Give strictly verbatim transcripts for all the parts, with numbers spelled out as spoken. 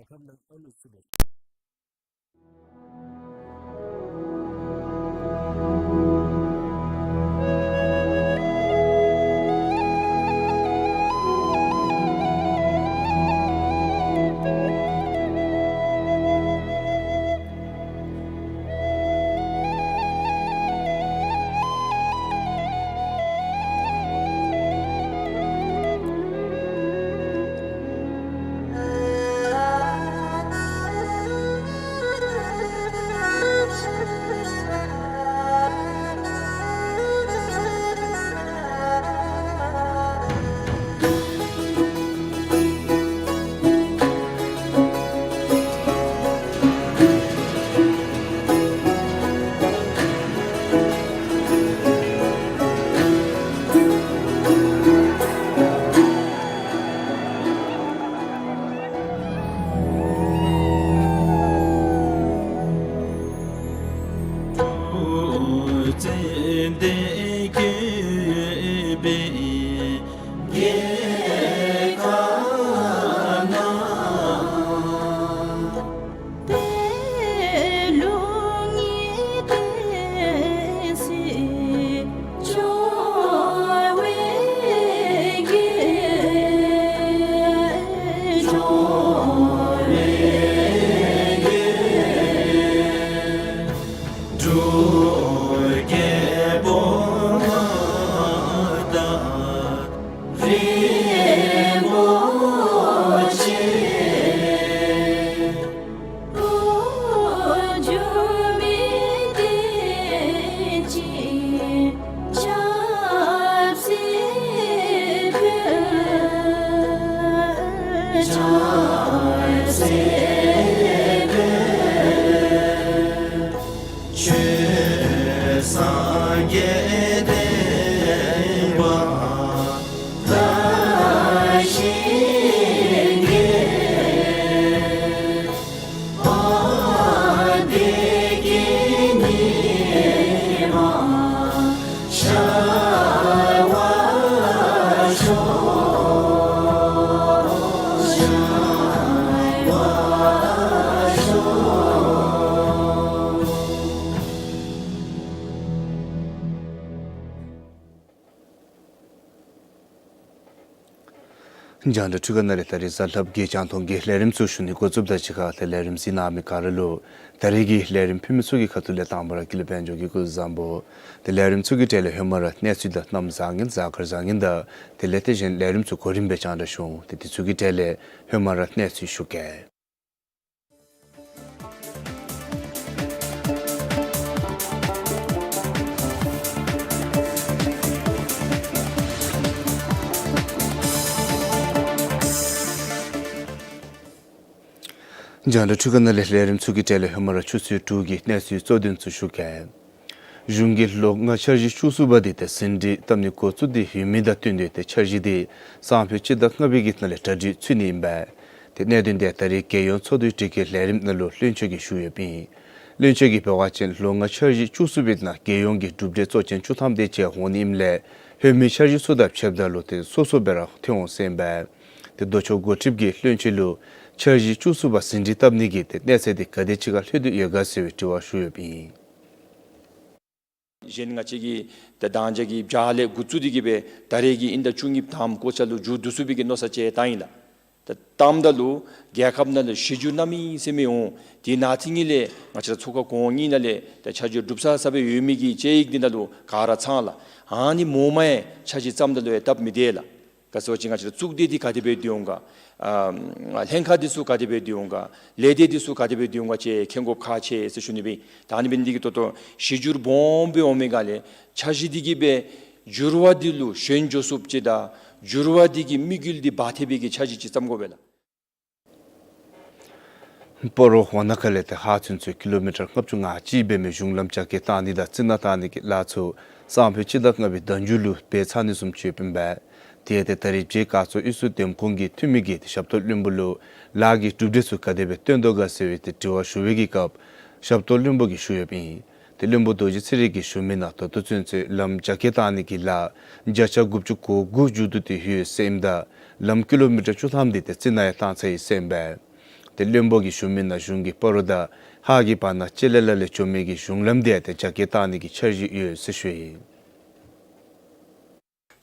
ཁམས་ནང་ཨ་ལུ་ཚུད་པས། རྒྱང་བསྒྲགས་འཕྲུལ་ཁང་ནང་ལས་ད་རིས་གཟའ་ལྷགཔ་གི་རྒྱང་མཐོང་གི་ལས་རིམ་ཚུ་ཞུ་ནི་འགོ་བཙུགསཔ་ད་གཅིག་ཁར་ཏེ་ལས་རིམ་གཟིགས་གནང་མི་ག་ར་ལུ་ད་རིས་ཀྱི་ལས་རིམ་ཕུལ་མི་ཚུ་གི་ཁ་ཐུག་ལས་དང་པ་ར་ཀུན་ལེགས་དཔལ་འབྱོར་གྱི་སྐུ་གཟུགས་བཟང་པོ། ཏེ་ལས་རིམ་ཚུ་གི་གྲས་ལས་ཧེ་མ་ར་གནས་ཚུལ་དང་གནམ་བཟང་ངན་གཟའ་སྐར་བཟང་ངན་དང་དེ་ལས་ཏེ་གཞན་ལས་རིམ་ཚུ་གོ་རིམ་སྦེ་རྒྱང་བསྒྲགས་ཞུ་འོང་། ཏེ་དེ་ཚུ་གི་གྲས་ལས་ཧེ་མ་ར་གནས་ཚུལ་ཞུ་གེ། རྒྱང་བསྒྲགས་འཕྲུལ་ཁང་ནང་ལས་ལས་རིམ་ཚུ་གི་གྲས་ལས་ཧེ་མ་ར་ཆུ་ཚོད་དྲུག་གི་གནས་ཚུལ་གཙོ་དོན་ཚུ་ཞུ་གེ། གཞུང་གིས་ལོ་ལྔ་འཆར་གཞི་བཅུ་གསུམ་པ་འདི་ཏེ་ཟིན་བྲིས་བཏབ་ནི་འགོ་བཙུགས་ཏེ་ཡོད་མི་དང་བསྟུན་ཏེ་ཏེ་འཆར་གཞི་འདི་སང་ཕོད་སྤྱི་ཟླ་ལྔ་པའི་གི་ནང་ལས་གྲ་སྒྲིག་ཚུད་ནི་ཨིན་པས། ཏེ་གནད་དོན་འདི་ད་རིས་རྒྱལ་ཡོངས་ཚོགས་འདུའི་དྲི་བཀོད་ལས་རིམ་ནང་ལུ་བློན་ཆེན་གྱིས་ཞུ་ཡོདཔ་ཨིན། བློན་ཆེན་གྱིས་འབད་བ་ཅིན་ལོ་ལྔ་འཆར་གཞི་བཅུ་གསུམ་པའི་ནང་རྒྱལ་ཡོངས་ཀྱི་གྲུབ་འབྲས་གཙོ་ཅན་བཅུ་ཐམ་དེ་ཅིག་འོང་ནི་ཨིནམ་ལས་ཧེ་མའི་འཆར་གཞི་ཚུ་དང་ཕྱདཔ་ད་ལུ་ཏེ་སོ་སོ་སྦེ་ར་ཐོན་འོང་ཟེར་ཨིན་པས། ཏེ་ལྡོག་ཕྱོགས་འགོ་ཁྲིདཔ་གིས་བློན་ཆེན་ལུ་འཆར་གཞི་བཅུ་གསུམ་པ་ཟིན་བྲིས་བཏབ་ནི་གི་ཏེ་གནས་ཚད་འདི་ག་དེ་ཅིག་ཁར་ལྷོད་དེ་ཡོད་ག་ཟེར་བའི་དྲི་བ་ཞུ་ཡོདཔ་ཨིན། གཞན་ང་བཅས་ཀྱིས་ད་དང་རྒྱ་གི་བྱཱར་ལས་འགོ་བཙུགས་ཏེ་གི་སྦེ་ད་རེས་ཀྱི་དབྱིན་ཟླ་བཅུ་གཉིས་དང་པ་གོ་ཆ་ལུ་མཇུག་བསྡུ་ཚུགས་པའི་གི་མནོ་བསམ་ཅིག་བཏང་ཡི་ལགས། ད་བཏངམ་ད་ལུ་རྒྱལ་ཁབ་ནང་ལུ་གཞི་འགྱུར་གནམ་མེད་ས་མེད་འོང་། དེ་ནང་ཐིག་ངེས་ལས་ང་བཅས་ར་ཚོགས་ཁང་གོང་གཉིས་ནང་ལས་ད་འཆར་གཞི་གྲུབ་ཚར་ཚར་སྦེ་ཡོད་མི་གི་དཔྱད་ཡིག་འདི་ནང་ལུ་ག་ར་ཚང་ལགས། ཨ་ནི་མོ་མ་ཡང་འཆར་གཞི་བརྩམ་ད་ལུ་ཡང་སྟབས་མི་བདེ་ལགས། ག་ཟེར་བ་ཅིན་ང་བཅས་ར་གཙུག་སྡེ་འདི་ག་དེ་སྦེ་སྡོད་འོང་ག། ཨ་ལྷན་ཁག་འདི་ཚུ་ག་དེ་སྦེ་སྡོད་འོང་ག། ལས་སྡེ་འདི་ཚུ་ག་དེ་སྦེ་སྡོད་འོང་ག་ཅིག་མཁྱེན་དགོཔ་ཁག་ཆེ་ཟེར་ཞུ་ནི་སྦེ། ད་ཨ་ནི་འབད་ནི་འདི་གིས་ད་ལྟོ་གཞི་འགྱུར་སྦོམ་སྦེ་འོང་མི་སྒང་ལས་འཆར་གཞི་འདི་གིས་སྦེ་འགྱུར་བ་འདི་ལུ་ཞོན་འགྱོ་ཚུགསཔ་ཅིག་དང་འགྱུར་བ་འདི་གི་དམིགས་ཡུལ་འདི་འབག་ཐེབས་པའི་གི་འཆར་གཞི་ཅིག་བརྩམ་དགོ་པས་ལགས། སྤ་རོ་ཝ་ན་ཁ་ལས་ཏེ་ཧཱ་ཚུན་ཚོད་ཀི་ལོ་མི་ཊར་ལྔ་བཅུ་ང་གཅིག་འབད་མི་གཞུང་ལམ་རྒྱ་སྐྱེད་བཏང་ནི་དང་རྩི་ནག་བཏང་ནི་གི་ལཱ་ཚུ་སང་ཕོད་སྤྱི་ཟླ་ལྔ་པའི་ཟླ་མཇུག་ལུ་འབད་ཚར་ནི་བཟུམ་ཅིག་ཡོདཔ་ཨིན་པས། དེ་ཡང་ཏེ་ད་རིས་བྱེས་སྐར་ཚོགས་དབུས་གཙང་འདེམས་ཁོངས་ཀྱི་འཐུས་མི་གིས་ཏེ་ཞབས་ཏོག་བློན་པོ་ལུ་ལཱ་གི་གྲུབ་འབྲས་ཚུ་ག་དེ་སྦེ་ཐོན་དོ་ག་ཟེར་བའི་ཏེ་དྲི་བ་ཞུ་བའི་གི་སྐབས་ཞབས་ཏོག་བློན་པོ་གིས་ཞུ་ཡོདཔ་ཨིན། ཏེ་བློན་པོ་རྡོ་རྗེ་ཚེ་རིང་གིས་ཞུ་མི་ནང་ད་ལྟོ་ཚུན་ཚོད་ལམ་རྒྱ་སྐྱེད་བཏང་ནི་གི་ལཱ་བརྒྱ་ཆ་དགུ་བཅུ་གོ་དགུ་མཇུག་བསྡུ་སྟེ་ཡོད་ཟེར་ཨིནམ་ད་ལམ་ཀི་ལོ་མི་ཊར་བཅུ་ཐམ་འདི་ཏེ་རྩི་ནག་ཡང་བཏང་ཚར་ཡི་ཟེར་ཨིན་པས། ཏེ་བློན་པོ་གིས་ཞུ་མི་ནང་གཞུང་གིས་སྤ་རོ་དང་ཧཱ་གི་བར་ན་ཅེ་ལེ་ལ་ལས་འགྱོ་མི་གི་གཞུང་ལམ་དེ་ཏེ་རྒྱ་སྐྱེད་བཏང་ནི་གི་འཆར་གཞི་ཡོད་ཟེར་ཞུ་ཡི།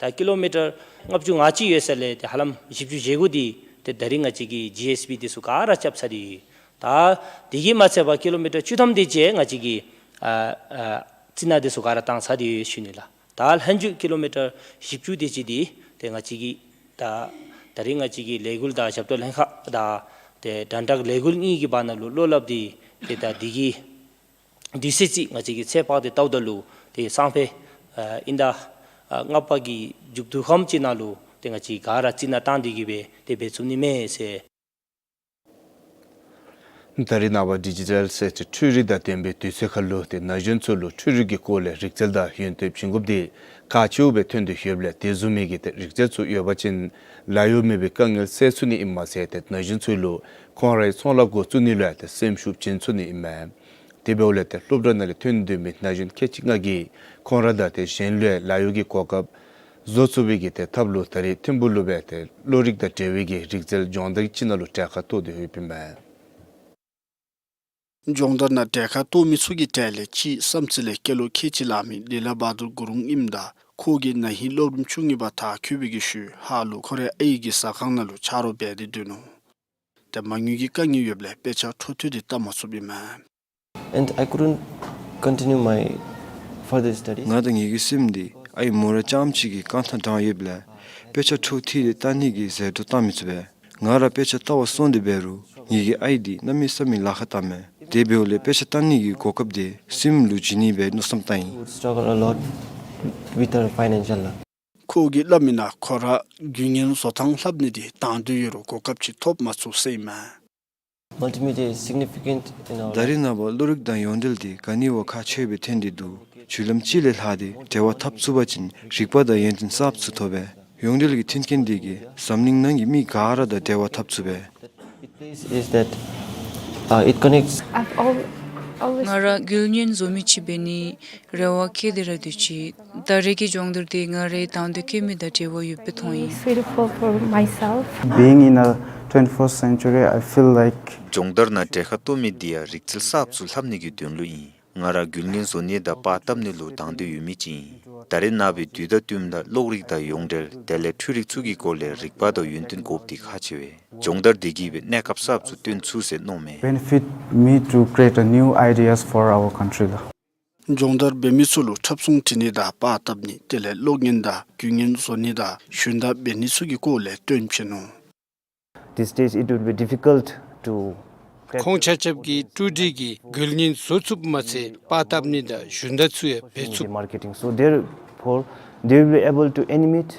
ད་ཀི་ལོ་མི་ཊར་ལྔ་བཅུ་ང་གཅིག་ཡོད་ས་ལས་ཏེ་ཧ་ལམ་བཞི་བཅུ་ཞེ་དགུ་དེ་ཏེ་ད་རིས་ང་བཅས་ཀྱིས་ཇི་ཨེསི་བི་དེ་ཚུ་ག་ར་རྐྱབ་ཚར་ཏེ་ཡོད། ད་དེ་གིས་མ་ཚད་པར་ཀི་ལོ་མི་ཊར་བཅུ་ཐམ་དེ་ཅིག་ང་བཅས་ཀྱིས་ཨ་ཨ་རྩི་ནག་དེ་ཚུ་ག་ར་བཏང་ཚར་ཏེ་ཡོད་ཞུ་ནི་ལགས། ད་ལྷན་རྒྱས་ཀི་ལོ་མི་ཊར་བཞི་བཅུ་དེ་ཅིག་དེ་ཏེ་ང་བཅས་ཀྱིས་ད་ད་རིས་ང་བཅས་ཀྱིས་ལས་འགུལ་དང་ཞབས་ཏོག་ལྷན་ཁག་དང་ཏེ་དྲན་དྲག་ལས་འགུལ་གཉིས་ཀྱི་བར་ན་ལུ་བློ་སླབ་སྟེ་ཏེ་ད་དེ་གི་དུས་ཚོད་ཅིག་ང་བཅས་ཀྱིས་ཚོད་དཔག་སྟེ་བལྟཝ་ད་ལུ་ཏེ་སང་ཕོད་ཨ་དབྱིན་ཟླ་ཨ་ལྔ་པ་གི་མཇུག་བསྡུ་ཁམས་ཅིག་ནང་ལུ་ཏེ་ང་བཅས་ག་ར་རྩི་ནག་བཏང་སྟེ་གི་སྦེ་ཏེ་འབད་ཚུགས་ནི་མས་ཟེར། ད་རིས་ནངས་པ་ཌི་ཇི་ཊལ་ཟེར་ཏེ་འཕྲུལ་རིག་དང་ལྡན་པའི་དུས་ཚོད་ཁར་ལུ་ཏེ་ན་གཞོན་ཚུ་ལུ་འཕྲུལ་རིག་གི་སྐོར་ལས་རིག་རྩལ་དང་ཡོན་ཏན་བྱིན་དགོཔ་དེ་ཁག་ཆེཝ་སྦེ་ཐོན་ཏེ་ཡོདཔ་ལས་དེ་བཟུམ་མའི་གི་ཏེ་རིག་རྩལ་ཚུ་ཡོད་པ་ཅིན་ལཱ་གཡོག་མེད་པའི་དཀའ་ངལ་སེལ་ཚུགས་ནི་ཨིན་མས་ཟེར་ཏེ་ན་གཞོན་ཚུ་ལུ་ཁོང་རའི་ཚོང་ལཱ་འགོ་བཙུགས་ནི་ལུ་ཡང་ཏེ་སེམས་ཤུགས་བྱིན་ཚུགས་ནི་ཨིན་མས། དེ་འབདཝ་ལས་ཏེ་སློབ་གྲྭ་ནང་ལས་ཐོན་སྡོད་མི་ན་གཞོན་ཁལ་གཅིག་ལྔ་གིས་ཁོང་ར་དང་ཏེ་གཞན་ལུ་ཡང་ལཱ་གཡོག་གི་གོ་སྐབས་བཟོ་ཚུགས་པའི་གི་ཏེ་ཐབས་ལུ་ད་རིས་ཐིམ་ཕུག་ལུ་སྦེ་ཏེ་གློག་རིག་དང་འབྲེལ་བའི་གི་རིག་རྩལ་སྦྱོང་བརྡར་ཅིག་ནང་ལུ་གྲལ་ཁར་གཏོགས་ཏེ་ཡོདཔ་ཨིན་མས། སྦྱོང་བརྡར་ནང་གྲལ་ཁར་གཏོགས་མི་ཚུ་གི་གྲས་ལས་གཅིག་བསམ་རྩེ་ལས་སྐྱེས་ལོ་ཁལ་གཅིག་ལང་མི་ལི་ལ་བ་དུར་གུ་རུང་ཨིནམ་ད་ཁོ་གིས་ན་ཧིང་སློབ་རིམ་བཅུ་གཉིས་པ་མཐར་འཁྱོལ་བའི་གི་ཤུལ་ཧཱ་ལུ་ཁོ་རའི་ཨའི་གི་ཟ་ཁང་ནང་ལུ་ཆ་རོགས་འབད་དེ་སྡོད་ནུག། ཏེ་མ་དངུལ་གྱི་དཀའ་ངལ་ཡོདཔ་ལས་དཔེ་ཆ་འཕྲོ་མཐུད་དེ་བལྟ་མ་ཚུགསཔ་ཨིན་མས། And I couldn't continue my further studies. ང་དང་ངེ་གི་སེམས་འདི་ཨའི་མོ་ར་རྐྱངམ་ཅིག་གིས་རྐང་ཐང་དྲངས་ཡོདཔ་ལས་དཔེ་ཆ་འཕྲོ་མཐུད་དེ་བལྟ་ནི་གི་ཟད་འགྲོ་བཏང་མི་ཚུགས་པས། ང་ར་དཔེ་ཆ་བལྟ་བར་སོང་སྟེ་འབད་རུང་ངེ་གི་ཨའི་འདི་གནམ་མེད་ས་མེད་ལཱ་ཁག་བཏངམ་མས། དེ་འབདཝ་ལས་དཔེ་ཆ་བལྟ་ནི་གི་གོ་སྐབས་དེ་སྲིངམོ་ལུ་བྱིན་ནི་སྦེ་མནོ་བསམ་བཏང་ཡི། Would struggle a lot with her financial. ཁོ་གིས་སླབ་མིའི་ནང་ཁོ་ར་རྒྱུ་གཉེར་བཟོ་ཐངས་ལྷབ་ནི་འདི་དང་འདོད་ཡོད་རུང་གོ་སྐབས་ཅིག་ཐོབ་མ་ཚུགས་ཟེར་ཨིན་མས། Multimedia is significant in our life. ད་རིས་ནངས་པ་གློག་རིག་དང་ཡོངས་འབྲེལ་འདི་ག་ནི་བ་ཁག་ཆེ་བའི་ཐོན་ཏེ་འདུག། བརྒྱུད་ལམ་གཅིག་ལས་ལྷག་སྟེ་འབྲེལ་བ་འཐབ་ཚུགས་པ་ཅིན་རིག་པ་དང་ཡོན་ཏན་གསརཔ་ཚུ་ཐོབ་པས། ཡོངས་འབྲེལ་གྱི་མཐུན་རྐྱེན་འདི་གིས་འཛམ་གླིང་ནང་གི་མི་ག་ར་དང་འབྲེལ་བ་འཐབ་ཚུགས་པས། It plays is that, uh, it connects. I've al- always ང་ར་རྒྱུ་གཉེར་བཟོ་མི་ཅིག་འབད་ནི་རེ་བ་བསྐྱེད་དེ་ར་སྡོད་ཅི། ད་རེས་ཀྱི་སྦྱོང་བརྡར་འདི་ང་རའི་དང་འདོད་བསྐྱེད་མི་དང་འབྲེལ་བ་ཡོདཔ་སྦེ་མཐོང་ཡི། Suitable for myself. Being in a twenty-first century, I feel like སྦྱོང་བརྡར་ནང་གྲལ་ཁར་གཏོགས་མི་འདི་ཡང་རིག་རྩལ་གསརཔ་ཚུ་ལྷབ་ནི་གི་དོན་ལུ་ཨིན། ང་ར་རྒྱུ་གཉེར་བཟོ་ནི་དང་པར་བཏབ་ནི་ལུ་དང་འདོད་ཡོད་མི་ཅིག་ཨིན། ད་རེས་ནངས་པའི་དུས་དང་བསྟུནམ་ད་གློག་རིག་དང་ཡོངས་འབྲེལ་དེ་ལས་འཕྲུལ་རིག་ཚུ་གི་སྐོར་ལས་རིག་པ་དང་ཡོན་ཏན་དགོཔ་འདི་ཁག་ཆེ་བས། སྦྱོང་བརྡར་འདི་གིས་སྦེ་གནས་སྐབས་གསརཔ་ཚུ་སྟོན་ཚུགས་ཟེར་མནོཝ་མས། Benefit me to create a new ideas for our country ལགས། སྦྱོང་བརྡར་འབད་མི་ཚུ་ལུ་འཁྲབ་གསུང་འབྲི་ནི་དང་པར་བཏབ་ནི་དེ་ལས་གློག་བརྙན་དང་རྒྱུ་གཉེར་བཟོ་ནི་དང་ཞུན་དག་འབད་ནི་ཚུ་གི་སྐོར་ལས་སྟོན་བྱིན་ནུག། These days it would be difficult to ཁོང་ཆ་ཁྱབ་ཀྱིས་འཕྲུལ་རིག་གི་རྒྱུ་གཉེར་བཟོ་ཚུགསཔ་མ་ཚད་པར་བཏབ་ནི་དང་ཞུན་དག་ཚུ་ཡང་འབད་ཚུགས། Marketing. So therefore, they will be able to animate.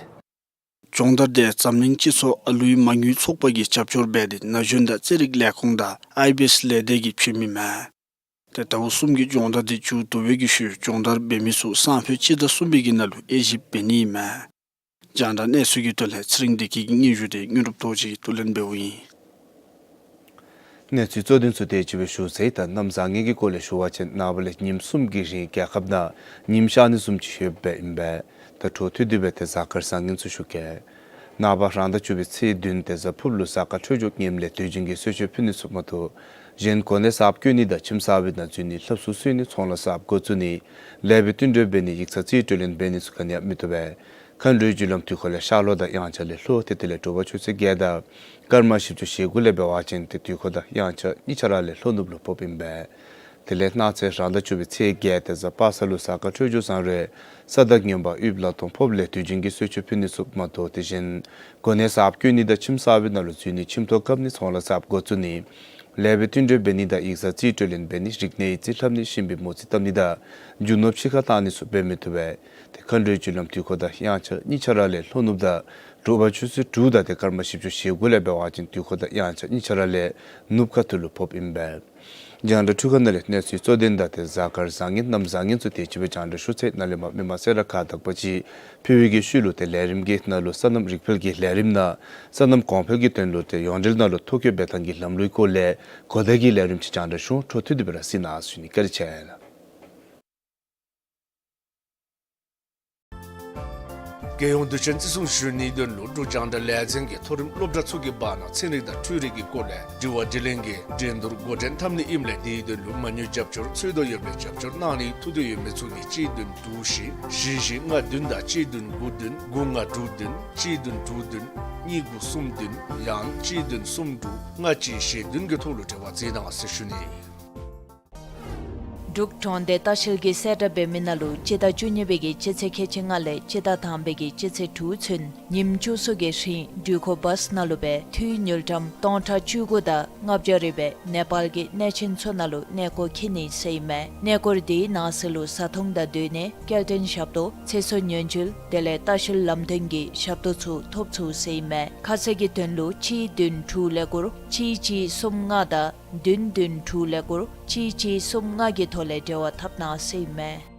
སྦྱོང་བརྡར་དེ་འཛམ་གླིང་སྤྱི་ཚོགས་ཨ་ལུའི་མ་དངུལ་ཚོགས་པ་གིས་རྒྱབ་སྐྱོར་འབད་དེ་ན་གཞོན་དང་རྩེད་རིགས་ལས་ཁུངས་དང་ཨའི་བི་ཨེསི་ལས་སྡེ་གིས་བྱིན་མི་མས། ཏེ་ཟླཝ་གསུམ་གྱི་སྦྱོང་བརྡར་དེ་མཇུག་བསྡུ་བའི་གི་ཤུལ་སྦྱོང་བརྡར་འབད་མི་ཚུ་སང་ཕོད་སྤྱི་ཟླ་གསུམ་པའི་གི་ནང་ལུ་དབྱེ་ཞིབ་འབད་ནི་ཨིན་མས། རྒྱང་བསྒྲགས་གནས་ཚུལ་གྱི་དོན་ལས་ཚེ་རིང་བདེ་སྐྱིད་ཀྱི་སྙན་ཞུ་དེ་དངོས་གྲུབ་རྡོ་རྗེ་གིས་བསྡུ་ལེན་འབདཝ་ཨིན། གནས་ཚུལ་གཙོ་དོན་ཚུ་དེ་ཅིག་སྦེ་ཞུ་ཚར་ཡི། ད་གནམ་བཟང་ངན་གྱི་སྐོར་ལས་ཞུ་བ་ཅིན་ནངས་པ་ལས་ཉིནམ་གསུམ་གྱི་རིང་རྒྱལ་ཁབ་ནང་ཉིམ་ཤར་ནི་བཟུམ་ཅིག་ཡོདཔ་ཨིན་པས། ད་འཕྲོ་མཐུད་དེ་སྦེ་ཏེ་གཟའ་སྐར་བཟང་ངན་ཚུ་ཞུ་གེ། ནངས་པ་རང་ཟླ་བཅུ་པའི་ཚེས་བདུན་ཏེ་གཟའ་ཕུརཔ་ལུ་གཟའ་སྐར་འཕྲོད་སྦྱོར་ངནམ་ལས་དུས་རྒྱུན་གྱི་གསོལ་མཆོད་ཕུལ་ནི་ཚུ་མ་གཏོགས་གཞན་གོ་གནས་གསརཔ་བསྐོ་ནི་དང་ཁྱིམ་གསར་པའི་ནང་འཛུལ་ནི་ལྷ་སྲུང་གསོལ་ནི་ཚོང་ལཱ་གསརཔ་འགོ་བཙུགས་ནི་ལེགས་པའི་བསྟུན་གྲོས་འབད་ནི་ཡིག་ཚང་རྩིས་སྤྲོད་ལེན་འབད་ནི་ཚུ་ག་ནི་ཡང་མི་བཏུབ་པས། མཁའ་འགྲོའི་རྒྱུ་ལམ་དུས་འཁོར་ལས་ཤར་ལྷོ་དང་དབྱངས་འཆར་ལས་ལྷོ་སྟེ་དེ་ལས་དྲོ་པ་ཆུ་ཚོད་བརྒྱད་དང་སྐར་མ་བཞི་བཅུ་ཞེ་དགུ་ལས་འབད་བ་ཅིན་ཏེ་དུས་འཁོར་དང་དབྱངས་འཆར་གཉིས་ཆ་ར་ལས་ལྷོ་ནུབ་ལུ་ཕོགཔ་ཨིན་པས། དེ་ལས་གནངས་ཚེ་རང་ཟླ་བཅུ་པའི་ཚེས་བརྒྱད་ཏེ་གཟའ་པ་སངས་ལུ་གཟའ་སྐར་འཕྲོད་སྦྱོར་བཟང་རུང་ས་བདག་རྔོན་པ་དབུལ་ལ་སྟོང་ཕོགཔ་ལས་དུས་རྒྱུན་གྱི་གསོལ་མཆོད་ཕུལ་ནི་ཚུ་མ་གཏོགས་དེ་བཞིན་གོ་གནས་གསརཔ་བསྐོ་ནི་དང་ཁྱིམ་གསར་པའི་ནང་ལུ་འཛུལ་ནི་ཁྱིམ་ཐོག་བཀབ་ནི་ཚོང་ལཱ་གསརཔ་འགོ་བཙུགས་ནི་ལེགས་པའི་བསྟུན་གྲོས་འབད་ནི་དང་ཡིག་ཚང་རྩིས་སྤྲོད་ལེན་འབད་ནི་རིག་གནས་ཡིག་རྩིས་ལྷབ་ནི་གཤིན་པོའི་མོ་རྩིས་བཏབ་ནི་དང་རྒྱུ་ནོར་ཕྱི་ཁར་བཏང་ནི་ཚུ་འབད་མི་བཏུབ་པས། ཏེ་མཁའ་འགྲོའི་རྒྱུ་ལམ་དུས་འཁོར་དང་དབྱངས་འཆར་གཉིས་ཆ་ར་ལས་ལྷོ་ནུབ་དང་དྲོ་པ་ཆུ་ཚོད་དྲུག་དང་ཏེ་སྐར་མ་བཞི་བཅུ་ཞེ་དགུ་ལས་འབད་བ་ཅིན་དུས་འཁོར་དང་དབྱངས་འཆར་གཉིས་ཆ་ར་ལས་ནུབ་ཁ་ཐུག་ལུ་ཕོགཔ་ཨིན་པས། རྒྱང་བསྒྲགས་འཕྲུལ་ཁང་ནང་ལས་གནས་ཚུལ་གཙོ་དོན་དང་ཏེ་གཟའ་སྐར་བཟང་ངན་གནམ་བཟང་ངན་ཚུ་དེ་ཅིག་སྦེ་རྒྱང་བསྒྲགས་ཞུ་ཚར་ཡི། ནཱ་ལས་མར་མི་མང་གསལ་བསྒྲགས་ཁག་དག་པ་ཅིག་ཕུལ་བའི་གི་ཤུལ་ལུ་ཏེ་ལས་རིམ་གྱི་ནང་ལུ་སོ་ནམ་རིག་འཕེལ་གྱི་ལས་རིམ་ནང་སོ་ནམ་གོང་འཕེལ་གྱི་དོན་ལུ་ཏེ་ཡོངས་འབྲེལ་ནང་ལུ་ཐོ་བཀོད་འབད་ཐངས་ཀྱི་ལམ་ལུགས་སྐོར་ལས་གོ་བརྡ་གི་ལས་རིམ་ཅིག་རྒྱང་བསྒྲགས་ཞུ་འོང་། འཕྲོ་མཐུད་དེ་སྦེ་ར་གཟིགས་གནང་ཟེར་ཞུ་ནི། བཀའ་དྲིན་ཆེ་ལགས། རྒྱལ་ཡོངས་དུས་ཆེན་བརྩི་སྲུང་ཞུ་ནིའི་དོན་ལུ་འབྲུག་རྒྱང་བསྒྲགས་ལས་འཛིན་གྱིས་མཐོ་རིམ་སློབ་གྲྭ་ཚུ་གི་བར་ན་ཚན་རིག་དང་འཕྲུལ་རིག་གི་སྐོར་ལས་དྲི་བ་དྲིས་ལན་གྱི་འགྲན་བསྡུར་འགོ་འདྲེན་འཐབ་ནི་ཨིནམ་ལས་དེའི་དོན་ལུ་མ་དངུལ་རྒྱབ་སྐྱོར་འཚོལ་དོ་ཡོདཔ་ལས་རྒྱབ་སྐྱོར་གནང་ནི་ཐུགས་འདོད་ཡོད་མི་ཚུ་གིས་གཅིག་བདུན་དྲུག་བཞི་བཞི་བཞི་ལྔ་བདུན་དང་གཅིག་བདུན་དགུ་བདུན་དགུ་ལྔ་དྲུག་བདུན་གཅིག་བདུན་དྲུག་བདུན་གཉིས་དགུ་གསུམ་བདུན་ཡང་གཅིག་བདུན་གསུམ་དྲུག་ལྔ་གཅིག་བཞི་བདུན་གྱི་ཐོག་ལུ་འབྲེལ་བ་འཛིན་གནང་ཟེར་ཞུ་ནི། འབྲུག་གྲོང་སྡེ་ལྟ་བཤལ་གྱི་གསལ་བསྒྲགས་འབད་མི་ནང་ལུ་སྤྱི་ཟླ་བཅུ་གཉིས་པའི་གི་སྤྱི་ཚེས་ཁལ་གཅིག་ལྔ་ལས་སྤྱི་ཟླ་དང་པའི་གི་སྤྱི་ཚེས་དྲུག་ཚུན་ཉིནམ་བཅུ་གསུམ་གྱི་རིང་འགྲུལ་འཁོར་བཱསི་ནང་ལུ་སྦེ་འཐུས་དངུལ་ཀྲམ་སྟོང་ཕྲག་བཅུ་དགུ་དང་ལྔ་བརྒྱ་རེ་སྦེ་ནེ་པཱལ་གྱི་གནས་ཆེན་ཚུ་ནང་ལུ་གནས་སྐོར་འཁྱིད་ནི་ཟེར་ཨིན་མས། གནས་སྐོར་དེའི་ནང་གསེས་ལུ་བཟའ་འཐུང་དང་སྡོད་གནས་སྐྱེལ་འདྲེན་ཞབས་ཏོག་ཚེ་སྲོག་ཉེན་བཅོལ་དེ་ལས་ལྟ་བཤལ་ལམ་སྟོན་གྱི་ཞབས་ཏོག་ཚུ་ཐོབ་ཚུགས་ཟེར་ཨིན་མས། ཁ་གསལ་གྱི་དོན་ལུ་གཅིག་བདུན་དྲུག་ཀླད་ཀོར་གཅིག་གཅིག་གསུམ་ལྔ་དང་བདུན་བདུན་དྲུག་ཀླད་ཀོར་གཅིག་གཅིག་གསུམ་ལྔ་གི་ཐོག་ལས་འབྲེལ་བ་འཐབ་གནང་ཟེར་ཨིན་མས།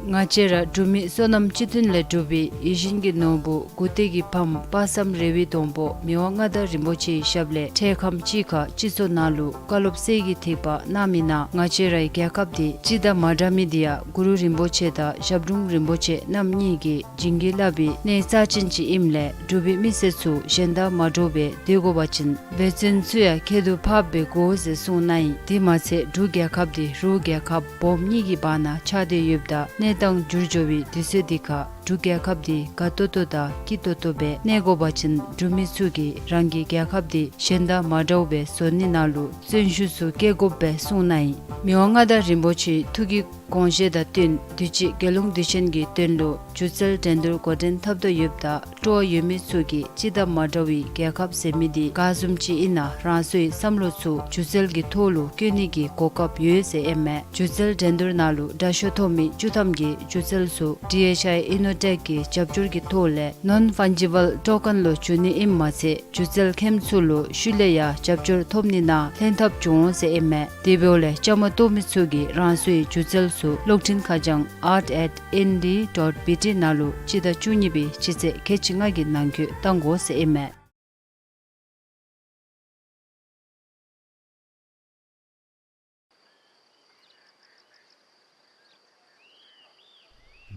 ང་བཅས་ར་འབྲུག་མི་སོ་ནམ་སྤྱི་མཐུན་ལས་གྲུབ་པའི་ཡིད་བཞིན་གྱི་ནོར་བུ་མགུ་ཏོག་གི་ཕམ་དཔག་བསམ་རེ་བའི་སྡོང་པོ་མི་དབང་མངའ་བདག་རིན་པོ་ཆེའི་ཞབས་ལས་འཕྲལ་ཁམས་ཅིག་ཁར་སྤྱི་ཚོགས་ནང་ལུ་བཀའ་སློབ་གསེར་གྱི་ཐིགས་པ་གནང་མི་ནང་ང་བཅས་རའི་རྒྱལ་ཁབ་འདི་སྤྱི་དང་མ་འདྲ་མི་འདི་ཡང་གུ་རུ་རིན་པོ་ཆེ་དང་ཞབས་དྲུང་རིན་པོ་ཆེ་རྣམ་གཉིས་ཀྱིས་བྱིན་གྱིས་བརླབས་པའི་གནས་རྩ་ཅན་ཅིག་ཨིནམ་ལས་འབྲུག་པའི་མི་སེར་ཚུ་གཞན་དང་མ་འདྲཝ་སྦེ་སྡོད་དགོ་པ་ཅིན་འབད་བརྩོན་ཚུ་ཡང་ཁྱད་དུ་འཕགསཔ་སྦེ་དགོ་ཟེར་གསུངས་གནང་ཡི། དེ་མ་ཚད་འབྲུག་རྒྱལ་ཁབ་འདི་རུ་རྒྱལ་ཁབ་སྦོམ་གཉིས་ཀྱི་བར་ན་ཆགས་ཏེ་ཡོདཔ་ད་གནས་སྟངས་འགྱུར་འགྱོ་བའི་དུས་ཚོད་འདི་ཁར་འབྲུག་རྒྱལ་ཁབ་འདི་དགའ་ཏོག་ཏོ་དང་སྐྱིད་ཏོག་ཏོ་སྦེ་གནས་དགོ་པ་ཅིན་འབྲུག་མི་ཚུ་གིས་རང་གི་རྒྱལ་ཁབ་འདི་གཞན་དང་མ་འདྲཝ་སྦེ་བཟོ་ནི་ནང་ལུ་བརྩོན་ཤུགས་ཚུ་བསྐྱེད་དགོཔ་སྦེ་གསུངས་གནང་ཡི། མི་དབང་མངའ་བདག་རིན་པོ་ཆེའི་ཐུགས་ཀྱི་དགོངས་བཞེད་དང་བསྟུན་དུས་ཅི་རྒྱལ་ཡོངས་དུས་ཆེན་གྱི་དོན་ལུ་སྒྱུ་རྩལ་འགྲན་བསྡུར་འགོ་འདྲེན་འཐབ་དོ་ཡོདཔ་ད་སྤྲོ་བ་ཡོད་མི་ཚུ་གིས་སྤྱི་དང་མ་འདྲ་བའི་རྒྱལ་ཁབ་ཟེར་མི་འདི་ག་བཟུམ་ཅིག་ཨིན་ན་རང་སོའི་བསམ་བློ་ཚུ་སྒྱུ་རྩལ་གྱི་ཐོག་ལུ་བཀོད་ནི་གི་གོ་སྐབས་ཡོད་ཟེར་ཨིན་མས། སྒྱུ་རྩལ་འགྲན་བསྡུར་ནང་ལུ་དྲག་ཤོས་ཐོབ་མི་བཅུ་ཐམ་གྱི་སྒྱུ་རྩལ་ཚུ་ཌི་ཨེཆ་ཨའི་ཨི་ནོ་ཊེཀ་གི་རྒྱབ་སྐྱོར་གྱི་ཐོག་ལས་ནོན་ཕཱན་ཇི་བཱལ་ཊོ་ཀེན་ལུ་བསྒྱུར་ནི་ཨིནམ་མ་ཚད་སྒྱུ་རྩལ་མཁནམ་ཚུ་ལུ་ཤུལ་ལས་ཡང་རྒྱབ་སྐྱོར་ཐོབ་ནི་ནང་ལྷན་ཐབས་འབྱུང་འོང་ཟེར་ཨིན་མས། དེ་འབདཝ་ལས་བཅའ་མར་གཏོགས་མི་ཚུ་གིས་རང་སོའི་སྒྱུ་རྩལ་ཚུ་གློག་འཕྲིན་ཁ་བྱང་art at N D dot B T ནང་ལུ་སྤྱི་ཟླ་བཅུ་གཉིས་པའི་སྤྱི་ཚེས་ཁལ་གཅིག་ལྔ་གི་ནང་འཁོད་བཏང་དགོ་ཟེར་ཨིན་མས།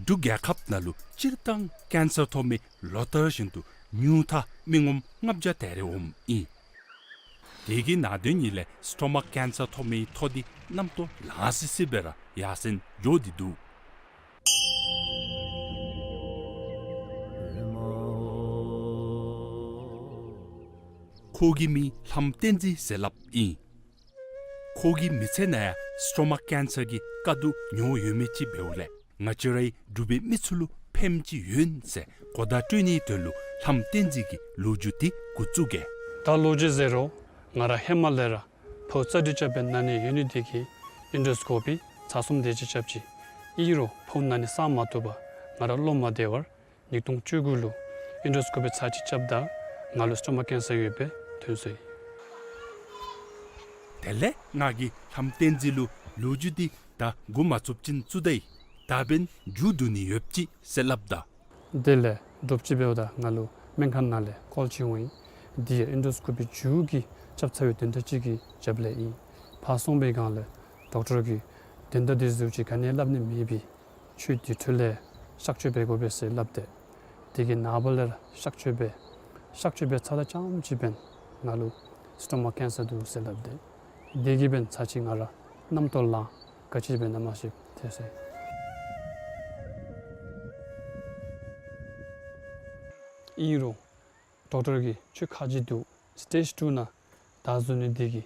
འབྲུག་རྒྱལ་ཁབ་ནང་ལུ་སྤྱིར་བཏང་ཀེན་སར་ཐོབ་མི་ལོ་ལྟར་བཞིན་དུ་ཉུང་མཐའ་མི་ངོམ་ལྔ་བརྒྱ་དེ་རེ་འོངམ་ཨིན། དེ་གི་ནང་དོན་ཉིད་ལས་སི་ཊོ་མཱཀ་ཀེན་སར་ཐོབ་མིའི་ཐོ་འདི་གནམ་ཐོག་ལང་སི་སི་སྦེ་ར་ཡར་སེང་འགྱོ་སྟེ་འདུག། ཁོ་གི་མིང་ལྷམ་བསྟན་འཛིན་ཟེར་སླབ་ཨིན། ཁོ་གི་མི་ཚེ་ནང་ཡང་སི་ཊོ་མཱཀ་ཀེན་སར་གྱི་དཀའ་སྡུག་མྱོང་ཡོད་མི་ཅིག་འབདཝ་ལས་ང་བཅས་རའི་འབྲུག་པའི་མི་ཚུ་ལུ་ཕནམ་ཅིག་ཡོད་ཟེར་གོ་བརྡ་སྤྲོད་ནིའི་དོན་ལུ་ལྷམ་བསྟན་འཛིན་གྱི་ལོ་རྒྱུས་འདི་འགོ་བཙུགས་གེ། ད་ལོ་རྒྱུས་ཟེར་རུང་ང་ར་ཧེ་མ་ལས་ར་ཕོཝ་ཙ་དྲི་རྐྱབ་སྦེ་ན་ནི་ཡོད་ནི་དེ་གིས་ཨེན་ཌོ་སི་ཀོ་པི་ཚར་གསུམ་དེ་ཅིག་རྐྱབ་ཅི། ཨིན་རུང་ཕོཝ་ན་ནི་སངས་མ་བཏུབ་པར་ང་ར་བློ་མ་བདེ་བར་ཉིས་སྟོང་བཅུ་དགུ་ལུ་ཨེན་ཌོ་སི་ཀོ་པི་ཚར་གཅིག་རྐྱབ་ད་ང་ལུ་སི་ཊོ་མཱཀ་ཀེན་སར་ཡོདཔ་སྦེ་ཐོན་སོ་ཡི། དེ་ལས་ང་གིས་ལྷམ་བསྟན་འཛིན་ལུ་ལོ་རྒྱུས་འདི་ད་འགོ་མ་བཙུགས་ཅིན་བཙུགས་ད་ཡི། ད་འབདན་མཇུག་བསྡུ་ནི་ཡོདཔ་ཅིག་ཟེར་སླབ་ད། དེ་ལས་དྲོ་པ་ཅིག་འབདཝ་ད་ང་ལུ་སྨན་ཁང་ནང་ལས་ཀོལ་ཅིག་འོང་ཡི། འདི་ཡང་ཨེན་ཌོ་སི་ཀོ་པི་མཇུག་གི་རྐྱབ་ཚར་བའི་དོན་དག་ཅིག་གི་རྒྱབ་ལས་ཨིན། ཕར་སོང་པའི་སྒང་ལས་ཌོག་ཊར་གྱིས་དོན་དག་འདི་བཟུམ་ཅིག་ག་ནི་སླབ་ནི་མེད་པས། ཁྱོད་འདི་འཕྲོ་ལས་གཤག་བཅོས་འབད་དགོ་པས་ཟེར་སླབ་སྟེ། དེ་གི་ནངས་པ་ལས་ར་གཤག་བཅོས་འབད། གཤག་བཅོས་འབད་ཚརཝ་ད་རྐྱངམ་ཅིག་འབདན་ང་ལུ་སི་ཊོ་མཱཀ་ཀེན་སར་འདུག་ཟེར་སླབ་སྟེ། དེ་གིས་འབདན་ཚར་གཅིག་ང་ར་གནམ་ཐོག་ལང་ག་ཅི་འབད་ན་མ་ཤེས་ཐལ་སོ་ཡི། ཨིན་རུང་ཌོག་ཊར་གྱིས་ཁྱོད་ཁ་རྗེ་འདུག། སི་ཊེཇ་ཊུ་ནང་ད་བཟུང་ནི་དེ་གིས་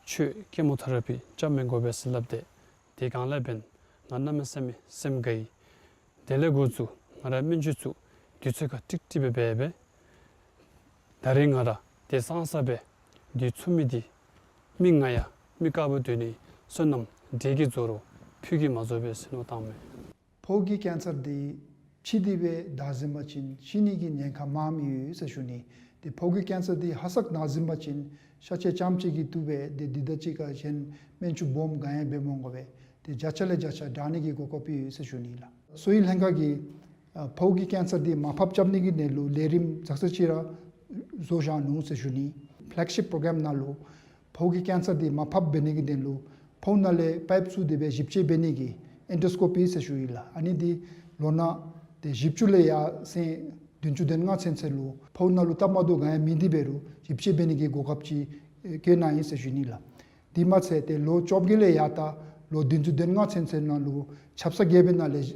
ཁྱོད་ཀེ་མོ་ཐེ་ར་པི་རྐྱབ་མི་དགོ་པས་ཟེར་སླབ་སྟེ། དེ་སྒང་ལས་འབདན་ང་གནམ་མེད་ས་མེད་སེམས་དགའ་ཡི། དེ་ལས་འགོ་བཙུགས་ང་ར་སྨན་བཅོས་ཚུ་དུས་ཚོད་ཁར་ཀྲིག་ཀྲི་སྦེ་འབད་སྦེ། ད་རེས་ང་ར་དེ་སང་ས་སྦེ་དུས་ཚོད་མི་འདི་མི་ང་ཡང་མི་དཀརཔོ་སྡོད་ནི་སོ་ནམ་འདྲེ་གིས་བཟོ་རུང་ཕུད་ཀྱིས་མ་བཟོ་བས་ཟེར་མནོ་བཏངམ་མས། ཕོཝ་གི་ཀེན་སར་འདི་ཕྱི་འདི་སྦེ་བདའ་ཟུན་པ་ཅིན་ཤི་ནི་གི་ཉེན་ཁ་མངམ་ཡོད་ཟེར་ཞུ་ནི། ཏེ་ཕོཝ་གི་ཀེན་སར་འདི་ཧ་སག་ན་ཟུན་པ་ཅིན་ཤ་ཆས་རྐྱངམ་ཅིག་གིས་བཏུབ་པས། ཏེ་འདི་དང་གཅིག་ཁར་གཞན་སྨན་བཅོས་སྦོམ་ག་ཡང་འབད་མི་དགོ་པས། ཏེ་བརྒྱ་ཆ་ལས་བརྒྱ་ཆ་དྲག་ནི་གི་གོ་སྐབས་ཡོད་ཟེར་ཞུ་ནི་ལགས། གསོ་བའི་ལྷན་ཁག་གིས་ཨ་ཕོཝ་གི་ཀེན་སར་འདི་མར་ཕབ་རྐྱབ་ནི་གི་དོན་ལུ་ལས་རིམ་ཙག་ཙ་ཅིག་ར་བཟོ་བཞག་ནུག་ཟེར་ཞུ་ནི། ཕེ་ལེག་ཤིཔ་པྲོ་གྲམ་ནང་ལུ་ཕོཝ་གི་ཀེན་སར་འདི་མར་ཕབ་འབད་ནི་གི་དོན་ལུ་ཕོཝ་ནང་ལས་པའིཔ་བཙུགས་ཏེ་སྦེ་ཞིབ་དཔྱད་འབད་ནི་གི་ཨེན་ཌོ་སི་ཀོ་པི་ཟེར་ཞུ་ཡི་ལགས། ཨ་ནི་འདི་ལོ་ན་དེ་བཞི་བཅུ་ལས་ཡར་སེང་ བདུན་ཅུ་དོན་ལྔ་ཚུན་ཚོད་ལུ་ཕོཝ་ནང་ལུ་སྟབས་མ་བདེཝ་ག་ཡང་མེད། དེ་འབད་རུང་ཞིབ་དཔྱད་འབད་ནི་གི་གོ་སྐབས་ཅིག་བཀོད་གནང་ཡི་ཟེར་ཞུ་ནི་ལགས། དེ་མ་ཚད་ཏེ་ལོ་བཅོ་བརྒྱད་ལས་ཡར་ད་ལོ་བདུན་ཅུ་དོན་ལྔ་ཚུན་ཚོད་ནང་ལུ་ཆབ་གསང་རྒྱལ་པོའི་ནང་ལས་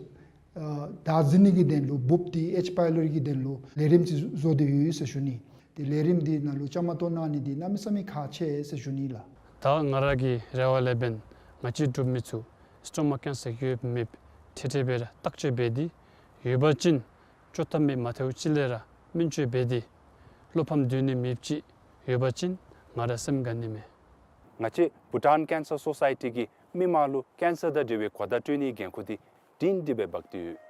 ཨ་བདག་འཛིན་ནི་གི་དོན་ལུ་འབུཔ་འདི་ཨེཆ་པའི་ལོཊ་ཀྱི་དོན་ལུ་ལས་རིམ་ཅིག་བཟོ་སྟེ་ཡོད་ཟེར་ཞུ་ནི། ཏེ་ལས་རིམ་འདི་ནང་ལུ་བཅའ་མར་གཏོགས་གནང་ནི་འདི་གནམ་མེད་ས་མེད་ཁག་ཆེ་ཟེར་ཞུ་ནི་ལགས། ད་ང་ར་གི་རེ་བ་ལས་འབདན་ང་བཅས་འབྲུག་མི་ཚུ་སི་ཊོ་མེག་ཀེན་སར་ཡོདཔ་མེདཔ་ཐེ་ཐེ་སྦེ་ར་བརྟག་དཔྱད་འབད་དེ་ཡོད་པ་ཅིན་བཅོ་ཐབས་མེད་མ་ཐེའུ་ཅིག་ལས་ར་སྨན་བཅོས་འབད་དེ་བློ་ཕམ་སྡོད་ནི་མེདཔ་ཅིག་ཡོད་པ་ཅིན་ང་ར་སེམས་དགའ་ནི་མས། ང་བཅས་བྷུ་ཊཱན་ཀེན་སར་སོ་སའི་ཊི་གིས་མི་མང་ལུ་ཀེན་སར་དང་འབྲེལ་བའི་གོ་བརྡ་སྤྲོད་ནིའི་འགན་ཁུར་འདི་སྒྲིང་སྒྲི་སྦེ་འབག་སྟེ་ཡོད།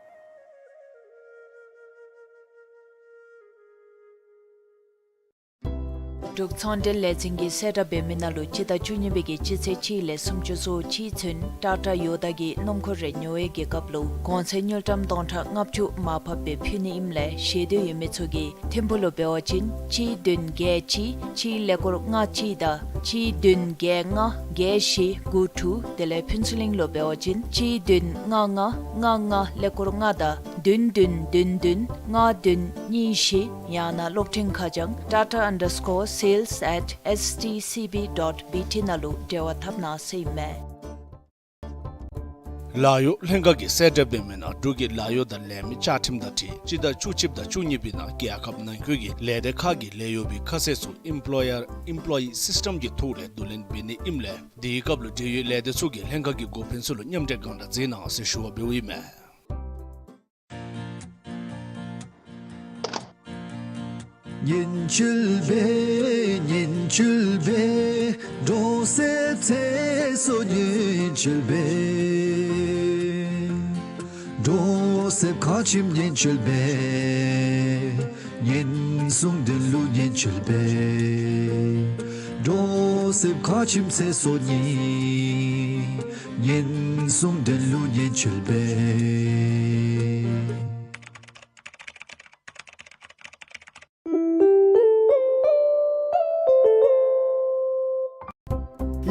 འབྲུག་ཚོང་འབྲེལ་ལས་འཛིན་གྱིས་གསལ་བསྒྲགས་འབད་མི་ནང་ལུ་སྤྱི་ཟླ་བཅུ་གཉིས་པའི་གི་སྤྱི་ཚེས་གཅིག་ལས་སུམ་ཅུ་སོ་གཅིག་ཚུན་ཊ་ཊ་ཡོ་དཱ་གི་སྣུམ་འཁོར་རེ་ཉོ་བའི་གི་སྐབས་ལུ་གོང་ཚད་དངུལ་ཀྲམ་སྟོང་ཕྲག་ལྔ་བཅུ་མར་ཕབ་སྦེ་ཕུལ་ནི་ཨིནམ་ལས་ཤེས་འདོད་ཡོད་མི་ཚུ་གིས་ཐིམ་ཕུ་ལུ་འབད་བ་ཅིན་གཅིག་བདུན་བརྒྱད་གཅིག་གཅིག་ཀླད་ཀོར་ལྔ་གཅིག་དང་གཅིག་བདུན་བརྒྱད་ལྔ་བརྒྱད་བཞི་དགུ་དྲུག། དེ་ལས་ཕུན་ཚོགས་གླིང་ལུ་འབད་བ་ཅིན་གཅིག་བདུན་ལྔ་ལྔ་ལྔ་ལྔ་ཀླད་ཀོར་ལྔ་དང་བདུན་བདུན་བདུན་བདུན་ལྔ་བདུན་གཉིས་བཞི། ཡང་ན་གློག་འཕྲིན་ཁ་བྱང་tata underscore sales at S T C B dot B T ནང་ལུ་འབྲེལ་བ་འཐབ་གནང་ཟེར་ཨིན་མས། ལཱ་གཡོག་ལྷན་ཁག་གིས་གསལ་བསྒྲགས་འབད་མི་ནང་འབྲུག་གི་ལཱ་གཡོག་དང་ལས་མི་བཅའ་ཁྲིམས་དང་འཁྲིལ་སྤྱི་ཟླ་བཅུ་གཅིག་དང་བཅུ་གཉིས་པའི་ནང་རྒྱལ་ཁབ་ནང་འཁོད་ཀྱི་ལས་སྡེ་ཁག་གི་ལས་གཡོག་པའི་ཁ་གསལ་ཚུ་Employer Employee System གྱི་ཐོག་ལས་བསྡུ་ལེན་འབད་ནི་ཨིནམ་ལས་དེའི་སྐབས་ལུ་འབྲེལ་ཡོད་ལས་སྡེ་ཚུ་གིས་ལྷན་ཁག་གི་འགོ་དཔོན་ཚུ་ལུ་མཉམ་འབྲེལ་གང་དྲག་མཛད་གནང་ཟེར་ཞུ་བ་འབདཝ་ཨིན་མས།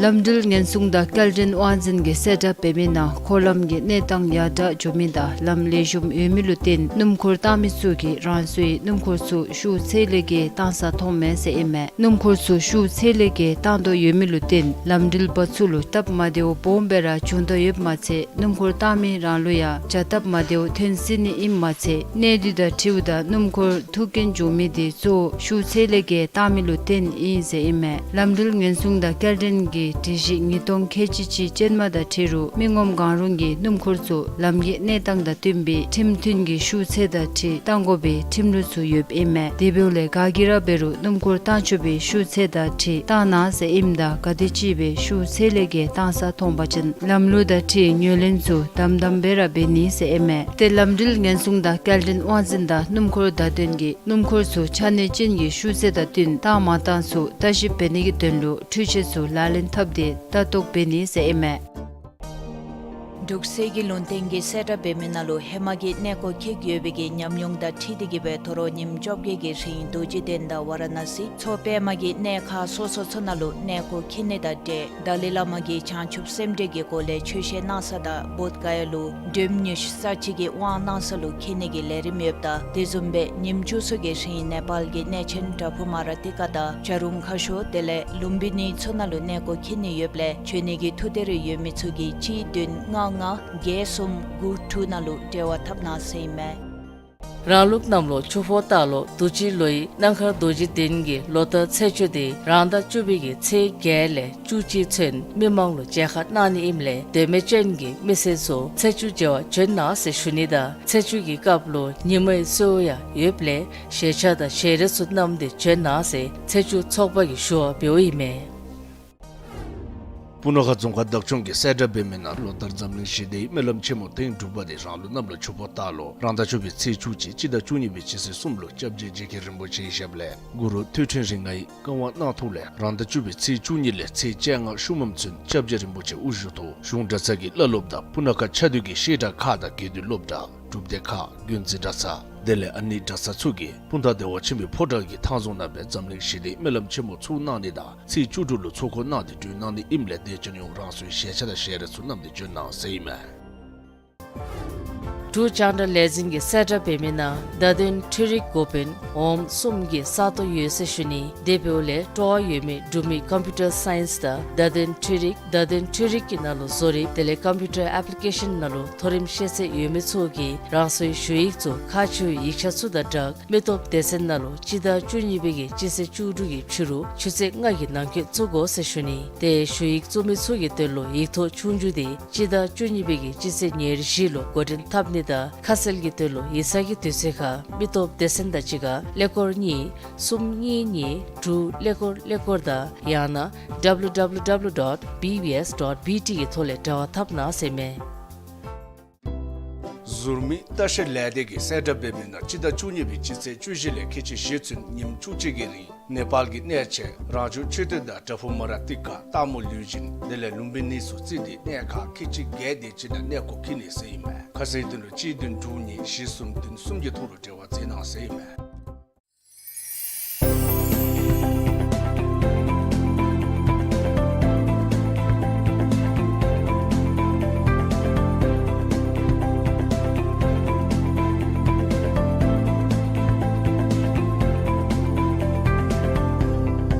ལམ་འགྲུལ་ཉེན་སྲུང་དང་སྐྱེལ་འདྲེན་དབང་འཛིན་གྱིས་གསལ་བསྒྲགས་འབད་མི་ནང་འཁོར་ལམ་གྱི་གནས་སྟངས་ཡར་དྲག་འགྱོ་མི་དང་ལམ་ལེགས་ཤོམ་ཡོད་མི་ལུ་བརྟེན་སྣུམ་འཁོར་བཏང་མི་ཚུ་གིས་རང་སོའི་སྣུམ་འཁོར་ཚུ་ཤུགས་ཚད་ལས་བརྒལ་བཏང་ས་མཐོངམ་མས་ཟེར་ཨིན་མས། སྣུམ་འཁོར་ཚུ་ཤུགས་ཚད་ལས་བརྒལ་བཏང་དོ་ཡོད་མི་ལུ་བརྟེན་ལམ་འགྲུལ་པ་ཚུ་ལུ་སྟབས་མ་བདེཝ་སྦོམ་སྦེ་ར་བྱུང་དོ་ཡོདཔ་མ་ཚད་སྣུམ་འཁོར་བཏང་མི་རང་ལུ་ཡང་བྱ་སྟབས་མ་བདེཝ་ཐོན་སྲིད་ནི་ཨིནམ་མ་ཚད་གནས་དུས་དང་འཁྲིལཝ་ད་སྣུམ་འཁོར་ཐུག་རྐྱེན་འབྱུང་མི་དེ་གཙོ་བོ་ཤུགས་ཚད་ལས་བརྒལ་བཏང་མི་ལུ་བརྟེན་ཨིན་ཟེར་ཨིན་མས། ལམ་འགྲུལ་ཉེན་སྲུང་དང་སྐྱེལ་འདྲེན་གྱི་སྒྲིག་གཞི་ཉིས་སྟོང་ཁལ་གཅིག་གཅིག་ཅན་མ་དང་འཁྲིལ་རུང་མི་ངོམ་གང་རུང་གིས་སྣུམ་འཁོར་ཚུ་ལམ་གྱི་གནས་སྟངས་དང་བསྟུན་པའི་ཁྲིམས་མཐུན་གྱི་ཤུགས་ཚད་དང་འཁྲིལ་བཏང་དགོ་པའི་ཁྲིམས་ལུགས་ཚུ་ཡོདཔ་ཨིན་མས། དེ་འབདཝ་ལས་ག་གིས་ར་འབད་རུང་སྣུམ་འཁོར་བཏང་ཆོག་པའི་ཤུགས་ཚད་དང་འཁྲིལ་བཏང་གནང་ཟེར་ཨིནམ་ད་ག་དེ་ཅིག་སྦེ་ཤུགས་ཚད་ལས་བརྒལ་བཏང་ས་མཐོང་པ་ཅིན་ལམ་ལུགས་དང་འཁྲིལ་ངོས་ལེན་ཚུ་དམ་དམ་སྦེ་ར་འབད་ནི་ཟེར་ཨིན་མས། ཏེ་ལམ་འགྲུལ་ཉེན་སྲུང་དང་སྐྱེལ་འདྲེན་དབང་འཛིན་དང་སྣུམ་འཁོར་བརྡ་དོན་གྱིས་སྣུམ་འཁོར་ཚུ་ཆ་གནས་ཅན་གྱི་ཤུགས་ཚད་དང་བསྟུན་བཏང་མ་བཏང་ཚུ་ལྟ་ཞིབ་འབད་ནི་གི་དོན་ལུ་འཕྲུལ་ཆས་ཚུ་ལག་ལེན་འཐབ་སྟེ་ལྟ་རྟོག་འབད་ནི་ཟེར་ཨིན་མས། འབྲུག་གསེར་གྱི་ལུང་བསྟན་གྱིས་གསལ་བསྒྲགས་འབད་མི་ནང་ལུ་ཧེ་མ་གི་གནས་སྐོར་འཁྱིད་ཡོད་པའི་གི་ཉམས་མྱོང་དང་འཁྲིལ་ཏེ་གི་སྦེ་དོ་རུང་ཉིནམ་བཅོ་བརྒྱད་ཀྱི་རིང་རྡོ་རྗེ་གདན་དང་ཝ་ར་ཎ་སི་མཚོ་པདྨ་གི་གནས་ཁག་སོ་སོ་ཚུ་ནང་ལུ་གནས་སྐོར་འཁྱིད་ནི་དང་འབྲེལ་ཏཱ་ལའི་བླ་མ་གིས་བྱང་ཆུབ་སེམས་འགྲེལ་གྱི་སྒོ་ལས་ཆོས་བཤད་གནང་ས་དང་བོདྷ་ག་ཡ་ལུ་སྒྲོལམ་དངོས་གཞི་གསར་བརྗེ་གི་དབང་གནང་ས་ལུ་འཁྱིད་ནི་གི་ལས་རིམ་ཡོདཔ་ད་དེ་བཟུམ་སྦེ་ཉིནམ་བཅུ་གསུམ་གྱི་རིང་ནེ་པཱལ་གྱི་གནས་ཆེན་པྲ་བྷུ་མ་ར་ཏི་ཀ་དང་བྱ་རུང་ཁ་ཤོར་དེ་ལས་ལུམ་བི་ནི་ཚུ་ནང་ལུ་གནས་སྐོར་འཁྱིད་ནི་ཡོདཔ་ལས་འབྱོན་ནི་གི་ཐུགས་འདོད་རེ་ཡོད་མི་ཚུ་གིས་གཅིག་བདུན་ལྔ་ལྔ་བརྒྱད་གསུམ་དགུ་དྲུག་ནང་ལུ་འབྲེལ་བ་འཐབ་གནང་ཟེར་ཨིན་མས། རང་ལུགས་གནམ་ལོ་ཆུ་ཕོ་སྟག་ལོ་དུས་ཅི་ལོའི་གནམ་ཁ་རྡོ་རྗེ་གདན་གྱི་ལོ་བསྟར་ཚེས་བཅུ་དེ་རང་ཟླ་བཅུ་པའི་གི་ཚེས་བརྒྱད་ལས་བཅུ་གཅིག་ཚུན་མི་མང་ལུ་མཇལ་ཁ་གནང་ནི་ཨིནམ་ལས་དོན་མེད་ཅན་གྱི་མི་སེར་ཚུ་ཚེས་བཅུ་མཇལ་བར་བྱོན་གནང་ཟེར་ཞུ་ནི་དང་ཚེས་བཅུ་གི་སྐབས་ལུ་ཉིན་མའི་གསོལཝ་ཡང་ཡོདཔ་ལས་ཞལ་ཆས་དང་ཞལ་རས་ཚུ་བསྣམས་ཏེ་བྱོན་གནང་ཟེར་ཚེས་བཅུ་ཚོགས་པ་གིས་ཞུ་བ་འབདཝ་ཨིན་མས། སྤུ་ན་ཁ་རྫོང་ཁག་བདག་སྐྱོང་གིས་གསལ་བསྒྲགས་འབད་མི་ནང་ལོ་བསྟར་འཛམ་གླིང་ཞི་བདེའི་སྨོན་ལམ་ཆེན་མོ་ཐེངས་དྲུག་པ་དེ་རང་ལུགས་གནམ་ལོ་ཆུ་ཕོ་སྟག་ལོ་རང་ཟླ་བཅུ་པའི་ཚེས་བཅུ་གཅིག་སྤྱི་ཟླ་བཅུ་གཉིས་པའི་སྤྱི་ཚེས་གསུམ་ལུ་སྐྱབས་རྗེ་རྗེ་མཁན་རིན་པོ་ཆེའི་ཞབས་ལས་གུ་རུ་ཐོད་ཕྲེང་རིགས་ལྔའི་བཀའ་དབང་གནང་ཐོག་ལས་རང་ཟླ་བཅུ་པའི་ཚེས་བཅུ་གཉིས་ལས་ཚེས་བཅོ་ལྔ་ཤུལ་མམ་ཚུན་སྐྱབས་རྗེ་རིན་པོ་ཆེ་དབུ་བཞུགས་ཐོག་གཞུང་གྲྭ་ཚང་གི་བླ་སློབ་དང་སྤུ་ན་ཁ་ཆ་འདུས་ཀྱི་བཤད་གྲྭ་ཁག་དང་དགེ་འདུན་སློབ་གྲྭ་སྒྲུབ་སྡེ་ཁག་དགོན་འཛིན་གྲྭ་ཚང་དེ་ལས་ཨ་ནི་གྲྭ་ཚང་ཚུ་གིས་སྤུངས་ཐང་བདེ་བ་ཆེན་པོའི་ཕོ་བྲང་གི་ཐང་རྫོང་ནང་སྦེ་འཛམ་གླིང་ཞི་བདེའི་སྨོན་ལམ་ཆེན་མོ་ཚོགས་གནང་ནི་དང་ཚེས་བཅུ་དྲུག་ལུ་ཚོགས་འཁོར་གནང་སྟེ་གྲོལ་གནང་ནི་ཨིནམ་ལས་དད་ཅན་ཡོངས་རང་སོའི་ཞལ་ཆས་དང་ཞལ་རས་ཚུ་བསྣམས་ཏེ་བྱོན་གནང་ཟེར་ཨིན་མས། འབྲུག་རྒྱང་བསྒྲགས་ལས་འཛིན་གྱིས་གསལ་བསྒྲགས་འབད་མི་ནང་བརྡ་དོན་འཕྲུལ་རིག་འགོ་དཔོན་འོགམ་གསུམ་གྱི་ས་སྟོང་ཡོད་ཟེར་ཞུ་ནི། དེ་འབདཝ་ལས་སྤྲོ་བ་ཡོད་མི་འབྲུག་མི་ཀམ་པིའུ་ཊར་སའིནསི་དང་བརྡ་དོན་འཕྲུལ་རིག་བརྡ་དོན་འཕྲུལ་རིག་གི་ནང་ལུ་བཟོ་རིག་དེ་ལས་ཀམ་པིའུ་ཊར་ཨེཔ་ལི་ཀེ་ཤཱན་ནང་ལུ་མཐོ་རིམ་ཤེས་ཚད་ཡོད་མི་ཚུ་གིས་རང་སོའི་ཞུ་ཡིག་ཚུ་ཁག་ཆེ་བའི་ཡིག་ཆ་ཚུ་དང་སྦྲགས་མི་སྟོབས་སྡེ་ཚན་ནང་ལུ་སྤྱི་ཟླ་བཅུ་གཉིས་པའི་གི་སྤྱི་ཚེས་བཅུ་དྲུག་གི་ཕྱི་རུ་ཆུ་ཚོད་ལྔ་གི་ནང་འཁོད་བཙུགས་དགོ་ཟེར་ཞུ་ནི། ཏེ་ཞུ་ཡིག་བཙུགས་མི་ཚུ་གི་དོན་ལུ་ཡིག་ཐོག་ཆོས་རྒྱུགས་དེ་སྤྱི་ཟླ་བཅུ་གཉིས་པའི་གི་སྤྱི་ཚེས་ཉེར་བཞི་ལུ་འགོ་འདྲེན་འཐབ་ནི་དང་ཁ་གསལ་གྱི་དོན་ལུ་ཡིག་ཚང་གི་དུས་ཚོད་ཁར་མི་སྟོབས་སྡེ་ཚན་དང་གཅིག་ཁར་ཀླད་ཀོར་གཉིས་གསུམ་གཉིས་གཉིས་དྲུག་ཀླད་ཀོར་ཀླད་ཀོར་དང་ཡང་ན་ཌབ་ལུ་ཌབ་ལུ་ཌབ་ལུ་ཌོཊ་བི་བི་ཨེསི་ཌོཊ་བི་ཊི་གི་ཐོག་ལས་འབྲེལ་བ་འཐབ་གནང་ཟེར་མས། ཟུར་མིག་ལྟ་བཤལ་ལས་སྡེ་གིས་གསལ་བསྒྲགས་འབད་མི་ནང་སྤྱི་ཟླ་བཅུ་གཉིས་པའི་སྤྱི་ཚེས་བཅུ་བཞི་ལས་ཁལ་གཅིག་བཞི་ཚུན་ཉིནམ་བཅུ་གཅིག་གི་རིང་ནེ་པཱལ་གྱི་གནས་ཆེན་རང་བྱུང་མཆོད་རྟེན་དང་བྲག་ཕུག་མ་ར་ཏི་ཀ་སྟག་མོ་ལུས་སྦྱིན་དེ་ལས་ལུམ་བི་ནི་ཚུ་བརྩིས་ཏེ་གནས་ཁག་ཁལ་གཅིག་བརྒྱད་དེ་ཅིག་ནང་གནས་སྐོར་འཁྱིད་ནི་ཟེར་ཨིན་མས། ཁ་གསལ་དོན་ལུ་གཅིག་བདུན་དྲུག་གཉིས་བཞི་གསུམ་བདུན་གསུམ་གྱི་ཐོག་ལུ་འབྲེལ་བ་མཛད་གནང་ཟེར་ཨིན་མས།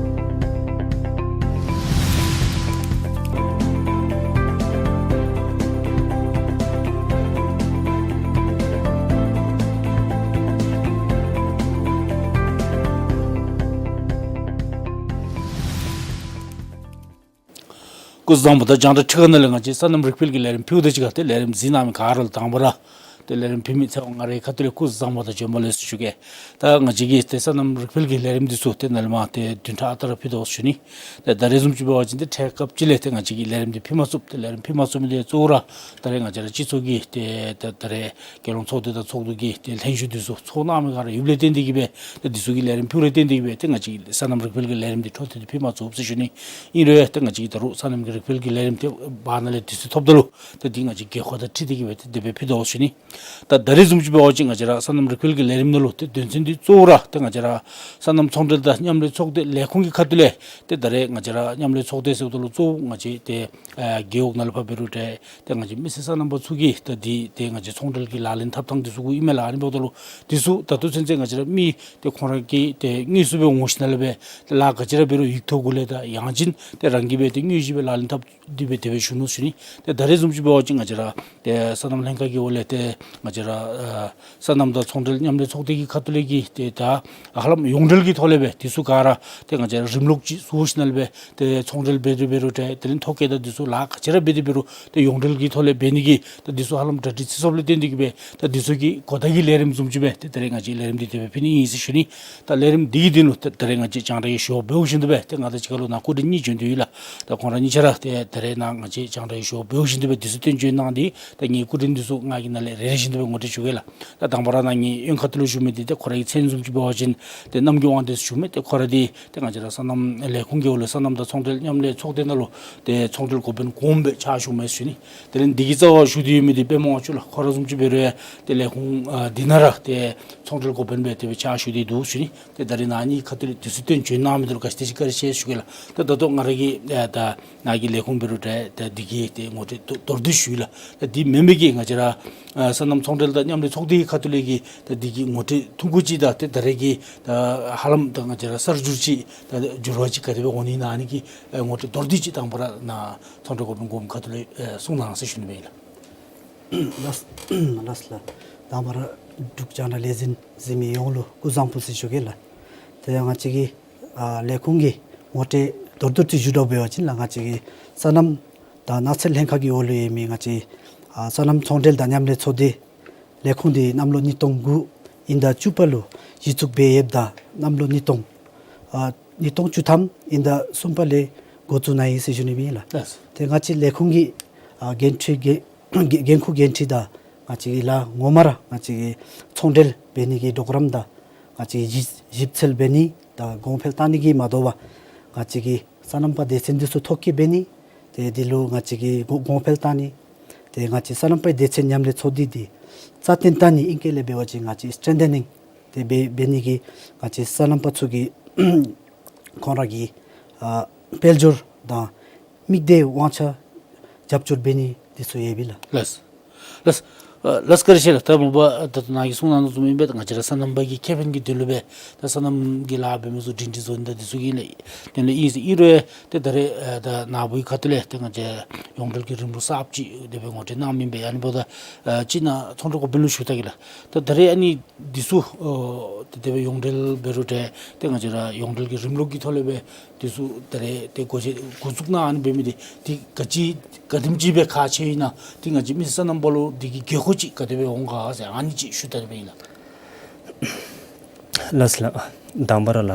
སྐུ་གཟུགས་བཟང་པོ་དང་། རྒྱང་བསྒྲགས་ཁྲི་ཁ་ནང་ལས་ང་བཅས་སོ་ནམ་རིག་འཕེལ་གྱི་ལས་རིམ་ཕུལཝ་ད་གཅིག་ཁར་ཏེ་ལས་རིམ་གཟིགས་གནང་མི་ག་ར་ལུ་དང་པ་ར་ཏེ་ལས་རིམ་ཕུལ་མི་ཚེ་དབང་ང་རའི་ཁ་ཐུག་ལས་སྐུ་གཟུགས་བཟང་པོ་དང་བྱོན་པ་ལེགས་སོ་ཞུ་གེ། ད་ང་བཅས་ཀྱི་ཏེ་སོ་ནམ་རིག་འཕེལ་གྱི་ལས་རིམ་འདི་ཚུ་ཏེ་ནཱ་ལས་མར་ཏེ་བདུན་ཕྲག་ཨ་རྟག་ར་ཕུལ་དོ་ཞུ་ནི། ཏེ་ད་རེས་བཟུམ་ཅིག་འབད་བ་ཅིན་ཏེ་འཕྲལ་སྐབས་ཅིག་ལས་ཏེ་ང་བཅས་ཀྱིས་ལས་རིམ་འདི་ཕུལ་མ་ཚུགས། ཏེ་ལས་རིམ་ཕུལ་མ་ཚུགས་མི་འདི་གཙོ་བོ་ར་ད་རེས་ང་བཅས་ར་སྤྱི་ཚོགས་ཀྱི་ཏེ་ད་ད་རེས་རྒྱལ་ཡོངས་ཚོགས་སྡེ་དང་ཚོགས་འདུ་གི་ཏེ་ལྷན་ཞུགས་འདི་ཚུ་ཚོགས་གནང་མི་ག་ར་ཡོདཔ་ལས་བརྟེན་ཏེ་གིས་སྦེ་ཏེ་འདི་ཚུ་གི་ལས་རིམ་ཕུལ་རེ་བརྟེན་ཏེ་གིས་སྦེ་ཏེ་ང་བཅས་ཀྱིས་སོ་ནམ་རིག་འཕེལ་གྱི་ལས་རིམ་འདི་འཕྲོ་མཐུད་དེ་ཕུལ་མ་ཚུགས་ཟེར་ཞུ་ནི། ཨིན་རུང་ཏེ་ང་བཅས་ཀྱིས་ད་རུང་སོ་ནམ་གྱི་རིག་འཕེལ་གྱི་ལས་རིམ་འདི་བར་ན་ལས་དུས་ཚོད་ཐོབ་ད་ལུ་ཏེ་འདི་ང་བཅས་དགོས་མཁོ་དང་འཁྲིལ་ཏེ་གིས་སྦེ་ཏེ་དེ་སྦེ་ཕུལ་དོ་ཞུ་ནི། ད་ད་རེས་བཟུམ་ཅིག་འབད་བ་ཅིན་ང་བཅས་ར་སོ་ནམ་རིག་འཕེལ་གྱི་ལས་རིམ་ནང་ལུ་ཏེ་དོན་ཚན་འདི་གཙོ་བོ་ར་ཏེ་ང་བཅས་ར་སོ་ནམ་ཚོང་འབྲེལ་དང་མཉམ་ལས་ཚོགས་སྡེ་ལས་ཁུངས་ཀྱི་ཁ་ཐུག་ལས་ཏེ་ད་རེས་ང་བཅས་ར་མཉམ་ལས་ཚོགས་སྡེ་ཟེརཝ་ད་ལུ་གཙོ་བོ་ང་བཅས་ཏེ་ཨ་རྒེད་འོག་ནང་ལུ་ཕར་འབད་རུང་འདྲ་ཏེ་ང་བཅས་མི་སེར་སོ་ནམ་པ་ཚུ་གིས་ད་འདི་ཏེ་ང་བཅས་ཚོང་འབྲེལ་གྱི་ལག་ལེན་འཐབ་ཐངས་འདི་ཚུ་གུ་ཨིན་མས་ལགས། ཨ་ནི་འབདཝ་ད་ལུ་འདི་ཚུ་ད་ལྟོ་ཚུན་ཚོད་ང་བཅས་ར་མི་ཏེ་ཁོང་ར་གིས་ཏེ་དངོས་སུ་སྦེ་འོང་ཞིནམ་ལས་སྦེ་ཏེ་ལཱ་ག་ཅི་ར་འབད་རུང་ཡིག་ཐོག་གུ་ལས་དང་ཡང་ཅིན་ཏེ་རང་གིས་སྦེ་ཏེ་དངོས་གཞི་སྦེ་ལག་ལེན་འཐབ་སྟེ་སྦེ་དེ་སྦེ་བཞུགས་ནུག་ཞུ་ནི། ཏེ་ད་རེས་བཟུམ་ཅིག་འབད་བ་ཅིན་ང་བཅས་ར་ཏེ་སོ་ནམ་ལྷན་ཁག་གི་འོག་ལས་ཏེ་ང་བཅས་ར་ཨ་སོ་ནམ་དང་ཚོང་འབྲེལ་མཉམ་ལས་ཚོགས་སྡེ་གི་ཁ་ཐུག་ལས་ཀྱི་ཏེ་ད་ཧ་ལམ་ཡོངས་འབྲེལ་གྱི་ཐོག་ལས་སྦེ་འདི་ཚུ་ག་ར་ཏེ་ང་བཅས་ར་རིམ་ལུགས་ཅིག་བཟོ་ཞིནམ་ལས་སྦེ་ཏེ་ཚོང་འབྲེལ་འབད་དེ་འབད་རུང་འདྲ་དེ་ལས་ཐོ་བཀོད་དང་འདི་ཚུ་ལཱ་ག་ཅི་ར་འབད་དེ་འབད་རུང་ཏེ་ཡོངས་འབྲེལ་གྱི་ཐོག་ལས་འབད་ནི་གི་ད་འདི་ཚུ་ཧ་ལམ་གྲ་སྒྲིག་ཚིག་ཚབ་ལས་བརྟེན་ཏེ་གིས་སྦེ་ད་འདི་ཚུ་གི་གོ་བརྡ་གི་ལས་རིམ་བཟུམ་ཅིག་སྦེ་ཏེ་ད་རེས་ང་བཅས་ལས་རིམ་འདི་དེ་སྦེ་ཕུལ་ནི་ཨིན་ཟེར་ཞུ་ནི། ད་ལས་རིམ་འདི་གི་དོན་ལུ་ད་ད་རེས་ང་བཅས་རྒྱང་བསྒྲགས་ཀྱི་ཞུ་བ་འབདཝ་བཞིན་དུ་སྦེ་ཏེ་ང་དང་གཅིག་ཁར་ལུ་ནཱ་སྐུ་མགྲོན་གཉིས་བྱོན་ཏེ་ཡོད་ལགས། ད་ཁོང་ར་གཉིས་ཆ་ར་ཏེ་ད་རེས་ནཱ་ང་བཅས་རྒྱང་བསྒྲགས་ཀྱི་ཞུ་བ་འབདཝ་བཞིན་དུ་སྦེ་དུས་ཚོད་བཏོན་བྱོན་གནང་སྟེ་ད་ངེའི་སྐུ་མགྲོན་འདི་ཚུ་ང་གིས་ནཱ་ལས་རེ་རེ་བཞིན་དུ་སྦེ་ངོ་སྤྲོད་ཞུ་གེ་ལགས། ད་དང་པ་ར་ནཱ་ངེའི་གཡོན་ཁ་ཐུག་ལུ་བཞུགས་མི་འདི་ཏེ་ཁོ་རའི་མཚན་བཟུམ་ཅིག་འབད་བ་ཅིན་ཏེ་རྣམ་རྒྱལ་དབང་འདུས་ཟེར་ཞུ་མི་ཏེ་ཁོ་ར་འདི་ཏེ་ང་བཅས་ར་སོ་ནམ་ལས་ཁུངས་ཀྱི་འོག་ལས་སོ་ནམ་དང་ཚོང་འབྲེལ་མཉམ་ལས་ཚོགས་སྡེ་ནང་ལུ་ཏེ་ཚོང་འབྲེལ་འགོ་དཔོན་གོངམ་སྦེ་ཕྱག་ཞུ་མི་ཟེར་ཞུ་ནི། དེ་ལས་འདི་གི་རྩ་བར་བཞུགས་ཏེ་ཡོད་མི་འདི་དཔལ་མོ་དབང་ཕྱུག་ལགས། ཁོ་ར་བཟུམ་ཅིག་འབད་རུང་ཡང་ཏེ་ལས་ཁུངས་ཨ་འདི་ནང་ར་ཏེ་ཚོང་འབྲེལ་འགོ་དཔོན་སྦེ་དེ་སྦེ་ཕྱག་ཞུ་སྟེ་འདུག་ཟེར་ཞུ་ནི། ཏེ་ད་རེས་ནཱ་ཨ་ནི་ཁ་ཐུག་ལས་དུས་ཚོད་བཏོན་བྱོན་གནང་མི་འདི་ལུ་ག་ཅི་དེ་ཅིག་བཀའ་དྲིན་ཆེ་ཟེར་ཞུ་གེ་ལགས། ཏེ་ད་ལྟོ་ང་ར་གིས་ཨེ་ད་ནཱ་གི་ལས་ཁུངས་འབད་རུང་འདྲ་ཏེ་འདི་གི་ཏེ་ངོ་སྤྲོད་མདོར་བསྡུས་ཞུ་ཡི་ལགས། ཏེ་འདི་མེན་པའི་གི་ང་བཅས་ར་ཨ་སོ་ནམ་ཚོང་འབྲེལ་དང་མཉམ་ལས་ཚོགས་སྡེ་གི་ཁ་ཐུག་ལས་ཀྱི་ཏེ་འདི་གི་ངོ་སྤྲོད་ཐུང་ཀུ་ཅིག་དང་ཏེ་ད་རེས་ཀྱི་ད་ཧ་ལམ་ད་ང་བཅས་ར་གསར་འགྱུར་ཅིག་ད་འགྱུར་བ་ཅིག་ག་དེ་སྦེ་འོང་ནི་ཨིན་ན་ཨ་ནི་གི་ཨེ་ངོ་སྤྲོད་མདོར་བསྡུས་ཅིག་དང་པ་ར་ནཱ་ཚོང་འབྲེལ་འགོ་དཔོན་གོངམ་ཁ་ཐུག་ལས་ཨེ་གསུང་གནང་ཟེར་ཞུ་ནི་སྦེ་ཨིན་ལགས། ལགས་ལགས་ལགས། དང་པ་ར་འབྲུག་རྒྱང་བསྒྲགས་ལས་འཛིན་གཟིགས་མི་ཡོངས་ལུ་སྐུ་གཟུགས་བཟང་པོ་ཟེར་ཞུ་གེ་ལགས། དེ་ཡང་ང་བཅས་ཀྱི་ཨ་ལས་ཁུངས་ཀྱི་ངོ་སྤྲོད་མདོར་བསྡུས་ཅིག་ཞུ་དོ་འབད་བ་ཅིན་ལགས། ང་བཅས་ཀྱི་སོ་ནམ་དང་ནགས་ཚལ་ལྷན་ཁག་གི་འོག་ལུ་ཡོད་མི་ང་བཅས་ཨ་སོ་ནམ་ཚོང་འབྲེལ་དང་མཉམ་ལས་ཚོགས་སྡེ་ལས་ཁུངས་འདི་གནམ་ལོ་ཉིས་སྟོང་དགུ་དབྱིན་ཟླ་བཅུ་པ་ལུ་གཞི་བཙུགས་འབད་ཡོདཔ་ད་གནམ་ལོ་ཉིས་སྟོང་ཨ་ཉིས་སྟོང་བཅུ་ཐམ་དབྱིན་ཟླ་གསུམ་པ་ལས་འགོ་བཙུགས་གནང་ཡི་ཟེར་ཞུ་ནི་སྦེ་ཨིན་ལགས། ལགས། ཏེ་ང་བཅས་ལས་ཁུངས་ཀྱི་ཨ་འགན་འཁྲི་འགན་འགན་འཁུར་འགན་འཁྲི་དང་ང་བཅས་ཀྱི་ལཱ་ངོ་མ་ར་ང་བཅས་ཀྱི་ཚོང་འབྲེལ་འབད་ནི་གི་གྲོགས་རམ་དང་ང་བཅས་ཀྱི་ཞིབ་ཞིབ་འཚོལ་འབད་ནི་དང་གོང་འཕེལ་བཏང་ནི་གི་མ་དོ་བར་ང་བཅས་ཀྱི་སོ་ནམ་པ་སྡེ་ཚན་འདི་ཚུ་ཐོ་བཀོད་འབད་ནི་ཏེ་འདི་ལུ་ང་བཅས་ཀྱིས་གོང་གོང་འཕེལ་བཏང་ནི། ཏེ་ང་བཅས་སོ་ནམ་པའི་སྡེ་ཚན་མཉམ་ལས་ཚོགས་སྡེ་འདི་རྩ་བརྟན་བཏང་ནི་ཨིང་སྐད་ལས་འབད་བ་ཅིན་ང་བཅས་སི་ཊེན་ཐེ་ནིང་ཏེ་འབད་འབད་ནི་གི་ང་བཅས་སོ་ནམ་པ་ཚུ་གིས་ཁོང་ར་གི་ཨ་དཔལ་འབྱོར་དང་དམིགས་གཏད་དབང་ཆ་རྒྱབ་སྐྱོར་འབད་ནི་འདི་ཚུ་ཡོད་པས་ལགས། ལགས། ལགས། ཨ་ལགས་བཀའ་དྲིན་ཆེ་ལགས། ད་མ་པ་ད་ལྟོ་ནཱ་གིས་གསུང་གནང་དོ་བཟུམ་ཨིན་པས། ད་ང་བཅས་ར་སོ་ནམ་པ་གི་ཁེ་ཕན་གྱི་དོན་ལུ་སྦེ་ད་སོ་ནམ་གྱི་ལཱ་འབད་མི་ཚུ་སྒྲིང་སྒྲི་བཟོ་ནི་དང་འདི་ཚུ་གི་ལས་དོན་ལུ་ཨིན་ཟེར་ཨིན་རུང་ཡང་ཏེ་ད་རེས་ཨ་ད་ནཱ་བུའི་ཁ་ཐུག་ལས་ཏེ་ང་བཅས་ཡོངས་འབྲེལ་གྱི་རིམ་ལུགས་གསརཔ་ཅིག་དེ་སྦེ་ངོ་སྤྲོད་གནངམ་ཨིན་པས། ཨ་ནི་འབདཝ་ད་ཨ་ཅིག་ནཱ་ཚོང་འབྲེལ་འགོ་དཔོན་ལུ་ཞུ་ད་གེ་ལགས། ད་ད་རེས་ཨ་ནི་འདི་ཚུ་ཨོ་ཏེ་དེ་སྦེ་ཡོངས་འབྲེལ་འབད་རུང་འདྲ་ཏེ་ང་བཅས་ར་ཡོངས་འབྲེལ་གྱི་རིམ་ལུགས་ཀྱི་ཐོག་ལས་སྦེ་འདི་ཚུ་ད་རེས་ཏེ་འགོ་འབྱེད་འགོ་བཙུགས་གནང་ཨ་ནི་འབད་མི་འདི་ཏེ་ག་ཅི་ག་དེམ་ཅིག་སྦེ་ཁག་ཆེ་ཨིན་ན། ཏེ་ང་བཅས་མི་སེར་སོ་ནམ་པ་ལུ་འདི་གི་དགོས་མཁོ་ཅིག་ག་དེ་སྦེ་འོང་ག་ཟེར་ཨ་ནི་ཅིག་ཞུ་ད་རེས་སྦེ་ཨིན་ལགས། ལགས་ལགས། དང་པ་ར་ལགས་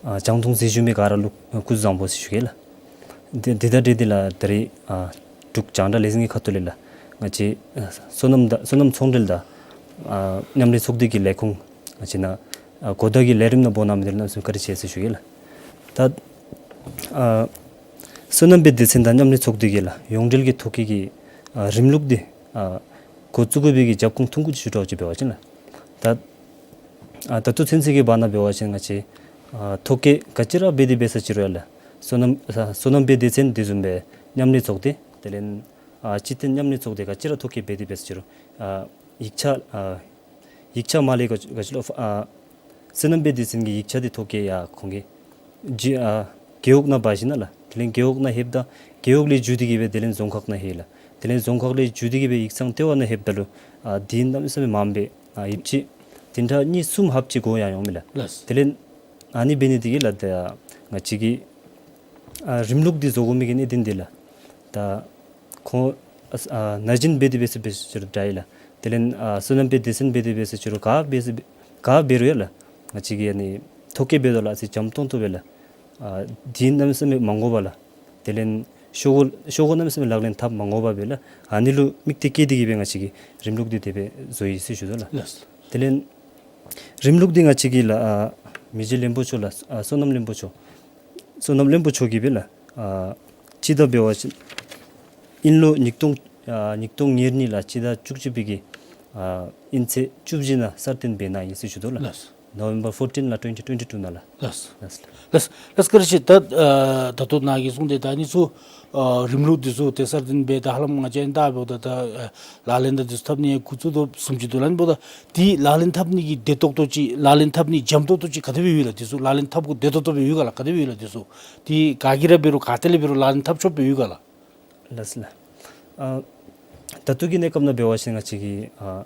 ཨ་བྱང་སྟོང་གཟིགས་ཞུ་མི་ག་ར་ལུ་སྐུ་གཟུགས་བཟང་པོ་ཟེར་ཞུ་གེ་ལགས། འདི་འདི་དང་འབྲེལ་ཏེ་ལགས་ད་རེས་ཨ་འབྲུག་རྒྱང་བསྒྲགས་ལས་འཛིན་གྱི་ཁ་ཐུག་ལས་ལགས་ང་བཅས་ཨ་སོ་ནམ་དང་སོ་ནམ་ཚོང་འབྲེལ་དང་ཨ་མཉམ་ལས་ཚོགས་སྡེ་གི་ལས་ཁུངས་ང་བཅས་ནཱ་ཨ་གོ་བརྡ་གི་ལས་རིམ་ནང་འབོ་གནང་མི་འདི་ལུ་གནམ་མེད་ས་མེད་བཀའ་དྲིན་ཆེ་ཟེར་ཞུ་གེ་ལགས། ད་ཨ་སོ་ནམ་པའི་སྡེ་ཚན་དང་མཉམ་ལས་ཚོགས་སྡེ་གིས་ལགས་ཡོངས་འབྲེལ་གྱི་ཐོ་བཀོད་ཀྱི་ཨ་རིམ་ལུགས་འདི་ཨ་འགོ་བཙུགས་དགོ་པའི་གི་རྒྱབ་ཁུངས་ཐུང་ཀུ་ཅིག་ཞུ་དགོཔ་ཅིག་འབད་བ་ཅིན་ལགས། ད་ཨ་ད་ལྟོ་ཚུན་ཚོད་ཀྱི་བར་ན་འབད་བ་ཅིན་ང་བཅས་ཨ་ཐོ་བཀོད་ག་ཅི་ར་འབད་དེ་འབད་ས་ཅིག་རུང་ཡང་ལགས་སོ་ནམ་ཨ་སོ་ནམ་པའི་སྡེ་ཚན་དེ་བཟུམ་སྦེ་མཉམ་ལས་ཚོགས་སྡེ་དེ་ལས་ཨ་སྤྱི་མཐུན་མཉམ་ལས་ཚོགས་སྡེ་ག་ཅི་ར་ཐོ་བཀོད་འབད་དེ་འབད་ས་ཅིག་རུང་ཨ་ཡིག་ཆ་ཨ་ཡིག་ཆ་མ་ལས་ག་ག་ཅི་ལོ་ཨ་སོ་ནམ་པའི་སྡེ་ཚན་གྱི་ཡིག་ཆ་འདི་ཐོ་བཀོད་ཡང་ཁོང་གིས་ཇི་ཨ་རྒེད་འོག་ནང་འབག་ཞིནམ་ལས་དེ་ལས་རྒེད་འོག་ནང་ལྷོདཔ་ད་རྒེད་འོག་ལས་བརྒྱུད་དེ་གིས་སྦེ་དེ་ལས་རྫོང་ཁག་ནང་ལྷོད་ལགས། དེ་ལས་རྫོང་ཁག་ལས་བརྒྱུད་དེ་གིས་སྦེ་ཡིག་ཚང་ལྟེ་བ་ནང་ལྷོདཔ་ད་ལུ་ཨ་དེ་གནམ་མེད་ས་མེད་མངམ་སྦེ་ཨ་ཡོདཔ་ཅིག་བདུན་ཕྲག་གཉིས་གསུམ་ལྷགཔ་ཅིག་འགོར་ཡང་འོང་མས་ལགས། ལགས། དེ་ལས་ཨ་ནི་འབད་ནི་དེ་གིས་ལགས་ད་ང་བཅས་ཀྱིས་ཨ་རིམ་ལུགས་འདི་བཟོ་དགོ་མི་གི་གནད་དོན་འདི་ལགས། ད་ཁོང་ཨ་ཨ་ན་གཞོན་འབད་དེ་འབད་ས་འབད་ས་ཅིག་རུང་འདྲ་ཡི་ལགས། དེ་ལས་ཨ་སོ་ནམ་པའི་སྡེ་ཚན་འབད་དེ་འབད་ས་ཅིག་རུང་ག་འབད་ས་ག་འབད་རུང་ཡང་ལགས་ང་བཅས་ཀྱིས་ཨ་ནི་ཐོ་བཀོད་འབད་དོ་ལགས་ཟེར་འཇམ་ཏོང་ཏོ་སྦེ་ལགས་ཨ་དེ་གནམ་མེད་ས་མེད་མ་དགོ་པར་ལགས། དེ་ལས་ཤོག་གུ་ཤོག་གུ་གནམ་མེད་ས་མེད་ལག་ལེན་འཐབ་མ་དགོ་པར་སྦེ་ལགས་ཨ་ནི་ལུ་དམིགས་གཏད་བསྐྱེད་དེ་གིས་སྦེ་ང་བཅས་ཀྱིས་རིམ་ལུགས་འདི་དེ་སྦེ་བཟོ་ཡི་ཟེར་ཞུ་དོ་ལགས། ལགས། དེ་ལས་རིམ་ལུགས་འདི་ང་བཅས་ཀྱིས་ལགས་ཨ་མི་རྗེ་བློན་པོ་མཆོག་ལགས་ཨ་སོ་ནམ་བློན་པོ་མཆོག་སོ་ནམ་བློན་པོ་མཆོག་གིས་སྦེ་ལགས་ཨ་སྤྱི་ཟླ་འབད་བ་ཅིན་དབྱིན་ལོ་ཉིས་སྟོང་ཨ་ཉིས་སྟོང་ཉེར་གཉིས་ལགས་སྤྱི་ཟླ་བཅུ་གཅིག་པའི་གི་ཨ་དབྱིན་ཚེས་བཅུ་བཞི་ནང་སྲ་བརྟན་འབད་གནང་ཡི་ཟེར་ཞུ་དོ་ལགས། ལགས། November fourteen ལགས་twenty twenty two ནང་ལགས། ལགས། ལགས། ལགས། ལགས་བཀའ་དྲིན་ཆེ། ད་ཨ་ད་ལྟོ་ནཱ་གིས་གསུངས་ཏེ་ད་ཨ་ནི་ཚུ་ཨ་རིམ་ལུགས་འདི་ཚུ་ཏེ་སྲ་བརྟན་འབད་ད་ཧ་ལམ་ང་བཅས་ཨ་ནི་ད་འབདཝ་ད་ད་ཨ་ལག་ལེན་དང་འདི་ཚུ་འཐབ་ནི་འགོ་བཙུགས་དོ་བཟུམ་ཅིག་འདུག་ལགས། ཨ་ནི་འབདཝ་ད་འདི་ལག་ལེན་འཐབ་ནི་གི་བདེ་ཏོག་ཏོ་ཅིག་ལག་ལེན་འཐབ་ནི་འཇམ་ཏོག་ཏོ་ཅིག་ག་དེ་སྦེ་ཡོད་ལགས། འདི་ཚུ་ལག་ལེན་འཐབ་དགོ་བདེ་ཏོག་ཏོ་སྦེ་ཡོད་ག་ལགས། ག་དེ་སྦེ་ཡོད་ལགས། འདི་ཚུ་འདི་ག་གིས་ར་འབད་རུང་ག་ཏེ་ལས་འབད་རུང་ལག་ལེན་འཐབ་ཆོགཔ་སྦེ་ཡོད་ག་ལགས། ལགས་ལགས། ཨ་ད་ལྟོ་གི་གནས་སྐབས་ནང་འབད་བ་ཅིན་ང་བཅས་ཀྱིས་ཨ་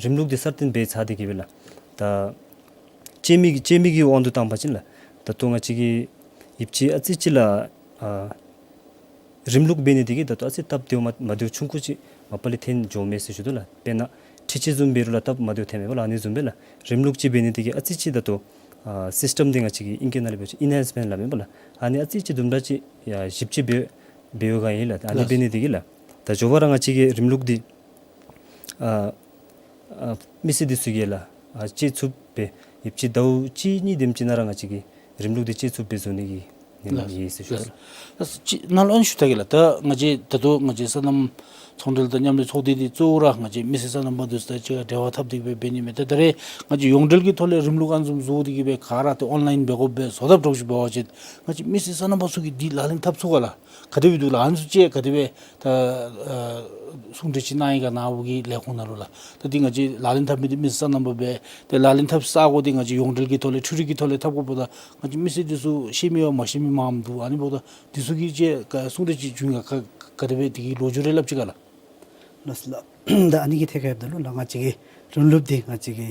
རིམ་ལུགས་འདི་སྲ་བརྟན་འབད་ཚར་ཏེ་གིས་སྦེ་ལགས་ད་སྤྱོད་མི་གི་སྤྱོད་མི་གི་དབང་དུ་བཏང་པ་ཅིན་ལགས་ད་ལྟོ་ང་བཅས་ཀྱིས་ཡོདཔ་ཅིག་ཨ་ཙི་ཅིག་ལགས་ཨ་རིམ་ལུགས་འབད་ནི་དེ་གིས་ད་ལྟོ་ཨ་ཙི་སྟབས་བདེཝ་མ་མ་བདེཝ་ཆུང་ཀུ་ཅིག་མ་པ་ལས་ཐོན་འགྱོཝ་མས་ཟེར་ཞུ་དོ་ལགས། དཔེར་ན་འཕྲུལ་ཆས་བཟུམ་འབད་རུང་ལགས་སྟབས་མ་བདེཝ་ཐོནམ་མས་པ་ལགས། ཨ་ནི་བཟུམ་སྦེ་ལགས་རིམ་ལུགས་ཅིག་འབད་ནི་དེ་གིས་ཨ་ཙི་ཅིག་ད་ལྟོ་ཨ་སིསི་ཊམ་འདི་ང་བཅས་ཀྱིས་ཨིང་སྐད་ནང་ལས་འབད་བ་ཅིན་ཨེན་ཧེནསི་མེནཊ་སླབ་མས་པ་ལགས། ཨ་ནི་ཨ་ཙི་ཅིག་དུམ་གྲ་ཅིག་ཡར་ཞིབ་ཅིག་འབད་འབདཝ་ག་ཨིན་ལགས། ཨ་ནི་ལགས། འབད་ནི་དེ་གིས་ལགས་ད་མགྱོགས་པ་ར་ང་བཅས་ཀྱི་རིམ་ལུགས་འདི་ཨ་ཨ་མི་སེར་འདི་ཚུ་གིས་ལགས་ཨ་སྤྱོད་ཚུགསཔ་སྦེ་ཡོདཔ་ཅིག་ཟླཝ་གཅིག་གཉིས་དེམ་ཅིག་ནང་ར་ང་བཅས་ཀྱིས་རིམ་ལུགས་འདི་སྤྱོད་ཚུགསཔ་སྦེ་བཟོ་ནི་གི་ནི་ལགས། ཡོད་ཟེར་ཞུ་ལགས། དོ་ལགས། ལགས་ཅིག་ནཱ་ལུ་ཨ་ནི་ཞུ་ད་གེ་ལགས། ད་ང་བཅས་ད་ལྟོ་ང་བཅས་སོ་ནམ་ཚོང་འབྲེལ་དང་མཉམ་ལས་ཚོགས་སྡེ་འདི་གཙོ་བོ་ར་ང་བཅས་མི་སེར་སོ་ནམ་པ་འདི་ཚུ་དང་གཅིག་ཁར་འབྲེལ་བ་འཐབ་སྟེ་གིས་སྦེ་འབད་ནི་མས། ད་ད་རེས་ང་བཅས་ཡོངས་འབྲེལ་གྱི་ཐོག་ལས་རིམ་ལུགས་ཨ་ནི་བཟུམ་བཟོ་སྟེ་གིས་སྦེ་ག་ར་ཏེ་ཨོན་ལའིན་འབད་དགོཔ་སྦེ་བཟོ་དཔ་འདྲཝ་ཅིག་འབད་བ་ཅིན་ང་བཅས་མི་སེར་སོ་ནམ་པ་ཚུ་གིས་འདི་ལག་ལེན་འཐབ་ཚུགས་ག་ལགས། ག་དེ་སྦེ་འདུག་ལགས། ཨ་ནི་ཚུ་ཅིག་ག་དེ་སྦེ་ད་ཨ་གསུང་གྲོས་ཅིག་གནང་ཡི་ག་ནཱ་བུ་གི་ལས་ཁུངས་ནང་ལུ་ལགས། ད་འདི་ང་བཅས་ལག་ལེན་འཐབ་མི་འདི་མི་སེར་སོ་ནམ་པ་སྦེ་ཏེ་ལག་ལེན་འཐབ་ས་གོ་འདི་ང་བཅས་ཡོངས་འབྲེལ་གྱི་ཐོག་ལས་འཕྲུལ་རིག་གི་ཐོག་ལས་འཐབ་དགོཔ་ད་ང་བཅས་མི་སེར་འདི་ཚུ་ཤེས་མི་ཡང་མ་ཤེས་མི་མངམ་འདུག། ཨ་ནི་འབདཝ་ད་འདི་ཚུ་གི་ཅིག་གསུང་གྲོས་ཅིག་བྱུང་ཡི་ག་ག་ག་དེ་སྦེ་འདི་གི་ལོ་རྒྱུས་རེ་སླབ་ཅི་ག་ལགས། ལགས་སོ་ལགས། ད་ཨ་ནི་གི་ཐད་ཁར་ཡོདཔ་ད་ལུ་ལགས་ང་བཅས་ཀྱི་རིམ་ལུགས་འདི་ང་བཅས་ཀྱི་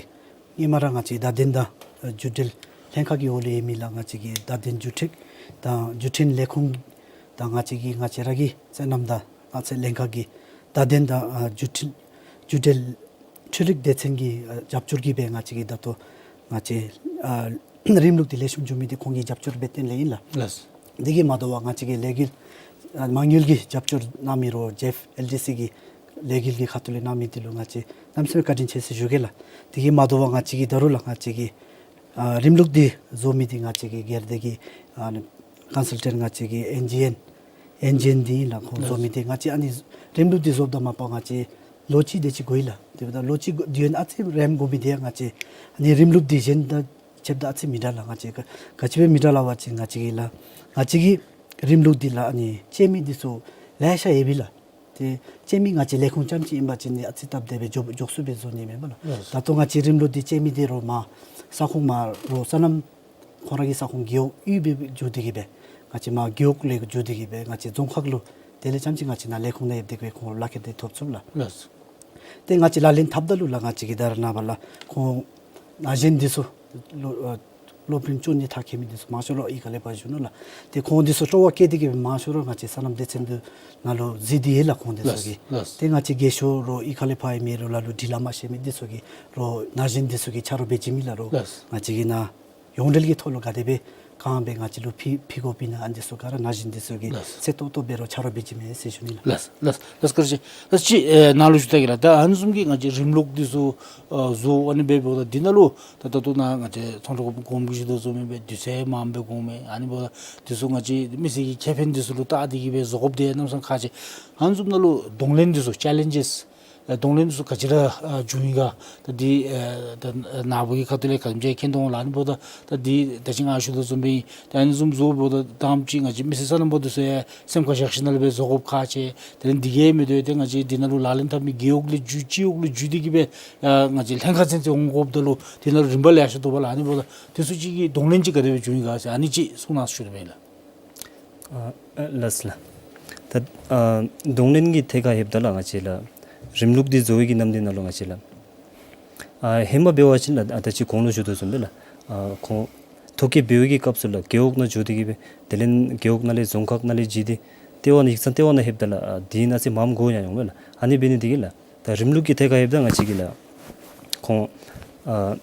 སྔོན་མ་ར་ང་བཅས་བརྡ་དོན་དང་བརྒྱུད་འབྲེལ་ལྷན་ཁག་གི་འོག་ལུ་ཡོད་མི་ལགས་ང་བཅས་ཀྱི་བརྡ་དོན་བརྒྱུད་འཕྲིན་དང་བརྒྱུད་འཕྲིན་ལས་ཁུངས་དང་ང་བཅས་ཀྱི་ང་བཅས་ར་གི་སོ་ནམ་དང་མངའ་ཚད་ལྷན་ཁག་གི་བརྡ་དོན་དང་ཨ་བརྒྱུད་འཕྲིན་བརྒྱུད་འབྲེལ་འཕྲུལ་རིག་སྡེ་ཚན་གྱི་ཨ་རྒྱབ་སྐྱོར་གྱིས་སྦེ་ང་བཅས་ཀྱིས་ད་ལྟོ་ང་བཅས་ཨ་རིམ་ལུགས་འདི་ལེགས་ཤོམ་འགྱོ་མི་འདི་ཁོང་གི་རྒྱབ་སྐྱོར་འབད་བརྟེན་ལས་ཨིན་ལགས། ལགས། འདི་གིས་མ་དོ་བར་ང་བཅས་ཀྱི་ལས་འགུལ་ཨ་མ་དངུལ་གྱི་རྒྱབ་སྐྱོར་གནང་མི་རོགས་ཇེཕ་ཨེལ་ཌི་སི་གི་ལས་འགུལ་གྱི་ཁ་ཐུག་ལས་གནང་མི་འདི་ལུ་ང་བཅས་གནམ་མེད་ས་མེད་བཀའ་དྲིན་ཆེ་ཟེར་ཞུ་གེ་ལགས། འདི་གིས་མ་དོ་བར་ང་བཅས་ཀྱིས་ད་རུང་ལགས་ང་བཅས་ཀྱི་ཨ་རིམ་ལུགས་འདི་བཟོ་མི་འདི་ང་བཅས་ཀྱི་སྒེར་སྡེ་གི་ཨ་ཀོན་སཱལ་ཊེནཊ་ང་བཅས་ཀྱི་ཨེན་ཇི་ཨེན་ཨེན་ཇི་ཨེན་འདི་ཨིན་ལགས། ཁོང་བཟོ་མི་འདི་ང་བཅས་ཨ་ནི་རིམ་ལུགས་འདི་བཟོཝ་ད་མ་པ་ང་བཅས་ལོ་གཅིག་དེ་ཅིག་འགོར་ཡི་ལགས། དེ་འབདཝ་ད་ལོ་གཅིག་འགོར་དུས་ཨ་ཙི་རནམ་འགོར་མི་འདི་ང་བཅས་ཨ་ནི་རིམ་ལུགས་འདི་གཞན་དང་ཕྱདཔ་ད་ཨ་ཙི་མི་འདྲ་ལགས། ང་བཅས་ག་ག་ཅི་སྦེ་མི་འདྲ་ལགས་པ་ཅིན་ང་བཅས་ཀྱི་ལགས་ང་བཅས་ཀྱི་རིམ་ལུགས་འདི་ལགས་ཨ་ནི་སྤྱོད་མི་འདི་ཚུ་ལེ་ཤ་ཡོད་པས་ལགས། ཏེ་སྤྱན་མི་ང་བཅས་ལས་ཁུངས་རྐྱངམ་ཅིག་ཨིན་པ་ཅིན་ནི་ཨ་ཙི་སྟབས་བདེ་སྦེ་འགྱོ་འགྱོ་ཚུགས་པས་ཟེར་ནི་མེན་པ་ལགས། ལགས། ད་ལྟོ་ང་བཅས་རིམ་ལུགས་འདི་སྤྱན་མི་འདི་རོགས་མ་ས་ཁོངས་མ་རོགས་སོ་ནམ་ཁོང་ར་གི་ས་ཁོངས་རྒེད་འོག་ཡུལ་སྦེ་འགྱོ་སྟེ་གི་སྦེ་ང་བཅས་མ་རྒེད་འོག་ལས་འགྱོ་སྟེ་གི་སྦེ་ང་བཅས་རྫོང་ཁག་ལུ་དེ་ལས་རྐྱངམ་ཅིག་ང་བཅས་ནཱ་ལས་ཁུངས་ནང་ཡོད་དེ་གི་སྦེ་ཁོང་ལུ་ལག་ཁྱེར་འདི་ཐོབ་ཚུགས་ལགས། ལགས། ཏེ་ང་བཅས་ལག་ལེན་འཐབ་ད་ལུ་ལགས་ང་བཅས་ཀྱིས་ད་རེས་ནངས་པ་ལགས་ཁོང་ན་གཞོན་འདི་ཚུ་ལོ་ཨ་སློབ་རིམ་བཅུ་གཉིས་མཐར་འཁྱོལ་མི་འདི་ཚུ་མང་ཤོས་ར་གཡུས་ཁ་ལས་ཕར་བཞུགས་ནུག་ལགས། ཏེ་ཁོང་འདི་ཚུ་སྤྲོ་བ་བསྐྱེད་དེ་གི་སྦེ་མང་ཤོས་ར་ང་བཅས་སོ་ནམ་སྡེ་ཚན་འདི་ནང་ལུ་འཛུལ་ཏེ་ཡོད་ལགས་ཁོང་འདི་ཚུ་གིས། ལགས། ཏེ་ང་བཅས་རྒས་ཤོས་རོགས་གཡུས་ཁ་ལས་ཕར་ཡོད་མི་རོགས་ལ་ལུ་འབྲི་ལྷག་མ་ཤེས་མི་འདི་ཚུ་གིས་རོགས་ན་གཞོན་འདི་ཚུ་གིས་ཆ་རོགས་འབད་བྱིན་མི་ལགས་རོགས། ལགས། ང་བཅས་ཀྱིས་ནཱ་ཡོངས་འབྲེལ་གྱི་ཐོག་ལུ་ག་དེ་སྦེ་གང་སྦེ་ང་བཅས་ལུ་ཕུལ་ཕུལ་དགོཔ་ཨིན་ན་ཨ་ནི་འདི་ཚུ་ག་ར་ན་གཞོན་འདི་ཚུ་གིས། ལགས། གསལ་ཏོག་ཏོ་འབད་རོགས་ཆ་རོགས་འབད་བྱིན་མས་ཟེར་ཞུ་ནི་ལགས། ལགས། ལགས། ལགས། བཀའ་དྲིན་ཆེ། ལགས། ཅིག་ཨེ་ནཱ་ལུ་ཞུ་ད་གེ་ལགས། ད་ཨ་ནི་བཟུམ་གྱི་ང་བཅས་རིམ་ལུགས་འདི་ཚུ་ཨ་བཟོ་ཨ་ནི་སྦེ་འབདཝ་ད་འདི་ནང་ལུ་ད་ད་ལྟོ་ནཱ་ང་བཅས་ཚོང་དྲུང་གོང་གོང་གིས་ཞུ་དོ་བཟུམ་སྦེ་དུས་ཚོད་མངམ་སྦེ་འགོརཝ་མས། ཨ་ནི་འབདཝ་ད་འདི་ཚུ་ང་བཅས་མི་སེར་གྱི་ཁེ་ཕན་འདི་ཚུ་ལུ་བལྟ་སྟེ་གི་སྦེ་བཟོ་དགོཔ་འདི་གནམ་མེད་ས་མེད་ཁག་ཆེ། ཨ་ནི་བཟུམ་ནང་ལུ་གདོང་ལེན་འདི་ཚུ་ཅེ་ལེན་ཇེས་ཨ་གདོང་ལེན་འདི་ཚུ་ག་ཅི་ར་ཨ་བྱུང་ཡི་ག། ད་འདི་ཨ་ད་ནཱ་བུ་གི་ཁ་ཐུག་ལས་ག་དེམ་ཅིག་མཁྱེན་དོ་འོང་ལགས། ཨ་ནི་འབདཝ་ད་ད་འདི་ད་ཅི་ང་ཞུ་དོ་བཟུམ་སྦེ་ད་ཨ་ནི་བཟུམ་བཟོཝ་ད་དང་པ་ཅིག་ང་བཅས་མི་སེར་སོ་ནམ་པ་འདི་ཚུ་ཡང་སེམས་ཁར་བཞག་ཞིནམ་ལས་སྦེ་བཟོ་དགོཔ་ཁག་ཆེ། དེ་ལས་འདི་གིས་མི་དོ་ཏེ་ང་བཅས་འདི་ནང་ལུ་ལག་ལེན་འཐབ་མི་རྒེད་འོག་ལས་བརྒྱུད་སྤྱི་འོག་ལས་བརྒྱུད་དེ་གི་སྦེ་ཨ་ང་བཅས་ལྷན་ཁག་ཚུན་ཚོད་འོང་དགོཔ་ད་ལུ་འདི་ནང་ལུ་རིམ་པ་ལེ་ཤ་འདུག་པ་ལགས། ཨ་ནི་འབདཝ་ད་འདི་ཚུ་ཅིག་གི་གདོང་ལེན་ཅིག་ག་དེ་སྦེ་བྱུང་ཡི་ག་ཟེར་ཨ་ནི་ཅིག་གསུང་གནང་ཞུ་ནི་མས་ལགས། ཨ་ཨ་ལགས་ལགས། ད་ཨ་གདོང་ལེན་གྱི་ཐད་ཁར་ལྷོདཔ་ད་ལགས་ང་བཅས་ལགས་རིམ་ལུགས་འདི་བཟོ་བའི་གི་ནམ་དུས་ནང་ལུ་ང་བཅས་ལགས་ཨ་ཧེ་མ་འབད་བ་ཅིན་ལགས་ཨ་ད་ཅི་གོང་ལུ་ཞུ་དོ་བཟུམ་སྦེ་ལགས་ཨ་ཁོང་ཐོ་བཀོད་འབད་བའི་གི་སྐབས་སུ་ལགས་རྒེད་འོག་ནང་འགྱོ་སྟེ་གི་སྦེ་དེ་ལས་རྒེད་འོག་ནང་ལས་རྫོང་ཁག་ནང་ལས་བརྒྱུད་དེ་ལྟེ་བ་ནང་ཡིག་ཚང་ལྟེ་བ་ནང་ལྷོདཔ་ད་ལགས་ཨ་དེ་ནང་ཚེ་མངམ་འགོར་ཡང་འོང་མས་ལགས། ཨ་ནི་འབད་ནི་དེ་གིས་ལགས་ད་རིམ་ལུགས་ཀྱི་ཐད་ཁར་ལྷོདཔ་ད་ང་བཅས་ཀྱིས་ལགས་ཁོང་ཨ་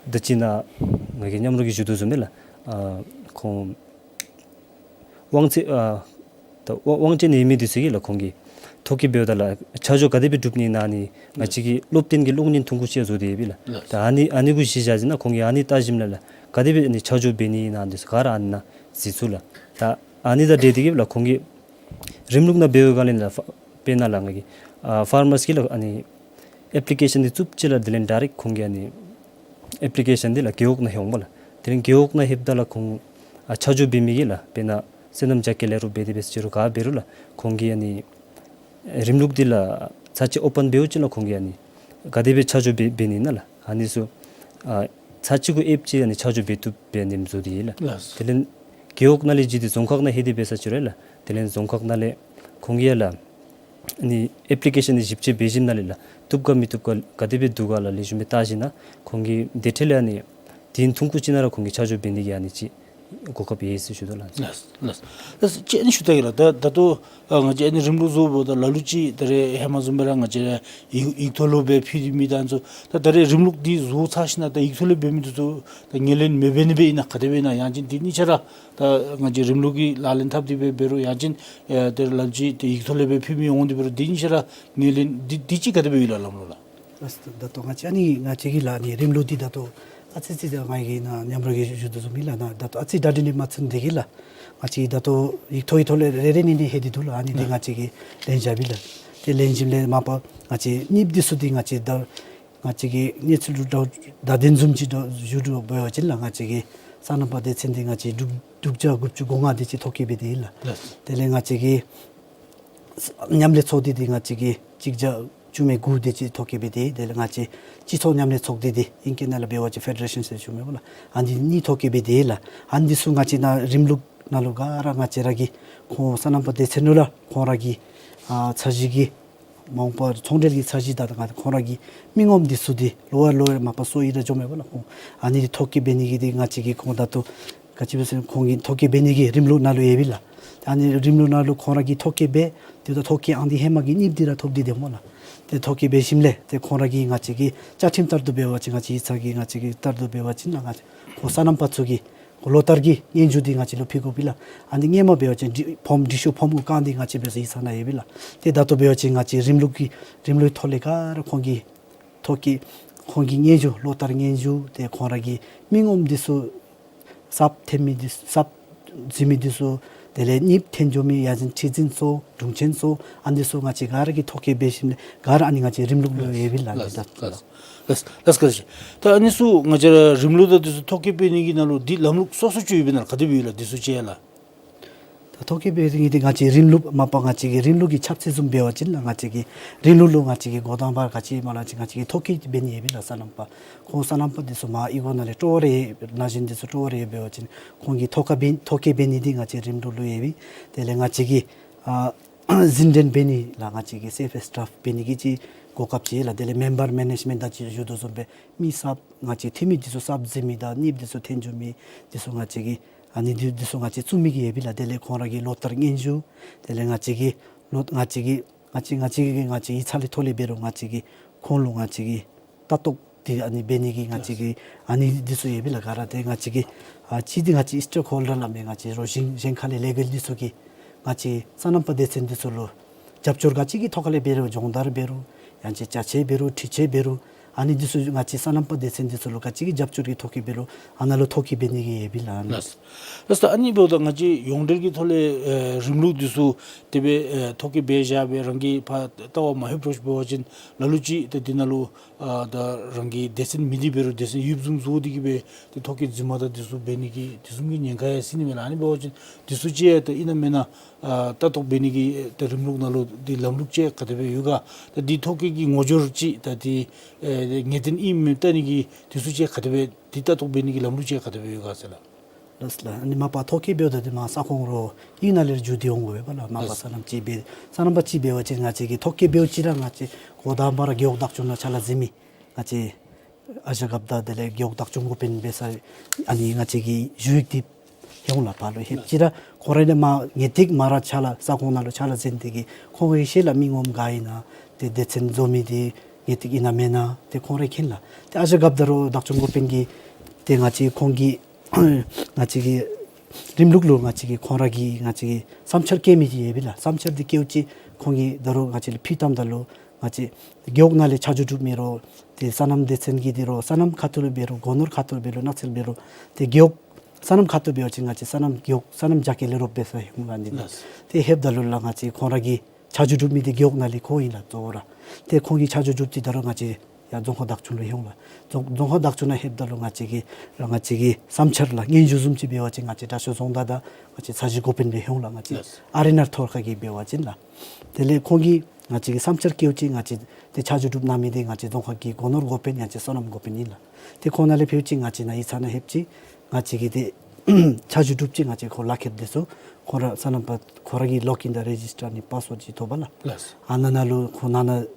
ད་ཅི་ནཱ་ང་གིས་མཉམ་རོགས་ཀྱིས་ཞུ་དོ་བཟུམ་སྦེ་ལགས་ཨ་ཁོང་དབང་ཚད་ཨ་ད་དབང་དབང་ཆ་ནི་ཡོད་མི་འདི་ཚུ་གིས་ལགས་ཁོང་གིས་ཐོ་བཀོད་འབདཝ་ད་ལགས་ཆ་འཇོག་ག་དེ་སྦེ་གྲུབ་ནི་ཨིན་ན་ཨ་ནི་ང་བཅས་ཀྱི་སློབ་སྟོན་གྱི་གློག་བརྙན་ཐུང་ཀུ་ཅིག་བཟོ་སྟེ་ཡོད་པས་ལགས། ལགས། ད་ཨ་ནི་ཨ་ནི་གུ་གཞི་བཞག་ཞིནམ་ལས་ཁོང་གིས་ཨ་ནི་བལྟ་ཞིནམ་ལས་ལགས་ག་དེ་སྦེ་ཨ་ནི་ཆ་འཇོག་འབད་ནི་ཨིན་ན་འདི་ཚུ་ག་ར་ཨ་ནི་ནང་གཟིགས་ཚུགས་ལགས། ད་ཨ་ནི་དང་འབྲེལ་ཏེ་གི་ལགས་ཁོང་གིས་རིམ་ལུགས་ནང་འབད་བའི་སྒང་ལས་ལགས་ཕ་དཔེར་ན་ལགས་ང་གིས་ཨ་ཕར་མར་སི་ལགས་ཨ་ནི་ཨེཔ་ལི་ཀེ་ཤཱན་འདི་བཙུགསཔ་ཅིག་ལགས་དེ་ལས་ཌའི་རེཀཊ་ཁོང་གིས་ཨ་ནི་ཨེཔ་ལི་ཀེ་ཤཱན་འདི་ལགས་རྒེད་འོག་ནང་ལྷོད་འོང་པ་ལགས། དེ་ལས་རྒེད་འོག་ནང་ལྷོདཔ་ད་ལགས་ཁོང་ཨ་ཆ་འཇོག་འབད་མི་གིས་ལགས་དཔེར་ན་སོ་ནམ་རྒྱ་སྐྱེད་ལས་རོགས་འབད་དེ་འབད་ཟེར་རུང་ག་འབད་རུང་ལགས་ཁོང་གིས་ཨ་ནི་རིམ་ལུགས་འདི་ལགས་ཚར་གཅིག་ཨོ་པཱན་འབདཝ་ཅིག་ལགས་ཁོང་གིས་ཨ་ནི་ག་དེ་སྦེ་ཆ་འཇོག་འབད་འབད་ནི་ཨིན་ན་ལགས་ཨ་ནི་ཚུ་ཨ་ཚར་གཅིག་གུ་ཨེཔ་ཅིག་ཨ་ནི་ཆ་འཇོག་འབད་བཏུབ་སྦེ་ཨ་ནི་བཟོ་སྟེ་ཡོད་ལགས། ལགས། དེ་ལས་རྒེད་འོག་ནང་ལས་བརྒྱུད་དེ་རྫོང་ཁག་ནང་ལྷོད་དེ་འབད་ས་ཅིག་རུང་ལགས་དེ་ལས་རྫོང་ཁག་ནང་ལས་ཁོང་གིས་ཡང་ལགས་ཨ་ནི་ཨེཔ་ལི་ཀེ་ཤཱན་འདི་ཞིབ་དཔྱད་འབད་ཞིནམ་ལས་ལགས་བཏུབ་ག་མི་བཏུབ་ག་ག་དེ་སྦེ་འདུག་ག་ལགས་ལེགས་ཤོམ་སྦེ་བལྟ་ཞིནམ་ཁོང་གིས་དེ་འཕྲལ་ལས་ཨ་ནི་དེ་ཐུང་ཀུ་ཅིག་ནང་ར་ཁོང་གིས་ཆ་འཇོག་འབད་ནི་གི་ཨ་ནི་ཅིག་གོ་སྐབས་ཡོད་ཟེར་ཞུ་དོ་ལགས། ལགས་ལགས། ལགས་ཅིག་ཨ་ནི་ཞུ་ད་གེ་ལགས། ད་ད་ལྟོ་ཨ་ང་བཅས་ཨ་ནི་རིམ་ལུགས་བཟོཝ་ད་ལ་ལུ་ཅིག་ད་རེས་ཧེ་མ་བཟུམ་སྦེ་ར་ང་བཅས་ཡིག་ཡིག་ཐོག་ལུ་སྦེ་ཕུལ་ཏེ་མི་དང་ཚུ་ད་ད་རེས་རིམ་ལུགས་འདི་བཟོ་ཚར་ཞིནམ་ད་ཡིག་ཐོག་ལུ་འབད་མི་འདི་ཚུ་ད་ངོས་ལེན་མི་འབད་ནི་སྦེ་ཨིན་ན་ག་དེ་སྦེ་ཨིན་ན་ཡང་ཅིན་འདི་གཉིས་ཆ་ར་ད་ང་བཅས་རིམ་ལུགས་ཀྱི་ལག་ལེན་འཐབ་སྟེ་སྦེ་འབད་རུང་ཡང་ཅིན་ཨེ་ད་རེས་ལ་ལུ་ཅིག་ཏེ་ཡིག་ཐོག་ལུ་སྦེ་ཕུལ་མི་འོང་སྟེ་འབད་རུང་འདི་གཉིས་ཆ་ར་ངོས་ལེན་འདི་འདི་ཅིག་ག་དེ་སྦེ་ཡོད་ལགས་ལམ་ལུགས་ལགས། ལགས་སོ། ད་ལྟོ་ང་བཅས་ཨ་ནི་ང་བཅས་ཀྱི་ལགས་ཨ་ནི་རིམ་ལུགས་འདི་ད་ལྟོ་ཨ་ཙི་ཙི་ད་ང་གིས་ནཱ་མཉམ་རོགས་ཀྱིས་ཞུ་དོ་བཟུམ་སྦེ་ལགས་ནཱ་ད་ལྟོ་ཨ་ཙི་གྲ་སྒྲིག་འདི་མ་ཚུན་དེ་གིས་ལགས་ང་བཅས་ད་ལྟོ་ཡིག་ཐོག་ཡིག་ཐོག་ལས་རེ་རེ་གཉིས་གཉིས་ལྷོད་དེ་འདུག་ལགས། ཨ་ནི་འདི་ང་བཅས་ཀྱིས་ལེན་བཞག་པས་ལགས། ཏེ་ལེན་ཞིནམ་ལས་མ་པ་ང་བཅས་གཉིས་འདི་ཚུ་འདི་ང་བཅས་ད་ང་བཅས་ཀྱི་གནས་ཚུལ་ལུ་ད་ད་དེ་བཟུམ་ཅིག་ད་ཞུ་དོ་འབད་བ་ཅིན་ལགས་ང་བཅས་ཀྱི་སོ་ནམ་པ་སྡེ་ཚན་འདི་ང་བཅས་དྲུག་དྲུག་བརྒྱ་དགུ་བཅུ་གོ་ལྔ་དེ་ཅིག་ཐོ་བཀོད་འབད་དེ་ལགས། ལགས། དེ་ལས་ང་བཅས་ཀྱི་མཉམ་ལས་ཚོགས་སྡེ་འདི་ང་བཅས་ཀྱིས་གཅིག་བརྒྱ་བཅུ་མེད་དགུ་དེ་ཅིག་ཐོ་བཀོད་འབད་དེ་དེ་ལས་ང་བཅས་སྤྱི་ཚོགས་མཉམ་ལས་ཚོགས་སྡེ་འདི་ཨིང་སྐད་ནང་ལུ་འབད་བ་ཅིན་ཕེ་ཌེ་རེ་ཤཱན་ཟེར་ཞུཝ་མས་པ་ལགས། ཨ་ནི་འདི་གཉིས་ཐོ་བཀོད་འབད་དེ་ལགས། ཨ་ནི་འདི་ཚུ་ང་བཅས་ནཱ་རིམ་ལུགས་ནང་ལུ་ག་ར་ང་བཅས་ར་གི་ཁོང་སོ་ནམ་པ་སྡེ་ཚན་ནང་ལུ་ཁོང་ར་གི་ཨ་འཆར་གཞི་གི་མ་འོངས་པར་ཚོང་འབྲེལ་གྱི་འཆར་གཞི་དང་ང་ཁོང་ར་གི་མི་ངོམ་འདི་ཚུ་འདི་ལོ་བར་ལོ་བར་མ་པ་སོར་ཡི་ར་འགྱོཝ་མས་པ་ལགས། ཁོང་ཨ་ནི་འདི་ཐོ་བཀོད་འབད་ནི་གི་འདི་ང་བཅས་ཀྱིས་ཁོང་ད་ལྟོ་ག་ཅི་སྦེ་ཟེར་ཁོང་གི་ཐོ་བཀོད་འབད་ནི་གི་རིམ་ལུགས་ནང་ལུ་ཡོད་པས་ལགས། ཨ་ནི་རིམ་ལུགས་ནང་ལུ་ཁོང་ར་གིས་ཐོ་བཀོད་འབད་དེ་ད་ཐོ་བཀོད་ཨང་འདི་ཧེ་མ་གི་གཉིས་འདི་ར་ཐོབ་སྟེ་སྡོདཔ་མས་ལགས། ཏེ་ཐོ་བཀོད་འབད་ཞིནམ་ལས་ཏེ་ཁོང་ར་གིས་ང་བཅས་ཀྱི་བཅའ་ཁྲིམས་ལྟར་དུ་འབད་བ་ཅིན་ང་བཅས་ཡིག་ཚང་གི་ང་བཅས་ཀྱི་ལྟར་དུ་འབད་བ་ཅིན་ལགས་ང་བཅས་ཁོང་སོ་ནམ་པ་ཚུ་གི་ལོ་ལྟར་གྱི་སྙན་ཞུ་འདི་ང་བཅས་ལུ་ཕུལ་དགོ་པས་ལགས། ཨ་ནི་སྔོན་མ་འབད་བ་ཅིན་འབྲི་ཕོརམ་འབྲི་ཤོག་ཕོརམ་གུ་བཀང་སྟེ་ང་བཅས་འབད་སར་ཡིག་ཚང་ནང་ཡོད་པས་ལགས། ཏེ་ད་ལྟོ་འབད་བ་ཅིན་ང་བཅས་རིམ་ལུགས་ཀྱི་རིམ་ལུགས་ཐོག་ལས་ག་ར་ཁོང་གི་ཐོ་བཀོད་ཁོང་གི་སྙན་ཞུ་ལོ་ལྟར་སྙན་ཞུ་ཏེ་ཁོང་ར་གི་མི་ངོམ་འདི་ཚུ་གསརཔ་ཐོན་མི་འདི་གསརཔ་འཛུལ་མི་འདི་ཚུ་དེ་ལས་གཉིསཔ་ཐོན་འགྱོ་མི་ཡང་ཅིན་ཁྲི་འཛིན་ཚུ་དྲུང་ཆེན་ཚུ་ཨ་ནི་ཚུ་ང་བཅས་ག་ར་གིས་ཐོ་བཀོད་འབད་ཞིནམ་ལས་ག་ར་ཨ་ནི་ང་བཅས་རིམ་ལུགས་ལུ་ཡོད་པས་ལགས། ལགས་ལགས། ལགས་ལགས་བཀའ་དྲིན་ཆེ། ད་ཨ་ནི་ཚུ་ང་བཅས་ར་རིམ་ལུགས་དང་འདི་ཚུ་ཐོ་བཀོད་འབད་ནི་གི་ནང་ལུ་འདི་ལམ་ལུགས་སོ་སོ་ཅིག་ཡོད་པས་ན་ག་དེ་སྦེ་ཡོད་ལགས་འདི་ཚུ་ཅིག་ལགས། ད་ ཐོ་བཀོད་འབད་ནི་འདི་ང་བཅས་རིམ་ལུགས་མ་པ་ང་བཅས་ཀྱི་རིམ་ལུགས་ཀྱི་ཁྱབ་ཚད་བཟུམ་འབད་བ་ཅིན་ལགས་ང་བཅས་ཀྱི་རིམ་ལུགས་ལུ་ང་བཅས་ཀྱི་འགོ་དང་པ་ག་ཅི་སྨོ་ལགས་ཅིག་ང་བཅས་ཀྱི་ཐོ་བཀོད་འབད་ནི་ཡོད་པས་ལགས། སོ་ནམ་པ་སོ་ནམ་པ་འདི་ཚུ་མར་གཡུས་སྒོ་ནང་ལས་སྤྲོ་བ་རེ་ན་གཞོན་འདི་ཚུ་སྤྲོ་བ་རེ་འབད་བ་ཅིན་ཁོང་གིས་ཐོ་བཀོད་འབད་ཐོ་བཀོད་འབད་ནི་འདི་ང་བཅས་རིམ་ལུགས་ལུ་ཡོད་པས། དེ་ལས་ང་བཅས་ཀྱི་ཨ་འཛིན་གྲྭ་འབད་ནི་ལགས་ང་བཅས་ཀྱི་སེལཕ་ཨེསི་ཊབ་འབད་ནི་གི་ཅིག་གོ་སྐབས་ཅིག་ལགས། དེ་ལས་མེམ་བར་མེ་ནེཇ་མེནཊ་ད་ཅི་ཞུ་དོ་བཟུམ་སྦེ་མི་གསརཔ་ང་བཅས་འཐུས་མི་འདི་ཚུ་གསརཔ་འཛུལ་མི་དང་ནུས་པ་འདི་ཚུ་ཐོན་འགྱོ་མི་འདི་ཚུ་ང་བཅས་ཀྱིས་ཨ་ནི་འདི་འདི་ཚུ་ང་བཅས་བཙུགས་མི་གི་ཡོད་པས་ལགས། དེ་ལས་ཁོང་ར་གི་ལོ་ལྟར་སྙན་ཞུ་དེ་ལས་ང་བཅས་ཀྱི་ལོ་ང་བཅས་ཀྱི་ང་བཅས་ང་བཅས་ཀྱི་ང་བཅས་ཡིག་ཚང་ལས་ཐོག་ལས་འབད་རུང་ང་བཅས་ཀྱིས་ཁོང་ལུ་ང་བཅས་ཀྱིས་ལྟ་རྟོག་འདི་ཨ་ནི་འབད་ནི་གི་ང་བཅས་ཀྱི་ཨ་ནི་འདི་ཚུ་ཡོད་པས་ལགས། ག་ར་དེ་ང་བཅས་ཀྱི་ཨ་གཅིག་འདི་ང་བཅས་སི་ཊེཀ་ཧོལ་ཌར་སླབ་མི་ང་བཅས་རོགས་གཞན་གཞན་ཁ་ལས་ལས་འགུལ་འདི་ཚུ་གིས་ང་བཅས་སོ་ནམ་པ་སྡེ་ཚན་འདི་ཚུ་ལུ་རྒྱབ་སྐྱོར་ག་ཅི་གི་ཐོག་ཁ་ལས་འབད་རུང་སྦྱོང་བརྡར་འབད་རུང་ཡང་ཅིན་ཅ་ཆས་འབད་རུང་འཕྲུལ་ཆས་འབད་རུང་ཨ་ནི་འདི་ཚུ་ང་བཅས་སོ་ནམ་པ་སྡེ་ཚན་འདི་ཚུ་ལུ་ག་ཅི་གི་རྒྱབ་སྐྱོར་གྱི་ཐོག་ཁ་འབད་རུང་ཨ་ནཱ་ལུ་ཐོ་བཀོད་འབད་ནི་གི་ཡོད་པས་ལགས། ལགས། ལགས་སོ། ཨ་ནི་འབདཝ་ད་ང་བཅས་ཡོངས་འབྲེལ་གྱི་ཐོག་ལས་ཨེ་རིམ་ལུགས་འདི་ཚུ་དེ་སྦེ་ཨེ་ཐོ་བཀོད་འབད་བཞག་སྦེ་རང་གིས་ཕར་ལྟ་བར་མ་ལྷོདཔ་འདྲཝ་ཅིག་འབད་བ་ཅིན་ལ་ལུ་ཅིག་ད་འདི་ནང་ལུ་ཨ་ད་རང་གི་སྡེ་ཚན་མི་སྡེ་འབད་རུང་སྡེ་ཚན་ཡོདཔ་བཟུམ་བཟོ་སྟེ་གི་སྦེ་ཏེ་ཐོ་བཀོད་རྫུན་མ་དང་འདི་ཚུ་འབད་ནི་གི་དེ་བཟུམ་གྱི་ཉེན་ཁ་ཡང་སྲིད་ནི་མས་ལགས། ཨ་ནི་འབད་བ་ཅིན་འདི་ཚུ་ཅིག་ཡང་ད་ཨིན་ན་མེན་ན་ཨ་ལྟ་རྟོག་འབད་ནི་གི་ད་རིམ་ལུགས་ནང་ལུ་འདི་ལམ་ལུགས་ཅིག་ག་དེ་སྦེ་ཡོད་ག། ད་འདི་ཐོ་བཀོད་ཀྱི་ངོ་སྦྱོར་ཅིག་ད་འདི་ཨེ་ངེས་གཏན་ཨིན་མེན་ལྟ་ནི་གི་འདི་ཚུ་ཅིག་ག་དེ་སྦེ་འདི་ལྟ་རྟོག་འབད་ནི་གི་ལམ་ལུགས་ཅིག་ག་དེ་སྦེ་ཡོད་ག་ཟེར་ལགས། ལགས་ལགས། ཨ་ནི་མ་པ་ཐོ་བཀོད་འབདཝ་ད་འདི་མར་ས་ཁོངས་རོགས་གཡུས་ནང་ལས་བརྒྱུད་དེ་འོང་དགོ་པས་ལགས། མ་པ་ལགས། སོ་ནམ་ཅིག་འབད་སོ་ནམ་པ་ཅིག་འབད་བ་ཅིན་ང་བཅས་ཀྱིས་ཐོ་བཀོད་འབདཝ་ཅིག་ར་ང་བཅས་འགོ་དང་པ་ར་རྒེད་འོག་བདག་སྐྱོང་ནང་ཕྱག་ལཱ་མཛད་མི་ང་བཅས་ཨ་ཞང་རྒཔོ་དང་དེ་ལས་རྒེད་འོག་བདག་སྐྱོང་འགོ་དཔོན་འབད་ས་ཨ་ནི་ང་བཅས་ཀྱི་ཞུ་ཡིག་འདི་ཡོངས་ལགས། ཕར་ལུ་ལྷོདཔ་ཅིག་ར་ཁོང་ར་ནི་མར་ངེས་ཏིག་མར་ར་ཕྱག་ལཱ་ས་ཁོངས་ནང་ལུ་ཕྱག་ལཱ་མཛད་དེ་གི་ཁོང་གི་ཤུལ་ལས་མི་ངོམ་ག་ཨིན་ན་ཏེ་སྡེ་ཚན་བཟོ་མི་འདི་ངེས་ཏིག་ཨིན་ན་མེན་ན་ཏེ་ཁོང་ར་མཁྱེན་ལགས། ཏེ་ཨ་ཞང་རྒཔོ་དང་རོགས་བདག་སྐྱོང་འགོ་དཔོན་གྱིས་ཏེ་ང་བཅས་ཁོང་གི་ང་བཅས་ཀྱི་རིམ་ལུགས་ལུ་ང་བཅས་ཀྱི་ཁོང་ར་གི་ང་བཅས་ཀྱི་བསམ་འཆར་བཀོད་མི་འདི་ཡོད་པས་ལགས། བསམ་འཆར་འདི་བཀོདཔ་ཅིག་ཁོང་གིས་ད་རུང་ང་བཅས་ལུ་ཕུལ་བཏངམ་ད་ལུ་ང་བཅས་རྒེད་འོག་ནང་ལས་ཆ་འཇོག་གྲུབ་མི་རོགས་ཏེ་སོ་ནམ་སྡེ་ཚན་གྱི་འདི་རོགས་སོ་ནམ་ཁ་ཐུག་ལས་འབད་རུང་སྒོ་ནོར་ཁ་ཐུག་འབད་རུང་ནགས་ཚལ་འབད་རུང་ཏེ་རྒེད་འོག་སོ་ནམ་ཁ་ཐུག་འབད་བ་ཅིན་ང་བཅས་སོ་ནམ་རྒེད་འོག་སོ་ནམ་རྒྱ་སྐྱེད་ལས་རོགས་འབད་ས་ཡོངས་ལགས། ཨ་ནི་ལགས། ཏེ་ལྷོདཔ་ད་ལུ་ལགས་ང་བཅས་ཁོང་ར་གི་ཆ་འཇོག་གྲུབ་མི་འདི་རྒེད་འོག་ནང་ལས་ཁོ་ཨིན་ལགས་གཙོ་བོ་ར། ཏེ་ཁོང་གི་ཆ་འཇོག་གྲུབ་ཅིག་ད་རུང་ང་བཅས་ཡར་རྫོང་ཁག་བདག་སྐྱོང་ལུ་ཡོངས་ལགས། རྫོང་རྫོང་ཁག་བདག་སྐྱོང་ནང་ལྷོདཔ་ད་ལུ་ང་བཅས་ཀྱི་ར་ང་བཅས་ཀྱི་བསམ་འཆར་ལགས་སྙན་ཞུ་བཟུམ་ཅིག་འབད་བ་ཅིན་ང་བཅས་དྲག་ཤོས་རྫོང་བདག་དང་ང་བཅས་ས་གཞི་འགོ་དཔོན་ལུ་ཡོངས་ལགས། ང་བཅས་ལགས། ཨ་རི་ནང་ཐོག་ཁ་གི་འབད་བ་ཅིན་ལགས། དེ་ལས་ཁོང་གིས་ང་བཅས་ཀྱི་བསམ་འཆར་བཀོད་ཅིག་ང་བཅས་ཏེ་ཆ་འཇོག་གྲུབ་གནང་མི་འདི་ང་བཅས་རྫོང་ཁག་གི་སྒོ་ནོར་འགོ་དཔོན་ཡང་ཅིན་སོ་ནམ་འགོ་དཔོན་ཨིན་ལགས། ཏེ་ཁོང་ནང་ལས་ཕུལཝ་ཅིག་ང་བཅས་ནཱ་ཡིག་ཚང་ནང་ལྷོདཔ་ཅིག་ང་བཅས་ཀྱི་ཏེ་ཆ་འཇོག་གྲུབ་ཅིག་ང་བཅས་ཁོང་ལག་ཁྱེར་འདི་ཚུ་ཁོང་ར་སོ་ནམ་པ་ཁོང་ར་གི་ལོག་ཨིན་དང་རེ་ཇིས་ཊར་ཨ་ནི་པཱསི་ཝརཌ་ཅིག་ཐོབ་པས་ལགས། ལགས། ཨ་ནཱ་ནང་ལུ་ཁོང་ནང་ན་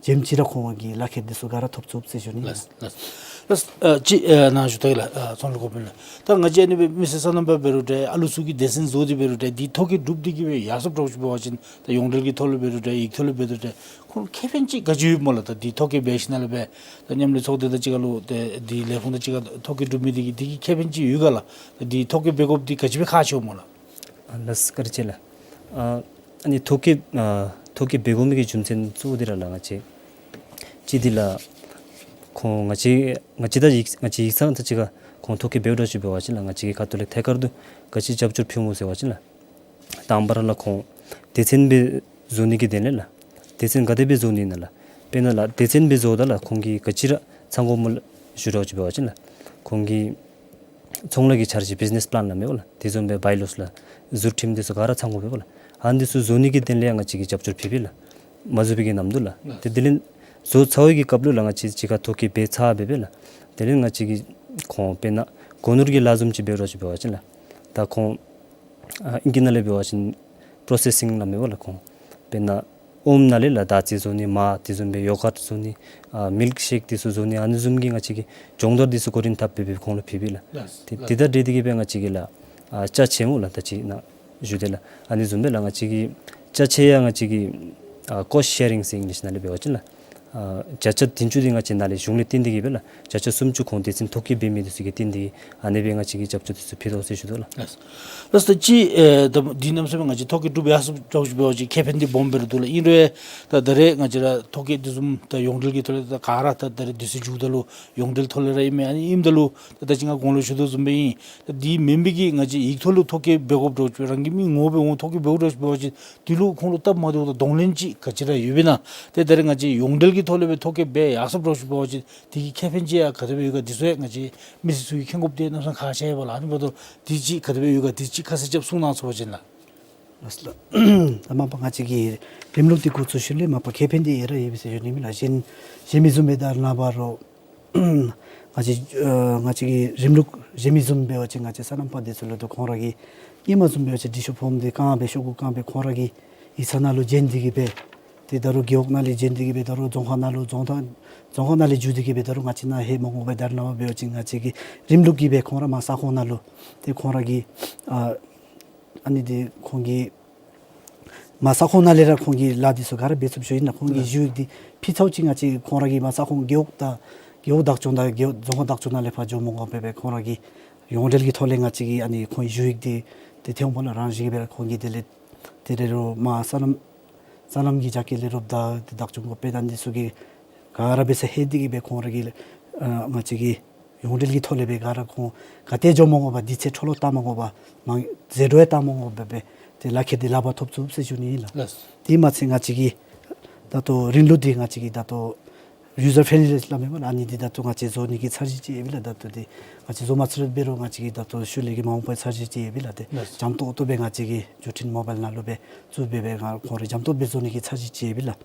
འཛོམས་ཅིག་ར་ཁོང་གི་ལག་ཁྱེར་འདི་ཚུ་ག་ར་ཐོབ་ཚུགས་ཟེར་ཞུ་ནི་ཨིན་ལགས། ལགས། ལགས། ལགས། ཨ་ཅིག་ཨ་ནཱ་ཞུ་ད་ལགས། ཨ་ཚོང་ལས་འགོ་དཔོན་ལགས། ད་ང་བཅས་ཨ་ནི་སྦེ་མི་སེར་སོ་ནམ་པ་འབད་རུང་འདྲ་ཨ་ལུ་ཚུ་གི་སྡེ་ཚན་བཟོ་སྟེ་འབད་རུང་འདྲ་འདི་ཐོ་བཀོད་གྲུབ་སྟེ་གི་སྦེ་ཡར་སོངམ་འདྲཝ་ཅིག་འབད་བ་ཅིན་ད་ཡོངས་འབྲེལ་གྱི་ཐོག་ལུ་འབད་རུང་འདྲ་ཡིག་ཐོག་ལུ་འབད་རུང་འདྲ་ཁོང་ཁེ་ཕན་ཅིག་ག་ཅི་ཡོདཔ་སྨོ་ལགས། ད་འདི་ཐོ་བཀོད་འབད་ཞིནམ་ལས་སྦེ་ད་མཉམ་ལས་ཚོགས་སྡེ་དང་གཅིག་ཁར་ལུ་ཏེ་འདི་ལས་ཁུངས་དང་གཅིག་ཁར་ཐོ་བཀོད་གྲུབ་མི་འདི་གིས་འདི་གིས་ཁེ་ཕན་ཅིག་ཡོད་ག་ལགས། ད་འདི་ཐོ་བཀོད་འབད་དགོཔ་འདི་ག་ཅི་སྦེ་ཁག་ཆེཝ་སྨོ་ལགས། ཨ་ལགས་བཀའ་དྲིན་ཆེ་ལགས། ཨ་ཨ་ནི་ཐོ་བཀོད་ཨ་ཐོ་བཀོད་འབད་དགོ་མི་གི་རྒྱུ་མཚན་གཙོ་བོ་འདི་ར་ལགས་ང་བཅས་གཅིག་འདི་ལགས་ཁོང་ང་བཅས་ང་བཅས་དང་ཡིག་ང་བཅས་ཡིག་ཚང་དང་གཅིག་ཁར་ཁོང་ཐོ་བཀོད་འབདཝ་འདྲཝ་ཅིག་འབད་བ་ཅིན་ལགས་ང་བཅས་ཀྱི་ཁ་ཐུག་ལས་ཐད་ཀར་དུ་ག་ཅི་རྒྱབ་སྐྱོར་ཕུལཝ་སྨོ་ཟེར་བ་ཅིན་ལགས། དང་པ་ར་ལགས་ཁོང་སྡེ་ཚན་སྦེ་བཟོ་ནི་གི་དོན་ལས་ལགས། སྡེ་ཚན་ག་དེ་སྦེ་བཟོ་ནི་ཨིན་ན་ལགས། དཔེར་ན་ལགས་སྡེ་ཚན་སྦེ་བཟོཝ་ད་ལགས་ཁོང་གིས་ག་ཅི་ར་ཚང་དགོཔ་སྨོ་ལགས་ཞུ་འདྲཝ་ཅིག་འབད་བ་ཅིན་ལགས། ཁོང་གིས་ཚོང་ལཱ་གི་འཆར་གཞི་བིཛ་ནེས་པ་ལཱན་ལགས་མེན་པ་ལགས། དེ་བཟུམ་སྦེ་བཱའི་ལོསི་ལགས་ཟུར་ཁྲིམས་འདི་ཚུ་ག་ར་ཚང་དགོ་པས་པ་ལགས། ཨ་ནི་འདི་ཚུ་བཟོ་ནི་གི་དོན་ལས་ཡང་ང་བཅས་ཀྱིས་རྒྱབ་སྐྱོར་ཕུལ་བས་ལགས། མ་བཟོ་བའི་གི་ནམ་དུ་ལགས། ཏེ་དེ་ལས་བཟོ་ཚར་བའི་གི་སྐབས་ལུ་ལགས་ང་བཅས་གཅིག་ཁར་ཐོ་བཀོད་འབད་ཚར་སྦེ་སྦེ་ལགས། དེ་ལས་ང་བཅས་ཀྱིས་ཁོང་དཔེར་ན་སྒོ་ནོར་གྱི་ལཱ་བཟུམ་ཅིག་འབད་འདྲཝ་ཅིག་འབད་བ་ཅིན་ལགས། ད་ཁོང་ཨ་ཨིང་སྐད་ནང་ལས་འབད་བ་ཅིན་པོརོ་སེ་སིང་ལགས་མེན་པ་ལགས་ཁོང་དཔེར་ན་ཨོམ་ནང་ལས་ལགས་དར་ཚི་བཟོ་ནི་མར་དེ་བཟུམ་སྦེ་ཡོ་གཊ་བཟོ་ནི་ཨ་མིལཀ་ཤེཀ་འདི་ཚུ་བཟོ་ནི་ཨ་ནི་བཟུམ་གྱི་ང་བཅས་ཀྱི་སྦྱོང་བརྡར་འདི་ཚུ་འགོ་འདྲེན་འཐབ་སྦེ་སྦེ་ཁོང་ལུ་ཕུལ་བས་ལགས། ལགས། ཏེ་ལགས། དེ་དང་འབྲེལ་ཏེ་གི་སྦེ་ང་བཅས་ཀྱིས་ལགས་ཨ་ཅ་ཆས་སྨོ་ལགས་ད་ཅི་ནཱ་ཞུ་དེས་ལགས། ཨ་ནི་བཟུམ་སྦེ་ལགས་ང་བཅས་ཀྱིས་ཅ་ཆས་ཡང་ང་བཅས་ཀྱིས་ཨ་ཀོསཊ་ཤེ་རིང་ཟེར་ཨིང་ལིཤ་ནང་ལས་འབད་བ་ཅིན་ལགས་ཨ་བརྒྱ་ཆ་བདུན་ཅུ་འདི་ང་བཅས་ནཱ་ལས་གཞུང་ལས་བཏོན་ཏེ་གི་སྦེ་ལགས་བརྒྱ་ཆ་སུམ་ཅུ་ཁོང་སྡེ་ཚན་ཐོ་བཀོད་འབད་མི་འདི་ཚུ་གིས་བཏོན་ཏེ་གི་ཨ་ནི་སྦེ་ང་བཅས་ཀྱིས་རྒྱབ་སྐྱོར་འདི་ཚུ་ཕུལ་དོ་ཟེར་ཞུ་དོ་ལགས། ལགས། ལགས་སོ། ད་ཅི་ཨེ་ད་འདི་ནམ་ཟེར་མས་ང་བཅས་ཐོ་བཀོད་གྲུབ་ཡར་སོངམ་འདྲཝ་ཅིག་འབད་བ་ཅིན་ཁེ་ཕན་འདི་སྦོམ་སྦེ་ར་འདུག་ལགས། ཨིན་རུང་ད་ད་རེས་ང་བཅས་ར་ཐོ་བཀོད་འདི་བཟུམ་ད་ཡོངས་འབྲེལ་གྱི་ཐོག་ལས་ད་ག་ར་ད་ད་རེས་དུས་ཚོད་མཇུག་ད་ལུ་ཡོངས་འབྲེལ་ཐོག་ལས་ར་ཨིན་མས། ཨ་ནི་ཨིནམ་ད་ལུ་ད་ད་ཅི་ང་གོང་ལུ་ཞུ་དོ་བཟུམ་སྦེ་ཨིན། ད་འདི་མེན་པའི་གི་ང་བཅས་ཡིག་ཐོག་ལུ་ཐོ་བཀོད་འབད་དགོཔ་འདྲཝ་ཅིག་རང་གི་མི་ངོ་སྦེ་འོང་ཐོ་བཀོད་འབད་དགོཔ་འདྲཝ་ཅིག་འབད་བ་ཅིན་འདི་ལུ་ཁོང་ལུ་སྟབས་མ་བདེཝ་དང་གདོང་ལེན་ཅིག་ག་ཅི་ར་ཡོད་པས་ན། ཏེ་ད་རེས་ང་བཅས་ཡོངས་འབྲེལ་གྱི་ཐོག་ལས་སྦེ་ཐོ་བཀོད་འབད་ཡར་སོངམ་འདྲཝ་ཅིག་འབད་བ་ཅིན་དེ་གི་ཁེ་ཕན་ཅིག་ཡང་ག་དེ་སྦེ་ཡོད་ག་འདི་ཚུ་ཡང་ང་བཅས་མི་སེར་ཚུ་གིས་མཁྱེན་དགོཔ་འདི་གནམ་མེད་ས་མེད་ཁག་ཆེ་བས་ལགས། ཨ་ནི་འབདཝ་ད་འདི་ཅིག་ག་དེ་སྦེ་ཡོད་ག་འདི་ཅིག་ཁ་གསལ་རྐྱབ་གསུང་གནང་ཚུགས་པ་ཅིན་ལགས། ལགས་སོ་ལགས། ད་མ་པ་ང་བཅས་ཀྱི་རིམ་ལུགས་འདི་འགོ་བཙུགས་ཞིནམ་ལས་མ་པ་ཁེ་ཕན་འདི་ཡོད་ར་ཡོད་པས་ཟེར་ཞུ་ནི་ཨིན་ལགས། གཞན་གཞན་མི་བཟུམ་སྦེ་ད་ནངས་པ་རོགས་ང་བཅས་ཨ་ང་བཅས་ཀྱི་རིམ་ལུགས་གཞན་མི་བཟུམ་འབད་བ་ཅིན་ང་བཅས་སོ་ནམ་པ་འདི་ཚུ་ལུ་ད་ཁོང་ར་གིས་ཧེ་མ་བཟུམ་འབད་བ་ཅིན་འབྲི་ཤོག་ཕོརམ་འདི་བཀང་སྦེ་ཤོག་གུ་བཀང་སྦེ་ཁོང་ར་གི་ཡིག་ཚང་ནང་ལུ་བྱིན་ཏེ་གི་སྦེ་ཏེ་ད་རུང་རྒེད་འོག་ནང་ལས་བྱིན་ཏེ་གི་སྦེ་ད་རུང་རྫོང་ཁག་ནང་ལུ་རྫོང་ཐང་རྫོང་ཁག་ནང་ལས་བརྒྱུད་དེ་གི་སྦེ་ད་རུང་ང་བཅས་ནང་ལྷོད་མ་འོང་པར་ད་རེས་ནངས་པ་འབད་བ་ཅིན་ང་བཅས་ཀྱི་རིམ་ལུགས་ཀྱིས་སྦེ་ཁོང་ར་མར་ས་ཁོངས་ནང་ལུ་ཏེ་ཁོང་ར་གི་ཨ་ཨ་ནི་འདི་ཁོང་གིས་མར་ས་ཁོངས་ནང་ལས་ར་ཁོང་གིས་ལཱ་འདི་ཚུ་ག་ར་འབད་ཚུགསཔ་ཅིག་ཨིན་ན། ཁོང་གི་ལགས། ཞུ་ཡིག་འདི་ཕུལ་ཚརཝ་ཅིག་ང་བཅས་ཁོང་ར་གིས་མར་ས་ཁོངས་རྒེད་འོག་དང་རྒེད་འོག་བདག་སྐྱོང་དང་རྒེད་འོག་རྫོང་ཁག་བདག་སྐྱོང་ནང་ལས་ཕར་འགྱོ་མ་དགོ་པར་སྦེ་ཁོང་ར་གིས་ཡོངས་འབྲེལ་གྱི་ཐོག་ལས་ང་བཅས་ཀྱིས་ཨ་ནི་ཁོང་གི་ཞུ་ཡིག་འདི་ཏེ་ཐོན་འོང་པ་ལགས། རང་བཞིན་གྱིས་སྦེ་ར་ཁོང་གིས་དེ་ལས་དེ་ལས་རོགས་མར་སོ་ནམ་སོ་ནམ་གྱི་རྒྱ་སྐྱེད་ལས་རོགསཔ་དང་ཏེ་བདག་སྐྱོང་འགོ་དཔོན་དང་འདི་ཚུ་གིས་ག་ར་འབད་སར་ལྷོད་དེ་གི་སྦེ་ཁོང་ར་གིས་ཨ་ང་བཅས་ཀྱི་ཡོངས་འབྲེལ་གྱི་ཐོག་ལས་སྦེ་ག་ར་ཁོང་ག་ཏེ་འགྱོ་མ་དགོ་པར་དུས་ཚོད་འཕྲོ་བརླག་བཏང་མ་དགོ་པར་མང་ཟད་འགྲོ་ཡང་བཏང་མ་དགོ་པར་སྦེ་ཏེ་ལག་ཁྱེར་འདི་ལག་པར་ཐོབ་ཚུགས་ཟེར་ཞུ་ནི་ཨིན་ལགས། ལགས། དེ་མ་ཚད་ང་བཅས་ཀྱི་ད་ལྟོ་རིམ་ལུགས་འདི་ང་བཅས་ཀྱི་ད་ལྟོ་ཡུ་ཟར་ཕྲེན་ལི་ལས་སླབ་མས་པ་ལགས། ཨ་ནི་འདི་ད་ལྟོ་ང་བཅས་བཟོ་ནི་གི་འཆར་གཞི་ཅིག་ཡོད་པས་ལགས། ད་ལྟོ་འདི་ང་བཅས་བཟོ་མ་ཚར་འབད་རུང་ང་བཅས་ཀྱི་ད་ལྟོ་ཤུལ་ལས་ཀྱི་མ་འོངས་པའི་འཆར་གཞི་ཅིག་ཡོད་པས་ལགས། ཏེ་ལགས། འཇམ་ཏོག་ཏོ་སྦེ་ང་བཅས་ཀྱི་བརྒྱུད་འཕྲིན་མོ་བཱའིལ་ནང་ལུ་སྦེ་བཙུགས་སྦེ་སྦེ་ང་ཁོང་ར་འཇམ་ཏོག་སྦེ་བཟོ་ནི་གི་འཆར་གཞི་ཅིག་ཡོད་པས་ལགས།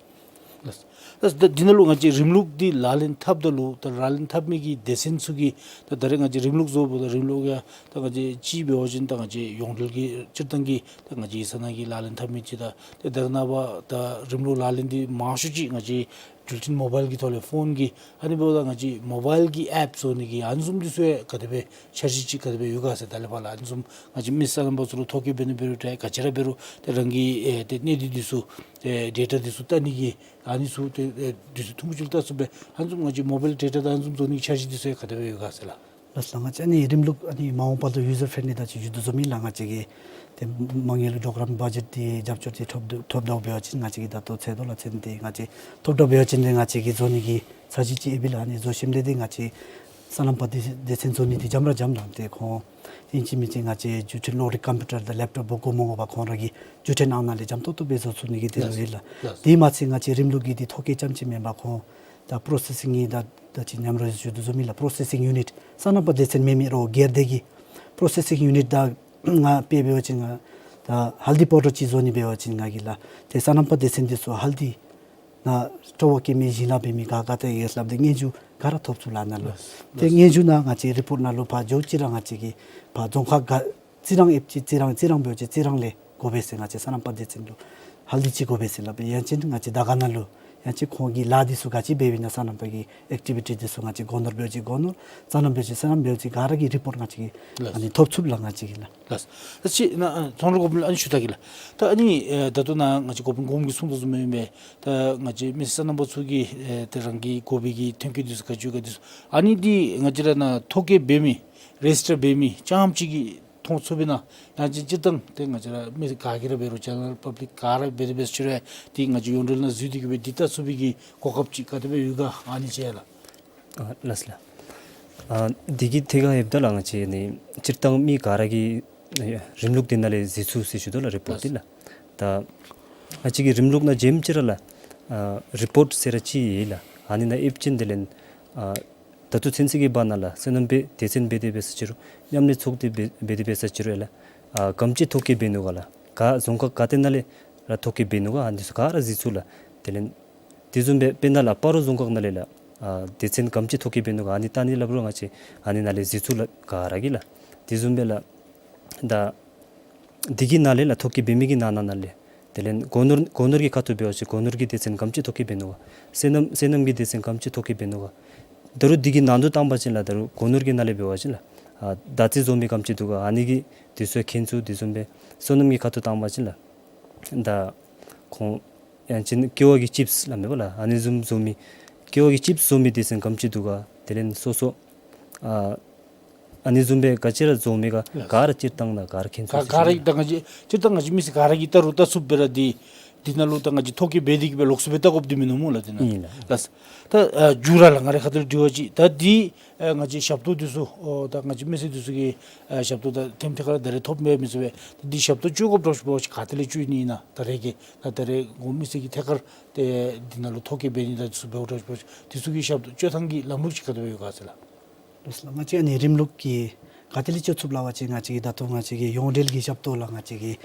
ལགས། ལགས། ད་འདི་ནང་ལུ་ང་བཅས་རིམ་ལུགས་འདི་ལག་ལེན་འཐབ་ད་ལུ་ད་ལག་ལེན་འཐབ་མི་གི་སྡེ་ཚན་ཚུ་གིས་ད་ད་རེས་ང་བཅས་རིམ་ལུགས་བཟོཝ་ད་རིམ་ལུགས་ཡང་ད་ང་བཅས་ཅིག་འབད་བ་ཅིན་ད་ང་བཅས་ཡོངས་འབྲེལ་གྱི་སྤྱིར་བཏང་གི་ད་ང་བཅས་ཡིག་ཚང་ནང་གི་ལག་ལེན་འཐབ་མི་ཅིག་དང་ཏེ་ད་རེས་ནངས་པ་ད་རིམ་ལུགས་ལག་ལེན་འདི་མང་ཤོས་ཅིག་ང་བཅས་བརྒྱུད་འཕྲིན་མོ་བཱའིལ་གྱི་ཐོག་ལས་ཕོན་གྱི་ཨ་ནི་འབདཝ་ད་ང་བཅས་མོ་བཱའིལ་གྱི་ཨེཔ་བཟོ་ནི་གི་ཨ་ནི་བཟུམ་འདི་ཚུ་ཡང་ག་དེ་སྦེ་འཆར་གཞི་ཅིག་ག་དེ་སྦེ་ཡོད་ག་ཟེར། ད་ལས་ཕར་ལགས་ཨ་ནི་བཟུམ་ང་བཅས་མི་སོ་ནམ་པ་ཚུ་ལུ་ཐོ་བཀོད་འབད་ནི་འབད་རུང་འདྲ་ག་ཅི་ར་འབད་རུང་ཏེ་རང་གི་ཨེ་ཏེ་གནས་སྡུད་འདི་ཚུ་ཏེ་ཌེ་ཊ་འདི་ཚུ་བལྟ་ནི་གི་ཨ་ནི་ཚུ་ཏེ་ཨེ་འདི་ཚུ་ཐུང་ཀུ་ཅིག་ལུ་བལྟ་ཚུགསཔ་སྦེ་ཨ་ནི་བཟུམ་ང་བཅས་མོ་བཱའིལ་ཌེ་ཊ་དང་ཨ་ནི་བཟུམ་བཟོ་ནི་གི་འཆར་གཞི་འདི་ཚུ་ཡང་ག་དེ་སྦེ་ཡོད་ག་ཟེར་ལགས། ལགས་སོ་ལགས། ང་བཅས་ཨ་ནི་རིམ་ལུགས་ཨ་ནི་མ་འོངས་པ་ལུ་ཡུ་ཟར་ཕྲེན་ལི་ད་ཅི་ཞུ་དོ་བཟུམ་ཨིན་ལགས། ང་བཅས་ཀྱིས་ཏེ་མ་དངུལ་པོ་རོ་གྲམ་བ་ཇེཊ་འདི་རྒྱབ་སྐྱོར་འདི་ཐོབ་དོ་ཐོབ་དོ་འབད་བ་ཅིན་ང་བཅས་ཀྱིས་ད་ལྟོ་ཚད་མཐོ་ལག་རྩལ་འདི་ང་བཅས་ཐོབ་དོ་འབད་བ་ཅིན་ཏེ་ང་བཅས་ཀྱིས་བཟོ་ནི་གི་འཆར་གཞི་ཅིག་ཡོད་པས་ལགས། ཨ་ནི་བཟོ་ཞིནམ་ལས་ཏེ་ང་བཅས་སོ་ནམ་པ་སྡེ་སྡེ་ཚན་བཟོ་ནི་འདི་འཇམ་ར་འཇམ་ལགས། ཏེ་ཁོང་ཨིན་ཅི་མིན་ཅི་ང་བཅས་བརྒྱུད་འཕྲིན་གློག་རིག་ཀམ་པིའུ་ཊར་དང་ལེབ་ཊོབ་འབག་དགོ་མ་དགོ་པར་ཁོང་ར་གི་བརྒྱུད་འཕྲིན་ནང་ན་ལས་འཇམ་ཏོག་ཏོ་སྦེ་བཟོ་ཚུགས་ནི་གི་དེ་ལུ་ལགས་ཨིན་ལགས། ལགས། དེ་མ་ཚད་ང་བཅས་རིམ་ལུགས་ཀྱི་འདི་ཐོ་བཀོད་རྐྱངམ་ཅིག་མེན་པར་ཁོང་ད་པོརོ་སེ་སིང་གི་ད་ད་ཅི་ཉམས་རོགས་ཞུ་དོ་བཟུམ་ཨིན་ལགས། པོརོ་སེ་སིང་ཡུ་ནིཊ་སོ་ནམ་པ་སྡེ་ཚན་མེན་མི་རོགས་སྒེར་སྡེ་གི་པོརོ་སེ་སིང་ཡུ་ནིཊ་དང་ང་དཔེ་འབད་བ་ཅིན་ང་ད་ཧལ་དི་པའུ་ཌར་ཅིག་བཟོ་ནི་འབད་བ་ཅིན་ང་གིས་ལགས་ཏེ་སོ་ནམ་པ་སྡེ་ཚན་འདི་ཚུ་ཧལ་དི་ནང་སྤྲོ་བ་བསྐྱེད་མི་ཞིང་ལཱ་འབད་མི་ག་ག་ཏེ་ཡོད་ལགས་ཏེ་སྙན་ཞུ་ག་ར་ཐོབ་ཚུགས་ལགས་ནཱ་ལུ། ལགས། ཏེ་སྙན་ཞུ་ནང་ང་བཅས་རི་པོཊ་ནང་ལུ་ཕར་འགྱོ་ཅི་ར་ང་བཅས་ཀྱིས་ཕར་རྫོང་ཁག་ག་རྩི་རང་ཨེཔ་ཅིག་རྩི་རང་རྩི་རང་འབད་བ་ཅིན་རྩི་རང་ལས་དགོ་པས་ཟེར། ང་བཅས་སོ་ནམ་པ་སྡེ་ཚན་ལུ་ཧལ་དི་ཅིག་དགོ་པས་ཟེར་སླབ་པས། ཡང་ཅིན་ང་བཅས་དར་དཀར་ནང་ལུ་ཡང་ཅིན་ཁོང་གི་ལཱ་འདི་ཚུ་ག་ཅི་འབདཝ་ཨིན་ན་སོ་ནམ་པ་གི་ཨེཀ་ཊི་བི་ཊི་འདི་ཚུ་ང་བཅས་སྒོ་ནོར་འབད་བ་ཅིན་སྒོ་ནོར་སོ་ནམ་འབད་བ་ཅིན་སོ་ནམ་འབད་བ་ཅིན་ག་ར་གི་རི་པོཊ་ང་བཅས་ཀྱིས་ལགས། ཨ་ནི་ཐོབ་ཚུགས་ལགས་ང་བཅས་ཀྱིས་ལགས། ལགས། ད་ཅི་ནཱ་ཨ་ཚོང་ར་འགོ་དཔོན་ལུ་ཨ་ནི་ཞུ་ད་གེ་ལགས། ད་ཨ་ནི་ཨེ་ད་ལྟོ་ནཱ་ང་བཅས་འགོ་དཔོན་གོངམ་གིས་གསུངས་དོ་བཟུམ་ཨིན་པས། ད་ང་བཅས་མི་སེར་སོ་ནམ་པ་ཚུ་གིས་ཨེ་ཏེ་རང་གི་དགོ་པའི་གི་ཐོན་སྐྱེད་འདི་ཚུ་ག་ཅི་ག་འདི་ཚུ་ཨ་ནི་འདི་ང་བཅས་ར་ནཱ་ཐོ་བཀོད་འབད་མི་རེ་ཇིས་ཊར་འབད་མི་རྐྱངམ་ཅིག་གིས་མཐོང་ཚུགས་པས་ན་ཡང་ཅིན་སྤྱིར་བཏང་ཏེ་ང་བཅས་ར་མི་ག་གིས་ར་འབད་རུང་ཇེ་ནེ་རལ་པབ་ལིཀ་ག་ར་འབད་དེ་འབད་ས་ཅིག་རུང་ཏེ་ང་བཅས་ཡོངས་འབྲེལ་ནང་འཛུལ་ཏེ་གི་སྦེ་འདི་བལྟ་ཚུགས་པའི་གི་གོ་སྐབས་ཅིག་ག་དེ་སྦེ་ཡོད་ག་ཨ་ནི་ཅིག་ལགས། ཨ་ལགས་སོ་ལགས། ཨ་འདི་གི་ཐད་ཁར་ཡོདཔ་ད་ལགས་ང་བཅས་ནི་སྤྱིར་བཏང་མི་ག་ར་གིས་རིམ་ལུགས་འདི་ནང་ལས་གཟིགས་ཚུགས་ཟེར་ཞུ་དོ་ལགས་རི་པོཊ་འདི་ལགས། ད་ང་བཅས་ཀྱི་རིམ་ལུགས་ནང་བྱོནམ་ཅིག་ར་ལགས་ཨ་རི་པོཊ་ཟེར་ར་ཅིག་ཡོད་ལགས། ཨ་ནི་ནང་ཨེབ་ཅིན་དེ་ལས་ཨ་ད་ལྟོ་ཚུན་ཚོད་ཀྱི་བར་ན་ལགས་སོ་ནམ་པའི་སྡེ་ཚན་འབད་དེ་འབད་ས་ཅིག་རུང་མཉམ་ལས་ཚོགས་སྡེ་འབད་འབད་དེ་འབད་ས་ཅིག་རུང་ལགས་ཨ་ག་དེམ་ཅིག་ཐོ་བཀོད་འབད་ནུག་ག་ལགས་ག་རྫོང་ཁག་ག་ཏེ་ནང་ལས་ར་ཐོ་བཀོད་འབད་ནུག་ག་ཨ་ནི་ཚུ་ག་ར་གཟིགས་ཚུགས་ལགས། དེ་ལས་དེ་བཟུམ་སྦེ་དཔེར་ན་ལགས་སྤ་རོ་རྫོང་ཁག་ནང་ལས་ལགས་ཨ་སྡེ་ཚན་ག་དེམ་ཅིག་ཐོ་བཀོད་འབད་ནུག་ག་ཨ་ནི་བལྟ་ནི་སླབ་རུང་ང་བཅས་ཨ་ནི་ནང་ལས་གཟིགས་ཚུགས་ལགས་ག་ར་གིས་ལགས། དེ་བཟུམ་སྦེ་ལགས་ད་འདི་གི་ནང་ལས་ལགས་ཐོ་བཀོད་འབད་མི་གི་ནང་ན་ནང་ལས་དེ་ལས་སྒོ་ནོར་སྒོ་ནོར་གྱི་ཁ་ཐུག་འབད་བ་ཅིན་སྒོ་ནོར་གྱི་སྡེ་ཚན་ག་དེམ་ཅིག་ཐོ་བཀོད་འབད་ནུག་ག་སོ་ནམ་སོ་ནམ་གྱི་སྡེ་ཚན་ག་དེམ་ཅིག་ཐོ་བཀོད་འབད་ནུག་ག་ད་རུང་འདི་གི་ནང་དུ་བཏང་པ་ཅིན་ལགས་ད་རུང་སྒོ་ནོར་གྱི་ནང་ལས་འབད་བ་ཅིན་ལགས་ཨ་མདའ་རྩེད་བཟོ་མི་ག་དེམ་ཅིག་འདུག་ག་ཨ་ནི་གི་དེ་ཚུ་མཁྱེན་ཚུགས། དེ་བཟུམ་སྦེ་སོ་ནམ་གྱི་ཁ་ཐུག་བཏང་པ་ཅིན་ལགས་ད་ཁོང་ཡང་ཅིན་ཀེ་བ་གི་ཅིབས་སླབ་མས་པ་ལགས། ཨ་ནི་བཟུམ་བཟོ་མི་ཀེ་བ་གི་ཅིབས་བཟོ་མི་སྡེ་ཚན་ག་དེམ་ཅིག་འདུག་ག་དེ་ལས་སོ་སོ་ཨ་ཨ་ནི་བཟུམ་སྦེ་ག་ཅི་ར་བཟོ་མི་ག་ལགས། ག་ར་སྤྱིར་བཏང་ནང་ག་ར་མཁྱེན་ག་ཚུགས་ག་ར་ཟེར་ད་ང་བཅས་སྤྱིར་བཏང་ང་བཅས་མི་སེར་ག་ར་གིས་བལྟ་རུང་བལྟ་ཚུགསཔ་སྦེ་ར་འདི་འདི་ནང་ལུ་ད་ང་བཅས་ཐོ་བཀོད་འབད་དེ་གི་སྦེ་ལོགས་སུ་སྦེ་བལྟ་དགོཔ་འདི་མིན་ནུག་སྨོ་ལགས། འདི་ནང་ཨིན་ལགས། ལགས། ད་ཨ་མཇུག་ར་ལགས་ང་རའི་ཁ་ཐུག་ལས་དྲི་བ་ཅིག་ད་འདི་ཨ་ང་བཅས་ཞབས་ཏོག་འདི་ཚུ་ཨོ་ད་ང་བཅས་མི་སེར་འདི་ཚུ་གིས་ཨ་ཞབས་ཏོག་ད་ཐེམ་ཐད་ཀར་ད་རེས་ཐོབ་མས་མི་ཚུགས་པས། ད་འདི་ཞབས་ཏོག་སྤྱོད་དགོཔ་འདྲཝ་ཅིག་འབད་བ་ཅིན་ག་ཏེ་ལས་སྤྱོད་ནི་ཨིན་ན། ད་རེས་ཀྱི་ད་ད་རེས་འགོ་མི་སེར་གྱི་ཐད་ཀར་ཏེ་འདི་ནང་ལུ་ཐོ་བཀོད་འབད་ནི་ད་འདི་ཚུ་འབདཝ་འདྲཝ་ཅིག་འབད་བ་ཅིན་འདི་ཚུ་གི་ཞབས་ཏོག་སྤྱོད་ཐངས་ཀྱི་ལམ་ལུགས་ཅིག་ག་དེ་སྦེ་ཡོད་ག་ཟེར་ལགས། ལགས་སོ་ལགས། ང་བཅས་ཨ་ནི་རིམ་ལུགས་ཀྱི་ག་ཏེ་ལས་སྤྱོད་ཚུགསཔ་སླབ་པ་ཅིན་ང་བཅས་ཀྱི་ད་ལྟོ་ང་བཅས་ཀྱི་ཡོངས་འབྲེལ་གྱི་ཞབས་ཏོག་ལགས་ང་བཅས་ཀྱི་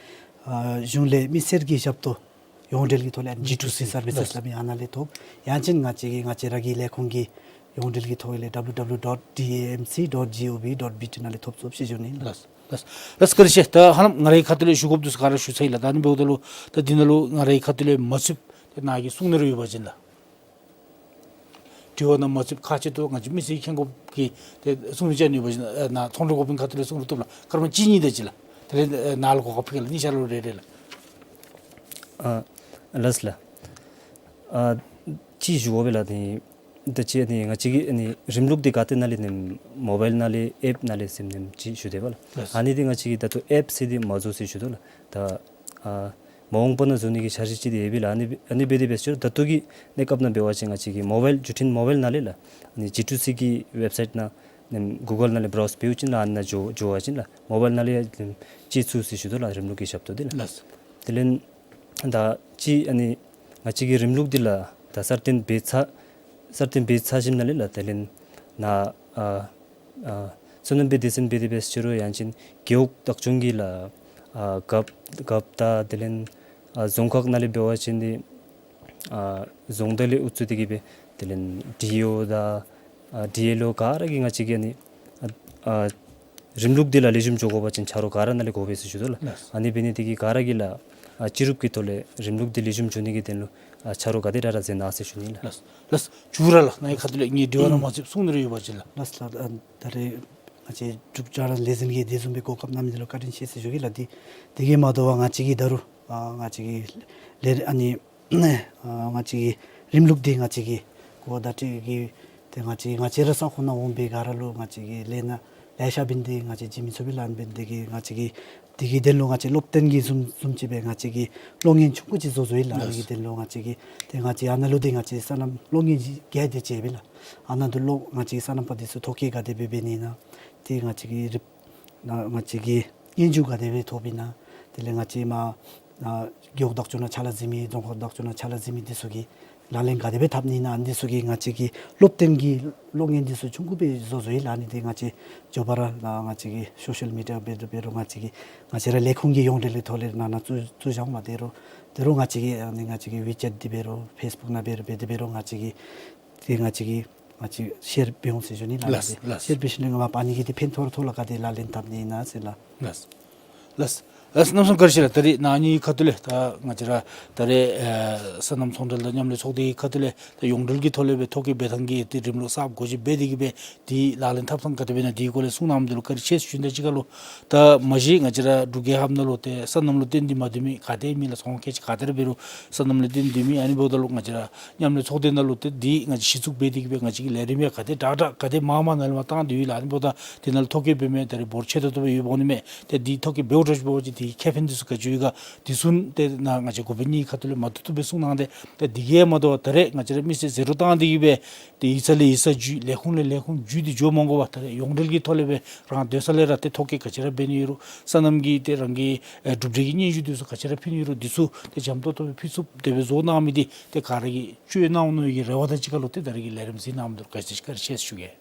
ཨ་གཞུང་ལས་མི་སེར་གྱི་ཞབས་ཏོག་ཡོངས་འབྲེལ་གྱི་ཐོག་ལས་ཇི་ཊུ་སི་སར་བི་སེས་ལགས། སླབ་མི་ཨ་ནཱ་ལས་ཐོབ། ཡང་ཅིན་ང་བཅས་ཀྱི་ང་བཅས་ར་གི་ལས་ཁུངས་ཀྱི་ཡོངས་འབྲེལ་གྱི་ཐོག་ལས་ཌབ་ལུ་ཌབ་ལུ་ཌོཊ་ཌི་ཨེ་ཨེམ་སི་ཌོཊ་ཇི་ཨོ་བི་ཌོཊ་བི་ཊི་ནང་ལས་ཐོབ་ཚུགས་ཟེར་ཞུ་ནི་ལགས། ལགས་ལགས་ལགས། བཀའ་དྲིན་ཆེ། ད་ཧ་ལམ་ང་རའི་ཁ་ཐུག་ལས་ཞུ་དགོཔ་འདུག་ག་ར་ཞུ་ཚར་ཡི་ལགས། ད་ཨ་ནི་འབདཝ་ད་ལུ་ད་འདི་ནང་ལུ་ང་རའི་ཁ་ཐུག་ལས་མ་ཚུདཔ་ཏེ་ནཱ་གིས་གསུང་ནི་རེ་ཡོད་པ་ཅིན་ལགས། དྲི་བ་ནང་མ་ཚུདཔ་ཁག་ཆེ་ཏོག་ཏོ་ང་བཅས་མི་སེར་མཁྱེན་དགོཔ་གི་ཏེ་གསུང་རེ་བྱ་ནི་ཡོད་པ་ཅིན་ཨ་ནཱ་ཚོང་འབྲེལ་འགོ་དཔོན་ཁ་ཐུག་ལས་གསུང་རུང་བཏུབ་ལགས། སྐར་མ་གཅིག་གཉིས་དེ་ཅིག་ལགས། དེ་ལས་ཨ་ནཱ་ལུ་གོ་སྐབས་ཕུལ་གེ་ལགས། གཉིས་ཆ་ར་ལུ་རེ་རེ་ལགས། ཨ་ལགས་ལགས། ཨ་གཅིག་ཞུ་དགོ་པས་ལགས། ཏེ་ད་ཅི་ཨ་ནི་ང་བཅས་ཀྱི་ཨ་ནི་རིམ་ལུགས་འདི་ག་ཏེ་ནང་ལས་ནི་མོ་བཱའིལ་ནང་ལས་ཨེཔ་ནང་ལས་ཟེར་ནི་ཅིག་ཞུ་དེས་པ་ལགས། ལགས། ཨ་ནི་འདི་ང་བཅས་ཀྱིས་ད་ལྟོ་ཨེཔ་ཟེར་འདི་མ་བཟོ་ཟེར་ཞུ་དོ་ལགས། ད་ཨ་མ་འོངས་པ་ནང་བཟོ་ནི་གི་འཆར་གཞི་ཅིག་འདི་ཡོད་པས་ལགས། ཨ་ནི་ཨ་ནི་འབད་དེ་འབད་ཟེར་ད་ལྟོ་གི་གནས་སྐབས་ནང་འབད་བ་ཅིན་ང་བཅས་ཀྱི་མོ་བཱའིལ་འགྲུལ་འཕྲིན་མོ་བཱའིལ་ནང་ལས་ལགས། ཨ་ནི་ཇི་ཊུ་སི་གི་ཝེབ་སའིཊ་ནང་ནི་གུ་གཱལ་ནང་ལས་བརའུསི་འབདཝ་ཅིན་ལགས། ཨ་ནཱ་འགྱོ་འགྱོ་བ་ཅིན་ལགས་མོ་བཱའིལ་ནང་ལས་ཡང་སྤྱོད་ཚུགས་ཟེར་ཞུ་དོ་ལགས། རིམ་ལུགས་ཀྱི་ཞབས་ཏོག་འདི་ལགས། ལགས། དེ་ལས་ད་ཅི་ཨ་ནི་ང་བཅས་ཀྱི་རིམ་ལུགས་འདི་ལགས་ད་སར་ཏན་འབད་ཚར་སར་ཏན་འབད་ཚར་ཞིནམ་ལས་ལགས། དེ་ལས་ནཱ་ཨ་ཨ་སོ་ནམ་པའི་སྡེ་ཚན་འབད་དེ་འབད་ཟེར་རུང་ཡང་ཅིན་རྒེད་འོག་བདག་སྐྱོང་གི་ལགས་ཨ་རྒཔོ་རྒཔོ་དང་དེ་ལས་ཨ་རྫོང་ཁག་ནང་ལས་འབད་བ་ཅིན་འདི་ཨ་རྫོང་བདག་ལས་ཨུ་ཚུགས་ཏེ་གིས་སྦེ་དེ་ལས་ཌི་ཨི་ཨོ་དང་ཨ་ཌི་ཨེལ་ཨོ་ག་ར་གིས་ང་བཅས་ཀྱི་ཨ་ནི་ཨ་ཨ་རིམ་ལུགས་འདི་ལགས་ལེགས་ཤོམ་འགྱོ་དགོ་པ་ཅིན་ཆ་རོགས་ག་ར་ནང་ལས་དགོ་པས་ཟེར་ཞུ་དོ་ལགས། ལགས། ཨ་ནི་འབད་ནི་འདི་གིས་ག་ར་གིས་ལགས་ཨ་སྤྱི་རུབ་ཀྱི་ཐོག་ལས་རིམ་ལུགས་འདི་ལེགས་ཤོམ་འགྱོ་ནི་གི་དོན་ལུ་ཨ་ཆ་རོགས་ག་དེ་དྲག་དྲག་མཛད་གནང་ཟེར་ཞུ་ནི་ལགས། ལགས། ལགས། མཇུག་ར་ལགས་ནཱ་གི་ཁ་ཐུག་ལས་ངེའི་དྲི་བ་ནང་མ་ཚུདཔ་གསུང་ནི་རེ་ཡོད་པ་ཅིན་ལགས། ལགས་ལགས། ཨ་ད་རེས་ང་བཅས་འབྲུག་རྒྱལ་རབས་ལས་འཛིན་གྱིས་དེ་བཟུམ་སྦེ་གོ་སྐབས་གནང་མི་འདི་ལུ་བཀའ་དྲིན་ཆེ་ཟེར་ཞུ་གེ་ལགས། འདི་འདི་གིས་མ་དོ་བར་ང་བཅས་ཀྱི་ད་རུང་ཨ་ང་བཅས་ཀྱི་ལས་ཨ་ནི་ཨ་ང་བཅས་ཀྱི་རིམ་ལུགས་འདི་ང་བཅས་ཀྱིས་གོ་བརྡ་སྤྲོད་ཀྱི་ཏེ་ང་བཅས་ང་བཅས་ར་ས་ཁོངས་ནང་འོང་པའི་ག་ར་ལུ་ང་བཅས་ཀྱིས་ལས་སྣ་ལེ་ཤ་འབད་ནི་འདི་ང་བཅས་བྱིན་མི་ཚུགས་པས་ལགས། ཨ་ནི་འབད་ནི་འདི་གིས་ང་བཅས་ཀྱིས་འདི་གི་དོན་ལུ་ང་བཅས་སློབ་སྟོན་གྱི་བཟུམ་བཟུམ་ཅིག་སྦེ་ང་བཅས་ཀྱིས་གློག་བརྙན་ཆུང་ཀུ་ཅིག་བཟོ་བཟོཝ་ཨིན་ལགས། ཨ་ནི་གི་དོན་ལུ་ང་བཅས་ཀྱིས་ཏེ་ང་བཅས་ཨ་ནཱ་ལུ་འདི་ང་བཅས་སོ་ནམ་གློག་བརྙན་གྱི་ག་དེ་ཅིག་སྦེ་ལགས། ཨ་ནཱ་འདི་ལུ་ང་བཅས་སོ་ནམ་པ་འདི་ཚུ་ཐོ་བཀོད་ག་དེ་སྦེ་འབད་ནི་ཨིན་ན། ཏེ་ང་བཅས་ཀྱིས་རིག་ནཱ་ང་བཅས་ཀྱིས་སྙན་ཞུ་ག་དེ་སྦེ་ཐོབ་ཨིན་ན། དེ་ལས་ང་བཅས་མར་ཨ་རྒེད་འོག་བདག་སྐྱོང་ནང་ཕྱག་ལཱ་མཛད་མི་རྫོང་ཁག་བདག་སྐྱོང་ནང་ཕྱག་ལཱ་མཛད་མི་འདི་ཚུ་གིས་ལག་ལེན་ག་དེ་སྦེ་འཐབ་ནི་ཨིན་ན། ཨ་ནི་འདི་ཚུ་གི་ང་བཅས་ཀྱིས་སློབ་སྟོན་གྱི་གློག་བརྙན་འདི་ཚུ་ཆུང་ཀུ་སྦེ་བཟོ་བཟོཝ་ཨིན་ལགས། ཨ་ནི་འདི་ང་བཅས་མགྱོགས་པ་ར་ནཱ་ང་བཅས་ཀྱི་སོ་ཤལ་མི་ཌི་ཡ་འབད་རུང་འབད་རུང་ང་བཅས་ཀྱིས་ང་བཅས་ར་ལས་ཁུངས་ཀྱི་ཡོངས་འབྲེལ་གྱི་ཐོག་ལས་ནཱ་ནཱ་བཙུགས་བཙུགས་བཞག་འོང་། མ་དེ་རུང་དེ་རུང་ང་བཅས་ཀྱིས་ཨ་ནི་ང་བཅས་ཀྱི་ཝི་ཅེཊ་འདི་འབད་རུང་ཕེསི་བུཀ་ནང་འབད་རུང་འབད་དེ་འབད་རུང་ང་བཅས་ཀྱིས་ཏེ་ང་བཅས་ཀྱིས་ང་བཅས་ཤེར་འབད་འོང་ཟེར་ཞུ་ནི་ལགས། ལགས་ལགས། ཤེར་འབད་ཞིནམ་ལས་ང་བཅས་ཨ་ནི་གི་ཏེ་ཕན་ཐོགས་ཐོག་ལུ་ག་དེ་ལག་ལེན་འཐབ་ནི་ཨིན་ན་ཟེར་ལགས། ལགས་ལགས། ལགས་གནམ་མེད་ས་མེད་བཀའ་དྲིན་ཆེ་ལགས། ད་རེས་ནཱ་ཨ་ནི་ཁ་ཐུག་ལས་ད་ང་བཅས་ར་ད་རེས་ཨེ་སོ་ནམ་ཚོང་འབྲེལ་དང་མཉམ་ལས་ཚོགས་སྡེ་གི་ཁ་ཐུག་ལས་ད་ཡོངས་འབྲེལ་གྱི་ཐོག་ལས་སྦེ་ཐོ་བཀོད་འབད་ཐངས་ཀྱི་ཏེ་རིམ་ལུགས་གསརཔ་སྒོ་འབྱེད་འབད་དེ་གིས་སྦེ་འདི་ལག་ལེན་འཐབ་ཐངས་ག་དེ་སྦེ་ཨིན་ན་འདི་གི་སྐོར་ལས་གསུང་གནང་མི་འདི་ལུ་བཀའ་དྲིན་ཆེ་ཟེར་ཞུ་ནི་དང་གཅིག་ཁར་ལུ་ད་མ་གཞི་ང་བཅས་ར་འབྲུག་རྒྱལ་ཁབ་ནང་ལུ་ཏེ་སོ་ནམ་ལུ་བརྟེན་ཏེ་མ་སྡོད་མི་ག་དེ་མེད་ལགས། ཚོང་ཁང་ཆེ་ག་དེ་ར་འབད་རུང་སོ་ནམ་ལུ་བརྟེན་ཏེ་སྡོད་མི། ཨ་ནི་འབདཝ་ད་ལུ་ང་བཅས་ར་མཉམ་ལས་ཚོགས་སྡེ་ནང་ལུ་ཏེ་འདི་ང་བཅས་གཞི་བཙུགས་འབད་དེ་གིས་སྦེ་ང་བཅས་ཀྱི་ལས་རིམ་ཡང་ག་དེ་དྲག་དྲག་ག་དེ་མང་མང་ནང་ལས་མར་བཏང་སྟེ་ཡོད་ལགས། ཨ་ནི་འབདཝ་ད་དེ་ནང་ལུ་ཐོ་བཀོད་འབད་མི་ད་རེས་འབོར་ཆེ་ཏོག་ཏོ་སྦེ་ཡོདཔ་འོང་ནི་མས། ཏེ་འདི་ཐོ་བཀོད་འབདཝ་ད་འབདཝ་ཅིག་འདི་ཁེ་ཕན་འདི་ཚུ་ག་ཅི་ཡོད་ག་འདི་ཚུ་ཏེ་ནཱ་ང་བཅས་འགོ་དཔོན་གཉིས་ཁ་ཐུག་ལས་མ་ཐུབ་ཐུབ་སྦེ་གསུང་གནང་སྟེ། ཏེ་འདི་གིས་མ་དོ་བར་ད་རེས་ང་བཅས་ར་མི་སེར་ཟད་འགྲོ་བཏང་སྟེ་གིས་སྦེ་ཏེ་ཡིག་ཚང་ལས་ཡིག་ཚང་བརྒྱུད་ལས་ཁུངས་ལས་ལས་ཁུངས་བརྒྱུད་དེ་འགྱོ་མ་དགོ་པར་ད་རེས་ཡོངས་འབྲེལ་གྱི་ཐོག་ལས་སྦེ་རང་སྡོད་ས་ལས་ར་ཏེ་ཐོ་བཀོད་ག་ཅི་ར་འབད་ནི་ཡོད་རུང་སོ་ནམ་གྱི་ཏེ་རང་གི་ཨེ་གྲུབ་འབྲས་ཀྱི་སྙན་ཞུ་འདི་ཚུ་ག་ཅི་ར་ཕུལ་ནི་ཡོད་རུང་འདི་ཚུ་ཏེ་འཇམ་ཏོང་ཏོ་སྦེ་ཕུལ་ཚུགསཔ་དེ་སྦེ་བཟོ་གནང་མི་འདི་ཏེ་ག་ར་གིས་བཅོས་གནང་འོང་མནོ་བའི་རེ་བ་དང་གཅིག་ཁར་ལུ་ཏེ་ད་རེས་ཀྱི་ལས་རིམ་གཟིགས་གནང་མི་འདི་ལུ་ག་ཅི་བཀའ་དྲིན་ཆེ་ཟེར་ཞུ་གེ།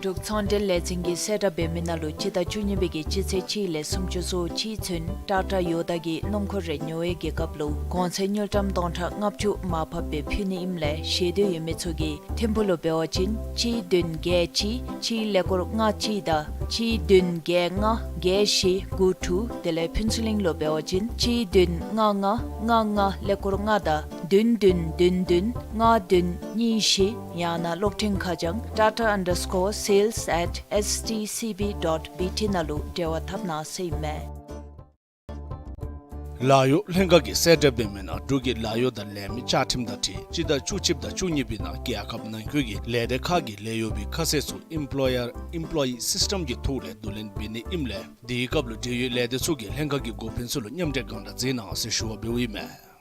འབྲུག་ཚོང་འབྲེལ་ལས་འཛིན་གྱིས་གསལ་བསྒྲགས་འབད་མི་ནང་ལུ་སྤྱི་ཟླ་བཅུ་གཉིས་པའི་གི་སྤྱི་ཚེས་གཅིག་ལས་སུམ་ཅུ་སོ་གཅིག་ཚུན་ཊ་ཊ་ཡོ་ཌ་གི་སྣུམ་འཁོར་རེ་ཉོ་བའི་གི་སྐབས་ལུ་གོང་ཚད་དངུལ་ཀྲམ་སྟོང་ཕྲག་ལྔ་བཅུ་མར་ཕབ་སྦེ་ཕུལ་ནི་ཨིནམ་ལས་ཞེ་འདོད་ཡོད་མི་ཚུ་གིས་ཐིམ་ཕུག་ལུ་འབད་བ་ཅིན་གཅིག་བདུན་བརྒྱད་གཅིག་གཅིག་ཀླད་ཀོར་ལྔ་གཅིག་དང་གཅིག་བདུན་བརྒྱད་ལྔ་བརྒྱད་བཞི་དགུ་དྲུག། དེ་ལས་ཕུན་ཚོགས་གླིང་ལུ་འབད་བ་ཅིན་གཅིག་བདུན་ལྔ་ལྔ་ལྔ་ལྔ་ཀླད་ཀོར་ལྔ་དང་བདུན་བདུན་བདུན་བདུན་ལྔ་བདུན་གཉིས་བཞི། ཡང་ན་གློག་འཕྲིན་ཁ་བྱང་tata underscore sales at S T C B dot B T ནང་ལུ་འབྲེལ་བ་འཐབ་གནང་ཟེར་ཨིན་མས། ལཱ་གཡོག་ལྷན་ཁག་གིས་གསལ་བསྒྲགས་འབད་མི་ནང་འབྲུག་གི་ལཱ་གཡོག་དང་ལས་མི་བཅའ་ཁྲིམས་དང་འཁྲིལ་སྤྱི་ཟླ་བཅུ་གཅིག་དང་བཅུ་གཉིས་པའི་ནང་རྒྱལ་ཁབ་ནང་འཁོད་ཀྱི་ལས་སྡེ་ཁག་གི་ལས་གཡོག་པའི་ཁ་གསལ་ཚུ་ཨིམ་པོ་ལོ་ཡར་ཨིམ་པོ་ལོ་ཡི་སིསི་ཊེམ་གྱི་ཐོག་ལས་བསྡུ་ལེན་འབད་ནི་ཨིནམ་ལས་དེའི་སྐབས་ལུ་འབྲེལ་ཡོད་ལས་སྡེ་ཚུ་གིས་ལྷན་ཁག་གི་འགོ་དཔོན་ཚུ་ལུ་མཉམ་འབྲེལ་གང་དྲག་མཛད་གནང་ཟེར་ཞུ་བ་འབདཝ་ཨིན་མས།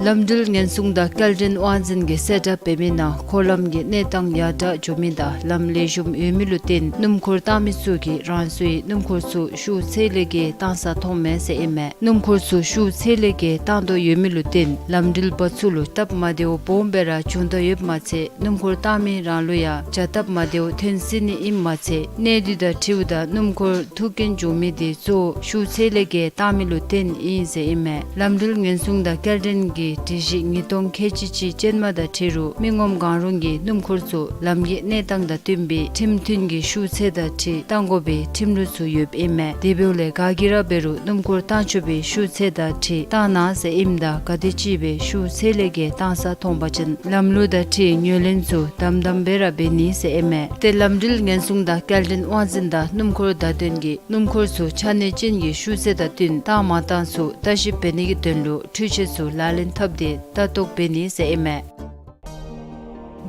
ལམ་འགྲུལ་ཉེན་སྲུང་དང་སྐྱེལ་འདྲེན་དབང་འཛིན་གྱིས་གསལ་བསྒྲགས་འབད་མི་ནང་འཁོར་ལམ་གྱི་གནས་སྟངས་ཡར་དྲག་འགྱོ་མི་དང་ལམ་ལེགས་ཤོམ་ཡོད་མི་ལུ་བརྟེན་སྣུམ་འཁོར་བཏང་མི་ཚུ་གིས་རང་སོའི་སྣུམ་འཁོར་ཚུ་ཤུགས་ཚད་ལས་བརྒལ་བཏང་ས་མཐོངམ་མས་ཟེར་ཨིན་མས། སྣུམ་འཁོར་ཚུ་ཤུགས་ཚད་ལས་བརྒལ་བཏང་དོ་ཡོད་མི་ལུ་བརྟེན་ལམ་འགྲུལ་པ་ཚུ་ལུ་སྟབས་མ་བདེཝ་སྦོམ་སྦེ་ར་བྱུང་དོ་ཡོདཔ་མ་ཚད་སྣུམ་འཁོར་བཏང་མི་རང་ལུ་ཡང་བྱ་སྟབས་མ་བདེཝ་ཐོན་སྲིད་ནི་ཨིནམ་མ་ཚད་གནས་སྡུད་དང་འཁྲིལཝ་ད་སྣུམ་འཁོར་ཐུག་རྐྱེན་འབྱུང་མི་དེ་གཙོ་བོ་ཤུགས་ཚད་ལས་བརྒལ་བཏང་མི་ལུ་བརྟེན་ཨིན་ཟེར་ཨིན་མས། ལམ་འགྲུལ་ཉེན་སྲུང་དང་སྐྱེལ་འདྲེན་གྱི་སྒྲིག་གཞི་ཉིས་སྟོང་ཁལ་གཅིག་གཅིག་ཅན་མ་དང་འཁྲིལ་རུང་མི་ངོམ་གང་རུང་གིས་སྣུམ་འཁོར་ཚུ་ལམ་གྱི་གནས་སྟངས་དང་བསྟུན་པའི་ཁྲིམས་མཐུན་གྱི་ཤུགས་ཚད་དང་འཁྲིལ་བཏང་དགོ་པའི་ཁྲིམས་ལུགས་ཚུ་ཡོདཔ་ཨིན་མས། དེ་འབདཝ་ལས་ག་གིས་ར་འབད་རུང་སྣུམ་འཁོར་བཏང་ཆོག་པའི་ཤུགས་ཚད་དང་འཁྲིལ་བཏང་གནང་ཟེར་ཨིནམ་ད་ག་དེ་ཅིག་སྦེ་ཤུགས་ཚད་ལས་བརྒལ་བཏང་ས་མཐོང་པ་ཅིན་ལམ་ལུགས་དང་འཁྲིལ་ངོས་ལེན་ཚུ་དམ་དམ་སྦེ་ར་འབད་ནི་ཟེར་ཨིན་མས། ཏེ་ལམ་འགྲུལ་ཉེན་སྲུང་དང་སྐྱེལ་འདྲེན་དབང་འཛིན་དང་སྣུམ་འཁོར་བདའ་འདོན་གྱིས་སྣུམ་འཁོར་ཚུ་ཆ་གནས་ཅན་གྱི་ཤུགས་ཚད་དང་བསྟུན་བཏང་མ་བཏང་ཚུ་ལྟ་ཞིབ་འབད་ནི་གི་དོན་ལུ་འཕྲུལ་ཆས་ཚུ་ལག་ལེན་འཐབ་སྟེ་ལྟ་རྟོག་འབད་ནི་ཟེར་ཨིན་མས།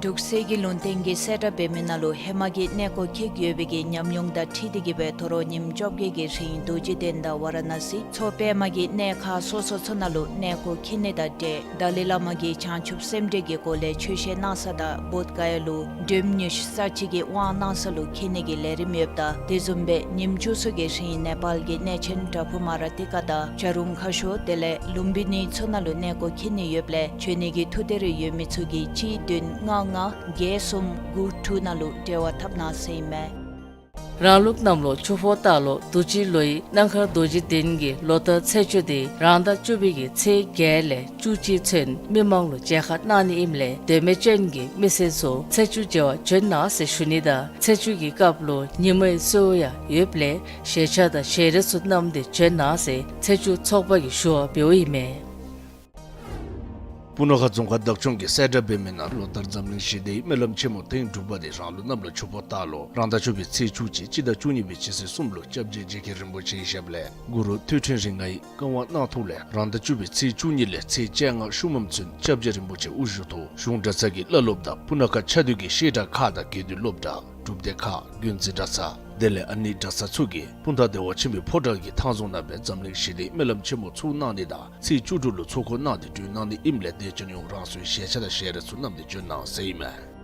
འབྲུག་སྲིད་ཀྱི་ལུང་བསྟན་གྱིས་གསལ་བསྒྲགས་འབད་མི་ནང་ལུ་ཧེ་མ་གི་གནས་སྐོར་འཁྱིད་ཡོད་པའི་གི་ཉམས་མྱོང་དང་འཁྲིལ་ཏེ་གིས་སྦེ་དོ་རུང་ཉིནམ་བཅོ་བརྒྱད་ཀྱི་རིང་རྡོ་རྗེ་གདན་དང་ཝ་ར་ཎ་སི་མཚོ་པདྨ་གི་གནས་ཁག་སོ་སོ་ཚུ་ནང་ལུ་གནས་སྐོར་འཁྱིད་ནི་དང་འབྲེལ་ཏཱ་ལའི་བླ་མ་གིས་བྱང་ཆུབ་སེམས་འགྲེལ་གྱི་སྒོ་ལས་ཆོས་བཤད་གནང་ས་དང་བོདྷ་ག་ཡ་ལུ་འགྲེམས་ཉུལ་ས་ཅིག་གི་དབང་གནང་ས་ལུ་འཁྱིད་ནི་གི་ལས་རིམ་ཡོདཔ་ད་དེ་བཟུམ་སྦེ་ཉིནམ་བཅུ་གསུམ་གྱི་རིང་ནེ་པཱལ་གྱི་གནས་ཆེན་བྲག་ཕུག་མ་ར་ཏི་ཀ་དང་བྱ་རུང་ཁ་ཤོར་དེ་ལས་ལུམ་བི་ནི་ཚུ་ནང་ལུ་གནས་སྐོར་འཁྱིད་ནི་ཡོདཔ་ལས་བྱོན་ནི་གི་ཐུགས་འདོད་རེ་ཡོད་མི་ཚུ་གིས་གཅིག་བདུན་ལྔ་ལྔ་བརྒྱད་གསུམ་དགུ་དྲུག་ནང་ལུ་འབྲེལ་བ་འཐབ་གནང་ཟེར་ཨིན་མས། རང་ལུགས་གནམ་ལོ་ཆུ་ཕོ་སྟག་ལོ་དུས་ཅི་ལོའི་གནམ་ཁ་རྡོ་རྗེ་གདན་གྱི་ལོ་ཟླ་ཚེས་བཅུ་དེ་རང་ཟླ་བཅུ་པའི་གི་ཚེས་བརྒྱད་ལས་བཅུ་གཅིག་ཚུན་མི་མང་ལུ་མཇལ་ཁ་གནང་ནི་ཨིནམ་ལས་དོན་མེད་ཅན་གྱི་མི་སེར་ཚུ་ཚེས་བཅུ་མཇལ་བར་བྱོན་གནང་ཟེར་ཞུ་ནི་དང་ཚེས་བཅུ་གི་སྐབས་ལུ་ཉིན་མོའི་གསོལཝ་ཡང་ཡོདཔ་ལས་ཞལ་ཆད་དང་ཞལ་རས་ཚུ་བསྣམས་ཏེ་བྱོན་གནང་ཟེར་ཚེས་བཅུ་ཚོགས་པ་གིས་ཞུ་བ་འབདཝ་ཨིན་མས། སྤུ་ན་ཁ་རྫོང་ཁག་བདག་སྐྱོང་གིས་གསལ་བསྒྲགས་འབད་མི་ནང་ལོ་ལྟར་འཛམ་གླིང་ཞི་བདེའི་སྨོན་ལམ་ཆེན་མོ་ཐེངས་དྲུག་པ་དེ་རང་ལུགས་གནམ་ལོ་ཆུ་ཕོ་སྟག་ལོ་རང་ཟླ་བཅུ་པའི་ཚེས་བཅུ་གཅིག་སྤྱི་ཟླ་བཅུ་གཉིས་པའི་སྤྱི་ཚེས་གསུམ་ལུ་སྐྱབས་རྗེ་རྗེ་མཁན་རིན་པོ་ཆེའི་ཞབས་ལས་གུ་རུ་ཐོད་ཕྲེང་རིགས་ལྔའི་བཀའ་དབང་གནང་ཐོག་ལས་རང་ཟླ་བཅུ་པའི་ཚེས་བཅུ་གཉིས་ལས་ཚེས་བཅོ་ལྔ་ཤུལ་མམ་ཚུན་སྐྱབས་རྗེ་རིན་པོ་ཆེ་དབུ་བཞུགས་ཐོག་གཞུང་གྲྭ་ཚང་གི་བླ་སློབ་དང་སྤུ་ན་ཁ་ཆ་འདུས་ཀྱི་བཤད་གྲྭ་ཁག་དང་དགེ་འདུན་སློབ་གྲྭ་སྒྲུབ་སྡེ་ཁག་དགོན་རྩིས་གྲྭ་ཚང་དེ་ལས་ཨ་ནི་གྲྭ་ཚང་ཚུ་གིས་སྤུངས་ཐང་བདེ་བ་ཆེན་པོའི་ཕོ་བྲང་གི་ཐང་རྫོང་ནང་སྦེ་འཛམ་གླིང་ཞི་བདེའི་སྨོན་ལམ་ཆེན་མོ་ཚོགས་གནང་ནི་དང་ཚེས་བཅུ་དྲུག་ལུ་ཚོགས་འཁོར་གནང་སྟེ་བསྐྲུན་གནང་ནི་ཨིནམ་ལས་དེ་བྱོན་ཡོང་རང་སོའི་ཞལ་ཆད་དང་ཞལ་རས་ཚུ་བསྣམས་ཏེ་བྱོན་གནང་ཟེར་ཨིན་མས།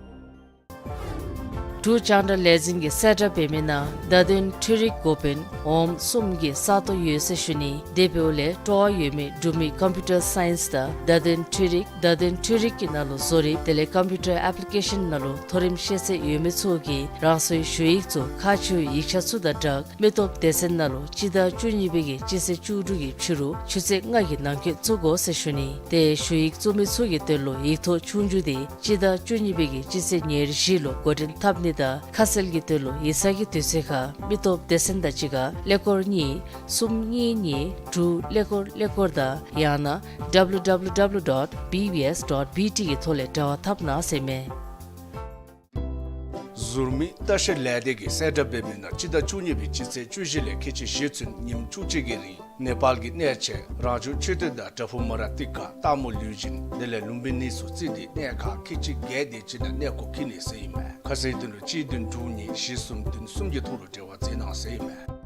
འབྲུག་རྒྱང་བསྒྲགས་ལས་འཛིན་གྱིས་གསལ་བསྒྲགས་འབད་མི་ནང་བརྡ་དོན་འཕྲུལ་རིག་འགོ་དཔོན་འོགམ་གསུམ་གྱི་ས་སྟོང་ཡོད་ཟེར་ཞུ་ནི། དེ་འབདཝ་ལས་སྤྲོ་བ་ཡོད་མི་འབྲུག་མི་ཀམ་པིའུ་ཊར་སའིནསི་དང་བརྡ་དོན་འཕྲུལ་རིག་བརྡ་དོན་འཕྲུལ་རིག་གི་ནང་ལུ་བཟོ་རིག་དེ་ལས་ཀམ་པིའུ་ཊར་ཨེཔ་ལི་ཀེ་ཤཱན་ནང་ལུ་མཐོ་རིམ་ཤེས་ཚད་ཡོད་མི་ཚུ་གིས་རང་སོའི་ཞུ་ཡིག་ཚུ་ཁག་ཆེ་བའི་ཡིག་ཆ་ཚུ་དང་སྦྲགས་མི་སྟོབས་སྡེ་ཚན་ནང་ལུ་སྤྱི་ཟླ་བཅུ་གཉིས་པའི་གི་སྤྱི་ཚེས་བཅུ་དྲུག་གི་ཕྱི་རུ་ཆུ་ཚོད་ལྔ་གི་ནང་འཁོད་བཙུགས་དགོ་ཟེར་ཞུ་ནི། ཏེ་ཞུ་ཡིག་བཙུགས་མི་ཚུ་གི་དོན་ལུ་ཡིག་ཐོག་ཆོས་རྒྱུགས་དེ་སྤྱི་ཟླ་བཅུ་གཉིས་པའི་གི་སྤྱི་ཚེས་ཉེར་བཞི་ལུ་འགོ་འདྲེན་འཐབ་ནི་དང་ཁ་གསལ་གྱི་དོན་ལུ་ཡིག་ཚང་གི་དུས་ཚོད་ཁར་མི་སྟོབས་སྡེ་ཚན་དང་གཅིག་ཁར་ཀླད་ཀོར་གཉིས་གསུམ་གཉིས་གཉིས་དྲུག་ཀླད་ཀོར་ཀླད་ཀོར་དང་ཡང་ན་W W W dot B B S dot B T གི་ཐོག་ལས་འབྲེལ་བ་འཐབ་གནང་ཟེར་མས། ཟུར་མིག་ལྟ་བཤལ་ལས་སྡེ་གིས་གསལ་བསྒྲགས་འབད་མི་ནང་སྤྱི་ཟླ་བཅུ་གཉིས་པའི་སྤྱི་ཚེས་བཅུ་བཞི་ལས་ཁལ་གཅིག་བཞི་ཚུན་ཉིནམ་བཅུ་གཅིག་གི་རིང་ནེ་པཱལ་གྱི་གནས་ཆེན་རང་བྱུང་མཆོད་རྟེན་དང་བྲག་ཕུག་མ་ར་ཏི་ཀ་སྟག་མོ་ལུས་སྦྱིན་དེ་ལས་ལུམ་བི་ནི་ཚུ་བརྩིས་ཏེ་གནས་ཁག་ཁལ་གཅིག་བརྒྱད་དེ་ཅིག་ནང་གནས་སྐོར་འཁྱིད་ནི་ཟེར་ཨིན་མས། ཁ་གསལ་དོན་ལུ་གཅིག་བདུན་དྲུག་གཉིས་བཞི་གསུམ་བདུན་གསུམ་གྱི་ཐོག་ལུ་འབྲེལ་བ་མཛད་གནང་ཟེར་ཨིན་མས།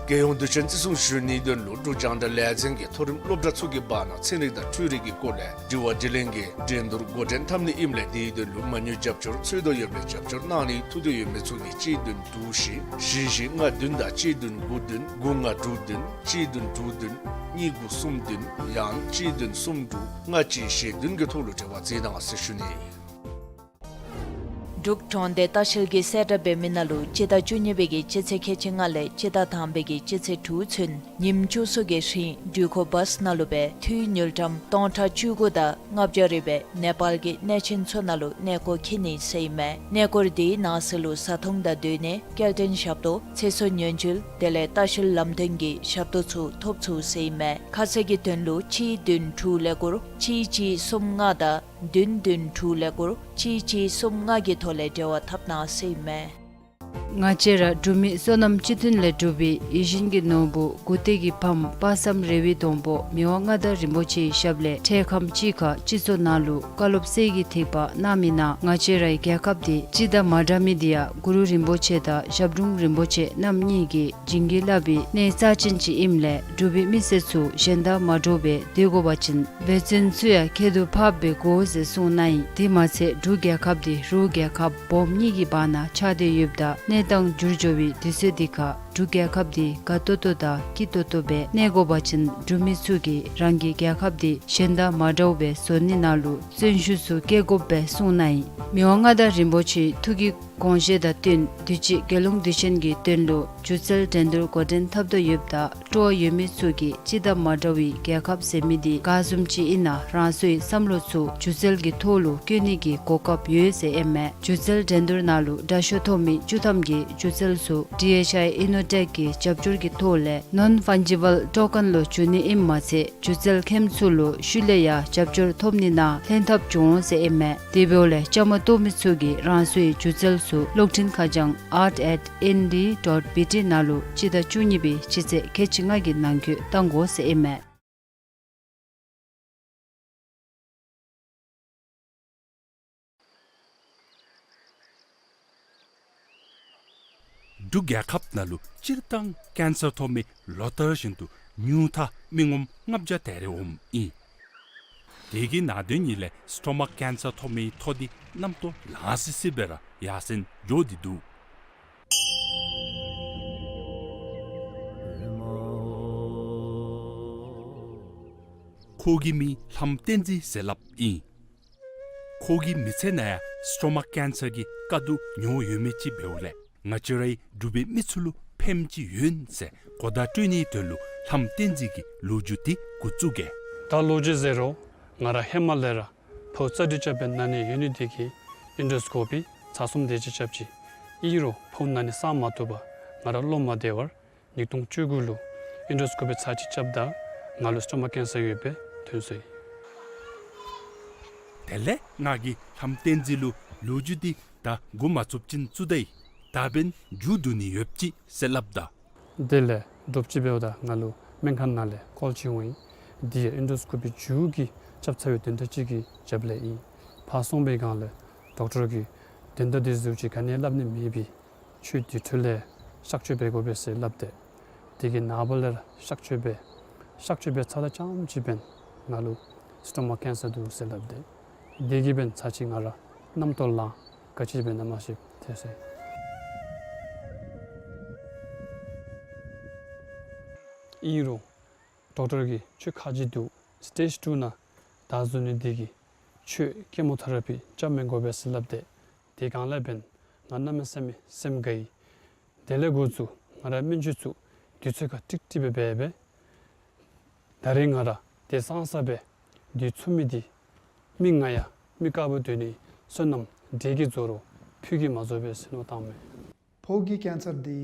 རྒྱལ་ཡོངས་དུས་ཆེན་བརྩི་སྲུང་ཞུ་ནིའི་དོན་ལུ་འབྲུག་རྒྱང་བསྒྲགས་ལས་འཛིན་གྱིས་མཐོ་རིམ་སློབ་གྲྭ་ཚུ་གི་བར་ན་ཚན་རིག་དང་འཕྲུལ་རིག་གི་སྐོར་ལས་དྲི་བ་དྲིས་ལན་གྱི་འགྲན་བསྡུར་འགོ་འདྲེན་འཐབ་ནི་ཨིནམ་ལས་དེའི་དོན་ལུ་མ་དངུལ་རྒྱབ་སྐྱོར་འཚོལ་དོ་ཡོདཔ་ལས་རྒྱབ་སྐྱོར་གནང་ནི་ཐུགས་འདོད་ཡོད་མི་ཚུ་གིས་གཅིག་བདུན་དྲུག་བཞི་བཞི་བཞི་ལྔ་བདུན་དང་གཅིག་བདུན་དགུ་བདུན་དགུ་ལྔ་དྲུག་བདུན་གཅིག་བདུན་དྲུག་བདུན་གཉིས་དགུ་གསུམ་བདུན་ཡང་གཅིག་བདུན་གསུམ་དྲུག་ལྔ་གཅིག་བཞི་བདུན་གྱི་ཐོག་ལུ་འབྲེལ་བ་མཛད་གནང་ཟེར་ཞུ་ནི། འབྲུག་གྲོང་སྡེ་ལྟ་བཤལ་གྱིས་གསལ་བསྒྲགས་འབད་མི་ནང་ལུ་སྤྱི་ཟླ་བཅུ་གཉིས་པའི་གི་སྤྱི་ཚེས་ཁལ་གཅིག་ལྔ་ལས་སྤྱི་ཟླ་དང་པའི་གི་སྤྱི་ཚེས་དྲུག་ཚུན་ཉིནམ་བཅུ་གསུམ་གྱི་རིང་འགྲུལ་འཁོར་བཱསི་ནང་ལུ་སྦེ་འཐུས་དངུལ་ཀྲམ་སྟོང་ཕྲག་བཅུ་དགུ་དང་ལྔ་བརྒྱ་རེ་སྦེ་ནེ་པཱལ་གྱི་གནས་ཆེན་ཚུ་ནང་ལུ་གནས་སྐོར་འཁྱིད་ནི་ཟེར་ཨིན་མས། གནས་སྐོར་དེའི་ནང་གསེས་ལུ་བཟའ་འཐུང་དང་སྡོད་གནས་སྐྱེལ་འདྲེན་ཞབས་ཏོག་ཚེ་སྲོག་ཉེན་བཅོལ་དེ་ལས་ལྟ་བཤལ་ལམ་སྟོན་གྱི་ཞབས་ཏོག་ཚུ་ཐོབ་ཚུགས་ཟེར་ཨིན་མས། ཁ་གསལ་གྱི་དོན་ལུ་གཅིག་བདུན་དྲུག་ཀླད་ཀོར་གཅིག་གཅིག་གསུམ་ལྔ་དང་བདུན་བདུན་དྲུག་ཀླད་ཀོར་གཅིག་གཅིག་གསུམ་ལྔ་གི་ཐོག་ལས་འབྲེལ་བ་འཐབ་གནང་ཟེར་ཨིན་མས། ང་བཅས་ར་འབྲུག་མི་བསོད་ནམས་སྤྱི་མཐུན་ལས་གྲུབ་པའི་ཡིད་བཞིན་གྱི་ནོར་བུ་མགུ་སྟེང་གི་ཕམ་དཔག་བསམ་རི་བོའི་སྡོང་པོ་མི་དབང་མངའ་བདག་རིན་པོ་ཆེའི་ཞབས་ལས་འཕྲལ་ཁམས་ཅིག་ཁར་སྤྱི་ཚོགས་ནང་ལུ་བཀའ་སློབ་གསེར་གྱི་ཐིགས་པ་གནང་མི་ནང་ང་བཅས་རའི་རྒྱལ་ཁབ་འདི་སྤྱི་དང་མ་འདྲ་མི་འདི་ཡང་གུ་རུ་རིན་པོ་ཆེ་དང་ཞབས་དྲུང་རིན་པོ་ཆེ་རྣམ་གཉིས་ཀྱིས་བྱིན་གྱིས་བརླབས་པའི་གནས་རྩ་ཅན་ཅིག་ཨིནམ་ལས་འབྲུག་པའི་མི་སེར་ཚུ་གཞན་དང་མ་འདྲཝ་སྦེ་སྡོད་དགོ་པ་ཅིན་འབད་བརྩོན་ཚུ་ཡང་ཁྱད་དུ་འཕགསཔ་སྦེ་དགོ་ཟེར་གསུངས་གནང་ཡི། དེ་མ་ཚད་འབྲུག་རྒྱལ་ཁབ་འདི་རུ་རྒྱལ་ཁབ་སྦོམ་གཉིས་ཀྱི་བར་ན་ཆགས་ཏེ་ཡོདཔ་ད་གནས་སྟངས་འགྱུར་འགྱོ་བའི་དུས་ཚོད་འདི་ཁར་འབྲུག་རྒྱལ་ཁབ་འདི་དགའ་ཏོག་ཏོ་དང་སྐྱིད་ཏོག་ཏོ་སྦེ་གནས་དགོ་པ་ཅིན་འབྲུག་མི་ཚུ་གིས་རང་གི་རྒྱལ་ཁབ་འདི་གཞན་དང་མ་འདྲཝ་སྦེ་བཟོ་ནི་ནང་ལུ་བརྩོན་ཤུགས་ཚུ་བསྐྱེད་དགོཔ་སྦེ་གསུངས་གནང་ཡི། མི་དབང་མངའ་བདག་རིན་པོ་ཆེའི་ཐུགས་ཀྱི་དགོངས་བཞེད་དང་བསྟུན་དུས་ཅི་རྒྱལ་ཡོངས་དུས་ཆེན་གྱི་དོན་ལུ་སྒྱུ་རྩལ་འགྲན་བསྡུར་འགོ་འདྲེན་འཐབ་དོ་ཡོདཔ་ད་སྤྲོ་བ་ཡོད་མི་ཚུ་གིས་སྤྱི་དང་མ་འདྲ་བའི་རྒྱལ་ཁབ་ཟེར་མི་འདི་ག་བཟུམ་ཅིག་ཨིན་ན་རང་སོའི་བསམ་བློ་ཚུ་སྒྱུ་རྩལ་གྱི་ཐོག་ལུ་བཀོད་ནི་གི་གོ་སྐབས་ཡོད་ཟེར་ཨིན་མས། སྒྱུ་རྩལ་འགྲན་བསྡུར་ནང་ལུ་དྲག་ཤོས་ཐོབ་མི་བཅུ་ཐམ་གྱི་སྒྱུ་རྩལ་ཚུ་ཌི་ཨེཆ་ཨའི་ཨི་ནོ་ཊེཀ་གི་རྒྱབ་སྐྱོར་གྱི་ཐོག་ལས་ནོན་ཕཱན་ཇི་བཱལ་ཊོ་ཀེན་ལུ་བསྒྱུར་ནི་ཨིནམ་མ་ཚད་སྒྱུ་རྩལ་མཁནམ་ཚུ་ལུ་ཤུལ་ལས་ཡང་རྒྱབ་སྐྱོར་ཐོབ་ནི་ནང་ལྷན་ཐབས་འབྱུང་འོང་ཟེར་ཨིན་མས། དེ་འབདཝ་ལས་བཅའ་མར་གཏོགས་མི་ཚུ་གིས་རང་སོའི་སྒྱུ་རྩལ་ཚུ་གློག་འཕྲིན་ཁ་བྱང་art at N D dot B T ནང་ལུ་སྤྱི་ཟླ་བཅུ་གཉིས་པའི་སྤྱི་ཚེས་ཁལ་གཅིག་ལྔ་གི་ནང་འཁོད་བཏང་དགོ་ཟེར་ཨིན་མས། འབྲུག་རྒྱལ་ཁབ་ནང་ལུ་སྤྱིར་བཏང་ཀེན་སར་ཐོབ་མི་ལོ་ལྟར་བཞིན་དུ་ཉུང་མཐའ་མི་ངོམ་ལྔ་བརྒྱ་དེ་རེ་འོངམ་ཨིན། དེ་གི་ནང་དོན་ཉིད་ལས་སི་ཊོ་མ་ཀེན་སར་ཐོབ་མི་ཐོ་འདི་གནམ་ཐོག་ལང་སི་སི་སྦེ་ར་ཡར་སེང་འགྱོ་སྟེ་འདུག། ཁོ་གི་མིང་ལྷམ་བསྟན་འཛིན་ཟེར་སླབ་ཨིན། ཁོ་གི་མི་ཚེ་ནང་ཡང་སི་ཊོ་མ་ཀེན་སར་གྱི་དཀའ་སྡུག་མྱོང་ཡོད་མི་ཅིག་འབདཝ་ལས་ང་བཅས་རའི་འབྲུག་པའི་མི་ཚུ་ལུ་ཕནམ་ཅིག་ཡོད་ཟེར་གོ་བརྡ་སྤྲོད་ནིའི་དོན་ལུ་ལྷམ་བསྟན་འཛིན་གྱི་ལོ་རྒྱུས་འདི་འགོ་བཙུགས་གེ། ད་ལོ་རྒྱུས་ཟེར་རུང་ང་ར་ཧེ་མ་ལས་ར་ཕོཝ་རྩ་དྲི་རྐྱབ་སྦེ་ན་ནི་ཡོད་ནི་དེ་གིས་ཨིན་ཌོ་སི་ཀོ་པི་ཚར་གསུམ་དེ་ཅིག་རྐྱབ་ཅི། ཨིན་རུང་ཕོཝ་ན་ནི་སངས་མ་བཏུབ་པར་ང་ར་བློ་མ་བདེ་བར་ཉིས་སྟོང་བཅུ་དགུ་ལུ་ཨིན་ཌོ་སི་ཀོ་པི་ཚར་གཅིག་རྐྱབ་ད་ང་ལུ་སི་ཊོ་མ་ཀེན་སར་ཡོདཔ་སྦེ་ཐོན་སོ་ཡི། དེ་ལས་ང་གིས་ལྷམ་བསྟན་འཛིན་ལུ་ལོ་རྒྱུས་འདི་ད་འགོ་མ་བཙུགས་ཅིན་བཙུགས་ད་ཡི། ད་འབདན་མཇུག་བསྡུ་ནི་ཡོདཔ་ཅིག་ཟེར་སླབ་ད། དེ་ལས་དྲོ་པ་ཅིག་འབདཝ་ད་ང་ལུ་སྨན་ཁང་ནང་ལས་ཀོལ་ཅིག་འོང་ཡི། འདི་ཡང་ཨིན་ཌོ་སི་ཀོ་པི་མཇུག་གི་རྐྱབ་ཚར་བའི་དོན་དག་ཅིག་གི་རྒྱབ་ལས་ཨིན། ཕར་སོང་པའི་སྒང་ལས་ཌོག་ཊར་གྱིས་དོན་དག་འདི་ཟུར་ཅིག་ག་ནི་སླབ་ནི་མེད་པས། ཁྱོད་དེ་འཕྲོ་ལས་གཤག་བཅོས་འབད་དགོ་པས་ཟེར་སླབ་སྟེ། དེ་གི་ནངས་པ་ལས་ར་གཤག་བཅོས་འབད། གཤག་བཅོས་འབད་ཚརཝ་ད་རྐྱངམ་ཅིག་འབདན་ང་ལུ་སི་ཊོ་མ་ཀེན་སར་འདུག་ཟེར་སླབ་སྟེ། དེ་གིས་འབདན་ཚར་གཅིག་ང་ར་གནམ་ཐོག་ལང་ག་ཅི་འབད་ན་མ་ཤེསཔ་ཐལ་སོ་ཡི། ཨིན་རུང་ཌོག་ཊར་གྱིས་ཁྱོད་ཁ་རྗེ་འདུག། སི་ཊེཇ་ཊུ་ནང་བདའ་ཟུན་ནི་དེ་གིས་ཁྱོད་ཀེ་མོ་ཐེ་ར་པི་རྐྱབ་མི་དགོ་པས་ཟེར་སླབ་སྟེ། དེ་སྒང་ལས་འབདན་ང་གནམ་མེད་ས་མེད་སེམས་དགའ་ཡི། དེ་ལས་འགོ་བཙུགས་ང་ར་སྨན་བཅོས་ཚུ་དུས་ཚོད་ཁར་ཀྲིག་ཀྲི་སྦེ་འབད་འབད། ད་རེས་ང་ར་དེ་སང་ས་སྦེ་དུས་ཚོད་མེད་དེ་མི་ང་ཡང་མི་དཀརཔོ་སྡོད་ནི་བསོད་ནམས་འདི་གིས་རྫོགས་རུང་ཕུད་ཀྱིས་མ་རྫོགས་པས་ཟེར་མནོ་བཏངམ་མས། ཕོཝ་གི་ཀེན་སར་འདི་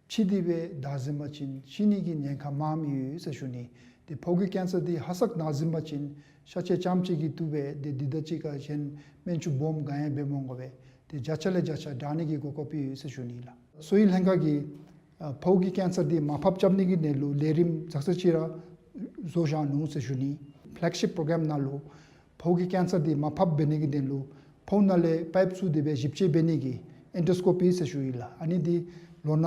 ཕྱི་འདི་སྦེ་བདའ་ཟུན་པ་ཅིན་ཤི་ནི་གི་ཉེན་ཁ་མངམ་ཡོད་ཟེར་ཞུ་ནི། ཏེ་ཕོཝ་གི་ཀེན་སར་འདི་ཧ་སག་བདའ་ཟུན་པ་ཅིན་ཤ་ཆས་རྐྱངམ་ཅིག་གིས་བཏུབ་པས། ཏེ་འདི་དང་གཅིག་ཁར་གཞན་སྨན་བཅོས་སྦོམ་ག་ཡང་འབད་མ་དགོ་པས། ཏེ་བརྒྱ་ཆ་ལས་བརྒྱ་ཆ་དྲག་ནི་གི་གོ་སྐབས་ཡོད་ཟེར་ཞུ་ནི་ལགས། གསོ་བའི་ལྷན་ཁག་གིས་ཨ་ཕོཝ་གི་ཀེན་སར་འདི་མར་ཕབ་རྐྱབ་ནི་གི་དོན་ལུ་ལས་རིམ་ཙག་ཙིག་ཅིག་ར་བཟོ་བཞག་ནུག་ཟེར་ཞུ་ནི། ཕེ་ལེག་ཤིཔ་པྲོ་གྲམ་ནང་ལུ་ཕོཝ་གི་ཀེན་སར་འདི་མར་ཕབ་འབད་ནི་གི་དོན་ལུ་ཕོཝ་ནང་ལས་པའིཔ་བཙུགས་ཏེ་སྦེ་ཞིབ་དཔྱད་འབད་ནི་གི་ཨེན་ཌོ་སི་ཀོ་པི་ཟེར་ཞུ་ཡི་ལགས། ཨ་ནི་འདི་ལོ་ན་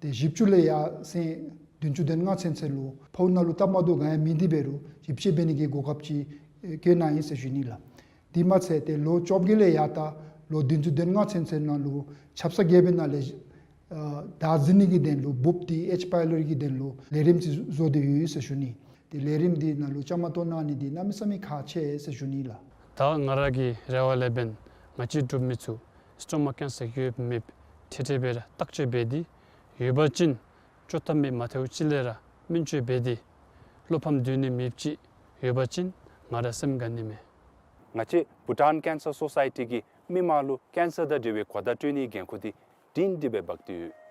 ཏེ་བཞི་བཅུ་ལས་ཡར་སེང་བདུན་ཅུ་དོན་ལྔ་ཚུན་ཚོད་ལུ་ཕོཝ་ནང་ལུ་སྟབས་མ་བདེཝ་ག་ཡང་མེད་དེ་འབད་རུང་ཞིབ་དཔྱད་འབད་ནི་གི་གོ་སྐབས་ཅིག་ཨེ་བཀོད་གནང་ཡི་ཟེར་ཞུ་ནི་ལགས། དེ་མ་ཚད་ཏེ་ལོ་བཅོ་བརྒྱད་ལས་ཡར་ད་ལོ་བདུན་ཅུ་དོན་ལྔ་ཚུན་ཚོད་ནང་ལུ་ཆབ་གསང་རྒྱལ་པོའི་ནང་ལས་ཨ་བདའ་ཟུན་ནི་གི་དོན་ལུ་འབུབ་འདི་ཨེཆ་པའི་ལོཊ་གི་དོན་ལུ་ལས་རིམ་ཅིག་བཟོ་སྟེ་ཡོད་ཟེར་ཞུ་ནི། ཏེ་ལས་རིམ་འདི་ནང་ལུ་བཅའ་མར་གཏོགས་གནང་ནི་འདི་གནམ་མེད་ས་མེད་ཁག་ཆེ་ཟེར་ཞུ་ནི་ལགས། ད་ང་ར་གི་རེ་བ་ལས་འབདན་ང་བཅས་འབྲུག་མི་ཚུ་ སྤྱོད་མ་ཀེན་སར་ཡོདཔ་མེདཔ་ཏེ་ཏེ་སྦེ་ར་བརྟག་དཔྱད་འབད་དེ་ཡོད་པ་ཅིན་བཅོས་ཐབས་མེད་མ་ཐལཝ་ཅིག་ལས་ར་སྨན་བཅོས་འབད་དེ་བློ་ཕམ་སྡོད་ནི་མེདཔ་ཅིག་ཡོད་པ་ཅིན་ང་ར་སེམས་དགའ་ནི་མས། ང་བཅས་བྷུ་ཊཱན་ཀེན་སར་སོ་སའི་ཊི་གིས་མི་མང་ལུ་ཀེན་སར་དང་འབྲེལ་བའི་གོ་བརྡ་སྤྲོད་ནིའི་འགན་ཁུར་འདི་སྒྲིང་སྒྲི་སྦེ་འབག་སྟེ་ཡོད།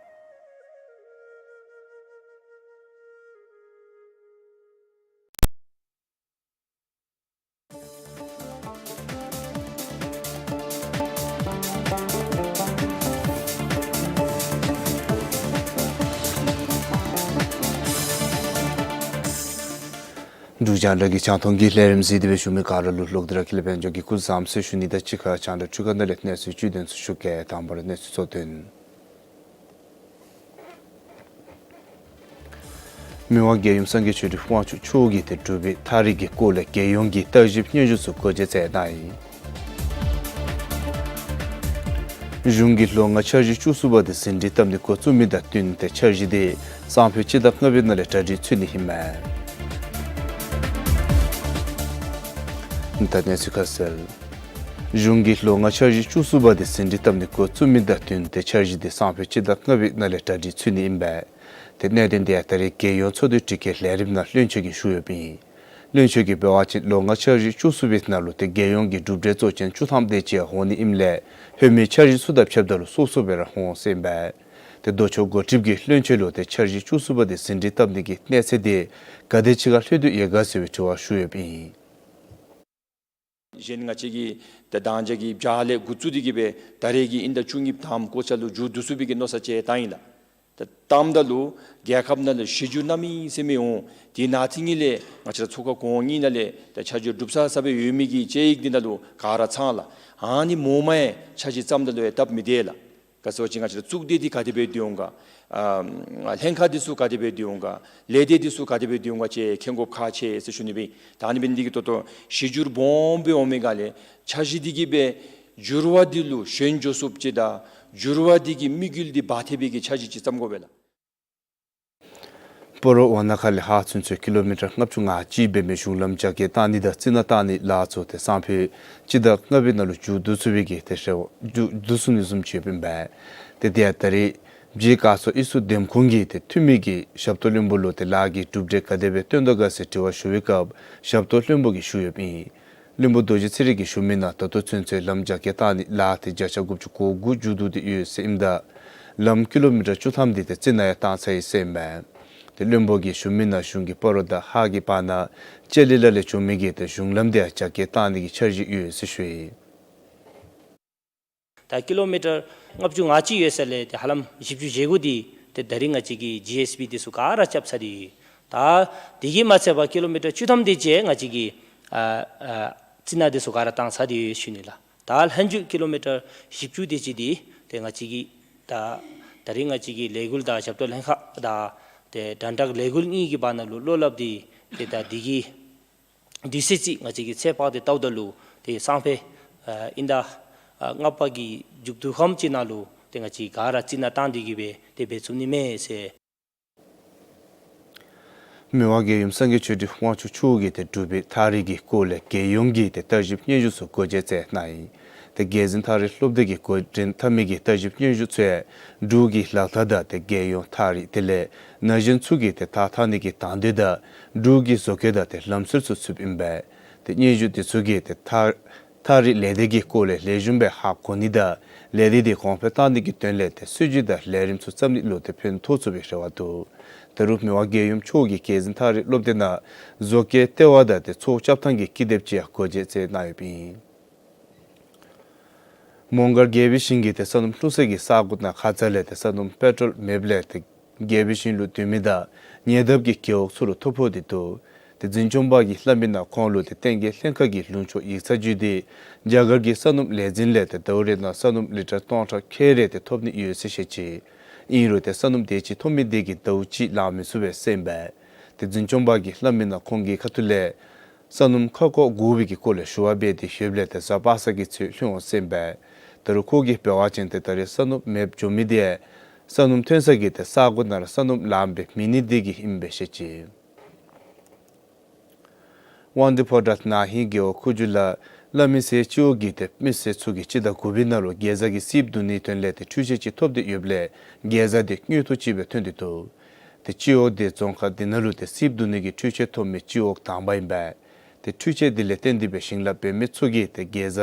འབྲུག་རྒྱང་བསྒྲགས་ཀྱི་རྒྱང་མཐོང་གི་ལས་རིམ་གཟིགས་ཏེ་སྦེ་བཞུགས་མི་ག་ར་ལུ་ལོག་སྟེ་ར་ཀུན་ལེགས་དཔལ་འབྱོར་གྱིས་སྐུ་གཟུགས་བཟང་པོ་ཟེར་ཞུ་ནི་དང་གཅིག་ཁར་རྒྱང་བསྒྲགས་འཕྲུལ་ཁང་ནང་ལས་གནས་ཚུལ་བཅུད་དོན་ཚུ་ཞུ་གེ། དང་པ་ར་གནས་ཚུལ་གཙོ་དོན། མི་དབང་རྒྱལ་ཡུམ་སངས་རྒྱས་ཆོས་སྒྲོན་དབང་ཕྱུག་མཆོག་གིས་ཏེ་འབྲུག་པའི་ཐག་རིང་གི་སྐོར་ལས་རྒྱལ་ཡོངས་ཀྱི་བརྟག་ཞིབ་སྙན་ཞུ་ཚུ་འགོ་འབྱེད་མཛད་གནང་ཡི། གཞུང་གིས་ལོ་ལྔ་འཆར་གཞི་བཅུ་གསུམ་པ་དེ་ཟིན་བྲིས་བཏབ་ནི་འགོ་བཙུགས་མི་དང་བསྟུན་ཏེ་འཆར་གཞི་དེ་སང་ཕོད་སྤྱི་ཟླ་ལྔ་པའི་ནང་ལས་གྲ་སྒྲིག་ཚུད་ནི་ཨིན་མས། ད་གནས་ཚུལ་ཁ་གསལ། གཞུང་གིས་ལོ་ལྔ་འཆར་གཞི་བཅུ་གསུམ་པ་དེ་ཟིན་བྲིས་བཏབ་ནི་འགོ་བཙུགས་མི་དང་བསྟུན་ཏེ་འཆར་གཞི་དེ་སང་ཕོད་སྤྱི་ཟླ་ལྔ་པའི་ནང་ལས་གྲ་སྒྲིག་ཚུད་ནི་ཨིན་པས། ཏེ་གནད་དོན་དེ་ཡང་ད་རེས་རྒྱལ་ཡོངས་ཚོགས་འདུའི་དྲི་བཀོད་ལས་རིམ་ནང་བློན་ཆེན་གྱིས་ཞུ་ཡོདཔ་ཨིན། བློན་ཆེན་གྱིས་འབད་བ་ཅིན་ལོ་ལྔ་འཆར་གཞི་བཅུ་གསུམ་པའི་ནང་ལུ་ཏེ་རྒྱལ་ཡོངས་ཀྱི་གྲུབ་འབྲས་གཙོ་ཅན་བཅུ་ཐམ་དེ་ཅིག་འོང་ནི་ཨིནམ་ལས་ལྷོད་མེད་འཆར་གཞི་ཚུ་དང་ཕྱདཔ་ད་ལུ་སོ་སོ་སྦེ་ར་འོང་ཟེར་ཨིན་པས། ཏེ་ལྡོག་ཕྱོགས་འགོ་ཁྲིདཔ་གིས་བློན་ཆེན་ལུ་ཏེ་འཆར་གཞི་བཅུ་གསུམ་པ་དེ་ཟིན་བྲིས་བཏབ་ནི་གི་གནས་ཚད་དེ་ག་དེ་ཅིག་ཁར་ལྷོད་དོ་ཡོད་ག་ཟེར་བའི་དྲི་བ་ཞུ་ཡོདཔ་ཨིན། གཞན་ང་བཅས་ཀྱིས་ད་ད་ལྟོ་གི་བརྒྱ་ལས་འགོ་བཙུགས་ཏེ་གི་སྦེ་ད་རེས་ཀྱི་དབྱིན་ཟླ་བཅུ་གཉིས་དང་པ་གོ་ཆ་ལུ་མཇུག་བསྡུ་ཚུགས་པའི་གི་མནོ་བསམ་ཅིག་བཏང་ཡི་ལགས། ད་བཏངམ་ད་ལུ་རྒྱལ་ཁབ་ནང་ལུ་གཞི་འགྱུར་གནམ་མེད་ས་མེད་འོང་། དེ་ནང་ཐིང་ངེ་ལས་ང་བཅས་ར་ཚོགས་ཁང་གོང་གཉིས་ནང་ལས་ད་འཆར་གཞི་གྲུབ་ཚར་ཚར་སྦེ་ཡོད་མི་གི་དཔྱད་ཡིག་འདི་ནང་ལུ་ག་ར་ཚང་ལགས། ཨ་ནི་མོ་མ་ཡང་འཆར་གཞི་བརྩམ་ད་ལུ་ཡང་སྟབས་མི་བདེ་ལགས། ག་ཟེར་བ་ཅིན་ང་བཅས་ར་གཙུག་སྡེ་འདི་ག་དེ་སྦེ་སྡོད་འོང་ག། ཨ་ལྷན་ཁག་འདི་ཚུ་ག་དེ་སྦེ་སྡོད་འོང་ག། ལས་སྡེ་འདི་ཚུ་ག་དེ་སྦེ་སྡོད་འོང་ག་ཅིག་མཁྱེན་དགོཔ་ཁག་ཆེ་ཟེར་ཞུ་ནི་སྦེ། ད་ཨ་ནི་འབད་ནི་འདི་གིས་ད་ལྟོ་གཞི་འགྱུར་སྦོམ་སྦེ་འོང་མི་ག་ལས་འཆར་གཞི་འདི་གིས་སྦེ་འགྱུར་བ་འདི་ལུ་ཞོན་འགྱོ་ཚུགསཔ་ཅིག་དང་འགྱུར་བ་འདི་གི་དམིགས་ཡུལ་འདི་འབག་ཐེབས་པའི་གི་འཆར་གཞི་ཅིག་བརྩམ་དགོ་པས་ལགས། སྤ་རོ་ཝ་ན་ཁ་ལས་ཧཱ་ཚུན་ཚོད་ཀི་ལོ་མི་ཊར་ལྔ་བཅུ་ང་གཅིག་འབད་མི་གཞུང་ལམ་རྒྱ་སྐྱེད་བཏང་ནི་དང་རྩི་ནག་བཏང་ནི་ལཱ་ཚུ་ཏེ་སང་ཕོད་སྤྱི་ཟླ་ལྔ་པའི་ནང་ལུ་མཇུག་བསྡུ་ཚུགས་པའི་གི་ཏེ་རེ་བ་མཇུག་བསྡུ་ཚུགས་ནི་བཟུམ་ཅིག་ཡོདཔ་ཨིན་པས། ཏེ་དེ་ཡང་ད་རེས་བྱེས་དཀར་མཚོ་ཨི་ཟུར་འདེམས་ཁོངས་ཀྱི་ཏེ་འཐུས་མི་གིས་ཞབས་ཏོག་བློན་པོ་ལུ་ཏེ་ལཱ་གི་གྲུབ་འབྲས་ག་དེ་སྦེ་བཏོན་དོ་ག་ཟེར་དྲི་བ་ཞུ་བའི་སྐབས་ཞབས་ཏོག་བློན་པོ་གིས་ཞུ་ཡོདཔ་ཨིན། བློན་པོ་རྡོ་རྗེ་ཚེ་རིང་གིས་ཞུ་མི་ནང་ད་ལྟོ་ཚུན་ཚོད་ལམ་རྒྱ་སྐྱེད་བཏང་ནི་ལཱ་དེ་བརྒྱ་ཆ་དགུ་བཅུ་གོ་དགུ་མཇུག་བསྡུ་སྟེ་ཡོད་ཟེར་ཨིནམ་ད་ལམ་ཀི་ལོ་མི་ཊར་བཅུ་ཐམ་དེ་ཏེ་རྩི་ནག་ཡང་བཏང་ཚར་ཡི་ཟེར་ཨིན་པས། ཏེ་བློན་པོ་གིས་ཞུ་མི་ནང་གཞུང་གིས་སྤ་རོ་དང་ཧཱ་གི་བར་ན་ལྕགས་ལི་ལ་ལས་བྱོན་མི་གི་ཏེ་གཞུང་ལམ་དེ་ཡང་རྒྱ་སྐྱེད་བཏང་ནི་གི་འཆར་གཞི་ཡོད་ཟེར་ཞུ་ཡི། ད་ཀི་ལོ་མི་ཊར་ལྔ་བཅུ་ང་གཅིག་ཡོད་ས་ལས་ཏེ་ཧ་ལམ་བཞི་བཅུ་ཞེ་དགུ་འདི་ཏེ་ད་རིས་ང་བཅས་ཀྱིས་ཇི་ཨེསི་བི་འདི་ཚུ་ག་ར་རྐྱབ་ཚར་ཏེ་ཡོད། ད་དེ་གིས་མ་ཚད་པར་ཀི་ལོ་མི་ཊར་བཅུ་ཐམ་དེ་ཅིག་ང་བཅས་ཀྱིས་ཨ་ཨ་རྩི་ནག་འདི་ཚུ་ག་ར་བཏང་ཚར་ཏེ་ཡོད་ཞུ་ནི་ལགས། ད་ལྷག་རྒྱུ་ཀི་ལོ་མི་ཊར་བཞི་བཅུ་དེ་ཅིག་འདི་ཏེ་ང་བཅས་ཀྱིས་ད་ད་རིས་ང་བཅས་ཀྱིས་ལས་འགུལ་དང་ཞབས་ཏོག་ལྷན་ཁག་དང་ཏེ་དྲན་དྲག་ལས་འགུལ་གཉིས་ཀྱི་བར་ན་ལུ་བློ་སླབ་སྟེ་ཏེ་ད་དེ་གི་དུས་ཚོད་ཅིག་ང་བཅས་ཀྱིས་ཚོད་དཔག་སྟེ་བལྟཝ་ད་ལུ་ཏེ་སང་ཕོད་ཨ་དབྱིན་ཟླ་ཨ་ལྔ་པ་གི་མཇུག་བསྡུ་ཁམས་ཅིག་ནང་ལུ་ཏེ་ང་བཅས་ག་ར་རྩི་ནག་བཏང་སྟེ་གི་སྦེ་ཏེ་འབད་ཚུགས་ནི་མས་ཟེར། མི་དབང་རྒྱལ་ཡུམ་སངས་རྒྱས་ཆོས་སྒྲོན་དབང་ཕྱུག་མཆོག་གིས་ཏེ་འབྲུག་པའི་ཐག་རིང་གི་སྐོར་ལས་རྒྱལ་ཡོངས་ཀྱི་ཏེ་བརྟག་ཞིབ་སྙན་ཞུ་ཚུ་འགོ་འབྱེད་མཛད་གནང་ཡི། ཏེ་རྒྱལ་འཛིན་ཐག་རིང་སློབ་སྡེ་གིས་འགོ་འདྲེན་འཐབ་མི་གི་བརྟག་ཞིབ་སྙན་ཞུ་ཚུ་ཡང་འབྲུག་གི་ལག་བརྡ་དང་ཏེ་རྒྱལ་ཡོངས་ཐག་རིང་དེ་ལས་ན་གཞོན་ཚུ་གི་ཏེ་ཐགས་འཐག་ནི་གི་དང་འདོད་དང་འབྲུག་གི་བཟོ་བཀོད་དང་ཏེ་ལམ་སྲོལ་ཚུ་ཚུདཔ་ཨིན་པས། ཏེ་སྙན་ཞུ་དེ་ཚུ་གིས་ཏེ་ཐག་ཐག་རིང་ལས་སྡེ་གི་སྐོར་ལས་ལེགས་ཤོམ་སྦེ་ཧ་གོ་ནི་དང་ལས་སྡེ་དེ་གོང་འཕེལ་བཏང་ནི་གི་དོན་ལས་ཏེ་སྲིད་བྱུས་དང་ལས་རིམ་ཚུ་བརྩམ་ནི་ལུ་ཏེ་ཕན་ཐོགས་ཚུགས་པའི་རེ་བ་འདུག། ད་རུང་མི་དབང་རྒྱལ་ཡུམ་མཆོག་གིས་རྒྱལ་འཛིན་ཐག་རིང་སློབ་སྡེ་ནང་བཟོ་བཀོད་ལྟེ་བ་དང་ཏེ་ཚོགས་བཅར་ཐངས་ཀྱི་ཀི་དེབ་ཅིག་ཡང་འགོ་འབྱེད་མཛད་གནང་ཡོདཔ་ཨིན། མོང་སྒར་དགེ་བའི་ཤིང་གི་ཏེ་ས་སྣུམ་ལྷུང་བཟེད་ཀྱི་ས་གོ་ནང་ཁ་ཙ་ལས་ཏེ་ས་སྣུམ་པེ་ཊོལ་མེདཔ་ལས་ཏེ་དགེ་བའི་ཤིང་ལུ་སྡོད་མི་དང་ཉེ་འདབས་ཀྱི་རྒེད་འོག་ཚུ་ལུ་ཐོ་ཕོག་སྟེ་འདུག། ཏེ་འཛིན་སྐྱོང་པ་གིས་སླབ་མི་ནང་ཁོང་ལུ་ཏེ་བསྟན་རྒྱས་ལྷན་ཁག་གི་ལུང་ཕྱོགས་ཡིག་ཚང་བརྒྱུད་དེ་རྒྱ་གར་གྱི་ས་སྣུམ་ལས་འཛིན་ལས་ཏེ་ཟླཝ་རེ་ནང་ས་སྣུམ་ལི་ཊར་སྟོང་ཕྲག་ཁལ་རེ་ཏེ་ཐོབ་ནི་ཡོད་ཟེར་བཤད་ཅི། ཨིན་རུང་ཏེ་ས་སྣུམ་དེ་ཅིག་ཐོབ་མི་དེ་གིས་ཟླཝ་གཅིག་ལང་མི་ཚུགས་པས་ཟེར་ཨིན་པས། ཏེ་འཛིན་སྐྱོང་པ་གིས་སླབ་མི་ནང་ཁོང་གི་ཁ་ཐུག་ལས་ས་སྣུམ་ཁ་སྐོང་དགོ་པའི་གི་སྐོར་ལས་ཞུ་བ་འབད་དེ་ཡོདཔ་ལས་ཏེ་གཟའ་པ་སངས་ཀྱི་ཚེས་ལྷོད་འོང་ཟེར་ཨིན་པས། ད་རུང་ཁོ་གིས་འབད་བ་ཅིན་ཏེ་ད་རེས་ས་སྣུམ་མེདཔ་འགྱོ་མི་དེ་ས་སྣུམ་ཐོན་ས་གི་ཏེ་ས་གོ་ནང་ར་ས་སྣུམ་ལངམ་སྦེ་མེད་ནི་དེ་གིས་ཨིནམ་སྦེ་བཤད་ཅི། དབང་འདུས་ཕོ་བྲང་ན་ཧིང་རྒེད་འོག་ཁུ་བྱུག་ལ་ བླ་མའི་སྦྱིས་འོག་གི་ཏེ་མི་སེར་ཚུ་གིས་སྤྱི་ཟླ་དགུ་པའི་ནང་ལུ་གེ་ཛ་གི་སིབ་བརྡུང་ནིའི་དོན་ལས་ཏེ་འཕྲུལ་ཆས་ཅིག་ཐོབ་སྟེ་ཡོདཔ་ལས་གེ་ཛ་དེ་དངུལ་ཐོག་ཅིག་སྦེ་ཐོན་ཏེ་འདུག། ཏེ་སྦྱིས་འོག་དེ་རྫོང་ཁག་འདི་ནང་ལུ་ཏེ་སིབ་བརྡུང་ནི་གི་འཕྲུལ་ཆས་ཐོབ་མི་སྦྱིས་འོག་དང་པ་ཨིན་པས། ཏེ་འཕྲུལ་ཆས་དེ་ལས་བརྟེན་ཏེ་སྦེ་ཞིང་ལཱ་འབད་མི་ཚུ་གིས་ཏེ་གེ་ཛ་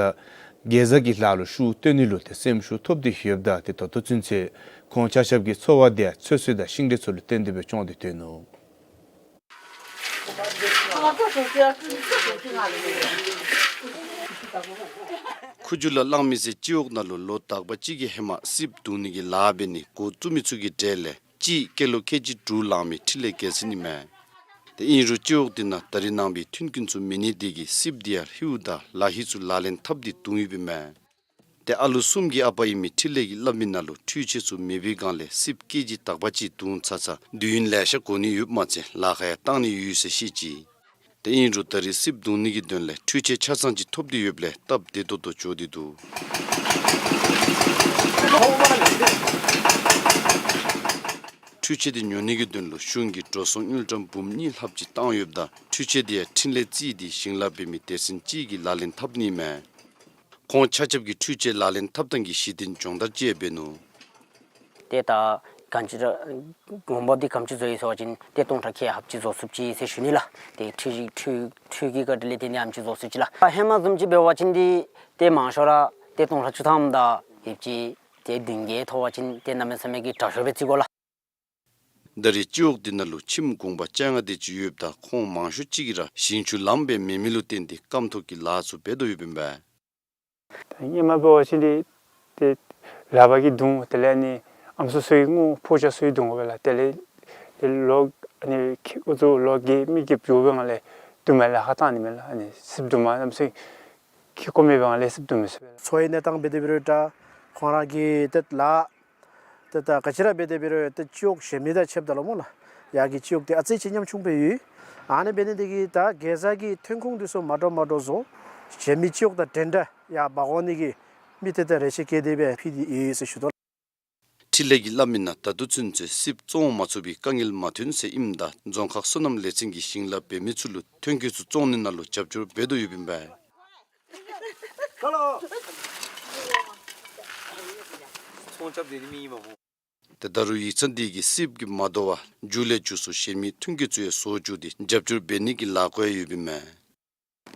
གེ་ཛ་གི་ལཱ་ལུ་ཤུགས་བཏོན་ནི་ལུ་ཏེ་སེམས་ཤུགས་ཐོབ་སྟེ་ཡོདཔ་ད་ཏེ་ད་ལྟོ་ཚུན་ཚོད་ཁོང་ཆ་ཁྱབ་ཀྱི་འཚོ་བ་དེ་ཡང་ཚོད་བསྲེ་དང་ཤིང་འབྲས་ཚུ་ལུ་བརྟེན་ཏེ་སྦེ་སྐྱོང་སྟེ་སྡོད་ནུག། ཁུ་བྱུག་ལ་གླང་མི་སེར་སྦྱིས་འོག་ནང་ལུ་ལོ་དག་པ་ཅིག་གི་ཧེ་མ་སིབ་བརྡུང་ནི་གི་ལཱ་འབད་ནི་འགོ་བཙུགས་མི་ཚུ་གི་གྲས་ལས་གཅིག་སྐྱེས་ལོ་ཁལ་གཅིག་དྲུག་ལང་མི་འཕྲིན་ལས་རྒྱལ་མཚན་ཨིན་མས། ཏེ་ཨིན་རུང་སྦྱིས་འོག་དེ་ནང་ད་རེས་ནངས་པའི་མཐུན་རྐྱེན་ཚུ་མེད་ནི་དེ་གིས་སིབ་དེ་ཡང་ལྷིའུ་དང་ལ་ཧི་ཚུ་ལག་ལེན་འཐབ་སྟེ་བརྡུང་ཡོདཔ་ཨིན་མས། ཏེ་ཨ་ལུ་གསུམ་གྱི་ཨ་པ་ཨིན་མི་འཕྲིན་ལས་ཀྱིས་སླབ་མི་ནང་ལུ་འཕྲུལ་ཆས་ཚུ་མེད་པའི་སྒང་ལས་སིབ་ཀེ་ཇི་དག་པ་ཅིག་བརྡུང་ཚར་ཚར་དུས་ཡུན་ལེ་ཤ་འགོར་ནི་ཡོདཔ་མ་ཚད་ལཱ་ཁག་ཡང་བཏང་ནི་ཡོད་ཟེར་བཤད་ཅི། ཏེ་ཨིན་རུང་ད་རེས་སིབ་བརྡུང་ནི་གི་དོན་ལས་འཕྲུལ་ཆས་ཆ་ཚང་ཅིག་ཐོབ་སྟེ་ཡོདཔ་ལས་སྟབས་བདེ་ཏོག་ཏོ་འགྱོ་སྟེ་འདུག། འཕྲུལ་ཆས་དེ་ཉོ་ནི་གི་དོན་ལུ་གཞུང་གིས་འགྲོ་སོང་དངུལ་ཀྲམ་འབུམ་གཉིས་ལྷགཔ་ཅིག་བཏང་ཡོདཔ་ད་འཕྲུལ་ཆས་དེ་ཡང་འཕྲིན་ལས་རྩིས་ཏེ་ཞིང་ལཱ་འབད་མི་སྡེ་ཚན་ཅིག་གིས་ལག་ལེན་འཐབ་ནི་ཨིན་མས། ཁོང་ཆ་ཁྱབ་ཀྱིས་འཕྲུལ་ཆས་ལག་ལེན་འཐབ་ཐངས་ཀྱི་གཞི་རྟེན་སྦྱོང་བརྡར་ཅིག་འབད་ནུག། ཏེ་ད་གང་ཅི་ར་འོང་འབབ་འདི་ག་དེམ་ཅིག་བཟོ་ཡི་ཟེར་བ་ཅིན་ཏེ་སྟོང་ཕྲག་ཁལ་ལྷགཔ་ཅིག་བཟོ་ཚུགས་ཅི་ཟེར་ཞུ་ནི་ལགས། ཏེ་འཕྲུལ་གྱི་འཕྲུལ་འཕྲུལ་གྱི་བཀའ་དྲིན་ལས་བརྟེན་ཏེ་ཨ་ནེམ་ཅིག་བཟོ་ཚུགས་ཅི་ལགས། ཧེ་མ་བཟུམ་ཅིག་འབད་བ་ཅིན་འདི་ཏེ་མང་ཤོས་ར་ཏེ་སྟོང་ཕྲག་བཅུ་ཐམ་དང་ཡོདཔ་ཅིག་ཏེ་བདུན་བརྒྱ་ཐོབ་པ་ཅིན་ཏེ་གནམ་མེད་ས་མེད་ཀྱི་དྲག་ཤོས་སྦེ་བརྩི་དགོ་ལགས། ད་རེས་སྦྱིས་འོག་འདི་ནང་ལུ་ཁྱིམ་གུང་པ་བཅོ་ལྔ་དེ་ཅིག་ཡོདཔ་ད་ཁོང་མང་ཤོས་ཅིག་གིས་ར་ཞིང་ཆུ་ལངམ་སྦེ་མེད་མི་ལུ་བརྟེན་ཏེ་རྐངམ་ཐོག་གི་ལཱ་ཚུ་འབད་དོ་ཡོདཔ་ཨིན་པས། ད་ཧེ་མ་འབད་བ་ཅིན་འདི་ཏེ་ལག་པ་གིས་བརྡུང་། དེ་ལས་ཨ་ནི་ཨམ་སྲུ་ཚུ་གིས་རྔོ། ཕོ་རྒྱས་ཚུ་གིས་བརྡུང་དགོ་པས་ལགས། དེ་ལས་ཏེ་ལོ་ཨ་ནི་ཁྱི་འུ་ཚུ་ལོ་བརྒྱད་མི་བརྒྱད་འགྱོ་བའི་སྒང་ལས་དུ་མའི་ལཱ་ཁག་བཏང་ནི་མས་ལགས། ཨ་ནི་སིབ་དུ་མ་རྣམ་སྲས་ཁྱི་ཀོ་མེད་པའི་སྒང་ལས་སིབ་དུ་མ་ཟེར་བས་ལགས། འཚོ་བའི་གནས་སྟངས་འབད་དེ་འབད་རུང་འདྲ། ཁོང་ར་གི་ཏེ་ལཱ་ཏེ་ད་ག་ཅི་ར་འབད་དེ་འབད་རུང་ཏེ་སྦྱིས་འོག་གཞན་མི་དང་ཕྱདཔ་ད་ལུ་སྨོ་ལགས། ཡར་གྱི་སྦྱིས་འོག་དེ་ཨ་ཙི་ཅིག་ཉམ་ཆུང་སྦེ་ཡོད། ཨ་ནི་འབད་ནི་དེ་གིས་ད་གེ་ཛ་གི་ཐོན་ཁུངས་འདི་ཚུ་མ་འདྲཝ་མ་འདྲཝ་བཟོ། གཞན་མི་སྦྱིས་འོག་དང་འདྲན་འདྲ་ཡར་འབག་འོང་ནི་གི་དམིགས་གཏད་དང་རེ་ཆེ་བསྐྱེད་དེ་སྦེ་ཕུལ་ཏེ་ཡོད་ཟེར་ཞུ་དོ། འཕྲིན་ལས་ཀྱིས་སླབ་མི་ནང་ད་ལྟོ་ཚུན་ཚོད་སིབ་བཙོང་མ་ཚུགས་པའི་དཀའ་ངལ་མ་ཐོན་ཟེར་ཨིནམ་ད་རྫོང་ཁག་སོ་ནམ་ལས་ཚན་གྱིས་ཞིང་ལཱ་འབད་མི་ཚུ་ལུ་ཐོན་སྐྱེད་ཚུ་བཙོང་ནི་ནང་ལུ་རྒྱབ་སྐྱོར་འབད་དོ་ཡོདཔ་ཨིན་པས། ཏེ་ད་རུང་ཡིག་ཚང་འདི་གིས་སིབ་ཀྱིས་མ་དོ་བར་རྒྱུ་ལས་རྒྱུ་སོར་གཞན་མི་ཐོན་སྐྱེད་ཚུ་ཡང་བཟོ་བཅུག་སྟེ་རྒྱབ་སྐྱོར་འབད་ནི་གི་ལཱ་འགོ་ཡོདཔ་ཨིན་མས།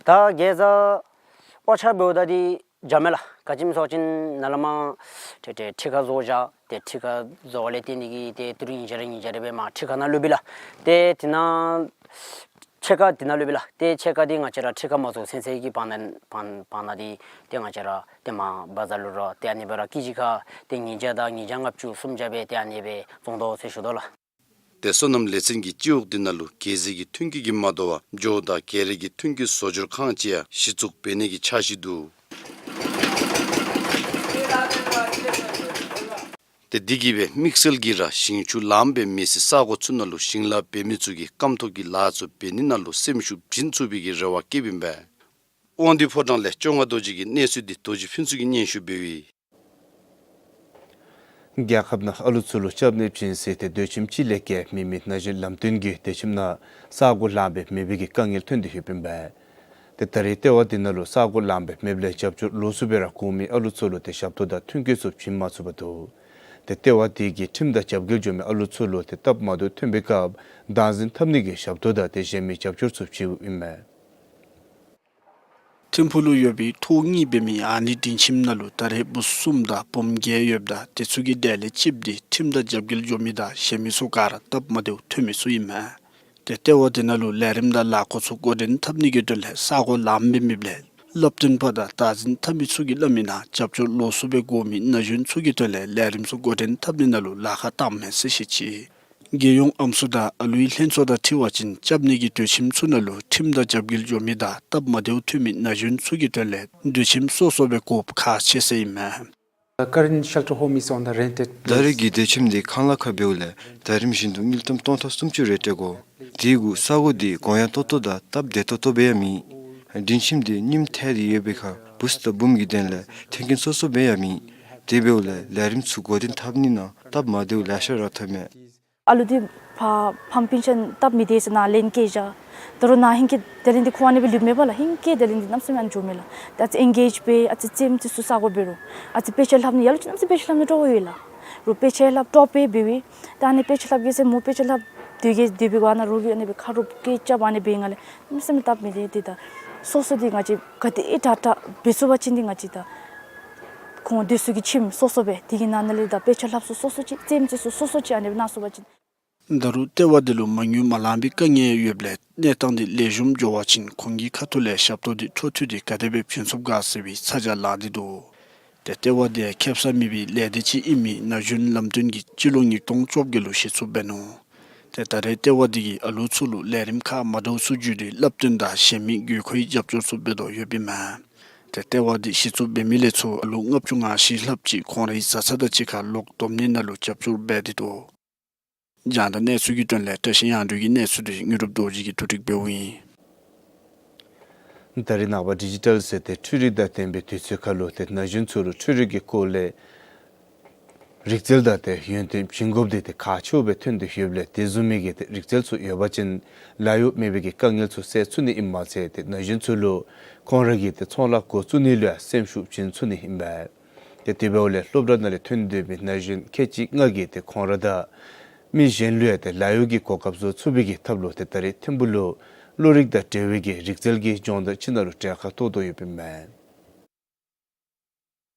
ད་གེ་ཛ་ཨོ་ཆ་འབདཝ་ད་འདི་འཇམ་མས་ལགས། ག་ཅི་སྨོ་ཟེར་བ་ཅིན་ནཱ་ལས་མར་ཏེ་ཏེ་ཁྲི་ཁར་བཟོ་བཞག། ཏེ་ཁྲི་ཁར་བཟོ་བ་ལས་བརྟེན་ཏེ་གིས་ཏེ་ཏི་རུ་ཉིས་བརྒྱ་རེ་ཉིས་བརྒྱ་རེ་སྦེ་མར་ཁྲི་ཁར་ནང་བླུགས་པས་ལགས། ཏེ་དེ་ནང་ཕྱེད་ཀ་དེ་ནང་བླུགས་པས་ལགས། ཏེ་ཕྱེད་ཀ་འདི་ང་བཅས་ར་ཁྲི་ཁར་མ་བཟོ་ཚུན་ཚོད་ཀྱི་བར་ན་བར་བར་ན་འདི་ཏེ་ང་བཅས་ར་ཏེ་མར་བ་ཛར་ལུ་ར་ཏེ་ཨ་ནི་སྦེ་ར་ཀེ་ཇི་ཁར་ཏེ་ཉིས་བརྒྱ་དང་ཉིས་བརྒྱ་ལྔ་བཅུ་སུམ་བརྒྱ་སྦེ་ཏེ་ཨ་ནི་སྦེ་བཙོང་དོ་ཟེར་ཞུ་དོ་ལགས། ཏེ་སོ་ནམ་ལས་ཚན་གྱིས་སྤྱི་འོག་འདི་ནང་ལུ་གེ་ཛའི་གི་ཐོན་སྐྱེད་ཀྱིས་མ་དོ་བར་འབྱོར་དང་གེ་རའི་གི་ཐོན་སྐྱེད་བཟོ་སྦྱོར་ཁང་ཅིག་ཡང་གཞི་བཙུགས་འབད་ནི་གི་འཆར་གཞི་འདུག། ཏེ་འདི་གིས་སྦེ་དམིགས་བསལ་གྱིས་ར་ཞིང་ཆུ་ལངམ་སྦེ་མེད་སའི་ས་གོ་ཚུ་ནང་ལུ་ཞིང་ལཱ་འབད་མི་ཚུ་གིས་རྐངམ་ཐོག་གི་ལཱ་ཚུ་འབད་ནི་ནང་ལུ་སེམས་ཤུགས་བྱིན་ཚུགས་པའི་གི་རེ་བ་བསྐྱེདཔ་ཨིན་པས། དབང་འདུས་ཕོ་བྲང་ལས་བཅོ་ལྔ་རྡོ་རྗེ་གི་གནས་ཚུལ་འདི་རྡོ་རྗེ་ཕུན་ཚོགས་ཀྱིས་སྙན་ཞུ་འབདཝ་ཨིན། རྒྱལ་ཁབ་ནང་ཨ་ལུ་ཚུ་ལུ་སྐྱབས་གནས་བྱིན་སའི་ཏེ་སྡོད་ཁྱིམ་ཅིག་ལས་བརྒལ་མེད་མི་ན་གཞོན་ལམ་སྟོན་གྱིས་སྡོད་ཁྱིམ་ནང་ས་གོ་ལངམ་སྦེ་མེད་པའི་གི་དཀའ་ངལ་ཐོན་ཏེ་ཡོདཔ་ཨིན་པས། ཏེ་ད་རེས་ལྟེ་བ་འདི་ནང་ལུ་ས་གོ་ལངམ་སྦེ་མེདཔ་ལས་རྒྱབ་སྐྱོར་ལོགས་སུ་སྦེ་ར་དགོ་མི་ཨ་ལུ་ཚུ་ལུ་ཏེ་ཞབས་ཏོག་དང་ཐོན་སྐྱེད་ཚུ་བྱིན་མ་ཚུགས་པར་འདུག། ཏེ་ལྟེ་བ་འདི་གིས་ཁྲིམས་དང་རྒྱབ་འགལ་འགྱོ་མི་ཨ་ལུ་ཚུ་ལུ་ཏེ་སྟབས་མ་བདེཝ་ཐོན་པའི་སྐབས་བདག་འཛིན་འཐབ་ནི་གི་ཞབས་ཏོག་དང་ཏེ་གཞན་མི་རྒྱབ་སྐྱོར་ཚུ་བྱིན་ཡོདཔ་ཨིན་མས། ཐིམ་ཕུག་ལུ་ཡོད་པའི་ཐོག་གཉིས་འབད་མི་ཨ་ནི་སྡིངས་ཁྱིམ་ནང་ལུ་ད་རེས་བུ་གསུམ་དང་བུམོ་བརྒྱད་ཡོདཔ་ད་དེ་ཚུ་གི་གྲས་ལས་གཅིག་འདི་ཁྲིམས་དང་རྒྱབ་འགལ་འགྱོ་མི་དང་གཞན་མི་ཚུ་ག་ར་སྟབས་མ་བདེཝ་ཐོན་མི་ཚུ་ཨིན་མས། ཏེ་ལྟེ་བ་འདི་ནང་ལུ་ལས་རིམ་དང་ལཱ་འགོ་ཚུ་འགོ་འདྲེན་འཐབ་ནི་གི་དོན་ལས་ས་གོ་ལངམ་སྦེ་མེདཔ་ལས་སླབ་སྟོན་པ་དང་བདག་འཛིན་འཐབ་མི་ཚུ་གིས་སླབ་མི་ནང་རྒྱབ་སྐྱོར་ལོགས་སུ་སྦེ་དགོ་མི་ན་གཞོན་ཚུ་གི་དོན་ལས་ལས་རིམ་ཚུ་འགོ་འདྲེན་འཐབ་ནི་ནང་ལུ་ལཱ་ཁག་བཏངམ་མས་ཟེར་བཤད་ཅི། རྒྱལ་ཡོངས་ཨམ་སྲུ་དང་ཨ་ལུའི་ལྷན་ཚོགས་དང་འཁྲིལ་བ་ཅིན་སྐྱབས་གནས་ཀྱི་སྡོད་ཁྱིམ་ཚུ་ནང་ལུ་ཁྲིམས་དང་རྒྱབ་འགལ་འགྱོ་མི་དང་སྟབས་མ་བདེཝ་ཐོན་མི་ན་གཞོན་ཚུ་གི་དོན་ལས་སྡོད་ཁྱིམ་སོ་སོ་སྦེ་དགོཔ་ཁག་ཆེ་ཟེར་ཨིན་མས། The current shelter home is on the rented ད་རེས་ཀྱི་སྡོད་ཁྱིམ་འདི་ཁང་གླ་ཁར་འབདཝ་ལས་ཟླ་རིམ་བཞིན་དུ་དངུལ་ཀྲམ་སྟོང་ཕྲག་སུམ་ཅུ་རེ་སྤྲོད་དགོ། དེ་གུ་ས་གོ་འདི་གོང་ཡངས་ཏོག་ཏོ་དང་སྟབས་བདེ་ཏོག་ཏོ་སྦེ་ཡང་མེད། སྡིངས་ཁྱིམ་འདི་རྙིངམ་ཐལ་ཏེ་ཡོད་པའི་ཁར་བུཚ་དང་བུམོ་གི་དོན་ལས་མཐུན་རྐྱེན་སོ་སོ་སྦེ་ཡང་མེད། དེ་འབདཝ་ལས་ལས་རིམ་ཚུ་འགོ་འདྲེན་འཐབ་ནི་ནང་སྟབས་མ་བདེཝ་ལེ་ཤ་ར་ཐོན་མས། ཨ་ལུ་འདི་ཕ་ཕམ་པིན་ཆན་སྟབས་མི་བདེ་ཟེར་ནཱ་ལེན་བསྐྱལ་བཞག། ད་རུང་ནཱ་ཧིང་གི་དེ་ལས་འདི་ཁོང་ཨ་ནི་སྦེ་ལུསཔ་མས་པ་ལགས། ཧིང་གི་དེ་ལས་འདི་གནམ་མེད་ས་མེད་ཨ་ནི་འགྱོཝ་མས་ལགས། ད་ཨ་ཙི་ཨེན་གེཇ་འབད་ཨ་ཙི་རྩེདམོ་ཙི་ཚུ་ས་གོ་འབད་རུང་ཨ་ཙི་དཔེ་ཆ་ལྷབ་ནི་ཡར་ལུ་ཅིག་གནམ་མེད་ས་མེད་དཔེ་ཆ་ལྷབ་ནི་སྤྲོ་བ་ཡོད་ལགས། རུང་དཔེ་ཆ་ལྷབ་སྤྲོ་བ་འབད་བའི་ད་ཨ་ནི་དཔེ་ཆ་ལྷབ་གེ་ཟེར་སྨོ། དཔེ་ཆ་ལྷབ་སྡོད་གེ་སྡོད་པའི་སྒང་ནང་རོགས་ཀྱིས་ཨ་ནི་སྦེ་ཁ་རོག་སྐད་རྐྱབ་ཨ་ནི་འབད་ང་ལས་གནམ་མེད་ས་མེད་སྟབས་མི་བདེ། ཏེ་ད་སོ་སོ་འདི་ང་བཅས་ག་དེ་དྲག་དྲག་འབད་ཚུགས་པ་ཅིན་འདི་ང་བཅས་ད་ཁོང་དེ་ཚུ་གི་ཁྱིམ་སོ་སོ་སྦེ་དེ་གི་ནང་ན་ལས་ད་དཔེ་ཆ་ལྷབ་ས་སོ་སོ་ཅིག་རྩེདམོ་ཙི་ཚུ་སོ་སོ་ཅིག་ཨ་ནི་སྦེ་གནང་ཚུགས་པ་ཅིན། ད་རུང་ལྟེ་བ་འདི་ལུ་མ་དངུལ་མ་ལང་པའི་དཀའ་ངལ་ཡོདཔ་ལས་གནས་སྟངས་འདི་ལེགས་ཤོམ་འགྱོ་བ་ཅིན་ཁོང་གི་ཁ་ཐུག་ལས་ཞབས་ཏོག་འདི་འཕྲོ་མཐུད་དེ་ག་དེ་སྦེ་བྱིན་ཚུགས་ག་ཟེར་བའི་ཚ་གྱང་ལངས་ཏེ་འདུག། ཏེ་ལྟེ་བ་འདི་ཁེ་སང་མེད་པའི་ལས་སྡེ་ཅིག་ཨིན་མི་ན་གཞོན་ལམ་སྟོན་གྱིས་སྤྱི་ལོ་ཉིས་སྟོང་བཅོ་བརྒྱད་ལུ་གཞི་བཙུགས་འབད་ནུག། ཏེ་ད་རེས་ལྟེ་བ་འདི་གིས་ཨ་ལུ་ཚུ་ལུ་ལས་རིམ་ཁག་མ་འདྲཝ་ཚུ་བརྒྱུད་དེ་བསླབ་སྟོན་དང་གཞན་མི་དགོས་མཁོའི་རྒྱབ་སྐྱོར་ཚུ་འབད་དོ་ཡོདཔ་ཨིན་མས། ཏེ་ལྟེ་བ་འདི་གཞི་བཙུགས་འབད་མི་ལས་ཚོར་ཨ་ལུ་ལྔ་བཅུ་ང་བཞི་ལྷགཔ་ཅིག་ཁོང་རའི་བཟའ་ཚང་དང་གཅིག་ཁར་ལོག་སྡོམ་ནིའི་ནང་ལུ་རྒྱབ་སྐྱོར་འབད་དེ་འདུག། རྒྱང་བསྒྲགས་གནས་ཚུལ་གྱི་དོན་ལས་བཀྲ་ཤིས་དབྱངས་སྒྲོན་གྱི་གནས་ཚུལ་འདི་དངོས་གྲུབ་རྡོ་རྗེ་གིས་ཐུགས་སྒྲིག་འབདཝ་ཨིན། ད་རེས་ནངས་པ་ཌི་ཇི་ཊལ་ཟེར་ཏེ་འཕྲུལ་རིག་དང་ལྡན་པའི་དུས་ཚོད་ཁར་ལུ་ཏེ་ན་གཞོན་ཚུ་ལུ་འཕྲུལ་རིག་གི་སྐོར་ལས་རིག་རྩལ་དང་ཏེ་ཡོན་ཏན་བྱིན་དགོཔ་འདི་ཏེ་ཁག་ཆེཝ་སྦེ་ཐོན་ཏེ་ཡོདཔ་ལས་དེ་བཟུམ་མའི་གི་ཏེ་རིག་རྩལ་ཚུ་ཡོད་པ་ཅིན་ལཱ་གཡོག་མེད་པའི་གི་དཀའ་ངལ་ཚུ་སེལ་ཚུགས་ནི་ཨིནམ་མ་ཚད་ཏེ་ན་གཞོན་ཚུ་ལུ་ཁོང་ར་གི་ཏེ་ཚོང་ལཱ་འགོ་བཙུགས་ནི་ལུ་ཡང་སེམས་ཤུགས་བྱིན་ཚུགས་ནི་ཨིན་པས། ཏེ་དེ་འབདཝ་ལས་སློབ་གྲྭ་ནང་ལས་ཐོན་སྡོད་པའི་ན་གཞོན་ཁལ་གཅིག་ལྔ་གིས་ཏེ་ཁོང་ར་དང་མི་གཞན་ལུ་ཡང་ཏེ་ལཱ་གཡོག་གི་གོ་སྐབས་བཟོ་ཚུགས་པའི་གི་ཐབས་ལུ་ཏེ་ད་རེས་ཐིམ་ཕུ་ལུ་བློ་རིག་དང་འབྲེལ་བའི་གི་རིག་རྩལ་གྱི་སྦྱོང་བརྡར་ཅིག་ནང་ལུ་གྲལ་ཁར་གཏོགས་དོ་ཡོདཔ་ཨིན་མས།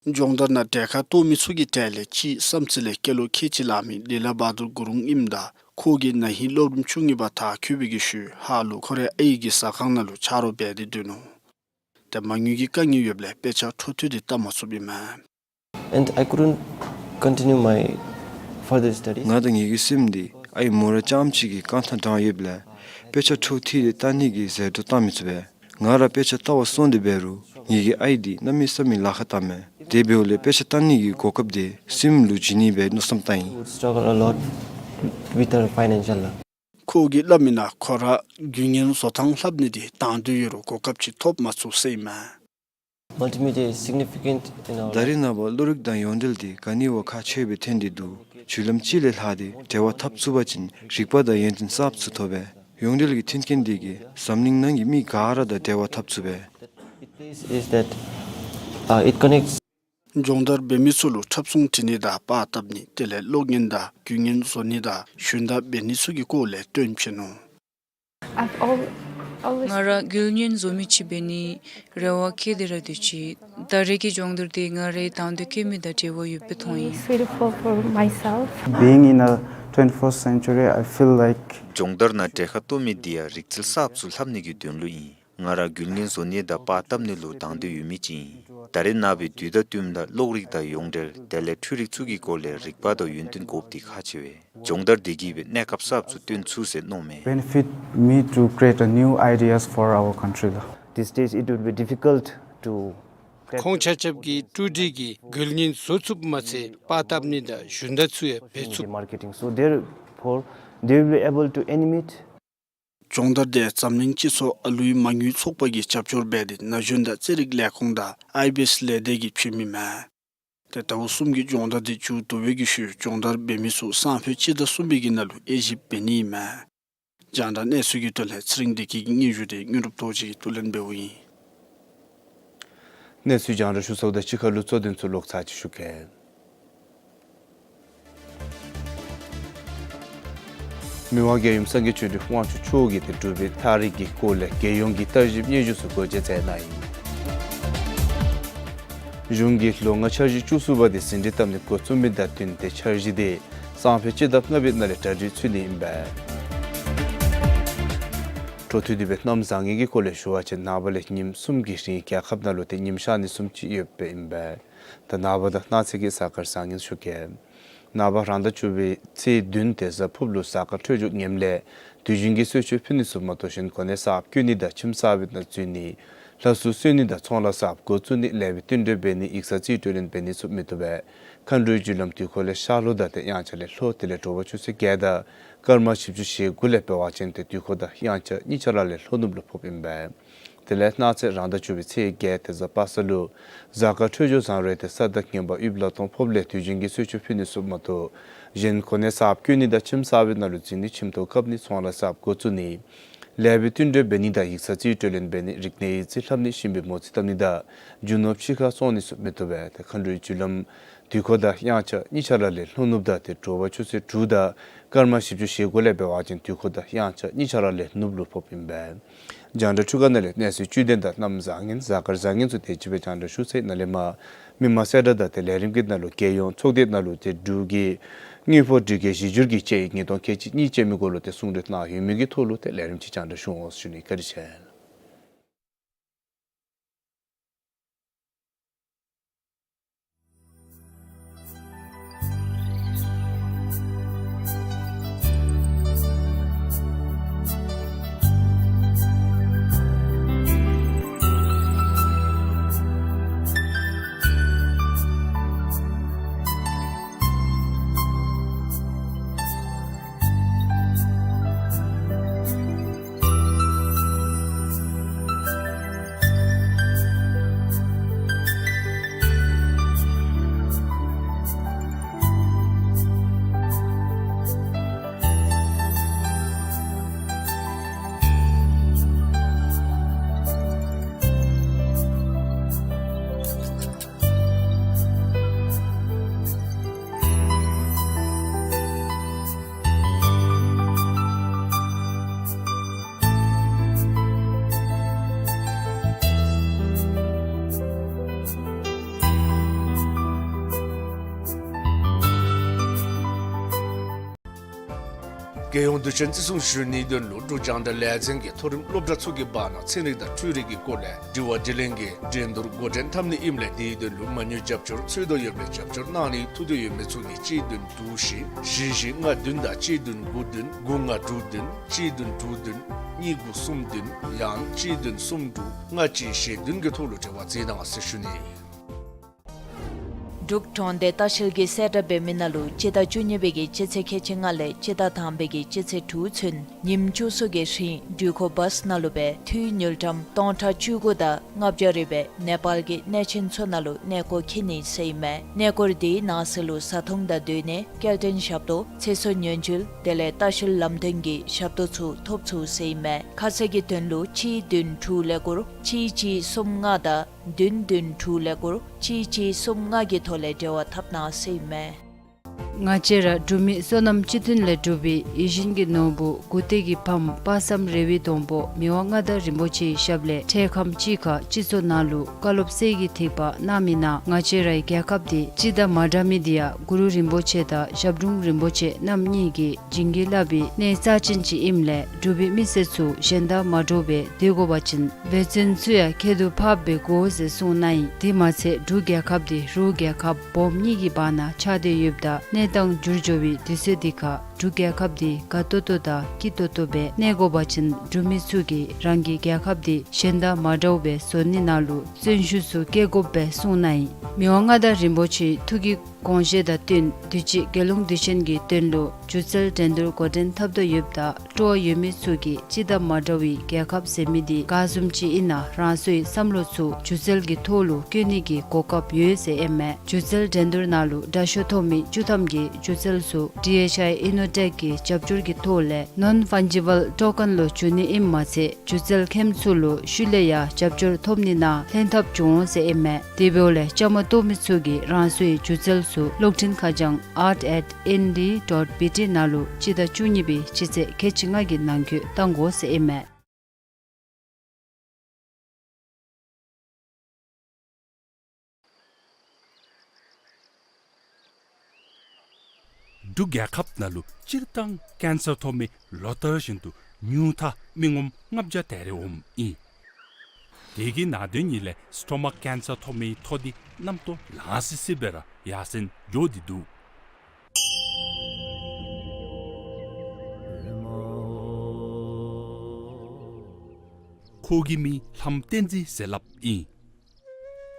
སྦྱོང་བརྡར་ནང་གྲལ་ཁར་གཏོགས་མི་ཚུ་གི་གྲས་ལས་གཅིག་བསམ་རྩེ་ལས་སྐྱེས་ལོ་ཁལ་གཅིག་ལང་མི་ལི་ལ་བ་དུར་གུ་རུང་ཨིནམ་ད་ཁོ་གིས་ན་ཧིང་སློབ་རིམ་བཅུ་གཉིས་པ་མཐར་འཁྱོལ་བའི་གི་ཤུལ་ཧཱ་ལུ་ཁོ་རའི་ཨའི་གི་ཟ་ཁང་ནང་ལུ་ཆ་རོགས་འབད་དེ་སྡོད་ནུག། ཏེ་མ་དངུལ་གྱི་དཀའ་ངལ་ཡོདཔ་ལས་དཔེ་ཆ་འཕྲོ་མཐུད་དེ་བལྟ་མ་ཚུགསཔ་ཨིན་མས། And I couldn't continue my further studies. ང་དང་ངེ་གི་སྲིངམོ་འདི་ཨའི་མོ་ར་རྐྱངམ་གཅིག་གིས་རྐང་ཐང་དྲངས་ཡོདཔ་ལས་དཔེ་ཆ་འཕྲོ་མཐུད་དེ་བལྟ་ནི་གི་ཟད་འགྲོ་བཏང་མི་ཚུགས་པས། ང་ར་དཔེ་ཆ་བལྟ་བར་སོང་སྟེ་འབད་རུང་ངེ་གི་ཨའི་འདི་གནམ་མེད་ས་མེད་ལཱ་ཁག་བཏངམ་མས། དེ་འབདཝ་ལས་དཔེ་ཆ་བལྟ་ནི་གི་གོ་སྐབས་འདི་སྲིངམོ་ལུ་བྱིན་ནི་སྦེ་མནོ་བསམ་བཏང་ཡི། Would struggle a lot with the financial. ཁོ་གིས་སླབ་མིའི་ནང་ཁོ་ར་རྒྱུ་བརྙན་བཟོ་ཐངས་ལྷབ་ནི་འདི་དང་འདོད་ཡོད་རུང་གོ་སྐབས་ཅིག་ཐོབ་མ་ཚུགས་ཟེར་ཨིན་མས། Multimedia is significant in our ད་རེས་ནངས་པ་བློ་རིག་དང་ཡོངས་འབྲེལ་འདི་ག་ནི་བ་ཁག་ཆེ་བའི་ཐོན་ཏེ་འདུག། བརྒྱུད་ལམ་གཅིག་ལས་ལྷག་སྟེ་འབྲེལ་བ་འཐབ་ཚུགས་པ་ཅིན་རིག་པ་དང་ཡོན་ཏན་གསརཔ་ཚུ་ཐོབ་པས། ཡོངས་འབྲེལ་གྱི་མཐུན་རྐྱེན་འདི་གིས་འཛམ་གླིང་ནང་གི་མི་ག་ར་དང་འབྲེལ་བ་འཐབ་ཚུགས་པས། It plays is that, uh, it connects. སྦྱོང་བརྡར་འབད་མི་ཚུ་ལུ་འཁྲབ་གསུང་འབྲི་ནི་དང་པར་བཏབ་ནི་དེ་ལས་གློག་བརྙན་དང་རྒྱུ་བརྙན་བཟོ་ནི་དང་ཞུན་དག་འབད་ནི་ཚུ་གི་སྐོར་ལས་སྟོན་བྱིན་ནུག། I've al- always ང་ར་རྒྱུ་བརྙན་བཟོ་མི་ཅིག་འབད་ནིའི་རེ་བ་བསྐྱེད་དེ་ར་སྡོད་ཅི། ད་རེས་ཀྱི་སྦྱོང་བརྡར་དེ་ང་རའི་དང་འདོད་བསྐྱེད་མི་དང་འབྲེལ་བ་ཡོདཔ་སྦེ་མཐོང་ཡི། It's beautiful for myself. Being in a twenty-first century, I feel like སྦྱོང་བརྡར་ནང་གྲལ་ཁར་གཏོགས་མི་འདི་ཡང་རིག་རྩལ་གསརཔ་ཚུ་ལྷབ་ནི་གི་དོན་ལུ་ཨིན། ང་ར་རྒྱུ་བརྙན་བཟོ་ནི་དང་པར་བཏབ་ནི་ལུ་དང་འདོད་ཡོད་མི་ཅིག་ཨིན། ད་རེས་ནངས་པའི་དུས་དང་བསྟུནམ་ད་གློག་རིག་དང་ཡོངས་འབྲེལ་དེ་ལས་འཕྲུལ་རིག་ཚུ་གི་སྐོར་ལས་རིག་པ་དང་ཡོན་ཏན་དགོཔ་འདི་ཁག་ཆེ་བས། སྦྱོང་བརྡར་འདི་གིས་སྦེ་གནས་སྐབས་གསརཔ་ཚུ་སྟོན་ཚུགས་ཟེར་མནོཝ་མས། Benefit me to create a new ideas for our country ལགས། These days it would be difficult to ཁོང་ཆ་ཁྱབ་ཀྱིས་འཕྲུལ་རིག་གི་རྒྱུ་བརྙན་བཟོ་ཚུགསཔ་མ་ཚད་པར་བཏབ་ནི་དང་ཞུན་དག་ཚུ་ཡང་འབད་ཚུགས། Marketing, so therefore they will be able to animate. སྦྱོང་བརྡར་དེ་འཛམ་གླིང་སྤྱི་ཚོགས་ཨ་ལུའི་མ་དངུལ་ཚོགས་པ་གིས་རྒྱབ་སྐྱོར་འབད་དེ་ན་གཞོན་དང་རྩེད་རིགས་ལས་ཁུངས་དང་ཨའི་བི་ཨེསི་ལས་སྡེ་གིས་བྱིན་མི་མས། ཏེ་ཟླཝ་གསུམ་གྱི་སྦྱོང་བརྡར་དེ་མཇུག་བསྡུ་བའི་གི་ཤུལ་སྦྱོང་བརྡར་འབད་མི་ཚུ་སང་ཕོད་སྤྱི་ཟླ་གསུམ་པའི་གི་ནང་ལུ་དབྱེ་ཞིབ་འབད་ནི་ཨིན་མས། རྒྱང་བསྒྲགས་གནས་ཚུལ་གྱི་དོན་ལས་ཚེ་རིང་བདེ་སྐྱིད་ཀྱི་སྙན་ཞུ་དེ་དངོས་གྲུབ་རྡོ་རྗེ་གིས་བསྡུ་ལེན་འབདཝ་ཨིན། གནས་ཚུལ་རྒྱང་བསྒྲགས་ཞུ་ཚརཝ་དང་གཅིག་ཁར་ལུ་གཙོ་དོན་ཚུ་ལོག་ཚར་ཅིག་ཞུ་གེ། མི་དབང་རྒྱལ་ཡུམ་སངས་རྒྱས་ཆོས་སྒྲོན་དབང་ཕྱུག་མཆོག་གིས་ཏེ་འབྲུག་པའི་ཐག་རིང་གི་སྐོར་ལས་རྒྱལ་ཡོངས་ཀྱི་བརྟག་ཞིབ་སྙན་ཞུ་ཚུ་སྒོ་འབྱེད་མཛད་གནང་ཡི། གཞུང་གིས་ལོ་ལྔའི་འཆར་གཞི་བཅུ་གསུམ་པ་དེ་ཟིན་བྲིས་བཏབ་ནི་འགོ་བཙུགས་མི་དང་བསྟུན་ཏེ་འཆར་གཞི་དེ་སང་ཕོད་སྤྱི་ཟླ་ལྔ་པའི་ནང་ལས་གྲ་སྒྲིག་ཚུད་ནི་ཨིན་པས། འཕྲོ་མཐུད་དེ་སྦེ་གནམ་བཟང་ངན་གྱི་སྐོར་ལས་ཞུ་བ་ཅིན་ནངས་པ་ལས་ཉིནམ་གསུམ་གྱི་རིང་རྒྱལ་ཁབ་ནང་ལུ་ཏེ་ཉིམ་ཤར་ནི་བཟུམ་ཅིག་ཡོདཔ་ཨིན་པས། ད་ནངས་པ་དང་གནངས་ཚེ་གི་གཟའ་སྐར་བཟང་ངན་ཞུ་གེ། ནངས་པ་རང་ཟླ་བཅུ་པའི་ཚེས་བདུན་ཏེ་གཟའ་ཕུརཔ་ལུ་གཟའ་སྐར་འཕྲོད་སྦྱོར་ངནམ་ལས་དུས་རྒྱུན་གྱི་གསོལ་མཆོད་ཕུལ་ནི་ཚུ་མ་གཏོགས་གཞན་གོ་གནས་གསརཔ་བསྐོ་ནི་དང་ཁྱིམ་གསར་པའི་ནང་འཛུལ་ནི་ལྷ་གསོལ་གསོལ་ནི་དང་ཚོང་ལཱ་གསརཔ་འགོ་བཙུགས་ནི་ལེགས་པའི་བསྟུན་གྲོས་འབད་ནི་ཡིག་ཚང་རྩིས་སྤྲོད་ལེན་འབད་ནི་ཚུ་མི་བཏུབ་པས། མཁའ་འགྲོའི་རྒྱུ་ལམ་དུས་འཁོར་ལས་ཤར་ལྷོ་དང་ཏེ་དབྱངས་འཆར་ལས་ལྷོ་དེ་ལས་དྲོ་པ་ཆུ་ཚོད་བརྒྱད་དང་སྐར་མ་བཞི་བཅུ་ཞེ་དགུ་ལས་འབད་བ་ཅིན་ཏེ་དུས་འཁོར་དང་དབྱངས་འཆར་གཉིས་ཆ་ར་ལས་ལྷོ་ནུབ་ལུ་ཕོགཔ་ཨིན་པས། དེ་ལས་གནངས་ཚེ་རང་ཟླ་བཅུ་པའི་ཚེས་བརྒྱད་ཏེ་གཟའ་པ་སངས་ལུ་གཟའ་སྐར་འཕྲོད་སྦྱོར་བཟང་རུང་ཏེ་ས་དང་ངན་པ་ཡུལ་ལ་སྟོང་ཕོགཔ་ལས་དུས་རྒྱུན་གྱི་གསོལ་མཆོད་ཕུལ་ནི་ཚུ་མ་གཏོགས་གཞན་གོ་གནས་གསརཔ་བསྐོ་ནི་དང་ཁྱིམ་གསར་པའི་ནང་ལུ་འཛུལ་ནི་ཁྱིམ་ཐོག་བཀབ་ནི་ཚོང་ལཱ་གསརཔ་འགོ་བཙུགས་ནི་ ལེགས་པའི་བསྟུན་གྲོས་འབད་ནི་དང་ཡིག་ཚང་རྩིས་སྤྲོད་ལེན་འབད་ནི། རིག་གནས་ཡིག་རྩིས་ལྷབ་ནི། ཤེས་ཡོན་པའི་མོ་རྩིས་བཏབ་ནི་དང་རྒྱུ་ནོར་ཕྱི་ཁར་བཙོང་ནི་སོགས་མི་བཏུབ་པས། ཏེ་མཁའ་འགྲོའི་རྒྱུ་ལམ་དུས་འཁོར་དང་དབྱངས་འཆར་གཉིས་ཆ་ར་ལས་ལྷོ་ནུབ་དང་ཏེ་དྲོ་པ་ཆུ་ཚོད་དྲུག་དང་སྐར་མ་བཞི་བཅུ་ཞེ་དགུ་ལས་འབད་བ་ཅིན་དུས་འཁོར་དང་དབྱངས་འཆར་གཉིས་ཆ་ར་ལས་ནུབ་ལུ་ཕོགཔ་ཨིན་པས། རྒྱང་བསྒྲགས་འཕྲུལ་ཁང་ནང་ལས་གནས་ཚུལ་བཅུད་ལྡན་དང་གནམ་བཟང་ངན་གཟའ་སྐར་བཟང་ངན་ཚུ་དེ་ཅིག་སྦེ་རྒྱང་བསྒྲགས་ཞུ་ཚར་ཡི། ནཱ་ལས་མར་མི་མང་གསལ་བསྒྲགས་དང་ཏེ་ལས་རིམ་གྱི་ནང་ལུ་རྒྱལ་ཡོངས་ཚོགས་སྡེ་ནང་ལུ་ཏེ་འབྲུག་གི་དངུལ་ཕོགས་སྒྲིག་བཀོད་གཞི་འགྱུར་གྱི་དཔྱད་ཡིག་ཉིས་སྟོང་ཁལ་གཅིག་གཉིས་ཅན་མའི་སྐོར་ལུ་ཏེ་གསུང་གྲོས་གནང་ཡོད་མི་གི་ཐོག་ལུ་ཏེ་ལས་རིམ་ཅིག་རྒྱང་བསྒྲགས་ཞུ་འོང་ཟེར་ཞུ་ནི། བཀའ་དྲིན་ཆེ། རྒྱལ་ཡོངས་དུས་ཆེན་བརྩི་སྲུང་ཞུ་ནིའི་དོན་ལུ་འབྲུག་རྒྱང་བསྒྲགས་ལས་འཛིན་གྱིས་མཐོ་རིམ་སློབ་གྲྭ་ཚུ་གི་བར་ན་ཚན་རིག་དང་འཕྲུལ་རིག་གི་སྐོར་ལས་དྲི་བ་དྲིས་ལན་གྱི་འགྲན་བསྡུར་འགོ་འདྲེན་འཐབ་ནི་ཨིནམ་ལས་དེའི་དོན་ལུ་མ་དངུལ་རྒྱབ་སྐྱོར་འཚོལ་དོ་ཡོདཔ་ལས་རྒྱབ་སྐྱོར་གནང་ནིའི་ཐུགས་འདོད་ཡོད་མི་ཚུ་གིས་གཅིག་བདུན་དྲུག་བཞི་བཞི་བཞི་ལྔ་བདུན་དང་གཅིག་བདུན་དགུ་བདུན་དགུ་ལྔ་དྲུག་བདུན་གཅིག་བདུན་དྲུག་བདུན་གཉིས་དགུ་གསུམ་བདུན་ཡང་གཅིག་བདུན་གསུམ་དྲུག་ལྔ་གཅིག་ཞེ་བདུན་གྱི་ཐོག་ལུ་འབྲེལ་བ་མཛད་གནང་ཟེར་ཞུ་ནི། འབྲུག་གྲོང་སྡེ་ལྟ་བཤལ་གྱིས་གསལ་བསྒྲགས་འབད་མི་ནང་ལུ་སྤྱི་ཟླ་བཅུ་གཉིས་པའི་གི་སྤྱི་ཚེས་ཁལ་གཅིག་ལྔ་ལས་སྤྱི་ཟླ་དང་པའི་གི་སྤྱི་ཚེས་དྲུག་ཚུན་ཉིནམ་བཅུ་གསུམ་གྱི་རིང་འགྲུལ་འཁོར་བཱསི་ནང་ལུ་སྦེ་འཐུས་དངུལ་ཀྲམ་སྟོང་ཕྲག་བཅུ་དགུ་དང་ལྔ་བརྒྱ་རེ་སྦེ་ནེ་པཱལ་གྱི་གནས་ཆེན་ཚུ་ནང་ལུ་གནས་སྐོར་འཁྱིད་ནི་ཟེར་ཨིན་མས། གནས་སྐོར་དེའི་ནང་གསེས་ལུ་བཟའ་འཐུང་དང་སྡོད་གནས་སྐྱེལ་འདྲེན་ཞབས་ཏོག་ཚེ་སྲོག་ཉེན་བཅོལ་དེ་ལས་ལྟ་བཤལ་ལམ་སྟོན་གྱི་ཞབས་ཏོག་ཚུ་ཐོབ་ཚུགས་ཟེར་ཨིན་མས། ཁ་གསལ་གྱི་དོན་ལུ་གཅིག་བདུན་དྲུག་ཀླད་ཀོར་གཅིག་གཅིག་གསུམ་ལྔ་དང་བདུན་བདུན་དྲུག་ཀླད་ཀོར་གཅིག་གཅིག་གསུམ་ལྔ་གི་ཐོག་ལས་འབྲེལ་བ་འཐབ་གནང་ཟེར་ཨིན་མས། ང་བཅས་ར་འབྲུག་མི་བསོད་ནམས་སྤྱི་མཐུན་ལས་གྲུབ་པའི་ཡིད་བཞིན་གྱི་ནོར་བུ་མགུ་ཏོག་གི་ཕམ་དཔག་བསམ་རི་བོའི་སྡོང་པོ་མི་དབང་མངའ་བདག་རིན་པོ་ཆེའི་ཞབས་ལས་འཕྲལ་ཁམས་ཅིག་ཁར་སྤྱི་ཚོགས་ནང་ལུ་བཀའ་སློབ་གསེར་གྱི་ཐིགས་པ་གནང་མི་ནང་ང་བཅས་རའི་རྒྱལ་ཁབ་འདི་སྤྱི་དང་མ་འདྲ་མི་འདི་ཡང་གུ་རུ་རིན་པོ་ཆེ་དང་ཞབས་དྲུང་རིན་པོ་ཆེ་རྣམ་གཉིས་ཀྱིས་བྱིན་གྱིས་བརླབས་པའི་གནས་རྩ་ཅན་ཅིག་ཨིནམ་ལས་འབྲུག་པའི་མི་སེར་ཚུ་གཞན་དང་མ་འདྲཝ་སྦེ་སྡོད་དགོ་པ་ཅིན་འབད་བརྩོན་ཚུ་ཡང་ཁྱད་དུ་འཕགསཔ་སྦེ་དགོ་ཟེར་གསུངས་གནང་ཡི། དེ་མ་ཚད་འབྲུག་རྒྱལ་ཁབ་འདི་རུ་རྒྱལ་ཁབ་སྦོམ་གཉིས་ཀྱི་བར་ན་ཆགས་ཏེ་ཡོདཔ་ད་གནས་སྟངས་འགྱུར་འགྱོ་བའི་དུས་ཚོད་འདི་ཁར་འབྲུག་རྒྱལ་ཁབ་འདི་དགའ་ཏོག་ཏོ་དང་སྐྱིད་ཏོག་ཏོ་སྦེ་གནས་དགོ་པ་ཅིན་འབྲུག་མི་ཚུ་གིས་རང་གི་རྒྱལ་ཁབ་འདི་གཞན་དང་མ་འདྲཝ་སྦེ་བཟོ་ནི་ནང་ལུ་བརྩོན་ཤུགས་ཚུ་བསྐྱེད་དགོཔ་སྦེ་གསུངས་གནང་ཡི། མི་དབང་མངའ་བདག་རིན་པོ་ཆེའི་ཐུགས་ཀྱི་དགོངས་བཞེད་དང་བསྟུན་དུས་ཅི་རྒྱལ་ཡོངས་དུས་ཆེན་གྱི་དོན་ལུ་སྒྱུ་རྩལ་འགྲན་བསྡུར་འགོ་འདྲེན་འཐབ་དོ་ཡོདཔ་ད་སྤྲོ་བ་ཡོད་མི་ཚུ་གིས་སྤྱི་དང་མ་འདྲ་བའི་རྒྱལ་ཁབ་ཟེར་མི་འདི་ག་བཟུམ་ཅིག་ཨིན་ན་རང་སོའི་བསམ་བློ་ཚུ་སྒྱུ་རྩལ་གྱི་ཐོག་ལུ་བཀོད་ནི་གི་གོ་སྐབས་ཡོད་ཟེར་ཨིན་མས། སྒྱུ་རྩལ་འགྲན་བསྡུར་ནང་ལུ་དྲག་ཤོས་ཐོབ་མི་བཅུ་ཐམ་གྱིས་སྒྱུ་རྩལ་ཚུ་ཌི་ཨེཆ་ཨའི་ཨི་ནོ་ཊེཀ་གི་རྒྱབ་སྐྱོར་གྱི་ཐོག་ལས་ནོན་ཕཱན་ཇི་བཱལ་ཊོ་ཀེན་ལུ་བསྒྱུར་ནི་ཨིནམ་མ་ཚད་སྒྱུ་རྩལ་མཁནམ་ཚུ་ལུ་ཤུལ་ལས་ཡང་རྒྱབ་སྐྱོར་ཐོབ་ནི་ནང་ལྷན་ཐབས་འབྱུང་འོང་ཟེར་ཨིན་མས། དེ་འབདཝ་ལས་བཅའ་མར་གཏོགས་མི་ཚུ་གིས་རང་སོའི་སྒྱུ་རྩལ་ཚུ་གློག་འཕྲིན་ཁ་བྱང་ཨརཊ་ཨེཊ་ཨེན་ཌི་ཌོཊ་བི་ཊི་ནང་ལུ་སྤྱི་ཟླ་བཅུ་གཉིས་པའི་སྤྱི་ཚེས་ཁལ་གཅིག་ལྔ་གི་ནང་འཁོད་བཏང་དགོ་ཟེར་ཨིན་མས། འབྲུག་རྒྱལ་ཁབ་ནང་ལུ་སྤྱིར་བཏང་ཀེན་སར་ཐོབ་མི་ལོ་ལྟར་བཞིན་དུ་ཉུང་མཐའ་མི་ངོམ་ལྔ་བརྒྱ་དེ་རེ་འོངམ་ཨིན། དེ་གི་ནང་དོན་ཉིད་ལས་སི་ཊོ་མཱཀ་ཀེན་སར་ཐོབ་མི་ཐོ་འདི་གནམ་ཐོག་ལང་སི་སི་སྦེ་ར་ཡར་སེང་འགྱོ་སྟེ་འདུག། ཁོ་གི་མིང་ལྷམ་བསྟན་འཛིན་ཟེར་སླབ་ཨིན།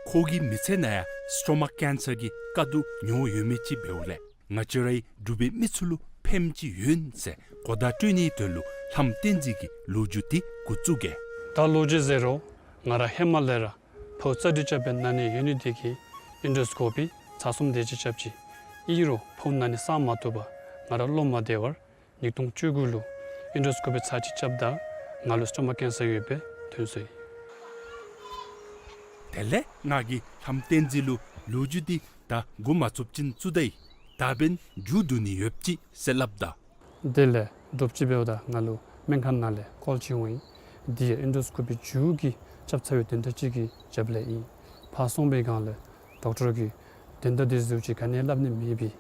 ཁོ་གི་མི་ཚེ་ནང་ཡང་སི་ཊོ་མཱཀ་ཀེན་སར་གྱི་དཀའ་སྡུག་མྱོང་ཡོད་མི་ཅིག་འབདཝ་ལས་ང་བཅས་རའི་འབྲུག་པའི་མི་ཚུ་ལུ་ཕནམ་ཅིག་ཡོད་ཟེར་གོ་བརྡ་སྤྲོད་ནིའི་དོན་ལུ་ལྷམ་བསྟན་འཛིན་གྱི་ལོ་རྒྱུས་འདི་འགོ་བཙུགས་གེ། ད་ལོ་རྒྱུས་ཟེར་རུང་ང་ར་ཧེ་མ་ལས་ར་ཕོཝ་ཙ་ཏི་རྐྱབ་སྦེ་ན་ནི་ཡོད་ནི་དེ་གིས་ཨེན་ཌོ་སི་ཀོ་པི་ཚར་གསུམ་དེ་ཅིག་རྐྱབ་ཅི། ཨིན་རུང་ཕོཝ་ན་ནི་སངས་མ་བཏུབ་པར་ང་ར་བློ་མ་བདེ་བར་ཉིས་སྟོང་བཅུ་དགུ་ལུ་ཨེན་ཌོ་སི་ཀོ་པི་ཚར་གཅིག་རྐྱབ་ད་ ང་ལུ་སི་ཊོ་མ་ཀེན་སར་ཡོདཔ་སྦེ་ཐོན་སོ་ཡི། དེ་ལས་ང་གིས་ལྷམ་བསྟེན་རྩིས་ལུ་ལོ་རྒྱུས་འདི་ད་འགོ་མ་བཙུགས་ཅིན་བཙུགས་ད་ཡི། ད་འབདན་མཇུག་བསྡུ་ནི་ཡོདཔ་ཅིག་ཟེར་སླབ་ད། དེ་ལས་འདྲོག་ཅི་འབདཝ་ད་ང་ལུ་སྨན་ཁང་ནང་ལས་ཀོལ་ཅིག་འོང་ཡི། འདི་ཡང་ཨེན་ཌོ་སི་ཀོ་པི་མཇུག་གི་རྐྱབ་ཚར་བའི་དོན་དག་ཅིག་གི་རྒྱབ་ལས་ཨིན། ཕར་སོང་པའི་སྒང་ལས་ཌོག་ཊར་གྱིས་དོན་དག་འདི་ཚུ་ཅིག་ག་ནི་སླབ་ནི་མེད་པས།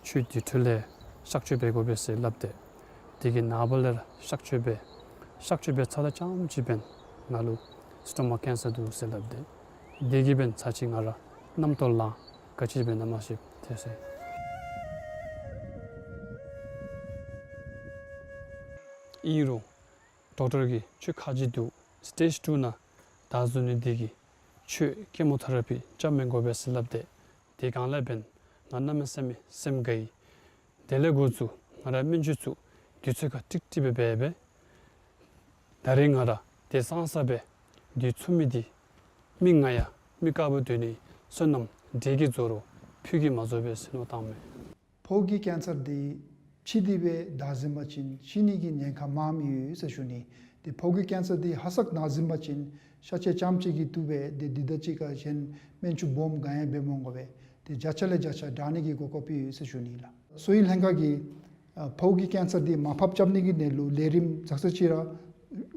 ཁྱོད་དེ་འཕྲོ་ལས་གཤག་བཅོས་འབད་དགོ་པས་ཟེར་སླབ་སྟེ། དེ་གི་ནངས་པ་ལས་ར་གཤག་བཅོས་འབད། གཤག་བཅོས་འབད་ཚརཝ་ད་རྐྱངམ་ཅིག་འབདན་ང་ལུ་སི་ཊོ་མ་ཀེན་སར་འདུག་ཟེར་སླབ་སྟེ། དེ་གིས་འབདན་ཚར་ཅིག་ང་ར་རྣམ་རྟོག་ལངས། ག་ཅི་འབད་ན་མ་ཤེས་ཐལ་སོ་ཡི། ཨིན་རུང་ཌོག་ཊར་གྱིས་ཁྱོད་ཁག་ཅིག་འདུག། སི་ཊེཇ་ཊུ་ནང་བདའ་ཟུན་ནི་དེ་གིས་ཁྱོད་ཀེ་མོ་ཐེ་ར་པི་རྐྱབ་མི་དགོ་པས་ཟེར་སླབ་སྟེ། དེ་སྒང་ལས་འབདན་ང་གནམ་མེད་ས་མེད་སེམས་དགའ་ཡི། དེ་ལས་འགོ་བཙུགས་ང་ར་སྨན་བཅོས་ཚུ་དུས་ཚོད་ཁར་ཀྲིག་ཀྲི་སྦེ་འབད་འབད། ད་རེས་ང་ར་དེ་སང་ས་སྦེ་དུས་ཚོད་མེད་དེ། མི་ང་ཡང་མི་དཀརཔོ་སྡོད་ནི་བསོད་ནམས་འདྲེ་གིས་རྫོགས་རུང་ཕུད་ཀྱིས་མ་རྫོགས་པས་ཟེར་མནོ་བཏངམ་མས། ཕོཝ་གི་ཀེན་སར་འདི་ཕྱི་འདི་སྦེ་བདའ་ཟུན་པ་ཅིན་ཤི་ནི་གི་ཉེན་ཁ་མངམ་ཡོད་ཟེར་ཞུ་ནི། ཏེ་ཕོཝ་གི་ཀེན་སར་འདི་ཧ་སག་ན་ཟུན་པ་ཅིན་ཤ་ཆས་རྐྱངམ་ཅིག་གིས་བཏུབ་པས། ཏེ་འདི་དང་གཅིག་ཁར་གཞན་སྨན་བཅོས་སྦོམ་ག་ཡང་འབད་མ་དགོ་པས། ཏེ་བརྒྱ་ཆ་ལས་བརྒྱ་ཆ་དྲག་ནི་གི་གོ་སྐབས་ཡོད་ཟེར་ཞུ་ནི་ལགས། གསོ་བའི་ལྷན་ཁག་གིས་ཨ་ཕོཝ་གི་ཀེན་སར་འདི་མར་ཕབ་རྐྱབ་ནི་གི་དོན་ལུ་ལས་རིམ་ཙག་ཙ་ཅིག་ར་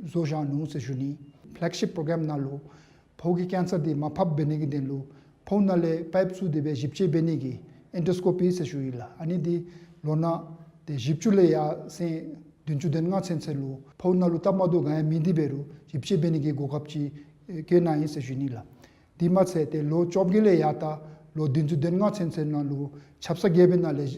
བཟོ་བཞག་ནུག་ཟེར་ཞུ་ནི། ཕེ་ལེག་ཤིཔ་པྲོ་གྲམ་ནང་ལུ་ཕོཝ་གི་ཀེན་སར་འདི་མར་ཕབ་འབད་ནི་གི་དོན་ལུ་ཕོཝ་ནང་ལས་པའིཔ་བཙུགས་ཏེ་སྦེ་ཞིབ་དཔྱད་འབད་ནི་གི་ཨེན་ཌོ་སི་ཀོ་པི་ཟེར་ཞུ་ཡི་ལགས། ཨ་ནི་འདི་ལོ་ནང་ཏེ་བཞི་བཅུ་ལས་ཡར་སེང་བདུན་ཅུ་དོན་ལྔ་ཚུན་ཚོད་ལུ་ཕོཝ་ནང་ལུ་སྟབས་མ་བདེཝ་ག་ཡང་མེད་དེ་འབད་རུང་ཞིབ་དཔྱད་འབད་ནི་གི་གོ་སྐབས་ཅིག་ཨེ་བཀོད་གནང་ཡི་ཟེར་ཞུ་ནི་ལགས། དེ་མ་ཚད་ཏེ་ལོ་བཅོ་བརྒྱད་ལས་ཡར་ད་ལོ་བདུན་ཅུ་དོན་ལྔ་ཚུན་ཚོད་ནང་ལུ་ཆབ་གསང་རྒྱལ་པོའི་ནང་ལས་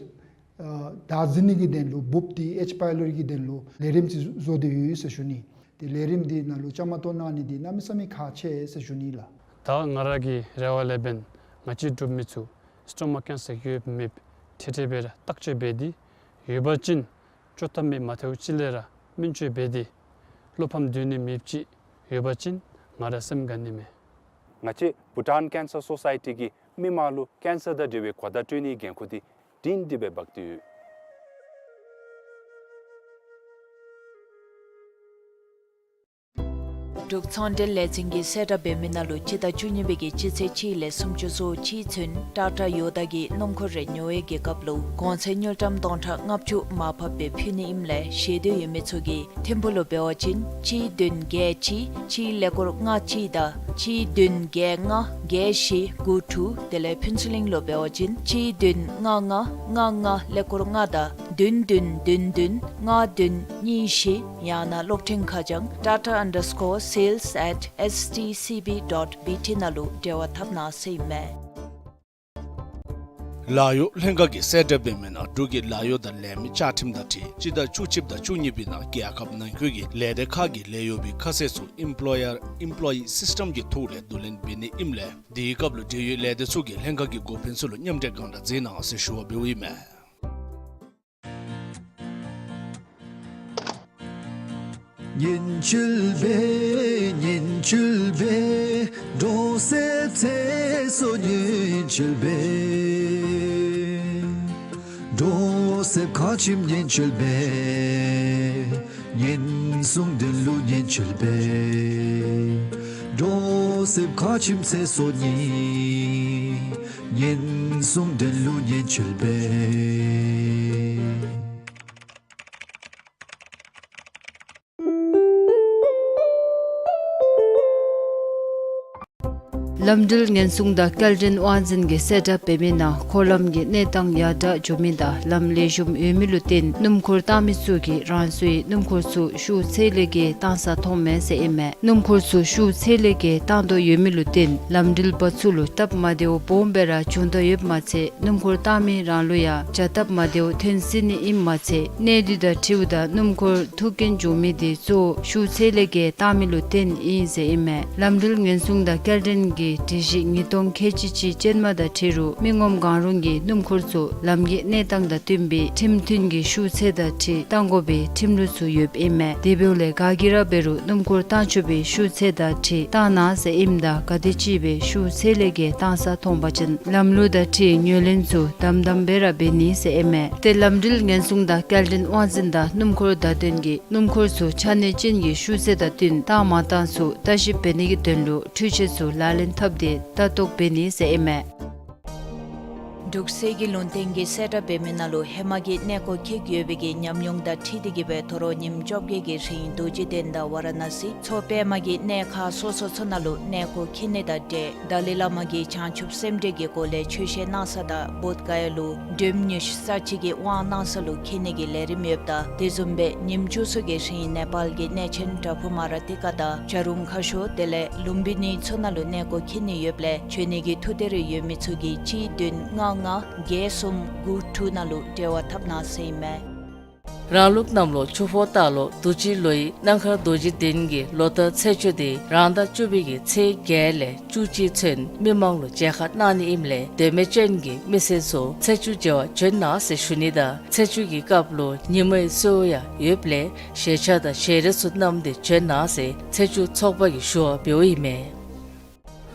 ཨ་བདའ་ཟུན་ནི་གི་དོན་ལུ་འབུབ་འདི་ཨེཆ་པའི་ལོ་རི་གི་དོན་ལུ་ལས་རིམ་ཅིག་བཟོ་སྟེ་ཡོད་ཟེར་ཞུ་ནི། ཏེ་ལས་རིམ་འདི་ནང་ལུ་བཅའ་མར་གཏོགས་གནང་ནི་འདི་གནམ་མེད་ས་མེད་ཁག་ཆེ་ཟེར་ཞུ་ནི་ལགས། ད་ང་ར་གི་རེ་བ་ལས་འབདན་ང་བཅས་འབྲུག་མི་ཚུ་སི་ཊོ་མ་ཀེན་སར་ཡོདཔ་མེདཔ་འཕྲལ་འཕྲལ་སྦེ་ར་བརྟག་དཔྱད་འབད་དེ། ཡོད་པ་ཅིན་བཅོ་ཐབས་མེད་མ་ཐལཝ་ཅིག་ལས་ར་སྨན་བཅོས་འབད་དེ་བློ་ཕམ་སྡོད་ནི་མེདཔ་ཅིག་ཡོད་པ་ཅིན་ང་ར་སེམས་དགའ་ནི་མས། ང་བཅས་བྷུ་ཊཱན་ཀེན་སར་སོ་སའི་ཊི་གིས་མི་དམངས་ལུ་ཀེན་སར་དང་འབྲེལ་བའི་གོ་བརྡ་སྤྲོད་ནིའི་འགན་ཁུར་འདི་སྒྲིང་སྒྲི་སྦེ་འབག་སྟེ་ཡོད། འབྲུག་ཚོང་འབྲེལ་ལས་འཛིན་གྱིས་གསལ་བསྒྲགས་འབད་མི་ནང་ལུ་སྤྱི་ཟླ་བཅུ་གཉིས་པའི་གི་སྤྱི་ཚེས་གཅིག་ལས་སུམ་ཅུ་སོ་གཅིག་ཚུན་ཊ་ཊ་ཡོ་ད་གི་སྣུམ་འཁོར་རེ་ཉོ་བའི་གི་སྐབས་ལུ་གོང་ཚད་དངུལ་ཀྲམ་སྟོང་ཕྲག་ལྔ་བཅུ་མར་ཕབ་སྦེ་ཕུལ་ནི་ཨིནམ་ལས་ཤེས་འདོད་ཡོད་མི་ཚུ་གིས་ཐིམ་ཕུག་ལུ་འབད་བ་ཅིན་གཅིག་བདུན་བརྒྱད་གཅིག་གཅིག་ཀླད་ཀོར་ལྔ་གཅིག་དང་གཅིག་བདུན་བརྒྱད་ལྔ་བརྒྱད་བཞི་དགུ་དྲུག། དེ་ལས་ཕུན་ཚོགས་གླིང་ལུ་འབད་བ་ཅིན་གཅིག་བདུན་ལྔ་ལྔ་ལྔ་ལྔ་ཀླད་ཀོར་ལྔ་དང་བདུན་བདུན་བདུན་བདུན་ལྔ་བདུན་གཉིས་བཞི། ཡང་ན་གློག་འཕྲིན་ཁ་བྱང་ཊ་ཊ་ཨན་ཌར་སི་ཀོར་སེལསི་ཨེཊ་ཨེསི་ཊི་སི་བི་ཌོཊ་བི་ཊི་ནང་ལུ་འབྲེལ་བ་འཐབ་གནང་ཟེར་ཨིན་མས། ལཱ་གཡོག་ལྷན་ཁག་གིས་གསལ་བསྒྲགས་འབད་མི་ནང་འབྲུག་གི་ལཱ་གཡོག་དང་ལས་མི་བཅའ་ཁྲིམས་དང་འཁྲིལ་སྤྱི་ཟླ་བཅུ་གཅིག་དང་བཅུ་གཉིས་པའི་ནང་རྒྱལ་ཁབ་ནང་འཁོད་ཀྱི་ལས་སྡེ་ཁག་གི་ལཱ་གཡོག་པའི་ཁ་གསལ་ཚུ་ཨེམ་པོ་ལོ་ཡར་ཨེམ་པོ་ལོ་ཡི་སིསི་ཊེམ་གྱི་ཐོག་ལས་བསྡུ་ལེན་འབད་ནི་ཨིནམ་ལས་དེའི་སྐབས་ལུ་འབྲེལ་ཡོད་ལས་སྡེ་ཚུ་གིས་ལྷན་ཁག་གི་འགོ་དཔོན་ཚུ་ལུ་མཉམ་འབྲེལ་གང་དྲག་མཛད་གནང་ཟེར་ཞུ་བ་འབདཝ་ཨིན་མས། ལམ་འགྲུལ་ཉེན་སྲུང་དང་སྐྱེལ་འདྲེན་དབང་འཛིན་གྱིས་གསལ་བསྒྲགས་འབད་མི་ནང་འཁོར་ལམ་གྱི་གནས་སྟངས་ཡར་དྲག་འགྱོ་མི་དང་ལམ་ལེགས་ཤོམ་ཡོད་མི་ལུ་བརྟེན་སྣུམ་འཁོར་བཏང་མི་ཚུ་གིས་རང་སོའི་སྣུམ་འཁོར་ཚུ་ཤུགས་ཚད་ལས་བརྒལ་བཏང་ས་མཐོངམ་མས་ཟེར་ཨིན་མས། སྣུམ་འཁོར་ཚུ་ཤུགས་ཚད་ལས་བརྒལ་བཏང་དོ་ཡོད་མི་ལུ་བརྟེན་ལམ་འགྲུལ་པ་ཚུ་ལུ་སྟབས་མ་བདེཝ་སྦོམ་སྦེ་ར་བྱུང་དོ་ཡོདཔ་མ་ཚད་སྣུམ་འཁོར་བཏང་མི་རང་ལུ་ཡང་བྱ་སྟབས་མ་བདེཝ་ཐོན་སྲིད་ནི་ཨིནམ་མ་ཚད་གནས་དུས་དང་འཁྲིལཝ་ད་སྣུམ་འཁོར་ཐུག་རྐྱེན་བྱུང་མི་དེ་གཙོ་བོ་ཤུགས་ཚད་ལས་བརྒལ་བཏང་མི་ལུ་བརྟེན་ཨིན་ཟེར་ཨིན་མས། ལམ་འགྲུལ་ཉེན་སྲུང་དང་སྐྱེལ་འདྲེན་གྱི་སྒྲིག་གཞི་ཉིས་སྟོང་ཁལ་གཅིག་གཅིག་ཅན་མ་དང་འཁྲིལ་རུང་མི་ངོམ་གང་རུང་གིས་སྣུམ་འཁོར་ཚུ་ལམ་གྱི་གནས་སྟངས་དང་བསྟུན་པའི་ཁྲིམས་མཐུན་གྱི་ཤུགས་ཚད་དང་འཁྲིལ་བཏང་དགོ་པའི་ཁྲིམས་ལུགས་ཚུ་ཡོདཔ་ཨིན་མས། དེ་འབདཝ་ལས་ག་གིས་ར་འབད་རུང་སྣུམ་འཁོར་བཏང་ཆོག་པའི་ཤུགས་ཚད་དང་འཁྲིལ་བཏང་གནང་ཟེར་ཨིནམ་ད་ག་དེ་ཅིག་སྦེ་ཤུགས་ཚད་ལས་བརྒལ་བཏང་ས་མཐོང་པ་ཅིན་ལམ་ལུགས་དང་འཁྲིལ་ངོས་ལེན་ཚུ་དམ་དམ་སྦེ་ར་འབད་ནི་ཟེར་ཨིན་མས། ཏེ་ལམ་འགྲུལ་ཉེན་སྲུང་དང་སྐྱེལ་འདྲེན་དབང་འཛིན་དང་སྣུམ་འཁོར་བདའ་འདེད་ཀྱིས་སྣུམ་འཁོར་ཚུ་ཆ་གནས་ཅན་གྱི་ཤུགས་ཚད་དང་བསྟུན་བཏང་མ་བཏང་ཚུ་ལྟ་ཞིབ་འབད་ནི་གི་དོན་ལུ་འཕྲུལ་ཆས་ཚུ་ལག་ལེན་འཐབ་སྟེ་ལྟ་རྟོག་འབད་ནི་ཟེར་ཨིན་མས། འབྲུག་གསེར་གྱི་ལུང་བསྟན་གྱིས་གསལ་བསྒྲགས་འབད་མི་ནང་ལུ་ཧེ་མ་གི་གནས་སྐོར་འཁྱིད་ཡོད་པའི་གི་ཉམས་མྱོང་དང་འཁྲིལ་ཏེ་གིས་སྦེ་དོ་རུང་ཉིནམ་བཅོ་བརྒྱད་ཀྱི་རིང་རྡོ་རྗེ་གདན་དང་ཝ་ར་ཎ་སི་མཚོ་པདྨ་གི་གནས་ཁག་སོ་སོ་ཚུ་ནང་ལུ་གནས་སྐོར་འཁྱིད་ནི་དང་འབྲེལ་ཏཱ་ལའི་བླ་མ་གིས་བྱང་ཆུབ་སེམས་འགྲེལ་གྱི་སྒོ་ལས་ཆོས་བཤད་གནང་ས་དང་བོདྷ་ག་ཡ་ལུ་སྒྲོལམ་མཉེས་གསོལ་ས་ཅིག་གི་དབང་གནང་ས་ལུ་འཁྱིད་ནི་གི་ལས་རིམ་ཡོདཔ་ད་དེ་བཟུམ་སྦེ་ཉིནམ་བཅུ་གསུམ་གྱི་རིང་ནེ་པཱལ་གྱི་གནས་ཆེན་པྲ་བྷ་མ་ར་ཏི་ཀ་དང་བྱ་རུང་ཁ་ཤོར་དེ་ལས་ལུམ་བི་ནི་ཚུ་ནང་ལུ་གནས་སྐོར་འཁྱིད་ནི་ཡོདཔ་ལས་འབྱོན་ནི་གི་ཐུགས་འདོད་རེ་ཡོད་མི་ཚུ་གིས་གཅིག་བདུན་ལྔ་ལྔ་བརྒྱད་གསུམ་དགུ་དྲུག་ནང་ལུ་འབྲེལ་བ་འཐབ་གནང་ཟེར་ཨིན་མས། རང་ལུགས་གནམ་ལོ་ཆུ་ཕོ་སྟག་ལོ་དུས་ཅི་ལོའི་གནམ་མཁའ་རྡོ་རྗེ་གདན་གྱི་ལོ་བསྟར་ཚེས་བཅུ་དེ་རང་ཟླ་བཅུ་པའི་གི་ཚེས་བརྒྱད་ལས་བཅུ་གཅིག་ཚུན་མི་མང་ལུ་མཇལ་ཁ་གནང་ནི་ཨིནམ་ལས་དོན་མེད་ཅན་གྱི་མི་སེར་ཚུ་ཚེས་བཅུ་མཇལ་བར་བྱོན་གནང་ཟེར་ཞུ་ནི་དང་ཚེས་བཅུ་གི་སྐབས་ལུ་ཉིན་མའི་གསོལ་ཡང་ཡོདཔ་ལས་ཞལ་ཆས་དང་ཞལ་རས་ཚུ་བསྣམས་ཏེ་བྱོན་གནང་ཟེར་ཚེས་བཅུ་ཚོགས་པ་གིས་ཞུ་བ་འབདཝ་ཨིན་མས།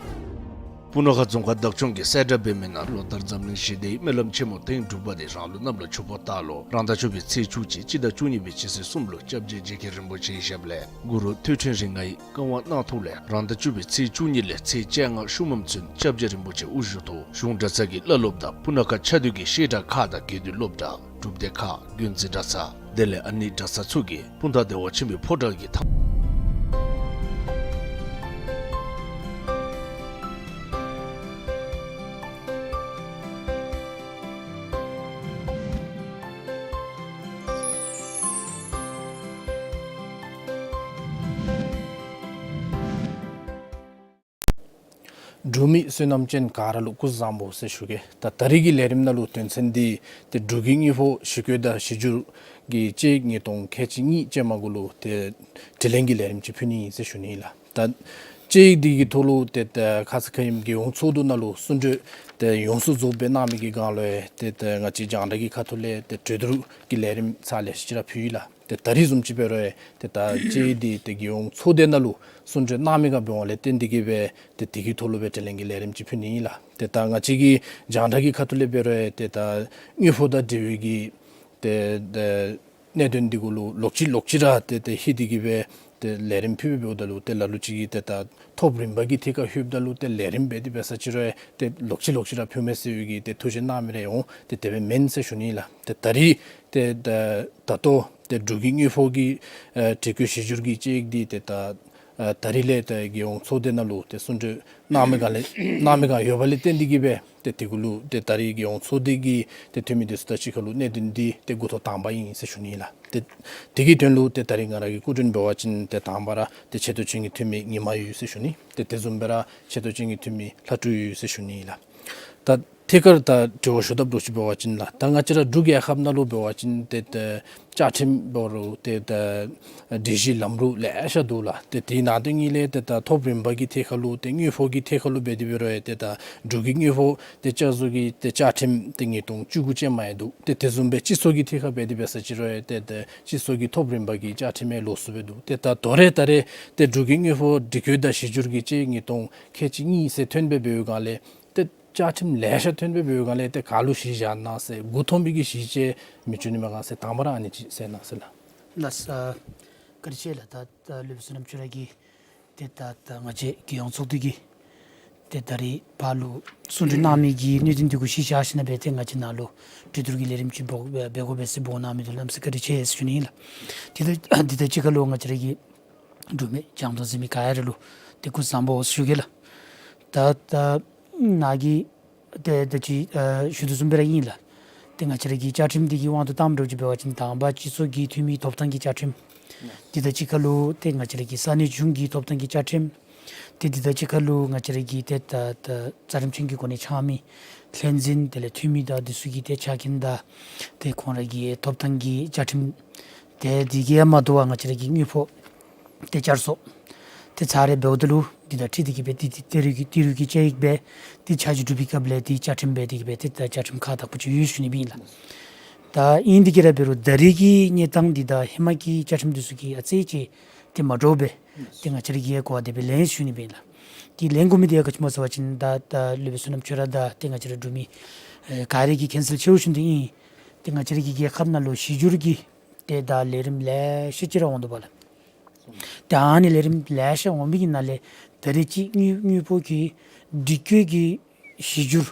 སྤུ་ན་ཁ་རྫོང་ཁག་བདག་སྐྱོང་གིས་གསལ་བསྒྲགས་འབད་མི་ནང་ལོ་ལྟར་འཛམ་གླིང་ཞི་བདེའི་སྨོན་ལམ་ཆེན་མོ་ཐེངས་དྲུག་པ་དེ་རང་ལུགས་གནམ་ལོ་ཆུ་ཕོ་སྟག་ལོ་རང་ཟླ་བཅུ་པའི་ཚེས་བཅུ་གཅིག་སྤྱི་ཟླ་བཅུ་གཉིས་པའི་སྤྱི་ཚེས་གསུམ་ལུ་སྐྱབས་རྗེ་རྗེ་མཁན་རིན་པོ་ཆེའི་ཞབས་ལས་གུ་རུ་ཐོད་ཕྲེང་རིགས་ལྔའི་བཀའ་དབང་གནང་ཐོག་ལས་རང་ཟླ་བཅུ་པའི་ཚེས་བཅུ་གཉིས་ལས་ཚེས་བཅོ་ལྔ་ཤུལ་མམ་ཚུན་སྐྱབས་རྗེ་རིན་པོ་ཆེ་དབུ་བཞུགས་ཐོག་གཞུང་གྲྭ་ཚང་གི་བླ་སློབ་དང་སྤུ་ན་ཁ་ཆ་འདུས་ཀྱི་བཤད་གྲྭ་ཁག་དང་དགེ་འདུན་སློབ་གྲྭ་སྒྲུབ་སྡེ་ཁག་དགོན་འཛིན་གྲྭ་ཚང་དེ་ལས་ཨ་ནི་གྲྭ་ཚང་ཚུ་གིས་སྤུངས་ཐང་བདེ་བ་ཆེན་པོའི་ཕོ་བྲང་གི་ཐང་འབྲུག་མི་བསོད་ནམས་ཅན་ག་ར་ལུ་སྐུ་གཟུགས་བཟང་པོ་ཟེར་ཞུ་གེ། ད་ད་རིས་ཀྱི་ལས་རིམ་ནང་ལུ་དོན་ཚན་འདི་ཏེ་འབྲུག་གི་དངུལ་ཕོགས་ཞི་རྒོལ་དང་ཞི་འགྱུར་གྱི་དཔྱད་ཡིག་ཉིས་སྟོང་ཁལ་གཅིག་གཉིས་ཅན་མ་གུ་ལུ་ཏེ་དྲི་ལན་གྱི་ལས་རིམ་ཅིག་ཕུལ་ནི་ཨིན་ཟེར་ཞུ་ནི་ཨིན་ལགས། ད་དཔྱད་ཡིག་འདི་གི་ཐོག་ལུ་ཏེ་ད་ཁ་ཙ་ཁ་ཉིནམ་རྒྱལ་ཡོངས་ཚོགས་འདུ་ནང་ལུ་གསུང་གྲོས་ཏེ་ཡོངས་སུ་རྫོགསཔ་སྦེ་གནང་མི་གི་སྒང་ལུ་ཡང་ཏེ་ད་ང་བཅས་རྒྱང་བསྒྲགས་ཀྱི་ཁ་ཐུག་ལས་ཏེ་གྲོས་བསྡུར་གྱི་ལས་རིམ་ཚར་ལེ་ཤ་ཅིག་ར་ཕུལ་ཡི་ལགས། ཏེ་ད་རིས་བཟུམ་ཅིག་འབད་རུང་ཡང་ཏེ་ད་དཔྱད་ཡིག་འདི་ཏེ་རྒྱལ་ཡོངས་ཚོགས་སྡེ་ནང་ལུ་གསུང་གྲོས་གནང་མི་ག་འབདཝ་ལས་བརྟེན་ཏེ་གིས་སྦེ་ཏེ་དེ་གི་ཐོག་ལུ་སྦེ་དྲི་ལན་གྱི་ལས་རིམ་ཅིག་ཕུལ་ནི་ཨིན་ལགས། ཏེ་ད་ང་བཅས་ཀྱི་རྒྱང་བསྒྲགས་ཀྱི་ཁ་ཐུག་ལས་འབད་རུང་ཡང་ཏེ་ད་དངུལ་ཕོགས་དང་འབྲེལ་བའི་གི་ཏེ་ད་གནད་དོན་འདི་གུ་ལུ་ལོག་ཅི་ལོག་ཅི་ར་ཏེ་ཏེ་ཧེ་དེ་གིས་སྦེ་ཏེ་ལས་རིམ་ཕུལ་སྦེ་འབདཝ་ད་ལུ་ཏེ་ལ་ལུ་ཅིག་གིས་ཏེ་ད་ཐོབ་རིམ་པ་གི་ཐད་ཁར་ལྷོདཔ་ད་ལུ་ཏེ་ལས་རིམ་འབད་དེ་འབད་ས་ཅིག་རུང་ཡང་ཏེ་ལོག་ཅི་ལོག་ཅི་ར་ཕུལ་མས་ཟེར་བའི་གི་ཏེ་ཐུགས་བཞེད་གནང་མི་རེ་འོང་ཏེ་དེ་སྦེ་མེན་ཟེར་ཞུ་ནི་ཨིན་ལགས། ཏེ་ད་རིས་ཏེ་ད་ད་ལྟོ་ཏེ་འབྲུག་གི་དངུལ་ཕོགས་ཀྱི་ཨེ་དྲི་བཀོད་ཞི་འགྱུར་གྱི་དཔྱད་ཡིག་འདི་ཏེ་ད་ཨེ་ད་རིས་ལས་ཏེ་རྒྱལ་ཡོངས་ཚོགས་སྡེ་ནང་ལུ་ཏེ་གསུང་གྲོས་གནང་མི་ག་ལས་གནང་མི་ག་ཡོད་པ་ལས་བརྟེན་ཏེ་གིས་སྦེ་ཏེ་དེ་གུ་ལུ་ཏེ་ད་རིས་རྒྱལ་ཡོངས་ཚོགས་སྡེ་གི་ཏེ་འཐུས་མི་དེ་ཚུ་དང་གཅིག་ཁར་ལུ་གནད་དོན་འདི་ཏེ་འགོ་ཐོག་དང་པ་ཨིན་ཟེར་ཞུ་ནི་ཨིན་ལགས། ཏེ་དེ་གི་དོན་ལུ་ཏེ་ད་རིས་ང་ར་གི་སྐུ་མགྲོན་འབད་བ་ཅིན་ཏེ་དང་པ་ར་ཏེ་ཆེ་བསྟོད་ཅན་གྱི་འཐུས་མི་ཉི་མ་འོད་ཟེར་ཞུ་ནི། ཏེ་དེ་བཟུམ་སྦེ་ར་ཆེ་བསྟོད་ཅན་གྱི་འཐུས་མི་ལྷ་སྤྲུལ་འོད་ཟེར་ཞུ་ནི་ཨིན་ལགས། ད་ཐད་ཀར་ད་དྲི་བ་ཞུ་ཐབས་ལུ་ཅིག་འབད་བ་ཅིན་ལགས། ད་ང་བཅས་ར་འབྲུག་རྒྱལ་ཁབ་ནང་ལུ་འབད་བ་ཅིན་ཏེ་ད་བཅའ་ཁྲིམས་འབད་རུང་ཏེ་ད་སྒྲིག་གཞི་ལམ་ལུགས་ལེ་ཤ་འདུག་ལགས། ཏེ་དེ་ནང་དོན་གཉིས་ལས་ཏེ་ད་ཐོབ་རིམ་པ་གི་ཐད་ཁར་ལུ་ཏེ་དངུལ་ཕོགས་ཀྱི་ཐད་ཁར་ལུ་འབད་དེ་འབད་རུང་ཡང་ཏེ་ད་འབྲུག་གི་དངུལ་ཕོགས་ཏེ་བསྐྱར་བཟོ་གི་ཏེ་བཅའ་ཁྲིམས་ཏེ་ཉིས་སྟོང་བཅུ་དགུ་ཅན་མ་ཡང་འདུག། ཏེ་དེ་བཟུམ་སྦེ་སྤྱི་ཚོགས་ཀྱི་ཐད་ཁར་འབད་དེ་འབད་ས་ཅིག་རུང་ཡང་ཏེ་ད་སྤྱི་ཚོགས་ཀྱི་ཐོབ་རིམ་པ་གི་བཅའ་ཁྲིམས་ཡང་ལོགས་སུ་སྦེ་འདུག། ཏེ་ད་དོ་རུང་ད་རེས་ཏེ་འབྲུག་གི་དངུལ་ཕོགས་སྒྲིག་བཀོད་དང་ཞི་འགྱུར་གྱི་དཔྱད་ཡིག་ཉིས་སྟོང་ཁལ་གཅིག་གཉིས་ཟེར་ཐོན་སྦེ་འབདཝ་སྒང་ལས་ཏེ་བཅའ་ཁྲིམས་ལེ་ཤ་ཐོན་སྦེ་འབདཝ་སྒང་ལས་ཏེ་ག་ལུ་གཞི་བཞག་གནང་ཟེར་མགུ་འཐོམས་པའི་གི་གཞི་ཅིག་མི་འབྱུང་ནི་མས་ག་ཟེར་དང་པ་ར་ཨ་ནི་ཅིག་གསལ་གནང་ཟེར་ལགས། ལགས་སོ། བཀའ་དྲིན་ཆེ་ལགས། ད་ད་སློབ་དཔོན་བསོད་ནམས་ཆོས་གྲགས་ཀྱིས་ཏེ་ད་ད་ང་བཅས་རྒྱལ་ཡོངས་ཚོགས་འདུ་གིས་ཏེ་ད་རིས་ཕར་ལུ་གསུང་གྲོས་གནང་མི་གི་གནད་དོན་འདི་གུ་གཞི་བཞག་ཞིནམ་ལས་ཏེ་ང་བཅས་ནཱ་ལུ་གྲོས་བསྡུར་གྱི་ལས་རིམ་ཅིག་འབད་འབད་དགོ་པས་ཟེར་འབོ་གནང་མི་འདི་ལུ་གནམ་མེད་ས་མེད་བཀའ་དྲིན་ཆེ་ཟེར་ཞུ་ནི་ཨིན་ལགས། ཏེ་ད་འདི་དང་གཅིག་ཁར་ལུ་ང་བཅས་ར་གི་འབྲུག་མི་རྒྱང་མཐོང་གཟིགས་མི་ག་ར་ལུ་ཏེ་སྐུ་གཟུགས་བཟང་པོ་ཟེར་ཞུ་གེ་ལགས། ད་ད་ནཱ་གིས་ཏེ་ད་ཅི་ཨ་ཞུ་དོ་བཟུམ་སྦེ་ར་ཨིན་ལགས། ཏེ་ང་བཅས་ར་གི་བཅའ་ཁྲིམས་འདི་གི་དབང་དུ་བཏང་འགྱོ་ཅིག་འབད་བ་ཅིན་དང་པ་སྤྱི་ཚོགས་ཀྱི་འཐུས་མི་ཐོབ་ཐང་གི་བཅའ་ཁྲིམས། འདི་དང་གཅིག་ཁར་ལུ་ཏེ་ང་བཅས་ར་གི་ས་གནས་གཞུང་གི་ཐོབ་ཐང་གི་བཅའ་ཁྲིམས། ཏེ་འདི་དང་གཅིག་ཁར་ལུ་ང་བཅས་ར་གི་ཏེ་ད་ད་རྩ་ཁྲིམས་ཅན་གྱི་སྒོ་ནས་འཆང་མི་ལྷན་འཛིན་དེ་ལས་འཐུས་མི་དང་འདི་ཚུ་གི་ཏེ་ཆ་རྐྱེན་དང་ཏེ་ཁོང་ར་གི་ཐོབ་ཐང་གི་བཅའ་ཁྲིམས། ཏེ་འདི་གིས་མ་དོ་བར་ང་བཅས་ར་གི་དངུལ་ཕོགས་ཏེ་བསྐྱར་བཟོ། ཏེ་ཚར་རེ་འབདཝ་ད་ལུ་འདི་དང་འཁྲིལ་ཏེ་གི་སྦེ་ཏེ་ཏེ་ཏི་རུ་གི་ཏི་རུ་གི་བཅའ་ཡིག་སྦེ་ཏེ་ཆ་འཇོག་གྲུབ་པའི་སྐབས་ལས་ཏེ་བཅའ་ཁྲིམས་སྦེ་དེ་གི་སྦེ་ཏེ་ད་བཅའ་ཁྲིམས་ཁག་དག་པ་ཅིག་ཡོད་ཞུ་ནི་སྦེ་ཨིན་ལགས། ད་ཨིན་དེ་གི་ར་འབད་རུང་ད་རེས་ཀྱི་གནས་སྟངས་འདི་དང་ཧེ་མ་གི་བཅའ་ཁྲིམས་འདི་ཚུ་གི་ཨ་ཙི་ཅིག་ཏེ་མ་འདྲཝ་སྦེ་ཏེ་ང་བཅས་ར་གིས་གོ་བ་དེ་སྦེ་ལེན་ཞུ་ནི་སྦེ་ཨིན་ལགས། ཏེ་ལེན་དགོ་མི་དེ་ཡང་ག་ཅི་སྨོ་ཟེར་བ་ཅིན་ད་ད་སློབ་དཔོན་བསོད་ནམས་ཁྱོད་ར་དང་ཏེ་ང་བཅས་ར་འབྲུག་མི་ཨེ་ག་ར་གིས་མཁྱེན་གསལ་ཆེ་ཤོས་འདི་ཨིན། ཏེ་ང་བཅས་ར་གི་རྒྱལ་ཁབ་ནང་ལུ་གཞི་འགྱུར་གྱི་ཏེ་ད་ལས་རིམ་ལེ་ཤ་ཅིག་ར་འོང་དོ་བ་ལགས། ཏེ་ཨ་ནི་ལས་རིམ་ལེ་ཤ་འོང་མི་གི་ནང་ལས་ད་རེས་ཅིག་དངུལ་དངུལ་ཕོགས་ཀྱི་སྒྲིག་བཀོད་ཀྱི་གཞི་འགྱུར་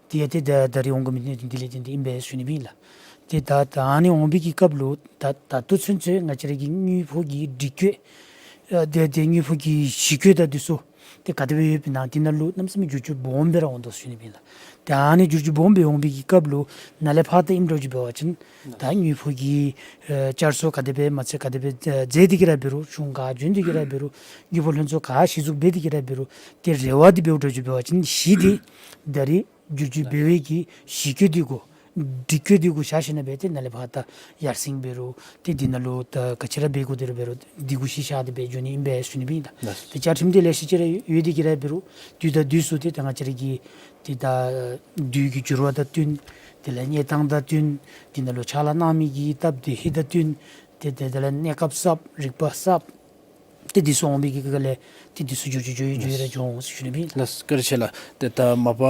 དེ་ཡང་ཏེ་ད་ད་རེས་འོང་དགོ་མི་གནད་དོན་འདི་ལས་བརྟེན་ཏེ་ཨིན་པས་ཞུ་ནི་སྦེ་ཨིན་ལགས། ཏེ་ད་ད་ཨ་ནི་འོང་བའི་གི་སྐབས་ལུ་ད་ད་ལྟོ་ཚུན་ཚོད་ང་བཅས་ར་གི་དངུལ་ཕོགས་ཀྱི་སྒྲིག་བཀོད་ཨ་ཏེ་ཏེ་དངུལ་ཕོགས་ཀྱི་གཞི་བཀོད་དང་འདི་ཚུ་ཏེ་ག་དེ་སྦེ་ཡོདཔ་ཨིན་ན་འདི་ནང་ལུ་གནམ་མེད་ས་མེད་འགྱུར་བཅོས་སྦོམ་སྦེ་ར་འོང་དོ་ཞུ་ནི་སྦེ་ཨིན་ལགས། ཏེ་ཨ་ནི་འགྱུར་བཅོས་སྦོམ་སྦེ་འོང་བའི་གི་སྐབས་ལུ་ནཱ་ལས་ཕར་ད་ཨིནམ་འདྲཝ་ཅིག་འབད་བ་ཅིན་ད་དངུལ་ཕོགས་ཀྱི་ཨེ་བསྐྱར་གསོ་ག་དེ་སྦེ་མ་ཚད་ག་དེ་སྦེ་མཛད་དེ་གི་ར་འབད་རུང་གཞུང་ག་བྱོན་ཏེ་གི་ར་འབད་རུང་དངུལ་ཕོགས་ལྷན་ཚོགས་ག་གཞི་བཙུགས་འབད་དེ་གི་ར་འབད་རུང་ཏེ་རེ་བ་འདི་འབདཝ་འདྲཝ་ཅིག་འབད་བ་ཅིན་གཞི་འདི་ད་རེས་འགྱུར་བཅོས་འབད་བའི་གི་གཞི་བཀོད་འདི་གུ་སྒྲིག་བཀོད་འདི་གུ་བཞག་ཞིནམ་ལས་སྦེ་ཏེ་ནཱ་ལས་ཕར་ད་ཡར་སེང་འབད་རུང་ཏེ་འདི་ནང་ལུ་ད་ག་ཅི་ར་འབད་དགོ་དེ་ར་འབད་རུང་འདི་གུ་གཞི་བཞག་སྟེ་སྦེ་འགྱོ་ནི་ཨིན་པས་ཞུ་ནི་སྦེ་ཨིན་ལགས། ཏེ་བཅའ་ཁྲིམས་འདི་ལེ་ཤ་ཅིག་ར་ཡོད་དེ་གི་ར་འབད་རུང་དུས་དང་དུས་སུ་ཏེ་ད་ང་བཅས་ར་གི་ཏེ་ད་དུས་ཀྱི་འགྱུར་བ་དང་བསྟུན་དེ་ལས་གནས་སྟངས་དང་བསྟུན་འདི་ནང་ལུ་ཕྱག་ལཱ་གནང་མི་གི་སྟབས་བདེ་ཧིང་དང་བསྟུན་ཏེ་ཏེ་དེ་ལས་གནས་སྐབས་གསརཔ་རིག་པ་གསརཔ་ཏེ་འདི་ཚུ་འོང་བའི་གི་སྐབས་ལས་ཏེ་འདི་ཚུ་འགྱུར་བཅོས་འགྱུར་བཅོས་ར་འགྱོ་འོང་ཟེར་ཞུ་ནི་སྦེ་ཨིན། ལགས་བཀའ་དྲིན་ཆེ་ལགས། ཏེ་ད་མ་པ་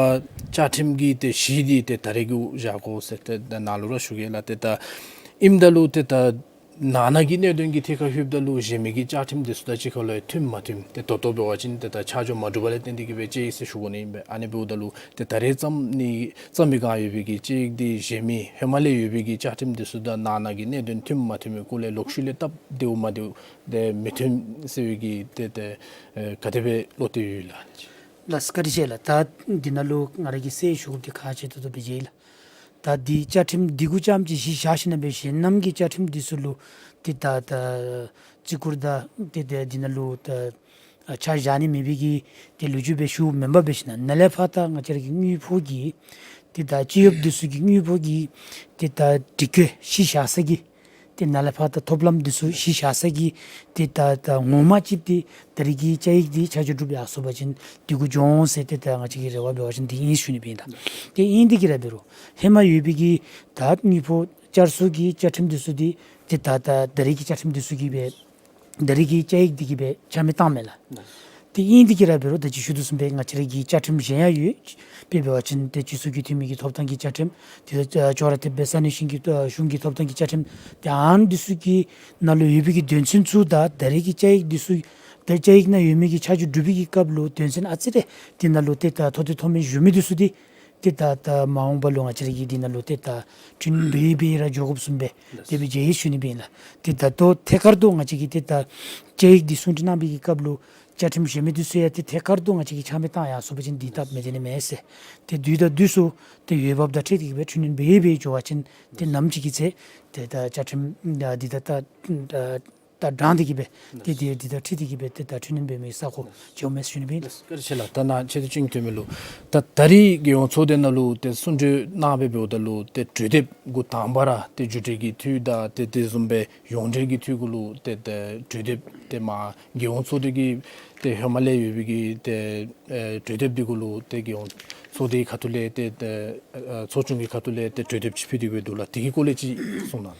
བཅའ་ཁྲིམས་ཀྱི་ཏེ་གཞི་འདི་ཏེ་ད་རེས་གུ་བཞག་དགོ་ཟེར་ཏེ་ད་ནཱ་ལུ་ར་ཞུ་གེ་ལགས། ཏེ་ད་ཨིནམ་ད་ལུ་ཏེ་ད་ནང་ན་གི་གནད་དོན་གྱི་ཐད་ཁར་ལྷོདཔ་ད་ལུ་གཞན་མི་གི་བཅའ་ཁྲིམས་འདི་ཚུ་དང་གཅིག་ཁར་ལུ་མཐུན་མ་མཐུན་ཏེ་ད་ལྟོ་འབད་བ་ཅིན་ཏེ་ད་ཆ་འཇོག་མ་གྲུབ་པ་ལས་བརྟེན་ཏེ་གི་སྦེ་བཅད་ཡི་ཟེར་ཞུ་དགོ་ནི་ཨིན་པས། ཨ་ནི་འབདཝ་ད་ལུ་ཏེ་ད་རེས་བརྩམ་ནི་བརྩམ་པའི་སྒང་ཡོད་པའི་གི་བཅད་ཡིག་འདི་གཞན་མི་ཧེ་མ་ལས་ཡོད་པའི་གི་བཅའ་ཁྲིམས་འདི་ཚུ་དང་ནང་ན་གི་གནད་དོན་མཐུན་མ་མཐུན་མའི་སྐོར་ལས་ལོག་ཤུལ་ལས་སྟབས་བདེཝ་མ་བདེཝ་ཏེ་མི་མཐུན་ཟེར་བའི་གི་ཏེ་ཏེ་ཨེ་ག་དེ་སྦེ་བློ་གཏད་ཡོད་ལགས། ལགས་བཀའ་དྲིན་ཆེ་ལགས། ད་འདི་ནང་ལུ་ང་ར་གིས་གསལ་ཞུ་དགོཔ་འདི་ཁག་ཆེ་ཏོག་ཏོ་སྦེ་མཇལ་ལགས། ད་འདི་བཅའ་ཁྲིམས་འདི་གུ་རྐྱངམ་ཅིག་གཞི་བཞག་ཞིནམ་ལས་སྦེ་གཞན་རྣམས་ཀྱི་བཅའ་ཁྲིམས་འདི་ཚུ་ལུ་ཏེ་ད་ད་བརྩི་བཀུར་དང་ཏེ་ཏེ་འདི་ནང་ལུ་ད་ཆ་བཞག་ནི་མེད་པའི་གི་ཏེ་ལོ་རྒྱུས་སྦེ་ཞུཝ་མེན་པར་འབད་ཞིནམ་ལས་ནཱ་ལས་ཕར་ད་ང་བཅས་ར་གི་དངུལ་ཕོགས་ཀྱི་ཏེ་ད་སྤྱི་གཡོགཔ་འདི་ཚུ་གི་དངུལ་ཕོགས་ཀྱི་ཏེ་ད་སྒྲིག་བཀོད་གཞི་བཞག་ས་གི་ཏེ་ནཱ་ལས་ཕར་ད་ཐོབ་ལམ་འདི་ཚུ་གཞི་བཞག་ས་གི་ཏེ་ད་ད་ངོ་མ་ཅིག་ཏེ་ད་རེས་ཀྱི་བཅའ་ཡིག་འདི་ཆ་འཇོག་གྲུབ་ཡར་སོང་པ་ཅིན་འདི་གུ་འགྱོ་འོང་ཟེར་ཏེ་ད་ང་བཅས་ཀྱི་རེ་བ་འབད་བ་ཅིན་འདི་ཨིན་ཞུ་ནི་སྦེ་ཨིན་ལགས། ཏེ་ཨིན་དེ་གི་ར་འབད་རུང་ཧེ་མ་ཡོད་པའི་གི་ད་དངུལ་ཕོགས་བསྐྱར་གསོ་གི་བཅའ་ཁྲིམས་འདི་ཚུ་འདི་ཏེ་ད་ད་ད་རེས་ཀྱི་བཅའ་ཁྲིམས་འདི་ཚུ་གིས་སྦེ་ད་རེས་ཀྱི་བཅའ་ཡིག་འདི་གིས་སྦེ་ཆ་མེད་བཏངམ་མས་ལགས། ཏེ་ཨིན་དེ་གི་ར་འབད་རུང་ད་ཅི་ཞུ་དོ་བཟུམ་སྦེ་ང་བཅས་ར་གི་བཅའ་ཁྲིམས་གཞན་ཡང་ཡོད། དཔེ་འབད་བ་ཅིན་ཏེ་སྤྱི་ཚོགས་ཀྱི་འཐུས་མི་གི་ཐོབ་ཐང་གི་བཅའ་ཁྲིམས་ཏེ་ད་ཅོག་ར་འཐདཔ་སྦེ་ས་གནས་གཞུང་གི་གཞུང་གི་ཐོབ་ཐང་གི་བཅའ་ཁྲིམས་ཏེ་ཨ་ནི་འདི་ཚུ་གི་ནང་ལུ་ཡོད་པའི་གི་དོན་ཚན་ཚུ་དང་ད་རེས་ཀྱི་བཅའ་ཡིག་འདི་ཚུ་ད་བཅའ་ཡིག་ནང་ཡོད་མི་གི་ཆ་འཇོག་གྲུབ་པའི་གི་སྐབས་ལུ་དོན་ཚན་ཨ་ཙི་རེ་འདི་ནང་ལུ་ཏེ་ད་མཐོ་དོན་མཐོ་དམན་ཞུ་མི་འདི་ཚུ་འདི་ཏེ་ད་ད་མ་འོངས་པ་ལུ་ང་བཅས་ར་གིས་འདི་ནང་ལུ་ཏེ་ད་འཁྲུན་འབད་འབད་ར་འགྱོ་དགོཔ་བཟུམ་སྦེ་དེ་སྦེ་མཇལ་ཡི་ཞུ་ནི་སྦེ་ཨིན་ལགས། ཏེ་ད་ལྟོ་ཐད་ཀར་དུ་ང་བཅས་ཀྱིས་ཏེ་ད་བཅའ་ཡིག་འདི་གསུང་གྲོས་གནང་བའི་གི་སྐབས་ལུ་བཅའ་ཁྲིམས་གཞན་མི་འདི་ཚུ་ཡང་ཏེ་ཐད་ཀར་དུ་ང་བཅས་ཀྱིས་ཆ་མེད་བཏང་ཡར་སོང་པ་ཅིན་འདི་སྟབས་མི་བདེ་ནི་མས་ཟེར། ཏེ་དུས་དང་དུས་སུ་ཏེ་འོས་འབབ་དང་འཁྲིལ་ཏེ་གི་སྦེ་འཁྲུན་འབད་འབད་འགྱོ་བ་ཅིན་ཏེ་ནམ་ཅིག་གི་ཚེ་ཏེ་ད་བཅའ་ཁྲིམས་འདི་ད་ད་ད་ད་དྲང་སྟེ་གི་སྦེ་ཏེ་ཏེ་འདི་དང་འཁྲིལ་ཏེ་གི་སྦེ་ཏེ་ད་འཁྲུན་འབད་མི་ས་ཁོངས་ཅིག་འོང་མས་ཞུ་ནི་སྦེ་ཨིན་ལགས། བཀའ་དྲིན་ཆེ་ལགས། ད་ནཱ་ཆེ་བསྟོད་ཅིག་སྟོན་མི་ལུ་ད་ད་རེས་རྒྱལ་ཡོངས་ཚོགས་སྡེ་ནང་ལུ་ཏེ་གསུང་གྲོས་གནང་སྦེ་འབདཝ་ད་ལུ་ཏེ་གྲོས་འདེབས་གུ་དང་པ་ར་ཏེ་བརྒྱུད་འབྲེལ་གྱི་འཐུས་དང་ཏེ་དེ་བཟུམ་སྦེ་ཡོངས་འབྲེལ་གྱི་འཐུས་གུ་ལུ་ཏེ་ཏེ་གྲོས་འདེབས་ཏེ་མར་རྒྱལ་ཡོངས་ཚོགས་སྡེ་གི་ཏེ་ཧེ་མ་ལས་ཡོད་པའི་གི་ཏེ་ཨེ་གྲོས་འདེབས་འདི་གུ་ལུ་ཏེ་རྒྱལ་ཡོངས་ཚོགས་སྡེའི་ཁ་ཐུག་ལས་ཏེ་ཏེ་ཨེ་ཚོགས་ཆུང་གི་ཁ་ཐུག་ལས་ཏེ་གྲོས་འདེབས་ཅིག་ཕུལ་ཏེ་སྦེ་འདུག་ལགས། དེ་གི་སྐོར་ལས་ཅིག་གསུང་གནང་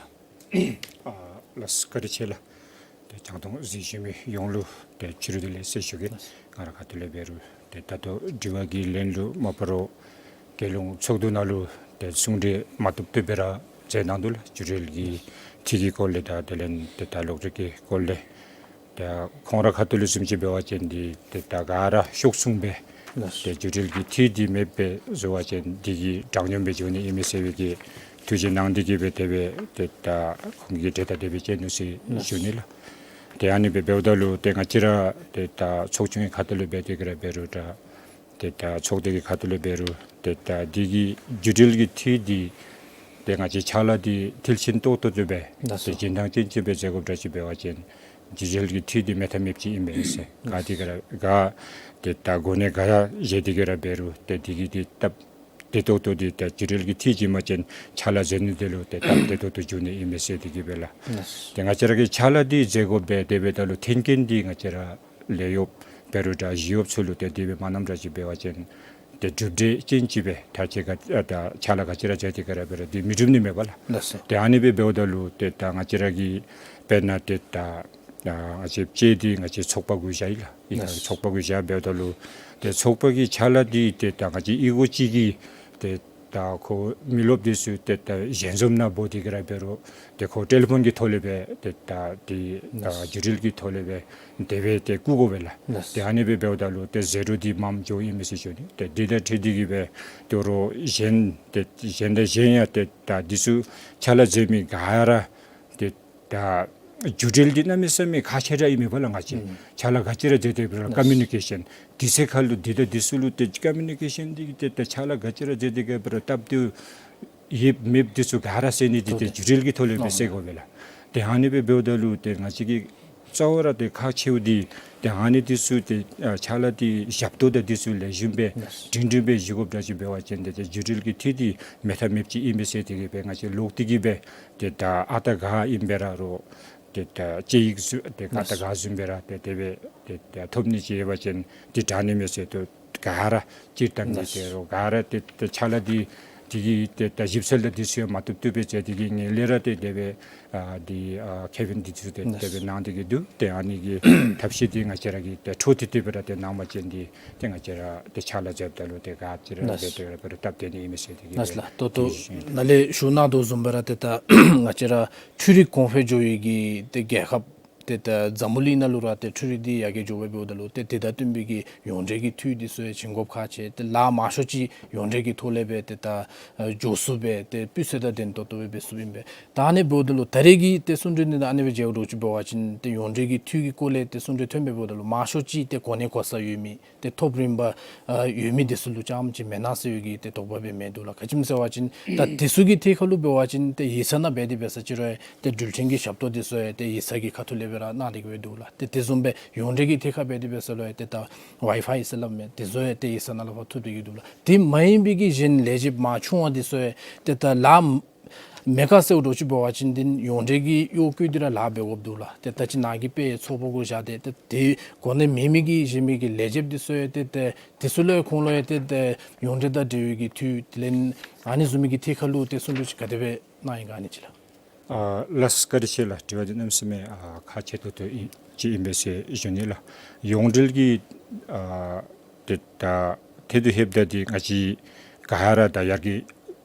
ལགས། ཨ་ལགས་བཀའ་དྲིན་ཆེ་ལགས། ཏེ་རྒྱང་མཐོང་གཟིགས་ཞུ་མི་ཡོངས་ལུ་ཏེ་ཕྱི་རུ་དེ་ལས་གསལ་ཞུ་གེ། ང་ར་ཁ་ཐུག་ལས་འབད་རུང་ཏེ་ད་ལྟོ་དྲི་བ་གི་ལན་ལུ་མ་པ་རོགས་རྒྱལ་ཡོངས་ཚོགས་འདུ་ནང་ལུ་ཏེ་གསུང་གྲོས་མ་བཏུབ་བཏུབ་སྦེ་ར་མཛད་གནང་འདུག་ལགས། བརྒྱུད་འབྲེལ་གྱི་འཐུས་ཀྱི་སྐོར་ལས་དང་དེ་ལས་ཏེ་ད་གློག་འཕྲིན་གྱི་སྐོར་ལས་ཏེ་ཁོང་ར་ཁ་ཐུག་ལུ་བཟུམ་ཅིག་འབད་བ་ཅིན་འདི་ཏེ་ད་ག་ར་ཤོག་ཚུགས་སྦེ་ཏེ་བརྒྱུད་འབྲེལ་གྱི་འཐུས་འདི་མེདཔ་སྦེ་བཟོ་བ་ཅིན་འདི་གིས་དྲང་སྙོམས་སྦེ་འགྱོ་ནི་ཨིན་མས་ཟེར་བའི་གི་ཐུགས་རྗེ་གནང་སྟེ་གི་སྦེ་དེ་སྦེ་ཏེ་ད་ཁོང་གིས་གྲོས་ཐག་དེ་སྦེ་བཅད་ནུག་ཟེར་ཞུ་ནི་ལགས། ཏེ་ཨ་ནི་སྦེ་འབདཝ་ད་ལུ་ཏེ་ང་བཅས་ར་ཏེ་ད་ཚོགས་ཆུང་གི་ཁ་ཐུག་ལུ་འབད་དེ་གི་ར་འབད་རུང་ད་ཏེ་ད་ཚོགས་སྡེ་གི་ཁ་ཐུག་ལུ་འབད་རུང་ཏེ་ད་འདི་གི་བརྒྱུད་འབྲེལ་གྱི་འཐུས་འདི་ཏེ་ང་བཅས་ཕྱག་ལཱ་འདི་མཐིལ་ཕྱིན་ཏོག་ཏོ་ཅིག་སྦེ་ཏེ་སྦྱིན་བདག་ཅན་ཅིག་སྦེ་མཛད་དགོཔ་འདྲ་ཅིག་འབད་བ་ཅིན་བརྒྱུད་འབྲེལ་གྱི་འཐུས་འདི་མེད་ཐབས་མེདཔ་ཅིག་ཨིན་པས་ཟེར། ག་དེ་ག་ར་ག་ཏེ་ད་གོ་གནས་ག་ར་བཞེས་ཏེ་གི་ར་འབད་རུང་ཏེ་འདི་གི་འདི་སྟབས་བདེ་ཏོག་ཏོ་འདི་ཏེ་བརྒྱུད་འབྲེལ་གྱི་འཐུས་ཅིག་མ་ཅིན་ཕྱག་ལཱ་མཛད་ནི་དེ་ལུ་ཏེ་སྟབས་བདེ་ཏོག་ཏོ་འགྱོ་ནི་ཨིན་མས་ཟེར་དེ་གི་སྦེ་ལགས། ཏེ་ང་བཅས་ར་གིས་ཕྱག་ལཱ་འདི་མཛད་དགོ་པའི་དེ་འབདཝ་ད་ལུ་མཐུན་རྐྱེན་འདི་ང་བཅས་ར་ ལས་གཡོགཔ་འབད་རུང་འདྲ་གཞི་གཡོགཔ་ཚུ་ལུ་ཏེ་དེ་སྦེ་མ་གནངམ་འདྲ་ཅིག་འབད་བ་ཅིན་ཏེ་གྲུབ་འབྲས་ཅན་ཅིག་སྦེ་ད་ཁྱེད་ཁ་ཨ་ད་ཕྱག་ལཱ་ག་ཅི་ར་མཛད་དེ་ག་ར་འབད་རུང་འདི་མི་འགྲུབ་ནི་མས་པ་ལགས། ལགས་སོ། ཏེ་ཨ་ནི་སྦེ་འབདཝ་ད་ལུ་ཏེ་ད་ང་བཅས་ར་གི་དཔེར་ན་ཏེ་ད་ང་བཅས་ལྕེ་འདི་ང་བཅས་ཚོགས་པ་གུ་བཞག་ཡི་ལགས། ཨི་ལགས་སོ། ཚོགས་པ་གུ་བཞག་འབདཝ་ད་ལུ་ཏེ་ཚོགས་པ་གི་ཕྱག་ལཱ་འདི་ཏེ་ད་ང་བཅས་གཡུས་སྒོ་ཅིག་གི་ཏེ་ད་ཁོ་མི་རློབས་འདི་ཚུ་ཏེ་ད་ཞལ་འཛོམས་ནང་འབོ་སྟེ་ག་ར་འབད་རུང་ཏེ་ཁོ་ཊེ་ལི་ཕོན་གྱི་ཐོག་ལས་སྦེ་ཏེ་ད་འདི་ཨ་ལགས་སོ། བརྒྱུད་འབྲེལ་གྱི་ཐོག་ལས་སྦེ་དེ་སྦེ་ཏེ་བསྐུལ་དགོ་པས་ལགས། ལགས་སོ། ཏེ་ཨ་ནི་སྦེ་འབདཝ་ད་ལུ་ཏེ་ཟད་འགྲོ་འདི་མངམ་འགྱོཝ་ཨིན་མས་ཟེར་ཞུ་ནི། ཏེ་འདི་དང་འཁྲིལ་ཏེ་གིས་སྦེ་ཏེ་རོགས་གཞན་ཏེ་གཞན་དང་གཞན་ཡང་ཏེ་ད་འདི་ཚུ་ཕྱག་ལཱ་མཛད་མི་ག་ར་ཏེ་ད་བརྒྱུད་འབྲེལ་འདི་གནམ་མེད་ས་མེད་ཁག་ཆེ་དྲགས་ཨིན་མས་པ་ལགས། ང་བཅས་ཨུམ་ཕྱག་ལཱ་ག་ཅི་ར་མཛད་དེ་འབད་རུང་ལགས། ཀོ་མིའུ་ནི་ཀེ་ཤཱན་དུས་ཚོད་ཁར་ལུ་འདི་དང་འདི་ཚུ་ལུ་ཏེ་ཀོ་མིའུ་ནི་ཀེ་ཤཱན་འདི་གིས་ཏེ་ད་ཕྱག་ལཱ་ག་ཅི་ར་མཛད་དེ་ག་འབད་རུང་སྟབས་བདེཝ་ཡོདཔ་མེདཔ་འདི་ཚུ་ག་ར་སེལ་ནི་འདི་ཏེ་ཏོ་ཏེ་བརྒྱུད་འབྲེལ་གྱི་ཐོག་ལས་སྦེ་ལགས། སེལ་དགོ་པས་ལགས། ཏེ་ཨ་ནི་སྦེ་འབདཝ་ད་ལུ་ཏེ་ང་བཅས་ཀྱི་གཙོ་བོ་ར་ཏེ་ཁག་ཆེཝ་འདི་ཏེ་ཨ་ནི་འདི་ཚུ་ཏེ་ཨ་ཕྱག་ལཱ་འདི་ཞབས་ཏོག་དང་འདི་ཚུ་ལེགས་ཤོམ་སྦེ་ལགས། སྒྲིང་སྒྲིང་སྦེ་བཞེས་དགོཔ་འདྲ་ཅིག་འབད་བ་ཅིན་ཏེ་ཏེ་བརྒྱུད་འབྲེལ་གྱི་འཐུས་འདི་མེད་ཐབས་མེདཔ་ཅིག་ཨིན་པས་ཟེར་དེ་གིས་སྦེ་ང་བཅས་ལོག་སྟེ་གིས་སྦེ་ཏེ་ད་ཨ་རྟག་ག་ཨིན་པས་ར་རོགས་ཏེ་ད་དཔྱད་ཡིག་བཟུམ་ཏེ་ཨ་རྟག་ག་བཟུམ་སྦེ་ར་ཏེ་དེ་སྦེ་ཏེ་ད་ཐོབ་ནི་ཅིག་ཡོད་པ་ཅིན་འདི་དྲག་ནི་མས་ཟེར་དོ། ག་ར་སྤྱིར་བཏང་གི་ཏེ་རོགས་ག་ར་ཏེ་ཏེ་ཕྱག་ལཱ་འདི་འདི་གི་ཏེ་ད་ཞིབ་འཚོལ་དང་འདི་ཚུ་ཡང་མ་བཏུབ་བཏུབ་སྦེ་མཛད་དེ་གིས་ངན་ལྷད་ར་ཏེ་དེ་སྦེ་ཨ་འདི་ཨ་ཁེ་ཕན་འདི་ཚུ་ཏེ་དེ་སྦེ་གནང་སྟེ་གིས་འདུག། ཏེ་ཨ་ནི་གི་ཐབས་ཤེས་འདི་ང་བཅས་ར་གིས་ཏེ་འཕྲོ་མཐུད་དེ་སྦེ་ར་ཏེ་གནང་བ་ཅིན་འདི་ཏེ་ང་བཅས་ར་ཏེ་ཕྱག་ལཱ་མཛདཔ་ད་ལུ་ཏེ་ག་ཅི་ར་ལགས། འབད་དེ་ར་འབད་རུང་སྟབས་བདེ་ནི་ཨིན་མས་ཟེར་དེ་གིས་ལགས་ལགས། ཏོག་ཏོ་ཏེ་ནཱ་ལས་ཞུ་གནང་དོ་བཟུམ་སྦེ་ར་ཏེ་ད་ང་བཅས་ར་འཕྲུལ་རིག་གོང་འཕེལ་འགྱོ་བའི་གི་ཏེ་རྒྱལ་ཁབ་ཏེ་ད་འཛམ་བུ་གླིང་ནང་ལུ་ར་ཏེ་འཕྲུལ་རིག་འདི་ཡར་རྒྱས་འགྱོ་སྦེ་འབདཝ་ད་ལུ་ཏེ་དེ་དང་བསྟུན་པའི་གི་ཡོངས་འབྲེལ་གྱི་འཐུས་འདི་ཚུ་ཡང་བྱིན་དགོཔ་ཁག་ཆེ། ཏེ་ལཱ་མང་ཤོས་ཅིག་ཡོངས་འབྲེལ་གྱི་ཐོག་ལས་སྦེ་ཏེ་ད་འགྱོ་ཚུགསཔ་སྦེ་ཏེ་སྤུས་ཚད་དང་ལྡན་ཏོག་ཏོ་སྦེ་འབད་ཚུགསཔ་ཨིན་པས། ད་ཨ་ནི་འབདཝ་ད་ལུ་ད་རེས་ཀྱི་ཏེ་གསུང་གྲོས་འདི་ནང་ཨ་ནི་སྦེ་མཇལཝ་འདྲཝ་ཅིག་འབད་བ་ཅིན་ཏེ་ཡོངས་འབྲེལ་གྱི་འཐུས་ཀྱི་སྐོར་ལས་ཏེ་གསུང་གྲོས་ཐོན་སྦེ་འབདཝ་ད་ལུ་མང་ཤོས་ཅིག་ཏེ་གོ་གནས་གོ་ས་ཡོད་མི་ཏེ་ཐོབ་རིམ་པ་ཨ་ཡོད་མི་འདི་ཚུ་ལུ་རྐྱངམ་ཅིག་མེན་ན་ཟེར་བའི་གི་ཏེ་དོགས་པ་སྦེ་མི་འདུག་ལགས། ག་ཅི་སྨོ་ཟེར་བ་ཅིན་ད་འདི་ཚུ་གི་ཐད་ཁར་ལུ་འབད་བ་ཅིན་ཏེ་ཡིག་ཚང་ནང་འབད་དེ་འབད་ས་ཅིག་རུང་ཏེ་འགྲུལ་འཕྲིན་གྱི་ཞབས་ཏོག་འདི་ཚུ་ཡང་ཏེ་ཡིག་ཚང་གི་ཁ་ཐུག་ལས་སྦེ་ར་གནང་སྟེ་གིས་སྦེ་འདུག་ལགས། ཏེ་དེ་བཟུམ་སྦེ་ཡོངས་འབྲེལ་གྱི་ཐད་ཁར་འབད་དེ་འབད་ས་ལུ་ཡང་ཏེ་ད་ཝའི་ཕའི་ཟེར་སླབ་མས། དེ་ཚུ་ཡང་ཏེ་ཡིག་ཚང་ནང་ལུ་ཕར་ཐུག་སྟེ་གིས་འདུག་ལགས། དེ་མ་ཡིན་པའི་གི་གཞན་ལས་བྱེདཔ་མང་ཆུང་བ་འདི་ཚུ་ཡང་ཏེ་ད་ལཱ་མེད་ག་ཟེརཝ་འདྲཝ་ཅིག་འབད་བ་ཅིན་འདི་ཡོངས་འབྲེལ་གྱི་གཡོག་བཀོལ་ཏེ་ར་ལཱ་འབད་དགོཔ་འདུག་ལགས། ཏེ་ད་ཅི་ནཱ་གིས་དཔེ་ཚོགས་པ་གུ་བཞག་སྟེ་ཏེ་དེ་གོ་གནས་མེད་མི་གི་གཞན་མི་གི་ལས་བྱེདཔ་འདི་ཚུ་ཡང་ཏེ་ཏེ་དེ་ཚུ་ལུ་ཡང་ཁོང་ལུ་ཡང་ཏེ་ཏེ་ཡོངས་འབྲེལ་དང་འབྲེལ་བའི་གི་འཐུས་དེ་ལས་ཨ་ནི་བཟུམ་མའི་གི་ཐད་ཁར་ལུ་ཏེ་གསུང་གྲོས་ཅིག་ག་དེ་སྦེ་གནང་ཡི་ག་ཨ་ནི་ཅིག་ལགས། ཨ་ལགས་བཀའ་དྲིན་ཆེ་ལགས། དྲི་བ་འདི་གནམ་མེད་ས་མེད་ཨ་ཁག་ཆེ་ཏོག་ཏོ་ཨིན་ཅིག་ཨིན་པས་ཟེར་ཞུ་ནི་ལགས། ཡོངས་འབྲེལ་གྱི་ཨ་ཏེ་ད་ཐད་དུ་ལྷོདཔ་ད་འདི་ང་བཅས་ག་ར་ད་ཡར་རྒྱས་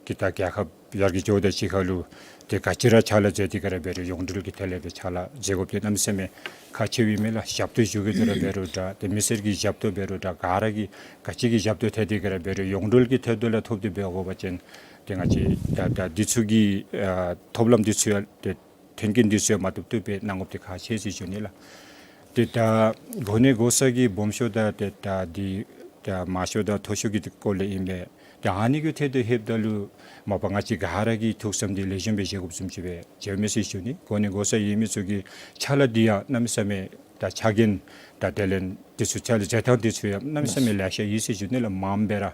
ཀྱི་ད་རྒྱལ་ཁབ་ཡར་རྒྱས་འགྱོཝ་ད་གཅིག་ཁར་ལུ་ཏེ་ག་ཅི་ར་ཕྱག་ལཱ་མཛད་དེ་ག་ར་འབད་རུང་ཡོངས་འབྲེལ་གྱི་ཐད་ལས་སྦེ་ཕྱག་ལཱ་མཛད་དགོཔ་འདི་གནམ་མེད་ས་མེད་ཁག་ཆེཝ་ཨིན་མས་ལགས། ཞབས་ཏོག་ཞུ་གེ་འདི་ར་འབད་རུང་འདྲ་ཏེ་མི་སེར་གྱི་ཞབས་ཏོག་འབད་རུང་འདྲ་ག་ར་གིས་ག་ཅི་གི་ཞབས་ཏོག་ཐད་དེ་ག་ར་འབད་རུང་ཡོངས་འབྲེལ་གྱི་ཐད་དུ་ལས་ཐོབ་སྟེ་འབད་དགོ་པ་ཅིན་ཏེ་ང་བཅས་ད་ད་འདི་ཚུ་གི་ཨ་ཐོབ་ལམ་འདི་ཚུ་ཡང་ཏེ་མཐུན་རྐྱེན་འདི་ཚུ་ཡང་མ་བཏུབ་བཏུབ་སྦེ་གནང་དགོཔ་འདི་ཁག་ཆེ་ཟེར་ཞུ་ནི་ལགས། ཏེ་ད་གོ་གནས་གོ་ས་གི་སྦོམ་ཤོས་དང་ཏེ་ད་འདི་ད་མང་ཤོས་དང་མཐོ་ཤོས་ཀྱི་སྐོར་ལས་ཨིན་པས། ཏེ་ཨ་ནི་གི་ཐད་དུ་ལྷོདཔ་ད་ལུ་མ་པ་ང་བཅས་ག་ར་གིས་ཐུགས་བསམ་འདི་ལེགས་ཤོམ་སྦེ་བཞེས་དགོཔ་བཟུམ་ཅིག་སྦེ་མཇལཝ་མས་ཟེར་ཞུ་ནི། གོ་གནས་གོ་ས་ཡོད་མི་ཚུ་གི་ཕྱག་ལཱ་འདི་ཡང་གནམ་མེད་ས་མེད་ད་ཕྱག་འགན་ད་དེ་ལས་འདི་ཚུ་ཕྱག་ལཱ་མཛད་ཐངས་འདི་ཚུ་ཡང་གནམ་མེད་ས་མེད་ལེ་ཤ་ཡོད་ཟེར་ཞུ་ནི་ལགས། མངམ་སྦེ་ར་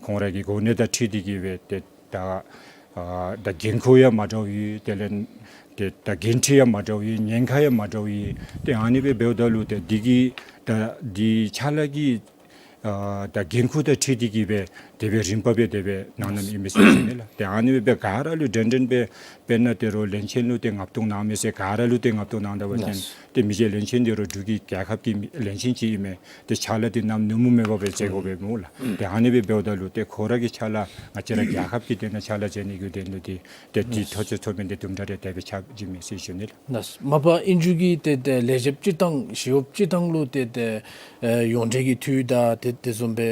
ཁོང་ར་གི་གོ་གནས་དང་འཁྲིལ་ཏེ་གིས་སྦེ་ཏེ་ད་ཨ་ད་འགན་ཁུར་ཡང་མ་འདྲཝ་ཡོད། དེ་ལས་ཏེ་ད་འགན་འཁྲི་ཡང་མ་འདྲཝ་ཡོད། ཉེན་ཁ་ཡང་མ་འདྲཝ་ཡོད། ཏེ་ཨ་ནི་སྦེ་འབདཝ་ད་ལུ་ཏེ་འདི་གི་ད་འདི་ཕྱག་ལཱ་གི་ཨ་ད་འགན་ཁུར་དང་འཁྲིལ་ཏེ་གིས་སྦེ་དེ་སྦེ་རིམ་པ་སྦེ་དེ་སྦེ་གནང་གནངམ་ཨིན་མས་ཟེར་ཞུ་ནི་ལགས། ཏེ་ཨ་ནི་སྦེ་ག་ར་ལུ་འདྲན་འདྲ་སྦེ་དཔེར་ན་ཏེ་རོགས་བློན་ཆེན་ལུ་ཏེ་མངགས་གཏོང་གནང་མི་ཟེར་ག་ར་ལུ་ཏེ་མངགས་གཏོང་གནང་ད་པ་ཅིན་ཏེ་མི་རྗེ་བློན་ཆེན་འདི་རོགས་འབྲུག་གི་རྒྱལ་ཁབ་ཀྱི་མི་བློན་ཆེན་ཅིག་ཨིན་མས། ཏེ་ཕྱག་ལཱ་འདི་གནམ་ནུབ་མོ་མེད་པར་སྦེ་མཛད་དགོ་པས་སྨོ་ལགས། ཏེ་ཨ་ནི་སྦེ་འབདཝ་ད་ལུ་ཏེ་ཁོ་ར་གི་ཕྱག་ལཱ་ང་བཅས་ར་རྒྱལ་ཁབ་ཀྱི་དོན་ལུ་ཕྱག་ལཱ་མཛད་ནི་གི་དོན་ལུ་ཏེ་ཏེ་འདི་ཐོབ་ཚུལ་ཐོབ་མི་འདི་དུམ་གྲ་རེ་དེ་སྦེ་ཆགས་ཅི་མས་ཟེར་ཞུ་ནི་ལགས། ལགས། མ་པ་ཨིན་རུང་གི་ཏེ་ཏེ་ལས་བྱེདཔ་སྤྱིར་བཏང་ཞི་གཡོགཔ་སྤྱིར་བཏང་ལུ་ཏེ་ཏེ་ཨེ་ཡོངས་འབྲེལ་གྱི་འཐུས་དང་ཏེ་དེ་བཟུམ་སྦེ་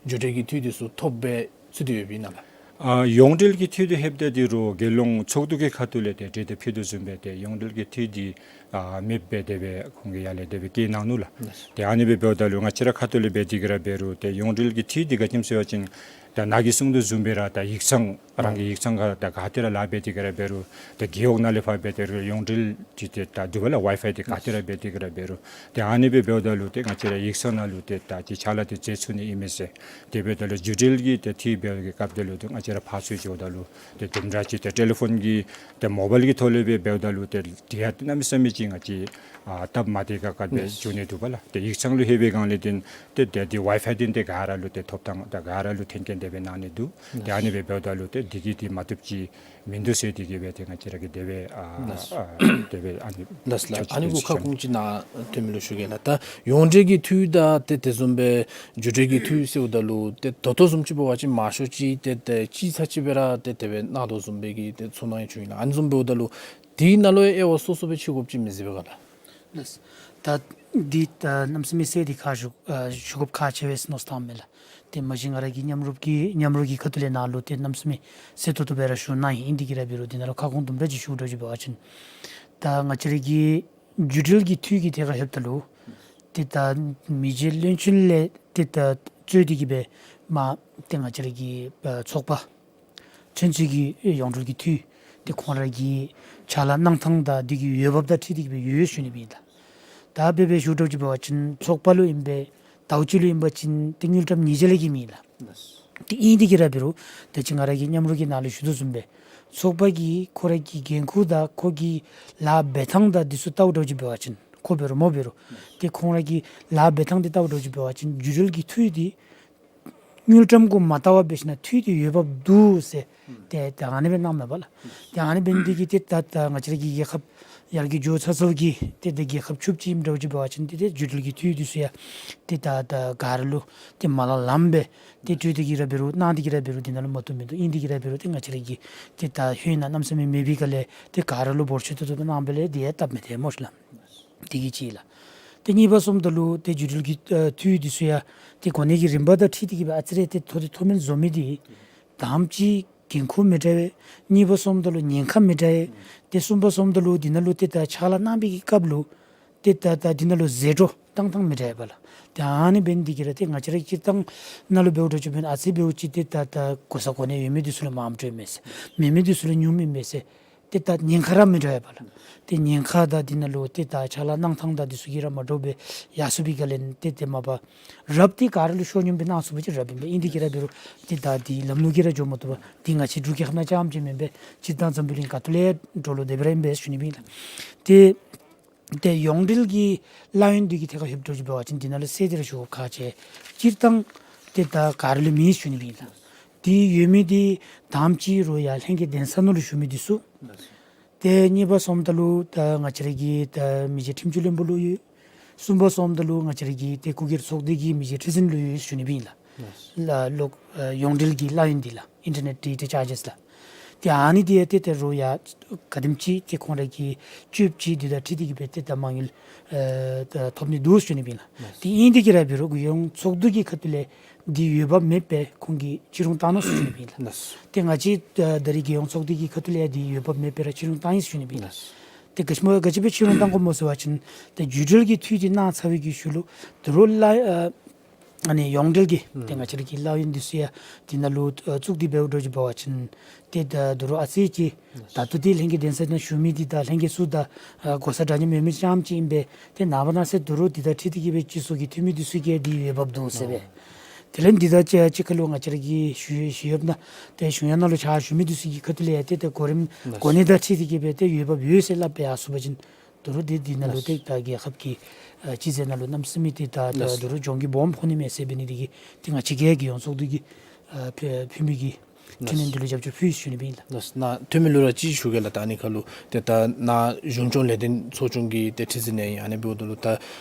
བརྒྱུད་འབྲེལ་གྱི་འཐུས་འདི་ཚུ་ཐོབ་སྦེ་ཚུད་དེ་ཡོདཔ་ཨིན་ན་ལགས། ཨ་ཡོངས་འབྲེལ་གྱི་འཐུས་འདི་ལྷོདཔ་ད་འདི་རོགས་རྒྱལ་ཡོངས་ཚོགས་འདུ་གི་ཁ་ཐུག་ལས་ཏེ་གྲོས་འདེབས་ཕུལ་དོ་བཟུམ་སྦེ་ཏེ་ཡོངས་འབྲེལ་གྱི་འཐུས་འདི་ཨ་མེདཔ་སྦེ་དེ་སྦེ་ཁོང་གིས་ཡར་ལས་དེ་སྦེ་བཀོད་གནང་ནུག་ལགས། ལགས། ཏེ་ཨ་ནི་སྦེ་འབདཝ་ད་ལུ་ང་བཅས་ར་ཁ་ཐུག་ལས་འབད་དེ་ག་ར་འབད་རུང་ཏེ་ཡོངས་འབྲེལ་གྱི་འཐུས་འདི་ག་ཅི་སྨོ་ཟེར་བ་ཅིན་ད་ནཱ་གིས་གསུང་དོ་བཟུམ་སྦེ་ར་ད་ཡིག་ཚང་རང་གི་ཡིག་ཚང་ཁར་ད་ག་ཏེ་ར་ལཱ་འབད་དེ་ག་ར་འབད་རུང་ད་རྒེད་འོག་ནང་ལས་ཕར་འབད་དེ་ར་ཡོངས་འབྲེལ་གྱི་ཏེ་ད་འདུག་པ་ལགས། ཝའི་ཕའི་འདི་ག་ཏེ་ར་འབད་དེ་ག་ར་འབད་རུང་ཏེ་ཨ་ནི་སྦེ་འབདཝ་ད་ལུ་ཏེ་ང་བཅས་ར་ཡིག་ཚང་ནང་ལུ་ཏེ་ད་ཅི་ཕྱག་ལཱ་འདི་མཛད་ཚུགས་ནི་ཨིན་མས་ཟེར། དེ་འབདཝ་ད་ལུ་བརྒྱུད་འབྲེལ་གྱི་ཏེ་འཐུས་འབད་བའི་སྐབས་དེ་ལུ་ཏེ་ང་བཅས་ར་ཕར་ཚུར་འགྱོཝ་ད་ལུ་ཏེ་དུམ་གྲ་ཅིག་ཏེ་ཊེ་ལི་ཕོན་གྱི་ཏེ་མོ་བཱའིལ་གྱི་ཐོག་ལས་སྦེ་འབདཝ་ད་ལུ་ཏེ་དེ་ཡང་གནམ་མེད་ས་མེད་ཅིག་ ང་བཅས་ཨ་སྟབས་མ་བདེ་ཁག་ཁ་སྦེ་ལགས། འགྱོ་ནི་འདུག་པ་ལགས། ཏེ་ཡིག་ཚང་ལུ་ལྷོད་པའི་སྒང་ལས་ཏེ་ཏེ་ཏེ་འདི་ཝའི་ཕའི་འདི་ཏེ་ག་ར་ལུ་ཏེ་ཐོབ་ཐང་ཏེ་ག་ར་ལུ་མཐུན་རྐྱེན་དེ་སྦེ་གནང་ནི་འདུག། ཏེ་ཨ་ནི་སྦེ་འབདཝ་ད་ལུ་ཏེ་འདི་གིས་འདི་མ་བཏུབ་ཅིག་མིན་འདུག་ཟེར་འདི་གིས་སྦེ་ཏེ་ང་བཅས་ར་གིས་དེ་སྦེ་ཨ་ལགས། ཨ་དེ་སྦེ་ཨ་ནི་ལགས་ལགས། ཨ་ནི་གུ་ཁ་སྐོང་ཅིག་ནཱ་འཐུས་མི་ལུ་ཞུ་གེ་ལགས། ད་ཡོངས་འབྲེལ་གྱི་འཐུས་དང་ཏེ་དེ་བཟུམ་སྦེ་བརྒྱུད་འབྲེལ་གྱི་འཐུས་ཟེརཝ་ད་ལུ་ཏེ་ད་ལྟོ་བཟུམ་ཅིག་འབད་བ་ཅིན་མང་ཤོས་ཅིག་ཏེ་ཏེ་གཅིག་ཚར་གཅིག་སྦེ་ར་ཏེ་དེ་སྦེ་གནང་དོ་བཟུམ་སྦེ་གི་ཏེ་ཚོར་སྣང་ཡང་བྱུང་ཡི་ལགས། ཨ་ནི་བཟུམ་འབདཝ་ད་ལུ་དེའི་ནང་ལུ་ཡང་དབྱེ་བ་སོ་སོ་སྦེ་ཕྱེ་དགོཔ་ཅིག་མི་གཟིགས་པས་ག་ལགས། ལགས། ད་འདི་ད་གནམ་མེད་ས་མེད་ཏེ་ཁག་ཞུ་ཨ་ཞུ་དགོཔ་ཁག་ཆེ་བས་མནོ་བསམ་བཏངམ་མས་ལགས། ཏེ་མ་གཞི་ང་ར་གི་མཉམ་རུབ་ཀྱི་མཉམ་རུབ་ཀྱི་ཁ་ཐུག་ལས་ནཱ་ལུ་ཏེ་གནམ་མེད་ས་མེད་གསལ་ཏོག་ཏོ་སྦེ་ར་ཞུ་གནང་ཡི། ཨིན་དེ་གིས་ར་འབད་རུང་འདི་ནང་ལུ་ཁ་སྐོང་དུམ་གྲ་ཅིག་ཞུ་འགྱོ་ཅིག་འབད་བ་ཅིན་ད་ང་བཅས་ར་གི་བརྒྱུད་འབྲེལ་གྱི་འཐུས་ཀྱི་ཐད་ཁར་ལྷོདཔ་ད་ལུ་ཏེ་ད་མི་རྗེ་བློན་ཆེན་ལས་ཏེ་ད་གཙོས་ཏེ་གིས་སྦེ་མ་ཏེ་ང་བཅས་ར་གི་ཨ་ཚོགས་པ་ཚུན་ཚོད་ཀྱི་ཡོངས་འབྲེལ་གྱི་འཐུས་ཏེ་ཁོང་ར་གི་ཕྱག་ལཱ་གནང་ཐངས་དང་འདི་གི་འོས་འབབ་དང་འཁྲིལ་ཏེ་གིས་སྦེ་ཡོད་ཞུ་ནི་སྦེ་ཨིན་ལགས། ད་འབད་འབད་ཞུ་འགྱོ་ཅིག་འབད་བ་ཅིན་ཚོགས་པ་ལུ་ཨིན་པས། ཟླཝ་གཅིག་ལུ་ཨིན་པ་ཅིན་ཏེ་དངུལ་ཀྲམ་ཉིས་བརྒྱ་ལས་བརྒལ་མེད་ལགས། ཏེ་ཨིན་དེ་གིས་ར་འབད་རུང་ད་ཅི་ང་ར་གི་མཉམ་རུབ་ཀྱི་ནང་ལུ་ཞུ་དོ་བཟུམ་སྦེ་ཚོགས་པ་གིས་ཁོ་ར་གི་འགན་ཁུར་དང་ཁོ་གི་ལཱ་འབད་ཐངས་དང་འདི་ཚུ་བལྟཝ་འགྱོ་ཅིག་འབད་བ་ཅིན་ཁོ་འབད་རུང་མོ་འབད་རུང་ཏེ་ཁོང་ར་གི་ལཱ་འབད་ཐངས་འདི་བལྟཝ་འགྱོ་ཅིག་འབད་བ་ཅིན་བརྒྱུད་འབྲེལ་གྱི་འཐུས་འདི་དངུལ་ཀྲམ་གུ་མ་བལྟ་བར་འབད་ཞིན་ན་འཐུས་འདི་འོས་འབབ་འདུག་ཟེར་ཏེ་ད་ཨ་ནི་སྦེ་གནངམ་མས་པ་ལགས། ཏེ་ཨ་ནི་འབད་ནི་འདི་གིས་ཏེ་ད་ད་ང་བཅས་ར་གི་རྒྱལ་ཁབ་ཡར་རྒྱས་འགྱོ་ཚར་ཚརཝ་གི་ཏེ་ད་རྒྱལ་ཁབ་ཕྱུགཔོ་ཅིག་ཨིནམ་འདྲཝ་ཅིག་འབད་བ་ཅིན་ཏེ་ཏེ་བརྒྱུད་འབྲེལ་གྱི་འཐུས་འདི་ཚུ་ཡང་ཏེ་ད་ད་ག་ར་ལུ་ཏེ་མ་ལང་ལངམ་སྦེ་ཏེ་སྤྲོད་དེ་གིས་ར་འབད་རུང་གནང་སྟེ་གིས་ར་འབད་རུང་འདི་ནང་ལུ་མ་བཏུབ་མིན་འདུག། ཨིན་དེ་གིས་ར་འབད་རུང་ཏེ་ང་བཅས་ར་གིས་ཏེ་ད་ཧེ་ན་གནམ་མེད་ས་མེད་མེད་པའི་སྒང་ལས་ཏེ་ག་ར་ལུ་འབོར་ཆེ་ཏོག་ཏོ་སྦེ་གནངམ་ལས་འདི་ཡང་སྟབས་མི་བདེ་སྨོ་ལགས། དེ་གིས་གཅིག་ལགས། ཏེ་གཉིས་པ་སོངམ་ད་ལུ་ཏེ་བརྒྱུད་འབྲེལ་གྱི་ཨ་འཐུས་འདི་ཚུ་ཡང་ཏེ་གོ་གནས་ཀྱི་རིམ་པ་དང་འཁྲིལ་ཏེ་གིས་སྦེ་ཨ་ཙི་རེ་ཏེ་མཐོ་ཏེ་མཐོ་དམན་བཟོ་མི་འདི་དང་པ་ཅིག་འགན་ཁུར་མི་འདྲ་བས། གཉིས་པ་སོངམ་ད་ལུ་ཉེན་ཁ་མི་འདྲ་བས། ཏེ་གསུམ་པ་སོངམ་ད་ལུ་འདི་ནང་ལུ་ཏེ་ད་ཕྱག་ལཱ་གནང་པའི་གི་སྐབས་ལུ་ཏེ་ད་ད་འདི་ནང་ལུ་ཟད་འགྲོ་བཏང་ཐངས་མི་འདྲ་བས་པ་ལགས། ཏེ་ཨ་ནི་འབད་ནི་འདི་གིས་ར་ཏེ་ང་བཅས་ར་སྤྱིར་བཏང་ནང་ལུ་འབདཝ་འདྲཝ་ཅིག་འབད་ན་ཨ་ཙི་འབདཝ་ཅིག་ཏེ་ད་ད་གོ་ས་གོ་གནས་ཡོད་མི་འདི་ཚུ་ལུ་མངམ་སྤྲོད་མས་ཟེར། མེད་མི་འདི་ཚུ་ལུ་ཉུངམ་ཨིན་མས་ཟེར། ཏེ་ད་ཉེན་ཁ་ར་མི་འདྲ་བས་པ་ལགས། ཏེ་ཉེན་ཁ་དང་འདི་ནང་ལུ་ཏེ་ད་ཕྱག་ལཱ་གནང་ཐངས་དང་འདི་ཚུ་གིས་ར་མ་འདྲཝ་སྦེ་ཡར་སོང་པའི་སྒང་ལས་ཏེ་ཏེ་མ་པ་རབ་འདི་ག་ར་ལུ་ཤོར་སྙམ་སྦེ་གནང་ཚུགས་པ་ཅིན་རབ་ཨིན་པས། ཨིན་དེ་གིས་ར་འབད་རུང་ཏེ་ད་འདི་ལམ་ལུགས་ཀྱིས་ར་འགྱོ་མ་བཏུབ་པས། འདི་ང་བཅས་འབྲུག་རྒྱལ་ཁབ་ནང་རྐྱངམ་ཅིག་མེན་པས། སྤྱིར་བཏང་འཛམ་བུ་གླིང་ག་ཏེ་ལས་འགྲོ་ལུགས་དེ་སྦེ་ར་ཨིན་པས་ཞུ་ནི་སྦེ་ཨིན་ལགས། ཏེ་ཏེ་ཡོངས་འབྲེལ་གྱི་ལཱ་ཡོན་འདི་གི་ཐད་ཁར་ལྷོདཔ་འདྲཝ་ཅིག་འབད་བ་ཅིན་འདི་ནང་ལུ་གསལ་ཏེ་ར་ཞུ་དགོཔ་ཁག་ཆེ། སྤྱིར་བཏང་ཏེ་ད་ག་ར་ལུ་མེད་ཞུ་ནི་སྦེ་ཨིན་ལགས། འདི་ཡོད་མི་འདི་དང་པ་ཅིག་རུང་ཡར་ལྷན་རྒྱས་གདན་ས་ནང་ལུ་བཞུགས་མི་འདི་ཚུ། ཏེ་གཉིས་པ་སོངམ་ད་ལུ་ད་ང་བཅས་ར་གི་ད་མི་རྗེ་ཁྲིམས་སྤྱི་བློན་པོ་ལུ་ཡོད། གསུམ་པ་སོངམ་ད་ལུ་ང་བཅས་ར་གི་ཏེ་སྐུ་སྒེར་ཚོགས་སྡེ་གི་མི་རྗེ་ཁྲི་འཛིན་ལུ་ཡོད་ཞུ་ནི་སྦེ་ཨིན་ལགས། ལགས། ལགས་ལོག་ཨ་ཡོངས་འབྲེལ་གྱི་ལཱ་ཡོན་འདི་ལགས། Internet Data Charges ལགས། ཏེ་ཨ་ནི་འདི་ཡང་ཏེ་ཏེ་རུང་ཡང་ག་དེམ་ཅིག་ཏེ་ཁོང་ར་གིས་སྤྱོདཔ་ཅིག་འདི་དང་འཁྲིལ་ཏེ་གིས་སྦེ་ཏེ་ད་མ་དངུལ་ཨེ་ད་ཐོབ་ནི་འདུག་ཞུ་ནི་སྦེ་ཨིན་ལགས། ཏེ་ཨིན་དེ་གིས་ར་འབད་རུང་རྒྱལ་ཡོངས་ཚོགས་འདུ་གི་ཁ་ཐུག་ལས་འདི་འོས་འབབ་མེད་པས། ཁོང་གིས་ཕྱིར་འོང་བཏང་ནུག་ཞུ་ནི་སྦེ་ཨིན་ལགས། ཏེ་ང་བཅས་ད་ད་རིས་རྒྱལ་ཡོངས་ཚོགས་སྡེ་གི་ཁ་ཐུག་ལས་འདི་འོས་འབབ་མེད་པས་ར་ཕྱིར་འོང་བཏང་ཡི་ཞུ་ནི་སྦེ་ཨིན་ལགས། ཏེ་ག་ཅི་སྨོ་ག་ཅི་སྦེ་ཕྱིར་འོང་བཏང་དགོཔ་སྨོ་ཟེར་བ་ཅིན་ཏེ་བརྒྱུད་འབྲེལ་གྱི་འཐུས་འདི་གནང་ཚར་བའི་གི་ཤུལ་ལུ་ད་རུང་ལཱ་ཨ་ཨ་ནི་ཡོངས་འབྲེལ་གྱི་ཏེ་ང་བཅས་ར་གི་ལཱ་ཡོན་འདི་ཚུ་ཡང་འདི་ནང་ལུ་ཨ་བཙུགས་ཏེ་འབདཝ་འདྲཝ་ཅིག་འབད་བ་ཅིན་ཏེ་ད་ད་རུང་ཨ་ཙི་ཅིག་ད་ལྟོ་འདི་ལྷན་རྒྱས་གདན་ས་ནང་བཞུགས་མི་འདི་དང་ལྷན་རྒྱས་ཚུ་དང་ཨ་གོ་ས་འདྲ་མཉམ་ཡོད་མི་རྐྱངམ་ཅིག་ཨིན་པས། ཏེ་ནངས་པ་གནངས་ཚེ་ད་རུང་འདི་དང་འཁྲིལ་ཏེ་གིས་སྦེ་སྤྱི་ཚོགས་ཀྱི་འཐུས་མི་འདི་ཚུ་གིས་འདི་འོས་འབབ་འདུག་ཟེར་སྦེ། དེ་ལས་འདི་དང་གཅིག་ཁར་ལུ་ང་བཅས་ར་གི་ཞུ་ཞུ་ཡོདཔ་ན་ཏེ་གཞུང་གཡོག་ནང་ལུ་ཕྱག་ཞུ་མི་འདི་ཚུ་གི་ཁ་ཐུག་ལས་ཡང་ཏེ་ཏེ་གོ་རིམ་གོ་གནས་དང་འཁྲིལ་ཏེ་གིས་སྦེ་ཏེ་འོས་འབབ་ཡོད་ཟེར་སླབ་སྦེ་ཡར་སོང་པ་ཅིན་ད་རུང་འདི་འདི་ནང་ལུ་ཏེ་ད་རྒྱལ་ཁབ་ཀྱི་ཨ་སྤྱི་ཚེས་ནང་ལུ་གནམ་མེད་ས་མེད་ཏེ་ད་ད་ད་རུང་གྱོང་གུད་སྦོམ་ཕོག་ནི་མས་ཟེར་འབད་ནི་འདི་གིས་ཏེ་ང་བཅས་ཀྱིས་རྒྱལ་ཡོངས་ཚོགས་འདུ་གི་ཨ་ཕུལ་ཕུལ་མི་གི་འཕྲི་སྣོན་འདི་ལུ་རྒྱབ་སྐྱོར་ཕུལ་ཞུ་ནི་སྦེ་ཨིན་ལགས། ལགས། ནཱ་འཐུས་མི་ལུ་ར་ཅིག་ཞུ་གེ་ལགས། ད་ཨ་ནི་ཁར་ལུ་ཏེ་ད་ནཱ་གཞུང་སྐྱོང་ལས་དོན་ཚོགས་ཆུང་གི་ཏེ་ཁྲི་འཛིན་ཡང་ཨིན། ཨ་ནི་འབདཝ་ད་ལུ་ད་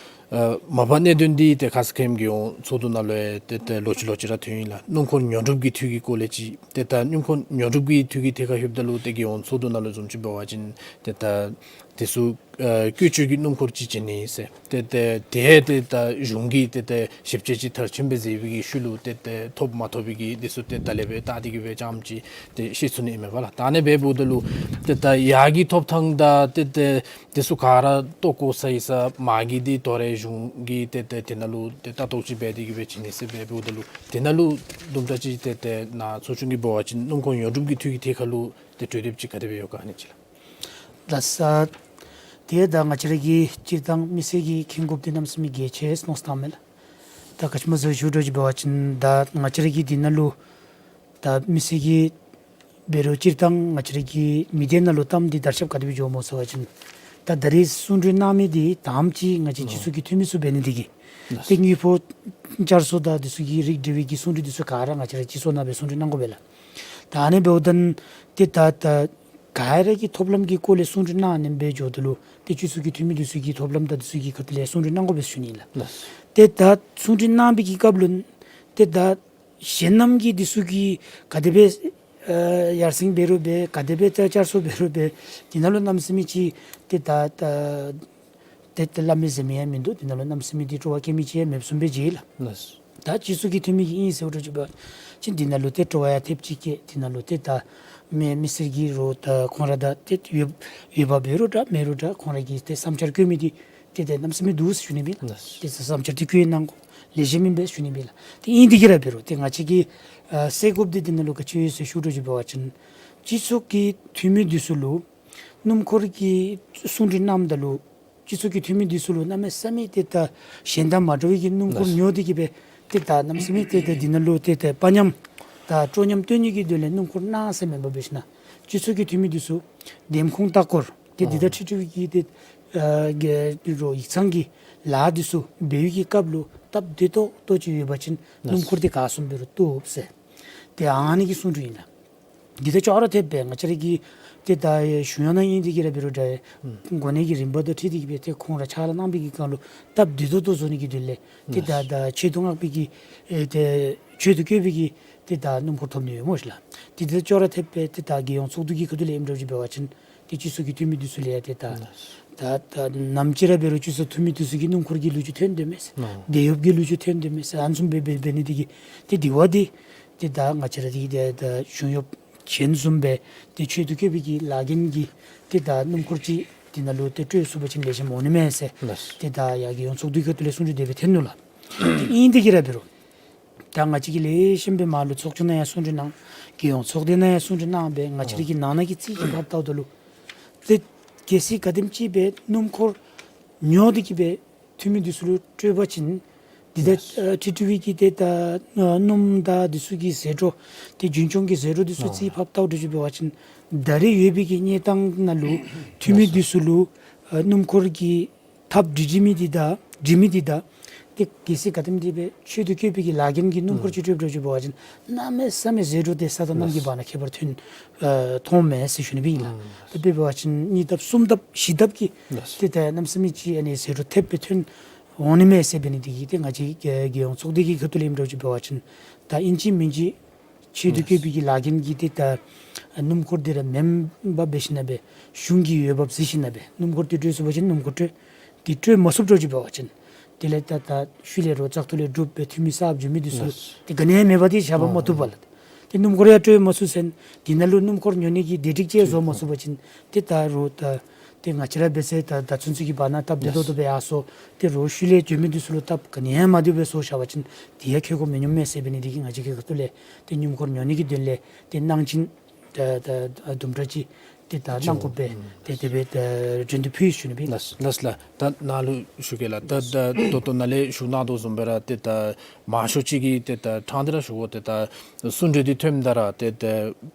ཨ་མ་པ་གནད་དོན་འདི་ཏེ་ཁ་ཙ་ཁ་ཉིནམ་གྱི་ཡང་ཚོགས་འདུ་ནང་ལུ་ཡང་ཏེ་ཏེ་ལོག་ཅི་ལོག་ཅི་ར་ཐོན་ཡི་ལགས། སྣུམ་འཁོར་ཉོ་སྒྲུབ་ཀྱི་འཐུས་ཀྱི་སྐོར་ལས་ཅིག་ཏེ་ད་སྣུམ་འཁོར་ཉོ་སྒྲུབ་ཀྱི་འཐུས་ཀྱི་ཐད་ཁར་ལྷོདཔ་ད་ལུ་ཏེ་རྒྱལ་ཡོངས་ཚོགས་འདུ་ནང་ལུ་བཟུམ་ཅིག་འབད་བ་ཅིན་ཏེ་ད་དེ་ཚུ་ཨ་བཀོལ་སྤྱོད་ཀྱི་སྣུམ་འཁོར་ཅིག་བྱིན་ནི་ཟེར། ཏེ་ཏེ་དེ་ཏེ་ད་གཞུང་གིས་ཏེ་ཏེ་ཞིབ་དཔྱད་ཅིག་མཐར་ཕྱིནམ་སྦེ་མཛད་པའི་གི་ཤུལ་ལུ་ཏེ་ཏེ་ཐོབ་མ་ཐོབ་པའི་གི་དེ་ཚུ་ཏེ་ད་ལས་སྦེ་བལྟ་སྟེ་གིས་སྦེ་རྐྱངམ་ཅིག་ཏེ་ཤེས་ཚུགས་ནི་ཨིན་མས་པ་ལགས། ད་ཨ་ནི་སྦེ་འབདཝ་ད་ལུ་ཏེ་ད་ཡར་གྱི་ཐོབ་ཐངས་དང་ཏེ་ཏེ་དེ་ཚུ་ག་ར་བལྟ་དགོ་ས་ཡི་ས་མ་གི་འདི་དོ་རུང་གཞུང་གིས་ཏེ་ཏེ་དེ་ནང་ལུ་ཏེ་ལྟ་རྟོག་ཅིག་འབད་དེ་གིས་སྦེ་བྱིན་ནི་ཟེར་སྦེ་འབདཝ་ད་ལུ་དེ་ནང་ལུ་དུམ་གྲ་ཅིག་ཏེ་ཏེ་ནཱ་ཚོགས་ཆུང་གིས་འབད་བ་ཅིན་སྣུམ་འཁོར་ཉོ་སྒྲུབ་ཀྱི་འཐུས་ཀྱི་ཐད་ཁར་ལུ་ཏེ་གྲོས་འདེབས་ཅིག་ག་དེ་སྦེ་ཡོད་ག་ཨ་ནི་ཅིག་ལགས། ལགས་སོ། ཏེ་ད་ང་བཅས་ར་གི་སྤྱིར་བཏང་མི་སེར་གྱིས་མཁྱེན་དགོཔ་འདི་གནམ་མེད་ས་མེད་གལ་ཆེ་མནོ་བསམ་བཏངམ་མས་ལགས། ད་ག་ཅི་སྨོ་ཟེར་ཞུ་འདྲཝ་ཅིག་འབད་བ་ཅིན་ད་ང་བཅས་ར་གི་འདི་ནང་ལུ་ད་མི་སེར་གྱིས་འབད་རུང་སྤྱིར་བཏང་ང་བཅས་ར་གི་མི་སྡེ་ནང་ལུ་གཏམ་འདི་དར་ཁྱབ་ག་དེ་སྦེ་འགྱོཝ་སྨོ་ཟེར་བ་ཅིན་ ད་ད་རེས་གསུང་གྲོས་གནང་མི་འདི་དང་པ་ཅིག་ང་བཅས་སྤྱི་ཚོགས་ཀྱི་འཐུས་མི་ཚུ་འབད་ནི་འདི་གིས་ཏེ་དངུལ་ཕོགས་བསྐྱར་གསོ་དང་འདི་ཚུ་གི་རིགས་འབྲེལ་བའི་གི་གསུང་གྲོས་འདི་ཚུ་ག་ར་ང་བཅས་ར་སྤྱི་ཚོགས་ནང་སྦེ་གསུང་གྲོས་གནང་དགོ་པས་ལགས། ད་ཨ་ནི་འབདཝ་ད་ཏེ་ད་ད་ག་ར་གི་ཐོབ་ལམ་གྱི་སྐོར་ལས་གསུང་གྲོས་གནང་ནི་སྦེ་འགྱོཝ་ད་ལུ་ཏེ་སྤྱི་ཚོགས་ཀྱི་འཐུས་མི་འདི་ཚུ་གི་ཐོབ་ལམ་དང་འདི་ཚུ་གི་ཁ་ཐུག་ལས་གསུང་གྲོས་གནང་དགོ་པས་ཞུ་ནི་ལགས། ལགས། ཏེ་ད་གསུང་གྲོས་གནང་བའི་གི་སྐབས་ལུ་ཏེ་ད་གཞན་རྣམས་ཀྱིས་འདི་ཚུ་གི་ག་དེ་སྦེ་ཨ་ཡར་སེང་འབད་རུང་འབད་ག་དེ་སྦེ་ད་བསྐྱར་གསོ་འབད་རུང་འབད་འདི་ནང་ལུ་གནམ་མེད་ས་མེད་ཅིག་ཏེ་ད་ད་ཏེ་ཏེ་སླབ་མི་ཟེར་མི་ཡང་མིན་འདུག། འདི་ནང་ལུ་གནམ་མེད་ས་མེད་ཏེ་སྤྲོ་བ་བསྐྱེད་མི་ཅིག་ཡང་མེདཔ་བཟུམ་སྦེ་མཇལ་ལགས། ལགས། ད་སྤྱི་ཚོགས་ཀྱི་འཐུས་མི་གི་ཨིན་ཟེར་བ་འདྲཝ་ཅིག་འབད་བ་ཅིན་འདི་ནང་ལུ་ཏེ་སྤྲོ་བ་ཡང་ཐེབས་ཅིག་སྐྱེ། འདི་ནང་ལུ་ཏེ་ད་མི་མི་སེར་གྱིས་རུང་ད་ཁོང་ར་ད་ཏེ་ཡོད་ཡོདཔ་འབད་རུང་འདྲ་མེད་རུང་འདྲ་ཁོང་ར་གིས་ཏེ་བསམ་འཆར་བཀོད་མི་འདི་ཏེ་ཏེ་གནམ་མེད་ས་མེད་འདུག་ཟེར་ཞུ་ནི་སྦེ་ལགས། ལགས། ཏེ་བསམ་འཆར་འདི་བཀོད་གནང་དགོ་ལེགས་ཤོམ་ཨིན་པས་ཞུ་ནི་སྦེ་ལགས། ཏེ་ཨིན་དེ་གིས་ར་འབད་རུང་ཏེ་ང་བཅས་ཀྱིས་ཨ་སེལ་དགོཔ་འདི་འདི་ནང་ལུ་ག་ཅི་ཡོད་ཟེར་ཞུ་འདྲཝ་ཅིག་འབད་བ་ཅིན་སྤྱི་ཚོགས་ཀྱི་འཐུས་མི་འདི་ཚུ་ལུ་སྣུམ་འཁོར་གྱི་གསུང་གྲོས་གནངམ་ད་ལུ་སྤྱི་ཚོགས་ཀྱི་འཐུས་མི་འདི་ཚུ་ལུ་གནམ་མེད་ས་མེད་ཏེ་ད་གཞན་དང་མ་འདྲ་བའི་གི་སྣུམ་འཁོར་ལགས། ཉོ་སྟེ་གིས་སྦེ་ཏེ་ད་གནམ་མེད་ས་མེད་ཏེ་ད་འདི་ནང་ལུ་ཏེ་ད་དཔའ་ཉམས་དང་སྤྲོ་ཉམས་སྟོན་ནི་གི་དོན་ལས་སྣུམ་འཁོར་གནང་ཟེར་མེན་པར་འབད་ཞིན་ན་སྤྱི་ཚོགས་ཀྱི་འཐུས་མི་འདི་ཚུ་འདེམས་ཁོངས་ལྟ་སྐོར་ཏེ་འདི་དང་ཨ་འཁྲིལ་འཁྲིལ་བའི་གི་ཏེ་ཨ་གི་རོགས་ཡིག་ཚང་གི་ལཱ་འདི་ཚུ་འབད་བའི་གི་སྐབས་ལུ་སྟབས་བདེ་ཏོག་ཏོ་ཅིག་ཡོད་པ་ཅིན་ལགས། སྣུམ་འཁོར་འདི་ག་བཟུམ་འབད་རུང་བཏུབ་ཟེར་ཏེ་ཨ་ནི་གི་གསུང་གྲོས་ཨིན་ལགས། འདི་ད་ཅོག་ར་འཐདཔ་སྦེ་ང་བཅས་ར་གི་ཏེ་ད་གཞུང་གཡོག་ནང་ཨིན་དེ་གིས་ར་འབད་རུང་འདྲ་ཨུམ་གོ་གནས་ཀྱི་རིམ་པ་དང་འཁྲིལ་ཏེ་གིས་སྦེ་ཏེ་ཁོང་ར་ཕྱག་ལཱ་གནང་བའི་གི་སྒང་ལུ་སྟབས་བདེ་ཏོག་ཏོ་བཟོ་ནི་གི་དོན་ལས་ཏེ་ད་ལགས། ད་ཆེད་དུ་མངགས་པའི་གི་ཨེ་ཏེ་ཆེད་དུ་བསྐོས་པའི་གི་ཏེ་ད་སྣུམ་འཁོར་ཐོབ་ནི་ཡོད་སྨོ་ཤིག་ལགས། ཏེ་འདི་ད་ཅོག་ར་འཐདཔ་སྦེ་ཏེ་ད་རྒྱལ་ཡོངས་ཚོགས་འདུ་གི་ཁ་ཐུག་ལས་ཨིནམ་འདྲཝ་ཅིག་འབད་བ་ཅིན་ཏེ་སྤྱི་ཚོགས་ཀྱི་འཐུས་མི་འདི་ཚུ་ལས་ཡང་ཏེ་ད་ལགས། ད་ད་ནམ་ཅིག་ར་འབད་རུང་སྤྱི་ཚོགས་འཐུས་མི་འདི་ཚུ་གིས་སྣུམ་འཁོར་གྱི་ལོ་རྒྱུས་ཐོན་དོ་མས་ཟེར། ཨོ། བདེ་ཡོདཔ་གི་ལོ་རྒྱུས་ཐོན་དོ་མས་ཟེར། ཨ་ནི་བཟུམ་སྦེ་འབད་འབད་ནི་འདི་གིས་ཏེ་དེ་བ་འདི་ཏེ་ད་ང་བཅས་ར་འདི་ཏེ་ད་གཞུང་གཡོགཔ་གཞན་བཟུམ་སྦེ་ཏེ་ཆེད་དུ་བསྐོས་པའི་གི་ལཱ་འགན་གྱི་ཏེ་ད་སྣུམ་འཁོར་ཅིག་འདི་ནང་ལུ་ཏེ་སྤྲོད་ཚུགས་པ་ཅིན་ལེགས་ཤོམ་འོང་ནི་མས་ཟེར། ལགས། ཏེ་ད་ཡར་རྒྱལ་ཡོངས་ཚོགས་འདུའི་ཁ་ཐུག་ལས་གསུང་གྲོས་དེ་སྦེ་ཐོན་ནུག་ལགས། ཏེ་ཨིན་དེ་གིས་ར་འབད་རུང་ད་ང་བཅས་ཀྱིས་ལེགས་ཤོམ་སྦེ་མར་ལུ་ཚོགས་ཆུང་ནང་ཡང་གསུང་གྲོས་གནང་། རྒྱལ་ཡོངས་ཚོགས་སྡེ་ནང་ཡང་གསུང་གྲོས་གནང་སྦེ་ང་བཅས་ར་གི་ནང་ན་གི་རྩིས་ཀྱིས་ཕབ་བལྟཝ་ད་ལུ་ཏེ་གལ་སྲིད་ག་དེམ་ཅིག་སྦེ་སྣུམ་འཁོར་ཉོ་སྟེ་གིས་སྦེ་འཐུས་མི་འདི་ཚུ་ལུ་སྤྲོད་པ་ཅིན་འདི་ད་ལགས། ཨ་འཁྲིལ་འཁྲིལ་བའི་གི་ཏེ་ད་ཨ་སྣུམ་དང་འདི་ཚུ་གི་ཟད་འགྲོ་ཏེ་རྒྱུན་སྐྱོང་གི་ཟད་འགྲོ་འདི་ཚུ་ཨོ་རྩིས་ཕབ་བལྟཝ་འདྲཝ་ཅིག་འབད་བ་ཅིན་ད་རེས་ཡོད་པའི་གི་གནས་སྟངས་ནང་ལུ་འཐུས་མི་ལགས་སོ། འདི་ཚུ་ལུ་ཨ་སྣུམ་འཁོར་གྱི་ཐབས་སྒྲིག་སྒྲིག་མི་འདི་དང་སྒྲིག་མི་འདི་དང་ཏེ་གལ་སྲིད་ག་དེམ་ཅིག་སྦེ་ཆེད་དུ་བསྐོས་པའི་གི་ལཱ་འགན་གྱི་སྣུམ་འཁོར་ཨུམ་ཅིག་སྤྲོད་འདྲཝ་ཅིག་འབད་བ་ཅིན་གནམ་མེད་ས་མེད་ཟད་འགྲོ་དེ་ས་དང་གནམ་གྱི་ལགས། བར་ན་ཁྱད་པར་ཐོན་ཨ་མཐོངམ་མས་ཟེར་ཞུ་ནི་སྦེ་ཨིན་ལགས། ཨུམ་དེ་སྦེ་འབད་བ་ཅིན་གཉིས་ལྡབ་གསུམ་ལྡབ་བཞི་ལྡབ་ཀྱི་ལགས། ཏེ་ད་གནམ་མེད་ས་མེད་ཅིག་ཨ་ནི་ཟད་འགྲོ་ཐེབས་སྦེ་ཐོན་འོང་ནི་མས་ཟེར་འབད་ནི་འདི་གིས་ཏེ་ང་བཅས་རྒྱལ་ཡོངས་ཚོགས་སྡེ་གི་ཁ་ཐུག་ལས་ཨིནམ་འདྲཝ་ཅིག་འབད་བ་ཅིན་ད་ཨིན་ཅི་མིན་ཅི་ཆེད་དུ་བསྐོས་པའི་གི་ལཱ་འགན་གྱི་ཏེ་ད་སྣུམ་འཁོར་འདི་ར་མེན་པར་འབད་ཞིན་ན་སྦེ་གཞུང་གི་འོས་འབབ་གཟིགས་ཞིན་ན་སྦེ་སྣུམ་འཁོར་འདི་སྤྲོད་ཚུགས་པ་ཅིན་སྣུམ་འཁོར་སྤྲོད། འདི་སྤྲོད་མ་ཚུགས་འདྲཝ་ཅིག་འབད་བ་ཅིན་དེ་ལས་ད་ད་ཤུལ་ལས་རོགས་བཙག་འཐུ་ལས་གྲུབ་སྦེ་འཐུས་མི་གསརཔ་འགྱོ་མི་འདི་ཚུ་ལགས། ཏེ་ག་ནི་ཡང་མེད་པར་ཏེ་བཞག་པ་མ་བཏུབ་པས་ལགས། ཏེ་སྣུམ་འཁོར་ཡང་སྤྲོད་མ་ཚུགས་ཟེར་འདི་ནང་ལུ་སྣུམ་འཁོར་ཉོ་ནི་གི་སྡེ་སྒྲིག་ཅིག་བཟོ་མ་ཚུགས་པ་ཅིན་ཏེ་ད་རོགས་ད་ཏེ་ང་བཅས་ར་འབད་ཟེར་ད་ད་ཚུན་ཚོད་ཀྱི་བར་ན་སྟབས་བདེ་ཏོག་ཏོ་སྦེ་ཡར་སོང་། ཏེ་རོགས་ཤུལ་ལས་འགྱོ་མི་འདི་ཚུ་ལུ་སྟབས་ག་ནི་ཡང་མ་བདེཝ་སྦེ་བཟོ་བཞག་པ་ཅིན་དེ་ཡང་ཁེ་གོ་མི་སྙོམས་མས་ཟེར་འབད་ནི་འདི་གིས་ང་བཅས་ཀྱི་ཁ་ཐུག་ལས་ཏེ་སྣུམ་འཁོར་ཉོ་ནི་གི་དོན་ལས་ཏེ་གནང་སྦྱིན་ད་ད་དུམ་གྲ་ཅིག་ཏེ་ད་གནང་དགོ་པས། ཨུམ་ཏེ་དེ་སྦེ་ད་འགྲན་བསྡུར་ཕུལ་ཞུ་ནི་སྦེ། ལགས་ལགས་ལགས། ད་ནཱ་ལུ་ཞུ་གེ་ལགས། ད་ད་ད་ལྟོ་ནཱ་ལས་ཞུ་གནང་དོ་བཟུམ་སྦེ་ར་ཏེ་ད་མང་ཤོས་ཅིག་གིས་ཏེ་ད་ཕྲང་སྟེ་ར་ཞུ་དགོ། ཏེ་ད་གསུང་གྲོས་འདི་ཐོནམ་ད་ར་ཏེ་ད་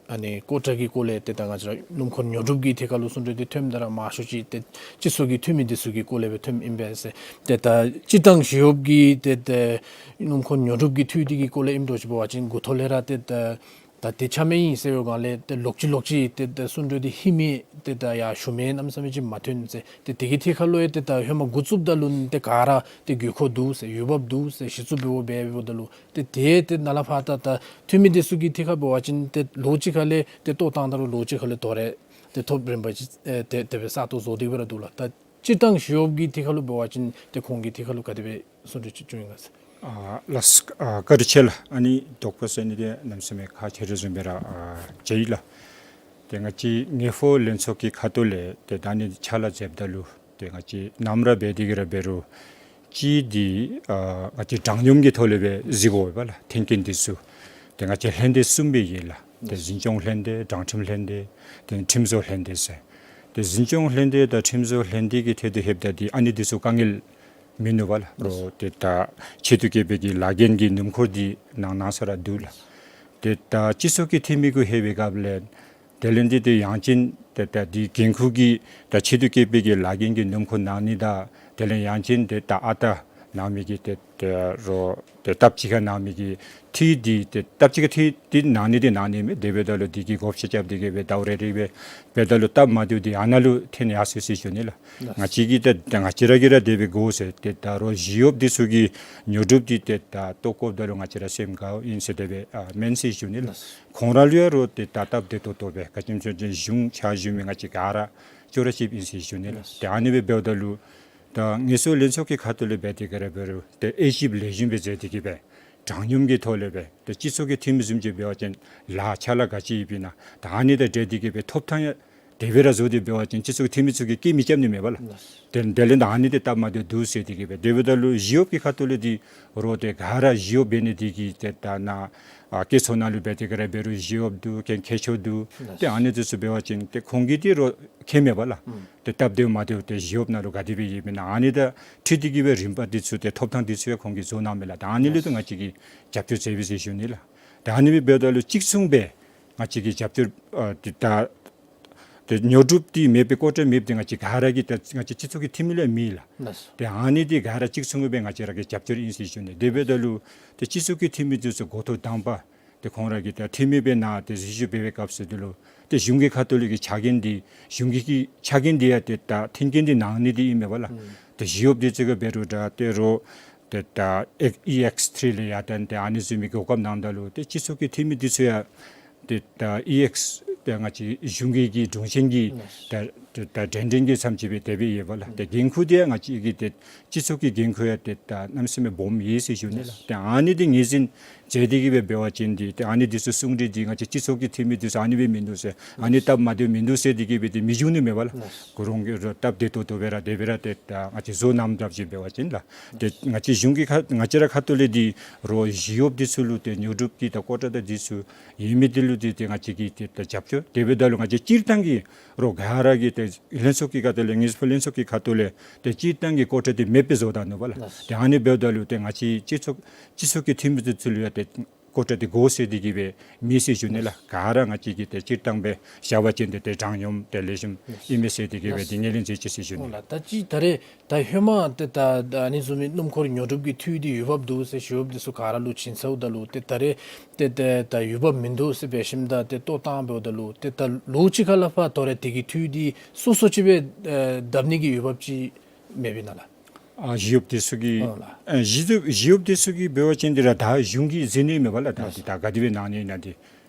ཨ་ནི་ཀོ་ཊ་གི་སྐོར་ལས་ཏེ་ད་ང་བཅས་ར་སྣུམ་འཁོར་ཉོ་སྒྲུབ་ཀྱི་ཐད་ཁར་ལུ་གསུང་གྲོས་འདི་ཐོནམ་ད་ར་མང་ཤོས་ཅིག་ཏེ་སྤྱི་ཚོགས་ཀྱི་འཐུས་མི་འདི་ཚུ་གི་སྐོར་ལས་སྦེ་ཐོནམ་ཨིན་པས་ཟེར། ཏེ་ད་སྤྱིར་བཏང་ཞི་གཡོགཔ་གི་ཏེ་ད་སྣུམ་འཁོར་ཉོ་སྒྲུབ་ཀྱི་འཐུས་འདི་གི་སྐོར་ལས་ཨིནམ་འདྲཝ་ཅིག་འབད་བ་ཅིན་འགོ་ཐོག་ལས་ར་ཏེ་ད་ད་ཏེ་ཆ་མེད་ཨིན་ཟེར་བའི་སྒང་ལས་ཏེ་ལོག་ཅི་ལོག་ཅི་ཏེ་ད་གསུང་གྲོས་འདི་ཧེ་མ་ཏེ་ད་ཡར་ཞུ་མི་གནམ་མེད་ས་མེད་ཅིག་མ་ཐོན་ཟེར། ཏེ་དེ་གི་ཐད་ཁར་ལུ་ཡང་ཏེ་ད་ཧེ་མ་འགོ་བཙུགསཔ་ད་ལུ་ཏེ་ག་ར་ཏེ་དགོས་མཁོ་འདུག་ཟེར་འོས་འབབ་འདུག་ཟེར་གཞི་བཙུགས་འབདཝ་འབདཝ་ད་ལུ་ཏེ་ཏེ་ཏེ་ནཱ་ལས་ཕར་ད་ད་འཐུས་མི་འདི་ཚུ་གི་ཐད་ཁར་འབད་བ་ཅིན་ཏེ་ལོ་གཅིག་ཁར་ལས་ཏེ་ལྟོ་བཏང་ད་རུང་ལོ་གཅིག་ཁར་ལས་དོ་རུང་ཏེ་ཐོབ་རན་པ་ཅིག་ཨེ་ཏེ་དེ་སྦེ་ས་སྟོང་བཟོ་སྟེ་སྦེ་ར་འདུག་ལགས། ད་སྤྱིར་བཏང་ཞི་གཡོགཔ་གི་ཐད་ཁར་ལུ་འབད་བ་ཅིན་ཏེ་ཁོང་གི་ཐད་ཁར་ལུ་ག་དེ་སྦེ་གསུང་གྲོས་ཅིག་བྱུང་ཡི་ག་ཟེར། ཨ་ལགས་ཨ་བཀའ་དྲིན་ཆེ་ལགས། ཨ་ནི་དོགས་པ་ཟེར་ནི་འདི་གནམ་མེད་ས་མེད་ཁག་ཆེ་དོ་བཟུམ་སྦེ་ར་ཨ་མཇལ་ཡི་ལགས། ཏེ་ང་བཅས་དངུལ་ཕོགས་ལྷན་ཚོགས་ཀྱི་ཁ་ཐུག་ལས་ཏེ་ད་ཨ་ནི་ཕྱག་ལཱ་མཛདཔ་ད་ལུ་ཏེ་ང་བཅས་ནམ་ར་འབད་དེ་གིས་ར་འབད་རུང་གཅིག་འདི་ཨ་ང་བཅས་དྲང་སྙོམས་ཀྱི་ཐོག་ལས་སྦེ་གཟིགས་དགོ་པས་ལགས། ཐོན་སྐྱེད་འདི་ཚུ་ཏེ་ང་བཅས་ལྷན་སྡེ་གསུམ་སྦེ་ཡོད་ལགས། ཏེ་འཛིན་སྐྱོང་ལྷན་སྡེ་དང་ཁྲིམས་ལྷན་སྡེ་ཏེ་ཁྲིམས་བཟོ་ལྷན་སྡེ་ཟེར། ཏེ་འཛིན་སྐྱོང་ལྷན་སྡེ་དང་ཁྲིམས་བཟོ་ལྷན་སྡེ་གི་ཐད་དུ་ལྷོདཔ་ད་འདི་ཨ་ནི་འདི་ཚུ་དཀའ་ངལ་མིན་ནུག་པ་ལགས། རོགས་ཏེ་ད་ཆེད་དུ་བསྐོས་པའི་གི་ལཱ་འགན་གྱི་སྣུམ་འཁོར་འདི་ནང་ན་ས་ར་འདུག་ལགས། ཏེ་ད་སྤྱི་ཚོགས་ཀྱི་འཐུས་མི་གུ་ལྷོད་པའི་སྐབས་ལས་ དེ་ལས་འདི་ཏེ་ཡང་ཅིན་ཏེ་ད་འདི་འགན་ཁུར་གྱི་ད་ཆེད་དུ་བསྐོས་པའི་གི་ལཱ་འགན་གྱི་སྣུམ་འཁོར་གནང་ནི་དང་དེ་ལས་ཡང་ཅིན་ཏེ་ད་ཨ་རྟག་གནང་མི་གི་ཏེ་ད་རོགས་ཏེ་སྟབས་གཅིག་ཁར་གནང་མི་གི་འཐུས་འདི་ཏེ་སྟབས་གཅིག་ཁར་འཐུས་འདི་གནང་ནི་འདི་གནང་ནི་མས། དེ་འབདཝ་ད་ལུ་འདི་གི་བགོ་བཤའ་རྐྱབ་སྟེ་གི་སྦེ་ཟླཝ་རེ་རེ་སྦེ་འབདཝ་ད་ལུ་སྟབས་མ་བདེཝ་འདི་ཨ་ནཱ་ལུ་ཐོན་ཡར་སོ་ཡི་ཟེར་ཞུ་ནི་ལགས། ལགས། ང་བཅས་ཀྱིས་ད་ད་ང་བཅས་ར་གིས་ར་དེ་སྦེ་དགོ་ཟེར་ཏེ་ད་རོགས་ཞི་གཡོགཔ་འདི་ཚུ་གི་ཉོ་སྒྲུབ་འདི་ཏེ་ད་བཏོག་དགོཔ་ད་ལུ་ང་བཅས་ར་སེམས་དགའཝ་ཨིན་ཟེར་དེ་སྦེ་ཨ་མེན་ཟེར་ཞུ་ནི་ལགས། ལགས། ཁོང་ར་ལུ་ཡང་རོགས་ཏེ་ད་སྟབས་བདེ་ཏོག་ཏོ་སྦེ་ག་ཅི་སྨོ་ཟེར་བ་ཅིན་གཞུང་ཕྱག་ཞུ་མི་ང་བཅས་ག་ར་ཅོག་ར་གཅིགཔ་ཨིན་ཟེར་ཞུ་ནི་ལགས། ལགས། ཏེ་ཨ་ནི་སྦེ་འབདཝ་ད་ལུ་ད་ངལ་གསོ་ལྷན་ཚོགས་ཀྱི་ཁ་ཐུག་ལས་འབད་དེ་ག་ར་འབད་རུང་ཏེ་དབྱེ་ཞིབ་ལེགས་ཤོམ་སྦེ་མཛད་དེ་གི་སྦེ་དྲང་སྙོམས་ཀྱི་ཐོག་ལས་སྦེ་ཏེ་སྤྱི་ཚོགས་ཀྱི་འཐུས་མི་བཟུམ་ཅིག་འབད་བ་ཅིན་ལཱ་ཕྱག་ལཱ་ག་ཅི་ཡོདཔ་ཨིན་ན་ད་ཨ་ནི་དང་འབྲེལ་ཏེ་གི་སྦེ་ཐོབ་ཐང་ཡང་དེ་སྦེ་ར་བཟོ་སྟེ་འབད་བ་ཅིན་སྤྱི་ཚོགས་འཐུས་མི་ཚུ་གིས་སྐད་མི་རྐྱབ་ནི་མས་པ་ལགས། ལགས། དེ་དེ་ལས་ད་ཨ་ནི་འདི་སྟབས་མ་བདེཝ་འདུག་ཟེར་ཏེ་གི་སྦེ་དེ་འབདཝ་ད་ལུ་ཞི་གཡོགཔ་གི་ཁ་ཐུག་ལས་འདི་རོགས་ཏེ་ག་ར་ཞི་གཡོགཔ་འབད་ནི་འདི་གིས་ཏེ་ད་ནཱ་ཨ་བཀོད་ཚོགས་ནང་ལུ་འབད་དེ་ག་ར་འབད་རུང་ཞི་གཡོགཔ་འདུག། མཁན་མཁས་མཆོག་འདུག། ལགས། ཏེ་ཨ་ནི་འདི་ཚུ་འབད་བ་ཅིན་ཏེ་ཁོང་གིས་འདི་རོགས་མཁྱེན་མས་པ་ལགས། ཨུམ། ཏེ་སྟབས་བདེཝ་མ་བདེཝ་ཏེ་ཞི་གཡོགཔ་ནང་ལུ་ག་དེ་སྦེ་ཡོདཔ་ཨིན་ན་ཨ་ནི་དང་འཁྲིལ་ཏེ་གི་སྦེ་རིམ་པ་འདི་ཚུ་ཏེ་ཐོབ་ཐང་འདི་ཚུ་ཡང་ཁོང་གིས་བཟོ་གནངམ་མས་ལགས། ད་ཨ་ནི་ལུ་ཏེ་ལགས། ང་བཅས་ཀྱིས་རྒྱབ་སྐྱོར་མཛད་པས་ཟེར་ཞུ་ནི་ལགས། ད་ཨ་ནི་སྦེ་འབདཝ་ད་ལུ་གཅིག་མཚུངས་སྦེ་ང་བཅས་ཀྱིས་རྒྱབ་སྐྱོར་ཨ་ཏེ་ད་ཏེ་ཉོ་སྒྲུབ་འདི་མེད་པའི་ཀོ་ཊ་མེདཔ་འདི་ང་བཅས་ག་ར་གིས་ད་ང་བཅས་སྤྱི་ཚོགས་ཀྱི་འཐུས་མི་ལུ་ཡང་མེད་ལགས། ལགས། ཏེ་ཨ་ནི་འདི་ག་ར་གཅིག་མཚུངས་སྦེ་ང་བཅས་ར་གི་རྒྱབ་སྐྱོར་ཨིན་ཟེར་ཞུ་ནི། དེ་འབདཝ་ད་ལུ་ཏེ་སྤྱི་ཚོགས་ཀྱི་འཐུས་མི་འདི་ཚུ་འགོ་ཐོག་དང་པ་ཏེ་ཁོང་ར་གིས་ད་འཐུས་མི་སྦེ་ནཱ་ཏེ་གཟིགས་ཞིབ་འབད་བའི་སྐབས་སུ་འདི་ལུ་ཏེ་གཞུང་གི་ཁ་ཐུག་ལས་ཀྱི་ཕྱག་འགན་འདི་གཞུང་གི་གི་ཕྱག་འགན་འདི་ཡང་ཏེ་ད་མཐུན་རྐྱེན་འདི་གནང་ནི་འདི་ཨིན་མས་པ་ལགས། ཨུམ། ཏེ་ཞི་གཡོགཔ་འདི་ཚུ་གིས་འབད་རུང་ད་ཏེ་རོགས་ཏེ་ད་ཨི་ཨེགསི་ཐི་རི་ལས་ཡར་ད་ཏེ་ཨ་ནི་བཟུམ་མའི་གོ་སྐབས་གནངམ་ད་ལུ་ཏེ་སྤྱི་ཚོགས་ཀྱི་འཐུས་མི་འདི་ཚུ་ཡང་ཏེ་ད་ཨི་ཨེགསི་ཏེ་ང་བཅས་གཞུང་གི་གི་དྲུང་ཆེན་གྱི་ལགས། ད་ད་ད་གདན་འདྲེན་གྱི་མཚམས་ཅིག་སྦེ་དེ་སྦེ་ཡོད་པ་ལགས། ཨུམ། ཏེ་འགན་ཁུར་འདི་ཡང་ང་བཅས་ཀྱི་ཏེ་སྤྱི་ཚོགས་ཀྱི་འགན་ཁུར་ཡང་ཏེ་ད་གནམ་མེད་ས་མེད་སྦོམ་ཡོད་ཟེར་ཞུ་ནི་ལགས། ལགས། ཏེ་ཨ་ནི་འདི་ངོས་འཛིན་མཛད་དེ་གི་སྦེ་འབད་བ་ཅིན་འདི་ཏེ་ཨ་ནི་འདི་ཚུ་གསུང་གྲོས་འདི་ང་བཅས་སྤྱི་ཚོགས་ཀྱི་འཐུས་མི་འདི་ཚུ་ཨ་ནི་སྦེ་མིན་འདུག་ཟེར་ཨ་ནི་ལགས། སྟབས་མ་བདེཝ་མིན་འདུག་ཟེར་འདི་གིས་སྦེ་ཏེ་མི་འབྱུང་ནི་མས་པ་ལགས། ལགས། ཁོ་ར་གིས་ར་སྟབས་བདེ་ཏོག་ཏོ་སྦེ་ར་དེ་སྦེ་ར་ཏེ་ད་ང་བཅས་བཟོ་གནངམ་འདྲཝ་ཅིག་འབད་བ་ཅིན་ལགས། ཏེ་ང་བཅས་གཞུང་གི་ཁ་ང་བཅས་ར་ཁ་ཐུག་ལས་འདི་རོགས་ཞི་གཡོགཔ་འདི་ཚུ་ལུ་ཏེ་ཉོ་སྒྲུབ་ཀྱི་ད་ཀོ་ཊ་དང་འདི་ཚུ་ཡོད་མི་འདི་ལུ་འདི་ཏེ་ང་བཅས་ཀྱིས་ཏེ་ད་རྒྱབ་སྐྱོར་དེ་འབདཝ་ད་ལུ་ང་བཅས་སྤྱིར་བཏང་གི་རོགས་ག་ར་གིས་ཏེ་ལྷན་ཚོགས་ཀྱི་ཁ་ཐུག་ལས་ངལ་གསོ་ལྷན་ཚོགས་ཀྱི་ཁ་ཐུག་ལས་ཏེ་སྤྱིར་བཏང་གི་ཀོ་ཊ་འདི་མེདཔ་སྦེ་བཟོ་ད་ནུག་པ་ལགས། ལགས། ཏེ་ཨ་ནི་འབདཝ་ད་ལུ་ཏེ་ང་བཅས་སྤྱི་ཚོགས་སྤྱི་ཚོགས་ཀྱི་འཐུས་མི་འདི་ཚུ་ལུ་ཡང་ཏེ་ཀོ་ཊ་འདི་དགོ་ཟེར་འདི་གིས་སྦེ་མེད་ཟེར་ཞུ་ནི་ལགས། ལགས། ག་ར་ང་བཅས་ཀྱིས་ཏེ་སྤྱིར་བཏང་སྦེ་བཞག་པ་ཅིན་ཏེ་ཏེ་དྲང་སྙོམས་ཏེ་ལེགས་ཤོམ་ཨིན་མས་ཟེར་འདི་གིས་སྦེ་ཏེ་ངོས་ལེན་མཛད་ཅི་ཟེར་ཞུ་ནི། ཨོ་ལགས། ད་ཅི་ད་རེས་ད་ཧེ་མ་ཏེ་ད་ད་ཨ་ནི་བཟུམ་མའི་སྣུམ་འཁོར་ཉོ་སྒྲུབ་ཀྱི་འཐུས་འདི་འོས་འབབ་འདུག་ཟེར་ཞི་གཡོགཔ་འདི་ཚུ་ག་ར་ལུ་བྱིན་ཚརཝ་ད་ལུ་ཏེ་ད་རེས་ཏེ་ཏེ་ད་འོས་འབབ་མིན་འདུག་ཟེར་འབད་ཞིནམ་ད་ཏེ་བཏོག་བཏང་འབདཝ་ད་ལུ་ཏེ་ད་ལོ་གཅིག་ཁར་ལས་ཕར་དོ་རུང་དེ་གི་འཐུས་འདི་སོ་སོ་ཅིག་སྦེ་ཨེ་བརྡབ་ནི་གི་འོས་འབབ་ཅིག་མེདཔ་ཨིན་ན་ལགས། ཨ་ཞི་གཡོགཔ་འདི་ཚུ་གིས་ཨོ་ལགས། ཨ་ཞི་གཡོགཔ་ཞི་གཡོགཔ་འདི་ཚུ་གིས་འབད་བ་ཅིན་འདི་ར་ད་གཞུང་གིས་མཛད་ནི་མས་པ་ལགས། ད་ལགས། འདི་ད་ག་དེ་སྦེ་གནང་ནི་ཨིན་ན་འདི།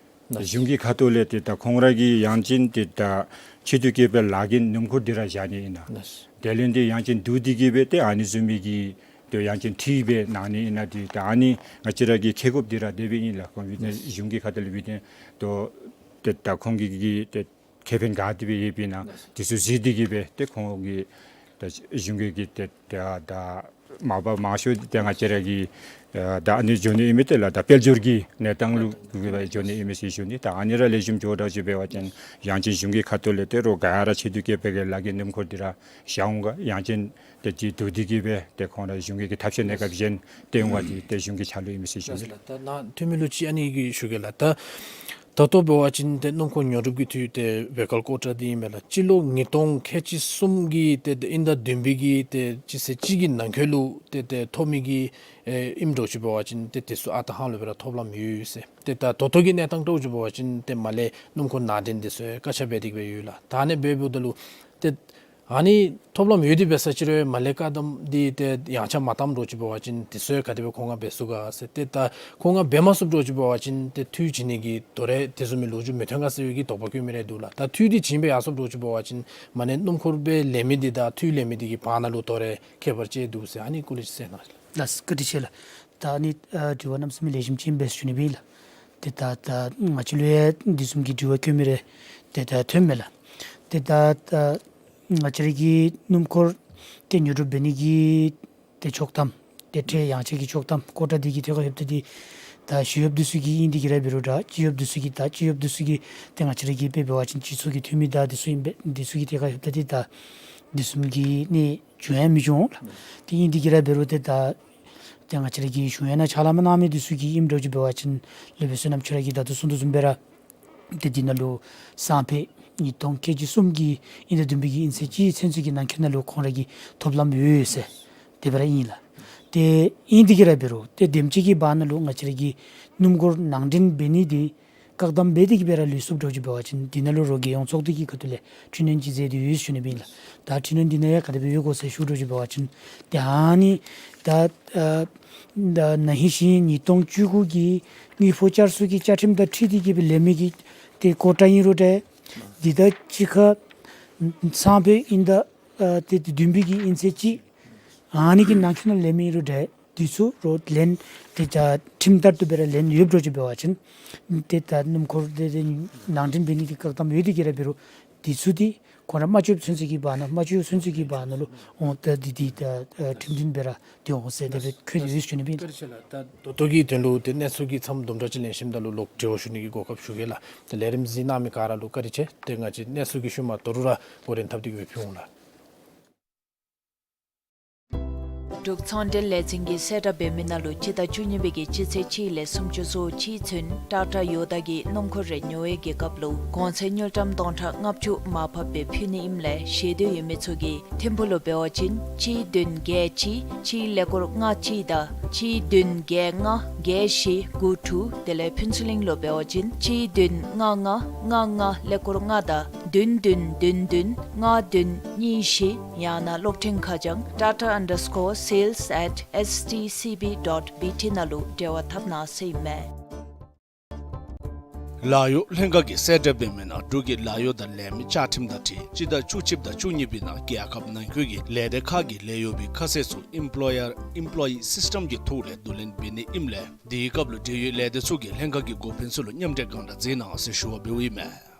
ལགས། གཞུང་གི་ཁ་ཐུག་ལས་ཏེ་ད་ཁོང་ར་གིས་ཡང་ཅིན་ཏེ་ད་ཆེད་དུ་བསྐོས་པའི་ལཱ་འགན་སྣུམ་འཁོར་འདི་ར་བཞག་ནི་ཨིན་ན། ལགས། དེ་ལས་འདི་ཡང་ཅིན་བསྡུ་སྟེ་གི་སྦེ་ཏེ་ཨ་ནི་བཟུམ་མའི་གི་ཏེ་ཡང་ཅིན་འཐུས་སྦེ་གནང་ནི་ཨིན་ན་འདི་ད་ཨ་ནི་ང་བཅས་ར་གིས་མཁྱེན་དགོཔ་འདི་ར་དེ་སྦེ་ཨིན་ལགས། ཁོང་གིས་ཏེ་ལགས། གཞུང་གི་ཁ་ཐུག་ལས་འབད་དེ་ཏོ་ཏེ་ད་ཁོང་གི་གི་ཏེ་ཁེ་ཕན་ག་དེ་སྦེ་ཡོདཔ་ཨིན་ན་ལགས། འདི་ཚུ་གཟིགས་ཏེ་གི་སྦེ་ཏེ་ཁོང་གིས་ད་གཞུང་གི་གི་ཏེ་ད་ད་མ་པ་མང་ཤོས་ཏེ་ང་བཅས་ར་གི་ཨ་ད་ཨ་ནི་འགྱོ་ནི་ཨིན་མས། ཏེ་ལགས་ད་དཔལ་འབྱོར་གྱི་གནས་སྟངས་ལུ་གི་སྦེ་འགྱོ་ནི་ཨིན་མས་ཟེར་ཞུ་ནི། ད་ཨ་ནི་ར་ལེགས་ཤོམ་འགྱོཝ་འདྲཝ་ཅིག་འབད་བ་ཅིན་ཡང་ཅིན་གཞུང་གི་ཁ་ཐུག་ལས་ཏེ་རོགས་ག་ར་ཆེད་དུ་བསྐོས་པའི་གི་ལཱ་འགན་སྣུམ་འཁོར་འདི་ར་བཞག་འོང་ག། ཡང་ཅིན་ཏེ་འདི་བསྡུ་སྟེ་གི་སྦེ་ཏེ་ཁོང་ར་གཞུང་གི་གི་ཐབས་ཤེས་གནས་སྐབས་གཞན་སྟོན་འོང་ག་འདི་ཏེ་གཞུང་གི་ཕྱག་ལུ་ཨིན་མས་ཟེར་ཞུ་ནི། ལགས། ད་ནཱ་འཐུས་མི་ལུ་ཅིག་ཨ་ནི་གི་ཞུ་གེ་ལགས། ད་ད་ལྟོ་འབད་བ་ཅིན་ཏེ་སྣུམ་འཁོར་ཉོ་སྒྲུབ་ཀྱི་འཐུས་ཏེ་བེ་ཀལ་ཀོ་ཊ་འདི་ཨིན་མས་ལགས། སྤྱི་ལོ་ཉིས་སྟོང་ཁལ་གཅིག་གསུམ་གྱི་ཏེ་ཏེ་དབྱིན་ཟླ་བདུན་པའི་གི་ཏེ་སྤྱི་ཚེས་གཅིག་གི་ནང་འཁོད་ལུ་ཏེ་ཏེ་ཐོབ་མི་གི་ཨེ་ཨིནམ་འདྲཝ་ཅིག་འབད་བ་ཅིན་ཏེ་དེ་ཚུ་ཨ་རྟག་ཧང་ལུ་སྦེ་ར་ཐོབ་ལམ་ཡོད་ཟེར། ཏེ་ད་ད་ལྟོ་གི་གནས་སྟངས་འདྲཝ་ཅིག་འབད་བ་ཅིན་ཏེ་མར་ལས་སྣུམ་འཁོར་ནང་འདྲེན་དེ་ཚུ་བཀག་ཆ་འབད་དེ་གི་སྦེ་ཡོད་ལགས། ད་ཨ་ནི་སྦེ་འབདཝ་ད་ལུ་ཏེ་ཨ་ནི་ཐོབ་ལམ་ཡོད་དེ་འབད་ས་ཅིག་རུང་མར་ལས་བཀག་དམ་འདི་ཏེ་ཡངས་ཆག་མ་བཏངམ་འདྲཝ་ཅིག་འབད་བ་ཅིན་དེ་ཚུ་ཡང་ག་དེ་སྦེ་ཁོང་ང་འབད་ཚུགས་ག་ཟེར། ཏེ་ད་ཁོང་ང་འབད་མ་ཚུགསཔ་འདྲཝ་ཅིག་འབད་བ་ཅིན་ཏེ་འཐུས་བྱིན་ནི་གི་དོ་རུང་དེ་བཟུམ་མའི་ལོ་རྒྱུས་མི་ཐོན་ག་ཟེར་བའི་གི་དོགས་པ་བཀོད་མི་རེ་འདུག་ལགས། ད་འཐུས་འདི་བྱིན་སྦེ་ཡར་སོངམ་འདྲཝ་ཅིག་འབད་བ་ཅིན་མ་ནེ་སྣུམ་འཁོར་སྦེ་ལེན་མི་འདི་དང་འཐུས་ལེན་མི་འདི་གི་བར་ན་ལུ་དོ་རུང་ཁྱད་པར་ཅིག་འདུག་ཟེར་ཨ་ནི་སྐོར་ལས་ཅིག་གསལ་གནང་། ལགས་བཀའ་དྲིན་ཆེ་ལགས། ད་ཨ་ནི་ཨ་དྲི་བ་གནམ་མེད་ས་མེད་ལེགས་ཤོམ་ཅིག་ཨིན་པས་ཟེར་ཞུ་ནི་སྦེ་ཨིན་ལགས། ཏེ་ད་ད་ང་བཅས་ལུ་ཡང་འདི་བཟུམ་གྱི་དྲི་བ་བཀོད་མི་རེ་ཏེ་ད་ཐོནམ་མས་ལགས། ཏེ་ད་ད་ང་བཅས་ར་གི་སྣུམ་འཁོར་ཏེ་ཉོ་སྒྲུབ་འབད་ནི་གི་ཏེ་ཆོག་ཐམ་ཏེ་ཁྲལ་ཡངས་ཆག་གི་ཆོག་ཐམ་ཀོ་ཊ་འདི་གི་ཐད་ཁར་འབདཝ་ད་འདི་ད་ཞི་གཡོགཔ་འདི་ཚུ་གི་ཨིན་ཏེ་གི་ར་འབད་རུང་ད་སྤྱི་གཡོགཔ་འདི་ཚུ་གི་ད་སྤྱི་གཡོགཔ་འདི་ཚུ་གི་ཏེ་ང་བཅས་ར་གི་དཔེ་འབད་བ་ཅིན་སྤྱི་ཚོགས་ཀྱི་འཐུས་མི་དང་འདི་ཚུ་ཨིན་པས། འདི་ཚུ་གི་ཐད་ཁར་འབདཝ་ད་འདི་ད་འདི་བཟུམ་གྱི་གནས་བྱུང་ཡང་མི་བྱུང་ལགས། ཏེ་ཨིན་ཏེ་གི་ར་འབད་རུང་ཏེ་ད་ཏེ་ང་བཅས་ར་གི་གཞུང་ཡང་ན་ཕྱག་ལཱ་མ་གནང་མི་འདི་ཚུ་གི་ཨིནམ་འདྲཝ་ཅིག་འབད་བ་ཅིན་ལས་འབད་བསོད་ནམས་ཁྱོད་ར་གིས་ད་ལྟོ་གསུངས་དོ་བཟུམ་སྦེ་ར་ ཏེ་འདི་ནང་ལུ་སང་ཕོད་ཉིས་སྟོང་ཁལ་གཅིག་གསུམ་གྱི་དབྱིན་ཟླ་བདུན་པའི་གི་དབྱིན་ཚེས་གཅིག་ཚུན་ཚོད་ཀྱི་ནང་འཁོད་ནང་ལུ་ཁོང་ར་གི་ཐོབ་ལམ་ཡོད་ཟེར་དེ་སྦེ་ར་ཨིན་ལགས། ཏེ་ཨིན་དེ་གིས་ར་འབད་རུང་ཏེ་དེམ་ཅིག་གི་བར་ན་ལུ་ང་བཅས་ར་གི་སྣུམ་འཁོར་ནང་འདྲེན་འབད་ནི་འདི་བཀག་དམ་འབད་དེ་གིས་སྦེ་ར་ལུས་སོཔ་འདྲཝ་ཅིག་འབད་བ་ཅིན་འདི་ནང་ལུ་རོགས་རྒྱལ་ཡོངས་ཚོགས་སྡེ་གི་ཁ་ཐུག་ལས་འཕྲི་སྣོན་ཅིག་མཛད་དེ་ཡོད་ཟེར་ཞུ་ནི་ཨིན་ལགས། ད་འཕྲི་སྣོན་འདི་ནང་ཡང་ག་དེ་སྦེ་ཡོད་གོ་ཟེར་ཞུ་འདྲཝ་ཅིག་འབད་བ་ཅིན་ཏེ་ཨ་ནི་ད་ཨ་ད་ན་ཧིང་ཤིང་ཉིས་སྟོང་བཅུ་དགུ་གི་དངུལ་ཕོགས་བསྐྱར་གསོ་གི་བཅའ་ཁྲིམས་དང་འཁྲིལ་ཏེ་གིས་སྦེ་ལེན་མི་གི་ཏེ་ཀོ་ཊ་ཨིན་རུང་འདྲ། འདི་དང་གཅིག་ཁར་སང་ཕོད་དབྱིན་ཟླ་ཨ་ཏེ་ཏེ་བདུན་པའི་གི་དབྱིན་ཚེས་གཅིག་ཨ་ནི་གི་ནང་འཁོད་ནང་ལེན་མི་ཨིན་རུང་འདྲ། འདི་ཚུ་རོགས་ལེན་ཏེ་ད་ཁྲིམས་ལྟར་དུ་སྦེ་ར་ལེན་ཡོདཔ་འདྲཝ་ཅིག་འབད་བ་ཅིན་ཏེ་ད་སྣུམ་འཁོར་འདི་ཏེ་ནང་འདྲེན་འབད་ནི་འདི་བཀག་དམ་ཡོད་དེ་གིས་ར་འབད་རུང་འདི་ཚུ་འདི་ཁོང་ར་མ་བཅོས་ཚུན་ཚོད་ཀྱི་བར་ན་མ་བཅོས་ཚུན་ཚོད་ཀྱི་བར་ན་ལུ་འོང་ད་འདི་འདི་ད་ཨ་ཁྲིམས་མཐུན་སྦེ་ར་འདི་འོང་ཟེར་དེ་སྦེ་འཁོད་དེ་ཡོད་ཟེར་ཞུ་ནི་ཨིན། བཀའ་དྲིན་ཆེ་ལགས། ད་ད་ལྟོ་གི་དོན་ལུ་ཏེ་གནས་ཚུལ་གྱི་མཚམས་དུམ་གྲ་ཅིག་ལེན་ཞིནམ་ད་ལུ་ལོག་འབྲེལ་བ་ཞུ་ནི་གི་གོ་སྐབས་ཞུ་གེ་ལགས། ཏེ་ལས་རིམ་གཟིགས་གནང་མི་ག་ར་ལུ་བཀའ་དྲིན་ཆེ། ཏེ་ང་བཅས་གནས་ཚུལ་གྱི་ཤུལ་མ་དོ་རུང་ར་འགོ་འདྲེན་འཐབ་སྟེ་གིས་སྦེ་ཕུལ་འོང་ལགས། འབྲུག་ཚོང་འབྲེལ་ལས་འཛིན་གྱིས་གསལ་བསྒྲགས་འབད་མི་ནང་ལུ་སྤྱི་ཟླ་བཅུ་གཉིས་པའི་གི་སྤྱི་ཚེས་གཅིག་ལས་སུམ་ཅུ་སོ་གཅིག་ཚུན་ཊ་ཊ་ཡོ་ད་གི་སྣུམ་འཁོར་རེ་ཉོ་བའི་གི་སྐབས་ལུ་གོང་ཚད་དངུལ་ཀྲམ་སྟོང་ཕྲག་ལྔ་བཅུ་མར་ཕབ་སྦེ་ཕུལ་ནི་ཨིནམ་ལས་ཤེས་འདོད་ཡོད་མི་ཚུ་གིས་ཐིམ་ཕུག་ལུ་འབད་བ་ཅིན་གཅིག་བདུན་བརྒྱད་གཅིག་གཅིག་ཀླད་ཀོར་ལྔ་གཅིག་དང་གཅིག་བདུན་བརྒྱད་ལྔ་བརྒྱད་བཞི་དགུ་དྲུག། དེ་ལས་ཕུན་ཚོགས་གླིང་ལུ་འབད་བ་ཅིན་གཅིག་བདུན་ལྔ་ལྔ་ལྔ་ལྔ་ཀླད་ཀོར་ལྔ་དང་བདུན་བདུན་བདུན་བདུན་ལྔ་བདུན་གཉིས་བཞི། ཡང་ན་གློག་འཕྲིན་ཁ་བྱང་tata underscore sales at S T C B dot B T ནང་ལུ་འབྲེལ་བ་འཐབ་གནང་ཟེར་ཨིན་མས། ལཱ་གཡོག་ལྷན་ཁག་གིས་གསལ་བསྒྲགས་འབད་མི་ནང་འབྲུག་གི་ལཱ་གཡོག་དང་ལས་མི་བཅའ་ཁྲིམས་དང་འཁྲིལ་སྤྱི་ཟླ་བཅུ་གཅིག་དང་བཅུ་གཉིས་པའི་ནང་རྒྱལ་ཁབ་ནང་འཁོད་ཀྱི་ལས་སྡེ་ཁག་གི་ལས་གཡོག་པའི་ཁ་གསལ་ཚུ་Employer Employee System གྱི་ཐོག་ལས་བསྡུ་ལེན་འབད་ནི་ཨིནམ་ལས་དེའི་སྐབས་ལུ་འབྲེལ་ཡོད་ལས་སྡེ་ཚུ་གིས་ལྷན་ཁག་གི་འགོ་དཔོན་ཚུ་ལུ་མཉམ་འབྲེལ་གང་དྲག་མཛད་གནང་ཟེར་ཞུ་བ་འབདཝ་ཨིན་མས།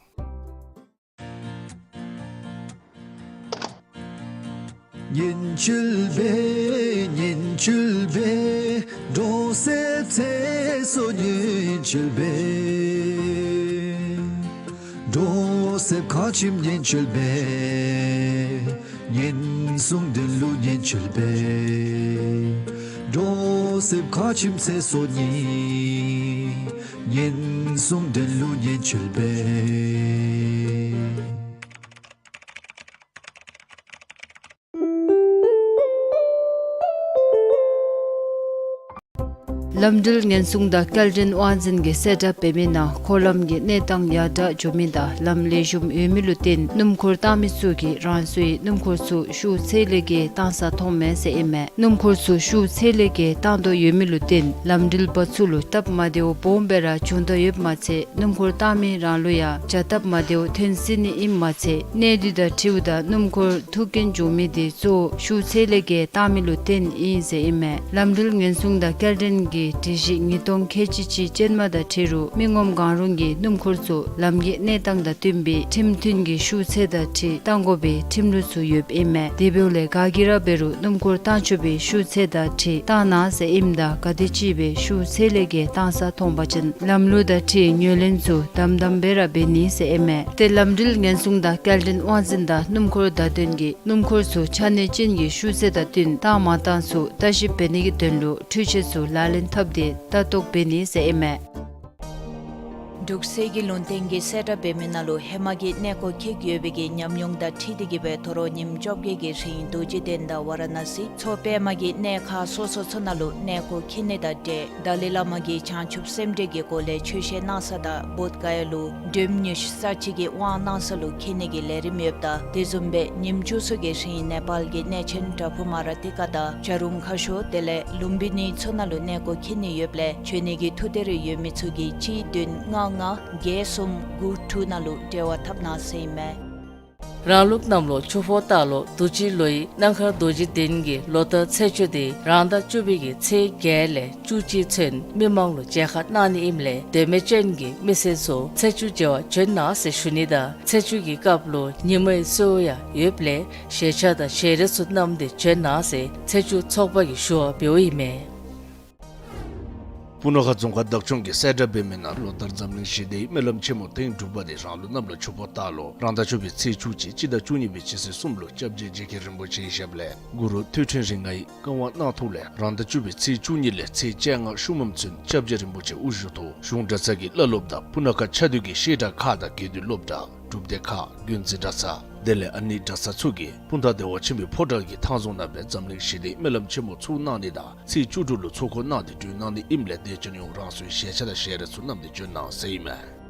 ལམ་འགྲུལ་ཉེན་སྲུང་དང་སྐྱེལ་འདྲེན་དབང་འཛིན་གྱིས་གསལ་བསྒྲགས་འབད་མི་ནང་འཁོར་ལམ་གྱི་གནས་སྟངས་ཡར་དྲག་འགྱོ་མི་དང་ལམ་ལེགས་ཤོམ་ཡོད་མི་ལུ་བརྟེན་སྣུམ་འཁོར་བཏང་མི་ཚུ་གིས་རང་སོའི་སྣུམ་འཁོར་ཚུ་ཤུགས་ཚད་ལས་བརྒལ་བཏང་ས་མཐོངམ་མས་ཟེར་ཨིན་མས། སྣུམ་འཁོར་ཚུ་ཤུགས་ཚད་ལས་བརྒལ་བཏང་དོ་ཡོད་མི་ལུ་བརྟེན་ལམ་འགྲུལ་པ་ཚུ་ལུ་སྟབས་མ་བདེཝ་སྦོམ་སྦེ་ར་བྱུང་དོ་ཡོདཔ་མ་ཚད་སྣུམ་འཁོར་བཏང་མི་རང་ལུ་ཡང་བྱ་སྟབས་མ་བདེཝ་ཐོན་སྲིད་ནི་ཨིནམ་མ་ཚད་གནས་དུས་དང་འཁྲིལཝ་ད་སྣུམ་འཁོར་ཐུག་རྐྱེན་བྱུང་མི་དེ་གཙོ་བོ་ཤུགས་ཚད་ལས་བརྒལ་བཏང་མི་ལུ་བརྟེན་ཨིན་ཟེར་ཨིན་མས། ལམ་འགྲུལ་ཉེན་སྲུང་དང་སྐྱེལ་འདྲེན་གྱི་སྒྲིག་གཞི་ཉིས་སྟོང་ཁལ་གཅིག་གཅིག་ཅན་མ་དང་འཁྲིལ་རུང་མི་ངོམ་གང་རུང་གིས་སྣུམ་འཁོར་ཚུ་ལམ་གྱི་གནས་སྟངས་དང་བསྟུན་པའི་ཁྲིམས་མཐུན་གྱི་ཤུགས་ཚད་དང་འཁྲིལ་བཏང་དགོ་པའི་ཁྲིམས་ལུགས་ཚུ་ཡོདཔ་ཨིན་མས། དེ་འབདཝ་ལས་ག་གིས་ར་འབད་རུང་སྣུམ་འཁོར་བཏང་ཆོག་པའི་ཤུགས་ཚད་དང་འཁྲིལ་བཏང་གནང་ཟེར་ཨིནམ་ད་ག་དེམ་ཅིག་སྦེ་ཤུགས་ཚད་ལས་བརྒལ་བཏང་ས་མཐོང་པ་ཅིན་ལམ་ལུགས་དང་འཁྲིལ་ཉོ་ལེན་ཚུ་དམ་དམ་སྦེ་ར་འབད་ནི་ཟེར་ཨིན་མས། ཏེ་ལམ་འགྲུལ་ཉེན་སྲུང་དང་སྐྱེལ་འདྲེན་དབང་འཛིན་དང་སྣུམ་འཁོར་བདའ་འདོན་གྱིས་སྣུམ་འཁོར་ཚུ་ཆ་གནས་ཅན་གྱི་ཤུགས་ཚད་དང་བསྟུན་བཏང་མ་བཏང་ཚུ་ལྟ་ཞིབ་འབད་ནི་གི་དོན་ལུ་འཕྲུལ་ཆས་ཚུ་ལག་ལེན་འཐབ་སྟེ་ལྟ་རྟོག་འབད་ནི་ཟེར་ཨིན་མས། འབྲུག་གསེར་གྱི་ལུང་བསྟན་གྱིས་གསལ་བསྒྲགས་འབད་མི་ནང་ལུ་ཧེ་མ་གི་གནས་སྐོར་འཁྱིད་ཡོད་པའི་གི་ཉམས་མྱོང་དང་འཁྲིལ་ཏེ་གིས་སྦེ་དོ་རུང་ཉིནམ་བཅོ་བརྒྱད་ཀྱི་རིང་རྡོ་རྗེ་གདན་དང་ཝ་ར་ཎ་སི་མཚོ་པདྨ་གི་གནས་ཁག་སོ་སོ་ཚུ་ནང་ལུ་གནས་སྐོར་འཁྱིད་ནི་དང་འབྲེལ་ཏཱ་ལའི་བླ་མ་གིས་བྱང་ཆུབ་སེམས་འགྲེལ་གྱི་སྒོ་ལས་ཆོས་བཤད་གནང་ས་དང་བོདྷ་ག་ཡ་ལུ་སྒྲོལ་མ་དངོས་སུ་ས་བཅད་ཀྱི་དབང་གནང་ས་ལུ་འཁྱིད་ནི་གི་ལས་རིམ་ཡོདཔ་ད་དེ་བཟུམ་སྦེ་ཉིནམ་བཅུ་གསུམ་གྱི་རིང་ནེ་པཱལ་གྱི་གནས་ཆེན་པྲ་བྷུ་མ་ར་ཏི་ཀ་དང་བྱ་རུང་ཁ་ཤོར་དེ་ལས་ལུམ་བི་ནི་ཚུ་ནང་ལུ་གནས་སྐོར་འཁྱིད་ནི་ཡོདཔ་ལས་འབྱོན་ནི་གི་ཐུགས་འདོད་རེ་ཡོད་མི་ཚུ་གིས་གཅིག་བདུན་ལྔ་ལྔ་བརྒྱད་གསུམ་དགུ་དྲུག་ནང་ལུ་འབྲེལ་བ་འཐབ་གནང་ཟེར་ཨིན་མས། རང་ལུགས་གནམ་ལོ་ཆུ་ཕོ་སྟག་ལོ་དུས་ཅི་ལོའི་གནམ་ཁར་རྡོ་རྗེ་གདན་གྱི་ལོ་བསྟར་ཚེས་བཅུ་དེ་རང་ཟླ་བཅུ་པའི་གི་ཚེས་བརྒྱད་ལས་བཅུ་གཅིག་ཚུན་མི་མང་ལུ་མཇལ་ཁ་གནང་ནི་ཨིནམ་ལས་དོན་མེད་ཅན་གྱི་མི་སེར་ཚུ་ཚེས་བཅུ་མཇལ་བར་བྱོན་གནང་ཟེར་ཞུ་ནི་དང་ཚེས་བཅུ་གི་སྐབས་ལུ་ཉིན་མོའི་གསོལཝ་ཡང་ཡོདཔ་ལས་ཞལ་ཆས་དང་ཞལ་རས་ཚུ་བསྣམས་ཏེ་བྱོན་གནང་ཟེར་ཚེས་བཅུ་ཚོགས་པ་གིས་ཞུ་བ་འབདཝ་ཨིན་མས། སྤུ་ན་ཁ་རྫོང་ཁག་བདག་སྐྱོང་གིས་གསལ་བསྒྲགས་འབད་མི་ནང་ལོ་ལྟར་འཛམ་གླིང་ཞི་བདེའི་སྨོན་ལམ་ཆེན་མོ་ཐེངས་དྲུག་པ་དེ་རང་ལུགས་གནམ་ལོ་ཆུ་ཕོ་སྟག་ལོ་རང་ཟླ་བཅུ་པའི་ཚེས་བཅུ་གཅིག་སྤྱི་ཟླ་བཅུ་གཉིས་པའི་སྤྱི་ཚེས་གསུམ་ལུ་སྐྱབས་རྗེ་རྗེ་མཁན་རིན་པོ་ཆེའི་ཞབས་ལས་གུ་རུ་ཐོད་ཕྲེང་རིགས་ལྔའི་བཀའ་དབང་གནང་ཐོག་ལས་རང་ཟླ་བཅུ་པའི་ཚེས་བཅུ་གཉིས་ལས་ཚེས་བཅོ་ལྔ་ཤུལ་མམ་ཚུན་སྐྱབས་རྗེ་རིན་པོ་ཆེ་དབུ་བཞུགས་ཐོག་གཞུང་གྲྭ་ཚང་གི་བླ་སློབ་དང་སྤུ་ན་ཁ་ཆ་འདུས་ཀྱི་བཤད་གྲྭ་ཁག་དང་དགེ་འདུན་སློབ་གྲྭ་སྒྲུབ་སྡེ་ཁག་དགོན་འཛིན་གྲྭ་ཚང་དེ་ལས་ཨ་ནི་གྲྭ་ཚང་ཚུ་གིས་སྤུངས་ཐང་བདེ་བ་ཆེན་པོའི་ཕོ་བྲང་གི་ཐང་རྫོང་ནང་སྦེ་འཛམ་གླིང་ཞི་བདེའི་སྨོན་ལམ་ཆེན་མོ་ཚོགས་གནང་ནི་དང་ཚེས་བཅུ་དྲུག་ལུ་ཚོགས་འཁོར་གནང་སྟེ་སྒྲོལ་གནང་ནི་ཨིནམ་ལས་དད་ཅན་ཡོངས་རང་སོའི་ཞལ་ཆས་དང་ཞལ་རས་ཚུ་བསྣམས་ཏེ་བྱོན་གནང་ཟེར་ཨིན་མས།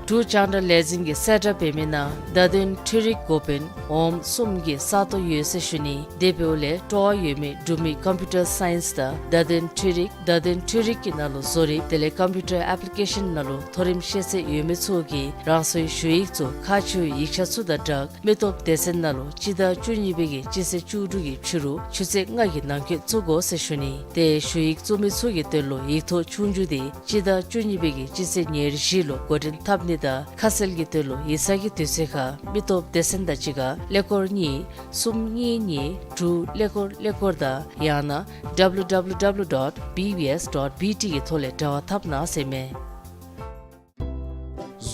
འབྲུག་རྒྱང་བསྒྲགས་ལས་འཛིན་གྱིས་གསལ་བསྒྲགས་འབད་མི་ནང་བརྡ་དོན་འཕྲུལ་རིག་འགོ་དཔོན་འོགམ་གསུམ་གྱི་ས་སྟོང་ཡོད་ཟེར་ཞུ་ནི། དེ་འབདཝ་ལས་སྤྲོ་བ་ཡོད་མི་འབྲུག་མི་ཀམ་པིའུ་ཊར་སའིནསི་དང་བརྡ་དོན་འཕྲུལ་རིག་བརྡ་དོན་འཕྲུལ་རིག་གི་ནང་ལུ་བཟོ་རིག་དེ་ལས་ཀམ་པིའུ་ཊར་ཨེཔ་ལི་ཀེ་ཤཱན་ནང་ལུ་མཐོ་རིམ་ཤེས་ཚད་ཡོད་མི་ཚུ་གིས་རང་སོའི་ཞུ་ཡིག་ཚུ་ཁག་ཆེ་བའི་ཡིག་ཆ་ཚུ་དང་སྦྲགས་མི་སྟོབས་སྡེ་ཚན་ནང་ལུ་སྤྱི་ཟླ་བཅུ་གཉིས་པའི་གི་སྤྱི་ཚེས་བཅུ་དྲུག་གི་ཕྱི་རུ་ཆུ་ཚོད་ལྔ་གི་ནང་འཁོད་བཙུགས་དགོ་ཟེར་ཞུ་ནི། དེ་ཞུ་ཡིག་བཙུགས་མི་ཚུ་གི་དོན་ལུ་ཡིག་ཐོག་ཆོས་རྒྱུགས་དེ་སྤྱི་ཟླ་བཅུ་གཉིས་པའི་གི་སྤྱི་ཚེས་ཉེར་བཞི་ལུ་འགོ་འདྲེན་འཐབ་ནི་དང་ཁ་གསལ་གྱི་དོན་ལུ་ཡིག་ཚང་གི་དུས་ཚོད་ཁར་མི་སྟོབས་སྡེ་ཚན་དང་གཅིག་ཁར་ཀླད་ཀོར་གཉིས་གསུམ་གཉིས་གཉིས་དྲུག་ཀླད་ཀོར་ཀླད་ཀོར་དང་ཡང་ན་W W W dot B B S dot B T གི་ཐོག་ལས་འབྲེལ་བ་འཐབ་གནང་ཟེར་མས།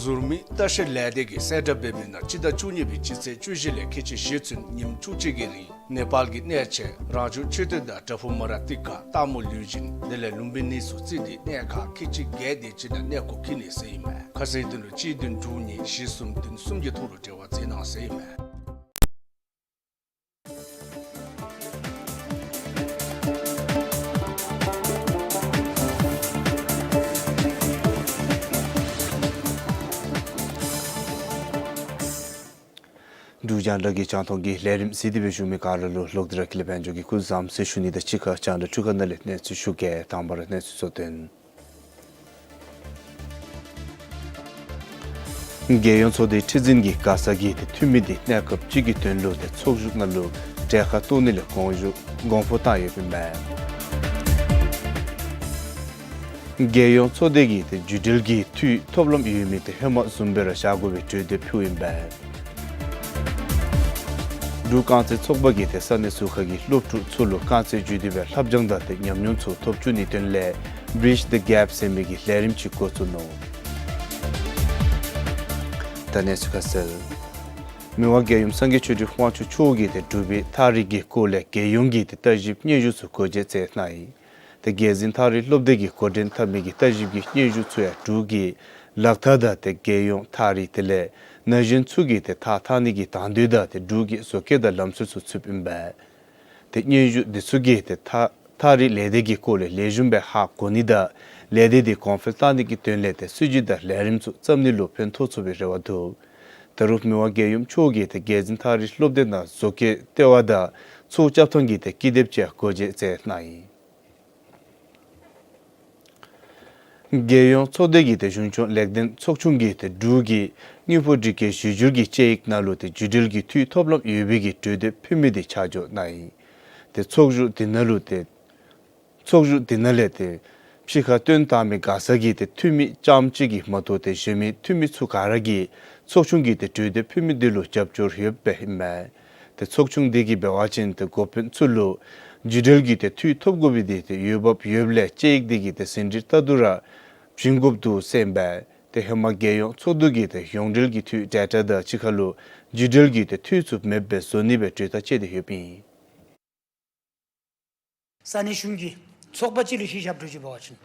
ཟུར་མིག་ལྟ་བཤལ་ལས་སྡེ་གིས་གསལ་བསྒྲགས་འབད་མི་ནང་སྤྱི་ཟླ་བཅུ་གཉིས་པའི་སྤྱི་ཚེས་བཅུ་བཞི་ལས་ཁལ་གཅིག་བཞི་ཚུན་ཉིནམ་བཅུ་གཅིག་གི་རིང་ནེ་པཱལ་གྱི་གནས་ཆེན་རང་བྱུང་མཆོད་རྟེན་དང་བྲག་ཕུག་མ་ར་ཏི་ཀ་སྟག་མོ་ལུས་སྦྱིན་དེ་ལས་ལུམ་བི་ནི་ཚུ་བརྩིས་ཏེ་གནས་ཁག་ཁལ་གཅིག་བརྒྱད་དེ་ཅིག་ནང་གནས་སྐོར་འཁྱིད་ནི་ཟེར་ཨིན་མས། ཁ་གསལ་དོན་ལུ་གཅིག་བདུན་དྲུག་གཉིས་བཞི་གསུམ་བདུན་གསུམ་གྱི་ཐོག་ལུ་འབྲེལ་བ་མཛད་གནང་ཟེར་ཨིན་མས། འབྲུག་རྒྱང་བསྒྲགས་ཀྱི་རྒྱང་མཐོང་གི་ལས་རིམ་གཟིགས་ཏེ་སྦེ་བཞུགས་མི་ག་ར་ལུ་ལོག་སྟེ་ར་ཀུན་ལེགས་དཔལ་འབྱོར་གྱིས་སྐུ་གཟུགས་བཟང་ཟེར་ཞུ་ནི་དང་གཅིག་ཁར་རྒྱང་བསྒྲགས་འཕྲུལ་ཁང་ནང་ལས་གནས་ཚུལ་ཞུ་གེ། དང་པ་ར་གནས་ཚུལ་གཙོ་དོན། རྒྱལ་ཡོངས་ཚོགས་སྡེའི་ཁྲི་འཛིན་གྱིས་མགར་ས་གི་ཏེ་འཐུས་མི་འདི་གནས་སྐབས་ཅིག་གི་དོན་ལུ་ཏེ་ཚོགས་བཞུགས་ནང་ལུ་གྲལ་ཁར་གཏོགས་ནི་ལས་དགོངས་ཞུ་དགོངས་ཕོག་བཏང་ཡོདཔ་ཨིན་མས། རྒྱལ་ཡོངས་ཚོགས་སྡེ་གིས་ཏེ་བརྒྱུད་འབྲེལ་གྱི་འཐུས་ཐོབ་ལམ་ཡོད་མི་ཏེ་ཧེ་མ་བཟུམ་སྦེ་ར་བཞག་དགོ་པའི་གྲོས་འདེབས་ཕུལཝ་ཨིན་པས། འབྲུག་རྐང་རྩེད་ཚོགས་པ་གིས་ཏེ་ས་གནས་ཚུ་ཁ་གི་སློབ་ཕྲུག་ཚུ་ལུ་རྐང་རྩེད་བརྒྱུད་དེ་སྦེ་ལྷབ་སྦྱང་དང་ཏེ་ཉམས་མྱོང་ཚུ་ཐོབ་བཅུག་ནིའི་དོན་ལས་Bridge the Gap ཟེར་མི་གི་ལས་རིམ་ཅིག་འགོ་བཙུགས་ནུག། ད་གནས་ཚུལ་ཁ་གསལ། མི་དབང་རྒྱལ་ཡུམ་སངས་རྒྱས་ཆོས་སྒྲོན་དབང་ཕྱུག་མཆོག་གིས་ཏེ་འབྲུག་པའི་ཐག་རིང་གི་སྐོར་ལས་རྒྱལ་ཡོངས་ཀྱི་ཏེ་བརྟག་ཞིབ་སྙན་ཞུ་ཚུ་འགོ་འབྱེད་མཛད་གནང་ཡི། ཏེ་རྒྱལ་འཛིན་ཐག་རིང་སློབ་སྡེ་གིས་འགོ་འདྲེན་འཐབ་མི་གི་བརྟག་ཞིབ་ཀྱི་སྙན་ཞུ་ཚུ་ཡང་འབྲུག་གི་ལག་བསྟར་དང་ཏེ་རྒྱལ་ཡོངས་ཐག་རིང་དེ་ལས་ན་གཞོན་ཚུ་གི་ཏེ་ཐགས་འཐག་ནི་གི་དང་འདོད་དང་ཏེ་འབྲུག་གི་བཟོ་བཀོད་དང་ལམ་སྲོལ་ཚུ་ཚུདཔ་ཨིན་པས། ཏེ་སྙན་ཞུ་འདི་ཚུ་གིས་ཏེ་ཐགས་ཐག་རིང་ལས་སྡེ་གི་སྐོར་ལས་ལེགས་ཤོམ་སྦེ་ཧ་གོ་ནི་དང་ལས་སྡེ་འདི་གོང་འཕེལ་གཏང་ནི་གི་དོན་ལས་ཏེ་སྲིད་བྱུས་དང་ལས་རིམ་ཚུ་བརྩམ་ནི་ལུ་ཕན་ཐོགས་ཚུགས་པའི་རེ་བ་འདུག། ད་རུང་མི་དབང་རྒྱལ་ཡུམ་མཆོག་གིས་ཏེ་རྒྱལ་འཛིན་ཐག་རིང་སློབ་སྡེ་ནང་བཟོ་བཀོད་ལྟེ་བ་དང་ཚོགས་བཅར་ཐངས་ཀྱི་ཏེ་ཀི་དེབ་ཅིག་འགོ་འབྱེད་མཛད་གནང་ཡི། རྒྱལ་ཡོངས་ཚོགས་སྡེ་གི་ཏེ་གཞུང་སྐྱོང་ལེགས་ལྡན་ཚོགས་ཆུང་གིས་ཏེ་འབྲུག་གི་དངུལ་ཕོགས་སྒྲིག་བཀོད་གཞི་བསྒྱུར་གྱི་དཔྱད་ཡིག་ནང་ལུ་ཏེ་བརྒྱུད་འབྲེལ་གྱི་འཐུས་ཐོབ་ལམ་ཡོད་པའི་གི་གྲོས་འདེབས་ཕུལ་མི་འདི་ཆ་འཇོག་གནང་ཡི། ཏེ་ཚོགས་བཞུགས་འདི་ནང་ལུ་ཏེ་ཚོགས་བཞུགས་འདི་ནང་ལས་ཏེ་ཕྱི་ཁར་བཏོན་བཏང་མི་མགར་ས་གི་ཏེ་འཐུས་མི་རྐྱངམ་གཅིག་གིས་མ་གཏོགས་ཏེ་གཞན་མི་འཐུས་མི་ཚུ་ག་ར་གིས་ཚོགས་ཆུང་གི་ཏེ་གྲོས་འདེབས་ཕུལ་མི་འདི་ལུ་རྒྱབ་སྐྱོར་ཡོདཔ་ཨིན་མས། ཏེ་ཚོགས་ཆུང་འདི་གིས་འབད་བ་ཅིན་ཏེ་འགོ་དཔོན་ཚུ་ལུ་བརྒྱུད་འབྲེལ་གྱི་ཏེ་འཐུས་ཐོབ་དགོ་པའི་འདི་ཏེ་འོས་འབབ་ཡོདཔ་ལས་དཔྱད་ཡིག་འདི་གི་ཏེ་ཟིན་བྲིས་ལྟ་བསྡུར་ར་བྱིན་དགོཔ་འདུག་ཟེར་ཨིན་པས། ཏེ་ཧེ་མ་རྒྱལ་ཡོངས་ཚོགས་འདུ་གིས་ཏེ་ཡོངས་འབྲེལ་གྱི་འཐུས་ཌེ་ཊ་དང་གཅིག་ཁར་ལུ་བརྒྱུད་འབྲེལ་གྱི་ཏེ་འཐུས་ཚུ་མེདཔ་སྦེ་བཟོ་ནི་སྦེ་གྲོས་ཐག་བཅད་དེ་ཡོདཔ་ཨིན། ས་གནས་གཞུང་གི་ཚོགས་པ་ཅིག་ལུ་གཞི་བཞག་སྟེ་ཅིག་འབད་བ་ཅིན་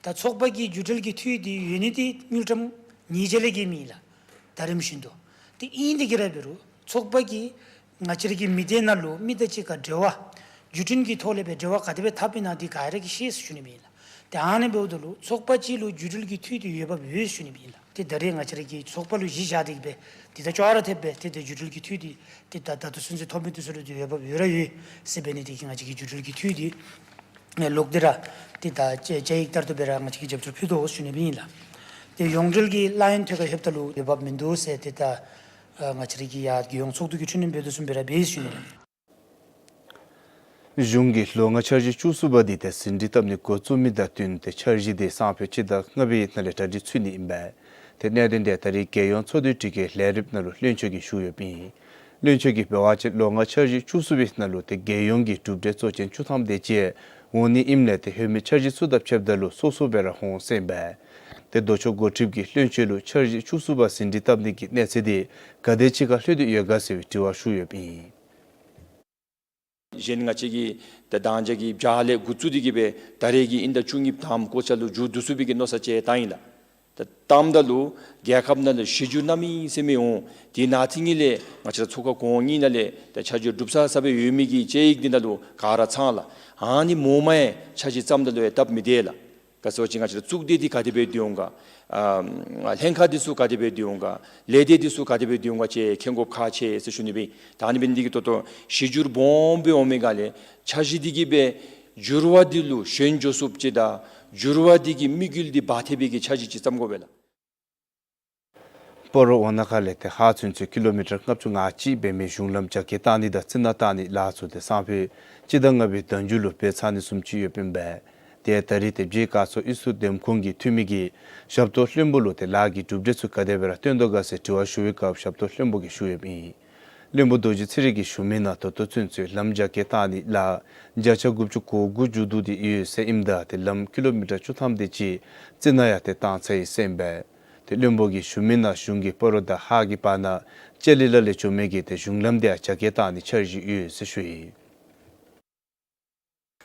ད་ཚོགས་པ་གི་བརྒྱུད་འབྲེལ་གྱི་འཐུས་འདི་ཡོད་ནི་འདི་དངུལ་ཀྲམ་ཉིས་བརྒྱ་ལས་བརྒལ་མེད་ལགས། ད་རིམ་བཞིན་དུ། དེ་ཨིན་དེ་གིས་ར་འབད་རུང་ཚོགས་པ་གིས་ང་བཅས་ར་གི་མི་སྡེ་ནང་ལུ་མི་དང་གཅིག་ཁར་འབྲེལ་བ་བརྒྱུད་འཕྲིན་གྱི་ཐོག་ལས་སྦེ་འབྲེལ་བ་ག་དེ་སྦེ་འཐབ་ཨིན་ན་འདི་ག་ར་གིས་ཤེས་ཟེར་ཞུ་ནི་ཨིན་ལགས། ཏེ་ཨ་ནི་འབདཝ་ད་ལུ་ཚོགས་པ་ཅིག་ལུ་བརྒྱུད་འབྲེལ་གྱི་འཐུས་འདི་འོས་འབབ་ཡོད་ཟེར་ཞུ་ནི་ཨིན་ལགས། ཏེ་ད་རེས་ང་བཅས་ར་གི་ཚོགས་པ་ལུ་གཞི་བཞག་སྟེ་གིས་སྦེ་ཏེ་ད་ཅོག་ར་འཐདཔ་སྦེ་ཏེ་ད་བརྒྱུད་འབྲེལ་གྱི་འཐུས་འདི་ཏེ་ད་ད་ལྟོ་ཚུན་ཚོད་ཐོབ་མི་འདི་ཚུ་ལུ་ཏེ་འོས་འབབ་ཡོད་ར་ཡོད་ཟེར་འབད་ནི་དེ་གིས་ང་བཅས་ཀྱིས་བརྒྱུད་འབྲེལ་གྱི་འཐུས་འདི་ལོག་སྟེ་ར་ཏེ་ད་དཔྱད་དཔྱད་ཡིག་ལྟར་དུ་སྦེ་ར་ང་བཅས་ཀྱིས་རྒྱབ་སྐྱོར་ཕུལ་དོ་ཟེར་ཞུ་ནི་སྦེ་ཨིན་ལགས། ཏེ་ཡོངས་འབྲེལ་གྱི་ལཱ་ཡོན་ཐད་ཁར་ལྷོདཔ་ད་ལུ་འོས་འབབ་མིན་འདུག་ཟེར་ཏེ་ད་ཨ་ང་བཅས་ར་གི་ཡར་རྒྱལ་ཡོངས་ཚོགས་འདུ་གིས་འཕྲི་སྣོན་འབད་དོ་བཟུམ་སྦེ་ར་འབད་ཟེར་ཞུ་ནི་ཨིན་ལགས། གཞུང་གིས་ལོ་ལྔ་འཆར་གཞི་བཅུ་གསུམ་པ་འདི་ཏེ་ཟིན་བྲིས་བཏབ་ནི་འགོ་བཙུགས་མི་དང་བསྟུན་ཏེ་འཆར་གཞི་འདི་སང་ཕོད་སྤྱི་ཟླ་ལྔ་པའི་ནང་ལས་གྲ་སྒྲིག་ཚུད་ནི་ཨིན་པས། ཏེ་གནད་དོན་འདི་ད་རེས་རྒྱལ་ཡོངས་ཚོགས་འདུའི་དྲི་བཀོད་ལས་རིམ་ནང་ལུ་བློན་ཆེན་གྱིས་ཞུ་ཡོདཔ་ཨིན། བློན་ཆེན་གྱིས་འབད་བ་ཅིན་ལོ་ལྔ་འཆར་གཞི་བཅུ་གསུམ་པའི་ནང་ལུ་ཏེ་རྒྱལ་ཡོངས་ཀྱི་གྲུབ་འབྲས་གཙོ་ཅན་བཅུ་ཐམ་དེ་ཅིག་ འོང་ནི་ཨིནམ་ལས་ཏེ་ལྷོད་མི་འཆར་གཞི་ཚུ་དང་ཕྱདཔ་ད་ལུ་སོ་སོ་སྦེ་ར་འོང་ཟེར་ཨིན་པས། ཏེ་ལྡོག་ཕྱོགས་འགོ་ཁྲིདཔ་གིས་བློན་ཆེན་ལུ་འཆར་གཞི་བཅུ་གསུམ་པ་ཟིན་བྲིས་བཏབ་ནི་གི་གནས་ཚད་འདི་ག་དེ་ཅིག་ཁར་ལྷོད་དེ་ཡོད་ག་ཟེར་བའི་དྲི་བ་ཞུ་ཡོདཔ་ཨིན། གཞན་ང་བཅས་ཀྱིས་ད་དང་རྒྱ་གི་བྱཱར་ལས་འགོ་བཙུགས་ཏེ་གི་སྦེ་ད་རེས་ཀྱི་དབྱིན་ཟླ་བཅུ་གཉིས་པའི་དང་པ་གོ་ཆ་ལུ་མཇུག་བསྡུ་ཚུགས་པའི་གི་མནོ་བསམ་ཅིག་བཏང་ཡི་ལགས། ད་བཏངམ་ད་ལུ་རྒྱལ་ཁབ་ནང་ལུ་གཞི་འགྱུར་གནམ་མེད་ས་མེད་འོང་། དེ་ནང་ཐིག་ངེས་ལས་ང་བཅས་ར་ཚོགས་ཁང་གོང་གཉིས་ནང་ལས་ད་ཆ་འཇོག་གྲུབ་ཚར་ཚར་སྦེ་ཡོད་མི་གི་དཔྱད་ཡིག་འདི་ནང་ལུ་ག་ར་ཚང་ལགས། ཨ་ནི་མོ་མ་ཡང་འཆར་གཞི་བརྩམ་ད་ལུ་ཡང་སྟབས་མི་བདེ་ལགས། ག་ཟེར་བ་ཅིན་ང་བཅས་ར་གཙུག་སྡེ་འདི་ག་དེ་སྦེ་སྡོད་འོང་ག། ཨ་ལྷན་ཁག་འདི་ཚུ་ག་དེ་སྦེ་སྡོད་འོང་ག། ལས་སྡེ་འདི་ཚུ་ག་དེ་སྦེ་སྡོད་འོང་ག་ཅིག་མཁྱེན་དགོཔ་ཁག་ཆེ་ཟེར་ཞུ་ནི་སྦེ། ད་ཨ་ནི་འབད་ནི་འདི་གིས་ད་ལྟོ་གཞི་འགྱུར་སྦོམ་སྦེ་འོང་མི་ག་ལས་འཆར་གཞི་འདི་གིས་སྦེ་འགྱུར་བ་འདི་ལུ་ཞོན་འགྱོ་ཚུགསཔ་ཅིག་དང་འགྱུར་བ་འདི་གི་དམིགས་ཡུལ་འདི་འབག་ཐེབས་པའི་གི་འཆར་གཞི་ཅིག་བརྩམ་དགོ་པས་ལགས། སྤ་རོ་ཝ་ན་ཁ་ལས་ཏེ་ཧཱ་ཚུན་ཚོད་ཀི་ལོ་མི་ཊར་ལྔ་བཅུ་ང་གཅིག་འབད་མི་གཞུང་ལམ་རྒྱ་སྐྱེད་བཏང་ནི་དང་རྩི་ནག་བཏང་ནི་ལཱ་ཚུ་ཏེ་སང་ཕོད་སྤྱི་ཟླ་ལྔ་པའི་ཟླ་མཇུག་ལུ་འབད་ཚར་ནི་བཟུམ་ཅིག་ཡོདཔ་ཨིན་པས། ཏེ་ད་རིས་ཏེ་བརྗེ་དཀར་མཚོ་གཡུ་སུ་འདེམས་ཁོངས་ཀྱི་འཐུས་མི་གིས་ཞབས་ཏོག་བློན་པོ་ལུ་ཏེ་ལཱ་གི་གྲུབ་འབྲས་ཚུ་ག་དེ་སྦེ་ར་སྟོན་དོ་ག་ཟེར་དྲི་བ་ཞུ་བའི་སྐབས་ཞབས་ཏོག་བློན་པོ་གིས་ཞུ་ཡོདཔ་ཨིན། བློན་པོ་རྡོ་རྗེ་ཚེ་རིང་གིས་ཞུ་མི་ནང་ད་ལྟོ་ཚུན་ཚོད་ལམ་རྒྱ་སྐྱེད་བཏང་ནི་ལཱ་བརྒྱ་ཆ་དགུ་བཅུ་གོ་དགུ་མཇུག་བསྡུ་སྟེ་ཡོད་ཟེར་ཨིནམ་ད་ཏེ་ལམ་ཀི་ལོ་མི་ཊར་བཅུ་ཐམ་དེ་ཅིག་རྩི་ནག་ཡང་ཏེ་བཏང་ཚར་ཡི་ཟེར་ཨིན་པས། ཏེ་བློན་པོ་གིས་ཞུ་མི་ནང་གཞུང་གིས་སྤ་རོ་དང་ཧཱ་གི་བར་ན་ལྕགས་ལི་ལ་ལས་འགྱོ་མི་གི་ཏེ་གཞུང་ལམ་དེ་ཡང་རྒྱ་སྐྱེད་བཏང་ནི་འཆར་གཞི་ཡོད་ཟེར་ཞུ་ཡི།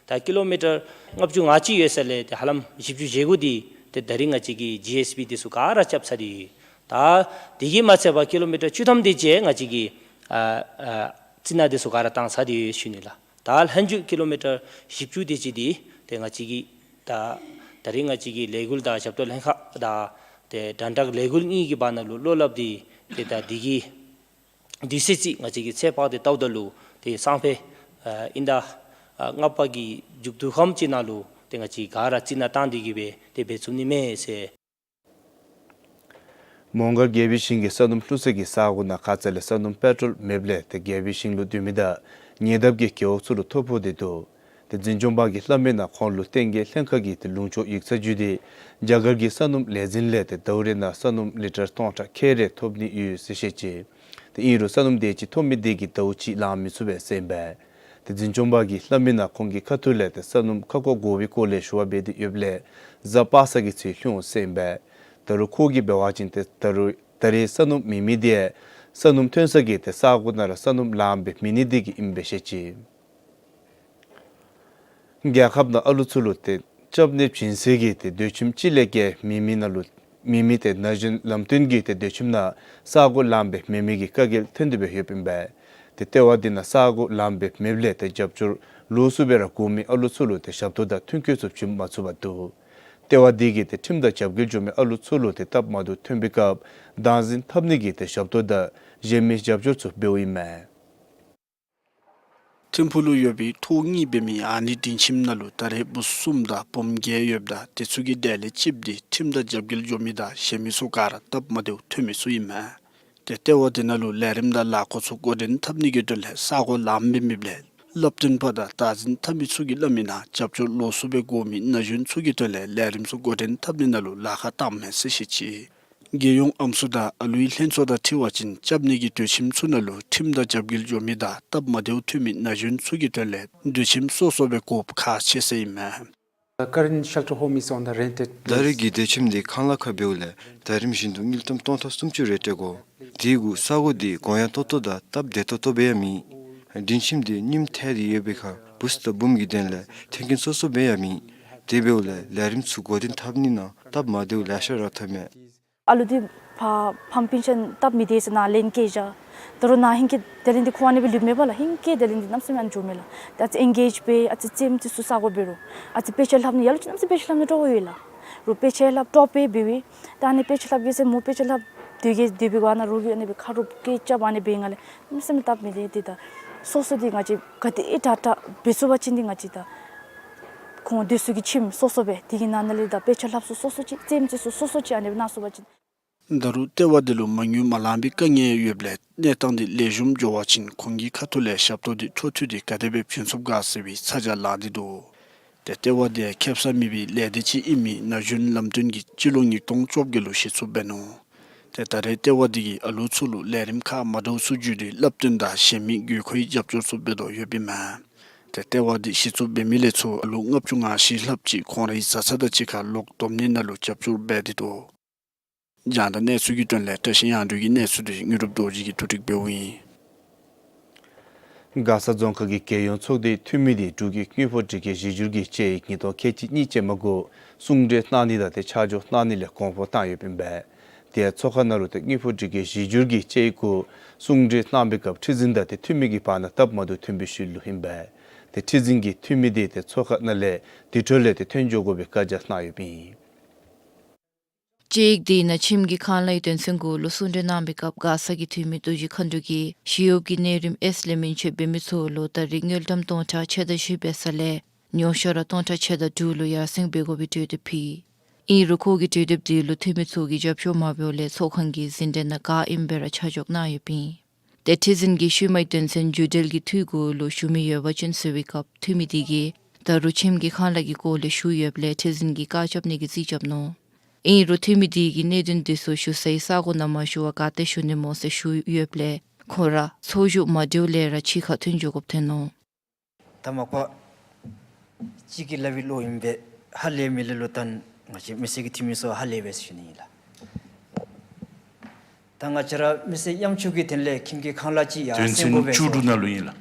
ད་ཀི་ལོ་མི་ཊར་ལྔ་བཅུ་ང་གཅིག་ཡོད་ས་ལས་ཏེ་ཧ་ལམ་བཞི་བཅུ་ཞེ་དགུ་འདི་ཏེ་ད་རིས་ང་བཅས་ཀྱིས་ཇི་ཨེསི་བི་འདི་ཚུ་ག་ར་རྐྱབ་ཚར་ཏེ་ཡོད། ད་དེ་གིས་མ་ཚད་པར་ཀི་ལོ་མི་ཊར་བཅུ་ཐམ་དེ་ཅིག་ང་བཅས་ཀྱིས་ཨ་ཨ་རྩི་ནག་འདི་ཚུ་ག་ར་བཏང་ཚར་ཏེ་ཡོད་ཞུ་ནི་ལགས། ད་ལྷན་རྒྱས་ཀི་ལོ་མི་ཊར་བཞི་བཅུ་དེ་ཅིག་འདི་ཏེ་ང་བཅས་ཀྱིས་ད་ད་རིས་ང་བཅས་ཀྱིས་ལས་འགུལ་དང་ཞབས་ཏོག་ལྷན་ཁག་དང་ཏེ་དྲན་དྲག་ལས་འགུལ་གཉིས་ཀྱི་བར་ན་ལུ་བློ་སླབ་སྟེ་ཏེ་ད་དེ་གི་དུས་ཚོད་ཅིག་ང་བཅས་ཀྱིས་ཚོད་དཔག་སྟེ་བལྟཝ་ད་ལུ་ཏེ་སང་ཕོད་ཨ་དབྱིན་ཟླ་ཨ་ལྔ་པ་གི་མཇུག་བསྡུ་ཁམས་ཅིག་ནང་ལུ་ཏེ་ང་བཅས་ག་ར་རྩི་ནག་བཏང་སྟེ་གི་སྦེ་ཏེ་འབད་ཚུགས་ནི་མས་ཟེར། མོང་སྒར་རྒྱལ་པོའི་ཞིང་གི་ས་སྣུམ་བླུག་ས་གི་ས་སྒོ་ནང་ཁ་ཙ་ལས་ས་སྣུམ་པེ་ཊོལ་མེདཔ་ལས་ཏེ་རྒྱལ་པོའི་ཞིང་ལུ་སྡོད་མི་དང་ཉེ་འདབས་ཀྱི་རྒེད་འོག་ཚུ་ལུ་ཐོ་ཕོག་སྟེ་འདུག། ཏེ་འཛིན་སྐྱོང་པ་གིས་སླབ་མི་ནང་ཁོང་ལུ་བསྟན་རྒྱས་ལྷན་ཁག་གིས་ཏེ་ལུང་ཕྱོགས་ཡིག་ཚང་བརྒྱུད་དེ་རྒྱ་གར་གྱི་ས་སྣུམ་ལས་འཛིན་ལས་ཏེ་ཟླཝ་རེ་ནང་ས་སྣུམ་ལི་ཊར་སྟོང་ཕྲག་ཁལ་རེ་ཐོབ་ནི་ཡོད་ཟེར་བཤད་ཅི། ཏེ་ཨིན་རུང་ས་སྣུམ་དེ་ཅིག་ཐོབ་མི་དེ་གིས་ཟླཝ་གཅིག་ལང་མི་ཚུགས་པས་ཟེར་ཨིན་པས། ཏེ་འཛིན་སྐྱོང་པ་གིས་སླབ་མི་ནང་ཁོང་གི་ཁ་ཐུག་ལས་ཏེ་ས་སྣུམ་ཁ་སྐོང་དགོ་པའི་སྐོར་ལས་ཞུ་བ་འབད་དེ་ཡོདཔ་ལས་གཟའ་པ་སངས་ཀྱི་ཚེ་ལྷོད་འོང་ཟེར་ཨིན་པས། ད་རུང་ཁོ་གིས་འབད་བ་ཅིན་ཏེ་ད་རུང་ད་རེས་ས་སྣུམ་མེད་མི་དེ་ས་སྣུམ་ཐོན་ས་གི་ཏེ་ས་སྒོ་ནང་ར་ས་སྣུམ་ལངམ་སྦེ་མེད་ནི་དེ་གིས་ཨིནམ་སྦེ་བཤད་ཅི། རྒྱལ་ཁབ་ནང་ཨ་ལུ་ཚུ་ལུ་ཏེ་སྐྱབས་གནས་བྱིན་ས་གི་ཏེ་སྡོད་ཁྱིམ་གཅིག་ལས་བརྒལ་མེད་མི་ནང་ལུ་མེད་མི་ཏེ་ན་གཞོན་ལམ་སྟོན་གྱི་ཏེ་སྡོད་ཁྱིམ་ནང་ས་སྒོ་ལངམ་སྦེ་མེད་མི་གི་དཀའ་ངལ་ཐོན་ཏེ་སྦེ་ཡོདཔ་ཨིན་པས། ཏེ་ལྟེ་བ་འདི་ནང་ས་སྒོ་ལངམ་སྦེ་མེདཔ་ལས་ཏེ་རྒྱབ་སྐྱོར་ལོགས་སུ་སྦེ་ར་དགོ་མི་ཨ་ལུ་ཚུ་ལུ་ཏེ་ཞབས་ཏོག་དང་མཐུན་རྐྱེན་ཚུ་བྱིན་མ་ཚུགས་པར་འདུག། ལྟེ་བ་འདི་གིས་ཏེ་ཁྲིམས་དང་རྒྱབ་འགལ་འགྱོ་མི་ཨ་ལུ་ཚུ་ལུ་ཏེ་སྟབས་མ་བདེཝ་ཐོན་པའི་སྐབས་བདག་འཛིན་འཐབ་ནི་གི་ཏེ་ཞབས་ཏོག་དང་གཞན་མི་རྒྱབ་སྐྱོར་ཚུ་འབདཝ་ཨིན་མས། ཐིམ་ཕུག་ལུ་ཡོད་པའི་ཐོག་གཉིས་འབད་མི་ཨ་ནི་སྡིངས་ཁྱིམ་ནང་ལུ་ད་རེས་བུ་གསུམ་དང་བུམོ་བརྒྱད་ཡོདཔ་ད་དེ་ཚུ་གི་གྲས་ལས་གཅིགཔོ་འདི་ཁྲིམས་དང་རྒྱབ་འགལ་འགྱོ་མི་དང་གཞན་མི་ཚུ་ག་ར་སྟབས་མ་བདེཝ་ཐོན་མི་ཚུ་ཨིན་མས། ཏེ་ལྟེ་བ་འདི་ནང་ལུ་ལས་རིམ་དང་ལཱ་འགོ་ཚུ་འགོ་འདྲེན་འཐབ་ནི་གི་དོན་ལས་ས་སྒོ་ལངམ་སྦེ་མེདཔ་ལས་བསླབ་སྟོན་པ་དང་བདག་འཛིན་འཐབ་མི་ཚུ་གིས་སླབ་མི་ནང་རྒྱབ་སྐྱོར་ལོགས་སུ་སྦེ་དགོ་མི་ན་གཞོན་ཚུ་གི་དོན་ལས་ལས་རིམ་ཚུ་འགོ་འདྲེན་འཐབ་ནི་ནང་ལུ་ལཱ་ཁག་བཏངམ་མས་ཟེར་བཤད་ཅི། རྒྱལ་ཡོངས་ཨམ་སྲུ་དང་ཨ་ལུའི་ལྷན་ཚོགས་དང་འཁྲིལ་བ་ཅིན་སྐྱབས་གནས་ཀྱི་སྡོད་ཁྱིམ་ཚུ་ནང་ལུ་ཁྲིམས་དང་རྒྱབ་འགལ་འགྱོ་མི་དང་སྟབས་མ་བདེཝ་ཐོན་མི་ན་གཞོན་ཚུ་གི་དོན་ལས་སྡོད་ཁྱིམ་སོ་སོ་སྦེ་དགོཔ་ཁག་ཆེ་ཟེར་ཨིན་མས། The current shelter home is on the rented ད་རེས་ཀྱི་སྡོད་ཁྱིམ་འདི་ཁང་གླ་ཁར་འབདཝ་ལས་ད་རིམ་བཞིན་དུ་དངུལ་ཀྲམ་སྟོང་ཕྲག་སུམ་ཅུ་རེ་སྤྲོད་དགོ། དེ་གུ་ས་སྒོ་འདི་གོང་ཡངས་ཏོག་ཏོ་དང་སྟབས་བདེ་ཏོག་ཏོ་སྦེ་ཡང་མེད། སྡིངས་ཁྱིམ་འདི་རྙིངམ་ཐལ་ཏེ་ཡོད་པའི་ཁར་བུཚ་དང་བུམོ་གི་དོན་ལས་མཐུན་རྐྱེན་སོ་སོ་སྦེ་ཡང་མེད། དེ་འབདཝ་ལས་ལས་རིམ་ཚུ་འགོ་འདྲེན་འཐབ་ནི་ནང་སྟབས་མ་བདེཝ་ལེ་ཤ་ར་ཐོནམ་མས། ཨ་ལུ་འདི་ཕ་ཕམ་པིན་ཤན་སྟབས་མི་བདེ་ཟེར་ནཱ་ལེན་བསྐྱལ་བཞག། ད་རུང་ནཱ་ཧིང་གི་དེ་ལས་འདི་ཁོ་ཨ་ནི་སྦེ་ལུས་མེད་པ་ལགས། ཧིང་གི་དེ་ལས་འདི་གནམ་མེད་ས་མེད་ཨ་ནི་འགྱོཝ་མས་ལགས། ད་ཨ་ཙི་ཨེན་གེཇ་འབད་ཨ་ཙི་རྩེདམོ་ཅིག་ཚུ་ས་སྒོ་འབད་རུང་ཨ་ཙི་དཔེ་ཆ་ལྷབ་ནི་ཡར་ལུ་ཅིག་གནམ་མེད་ས་མེད་དཔེ་ཆ་ལྷབ་ནི་སྤྲོ་བ་ཡོད་ལགས། རུང་དཔེ་ཆ་ལྷབ་སྤྲོ་སྦེ་འབད་བའི་ད་ཨ་ནི་དཔེ་ཆ་ལྷབ་གེ་ཟེར་མོ་དཔེ་ཆ་ལྷབ་སྡོད་གེ་སྡོད་པའི་སྒང་ནང་རོགས་ཀྱིས་ཨ་ནི་སྦེ་ཁ་རོག་སྐད་རྐྱབ་ཨ་ནི་འབད་ནི་ལས་གནམ་མེད་ས་མེད་སྟབས་མི་བདེ། ཏེ་ད་སོ་སོ་འདི་ང་བཅས་ག་དེ་དྲག་དྲག་འབད་ཚུགས་པ་ཅིན་འདི་ང་བཅས་ད་ཁོང་སྡོད་ས་གི་ཁྱིམ་སོ་སོ་སྦེ་དེ་གི་ནང་ན་ལས་ད་དཔེ་ཆ་ལྷབ་ས་སོ་སོ་ཅིག་རྩེདམོ་ཅིག་ཚུ་སོ་སོ་ཅིག་ཨ་ནི་སྦེ་གནང་ཚུགས་པ་ཅིན། ད་རུང་ལྟེ་བ་འདི་ལུ་མ་དངུལ་མ་ལང་པའི་དཀའ་ངལ་ཡོདཔ་ལས་གནས་སྟངས་འདི་ལེགས་ཤོམ་འགྱོ་བ་ཅིན་ཁོང་གི་ཁ་ཐུག་ལས་ཞབས་ཏོག་འདི་འཕྲོ་མཐུད་དེ་ག་དེ་སྦེ་བྱིན་ཚུགས་ག་ཟེར་བའི་ཚ་གྱང་ལང་སྟེ་འདུག། ཏེ་ལྟེ་བ་འདི་ཁེ་སང་མེད་པའི་ལས་སྡེ་ཅིག་ཨིན་མི་ན་གཞོན་ལམ་སྟོན་གྱིས་སྤྱི་ལོ་ཉིས་སྟོང་བཅོ་བརྒྱད་ལུ་གཞི་བཙུགས་འབད་ནུག། ཏེ་ད་རེས་ལྟེ་བ་འདི་གིས་ཨ་ལུ་ཚུ་ལུ་ལས་རིམ་ཁག་མ་འདྲཝ་ཚུ་བརྒྱུད་དེ་བསླབ་སྟོན་དང་གཞན་མི་དགོས་མཁོའི་རྒྱབ་སྐྱོར་ཚུ་འབད་དོ་ཡོདཔ་ཨིན་མས། ཏེ་ལྟེ་བ་འདི་གཞི་བཙུགས་འབད་མི་ལས་ཚུར་ཨ་ལུ་ལྔ་བཅུ་ང་བཞི་ལྷགཔ་ཅིག་ཁོང་རའི་བཟའ་ཚང་དང་གཅིག་ཁར་ལོག་སྡོམ་ནི་ནང་ལུ་རྒྱབ་སྐྱོར་འབད་དེ་འདུག། རྒྱང་བསྒྲགས་གནས་ཚུལ་གྱི་དོན་ལས་བཀྲ་ཤིས་དབྱངས་སྒྲོན་གྱི་གནས་ཚུལ་འདི་དངོས་གྲུབ་རྡོ་རྗེ་གིས་བསྡུ་སྒྲིག་འབདཝ་ཨིན། མགར་ས་རྫོང་ཁག་གི་རྒྱལ་ཡོངས་ཚོགས་སྡེའི་འཐུས་མི་འདི་འབྲུག་གི་དངུལ་ཕོགས་སྒྲིག་བཀོད་གཞི་འགྱུར་གྱི་དཔྱད་ཡིག་ཉིས་སྟོང་ཁལ་གཅིག་གཉིས་ཅན་མ་གུ་གསུང་གྲོས་གནང་ནི་དང་ཏེ་ཆ་འཇོག་གནང་ནི་ལས་གོང་འཕོ་བཏང་ཡོདཔ་ཨིན་པས། དེ་ཡང་ཚོགས་ཁང་ནང་ལུ་ཏེ་དངུལ་ཕོགས་སྒྲིག་བཀོད་གཞི་འགྱུར་གྱི་དཔྱད་ཡིག་གུ་གསུང་གྲོས་གནང་པའི་སྐབས་ཁྲི་འཛིན་དང་ཏེ་འཐུས་མི་གི་བར་ན་སྟབས་མ་བདེཝ་ཐོན་པའི་ཤུལ་ལུ་ཨིན་པས། ཏེ་ཁྲི་འཛིན་གྱིས་འཐུས་མི་འདི་ཏེ་ཚོགས་ཁང་ནང་ལས་དེ་འཕྲོ་ལས་ཏེ་ཐོན་འགྱོ་དགོ་པའི་བཀའ་རྒྱ་གནང་ཡོདཔ་ཨིན། དཔྱད་ཡིག་དེ་ནང་ཁྱིམ་གྱི་ཁང་གླའི་དོན་ཚན་གུ་ལུ་གསུང་གྲོས་གནང་པའི་སྐབས་མགར་ས་གི་འཐུས་མི་རྡོ་རྗེ་མཁའ་འགྲོ་གིས་ཞི་གཡོགཔ་གི་གནས་རིམ་ཨེས་ལས་མིང་ཆད་འབད་མི་ཚུ་ལུ་ད་རིས་དངུལ་ཀྲམ་སྟོང་ཕྲག་ཕྱེད་དང་བཞི་འབད་ས་ལས་ཉུང་ཤོས་ར་སྟོང་ཕྲག་ཕྱེད་དང་དྲུག་ལུ་ཡར་སེང་འབད་དགོ་པའི་གྲོས་འདེབས་ཕུལ། ཨིན་རུང་ཁོ་གི་གྲོས་འདེབས་དེ་ལུ་འཐུས་མི་ཚུ་གིས་རྒྱབ་སྐྱོར་མ་འབདཝ་ལས་ཚོགས་ཁང་གི་ཟིན་བྲིས་ནང་ག་ཨིནམ་སྦེ་ར་ཆ་འཇོག་གནང་ཡོདཔ་ཨིན། ཏེ་ཁྲི་འཛིན་གྱིས་ཤུལ་མའི་དོན་ཚན་རྒྱུན་འབྲེལ་གྱི་འཐུས་གུ་ལུ་ཞུ་མི་ཡོད་པ་ཅིན་ཟེར་བའི་སྐབས་འཐུས་མི་དེ་གིས་ད་རུང་ཁྱིམ་གྱི་ཁང་གླ་གི་སྐོར་ལས་ཞུ་ཡོདཔ་ལས་ཁྲི་འཛིན་གྱིས་བཀག་རྐྱབ་ནི་གི་རྩིས་རྐྱབ་ནུག། ཨིན་རུང་འཐུས་མི་དེ་གིས་གནད་དོན་དེ་ཚུ་ཞུ་སའི་ས་གོ་ནང་མ་ཞུ་བར་ག་ཏེ་ཞུ་ནི་སྨོ་ཟེར་ཞུ་ཡོདཔ་ལས་ཁོ་ར་ཚོགས་བཞུགས་མ་འགྲིགསཔ་ལས་ར་ཕྱི་ཁར་ཐོན་འགྱོ་དགོཔ་ཐོན་ནུག། ད་མ་པ་གཅིག་གིས་སླབ་པའི་བློ་ཨིན་པས། ཧ་ལས་མི་ལས་ལོ་ཏན་ང་བཅས་མི་སེར་གྱི་འཐུས་མི་ཚུ་ཧ་ལས་པས་ཟེར་ཞུ་ནི་ཨིན་ལགས། ད་ང་བཅས་ར་མི་སེར་ཡམ་ཆུ་གི་དོན་ལས་ཁྱིམ་གྱི་ཁང་གླ་ཅིག་ཡར་དོན་སེང་ཚན་དགོ་པས་བཅུ་དྲུག་ཟེར་ནང་ལུ་ཨིན་ལགས།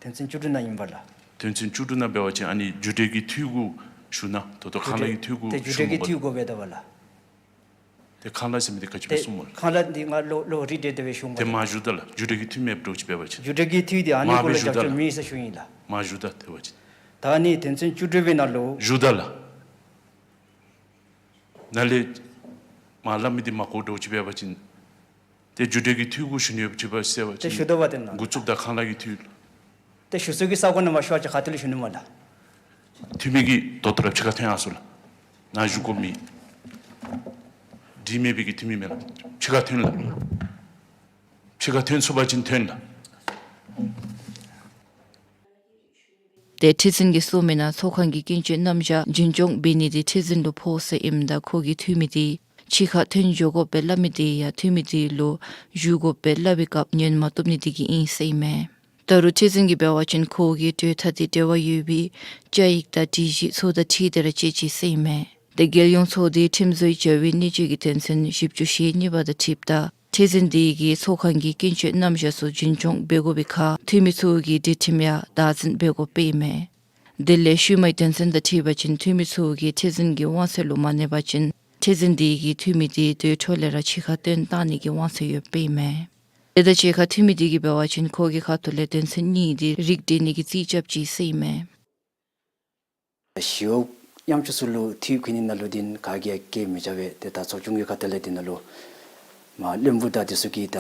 དོན་ཚན་བཅུ་དྲུག་ནང་ཨིན་པས་ལགས། དོན་ཚན་བཅུ་དྲུག་ནང་འབད་བ་ཅིན་ཨ་ནི་རྒྱུན་འབྲེལ་གྱི་འཐུས་གུ་ཞུ་ན་ད་ལྟོ་ཁང་གླ་གི་འཐུས་གུ་ཏེ་རྒྱུན་འབྲེལ་གྱི་འཐུས་དགོ་པས་ད་པ་ལགས། ཏེ་ཁང་གླ་ཟེར་མི་འདི་ག་ཅི་སྦེ་ཏེ་གསུངམ་སྨོ་ལགས། ཁང་གླ་འདི་ང་ལོག་ལོག་རིགས་འགྲེ་དེ་སྦེ་ཞུ་འོང་། ཏེ་མ་ཞུ་ད་ལགས། རྒྱུན་འབྲེལ་གྱི་འཐུས་མེདཔ་འདྲཝ་ཅིག་འབད་བ་ཅིན། རྒྱུན་འབྲེལ་གྱི་འཐུས་འདི་ཨ་ནི་མ་སྦེ་ཞུ་ད་ལགས། སྐོར་ལས་རྒྱབ་སྐྱོར་མེད་ཟེར་ཞུ་ནི་ཨིན་ལགས། མ་ཞུ་ད་དེ་བ་ཅིན། ད་ཨ་ནི་དོན་ཚན་བཅུ་དྲུག་པའི་ནང་ལུ་ཞུ་ད་ལགས། ནཱ་ལས་མར་སླབ་མི་འདི་མ་གོ་འདྲཝ་ཅིག་འབད་བ་ཅིན། ཏེ་རྒྱུན་འབྲེལ་གྱི་འཐུས་གུ་ཞུ་ནི་ཡོདཔ་ཅིག་འབད་ཟེར་བ་ཅིན། ཏེ་ཞུ་དོ་བ་ཏེ་ནཱ་འགོ་བཙུགསཔ་ད་ཁང་གླ་གི་འཐུས། ཏེ་ཞུ་ས་གི་ས་གོ་ནང་མ་ཞུ་བ་ཅིན་ག་ཏེ་ལུ་ཞུ་ནི་སྨོ་ལགས། འཐུས་མི་གིས་ད་ལྟོ་ར་ཕྱི་ཁར་ཐོན་ཡར་སོང་ལགས། ནཱ་བཞུགས་དགོ་མི་འདི་མེད་པའི་གི་འཐུས་མི་མེན་ལགས། ཕྱི་ཁར་ཐོན་ལགས། ཕྱི་ཁར་ཐོན་ཚུགས་པ་ཅིན་ཐོན་ལགས། ཏེ་ཁྲི་འཛིན་གྱིས་གསུངས་མི་ནང་ཚོགས་ཁང་གི་ཀུན་སྤྱོད་རྣམ་གཞག་རྒྱུན་སྐྱོང་འབད་ནི་འདི་ཁྲི་འཛིན་ལུ་ཕོག་ས་ཨིནམ་ད་ཁོ་གིས་འཐུས་མི་འདི་ཕྱི་ཁར་ཐོན་འགྱོ་དགོ་པས་སླབ་མི་འདི་ཡང་འཐུས་མི་འདི་ལུ་ཞུ་དགོ་པས་སླབ་པའི་སྐབས་ཉན་མ་བཏུབ་ནི་འདི་གིས་ཨིན་ཟེར་ཨིན་མས། ད་རུང་ཁྲི་འཛིན་གྱིས་འབད་བ་ཅིན་ཁོ་གིས་གྲོས་ཐག་འདི་འབྲེལ་བ་ཡོད་པའི་བཅའ་ཡིག་དང་སྒྲིག་གཞི་ཚུ་དང་འཁྲིལ་ཏེ་ར་བཅད་ཅི་ཟེར་ཨིན་མས། ཏེ་རྒྱལ་ཡོངས་ཚོགས་སྡེའི་ཁྲིམས་བཟོའི་བྱ་བའི་གནད་སྤྱོད་ཀྱི་དོན་ཚན་བཞི་བཅུ་ཞེ་གཉིས་པ་དང་འཁྲིལཝ་ད་ཁྲི་འཛིན་འདི་གིས་ཚོགས་ཁང་གི་ཀུན་སྤྱོད་རྣམ་གཞག་ཚུ་རྒྱུན་སྐྱོང་འབད་དགོ་པའི་ཁར་འཐུས་མི་ཚུ་གི་སྒྲིག་ཁྲིམས་ཡང་བདག་འཛིན་འབད་དགོཔ་ཨིན་མས། དེ་ལས་ཤུལ་མའི་དོན་ཚན་དང་འཁྲིལ་བ་ཅིན་འཐུས་མི་ཚུ་གིས་ཁྲི་འཛིན་གྱི་དབང་ཚད་ལུ་མ་གནས་པ་ཅིན་ཁྲི་འཛིན་འདི་གིས་འཐུས་མི་འདི་དེ་འཕྲོ་ལས་ར་ཕྱི་ཁར་བཏོན་བཏང་ནི་གི་དབང་ཚད་ཡོདཔ་ཨིན་མས། དེ་དང་གཅིག་ཁར་འཐུས་མི་འདི་གིས་འབད་བ་ཅིན་ཁོ་གི་ཁ་ཐུག་ལས་དོན་ཚན་གཉིས་འདི་རིགས་འགྲེ་ནི་གི་རྩིས་རྐྱབ་ཅི་ཟེར་ཨིན་མས། ཞི་གཡོགཔ་ཡམ་ཆུ་ཚུ་ལུ་འཐུས་བཀོད་ནི་ནང་ལུ་འདི་ག་གིས་ཡང་བཀལ་མི་བྱ་བས། ཏེ་ད་ཚོགས་ཆུང་གི་ཁ་ཐུག་ལས་འདི་ནང་ལུ་མར་བློན་པོ་དང་འདི་ཚུ་གིས་ད་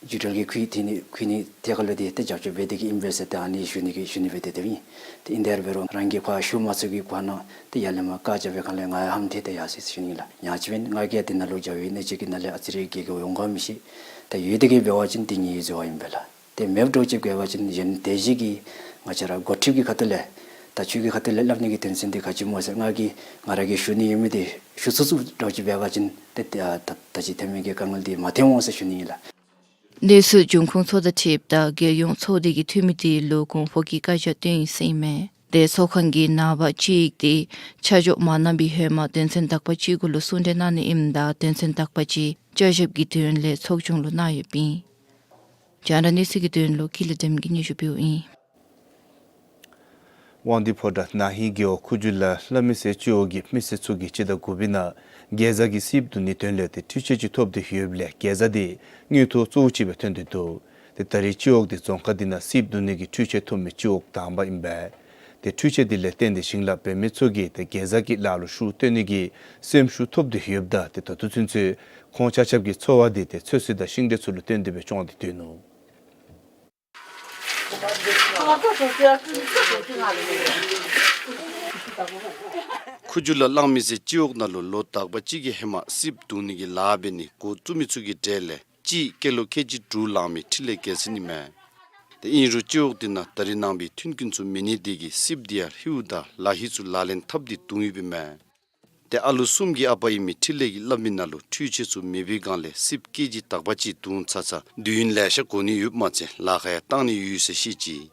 རྒྱུན་འབྲེལ་གྱི་འཐུས་བཀོད་ནི་འཐུས་བཀོད་ནི་ཐད་ཁར་ལུ་འདི་ཏེ་རྒྱབ་སྐྱོར་འབད་དེ་གི་ཨིན་པས་ཟེར་ཏེ་ཨ་ནི་ཞུ་ནི་གི་ཞུ་ནི་སྦེ་ཏེ་དེ་སྦེ་ཨིན། ཏེ་ཨིན་དེ་ར་འབད་རུང་རང་གི་ཁ་ཤུལ་མ་ཚུ་གི་ཁ་ནང་ཏེ་ཡར་ལས་མར་བཀག་རྐྱབ་པའི་ཁ་ལས་ང་ཡང་ཧམ་ཐལ་ཏེ་ཡར་སོ་ཡི་ཟེར་ཞུ་ནི་ཨིན་ལགས། ཡང་ཅིན་ང་གིས་འདི་ནང་ལུ་རྒྱབ་ཡོད་ནི་ཅིག་གི་ནང་ལས་ཨ་ཙི་རེ་གི་གི་འོང་ག་མི་ཤེས། ད་ཡོད་དེ་གི་འབད་བ་ཅིན་འདི་ངེའི་འཛོལ་བ་ཨིན་པས་ལགས། ཏེ་མེདཔ་འདྲཝ་ཅིག་འབད་བ་ཅིན་གཞན་དེ་བཞིན་གྱི་ང་བཅས་ར་འགོ་ཁྲིདཔ་གི་ཁ་ཐུག་ལས་ད་ཁྱོད་ཀྱི་ཁ་ཐུག་ལས་སླབ་ནི་གི་དོན་ཚན་འདི་ག་ཅི་སྨོ་ཟེར་ང་གིས་ང་ར་གིས་ཞུ་ནི་ཡོད་མི་འདི་ཞུ་ཚུགས་ཚུགསཔ་འདྲཝ་ཅིག་འབད་བ་ཅིན་ཏེ་ད་ད་ཅི་ཐོན་མི་གི་དཀའ་ངལ་འདི་མ་ཐོན་འོང་ཟེར་ཞུ་ནི་ཨིན་ལགས། གནས་ཚུལ་འབྱུང་ཁུངས་ཚུ་དང་འཁྲིལཝ་ད་རྒྱལ་ཡོངས་ཚོགས་སྡེ་གི་འཐུས་མི་འདི་ལུ་གོང་འཕོ་གི་བཀའ་རྒྱ་བཏོན་ཡི་ཟེར་ཨིན་མས། ཏེ་ཚོགས་ཁང་གི་ནངས་པ་དཔྱད་ཡིག་འདི་ཆ་འཇོག་མ་གནང་བའི་ཧེ་མ་དོན་ཚན་དག་པ་ཅིག་གུ་ལུ་གསུང་གྲོས་གནང་ནི་ཨིནམ་ད་དོན་ཚན་དག་པ་ཅིག་བསྐྱར་ཞིབ་ཀྱི་དོན་ལས་ཚོགས་ཆུང་ལུ་གནང་ཡོདཔ་ཨིན། རྒྱང་བསྒྲགས་གནས་ཚུལ་གྱི་དོན་ལུ་ཀུན་ལེགས་སྒྲོལ་མ་གིས་སྙན་ཞུ་ཕུལཝ་ཨིན། དབང་འདུས་ཕོ་བྲང་ན་ཧིང་རྒེད་འོག་ཁུ་བྱུག་ལ་གླང་མི་ཟས་སྤྱི་འོག་གི་མི་སེར་ཚུ་གིས་སྤྱི་ཟླ་དགུ་པའི་ནང་གེ་ཛ་གི་སིབ་བསྡུ་ནིའི་དོན་ལས་ཏེ་འཕྲུལ་ཆས་ཅིག་ཐོབ་སྟེ་ཡོདཔ་ལས་གེ་ཛ་འདི་དངུལ་ཐོག་གཙོ་བོ་ཅིག་སྦེ་ཐོན་ཏེ་འདུག། ཏེ་ད་རེས་སྤྱི་འོག་འདི་རྫོང་ཁག་འདི་ནང་སིབ་བསྡུ་ནི་གི་འཕྲུལ་ཆས་ཐོབ་མི་སྤྱི་འོག་དང་པ་ཨིན་པས། ཏེ་འཕྲུལ་ཆས་འདི་ལས་བརྟེན་ཏེ་ཞིང་ལཱ་འབད་མི་ཚུ་གིས་ཏེ་གེ་ཛ་གི་ལཱ་ལུ་ཤུགས་བཏོན་ནི་གི་སེམས་ཤུགས་ཐོབ་སྟེ་ཡོདཔ་ད་ཏེ་ད་ལྟོ་ཚུན་ཚོད་ཁོང་ཆ་ཁྱབ་ཀྱི་འཚོ་བ་འདི་ཏེ་ཚོད་བསྲེ་དང་ཤིང་འབྲས་ཚུ་ལུ་བརྟེན་ཏེ་སྦེ་སྐྱོང་སྟེ་སྡོད་ནུག། ཁུ་བྱུག་ལ་གླང་མི་ཟས་སྤྱི་འོག་ནང་ལུ་ལོ་དག་པ་ཅིག་གི་ཧེ་མ་སིབ་བསྡུ་ནི་གི་ལཱ་འབད་ནི་འགོ་བཙུགས་མི་ཚུ་གི་གྲས་ལས་སྤྱི་སྐྱེས་ལོ་ཁལ་གཅིག་དྲུག་ལང་མི་འཕྲིན་ལས་རྒྱལ་མཚན་ཨིན་མས། ཏེ་ཨིན་རུང་སྤྱི་འོག་འདི་ནང་ད་རེས་ནངས་པའི་མཐུན་རྐྱེན་ཚུ་མེད་ནི་དེ་གིས་སིབ་འདི་ཡང་ལྷོད་ད་ལཱ་ཤུལ་ཚུ་ལག་ལེན་འཐབ་སྟེ་བརྡུང་ཡོདཔ་ཨིན་མས། ཏེ་ཨ་ལོ་གསུམ་གྱི་ཨ་པ་ཨིན་མི་འཕྲིན་ལས་ཀྱིས་སླབ་མི་ནང་ལུ་འཕྲུལ་ཆས་ཚུ་མེད་པའི་སྒང་ལས་སིབ་ཀེ་ཇི་དག་པ་ཅིག་བརྡུང་ཚར་ཚར་དུས་ཡུན་ལེ་ཤ་འགོར་ནི་ཡོདཔ་མ་ཚད་ལཱ་ཁག་ཡང་བཏང་ནི་ཡོད་ཟེར་བཤད་ཅི།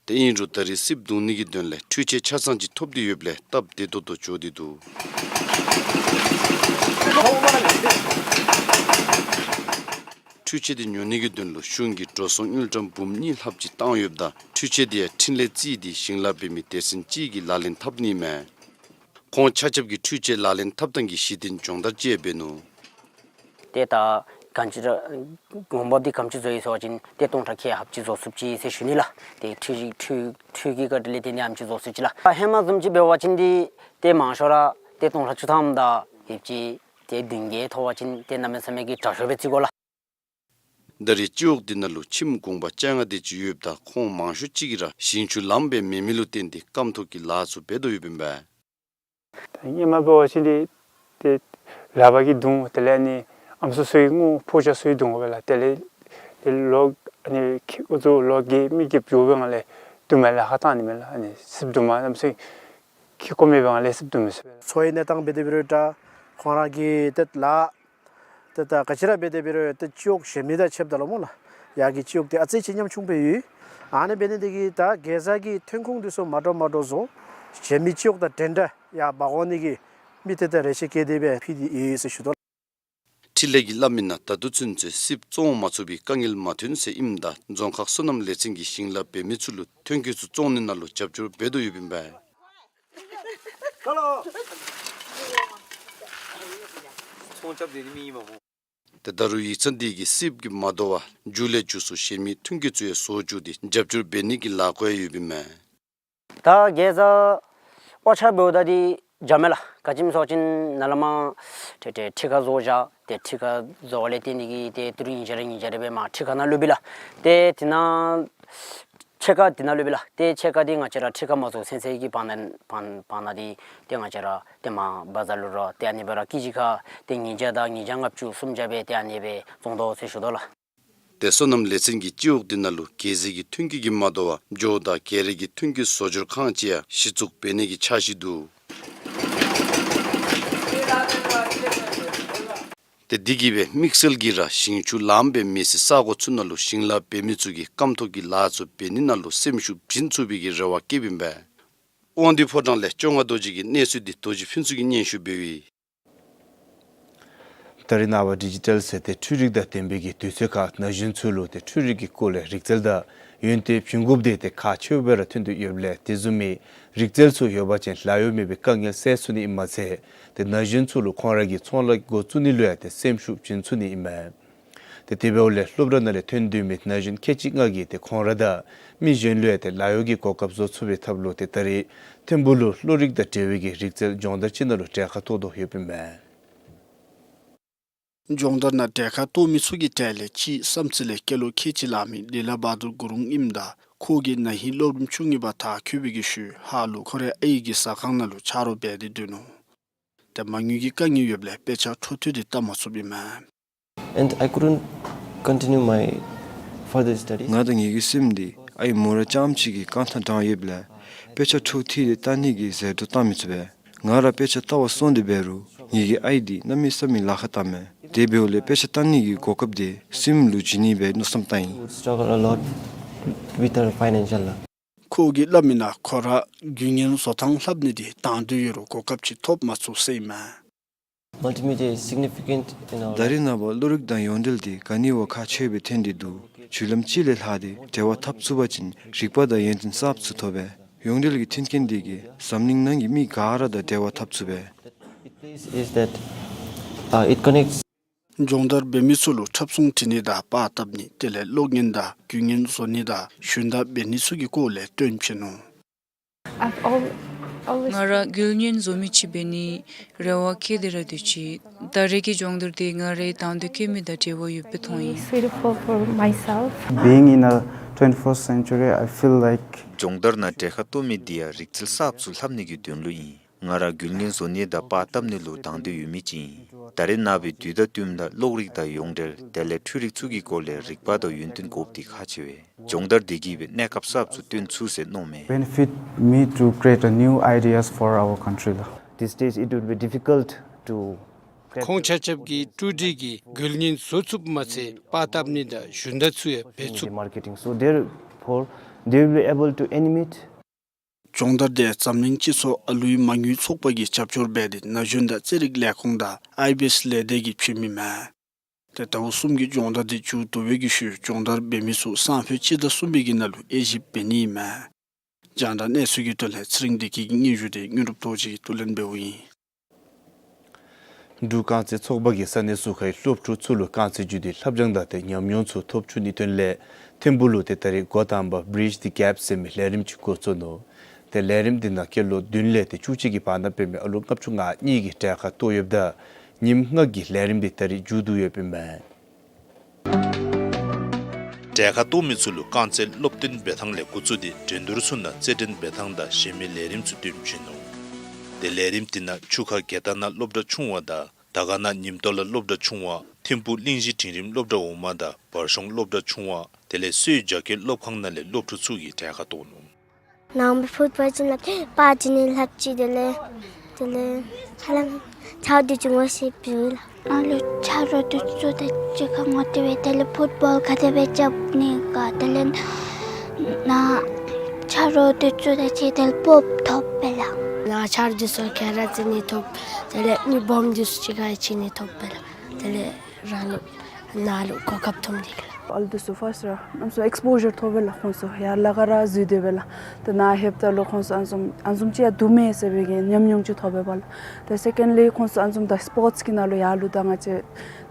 དེ་ཨིན་རུང་ད་རེས་སིབ་བརྡུང་ནི་གི་དོན་ལས་འཕྲུལ་ཆས་ཆ་ཚང་ཅིག་ཐོབ་སྟེ་ཡོདཔ་ལས་སྟབས་བདེ་ཏོག་ཏོ་འགྱོ་སྟེ་འདུག། འཕྲུལ་ཆས་དེ་ཉོ་ནི་གི་དོན་ལུ་གཞུང་གིས་འགྲོ་སོང་དངུལ་ཀྲམ་འབུམ་གཉིས་ལྷགཔ་ཅིག་བཏང་ཡོདཔ་ད་འཕྲུལ་ཆས་དེ་ཡང་འཕྲིན་ལས་རྩིས་ཏེ་ཞིང་ལཱ་འབད་མི་སྡེ་ཚན་གཅིག་གིས་ལག་ལེན་འཐབ་ནི་མས། ཁོང་ཆ་ཁྱབ་ཀྱིས་འཕྲུལ་ཆས་ལག་ལེན་འཐབ་ཐངས་ཀྱི་གཞི་རྟེན་སྦྱོང་བརྡར་ཅིག་འབད་ནུག། ཏེ་ད་གང་ཅི་ར་འོང་འབབ་འདི་ག་དེམ་ཅིག་བཟོ་ཡི་ཟེར་བ་ཅིན་ཏེ་སྟོང་ཕྲག་ཁལ་ལྷགཔ་ཅིག་བཟོ་ཚུགས་ཅི་ཟེར་ཞུ་ནི་ལགས། ཏེ་འཕྲུལ་ཆས་འཕྲུལ་འཕྲུལ་གྱི་བཀའ་དྲིན་ལས་བརྟེན་ཏེ་ཨ་ནེམ་ཅིག་བཟོ་ཚུགས་ཅི་ལགས། ད་ཧེ་མ་བཟུམ་ཅིག་འབད་བ་ཅིན་འདི་ཏེ་མང་ཤོས་ར་ཏེ་སྟོང་ཕྲག་བཅུ་ཐམ་དང་ཡོད་ཅི། ཏེ་བདུན་བརྒྱ་ཐོབ་པ་ཅིན་ཏེ་གནམ་མེད་ས་མེད་ཀྱི་དྲག་ཤོས་སྦེ་བརྩི་དགོ་ལགས། ད་རེས་སྤྱི་འོག་འདི་ནང་ལུ་ཁྱིམ་གུང་པ་བཅོ་ལྔ་དེ་ཅིག་ཡོདཔ་ད་ཁོང་མང་ཤོས་ཅིག་གིས་ར་ཞིང་ཆུ་ལངམ་སྦེ་མེད་མི་ལུ་བརྟེན་ཏེ་རྐངམ་ཐོག་གི་ལཱ་ཚུ་འབད་དོ་ཡོདཔ་ཨིན་པས། ད་ཧེ་མ་འབད་བ་ཅིན་འདི་ཏེ་ལག་པ་གིས་བརྡུང་། དེ་ལས་ཨ་ནི་ཨམ་སྲུ་ཚུ་གིས་རྔོ། ཕོ་རྒྱས་ཚུ་གིས་བརྡུང་དགོ་པས་ལགས། དེ་ལས་ཏེ་ལོ་ཨ་ནི་ཁྱི་འུ་ཚུ་ལོ་བརྒྱད་མི་བརྒྱད་འགྱོ་བའི་སྒང་ལས་དུ་མ་ལཱ་ཁག་བཏང་ནི་མས་ལགས། ཨ་ནི་སིབ་བརྡུང་མ་གནམ་མེད་ས་མེད་ཁེ་ཀོ་མེད་པའི་སྒང་ལས་སིབ་བརྡུང་མི་ཚུགས་པས་ལགས། འཚོ་བའི་གནས་སྟངས་འབད་དེ་འབད་རུང་ད་ཁོང་ར་གིས་ཏེ་ལཱ་ཏེ་ད་ག་ཅི་ར་འབད་དེ་འབད་རུང་ཏེ་སྤྱི་འོག་གཞན་མི་དང་ཕྱདཔ་ད་ལུ་སྨོ་ལགས། ཡར་གྱི་སྤྱི་འོག་འདི་ཨ་ཙི་ཅིག་ཉམ་ཆུང་སྦེ་ཡོད། ཨ་ནི་འབད་ནི་དེ་གིས་ད་གེ་ཛ་གི་ཐོན་ཁུངས་འདི་ཚུ་མ་འདྲཝ་མ་འདྲཝ་བཟོ། གཞན་མི་སྤྱི་འོག་དང་འདྲན་འདྲ་ཡར་འབག་འོང་ནི་གི་དམིགས་གཏད་དང་རེ་ཆེ་བསྐྱེད་དེ་སྦེ་ཕུལ་ཏེ་ཡོད་ཟེར་ཞུ་དོ། འཕྲིན་ལས་ཀྱིས་སླབ་མི་ནང་ད་ལྟོ་ཚུན་ཚོད་སིབ་བཙོང་མ་ཚུགས་པའི་དཀའ་ངལ་མ་ཐོན་ཟེར་ཨིནམ་ད་རྫོང་ཁག་སོ་ནམ་ལས་ཚན་གྱིས་ཞིང་ལཱ་འབད་མི་ཚུ་ལུ་ཐོན་སྐྱེད་ཚུ་བཙོང་ནི་ནང་ལུ་རྒྱབ་སྐྱོར་འབད་དོ་ཡོདཔ་ཨིན་པས། ཏེ་ད་རུང་ཡིག་ཚང་འདི་གིས་སིབ་ཀྱིས་མ་དོ་བར་རྒྱུ་ལས་རྒྱུ་སོགས་གཞན་མི་ཐོན་སྐྱེད་ཚུ་ཡང་བཟོ་བཅུག་སྟེ་རྒྱབ་སྐྱོར་འབད་ནི་གི་ལཱ་འགོ་ཡང་ཡོདཔ་ཨིན་མས། ད་གེ་ཛ་ཨོ་ཆ་འབདཝ་ད་འདི་འཇམ་མས་ལགས། ག་ཅི་སྨོ་ཟེར་བ་ཅིན་ནཱ་ལས་མར་ཏེ་ཏེ་ཁྲི་ཁར་བཟོ་བཞག། ཏེ་ཁྲི་ཁར་བཟོ་བ་ལས་བརྟེན་ཏེ་གིས་ཏེ་ཏི་རུ་ཉིས་བརྒྱ་རེ་ཉིས་བརྒྱ་རེ་སྦེ་མར་ཁྲི་ཁར་ནང་སློག་པས་ལགས། ཏེ་དེ་ནང་ཕྱེད་ཀ་དེ་ནང་སློག་པས་ལགས། ཏེ་ཕྱེད་ཀ་འདི་ང་བཅས་ར་ཁྲི་ཁར་མ་བཟོ་ཚུན་ཚོད་ཀྱི་བར་ན་བར་ན་བར་ན་འདི་ཏེ་ང་བཅས་ར་ཏེ་མར་བ་ཛར་ལུ་ར་ཏེ་ཨ་ནི་སྦེ་ར་ཀེ་ཇི་ཁར་ཏེ་ཉིས་བརྒྱ་དང་ཉིས་བརྒྱ་ལྔ་བཅུ་སུམ་བརྒྱ་སྦེ་ཏེ་ཨ་ནི་སྦེ་བཙོང་དོ་ཟེར་ཞུ་དོ་ལགས། ཏེ་སོ་ནམ་ལས་ཚན་གྱིས་སྤྱི་འོག་འདི་ནང་ལུ་གེ་ཛའི་གི་ཐོན་སྐྱེད་ཀྱིས་མ་དོ་བར་ཇོ་དང་གད་རེ་གི་ཐོན་སྐྱེད་བཟོ་སྦྱོར་ཁང་ཅིག་ཡང་གཞི་བཙུགས་འབད་ནི་གི་འཆར་གཞི་འདུག། ཏེ་འདི་གིས་སྦེ་དམིགས་བསལ་གྱིས་ར་ཞིང་ཆུ་ལངམ་སྦེ་མེད་སའི་ས་གོ་ཚུ་ནང་ལུ་ཞིང་ལཱ་འབད་མི་ཚུ་གིས་རྐངམ་ཐོག་གི་ལཱ་ཚུ་འབད་ནི་ནང་ལུ་སེམས་ཤུགས་བྱིན་ཚུགས་པའི་གི་རེ་བ་བསྐྱེདཔ་ཨིན་པས། དབང་འདུས་ཕོ་བྲང་ལས་བཅོ་ལྔ་རྡོ་རྗེ་གི་གནས་ཚུལ་འདི་རྡོ་རྗེ་ཕུན་ཚོགས་ཀྱིས་སྙན་ཞུ་འབདཝ་ཨིན། ད་རེས་ནངས་པ་ཌི་ཇི་ཊལ་ཟེར་ཏེ་འཕྲུལ་རིག་དང་ལྡན་པའི་གི་དུས་ཚོད་ཁར་ན་གཞོན་ཚུ་ལུ་ཏེ་འཕྲུལ་རིག་གི་སྐོར་ལས་རིག་རྩལ་དང་ཡོན་ཏན་བྱིན་དགོཔ་འདི་ཏེ་ཁག་ཆེཝ་སྦེ་ར་ཐོན་དོ་ཡོདཔ་ལས་དེ་བཟུམ་མའི་རིག་རྩལ་ཚུ་ཡོད་པ་ཅིན་ལཱ་གཡོག་མེད་པའི་དཀའ་ངལ་བསལ་ཚུགས་ནི་ཨིནམ་མ་ཚད་ཏེ་ན་གཞོན་ཚུ་ལུ་ཁོང་ར་གི་ཚོང་ལཱ་འགོ་བཙུགས་ནི་ལུ་ཡང་ཏེ་སེམས་ཤུགས་བྱིན་ཚུགས་ནི་ཨིན་མས། ཏེ་དེ་འབདཝ་ལས་སློབ་གྲྭ་ནང་ལས་ཐོན་སྡོད་མི་ན་གཞོན་ཁལ་གཅིག་ལྔ་གིས་ཏེ་ཁོང་ར་དང་མི་གཞན་ལུ་ཡང་ཏེ་ལཱ་གཡོག་གི་གོ་སྐབས་བཟོ་ཚུགས་པའི་ཐབས་ལུ་ཏེ་ད་རེས་ཐིམ་ཕུག་ལུ་བློ་རིག་དང་འབྲེལ་བའི་གི་རིག་རྩལ་སྦྱོང་བརྡར་ཅིག་ནང་ལུ་གྲལ་ཁར་གཏོགས་དོ་ཡོདཔ་ཨིན་མས། སྦྱོང་བརྡར་ནང་གྲལ་ཁར་གཏོགས་མི་ཚུ་གི་གྲས་ལས་གཅིག་བསམ་རྩེ་ལས་སྐྱེས་ལོ་ཁལ་གཅིག་ལང་མི་ལི་ལ་བ་དུར་གུ་རུང་ཨིནམ་ད་ཁོ་གིས་ན་ཧིང་སློབ་རིམ་བཅུ་གཉིས་པ་མཐར་འཁྱོལ་བའི་གི་ཤུལ་ཧཱ་ལུ་ཁོ་རའི་ཨའི་གི་ཟ་ཁང་ནང་ལུ་ཆ་རོགས་འབད་དེ་སྡོད་ནུག། ཏེ་མ་དངུལ་གྱི་དཀའ་ངལ་ཡོདཔ་ལས་དཔེ་ཆ་འཕྲོ་མཐུད་དེ་བལྟ་མ་ཚུགསཔ་ཨིན་མས། And I couldn't continue my further studies. ང་དང་ངེ་གི་སྲིངམོ་འདི་ཨའི་མོ་ར་རྐྱངམ་ཅིག་གིས་རྐང་ཐང་དྲངས་ཡོདཔ་ལས་དཔེ་ཆ་འཕྲོ་མཐུད་དེ་བལྟ་ནི་གི་ཟད་འགྲོ་བཏང་མི་ཚུགས་པས། ང་ར་དཔེ་ཆ་བལྟ་བར་སོང་སྟེ་འབད་རུང་ངེ་གི་ཨའི་འདི་གནམ་མེད་ས་མེད་ལཱ་ཁག་བཏངམ་མས། དེ་འབདཝ་ལས་དཔེ་ཆ་བལྟ་ནི་གི་གོ་སྐབས་འདི་སྲིངམོ་ལུ་བྱིན་ནི་སྦེ་མནོ་བསམ་བཏང་ཡི། Would struggle a lot with her financial. ཁོ་གིས་སླབ་མི་ནང་ཁོ་ར་རྒྱུ་ངན་བཟོ་ཐངས་ལྷབ་ནི་འདི་དང་འདོད་ཡོད་རུང་གོ་སྐབས་ཅིག་ཐོབ་མ་ཚུགས་ཟེར་ཨིན་མས། Multimedia is significant in our ད་རེས་ནངས་པ་བློ་རིག་དང་ཡོངས་འབྲེལ་འདི་ག་ནི་བ་ཁག་ཆེ་བའི་ཐོན་ཏེ་འདུག། བརྒྱུད་ལམ་གཅིག་ལས་ལྷག་སྟེ་འབྲེལ་བ་འཐབ་ཚུགས་པ་ཅིན་རིག་པ་དང་ཡོན་ཏན་གསརཔ་ཚུ་ཐོབ་པས། ཡོངས་འབྲེལ་གྱི་མཐུན་རྐྱེན་འདི་གིས་འཛམ་གླིང་ནང་གི་མི་ག་ར་དང་འབྲེལ་བ་འཐབ་ཚུགས་པས། It is, is that, uh, it connects. སྦྱོང་བརྡར་འབད་མི་ཚུ་ལུ་འཁྲབ་གསུང་འབྲི་ནི་དང་པར་བཏབ་ནི་དེ་ལས་གློག་བརྙན་དང་རྒྱུ་ངན་བཟོ་ནི་དང་ཞུན་དག་འབད་ནི་ཚུ་གི་སྐོར་ལས་སྟོན་བྱིན་ནུག། I've al- always ང་ར་རྒྱུ་ངན་བཟོ་མི་ཅིག་འབད་ནི་རེ་བ་བསྐྱེད་དེ་ར་སྡོད་ཅི། ད་རེས་ཀྱི་སྦྱོང་བརྡར་འདི་ང་རའི་དང་འདོད་བསྐྱེད་མི་དང་འབྲེལ་བ་ཡོདཔ་སྦེ་མཐོང་ཡི། Suitable for myself. Being in a twenty-first century, I feel like སྦྱོང་བརྡར་ནང་གྲལ་ཁར་གཏོགས་མི་འདི་ཡང་རིག་རྩལ་གསརཔ་ཚུ་ལྷབ་ནི་གི་དོན་ལུ་ཨིན། ང་ར་རྒྱུ་ངན་བཟོ་ནི་དང་པར་བཏབ་ནི་ལུ་དང་འདོད་ཡོད་མི་ཅིག་ཨིན། ད་རེས་ནངས་པའི་དུས་དང་བསྟུནམ་ད་གློག་རིག་དང་ཡོངས་འབྲེལ་དེ་ལས་འཕྲུལ་རིག་ཚུ་གི་སྐོར་ལས་རིག་པ་དང་ཡོན་ཏན་དགོཔ་འདི་ཁག་ཆེ་བས། སྦྱོང་བརྡར་འདི་གིས་སྦེ་གནས་སྐབས་གསརཔ་ཚུ་སྟོན་ཚུགས་ཟེར་མནོཝ་མས། Benefit me to create a new ideas for our country ལགས། These days it would be difficult to ཁོང་ཆ་ཁྱབ་ཀྱིས་འཕྲུལ་རིག་གིས་རྒྱུ་ངན་བཟོ་ཚུགསཔ་མ་ཚད་པར་བཏབ་ནི་དང་ཞུན་དག་ཚུ་ཡང་འབད་ཚུགས། Marketing. So therefore, They will be able to animate. སྦྱོང་བརྡར་དེ་འཛམ་གླིང་སྤྱི་ཚོགས་ཨ་ལུའི་མ་དངུལ་ཚོགས་པ་གིས་རྒྱབ་སྐྱོར་འབད་དེ་ན་གཞོན་དང་རྩེད་རིགས་ལས་ཁུངས་དང་ཨའི་བི་ཨེསི་ལས་སྡེ་གིས་བྱིན་མི་མས། ཏེ་ཟླཝ་གསུམ་གྱི་སྦྱོང་བརྡར་དེ་མཇུག་བསྡུ་བའི་ཤུལ་སྦྱོང་བརྡར་འབད་མི་ཚུ་སང་ཕོད་སྤྱི་ཟླ་གསུམ་པའི་གི་ནང་ལུ་དབྱེ་ཞིབ་འབད་ནི་ཨིན་མས། རྒྱང་བསྒྲགས་གནས་ཚུལ་གྱི་དོན་ལས་ཚེ་རིང་བདེ་སྐྱིད་ཀྱི་སྙན་ཞུ་དེ་དངོས་གྲུབ་རྡོ་རྗེ་གིས་བསྡུ་ལེན་འབདཝ་ཨིན། འབྲུག་རྐང་རྩེད་ཚོགས་པ་གིས་ས་གནས་ཟུར་ཁའི་སློབ་ཕྲུག་ཚུ་ལུ་རྐང་རྩེད་བརྒྱུད་དེ་ལྷབ་སྦྱང་དང་ཏེ་ཉམས་མྱོང་ཚུ་ཐོབ་བཅུག་ནིའི་དོན་ལས་ཐིམ་ཕུག་ལུ་ཏེ་ད་རིས་འགོ་དང་པ་Bridge the Gap ཟེར་མི་ལས་རིམ་ཅིག་འགོ་བཙུགས་ནུག། ཏེ་ལས་རིམ་འདི་ནང་སྐྱེས་ལོ་བདུན་ལས་ཏེ་བཅུ་གཅིག་གི་བར་ན་འབད་མི་ཨ་ལུ་ལྔ་བཅུ་ང་གཉིས་ཀྱིས་གྲལ་ཁར་གཏོགས་ཡོདཔ་ད་ཉིནམ་ལྔ་གི་ལས་རིམ་འདི་ད་རིས་མཇུག་བསྡུ་ཡོདཔ་ཨིན་མས། གྲལ་ཁར་གཏོགས་མི་ཚུ་ལུ་རྐང་རྩེད་སློབ་སྟོན་འབད་ཐངས་ལས་འགོ་བཙུགས་ཏེ་འགྲན་བསྡུར་ཚུ་ནང་རྩེད་འགྲན་འབད་ཐངས་དང་གཞན་མི་ལས་རིམ་ཚུ་སྟོན་བྱིན་ནུག། ཏེ་ལས་རིམ་འདི་ནང་ཆུ་ཁ་རྒྱལ་ཐང་ནང་སློབ་གྲྭ་ཆུང་བ་དང་དར་དཀར་ནང་ཉིམ་ཐོག་ལ་སློབ་གྲྭ་ཆུང་བ་ཐིམ་ཕུག་གླིང་བཞི་འབྲིང་རིམ་སློབ་གྲྭ་འོག་མ་དང་བར་གཞུང་སློབ་གྲྭ་ཆུང་བ་དེ་ལས་སོའི་རྒྱ་སྐྱེད་སློབ་ཁང་ནང་ལས་སློབ་ཕྲུག་ཚུ་གིས་གྲལ་ཁར་གཏོགས་ནུག། ནངས་པ་ཕུཊ་བཱོལ་ཅིག་ལྷབ་པ་ཅིན་ནི་ལྷབ་ཅི། དེ་ལས་དེ་ལས་ཧ་ལམ་ཆ་རོགས་དེ་ཚུ་ངོ་ཤེས་པས་ལགས། ཨ་ལུ་ཆ་རོགས་དེ་ཚུ་དང་གཅིག་ཁར་ངོ་སྟོན་འབད། དེ་ལས་ཕུཊ་བཱོལ་ག་དེ་སྦེ་རྐྱབ་ནི་ག་དེ་ལས་ནཱ་ཆ་རོགས་དེ་ཚུ་དང་གཅིག་ཁར་སྤོབས་ཐོབ་པས་ལགས། ནཱ་ཆ་རོགས་དེ་ཚུ་ག་ར་རྩེད་ནི་ཐོབ། དེ་ལས་མི་སྦོམ་དེ་ཚུ་གཅིག་ཁར་རྩེད་ནི་ཐོབ་པས་ལགས། དེ་ལས་རང་ལུ་ནཱ་ལུ་གོ་སྐབས་ཐོབ་ནི་ལགས། ཨ་ལུ་དེ་ཚུ་ཕཱསཊ་ར་ཨམ་སོ་ཨེགསི་པོ་ཞར་ཐོབ་པས་ལགས། ཁོང་ཚུ་ཡར་ལ་ག་ར་འཛུལ་སྡོདཔ་ལགས། ཏེ་ནཱ་ལྷོདཔ་ད་ལུ་ཁོང་ཚུ་ཨ་ནི་བཟུམ་ཨ་ནི་བཟུམ་ཅིག་ཡང་འདུག་མས་ཟེར་བའི་གི་ཉམས་མྱོང་ཅིག་ཐོབ་པས་ལགས། ཏེ་སེ་ཀེནཌ་ལི་ཁོང་ཚུ་ཨ་ནི་བཟུམ་ད་སྤོརཊསི་གི་ནང་ལུ་ཡར་ལུ་ད་ང་བཅས་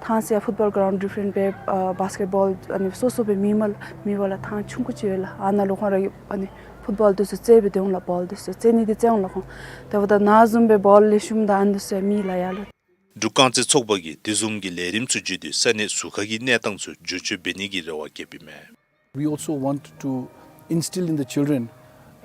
ཐང་སི་ཕུཊ་བཱོལ་གྲའུནཌ་ཌི་ཕེརེནཊ་སྦེ་ཨ་བཱསི་ཀེཊ་བཱོལ་ཨ་ནི་སོ་སོ་སྦེ་མེད་མས་ལགས། མེད་པ་ལགས། ཐང་ཆུང་ཀུ་ཅིག་ཡོད་ལགས། ཨ་ནཱ་ལུ་ཁོང་ར་ཨ་ནི་ཕུཊ་བཱོལ་དེ་ཚུ་རྩེད་སྦེ་སྡོད་འོང་ལགས། བཱོལ་དེ་ཚུ་རྩེད་ནི་འདི་རྩེད་འོང་ལགས་ཁོང་། དེ་འབདཝ་ད་ནཱ་བཟུམ་སྦེ་བཱོལ་ལེགས་ཤོམ་དང་ཨ་ནི་དེ་ཚུ་ཡང་མེད་ལགས་ཡར་ལུ། འབྲུག་རྐང་རྩེད་ཚོགས་པ་གིས་དེ་བཟུམ་གྱི་ལས་རིམ་ཚུ་བརྒྱུད་དེ་ས་གནས་ཟུར་ཁ་གི་གནས་སྟངས་ཚུ་བསྒྱུར་བཅོས་འབད་ནི་གི་རེ་བ་བསྐྱེདཔ་ཨིན་མས། We also want to instill in the children,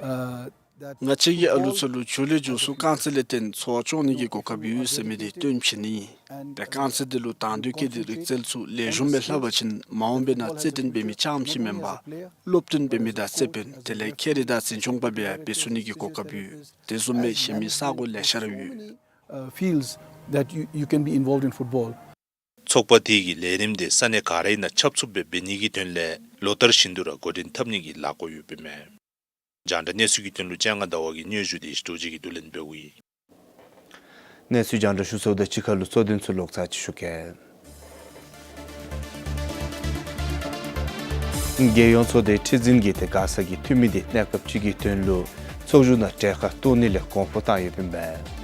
uh, that ང་བཅས་ཀྱིས་ཨ་ལུ་ཚུ་ལུ་ཆུང་ལས་མཇུག་སུ་རྐང་རྩེད་ལས་བརྟེན་འཚོ་བ་སྐྱོང་ནི་གི་གོ་སྐབས་ཡོད་ཟེར་མི་འདི་སྟོན་བྱིན་ནི་ཨིན། ཏེ་རྐང་རྩེད་འདི་ལུ་དང་འདོད་བསྐྱེད་དེ་རིག་རྩལ་ཚུ་ལེགས་ཤོམ་སྦེ་ལྷབ་པ་ཅིན་མ་འོངས་པའི་ནང་རྩེད་འགྲན་འབད་མི་རྐྱངམ་ཅིག་མེན་པར་སློབ་སྟོན་འབད་མི་དང་རྩེ་དཔོན་དེ་ལས་མཁས་རིག་དང་འཛིན་སྐྱོང་པ་སྦེ་ཡང་འབད་ཚུགས་ནི་གི་གོ་སྐབས་ཡོད། དེ་བཟུམ་སྦེ་གཞན་མི་ས་གོ་ལེ་ཤ་ར་ཡོད། Uh, fields that you, you can be involved in football. ཚོགས་པ་དེ་གིས་ལས་རིམ་དེ་ས་གནས་ག་རའི་ནང་ཁྱབ་ཚུགསཔ་སྦེ་འབད་ནི་གི་དོན་ལས་ལོ་ལྟར་བཞིན་དུ་ར་འགོ་འདྲེན་འཐབ་ནི་གི་ལས་འགུལ་ཡོདཔ་ཨིན་མས། རྒྱང་བསྒྲགས་གནས་ཚུལ་གྱི་དོན་ལུ་ལྕང་ང་ཟླ་བ་གི་སྙན་ཞུ་དེ་ཡེ་ཤེས་རྡོ་རྗེ་གིས་བསྡུ་ལེན་འབདཝ་ཨིན། གནས་ཚུལ་རྒྱང་བསྒྲགས་ཞུ་ཚརཝ་ད་གཅིག་ཁར་ལུ་གཙོ་དོན་ཚུ་ལོག་ཚར་ཅིག་ཞུ་གེ། རྒྱལ་ཡོངས་ཚོགས་སྡེའི་ཁྲི་འཛིན་གྱིས་ཏེ་མགར་ས་གི་འཐུས་མི་འདི་གནས་སྐབས་ཅིག་གི་དོན་ལུ་ཚོགས་བཞུགས་ནང་གྲལ་ཁར་གཏོགས་ནི་ལས་གོང་འཕོ་བཏང་ཡོདཔ་ཨིན་པས།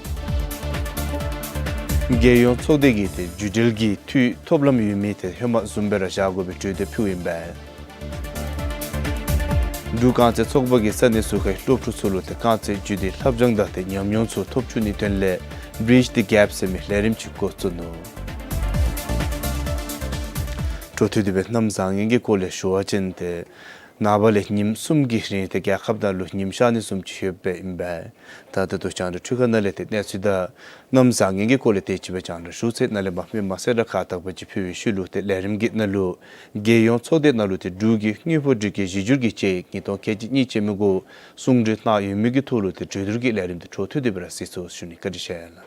རྒྱལ་ཡོངས་ཚོགས་སྡེ་གིས་ཏེ་བརྒྱུད་འབྲེལ་གྱི་འཐུས་ཐོབ་ལམ་ཡོད་མི་དེ་ཧེ་མ་བཟུམ་སྦེ་ར་བཞག་དགོ་པའི་གྲོས་འདེབས་ཕུལཝ་ཨིན་པས། འབྲུག་རྐང་རྩེད་ཚོགས་པ་གིས་ས་གནས་ཟུར་ཁའི་སློབ་ཕྲུག་ཚུ་ལུ་ཏེ་རྐང་རྩེད་བརྒྱུད་དེ་ལྷབ་སྦྱང་དང་ཏེ་ཉམས་མྱོང་ཚུ་ཐོབ་བཅུག་ནིའི་དོན་ལས་Bridge the Gap ཟེར་མི་ལས་རིམ་ཅིག་འགོ་བཙུགས་ནུག། འཕྲོ་མཐུད་དེ་སྦེ་གནམ་བཟང་ངན་གྱི་སྐོར་ལས་ཞུ་བ་ཅིན་ཏེ་ནངས་པ་ལས་ཉིནམ་གསུམ་གྱི་རིང་ཏེ་རྒྱལ་ཁབ་ནང་ལུ་ཉིམ་ཤར་ནི་བཟུམ་ཅིག་ཡོདཔ་ཨིན་པས། ད་ད་ལྟོ་རྒྱང་བསྒྲགས་འཕྲུལ་ཁང་ནང་ལས་ཏེ་གནས་ཚུལ་དང་གནམ་བཟང་ངན་གྱི་སྐོར་ལས་དེ་ཅིག་སྦེ་རྒྱང་བསྒྲགས་ཞུ་ཚར། ནཱ་ལས་མར་མི་མང་སེར་ར་ཁ་བཏགས་པ་ཅིག་ཕུལ་བའི་ཤུལ་ལུ་ཏེ་ལས་རིམ་གྱི་ནང་ལུ་རྒྱལ་ཡོངས་ཚོགས་སྡེ་ནང་ལུ་ཏེ་འབྲུག་གི་དངུལ་ཕོགས་སྒྲིག་བཀོད་གཞི་བསྒྱུར་གྱི་དཔྱད་ཡིག་ཉིས་སྟོང་ཁལ་གཅིག་གཉིས་ཅན་མི་གུ་གསུང་གྲོས་གནང་ཡོད་མི་གི་ཐོག་ལུ་ཏེ་གྲོས་བསྡུར་གྱི་ལས་རིམ་དེ་འཕྲོ་མཐུད་དེ་སྦེ་ར་གཟིགས་ཚུགས་ཞུ་ནི། བཀའ་དྲིན་ཆེ་ལགས།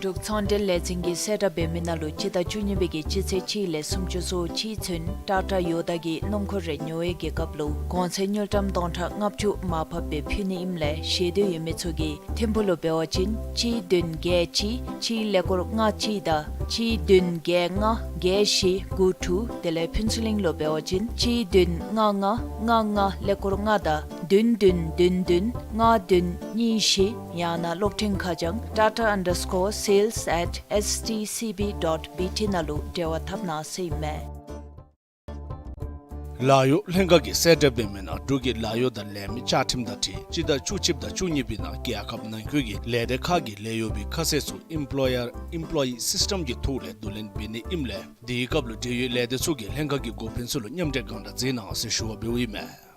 འབྲུག་ཚོང་འབྲེལ་ལས་འཛིན་གྱིས་གསལ་བསྒྲགས་འབད་མི་ནང་ལུ་སྤྱི་ཟླ་བཅུ་གཉིས་པའི་གི་སྤྱི་ཚེས་གཅིག་ལས་སུམ་ཅུ་སོ་གཅིག་ཚུན་ཊ་ཊ་ཡོ་ད་གི་སྣུམ་འཁོར་རེ་ཉོ་བའི་གི་སྐབས་ལུ་གོང་ཚད་དངུལ་ཀྲམ་སྟོང་ཕྲག་ལྔ་བཅུ་མར་ཕབ་སྦེ་ཕུལ་ནི་ཨིནམ་ལས་ཤེས་འདོད་ཡོད་མི་ཚུ་གིས་ཐིམ་ཕུག་ལུ་འབད་བ་ཅིན་གཅིག་བདུན་བརྒྱད་གཅིག་གཅིག་ཀླད་ཀོར་ལྔ་གཅིག་དང་གཅིག་བདུན་བརྒྱད་ལྔ་བརྒྱད་བཞི་དགུ་དྲུག། དེ་ལས་ཕུན་ཚོགས་གླིང་ལུ་འབད་བ་ཅིན་གཅིག་བདུན་ལྔ་ལྔ་ལྔ་ལྔ་ཀླད་ཀོར་ལྔ་དང་བདུན་བདུན་བདུན་བདུན་ལྔ་བདུན་གཉིས་བཞི། ཡང་ན་གློག་འཕྲིན་ཁ་བྱང་tata underscore sales at S T C B dot B T ནང་ལུ་འབྲེལ་བ་འཐབ་གནང་ཟེར་ཨིན་མས། ལཱ་གཡོག་ལྷན་ཁག་གིས་གསལ་བསྒྲགས་འབད་མི་ནང་འབྲུག་གི་ལཱ་གཡོག་དང་ལས་མི་བཅའ་ཁྲིམས་དང་འཁྲིལ་སྤྱི་ཟླ་བཅུ་གཅིག་དང་བཅུ་གཉིས་པའི་ནང་རྒྱལ་ཁབ་ནང་འཁོད་ཀྱི་ལས་སྡེ་ཁག་གི་ལཱ་གཡོག་པའི་ཁ་གསལ་ཚུ་Employer Employee System གྱི་ཐོག་ལས་བསྡུ་ལེན་འབད་ནི་ཨིནམ་ལས་དེའི་སྐབས་ལུ་འབྲེལ་ཡོད་ལས་སྡེ་ཚུ་གིས་ལྷན་ཁག་གི་འགོ་དཔོན་ཚུ་ལུ་མཉམ་འབྲེལ་གང་དྲག་མཛད་གནང་ཟེར་ཞུ་བ་འབདཝ་ཨིན་མས།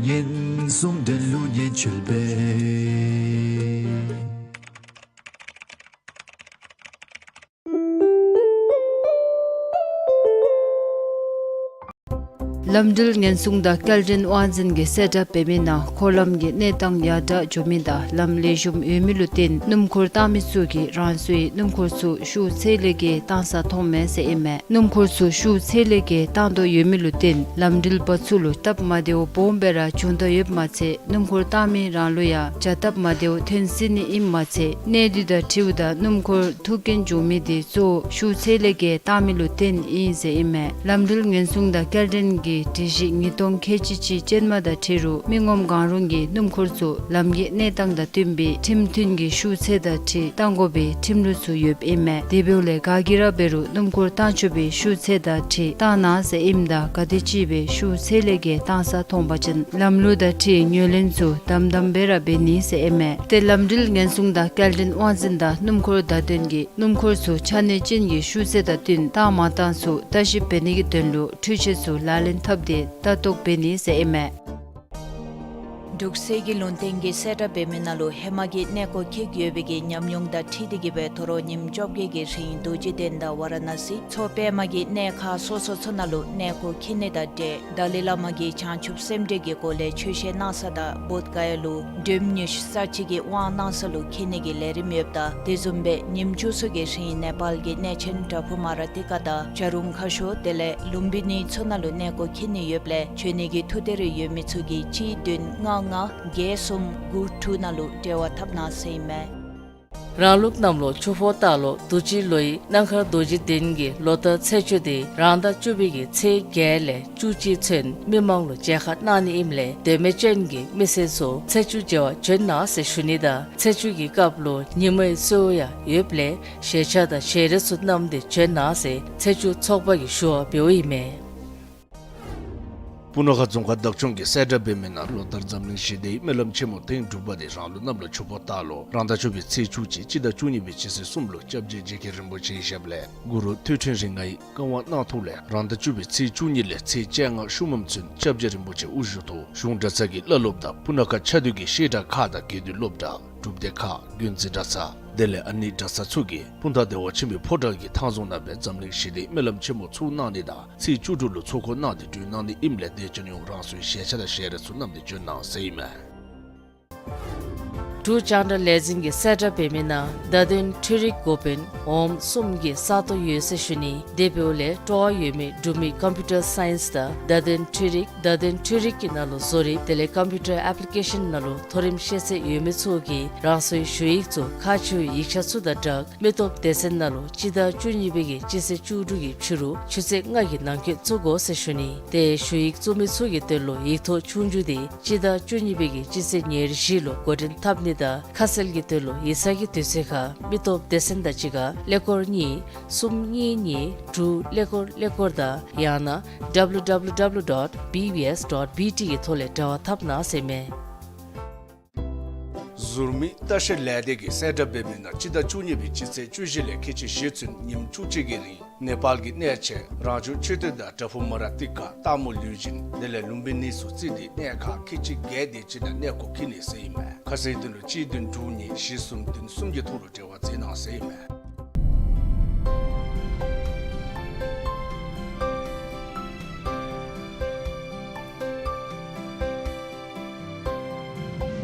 ངན་སོང་འདྲེན་ལུགས་ཉེས་བྱོལ་བས། ལམ་འགྲུལ་ཉེན་སྲུང་དང་སྐྱེལ་འདྲེན་དབང་འཛིན་གྱིས་གསལ་བསྒྲགས་འབད་མི་ནང་འཁོར་ལམ་གྱི་གནས་སྟངས་ཡར་དྲག་འགྱོ་མི་དང་ལམ་ལེགས་ཤོམ་ཡོད་མི་ལུ་བརྟེན་སྣུམ་འཁོར་བཏང་མི་ཚུ་གིས་རང་སོའི་སྣུམ་འཁོར་ཚུ་ཤུགས་ཚད་ལས་བརྒལ་བཏང་ས་མཐོངམ་མས་ཟེར་ཨིན་མས། སྣུམ་འཁོར་ཚུ་ཤུགས་ཚད་ལས་བརྒལ་བཏང་དོ་ཡོད་མི་ལུ་བརྟེན་ལམ་འགྲུལ་པ་ཚུ་ལུ་སྟབས་མ་བདེཝ་སྦོམ་སྦེ་ར་བྱུང་དོ་ཡོདཔ་མ་ཚད་སྣུམ་འཁོར་བཏང་མི་རང་ལུ་ཡང་བྱ་སྟབས་མ་བདེཝ་ཐོན་སྲིད་ནི་ཨིནམ་མ་ཚད་གནས་དུས་དང་འཁྲིལཝ་ད་སྣུམ་འཁོར་ཐུག་རྐྱེན་བྱུང་མི་དེ་གཙོ་བོ་ཤུགས་ཚད་ལས་བརྒལ་བཏང་མི་ལུ་བརྟེན་ཨིན་ཟེར་ཨིན་མས། ལམ་འགྲུལ་ཉེན་སྲུང་དང་སྐྱེལ་འདྲེན་གྱི་སྒྲིག་གཞི་ཉིས་སྟོང་ཁལ་གཅིག་གཅིག་ཅན་མ་དང་འཁྲིལ་རུང་མི་ངོམ་གང་རུང་གིས་སྣུམ་འཁོར་ཚུ་ལམ་གྱི་གནས་སྟངས་དང་བསྟུན་པའི་ཁྲིམས་མཐུན་གྱི་ཤུགས་ཚད་དང་འཁྲིལ་བཏང་དགོ་པའི་ཁྲིམས་ལུགས་ཚུ་ཡོདཔ་ཨིན་མས། དེ་འབདཝ་ལས་ག་གིས་ར་འབད་རུང་སྣུམ་འཁོར་བཏང་ཆོག་པའི་ཤུགས་ཚད་དང་འཁྲིལ་བཏང་གནང་ཟེར་ཨིནམ་ད་ག་དེམ་ཅིག་སྦེ་ཤུགས་ཚད་ལས་བརྒལ་བཏང་ས་མཐོང་པ་ཅིན་ལམ་ལུགས་དང་འཁྲིལ་ངོས་ལེན་ཚུ་དམ་དམ་སྦེ་ར་འབད་ནི་ཟེར་ཨིན་མས། ཏེ་ལམ་འགྲུལ་ཉེན་སྲུང་དང་སྐྱེལ་འདྲེན་དབང་འཛིན་དང་སྣུམ་འཁོར་བདའ་འདེད་ཀྱིས་སྣུམ་འཁོར་ཚུ་ཆ་གནས་ཅན་གྱི་ཤུགས་ཚད་དང་བསྟུན་བཏང་མ་བཏང་ཚུ་བརྟག་ཞིབ་འབད་ནི་གི་དོན་ལུ་འཕྲུལ་ཆས་ཚུ་ལག་ལེན་འཐབ་སྟེ་ལྟ་རྟོག་འབད་ནི་ཟེར་ཨིན་མས། འབྲུག་གསེར་གྱི་ལུང་བསྟན་གྱིས་གསལ་བསྒྲགས་འབད་མི་ནང་ལུ་ཧེ་མ་གི་གནས་སྐོར་འཁྱིད་ཡོད་པའི་གི་ཉམས་མྱོང་དང་འཁྲིལ་ཏེ་གིས་སྦེ་དོ་རུང་ཉིནམ་བཅོ་བརྒྱད་ཀྱི་རིང་རྡོ་རྗེ་གདན་དང་ཝ་ར་ཎ་སི་མཚོ་པདྨ་གི་གནས་ཁག་སོ་སོ་ཚུ་ནང་ལུ་གནས་སྐོར་འཁྱིད་ནི་དང་འབྲེལ་ཏཱ་ལའི་བླ་མ་གིས་བྱང་ཆུབ་སེམས་འགྲེལ་གྱི་སྒོ་ལས་ཆོས་བཤད་གནང་ས་དང་བོདྷ་ག་ཡ་ལུ་སྒྲོལ་མ་ཉི་ཤུ་རྩ་གཅིག་གི་དབང་གནང་ས་ལུ་འཁྱིད་ནི་གི་ལས་རིམ་ཡོདཔ་ད་དེ་བཟུམ་སྦེ་ཉིནམ་བཅུ་གསུམ་གྱི་རིང་ནེ་པཱལ་གྱི་གནས་ཆེན་པྲ་བྷུ་མ་ར་ཏི་ཀ་དང་བྱ་རུང་ཁ་ཤོར་དེ་ལས་ལུམ་བི་ནི་ཚུ་ནང་ལུ་གནས་སྐོར་འཁྱིད་ནི་ཡོདཔ་ལས་འབྱོན་ནི་གི་ཐུགས་འདོད་རེ་ཡོད་མི་ཚུ་གིས་གཅིག་བདུན་ལྔ་ལྔ་བརྒྱད་གསུམ་དགུ་དྲུག་ནང་ལུ་འབྲེལ་བ་འཐབ་གནང་ཟེར་ཨིན་མས། རང་ལུགས་གནམ་ལོ་ཆུ་ཕོ་སྟག་ལོ་དུས་ཅི་ལོའི་གནམ་ཁ་རྡོ་རྗེ་གདན་གྱི་ལོ་བསྟར་ཚེས་བཅུ་དེ་རང་ཟླ་བཅུ་པའི་གི་ཚེས་བརྒྱད་ལས་བཅུ་གཅིག་ཚུན་མི་མང་ལུ་མཇལ་ཁ་གནང་ནི་ཨིནམ་ལས་དད་མོས་ཅན་གྱི་མི་སེར་ཚུ་ཚེས་བཅུ་མཇལ་བར་བྱོན་གནང་ཟེར་ཞུ་ནི་དང་ཚེས་བཅུ་གི་སྐབས་ལུ་ཉི་མའི་གསོལཝ་ཡང་ཡོདཔ་ལས་ཞལ་ཆས་དང་ཞལ་རས་ཚུ་བསྣམས་ཏེ་བྱོན་གནང་ཟེར་ཚེས་བཅུ་ཚོགས་པ་གིས་ཞུ་བ་འབདཝ་ཨིན་མས། སྤུ་ན་ཁ་རྫོང་ཁག་བདག་སྐྱོང་གིས་གསལ་བསྒྲགས་འབད་མི་ནང་ལོ་ལྟར་འཛམ་གླིང་ཞི་བདེའི་སྨོན་ལམ་ཆེན་མོ་ཐེངས་དྲུག་པ་དེ་རང་ལུགས་གནམ་ལོ་ཆུ་ཕོ་སྟག་ལོ་རང་ཟླ་བཅུ་པའི་ཚེས་བཅུ་གཅིག་སྤྱི་ཟླ་བཅུ་གཉིས་པའི་སྤྱི་ཚེས་གསུམ་ལུ་སྐྱབས་རྗེ་རྗེ་མཁན་རིན་པོ་ཆེའི་ཞབས་ལས་གུ་རུ་ཐོད་ཕྲེང་རིགས་ལྔའི་བཀའ་དབང་གནང་ཐོག་ལས་རང་ཟླ་བཅུ་པའི་ཚེས་བཅུ་གཉིས་ལས་ཚེས་བཅོ་ལྔ་ཤུལ་མམ་ཚུན་སྐྱབས་རྗེ་རིན་པོ་ཆེ་དབུ་བཞུགས་ཐོག་གཞུང་གྲྭ་ཚང་གི་བླ་སློབ་དང་སྤུ་ན་ཁ་ཆ་འདུས་ཀྱི་བཤད་གྲྭ་ཁག་དང་དགེ་འདུན་སློབ་གྲྭ་སྒྲུབ་སྡེ་ཁག་དགོན་འཛིན་གྲྭ་ཚང་དེ་ལས་ཨ་ནི་གྲྭ་ཚང་ཚུ་གིས་སྤུངས་ཐང་བདེ་བ་ཆེན་པོའི་ཕོ་བྲང་གི་ཐང་རྫོང་ནང་སྦེ་འཛམ་གླིང་ཞི་བདེའི་སྨོན་ལམ་ཆེན་མོ་ཚོགས་གནང་ནི་དང་ཚེས་བཅུ་དྲུག་ལུ་ཚོགས་འཁོར་གནང་སྟེ་གྲོལ་གནང་ནི་ཨིནམ་ལས་དད་ཅན་ཡོངས་རང་སོའི་ཞལ་ཆས་དང་ཞལ་རས་ཚུ་བསྣམས་ཏེ་བྱོན་གནང་ཟེར་ཨིན་མས། འབྲུག་རྒྱང་བསྒྲགས་ལས་འཛིན་གྱིས་གསལ་བསྒྲགས་འབད་མི་ནང་བརྡ་དོན་འཕྲུལ་རིག་འགོ་དཔོན་འོགམ་གསུམ་གྱི་ས་སྟོང་ཡོད་ཟེར་ཞུ་ནི། དེ་འབདཝ་ལས་སྤྲོ་བ་ཡོད་མི་འབྲུག་མི་ཀམ་པིའུ་ཊར་སའིནསི་དང་བརྡ་དོན་འཕྲུལ་རིག་བརྡ་དོན་འཕྲུལ་རིག་གི་ནང་ལུ་བཟོ་རིག་དེ་ལས་ཀམ་པིའུ་ཊར་ཨེཔ་ལི་ཀེ་ཤཱན་ནང་ལུ་མཐོ་རིམ་ཤེས་ཚད་ཡོད་མི་ཚུ་གིས་རང་སོའི་ཞུ་ཡིག་ཚུ་ཁག་ཆེ་བའི་ཡིག་ཆ་ཚུ་དང་སྦྲགས་མི་སྟོབས་སྡེ་ཚན་ནང་ལུ་སྤྱི་ཟླ་བཅུ་གཉིས་པའི་གི་སྤྱི་ཚེས་བཅུ་དྲུག་གི་ཕྱི་རུ་ཆུ་ཚོད་ལྔ་གི་ནང་འཁོད་བཙུགས་དགོ་ཟེར་ཞུ་ནི། ཏེ་ཞུ་ཡིག་བཙུགས་མི་ཚུ་གི་དོན་ལུ་ཡིག་ཐོག་ཆོས་རྒྱུགས་དེ་སྤྱི་ཟླ་བཅུ་གཉིས་པའི་གི་སྤྱི་ཚེས་ཉེར་བཞི་ལུ་འགོ་འདྲེན་འཐབ་ནི་དང་ཁ་གསལ་གྱི་དོན་ལུ་ཡིག་ཚང་གི་དུས་ཚོད་ཁར་མི་སྟོབས་སྡེ་ཚན་དང་གཅིག་ཁར་ཀླད་ཀོར་གཉིས་གསུམ་གཉིས་གཉིས་དྲུག་ཀླད་ཀོར་ཀླད་ཀོར་དང་ཡང་ན་W W W dot B B S dot B T གི་ཐོག་ལས་འབྲེལ་བ་འཐབ་གནང་ཟེར་ཨིན་མས། ཟུར་མིག་ལྟ་བཤལ་ལས་སྡེ་གིས་གསལ་བསྒྲགས་འབད་མི་ནང་སྤྱི་ཟླ་བཅུ་གཉིས་པའི་སྤྱི་ཚེས་བཅུ་བཞི་ལས་ཁལ་གཅིག་བཞི་ཚུན་ཉིནམ་བཅུ་གཅིག་གི་རིང་ནེ་པཱལ་གྱི་གནས་ཆེན་རང་བྱུང་མཆོད་རྟེན་དང་པྲ་ཕུ་མ་ར་ཏི་ཀ་སྟག་མོ་ལུས་སྦྱིན་དེ་ལས་ལུམ་བི་ནི་ཚུ་བརྩིས་ཏེ་གནས་ཁག་ཁལ་གཅིག་བརྒྱད་དེ་ཅིག་ནང་གནས་སྐོར་འཁྱིད་ནི་ཟེར་ཨིན་མས། ཁ་གསལ་དོན་ལུ་གཅིག་བདུན་དྲུག་གཉིས་བཞི་གསུམ་བདུན་གསུམ་གྱི་ཐོག་ལུ་འབྲེལ་བ་མཛད་གནང་ཟེར་ཨིན་མས།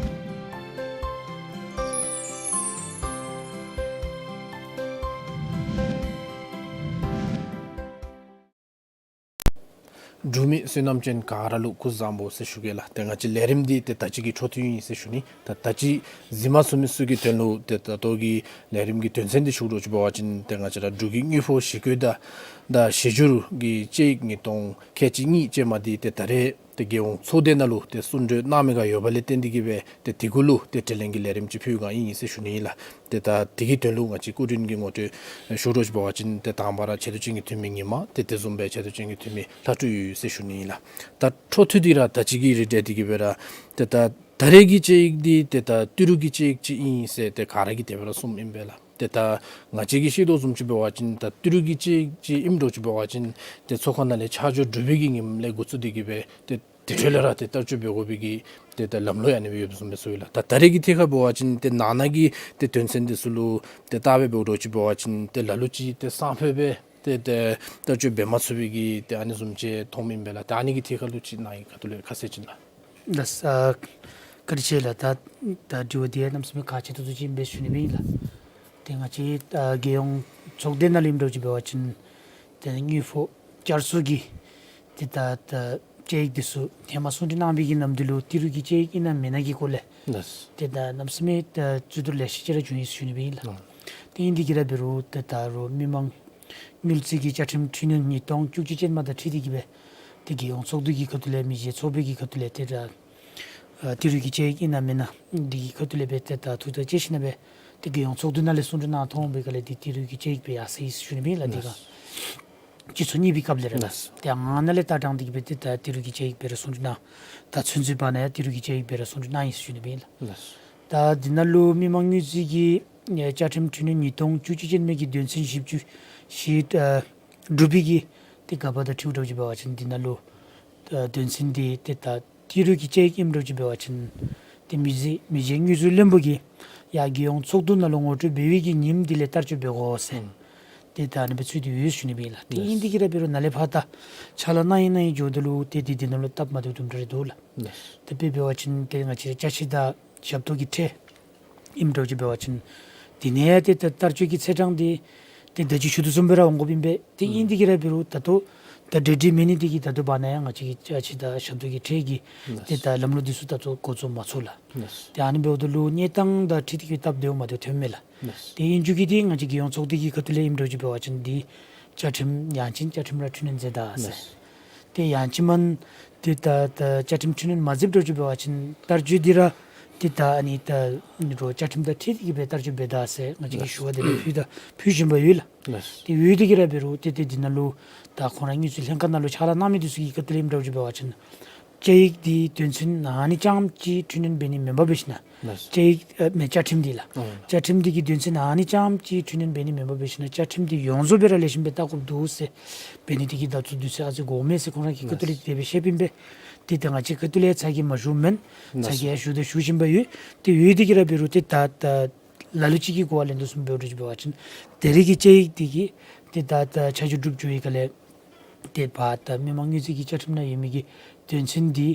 འབྲུག་མི་བསོད་ནམས་ཅན་ག་ར་ལུ་སྐུ་གཟུགས་བཟང་པོ་ཟེར་ཞུ་གེ་ལགས། ཏེ་ང་བཅས་ལས་རིམ་འདི་ཏེ་ད་ཅི་གི་འཕྲོ་མཐུད་ཨིན་ཟེར་ཞུ་ནི། ད་ད་ཅི་གཟིགས་མ་ཚུགས་མི་ཚུ་གི་དོན་ལུ་ཏེ་ད་ལྟོ་གི་ལས་རིམ་གྱི་དོན་ཚན་འདི་ཞུ་རོགས་ཅིག་འབད་བ་ཅིན་ཏེ་ང་བཅས་ར་འབྲུག་གི་དངུལ་ཕོགས་ཞི་རྒོལ་དང་དང་གཞི་བསྒྱུར་གྱི་དཔྱད་ཡིག་ཉིས་སྟོང་ཁལ་གཅིག་གཉིས་ཅན་མ་འདི་ཏེ་ད་རེས་ཏེ་རྒྱལ་ཡོངས་ཚོགས་སྡེ་ནང་ལུ་ཏེ་གསུང་གྲོས་གནང་མི་ག་ཡོད་པ་ལས་བརྟེན་ཏེ་གིས་སྦེ་ཏེ་དེ་གུ་ལུ་ཏེ་དྲི་ལན་གྱི་ལས་རིམ་ཅིག་ཕུལ་ག་ཨིན་ཟེར་ཞུ་ནི་ཨིན་ལགས། ཏེ་ད་དེ་གི་དོན་ལུ་ང་བཅས་སྐུ་མགྲོན་གྱི་ངོ་སྤྲོད་ཞུ་རོགས་ཅིག་འབད་བ་ཅིན་ཏེ་དང་པ་ར་ཆེ་བསྟོད་ཅན་གྱི་འཐུས་མི་ཉི་མ་ཏེ་དེ་བཟུམ་སྦེ་ཆེ་བསྟོད་ཅན་གྱི་འཐུས་མི་ལྷ་སྤྲུལ་ཡོད་ཟེར་ཞུ་ནི་ཨིན་ལགས། ད་འཕྲོ་མཐུད་དེ་ར་ད་ཅི་གི་རིགས་འདི་གིས་སྦེ་ར་ཏེ་ད་ད་རེས་ཀྱི་དཔྱད་ཡིག་འདི་ཏེ་ད་ཏི་རུ་གི་དཔྱད་ཡིག་ཅིག་ཨིན་ཟེར་ཏེ་ག་ར་གིས་དེ་སྦེ་ར་གསུངམ་ཨིན་པས་ལགས། ཏེ་ད་ང་བཅས་ཀྱིས་ཤེས་དོ་བཟུམ་ཅིག་འབད་བ་ཅིན་ད་ཏི་རུ་གི་དཔྱད་ཡིག་ཅིག་ཨིནམ་འདྲཝ་ཅིག་འབད་བ་ཅིན་ཏེ་ཚོགས་ཁང་ནང་ལས་ཕྱག་མཆོད་སྒྲུབ་པའི་གི་ཉིནམ་ལས་འགོ་བཙུགས་ཏེ་གིས་སྦེ་ཏེ་ དེ་འཕྲོ་ལས་ར་ཏེ་བསྟར་སྤྱོད་འབད་དགོ་པའི་གི་ཏེ་ད་ལམ་ལུགས་ཨ་ནི་སྦེ་ཡོདཔ་བཟུམ་སྦེ་ཞུ་ཡི་ལགས། ད་ད་རེས་ཀྱི་ཐད་ཁར་འབད་བ་ཅིན་ཏེ་ནང་ན་གི་ཏེ་དོན་ཚན་འདི་ཚུ་ལུ་ཏེ་བལྟ་སྦེ་འབདཝ་འདྲཝ་ཅིག་འབད་བ་ཅིན་ཏེ་ལ་ལུ་ཅིག་ཏེ་སང་ཕོད་སྦེ་ཏེ་ཏེ་བསྟར་སྤྱོད་འབད་མ་ཚུགས་པའི་གི་ཏེ་ཨ་ནི་བཟུམ་ཅིག་མཐོངམ་ཨིན་པས་ལགས། ཏེ་ཨ་ནི་གི་ཐད་ཁར་ལུ་ཅིག་ནཱ་གི་ཁ་ཐུག་ལས་ཁ་གསལ་ཅིག་ལགས། ལགས། ཨ་བཀའ་དྲིན་ཆེ་ལགས། ད་ད་དྲི་བ་འདི་ཡང་གནམ་མེད་ས་མེད་ཁག་ཆེ་ཏོག་ཏོ་ཅིག་ཨིན་པས་ཞུ་ནི་སྦེ་ཨིན་ལགས། ཏེ་ང་བཅས་ཨ་རྒྱལ་ཡོངས་ཚོགས་སྡེ་ནང་ལུ་ཨིནམ་འདྲཝ་ཅིག་འབད་བ་ཅིན་ཏེ་དངུལ་ཕོགས་བསྐྱར་གསོ་གི་ཏེ་ད་ད་དཔྱད་ཡིག་འདི་ཚུ་ཧེ་མ་གསུང་གྲོས་གནང་བའི་གི་ནམ་དུས་ལུ་ཏི་རུ་གི་དཔྱད་ཡིག་ཨིན་ན་མེན་ན་གི་སྐོར་ལས་ལགས། ཏེ་ད་གནམ་མེད་ས་མེད་ད་རྩོད་བསྡུར་ལེ་ཤ་ཅིག་ར་བྱུང་ཡི་ཞུ་ནི་སྦེ་ཨིན་ལགས། ཨ་ཏེ་ཨིན་དེ་གིས་ར་འབད་རུང་ཏེ་ད་རུང་མི་མང་དངུལ་རྩིས་ཀྱི་བཅའ་ཁྲིམས་འཕྲི་སྣོན་ཉིས་སྟོང་བཅུ་གཅིག་ཅན་མ་དང་འཁྲིལ་ཏེ་གིས་སྦེ་ཏེ་རྒྱལ་ཡོངས་ཚོགས་འདུ་གི་ཁ་ཐུག་ལས་མི་རྗེ་ཚོགས་པའི་གི་ཁ་ཐུག་ལས་ཏེ་ད་ཨ་ཏི་རུ་གི་དཔྱད་ཡིག་ཨིན་ན་མེན་ན་འདི་གི་ཁ་ཐུག་ལས་སྦེ་ཏེ་ད་ཐུགས་ཐག་བཅད་ཞིནམ་ལས་སྦེ་ཏེ་རྒྱལ་ཡོངས་ཚོགས་འདུ་ནང་ལས་གསུང་གྲོས་གནང་ཐོབ་པའི་སྒང་ལས་ཏེ་ཏི་རུ་གི་དཔྱད་ཡིག་སྦེ་ཡར་སོ་ཡི་ཞུ་ནི་སྦེ་ཨིན་ལགས། ཏེ་ག་སྤྱི་ཚོགས་གཉིས་པའི་སྐབས་ལས་ར་ལགས། ཏེ་ང་ནཱ་ལས་ལྟ་སྟངས་འདི་གིས་སྦེ་ཏེ་ད་ཏི་རུ་གི་དཔྱད་ཡིག་སྦེ་ར་གསུང་གྲོས་གནང་། ད་ཚུན་ཚོད་བར་ན་ཡང་ཏི་རུ་གི་དཔྱད་ཡིག་སྦེ་ར་གསུང་གྲོས་གནང་ཡི་ཞུ་ནི་སྦེ་ཨིན་ལགས། ལགས། ད་འདི་ནང་ལུ་མི་མང་དངུལ་རྩིས་ཀྱི་ཨེ་བཅའ་ཁྲིམས་འཕྲི་སྣོན་ཉིས་སྟོང་བཅུ་གཅིག་ཅན་མའི་གི་དོན་ཚན་བཞི་བཅུ་ཞེ་ཨ་དྲུག་པའི་གི་ཏེ་ག་པ་དང་འཁྲིལཝ་འདྲཝ་ཅིག་འབད་བ་ཅིན་འདི་ནང་ལུ་ཨ་དོན་ཚན་འདི་ཏེ་ད་ཏི་རུ་གི་དཔྱད་ཡིག་ཨིནམ་འདྲཝ་ཅིག་འབད་བ་ཅིན་ཏེ་མི་རྗེ་མི་རྗེ་དངུལ་རྩིས་བློན་པོ་གིས་ཡར་རྒྱལ་ཡོངས་ཚོགས་འདུ་ནང་ལུ་ངོ་སྤྲོད་འབད་བའི་གི་ཉིནམ་འདི་ལས་བསྟར་སྤྱོད་འབད་དགོ་ཟེར། ཨུམ། ཏེ་ད་ཨ་ནི་སྦེ་ཚུད་དེ་ཡོད་ཞུ་ནི་སྦེ་ཨིན་ལགས། ཏེ་ཨིན་ཏེ་གིས་ར་འབད་རུང་ནཱ་ལས་ཕར་ད་ཕྱག་ལཱ་གནང་ཡི་གནང་ཡི་འགྱོཝ་ད་ལུ་ཏེ་འདི་འདི་ནང་ལུ་སྟབས་མ་བདེཝ་དུམ་གྲ་རེ་འདུག་ལགས། ལགས། ད་དཔེ་འབད་བ་ཅིན་ཏེ་ང་བཅས་ཅ་ཆས་དང་ཞབས་ཏོག་གི་ཁྲལ་ཨིནམ་འདྲཝ་ཅིག་འབད་བ་ཅིན་འདི་ནང་ཡང་ཏེ་ད་བསྟར་སྤྱོད་ཀྱི་ཚེས་གྲངས་འདི་ཏེ་ད་ཅི་ཞུ་དོ་བཟུམ་སྦེ་ར་འོང་དགོཔ་ཨིན་པས། ཏེ་ཨིན་ཏེ་གིས་ར་འབད་རུང་ད་ལྟོ་ད་གྲ་སྒྲིག་མེད་ནི་འདི་གིས་ད་ལྟོ་བར་ན་ཡང་ང་བཅས་ཀྱི་ཅ་ཆས་དང་ཞབས་ཏོག་གི་ཁྲལ་གྱི་ཏེ་ད་ལམ་ལུགས་འདི་ཚུ་ད་ལྟོ་འགོ་བཙུགས་མ་ཚུགས་ལགས། ཏེ་ཨ་ནི་འབདཝ་ད་ལུ་གནས་སྟངས་དང་འཁྲིལ་ཏེ་གིས་སྟབས་བདེཝ་མ་བདེཝ་ཐོནམ་མས་ལགས། ཏེ་ཨིན་རྒྱུ་གིས་ཏེ་ང་བཅས་རྒྱལ་ཡོངས་ཚོགས་སྡེ་གི་ཁ་ཐུག་ལས་ཨིནམ་འདྲཝ་ཅིག་འབད་བ་ཅིན་འདི་བཅའ་ཁྲིམས་ཡང་ཅིན་བཅའ་ཁྲིམས་ར་འཕྲི་སྣོན་མཛད་ད་ཟེར། ཏེ་ཡང་ཅིན་མེན་ཏེ་ད་ད་བཅའ་ཁྲིམས་འཕྲི་སྣོན་མ་མཛདཔ་འདྲཝ་ཅིག་འབད་བ་ཅིན་བསྟར་སྤྱོད་འདི་ར་ཏེ་ད་ཨ་ནི་ད་རོགས་བཅའ་ཁྲིམས་དང་འཁྲིལ་ཏེ་གིས་སྦེ་བསྟར་སྤྱོད་འབད་ད་ཟེར་ང་བཅས་ཀྱིས་ཞུ་བ་དེ་སྦེ་ཕུལ་ད་ཕུལ་བཞིན་པ་ཡོད་ལགས། ཏེ་ཡོད་དེ་གིས་ར་འབད་རུང་ཏེ་ཏེ་འདི་ནང་ལུ་ད་ཁོང་ར་དངུལ་རྩིས་ལྷན་ཁག་ནང་ལུ་ཕྱག་ལཱ་གནང་མི་འདི་ཚུ་གི་ཁ་ཐུག་ལས་ཨིནམ་འདྲཝ་ཅིག་འབད་བ་ཅིན་དཔྱད་ཡིག་འདི་དོན་ཚན་ཨ་ནི་རྐྱངམ་ཅིག་འཕྲི་སྣོན་འབད་ནི་མེན་པར་འབད་ཞིན་ན་ལགས། དཔྱད་ཡིག་ཨ་མེན་བཅའ་ཁྲིམས་འདི་ལགས། ཨ་བཅའ་ཁྲིམས་འདི་གི་དོན་ཚན་ཨ་ནི་རྐྱངམ་ཅིག་འཕྲི་སྣོན་འབད་ནི་མེན་པར་འབད་ཞིན་ན་བཅའ་ཁྲིམས་འདི་ཡོངས་རྫོགས་སྦེ་ར་ལེགས་ཤོམ་སྦེ་བལྟ་དགོཔ་འདུག་ཟེར་འབད་ནི་འདི་གིས་ད་ཚུ་དུས་ཚོད་ཨ་ཙི་འགོརཝ་མས་ཟེར་ཁོང་ར་གི་ཁ་ཐུག་ལས་ལགས། དེ་སྦེ་བཤདཔ་ཨིན་པས། ཏེ་ད་ང་བཅས་ཁ་ཐུག་ལས་ཚ་གྱང་མ་ཞུཝ་མེན། ལགས། ཚ་གྱང་ཞུ་དང་ཞུ་བཞིན་པ་ཡོད། ཏེ་ཡོད་དེ་གིས་ར་འབད་རུང་ཏེ་ད་ད་ལ་ལུ་ཅིག་གིས་གོ་བ་ལེན་དོ་བཟུམ་འབད་འདྲཝ་ཅིག་འབད་བ་ཅིན་ད་རེས་ཀྱི་དཔྱད་ཡིག་འདི་གིས་ཏེ་ད་ད་ཆ་འཇོག་གྲུབ་འགྱོ་བའི་སྒང་ལས་ཏེ་ཕར་ད་མི་མང་དངུལ་རྩིས་ཀྱི་བཅའ་ཁྲིམས་ནང་ཡོད་མི་གི་དོན་ཚན་འདི་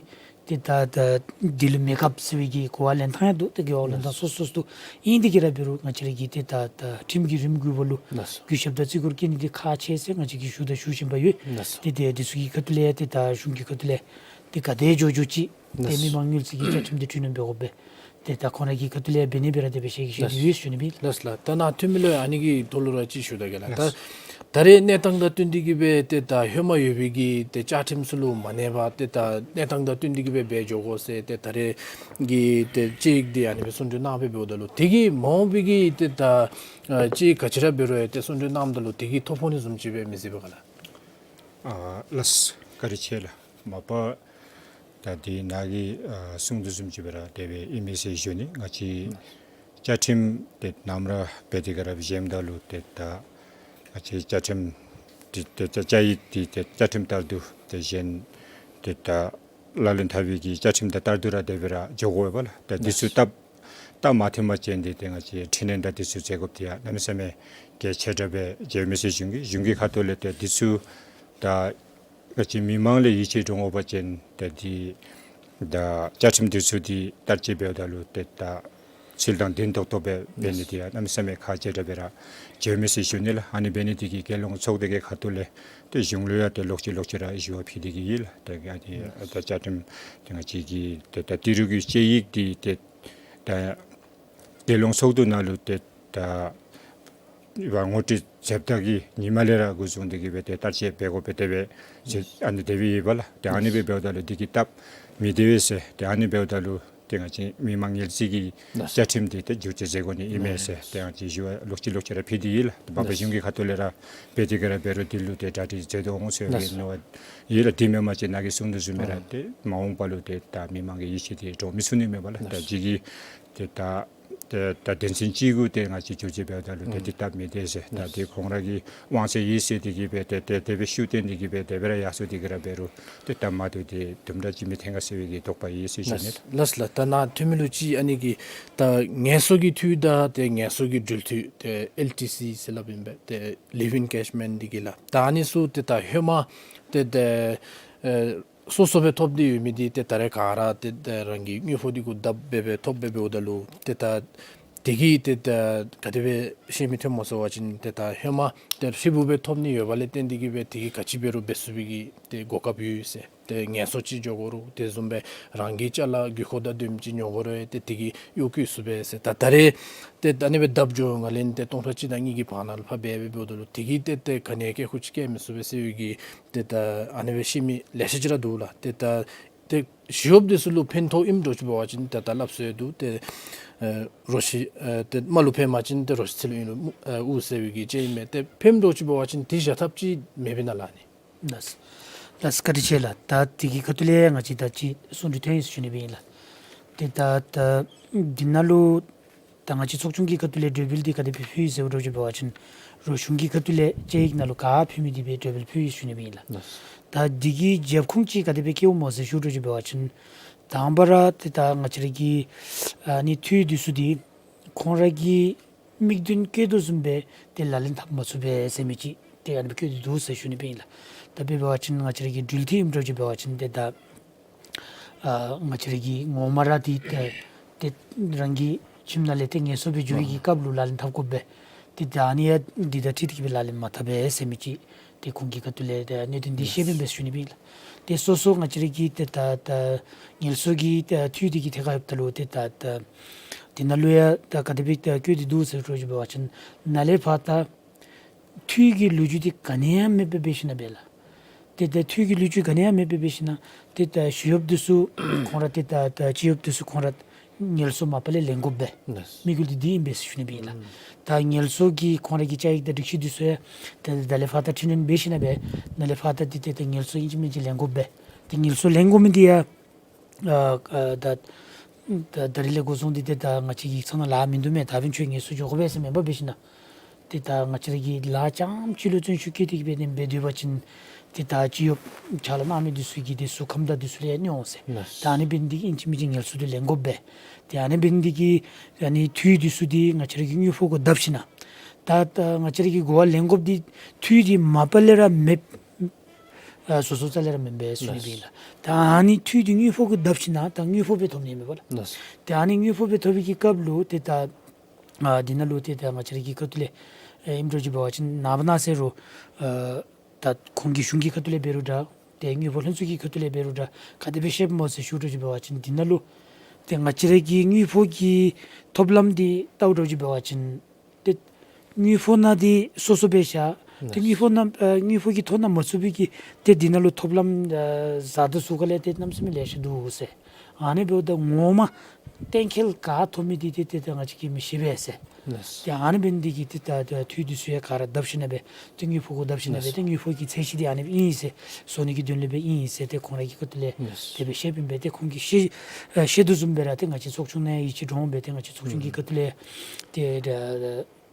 ཏེ་ད་ད་འདི་ལུ་མེད་ག་ཟེར་བའི་གི་གོ་བ་ལེན་ཐངས་ཡང་འདུག། ཏེ་གོ་བ་ལེན་ཐངས་སོ་སོ་སོ་འདུག། ཨིན་དེ་གིས་ར་འབད་རུང་ང་བཅས་ར་གིས་ཏེ་ད་ད་ཁྲིམས་ཀྱི་རིམ་དགོཔ་ལུ་ལགས། གུས་ཞབས་དང་བརྩི་བཀུར་བསྐྱེད་ནི་འདི་ཁག་ཆེ་ཟེར་ང་བཅས་ཀྱིས་ཞུ་དང་ཞུ་བཞིན་པ་ཡོད། ལགས། ཏེ་ཏེ་འདི་ཚུ་གི་ཁ་ཐུག་ལས་ཡང་ཏེ་ད་གཞུང་གི་ཁ་ཐུག་ལས་ཏེ་ག་དེ་འགྱོ་འགྱོ་ཅིག་ཏེ་ལགས། མི་མང་དངུལ་རྩིས་ཀྱི་བཅའ་ཁྲིམས་འདི་འཕྲི་སྣོན་འབད་དགོ་པས། ཏེ་ད་ཁོང་ར་གི་ཁ་ཐུག་ལས་འབད་ནི་སྦེ་ར་དེ་སྦེ་བཤད་ཀྱི་བཤད་ཀྱི་ཡོད་ཞུ་ནི་སྦེ། ལགས་ལགས། ད་ནཱ་འཐུས་མི་ལུ་ཨ་ནི་གི་ཐོག་ལུ་ར་ཅིག་ཞུ་ད་གེ་ལགས། ལགས། ད་ད་རེས་གནས་སྟངས་དང་བསྟུན་ཏེ་གིས་སྦེ་ཏེ་ད་ཧེ་མ་ཡོད་པའི་གི་ཏེ་བཅའ་ཁྲིམས་ཚུ་ལུ་མ་གནས་པར་ཏེ་ད་གནས་སྟངས་དང་བསྟུན་ཏེ་གིས་སྦེ་འབད་འགྱོ་དགོ་ཟེར་ཏེ་ད་རེས་ཀྱི་ཏེ་དཔྱད་ཡིག་འདི་ཨ་ནི་སྦེ་གསུང་གྲོས་གནང་སྦེ་འབདཝ་ད་ལུ་དེ་གིས་མ་འོངས་པའི་གི་ཏེ་ད་ཨ་དཔྱད་ཡིག་ག་ཅི་ར་འབད་རུང་ཡང་ཏེ་གསུང་གྲོས་གནངམ་ད་ལུ་དེ་གིས་ཐོ་ཕོག་ནི་བཟུམ་ཅིག་སྦེ་མི་གཟིགས་པས་ག་ལགས། ཨ་ལགས། བཀའ་དྲིན་ཆེ་ལགས། མ་པ་ད་འདི་ནཱ་གིས་ཨ་གསུང་དོ་བཟུམ་ཅིག་སྦེ་ར་དེ་སྦེ་ཨིན་མས་ཟེར་ཞུ་ནི། ང་བཅས་བཅའ་ཁྲིམས་ཏེ་ནམ་ར་འབད་དེ་ག་ར་བཞེངསམ་ད་ལུ་ཏེ་ད་ང་བཅས་བཅའ་ཁྲིམས་འདི་ཏེ་ད་བཅའ་ཡིག་འདི་ཏེ་བཅའ་ཁྲིམས་ལྟར་དུ་ཏེ་བཞེངས་ཏེ་ད་ལག་ལེན་འཐབ་པའི་གི་བཅའ་ཁྲིམས་དང་ལྟར་དུ་ར་དེ་སྦེ་ར་འགྱོ་དགོ་པས་ལགས། ད་འདི་ཚུ་ལགས། སྟབས་སྟབས་མ་བདེཝ་མ་ཅིན་འདི་ཏེ་ང་བཅས་འཕྲི་སྣོན་དང་འདི་ཚུ་མཛད་དགོཔ་འདི་ཡང་གནམ་མེད་ས་མེད་གལ་ཆེ་དྲགས་སྦེ་མཇལཝ་མས་ཟེར་གཞུང་གི་གཞུང་གི་ཁ་ཐུག་ལས་ཏེ་འདི་ཚུ་ད་ང་བཅས་མི་མང་ལས་ཡིད་ཆེས་འདྲོངས་དགོ་པ་ཅིན་ཏེ་འདི་ད་བཅའ་ཁྲིམས་འདི་ཚུ་འདི་བསྟར་སྤྱོད་འབདཝ་ད་ལུ་ཏེ་ད་ཚུལ་དང་ལྡན་ཏོག་ཏོ་སྦེ་འབད་ནི་འདི་ཡང་གནམ་མེད་ས་མེད་ཁག་ཆེ་དྲགས་སྦེ་ར་མཇལཝ་མས་ཟེར་ཞུ་ནི་ལགས། ཨ་ནི་འབད་ནི་འདི་གིས་རྒྱལ་ཡོངས་ཚོགས་སྡེ་གི་ཁ་ཐུག་ལས་ཏེ་གཞུང་ལུ་ཡང་ཏེ་ལོག་ཅི་ལོག་ཅི་ར་ཞུ་བ་ཕུལ་ཏེ་གིས་ཡོད་ལགས། ཏེ་ཨ་ནི་ད་བཅའ་ཁྲིམས་ཏེ་ང་བཅས་ཀྱི་ཏེ་ད་ཏི་རུ་གི་དཔྱད་ཡིག་འདི་ཏེ་ད་རྒྱལ་ཡོངས་ཚོགས་འདུ་ནང་ལུ་ཏེ་ད་ངོ་སྤྲོད་མཛདཔ་ད་གི་ཉིནམ་ལས་ར་འགོ་བཟུང་སྟེ་གིས་སྦེ་ཏེ་བསྟར་སྤྱོད་འབད་དགོ་པས་དེ་སྦེ་ཟེར་ཨ་ནི་དེ་སྦེ་ཡོད་པས་ལགས། ཏེ་ཨ་ནི་སྦེ་འབདཝ་ད་ལུ་འདི་གིས་སྟབས་མི་བདེ་བས་ཟེར། ཏེ་ཨ་ནི་འབདཝ་ད་ལུ་ཏེ་ང་བཅས་མི་མང་དངུལ་རྩིས་ཀྱི་བཅའ་ཁྲིམས་འདི་ཏེ་བསྒྱུར་བཅོས་མཛད་དགོ་ནི་ཨིན་མས་ཟེར་ཏེ་ང་བཅས་ཞུ་བ་ལོག་ཅི་ལོག་ཅི་ར་ཕུལ་ཏེ་ཡོད་ལགས། ཏེ་མ་པ་གཞུང་གི་ཁ་ཐུག་ལས་ར་འབད་དེ་ག་ར་འབད་རུང་འདི་ལུ་ཏེ་གྲ་སྒྲིག་མཛད་དོ་འོང་ཟེར་བའི་མནོ་བ་ཡོད་ལགས། འདི་མེན་པ་ཅིན་ནཱ་གིས་གསུང་དོ་བཟུམ་སྦེ་ར་ཏེ་མ་འོངས་པ་ལུ་ཏེ་ད་མི་མང་གི་ཡིད་ཆེས་འདི་འདྲོངས་མི་ཚུགས་ནི་མས་པ་ལགས། ད་ཅི་གི་ཏེ་ད་ ཏེ་ད་དོན་ཚན་གཅིག་གུ་ཏེ་ང་བཅས་འགྱུར་བཅོས་འབདཝ་ད་ལུ་ཏེ་ཨུམ་དེ་སྟབས་མི་བདེ་ཟེར། ད་ལགས། ཏེ་ཁོང་ར་གི་དབང་ཚད་ཡོད་ཟེར་དེ་གིས་སྦེ་ཏེ་ཏེ་དེ་སྦེ་ཤུགས་བཏོན་དེ་གིས་སྦེ་དེ་སྦེ་ར་ཡར་སོང་དེ་གིས་ར་འབད་རུང་ཏེ་ད་མ་བཏུབ་ཏེ་དུམ་གྲ་ཅིག་མི་ཐོན་ག་ཟེར་བའི་གི་དོགས་པ་ཡོད་ཟེར་ཞུ་ནི། ལགས་ལགས། ད་ནཱ་འཐུས་མི་ལུ་ཅིག་ཨ་ནི་གི་ད་ངལ་གསོ་གི་འཐུས་དང་ཏེ་ངལ་གསོ་གི་འགྲུལ་འཐུས་ཏེ་ཨེལ་ཊི་སི་ཟེར་སླབ་ཨིན་པས། ཏེ་ལིབ་ཨིན་ཨེན་གེཇ་མེནཊ་འདི་གི་ལགས། ད་ཨ་ནི་ཚུ་ཏེ་ད་ཧེ་མ་ཏེ་ཏེ་ཨེ་སོ་སོ་སྦེ་ཐོབ་སྟེ་ཡོད་མི་འདི་ཏེ་ད་རེས་ག་ར་ཏེ་ཏེ་རང་གི་དངུལ་ཕོགས་འདི་གུ་བརྡབ་སྦེ་སྦེ་ཐོབ་སྦེ་འབདཝ་ད་ལུ་ཏེ་ད་དེ་གིས་ཏེ་ད་ག་དེ་སྦེ་ཤེས་མི་ཐོན་སྨོ་ཟེར་བ་ཅིན་ཏེ་ད་ཧེ་མ་ཏེ་ཧྲིལ་བུ་སྦེ་ཐོབ་ནི་ཡོད་པ་ལས་བརྟེན་དེ་གིས་སྦེ་དེ་གིས་ག་ཅི་འབད་རུང་འབད་ཚུགས་པའི་གི་ཏེ་གོ་སྐབས་ཡོད་ཟེར། ཏེ་ངལ་གསོ་ཅིག་འགྱོ་དགོ་རུང་དེ་བཟུམ་སྦེ་རང་གི་ཅ་ལ་དགོས་མཁོ་དང་ལྡནམ་ཅིག་ཉོ་དགོ་རུང་ཏེ་དེ་གིས་གཡོག་བཀོལ་ཚུགས་པས་ཟེར། ད་ད་རེས་ཏེ་ད་ཨ་ནི་སྦེ་བརྡབ་འགྱོ་ང་ལན་ཏེ་སྟོང་ཕྲག་གཅིག་དང་གཉིས་ཀྱི་བར་ན་ལུ་ཕར་འབད་སྦེ་འབདཝ་ད་ལུ་དེ་གིས་ཏེ་ཏེ་ག་ནི་ཡང་དཀྱིལ་འཁོར་ཅིག་བཀལ་མི་ཚུགས་པས་ཟེར་བའི་གི་ཏེ་ད་ཨ་ནི་སྦེ་བཤད་མི་ལེ་ཤ་ཅིག་ར་འདུག་ལགས། ཏེ་ད་ཏེ་ཞི་གཡོགཔ་འདི་ཚུ་ལུ་ཕན་ཐོགས་ཨིནམ་འདྲཝ་ཅིག་འབད་བ་ཅིན་ཏེ་ད་སླབ་སྲོལ་འདུག། ཏེ་ཨེ་རོ་ཁྱི་ཨེ་ཏེ་རྨ་ལུ་ཕན་པ་ཅིན་ཏེ་རོ་ཁྱི་ཚེ་ལུ་ཨིན་རུང་ཨེ་དབུགས་ཟེར་བའི་གི་ཅིག་ཨིན་མས། ཏེ་ཕནམ་འདྲཝ་ཅིག་འབད་བ་ཅིན་དེ་བཞག་ཐབས་ཅིག་མེད་པས་ན་ལགས་ཨ་ནི། ལགས། ལགས་བཀའ་དྲིན་ཆེ་ལགས། ད་དེ་གི་ཁ་ཐུག་ལས་ང་བཅས་ད་ཅིག་གསུང་གྲོས་ཐོན་ཡི་ཟེར་ཞུ་ནི་སྦེ་ཨིན་ལགས། ཏེ་ད་ད་འདི་ནང་ལུ་ད་ང་བཅས་ཚོགས་ཆུང་གི་ཁ་ཐུག་ལས་གྲོས་འབུལ་འདི་ག་དེ་སྦེ་ཕུལ་ཡི་ཟེར་བ་འདྲཝ་ཅིག་འབད་བ་ཅིན་རོགས་གཞུང་གི་ཁ་ཐུག་ལས་དཔྱད་ཡིག་ནང་ལུ་ག་ཕུལ་མི་འདི་སྦེ་གྲོས་འབུལ་ཕུལ་ཡི་ཟེར་ཞུ་ནི་སྦེ་ཨིན་ལགས། ལགས། ད་འདི་གི་རྒྱབ་ཁུངས་ཅིག་ག་དེ་སྦེ་བཀལཝ་སྨོ་ཟེར་ཞུ་འདྲཝ་ཅིག་འབད་བ་ཅིན་དང་པ་ར་ཏེ་ད་ང་བཅས་ར་གི་ཨ་ནི་འཐུས་འདི་ཚུ་འདི་ཁོང་ར་གི་དམིགས་དོན་བསྐྱེད་དོ་བཟུམ་སྦེ་ཏེ་ལག་ལེན་འཐབ་མ་ཚུགས་པས་ཟེར་མི་ཅིག་ཏེ་ཨ་ནི་སྦེ་བཀོད་དེ་འདུག་ཟེར་ཞུ་ནི་སྦེ་ཨིན་ལགས། ད་དཔེ་འབད་བ་ཅིན་ང་བཅས་ར་གི་འགྲུལ་འཐུས་ཨིནམ་འདྲཝ་ཅིག་འབད་བ་ཅིན་ཏེ་ད་ཨ་ང་བཅས་ར་གི་ངོ་མ་ར་ཏེ་ཏེ་ཏེ་རང་གི་ཁྱིམ་ནང་ལས་ཏེ་ངལ་གསོ་སྦེ་འགྱོ་བའི་གི་སྐབས་ལུ་ལག་ལེན་འཐབ་དགོ་པས། ཏེ་ད་ཨ་ནི་ཡང་འདི་དང་འཁྲིལ་ཏེ་གིས་སྦེ་ལག་ལེན་མ་འཐབ་པས་ཟེར་མི་ཅིག་ཏེ་ཁོང་གི་ཁ་ཐུག་ལས་ཏེ་གནད་དོན་འདི་བཤདཔ་ཨིན་པས་ཟེར་ཞུ་ནི་སྦེ་ཨིན་ལགས། ཏེ་སོ་སོ་ང་བཅས་ར་གི་ཏེ་ད་ད་ངལ་གསོ་གི་ཏེ་འཐུས་འདི་གི་ཐད་ཁར་འབདཝ་ད་ལུ་ཏེ་ད་ད་འདི་ནང་ལུ་ཡང་ད་ག་དེ་སྦེ་ད་བཀོད་དེ་འདུག་ཟེར་བ་འདྲཝ་ཅིག་འབད་བ་ཅིན་ནཱ་ལས་ཕར་ད་འཐུས་ཀྱི་ལོ་རྒྱུས་འདི་ག་ནི་ཡང་མེདཔ་སྦེ་འབད་ཞིན་ན་སྦེ་ལགས། ཏེ་ད་འཐུས་ཀྱི་ལོ་རྒྱུས་ག་ནི་ཡང་མེདཔ་སྦེ་འབད་ཞིན་ན་ཏེ་ད་ཞི་གཡོགཔ་འདི་ཚུ་ཁོང་ར་ཏེ་ད་ད་སྤྱི་གཡོགཔ་འདི་ཚུ་ཁོང་ར་ངལ་གསོ་མ་པ་ལས་ལེན་དགོ་པས། ལགས། དམིགས་ཡུལ་འདི་འདི་ཨིན་པས་ཟེར་ཞུ་ནི་སྦེ་ཨིན་ལགས། ཨུམ། ད་ངལ་གསོ་གི་ཁོང་ར་གི་བཅའ་ཡིག་དང་སྒྲིག་གཞི་འདི་ཚུ་ཡང་ཏེ་ད་ལས་ཕར་ད་འཕྲི་སྣོན་འབད་ཞིན་ན་སྦེ་ནཱ་ལས་ཕར་ད་ཏེ་ཏེ་ད་ངལ་གསོ་ཨིན་ཅི་མིན་ཅི་ལེན་དགོ་པས། ཏེ་ངལ་གསོ་ལེན་དགོ་མི་འདི་ཡང་ཨ་ཨ་ད་ད་ད་རིས་ལས་འགོ་བཟུང་སྟེ་ཏེ་ད་ང་བཅས་ཀྱི་ཡིག་ཚང་ནང་ལཱ་མིན་འདུག་མས། ད་འབདན་ཁྱོད་ངལ་གསོ་འགྱོ་དགོ་པས་ཟེར་མེན་པར་འབད་ཞིན་ན་ཏེ་ད་ང་བཅས་ར་གི་ལཱ་རྐྱངམ་ཅིག་ལུ་བརྩོན་ཤུགས་བསྐྱེད་དེ་གིས་སྦེ་ཏེ་འབད་སྡོད་པ་ཅིན་ཏེ་ད་སྤྱི་གཡོགཔ་ཕྱག་ལཱ་གནང་མི་འདི་ཚུ་གི་ཏེ་གཟུགས་ཁམས་དང་འདི་ཚུ་ལུ་ཡང་གནོད་འོང་ཟེར། ལགས། ད་ཨ་ནི་འབད་ནི་འདི་གིས་ཨིན་ཅི་མིན་ཅི་ངལ་གསོ་འདི་ལེན་དགོ་པས། ཏེ་ཨ་ནི་འབད་ནི་འདི་གིས་ཨ་ནི་འཐུས་འདི་ཚུ་འདི་ང་བཅས་ར་གི་དངུལ་ཕོགས་གུ་བརྡབ་ཞིན་ན་ད་ད་ང་བཅས་ར་གི་གོ་བ་ལེན་དགོཔ་འདི་འཐུས་འདི་མ་པ་ལས་ར་མེདཔ་ཨ་བཟོ་བཟོཝ་རྩ་ལས་ར་མེན་པས་ཟེར་ཞུ་ནི་སྦེ་ཨིན་ལགས། ད་ཨ་ནི་འཐུས་འདི་དངུལ་ཕོགས་གུ་བརྡབ་ཞིན་ན་ད་དངུལ་ཕོགས་སྦེ་ཐོབ་ནི་མས་པ་ལགས། ལགས། ཏེ་ཨ་ནི་དངུལ་ཕོགས་སྦེ་ཐོབ་པའི་གི་སྐབས་ལུ་ཏེ་ད་ཨ་འདི་ནང་ལུ་ཏེ་ད་ང་བཅས་ར་གི་ཁ་ཐུག་ལས་ཨེ་ཨིནམ་འདྲཝ་ཅིག་འབད་བ་ཅིན་ནངས་པ་གནངས་ཚེ་རུང་ཨ་ད་ཁོང་གི་གཞུང་གི་ཁ་ཐུག་ལས་འབད་རུང་འདྲ་ཏེ་དངུལ་ཕོགས་ལྷན་ཚོགས་ཀྱི་ཁ་ཐུག་ལས་འབད་རུང་འདྲ་ག་དེ་སྦེ་བཤདཔ་སྨོ་ཟེར་ཞུ་འདྲཝ་ཅིག་འབད་བ་ཅིན་འདི་ནང་ལུ་ཏེ་ང་བཅས་ར་གི་དངུལ་ཕོགས་ཀྱི་ཐོབ་ལམ་འདི་བལྟཝ་འདྲཝ་ཅིག་འབད་བ་ཅིན་ཏེ་དངུལ་ཕོགས་ནང་འདི་སོ་སོ་སྦེ་བཞག། ཏེ་ལགས། དངུལ་ཕོགས་ནང་ཨ་དངུལ་ཕོགས་ཀྱི་ཐོབ་ནང་མ་ཚུད་པའི་གི་ཏེ་འདི་ནང་ལུ་ཐོབ་ལམ་ཨ་བཟའ་ཟླ་ཚུ་ག་ལས་ཏེ་གནམ་མེད་ས་མེད་ལེ་ཤ་འདུག་ཟེར། ཨ་ནི་འབདཝ་ད་ངོ་མ་གཏན་འཁེལ་ག་ཐོབ་མི་འདི་ཏེ་ཏེ་ཏེ་ང་བཅས་ཀྱིས་མི་ཤེས་པས་ཟེར། ལགས། ཏེ་ཨ་ནི་འབད་ནི་འདི་གིས་ཏེ་ད་ད་འཐུས་འདི་ཚུ་ཡང་ག་ར་བརྡབ་ཞིན་ན་སྦེ་ཏེ་དངུལ་ཕོགས་གུ་བརྡབ་ཞིན་ན་སྦེ། ལགས། ཏེ་དངུལ་ཕོགས་ཀྱི་ཚད་གཞི་འདི་ཨ་ནི་ཨིན་ཟེར་བཟོ་ནི་གི་དོན་ལས་སྦེ་ཨིན་ཟེར་ཏེ་ཁོང་ར་གི་ཁ་ཐུག་ལས་ལགས། དེ་སྦེ་བཤདཔ་ཨིན་པས། ཏེ་ཁོང་གིས་བཤད་ཨ་བཤད་དོ་བཟུམ་སྦེ་ར་ཏེ་ང་བཅས་ཚོགས་ཆུང་ནང་ཡིད་ཆེས་འདྲོངས་སྦེ་ཏེ་ང་བཅས་ཚོགས་ཆུང་གི་ཁ་ཐུག་ལས་ཏེ་ད་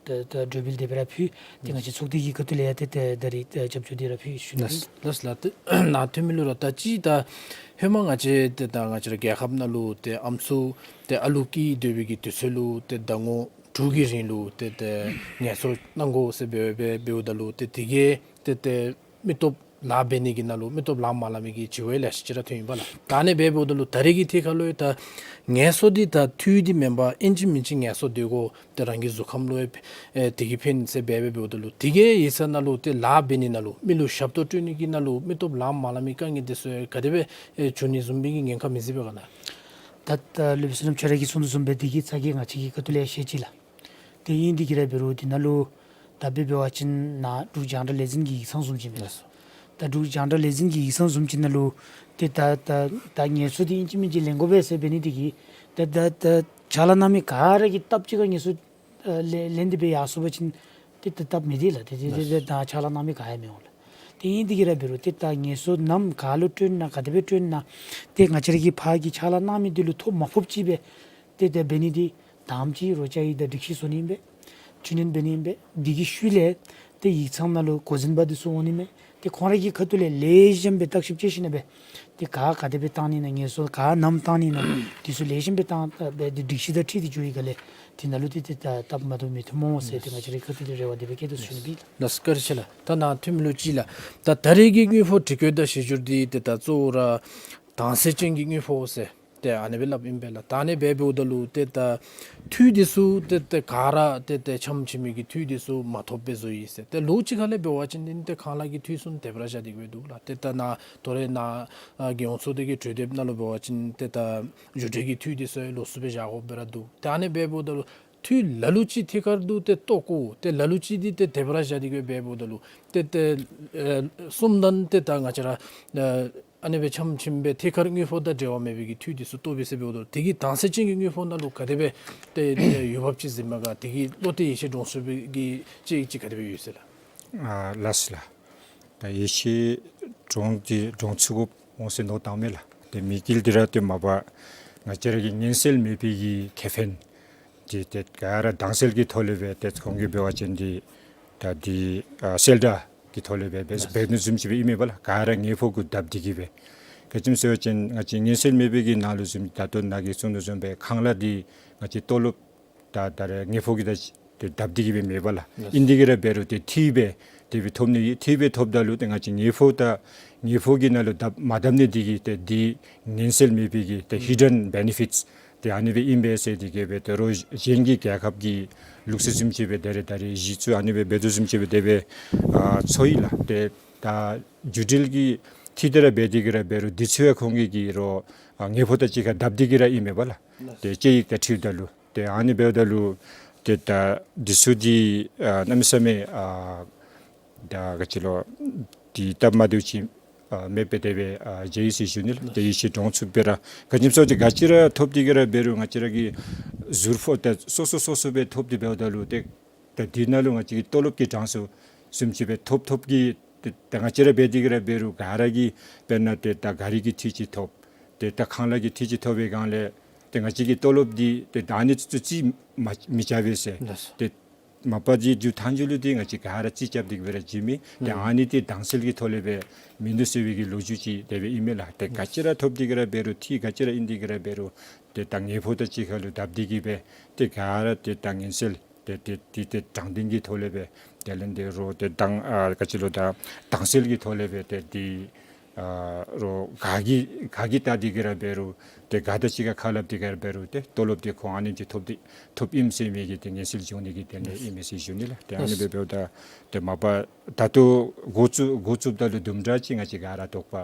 ད་ད་གྲོས་འབུལ་དེ་སྦེ་ར་ཕུལ། ཏེ་ང་བཅས་ཚོགས་སྡེ་གི་ཁ་ཐུག་ལས་ཡང་ཏེ་ཏེ་ད་རིས་ཏེ་རྒྱབ་སྐྱོར་དེ་ར་ཕུལ་ཞུ་ནི། ལགས་ལགས་ལགས། ཏེ་ནཱ་འཐུས་མི་ལུ་ར་ད་ཅི་ད་ཧེ་མ་ང་བཅས་ཏེ་ད་ང་བཅས་ར་རྒྱལ་ཁབ་ནང་ལུ་ཏེ་ཨམ་སྲུ་ཏེ་ཨ་ལུ་སྐྱེས་སྡོད་པའི་གི་དུས་ཚོད་ལུ་ཏེ་ཟླ་ངོ་དྲུག་གི་རིང་ལུ་ཏེ་ཏེ་ངལ་གསོ་གནང་དགོ་ཟེར་སྦེ་སྦེ་འབདཝ་ད་ལུ་ཏེ་དེ་གིས་ཏེ་ཏེ་མི་སྟོབས་ལཱ་འབད་ནི་གི་ནང་ལུ་མི་སྟོབས་ལཱ་མ་ལང་མི་གི་བྱ་བ་ལེ་ཤ་ཅིག་ར་ཐོན་ཡི་པ་ལགས། ད་ཨ་ནི་སྦེ་འབདཝ་ད་ལུ་ད་རེས་ཀྱི་ཐད་ཁར་ལུ་ཡང་ད་ངལ་གསོ་འདི་ད་འཐུས་འདི་མེན་པར་ཨིན་ཅི་མིན་ཅི་ངལ་གསོ་སྡོད་དགོ། ཏེ་རང་གི་གཟུགས་ཁམས་ལུ་ཡང་ཨེ་དེ་གིས་ཕན་ཟེར་སྦེ་སྦེ་འབདཝ་ད་ལུ་དེ་གིས་ཡིག་ཚང་ནང་ལུ་ཏེ་ལཱ་འབད་ནི་ནང་ལུ་མི་ལུ་ཞབས་ཏོག་སྤྲོད་ནི་གི་ནང་ལུ་མི་སྟོབས་ལཱ་མ་ལང་མི་དཀའ་ངལ་དེ་ཚུ་ཡང་ག་དེ་སྦེ་ཨེ་འབྱུང་ནི་བཟུམ་སྦེ་གི་ཉེན་ཁ་མི་གཟིགས་པས་ག་ལགས། ད་ད་སློབ་དཔོན་བསོད་ནམས་ཁྱོད་ར་གིས་གསུངས་དོ་བཟུམ་སྦེ་དེ་གི་ཚ་གྱང་ང་བཅས་ཀྱི་ཁ་ཐུག་ལས་ཡང་བཤད་ཅི་ལགས། ཏེ་ཨིན་དེ་གིས་ར་འབད་རུང་འདི་ནང་ལུ་ད་དཔེ་འབད་བ་ཅིན་ནཱ་འབྲུག་རྒྱང་བསྒྲགས་ལས་འཛིན་གྱི་ཡིག་ཚང་བཟུམ་ཅིག་མས། ལགས་སོ། ད་འབྲུག་རྒྱང་བསྒྲགས་ལས་འཛིན་གྱི་ཡིག་ཚང་བཟུམ་ཅིག་ནང་ལུ་ཏེ་ད་ད་ད་ངལ་གསོ་འདི་ཨིན་ཅི་མིན་ཅི་ལེན་དགོ་པས་ཟེར་འབད་ནི་དེ་གིས་ད་ད་ད་ཕྱག་ལཱ་གནང་མི་ག་ར་གིས་སྟབས་གཅིག་ཁར་ངལ་གསོ་ཨ་ལེན་ལེན་ཏེ་སྦེ་ཡར་སོང་པ་ཅིན་ཏེ་ད་སྟབས་མི་བདེ་ལགས། ཏེ་ཏེ་ཏེ་ཏེ་ད་ཕྱག་ལཱ་གནང་མི་ག་ཡང་མི་འོང་ལགས། ཏེ་ཨིན་དེ་གིས་ར་འབད་རུང་ཏེ་ད་ངལ་གསོ་ནམ་ག་ལུ་སྤྲོད་ན་ག་དེ་སྦེ་སྤྲོད་ན་ཏེ་ང་བཅས་ར་གི་ཕར་གྱི་ཕྱག་ལཱ་གནང་མི་འདི་ལུ་ཐོ་མ་ཕོགཔ་ཅིག་སྦེ་ཏེ་ཏེ་འབད་ནི་འདི་ དང་པ་ཅིག་རོགས་བཅའ་ཡིག་དང་སྒྲིག་གཞི་བཟོ་ནི་ཨིན་པས། འཕྲི་སྣོན་འབད་ནི་ཨིན་པས། དེ་གི་ཤུལ་ལས་ཏེ་ཡིག་ཚང་ནང་ལུ་འགོ་འཛིན་པ་འདི་ཚུ་འོང་ནི་མས། ཏེ་ཁོང་ར་གི་ཁ་ཐུག་ལས་ལེགས་ཤོམ་སྦེ་བརྟག་ཞིབ་ཅིག་ཞིནམ་ལས་ཏེ་ག་ག་དེ་སྦེ་བཏང་ནི་ཨིན་ན་ངལ་གསོ་ག་ནམ་བཏང་ནི་ཨིན་ན་འདི་ཚུ་ལེགས་ཤོམ་སྦེ་བཏང་སྦེ་ཏེ་སྒྲིག་གཞི་དང་འཁྲིལ་ཏེ་འགྱོ་བའི་སྒང་ལས་དེ་ནང་ལུ་ཏེ་ཏེ་ད་སྟབས་མ་བདེཝ་མི་འཐོནམ་འོང་ཟེར་ཏེ་ང་བཅས་རའི་ཁ་ཐུག་ལས་རེ་བ་དེ་སྦེ་བསྐྱེད་དོ་ཟེར་ཞུ་ནི་ཨིན། ལགས་སོ། བཀའ་དྲིན་ཆེ་ལགས། ད་ནཱ་ཐོན་མི་ལུ་ཅིག་ལགས། ད་ད་རེས་ཀྱི་དངུལ་ཕོགས་སྒྲིག་བཀོད་དང་ཞི་འགྱུར་འདི་ཏེ་ད་གཙོ་བོ་ར་དྭངས་གསལ་ཅན་གྱི་དངུལ་ཕོགས་ཟེར་ཏེ་ཨ་ནི་སྦེ་སླབ་ཨིན་པས་ལགས། ད་ཨ་ནི་སྦེ་འབདཝ་ད་ལུ་ཏེ་ད་འཐུས་འདི་ཚུ་ཏེ་ཏེ་ག་ར་ཏེ་ཏེ་ཆམ་ཆིམ་མི་གི་འཐུས་འདི་ཚུ་མ་ཐོབ་སྦེ་བཟོ་ཡི་ཟེར། ཏེ་ལོ་གཅིག་ཁ་ལས་འབད་བ་ཅིན་ཏེ་ཁང་གླ་གི་འཐུས་ཚུ་དེ་སྦེ་ར་བཞག་སྟེ་གི་སྦེ་འདུག་ལགས། ཏེ་ད་ནཱ་ད་རེས་ནཱ་ཨ་རྒྱལ་ཡོངས་ཚོགས་སྡེ་གི་གྲོས་དེབ་ནང་ལུ་འབད་བ་ཅིན་ཏེ་ད་རྒྱུ་འབྲས་ཀྱི་འཐུས་འདི་ཚུ་ལོགས་སུ་སྦེ་བཞག་དགོཔ་སྦེ་ར་འདུག། ཏེ་ཨ་ནི་སྦེ་འབདཝ་ད་ལུ་འཐུས་ལ་ལུ་ཅིག་ཐད་ཀར་དུ་ཏེ་བཏོག་དགོ། ཏེ་ལ་ལུ་ཅིག་འདི་ཏེ་དེ་སྦེ་ར་བཞག་སྟེ་གི་སྦེ་འབདཝ་ད་ལུ་ཏེ་ཏེ་ཨེ་གསུམ་དང་ཏེ་ད་ང་བཅས་ར་ཨ་ཨ་ནི་སྦེ་ཆམ་ཆིམ་སྦེ་ཐད་ཀར་དངུལ་ཕོགས་དང་འབྲེལ་བ་མེད་པའི་གི་འཐུས་འདི་ཚུ་བཏོག་པས་ཟེར་འབདཝ་ད་དེ་གིས་དྭངས་གསལ་ཅན་གྱི་དངུལ་ཕོགས་ནང་ལུ་ག་དེ་སྦེ་ཏེ་ཏེ་འོས་འབབ་ཅིག་གཟིགས་མས་ག། དེ་གིས་བློ་གཏད་ཡིད་ཆེས་འདྲོངས་ཚུགས་པའི་གི་དཔྱད་ཡིག་ཅིག་ག་དེ་སྦེ་ཡོད་ཟེར་ལགས། ཨ་ལགས་སོ་ལགས། ད་ཡིད་ཆེས་འདྲོངས་ཏེ་འདྲོངས་ཚུགས་དགོཔ་འོང་ཟེར་མནོ་བཏངམ་མས་ལགས། ཏེ་དམིགས་ཡུལ་འདི་ར་ཏེ་མ་པ་ང་བཅས་ར་གི་ཉེན་སེལ་མེད་པའི་གི་ཁེ་ཕན་འདི་ཏེ་ག་ར་དྭངས་གསལ་གྱི་ཐོག་ལས་སྦེ་ཏེ་ཁོང་གིས་འབད་བ་ཅིན་འདི་ད་འདི་ཨ་གསལ་བསྒྲགས་ཀྱི་ཐོག་ལས་སྦེ་འབད་འབད་ནི་བཟུམ་ཅིག་སྦེ་ཨིན་མས་པ་ལགས། ག་ར་ངེས་པར་གུ་བརྡབ་སྟེ་གི་སྦེ། ག་ཅི་སྨོ་ཟེར་བ་ཅིན་ང་བཅས་ཉེན་སེལ་མེད་པའི་གི་ནང་ལུ་བཟུམ་ད་ལྟོ་ནཱ་གིས་གསུངས་དོ་བཟུམ་སྦེ་ཁང་གླ་འདི་ང་བཅས་ལྟོ་ལོབ་ད་ད་རེས་ངེས་པར་གྱི་ད་ཏེ་བརྡབ་སྟེ་གི་སྦེ་མེད་པ་ལགས། ཨིན་ཏེ་གི་ར་འབད་རུང་ཏེ་འཐུས་སྦེ་དེ་སྦེ་ཐོབ་ནི་ཨིན། འཐུས་སྦེ་ཐོབ་ད་ལུ་ཏེ་ང་བཅས་ངེས་པར་ད་ངེས་པར་གྱི་ནང་ལུ་བརྡབ་མ་བརྡབ་ནི་འདི་གིས་ཏེ་འདི་ཉེན་སེལ་མེད་པའི་གི་ཏེ་hidden benefits ཏེ་ཨ་ནི་སྦེ་ཨིན་པས་ཟེར་ཏེ་གི་སྦེ་ཏེ་རོགས་གཞན་གྱི་རྒྱལ་ཁབ་ཀྱི་ལུགས་སྲོལ་བཟུམ་ཅིག་སྦེ་ད་རེས་ད་རེས་གཞི་བཙུགས་ཨ་ནི་སྦེ་འབད་དོ་བཟུམ་ཅིག་སྦེ་དེ་སྦེ་ཨ་ཚོར་ཡི་ལགས། ཏེ་ད་རྒྱུ་འབྲས་ཀྱི་འཐུས་དེ་ར་འབད་དེ་གི་ར་འབད་རུང་འདི་ཚུ་ཡང་ཁོང་གིས་གི་རོགས་ཨ་ངེས་པར་དང་གཅིག་ཁར་བརྡབ་སྟེ་གི་ར་ཨིན་མས་པ་ལགས། ཏེ་དཔྱད་ཡིག་དང་འཁྲིལཝ་ད་ལུ། ཏེ་ཨ་ནི་འབདཝ་ད་ལུ་ཏེ་ད་འདི་ཚུ་འདི་ཨ་གནམ་མེད་ས་མེད་ཨ་ད་ག་ཅི་ལོ་འདི་སྟབས་མ་བདེཝ་ཅིག་ཨ་མེད་པའི་དེ་སྦེ་ཨ་མཇལ་ཡི་ཟེར་ཞུ་ནི་ལགས། ཏེ་ཡིད་ཆེས་འདྲོངས་ཚུགསཔ་སྦེ་ར་ག་ཅི་སྨོ་ཟེར་བ་ཅིན་ག་ཅི་ར་ཐོབ་སྟེ་གི་ར་འབད་རུང་ང་བཅས་ར་གི་ཟུར་ཕོགས་ད་སོ་སོ་སོ་སོ་སྦེ་ཐོབ་སྟེ་འབདཝ་ད་ལུ་ཏེ་ད་འདི་ནང་ལུ་ང་བཅས་ཀྱི་ལྟོ་ལོབ་ཀྱི་གྲངས་སུ་བཟུམ་ཅིག་སྦེ་ཐོབ་ཐོབ་ཀྱི་ཏེ་ད་ང་བཅས་ར་འབད་དེ་གི་ར་འབད་རུང་ག་ར་གིས་དཔེར་ན་ཏེ་ད་གཱ་རི་གི་འཐུས་ཅིག་ཐོབ། ཏེ་ད་ཁང་གླ་གི་འཐུས་ཅིག་ཐོབ་པའི་སྒང་ལས་ཏེ་ང་བཅས་ཀྱི་ལྟོ་ལོབ་འདི་ཏེ་ད་ཨ་ནི་ཚུ་ཚུ་རྩིས་མ་མི་རྐྱབ་པས་ཟེར། ལགས་སོ། ཏེ་མ་པ་འདི་མཇུག་མཐའ་མཇུག་ལུ་འདི་ང་བཅས་ག་ར་རྩིས་རྐྱབ་སྟེ་གི་སྦེ་ར་བྱིན་མི། ཏེ་ཨ་ནི་འདི་དྭངས་གསལ་གྱི་ཐོག་ལས་སྦེ་མིན་འདུག་ཟེར་བའི་གི་ལོ་རྒྱུས་ཅིག་དེ་སྦེ་ཨིན་མས་ལགས། ཏེ་ག་ཅི་ར་ཐོབ་སྟེ་གི་ར་འབད་རུང་འཐུས་ག་ཅི་ར་ཨིན་ཏེ་གི་ར་འབད་རུང་ཏེ་ད་ངེས་པར་དང་གཅིག་ཁར་ལུ་བརྡབ་སྟེ་གི་སྦེ་ཏེ་ག་ར་ཏེ་ད་ཉེན་སེལ་ཏེ་ཏེ་ཏེ་ཏེ་དྲང་བདེན་གྱི་ཐོག་ལས་སྦེ་དེ་ལས་འདི་རོགས་ཏེ་དྭངས་ཨ་ག་ཅི་ལོ་ད་དྭངས་གསལ་གྱི་ཐོག་ལས་སྦེ་ཏེ་འདི་ཨ་རོགས་ག་གིས་ག་གིས་བལྟ་སྟེ་གི་ར་འབད་རུང་ཏེ་ག་དང་གཅིག་ཁར་ཁ་སླབ་སྟེ་གི་ར་འབད་རུང་ཏེ་ལྟོ་ལོབ་འདི་ཁོང་ཨ་ནེམ་ཅིག་ཐོབ་སྟེ་ཐོབ་ཨིནམ་ཟེར་མི་གི་ཏེ་ཉེན་སེལ་འབྱུང་ནི་གི་དེ་ལས་ཨིན་མས་ཟེར་ཞུ་ནི་ལགས། ཏེ་ཨ་ནི་སྦེ་འབདཝ་ད་ཏེ་མ་པ་ད་ལྟོ་འགོ་བཙུགས་འགོ་བཙུགསཔ་ད་ལུ་དུམ་གྲ་ཅིག་ང་བཅས་ག་ར་དོགས་པ་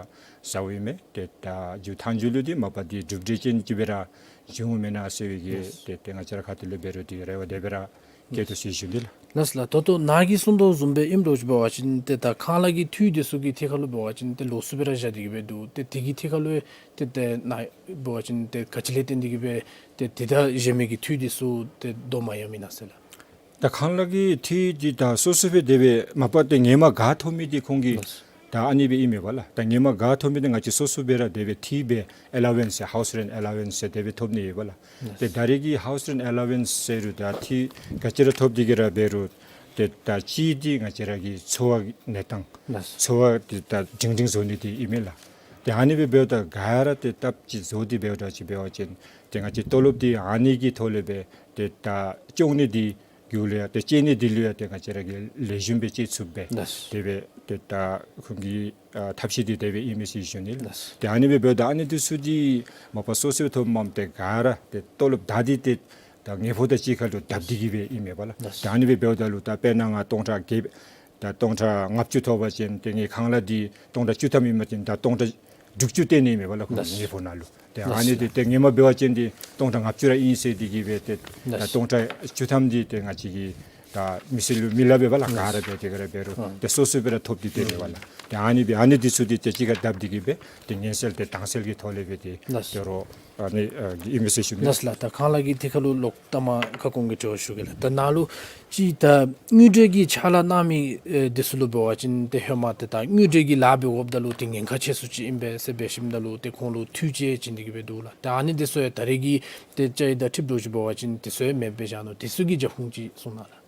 ཟཝ་ཨིན་མས། ཏེ་ད་མཇུག་མཐའ་མཇུག་ལུ་འདི་མ་པ་འདི་གྲུབ་འབྲས་ཅན་ཅིག་སྦེ་ར་འབྱུང་མེན་ན་ཟེར་བའི་གི་ཏེ་ཏེ་ང་བཅས་ར་ཁ་ཐུག་ལས་འབད་རུང་འདི་རེ་བ་དེ་སྦེ་ར་བསྐྱེད་དོ་ཟེར་ཞུ་ནི་ལགས། ལགས་སོ་ལགས། ད་ལྟོ་ནཱ་གིས་གསུངས་དོ་བཟུམ་སྦེ་ཨིནམ་འདྲཝ་ཅིག་འབད་བ་ཅིན་ཏེ་ད་ཁང་གླ་གི་འཐུས་འདི་ཚུ་གི་ཐད་ཁར་ལུ་འབད་བ་ཅིན་ཏེ་ལོགས་སུ་སྦེ་ར་བཞག་སྟེ་གི་སྦེ་འདུག། ཏེ་དེ་གི་ཐད་ཁར་ལུ་ཏེ་ཏེ་ནཱ་འབད་བ་ཅིན་ཏེ་ག་ཅི་ལས་བརྟེན་ཏེ་གི་སྦེ་ཏེ་དེ་དང་གཞན་མི་གི་འཐུས་འདི་ཚུ་ཏེ་བསྡོམ་མ་ཡང་མེན་ན་ཟེར་ལགས། ད་ཁང་གླ་གི་འཐུས་འདི་ད་སོ་སོ་སྦེ་དེ་སྦེ་མ་པ་ཏེ་ཧེ་མ་ག་ཐོབ་མི་འདི་ཁོང་གིས་ལགས། ད་ཨ་ནི་སྦེ་ཨིན་མས་པ་ལགས། ད་ཧེ་མ་ག་ཐོབ་མི་འདི་ང་བཅས་སོ་སོ་སྦེ་ར་དེ་སྦེ་འཐུས་སྦེ་allowance་ཟེར་house rent allowance་ཟེར་དེ་སྦེ་ཐོབ་ནི་ཡོད་པ་ལགས། ལགས། ཏེ་ད་རེས་ཀྱི་house rent allowance་ཟེར་རུང་ད་འཐུས་ག་ཅི་ར་ཐོབ་སྟེ་གི་ར་འབད་རུང་ཏེ་ད་གཅིག་འདི་ང་བཅས་ར་གི་འཚོ་བ་གི་གནས་སྟངས་ལགས། འཚོ་བ་འདི་ད་སྒྲིང་སྒྲིང་བཟོ་ནི་འདི་ཨིན་མས་ལགས། ཏེ་ཨ་ནི་སྦེ་འབདཝ་ད་ག་ར་ཏེ་སྟབས་ཅིག་བཟོ་སྟེ་འབདཝ་ད་ཅིག་འབད་བ་ཅིན་ཏེ་ང་བཅས་ལྟོ་ལོབ་འདི་ཨ་ནི་གི་ཐོག་ལས་སྦེ་ཏེ་ད་སྐྱོང་ནི་འདི་གི་ལུ་ཡང་ཏེ་སྤྱད་ནི་འདི་ལུ་ཡང་ཏེ་ང་བཅས་ར་གིས་ལེགས་ཤོམ་སྦེ་སྤྱད་ཚུགསཔ་སྦེ་ལགས། དེ་སྦེ་ཏེ་ད་ཁོང་གི་ཨ་ཐབས་ཤེས་འདི་དེ་སྦེ་ཨིན་མས་ཟེར་ཞུ་ནི་ལགས། ལགས། ཏེ་ཨ་ནི་སྦེ་འབདཝ་ད་ཨ་ནི་འདི་ཚུ་འདི་མ་པ་སོ་སོ་སྦེ་ཐོབ་མ་ཏེ་ག་ར་ཏེ་ལྟོ་ལོབ་ད་འདི་ཏེ་ད་ངེས་པར་དང་གཅིག་ཁར་ལུ་བརྡབ་སྟེ་གི་སྦེ་ཨིན་མས་པ་ལགས། ལགས། ཏེ་ཨ་ནི་སྦེ་འབདཝ་ད་ལུ་ད་དཔེར་ན་ང་སྟོང་ཕྲག་བརྒྱད་ད་སྟོང་ཕྲག་ལྔ་བཅུ་ཐོབ་པ་ཅིན་ཏེ་ངེའི་ཁང་གླ་འདི་སྟོང་ཕྲག་བཅུ་ཐམ་ཨིན་པ་ཅིན་ད་སྟོང་ཕྲག་དྲུག་ཅུ་སྟེར་ནི་མས་པ་ལགས་ཁོང་ལགས། ངེས་པར་ནང་ལུ། ཏེ་ལགས། ཨ་ནི་འདི་ཏེ་ཧེ་མ་འབད་བ་ཅིན་འདི་སྟོང་ཕྲག་ལྔ་བཅུ་ར་ཨིན་ཟེར་འདི་གིས་སྦེ་ཏེ་ལགས། སྟོང་ཕྲག་བཅུ་ཐམ་འདི་ཏེ་ང་བཅས་ཀྱིས་ ད་མི་སེར་ལུ་མི་ལུ་འབད་བ་ལགས། ག་ར་འབད་དེ་ག་ར་འབད་རུང་ཨ་ཏེ་སོ་སོ་སྦེ་ར་ཐོབ་སྟེ་སྡོད་དེ་འབད་བ་ལགས། ཏེ་ཨ་ནི་འབད་ཨ་ནི་འདི་ཚུ་འདི་ཏེ་གཅིག་ཁར་བརྡབ་སྟེ་གི་སྦེ་ཏེ་ཉེན་སེལ་ཏེ་དྭངས་གསལ་གྱི་ཐོག་ལས་སྦེ་ཏེ་ལགས། ཏེ་རོགས་ཨ་ནི་ཨ་ཨིན་མས་ཟེར་ཞུ་ནི། ལགས་ལགས། ད་ཁང་གླ་གི་ཐད་ཁར་ལུ་ལོག་ལྟ་མ་ཁ་སྐོང་གི་དྲི་བ་ཞུ་གེ་ལགས། ད་ནཱ་ལུ་ཅིག་ད་དངུལ་འབྲེལ་གྱི་ཕྱག་ལཱ་གནང་མི་ཨེ་འདི་ཚུ་ལུ་འབད་བ་ཅིན་ཏེ་ཧེ་མ་ཏེ་ད་དངུལ་འབྲེལ་གྱི་ལཱ་འབད་འོངམ་ད་ལུ་ཏེ་ཉེན་ཁ་ཆེ་སུ་ཅིག་ཨིན་པས་ཟེར་འབད་ཞིནམ་ད་ལུ་ཏེ་ཁོང་ལུ་འཐུས་ཅིག་བྱིན་ཏེ་གི་སྦེ་འདུག་ལགས། ད་ཨ་ནི་འདི་ཚུ་ཡང་ད་རེས་ཀྱི་ཏེ་བཅའ་ཡིག་དང་འཁྲིལཝ་འདྲཝ་ཅིག་འབད་བ་ཅིན་དེ་ཚུ་ཡང་མེདཔ་སྦེ་བཞག་ནུག། དེ་ཚུ་གི་རྒྱབ་ཁུངས་ཅིག་གསུང་གནང་ལགས།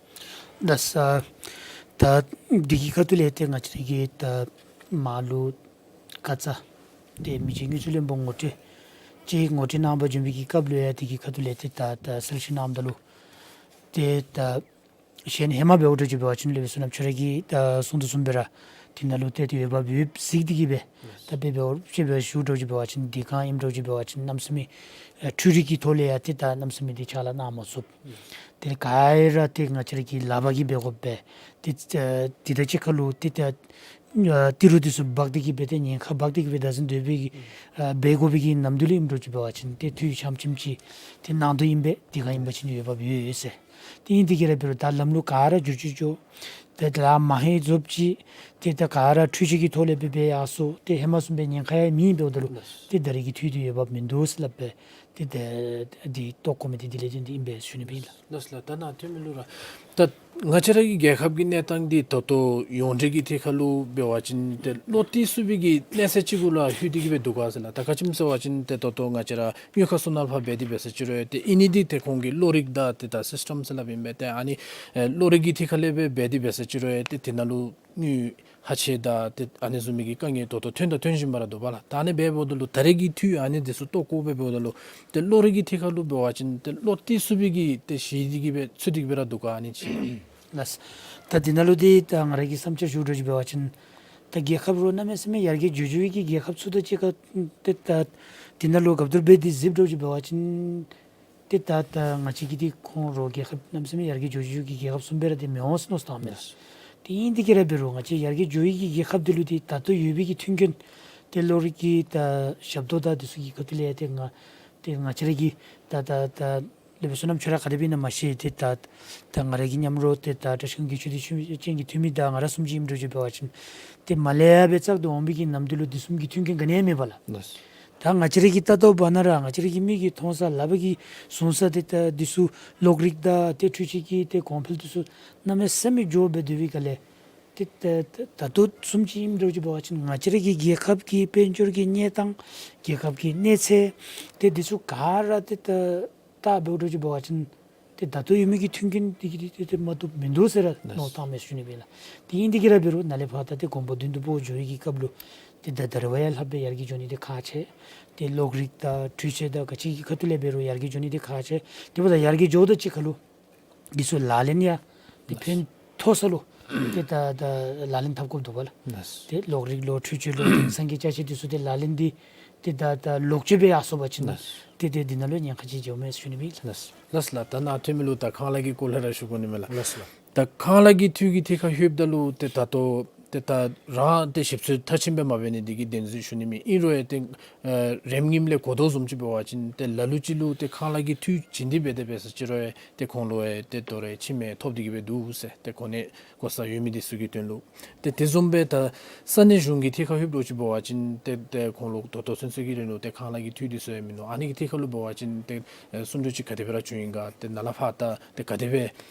ལགས་སོ། ད་འདི་གི་ཁ་ཐུག་ལས་ཏེ་ང་བཅས་ར་གི་ད་མར་ལུ་ཁ་ཙ་ཏེ་མི་རྗེ་དངུལ་རྩིས་བློན་པོ་ངོ་སྤྲོད་ཅིག་ངོ་སྤྲོད་གནང་པར་བྱོན་པའི་གི་སྐབས་ལུ་ཡང་འདི་གི་ཁ་ཐུག་ལས་ཏེ་ད་ད་གསལ་བཤད་གནངམ་ད་ལུ་ཏེ་ད་གཞན་ཧེ་མ་འབདཝ་འདྲཝ་ཅིག་འབད་བ་ཅིན་སློབ་དཔོན་བསོད་ནམས་ཆོས་ར་གིས་ད་གསུང་དོ་བཟུམ་སྦེ་ར་དེ་ནང་ལུ་ཏེ་ཏེ་འོས་འབབ་ཡོདཔ་གཟིགས་ཏེ་གི་སྦེ་ད་དཔེ་འབད་བ་ཅིན་འབད་ཞུཝ་འདྲཝ་ཅིག་འབད་བ་ཅིན་དེ་སྒང་ཨིནམ་འདྲཝ་ཅིག་འབད་བ་ཅིན་གནམ་མེད་ས་མེད་ཨེ་འཕྲུལ་རིག་གི་ཐོག་ལས་ཡང་ཏེ་ད་གནམ་མེད་ས་མེད་ཏེ་ཕྱག་ལཱ་གནང་མ་ཚུགས། ཏེ་ག་ར་ཏེ་ང་བཅས་ར་གི་ལག་པ་གིས་འབད་དགོ་པས། ཏེ་ཨེ་དེ་དང་གཅིག་ཁར་ལུ་ཏེ་ད་ཨ་ཏི་རུ་འདི་ཚུ་འབག་སྟེ་གི་སྦེ་ཏེ་ཉེན་ཁ་འབག་སྟེ་གི་སྦེ་བདག་འཛིན་འདོད་པའི་གི་ཨ་འབད་དགོ་པའི་གི་ནམ་དུས་ལུ་ཨིནམ་འདྲཝ་ཅིག་འབད་བ་ཅིན་ཏེ་འཐུས་ཤམ་ཅིག་ཅིག་ཏེ་གནང་དོ་ཨིན་པས། དེ་སྒང་ཨིན་པ་ཅིན་འོས་འབབ་ཡོད་ཡོད་ཟེར། ཏེ་ཨིན་དེ་གི་ར་འབད་རུང་ད་ལམ་ལུགས་ག་ར་འགྱུར་བཅོས་འགྱོ། ཏེ་ད་མ་ཧེ་རྫོགསཔ་ཅིག་ཏེ་ད་ག་ར་འཕྲུལ་ཆས་ཀྱི་ཐོག་ལས་སྦེ་འབད་ཡར་སོང་། ཏེ་ཧེ་མ་བཟུམ་སྦེ་ཉེན་ཁ་ཡང་མེད་འབདཝ་ད་ལུ་ལགས། ཏེ་ད་རེས་ཀྱི་འཐུས་འདི་འོས་འབབ་མིན་འདུག་ཟེར་སླབ་སྦེ་ཏེ་ད་འདི་གཏོགས་དགོ་མི་འདི་དེ་ལས་བརྟེན་ཏེ་ཨིན་པས་ཞུ་ནི་ཨིན་ལགས། ལགས་ལགས། ད་ནཱ་ཐོན་མི་ལུ་ར་ད་ང་བཅས་ར་གི་རྒྱལ་ཁབ་ཀྱི་གནས་སྟངས་འདི་ད་ལྟོ་ཡོངས་འབྲེལ་གྱི་ཐད་ཁར་ལུ་འབད་བ་ཅིན་ཏེ་བློ་གཏད་ཚུགས་པའི་གི་གནས་ཚད་ཅིག་གུ་ལུ་ལྷོད་དེ་གི་སྦེ་འདུག་ག་ཟེར་ལགས། ད་ག་ཅི་སྨོ་ཟེར་བ་ཅིན་ཏེ་ད་ལྟོ་ང་བཅས་ར་དངུལ་ཁང་སོ་ནང་ཕར་འབད་དེ་འབད་ས་ཅིག་རུང་ཡང་ཏེ་ཨིན་ནི་འདི་ཏེ་ཁོང་གི་གློག་རིག་དང་ཏེ་ད་སིསི་ཊེམ་ཟེར་སླབ་ཨིན་པས། ཏེ་ཨ་ནི་ཨེ་གློག་རིག་གི་ཐད་ཁར་ལས་སྦེ་འབད་དེ་འབད་ས་ཅིག་རུང་ཡང་ཏེ་དེ་ནང་ལུ་དངུལ་ཧ་ཆེ་དང་ཏེ་ཨ་ནི་བཟུམ་མའི་གི་དཀའ་ངལ་ད་ལྟོ་ཐོན་དང་ཐོན་བཞིན་པ་ར་འདུག་པ་ལགས། ད་ཨ་ནི་འབདཝ་ད་ལུ་ད་རེས་ཀྱི་འཐུས་ཨ་ནི་འདི་ཚུ་གཏོགས་དགོཔ་འབདཝ་ད་ལུ་ཏེ་གློག་རིག་གི་ཐད་ཁར་ལུ་འབད་བ་ཅིན་ཏེ་བློ་གཏད་ཚུགས་པའི་གི་ཏེ་གཞི་འདི་གི་སྦེ་ཚུད་དེ་གི་སྦེ་ར་འདུག་ག་ཨ་ནི་ཅིག། ལགས། ད་འདི་ནང་ལུ་འདི་ད་ང་ར་གི་བསམ་འཆར་ཞུཝ་འདྲཝ་ཅིག་འབད་བ་ཅིན་ད་རྒྱལ་ཁབ་རོགས་གནམ་མེད་ས་མེད་ཡར་རྒྱས་འགྱོ་འགྱོ་བའི་གི་རྒྱལ་ཁབ་ཚུ་དང་གཅིག་ཁར་ཏེ་ད་འདི་ནང་ལུ་སྒབ་བསྡུར་འབད་དེ་གཟིགསཔ་འདྲཝ་ཅིག་འབད་བ་ཅིན་ཏེ་ད་ད་ང་བཅས་ཀྱི་འདི་ཁོང་རོགས་རྒྱལ་ཁབ་གནམ་མེད་ས་མེད་ཡར་རྒྱས་འགྱོ་འགྱོ་བའི་གི་རྒྱལ་ཁབ་བཟུམ་སྦེ་ར་ཏེ་མི་འོང་ཟེར་མནོ་བསམ་བཏངམ་མས། ལགས། ཏེ་ཨིན་དེ་གི་ར་འབད་རུང་ང་བཅས་ཡར་རྒྱས་འགྱོ་བའི་གི་རྒྱལ་ཁབ་འདི་ལུ་ཏེ་ད་ལྟོ་ཡོད་པའི་གི་མཐུན་རྐྱེན་ཏེ་གློག་རིག་གི་ད་ཞབས་ཏོག་དང་འདི་ཚུ་གི་ཁ་ཐུག་ལས་ཏེ་ང་ཏེ་ང་བཅས་ར་གི་ད་ད་ད་སློབ་དཔོན་བསོད་ནམས་ཆོས་ར་ག་དེ་སྦེ་ཨིན་ན་མ་ཤེས། ཏེ་ད་ད་ང་ར་གི་མཉམ་རོགས་ཏེ་ད་བཀྲ་ཤིས་སྒང་དགེ་ཆོས་འདི་ཆོས་ཅན་གྱི་འཐུས་མི་དང་ང་ར་གསུམ་ཅིག་ཨིནམ་འདྲཝ་ཅིག་འབད་བ་ཅིན་ཏེ་མར་ལས་ཡར་སྦེ་བཙག་སྟེ་འོང་བའི་གི་ནམ་དུས་ལུ་འདི་བཟུམ་གྱི་མཐུན་རྐྱེན་ག་ནི་ཡང་མེད་པ་ལགས། ལགས། ད་ང་བཅས་ར་གི་ལྟ་རྟོག་པ་ནང་ར་ང་བཅས་ར་གི་མིག་གིས་མཐོང་ས་ལག་པ་གིས་བཟུང་ས་ཏེ་ད་འདི་ཚུ་གློག་རིག་དང་ཏེ་འཕྲུལ་ཆས་ཀྱི་ཏེ་གོང་འཕེལ་འདི་ཚུ་གནམ་མེད་ས་མེད་འགྱོ་སྦེ་སྡོད་པའི་སྒང་ལས་ཏེ་ད་ད་ད་ལྟོ་བཟུམ་ཅིག་ཨིནམ་འདྲཝ་ཅིག་འབད་བ་ཅིན་ང་བཅས་ར་གི་རྒྱལ་ཁབ་ཀྱི་དཔལ་འབྱོར་གྱི་གནས་སྟངས་རྒྱལ་ཁབ་ཀྱི་གནས་ཚད་ཏེ་འདི་ཚུ་ག་ར་ཏེ་ད་ད་འབདཝ་འདྲཝ་ཅིག་འབད་བ་ཅིན་ཏེ་ད་ལྟོ་ཡོད་མི་གི་མཐུན་རྐྱེན་འདི་གིས་ཏེ་ཏེ་མ་བཏུབ་མིན་འདུག་ཟེར་ར་ལགས། མནོ་བསམ་བཏངམ་མས་ཞུ་ནི་ཨིན་ལགས། ཏེ་ཨིན་དེ་གི་ར་འབད་རུང་ནཱ་ལས་ཕར་ད་ཏེ་གོང་འཕེལ་མདུན་དུ་སྤོ་འགྱོ་བའི་གི་སྐབས་ལུ་ཏེ་ད་ད་རེས་བ་ཡང་ལྷག་སྦེ་ཡར་རྒྱས་འགྱོ་ནི་འདི་ཁག་ཆེ། ཏེ་གློག་རིག་དང་འཕྲུལ་ཆས་དང་ག་ཅི་གི་ཁ་ཐུག་ལས་འབད་རུང་ཡར་རྒྱས་འགྱོ་ནི་འདི་ཁག་ཆེ། དེ་འབདཝ་ད་ཡར་རྒྱས་འགྱོཝ་དང་གཅིག་ཁར་ལུ་འདི་ཚུ་ལག་ལེན་ཡང་ཏེ་ལགས། ཕན་ཐོགས་ས་ལུ་ཏེ་ད་ད་ལག་ལེན་འཐབ་དགོཔ་འདུག་པ་ལགས། ལགས། ཏེ་གློག་རིག་ལུ་འཕྲུལ་ཆས་ལུ་དེང་སང་གི་ཅ་ཆས་འདི་ཚུ་ཏེ་ལག་ལེན་འདི་ཏེ་ད་ད་ལོག་སྤྱོད་སྦེ་ཡར་སོང་པ་ཅིན་ལགས། ཏེ་ཏེ་འདི་ནང་ལུ་ཉེན་ཁ་ཅིག་འགྱོཝ་མས་ཞུ་ནི་ཨིན་ལགས། ལགས། ལགས་ལགས། ད་ནཱ་ཐོན་མི་ལུ་ད་ཁང་གླ་གི་སྐོར་ལས་ར་ཞུ་དགོ་ནི་མས་ལགས། ལགས་ལགས། ད་ཁང་གླ་གི་འཐུས་ཀྱི་ཐད་ཁར་ལྷོདཔ་ད་ལུ་ཏེ་ད་ལྟོ་ཏེ་ད་རང་ཏེ་ཞིབ་འཚོལ་མཐར་ཕྱིན་སྦེ་མ་འབད་ནི་འདི་གིས་བདེན་འཛིན་ཞུ་ནི་མེད། ཨིན་རུང་ཡང་ཏེ་ཨ་རེམ་ངེམ་ལས་གོ་དོ་བཟུམ་ཅིག་འབད་བ་ཅིན་ཏེ་ལ་ལུ་ཅིག་ལུ་ཏེ་ཁང་གླ་གི་འཐུས་བྱིན་ཏེ་འབད་དེ་འབད་ས་ཅིག་རུང་ཡང་ཏེ་ཁོང་ལུ་ཡང་ཏེ་དོ་རུང་ཕྱི་མི་ཐོབ་སྟེ་གི་སྦེ་འདུག་ཟེར། ཏེ་གོ་གནས་གོ་ས་ཡོད་མི་འདི་ཚུ་གི་དོན་ལུ། ཏེ་དེ་བཟུམ་སྦེ་ད་ས་གནས་གཞུང་གི་ཐད་ཁར་ལྷོདཔ་འདྲཝ་ཅིག་འབད་བ་ཅིན་ཏེ་ཏེ་ཁོང་ལུ་ད་ལྟོ་ཚུན་ཚོད་ཀྱི་རིང་ལུ་ཏེ་ཁང་གླ་གི་འཐུས་འདི་ཚུ་ཡང་མིན་འདུག། ཨ་ནི་གི་ཐད་ཁར་ལུ་འབད་བ་ཅིན་ཏེ་ཨེ་བསུན་འགྲོས་ཅིག་ག་དེ་སྦེ་ར་བྱུང་ཡི་ག། ཏེ་ནཱ་ལས་ཕར་ད་ཏེ་ག་དེ་སྦེ་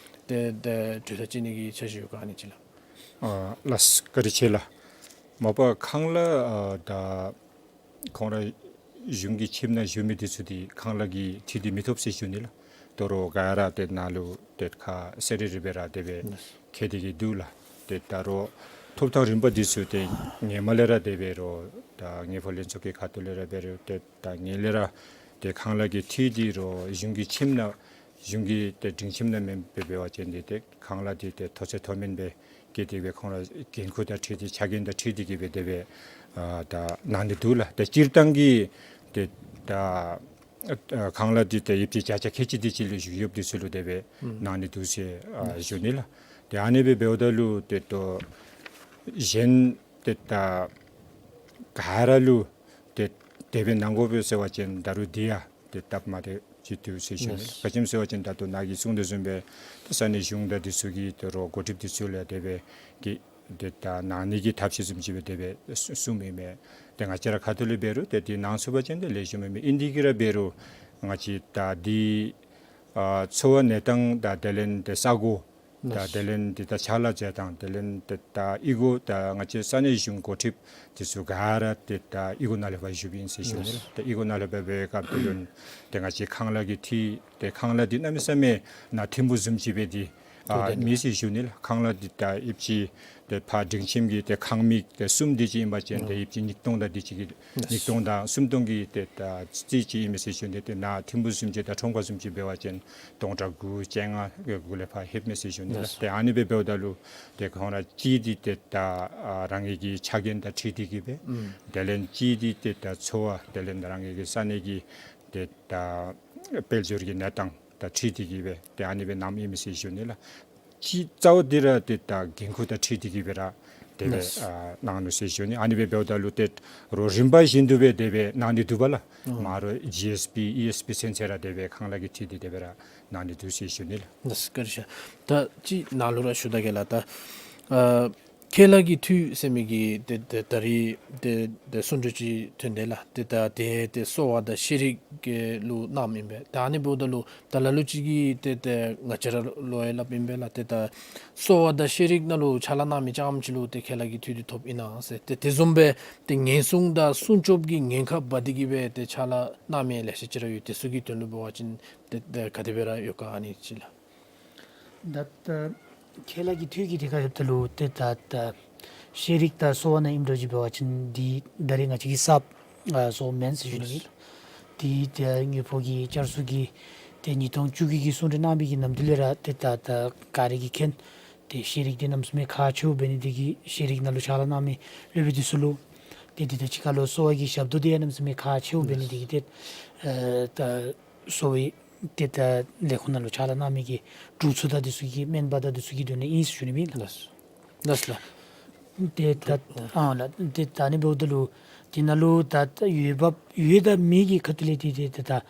ཏེ་གྲོས་ཐག་བཅད་ནི་གི་འཆར་གཞི་ཡོད་ག་ཨ་ནི་ཅིག་ལགས། ཨ་ལགས་བཀའ་དྲིན་ཆེ་ལགས། མ་པ་ཁང་གླ་ཨ་ད་ཁོང་ར་གཞུང་གི་ཁྱིམ་ནང་བཞུགས་མི་འདི་ཚུ་འདི་ཁང་གླ་གི་འཐུས་འདི་མི་ཐོབ་ཟེར་ཞུ་ནི་ལགས། དོ་རུང་ག་ར་ཏེ་ནཱ་ལུ་ཏེ་ཁ་གསལ་རི་རི་སྦེ་ར་དེ་སྦེ་ལགས། འཁོད་དེ་གི་འདུག་ལགས། ཏེ་ད་རུང་ཐོབ་ཐང་རིམ་པ་འདི་ཚུ་ཏེ་སྔོན་མ་ལས་ར་དེ་འབད་རུང་ད་ངེའི་ཕོ་ལྷན་ཚོགས་ཀྱི་ཁ་ཐུག་ལས་ར་འབད་རུང་ཏེ་ད་ངེའི་ལས་ར་ཏེ་ཁང་གླ་གི་འཐུས་འདི་རུང་གཞུང་གི་ཁྱིམ་ནང་གཞུང་གི་ཏེ་སྒྲིང་ཁྱིམ་ནང་མེན་པར་འབད་བ་ཅིན་འདི་ཏེ་ཁང་གླ་འདི་ཏེ་མཐོ་ཚད་མཐོ་དམན་སྦེ་བཀལ་ཏེ་སྦེ་ཁོང་ར་འགན་ཁུར་དང་འཁྲིལ་ཏེ་ཆ་རྐྱེན་དང་འཁྲིལ་ཏེ་གི་སྦེ་དེ་སྦེ་ཨ་ད་གནང་ནི་འདུག་ལགས། ཏེ་སྤྱིར་བཏང་གི་ཏེ་ད་ཨ་ཁང་གླ་འདི་ཏེ་ཡོདཔ་ཅིག་བརྒྱ་ཆ་ཁལ་གཅིག་དེ་ཅིག་ལུ་བཞུགས་ཡོདཔ་འདི་ཚུ་ལུ་དེ་སྦེ་གནང་ནི་འདུག་ཟེར་ཨ་ཞུ་ནི་ལགས། ཏེ་ཨ་ནི་སྦེ་འབདཝ་ད་ལུ་ཏེ་ད་གཞན་ཏེ་ད་ག་ར་ལུ་ཏེ་དེ་སྦེ་གནང་དགོ་པས་ཟེར་བ་ཅིན་ད་རུང་འདི་ཡང་ཏེ་སྟབས་མ་བདེཝ་ ཅིག་འདུག་ཟེར་ཞུ་ནི། ག་ཅི་སྨོ་ཟེར་བ་ཅིན་ད་ལྟོ་ནཱ་གིས་གསུངས་དོ་བཟུམ་སྦེ་ད་ས་གནས་གཞུང་དང་འདི་ཚུ་གིས་ད་རུང་འགོ་ཁྲིདཔ་འདི་ཚུ་ལུ་ཡང་དེ་སྦེ་གི་ཏེ་ད་གནང་ནི་གི་ཐབས་ཤེས་བཟུམ་ཅིག་སྦེ་དེ་སྦེ་གསུ་གསུངམ་ཨིན་མས། ཏེ་ང་བཅས་ར་ཁ་ཐུག་ལས་འབད་རུང་ཏེ་དེ་གནང་ཚུགས་པ་ཅིན་ཏེ་ལེགས་ཤོམ་ཨིན་མས། ཨིན་དེ་གིས་ར་འབད་རུང་ང་བཅས་ད་འདི་ཨ་འཚོ་བ་གནས་སྟངས་དང་དེ་ལས་ཏེ་ས་གོ་དང་དེ་ལས་ཏེ་ད་ཕྱག་ལཱ་མཛད་ཐངས་དེ་ལས་ཏེ་ད་གཡུས་སྒོ་ད་ང་བཅས་ས་གནས་གཞུང་འགོ་ཁྲིདཔ་འདི་ཚུ་ག་ར་ཏེ་ད་གཡུས་སྒོ་ནང་ལས་ཕར་བཞུགསཔ་ཨིན་ཟེར་ཞུ་ནི་ལགས། ཏེ་གཡུས་སྒོ་ནང་ལས་ཕར་འབད་བའི་སྐབས་དེ་ལུ་ཏེ་ང་བཅས་ཁང་གླ་གི་འཐུས་ཏེ་ཁང་གླ་འདི་གནམ་མེད་ས་མེད་ནཱ་ཐིམ་ཕུག་བཟུམ་ཅིག་སྦེ་འདི་ཨ་མེད་ཟེར་ཞུ་ནི་ལགས། ཁང་གླ་འདི་ད་ཨིན་ཅི་ཏེ་ཕར་སྒྲིང་ཁྱིམ་གྱི་ཏེ་ཁང་མིག་ཏེ་གསུམ་དེ་ཅིག་ཨིན་པ་ཅིན་ཏེ་ཨིན་ཅི་ཉིས་སྟོང་དང་དེ་ཅིག་གི་ཉིས་སྟོང་དང་སུམ་སྟོང་གི་ཏེ་ད་རྩིས་ཅིག་ཨིན་མས་ཟེར་ཞུ་ནི། ཏེ་ནཱ་ཐིམ་ཕུག་བཟུམ་ཅིག་དང་ཁྲོམ་ཁ་བཟུམ་ཅིག་འབད་བ་ཅིན་སྟོང་ཕྲག་དགུ་བཅོ་ལྔ་གི་གུ་ལས་ཕར་ལྷོདཔ་མས་ཟེར་ཞུ་ནི་ལགས། ཏེ་ཨ་ནི་སྦེ་འབདཝ་ད་ལུ་ཏེ་ཁོང་ར་གཅིག་འདི་ཏེ་ད་ཨ་རང་གི་གི་ཆ་རྐྱེན་དང་འཁྲིལ་ཏེ་གིས་སྦེ་དེ་ལས་གཅིག་འདི་ཏེ་ད་འཚོ་བ་དེ་ལས་ད་རང་གི་གི་ས་གནས་ཀྱི་ཏེ་ད་དཔལ་འབྱོར་གྱི་གནས་སྟངས་དང་འཁྲིལ་ཏེ་གིས་སྦེ་ཏེ་ཨ་ནི་སྦེ་གནངམ་ཨིན་མས་ཟེར་ཞུ་ནི་ལགས། ཅིག་རྩ་བ་འདི་ར་ཏེ་ད་འགན་ཁུར་དང་འཁྲིལ་ཏེ་གིས་སྦེ་ར་དེ་སྦེ་ཨ་གནང་ནུག་ཟེར་ཞུ་ནི། ཨ་ནི་སྦེ་འབདཝ་ད་ལུ་ཏེ་རོགས་རིམ་པ་བཞིན་དུ་སྦེ་དེ་སྦེ་གནང་ནི་འདུག་པ་ལགས། མ་རོགས་ཇི་ཨེསི་བི་ཨི་ཨེསི་བི་ཚུན་ཚོད་ར་དེ་སྦེ་ཁང་གླ་གི་འཐུས་འདི་དེ་སྦེ་ར་གནང་ནི་འདུག་ཟེར་ཞུ་ནི་ལགས། ལགས་སོ། བཀའ་དྲིན་ཆེ། ད་ཅིག་ནཱ་ལུ་ར་ཞུ་ད་གེ་ལགས། ད་ཨ་ཁང་གླ་གི་འཐུས་ཟེར་མི་གི་ཏེ་ཏེ་ད་རིས་ཏེ་ཏེ་གསུང་གྲོས་ཅིག་ཐོན་དེས་ལགས། ཏེ་ད་ཏེ་ཏེ་གསོ་བ་དང་ཤེས་རིག་གི་ལུ་གནངམ་ཨིན་པས། ད་ཨ་ནི་འབདཝ་ད་ལུ་ད་ལ་ལུ་ཅིག་གིས་ཏེ་ཏེ་ང་བཅས་ར་ལུ་ཡང་སླབ་ཨིན་པས་ལགས། ཏེ་ད་གསོ་བ་དང་ཤེས་རིག་ནང་ལུ་ཕྱག་ལཱ་གནང་མི་རྐྱངམ་ཅིག་ལུ་ཏེ་ཁང་གླ་གི་འཐུས་འདི་ཐོབ་ཨིན་ན་ཟེར། ཏེ་དེ་བཟུམ་སྦེ་ཏེ་ཉེན་སྲུང་དང་སྲུང་སྐྱོབ་ཀྱི་ཉེན་ཁ་འབག་སྟེ་གིས་སྦེ་ཏེ་ཕྱག་ལཱ་གནང་མི་ལེ་ཤ་ཅིག་ར་ཡོད། དེ་ཚུ་གི་དོན་ལུ་འབད་བ་ཅིན་ཏེ་ཏེ་ག་དེ་སྦེ་ར་ཡོད་ག་ཨ་ནི་ཅིག་ལགས། ད་ལྟོ་ཁང་གླ་གི་འཐུས་ཀྱི་ཐད་ཁར་ལྷོདཔ་ད་ལུ་ཏེ་ད་ད་ཤེས་རིག་དང་གསོ་བ་ནང་ཨིནམ་འདྲཝ་ཅིག་འབད་བ་ཅིན་འདི་ད་རེས་ང་བཅས་ཀྱིས་གསརཔ་ཨ་བཟོ་མེན་ཟེར་ཞུ་ནི་ཨིན། འདི་ད་དངུལ་ཕོགས་ཀྱི་བསྐྱར་གསོ་གི་ཏེ་ཉིས་སྟོང་བཅུ་དགུ་གི་གསུང་གྲོས་གནང་བའི་གི་ནམ་དུས་ལས་ར་ཏེ་ད་ད་ག་ར་གིས་མཁྱེན། ཏེ་ཤེས་རིག་འདི་གནམ་མེད་ས་མེད་ཁག་ཆེཝ་འབད་ནི་དེ་གིས་ཤེས་རིག་ནང་ལུ་ཕྱག་ལཱ་གནང་མི་སློབ་དཔོན་འདི་ཚུ་ལུ་ཏེ་འདི་དང་གཅིག་ཁར་ལུ་གསོ་བ་གི་ཞབས་ཏོག་འདི་ཡང་གནམ་མེད་ས་མེད་ཁག་ཆེཝ་འབད་ནི་དེ་གིས་ཏེ་ཨ་ད་གསོ་བའི་ཏེ་ད་ལས་ཁུངས་ནང་ལུ་ཕྱག་ལཱ་གནང་མི་གི་དྲུང་འཚོ་དང་འདི་ཚུ་གི་སྨན་པ་དང་འདི་ཚུ་གི་དོན་ལུ་ཨིན་ཟེར་ཞུ་ནི་ཨིན་ལགས། ལགས་ལགས། ཏེ་ད་ཨ་ལགས་ཏེ་ད་ཨ་ནི་འབདཝ་ད་ལུ་འདི་ནང་ལུ་ད་ད་འོས་འབབ་ཡོད་དང་མེད་ཀྱི་ཁ་ཐུག་ལས་ཏེ་ཏེ་ད་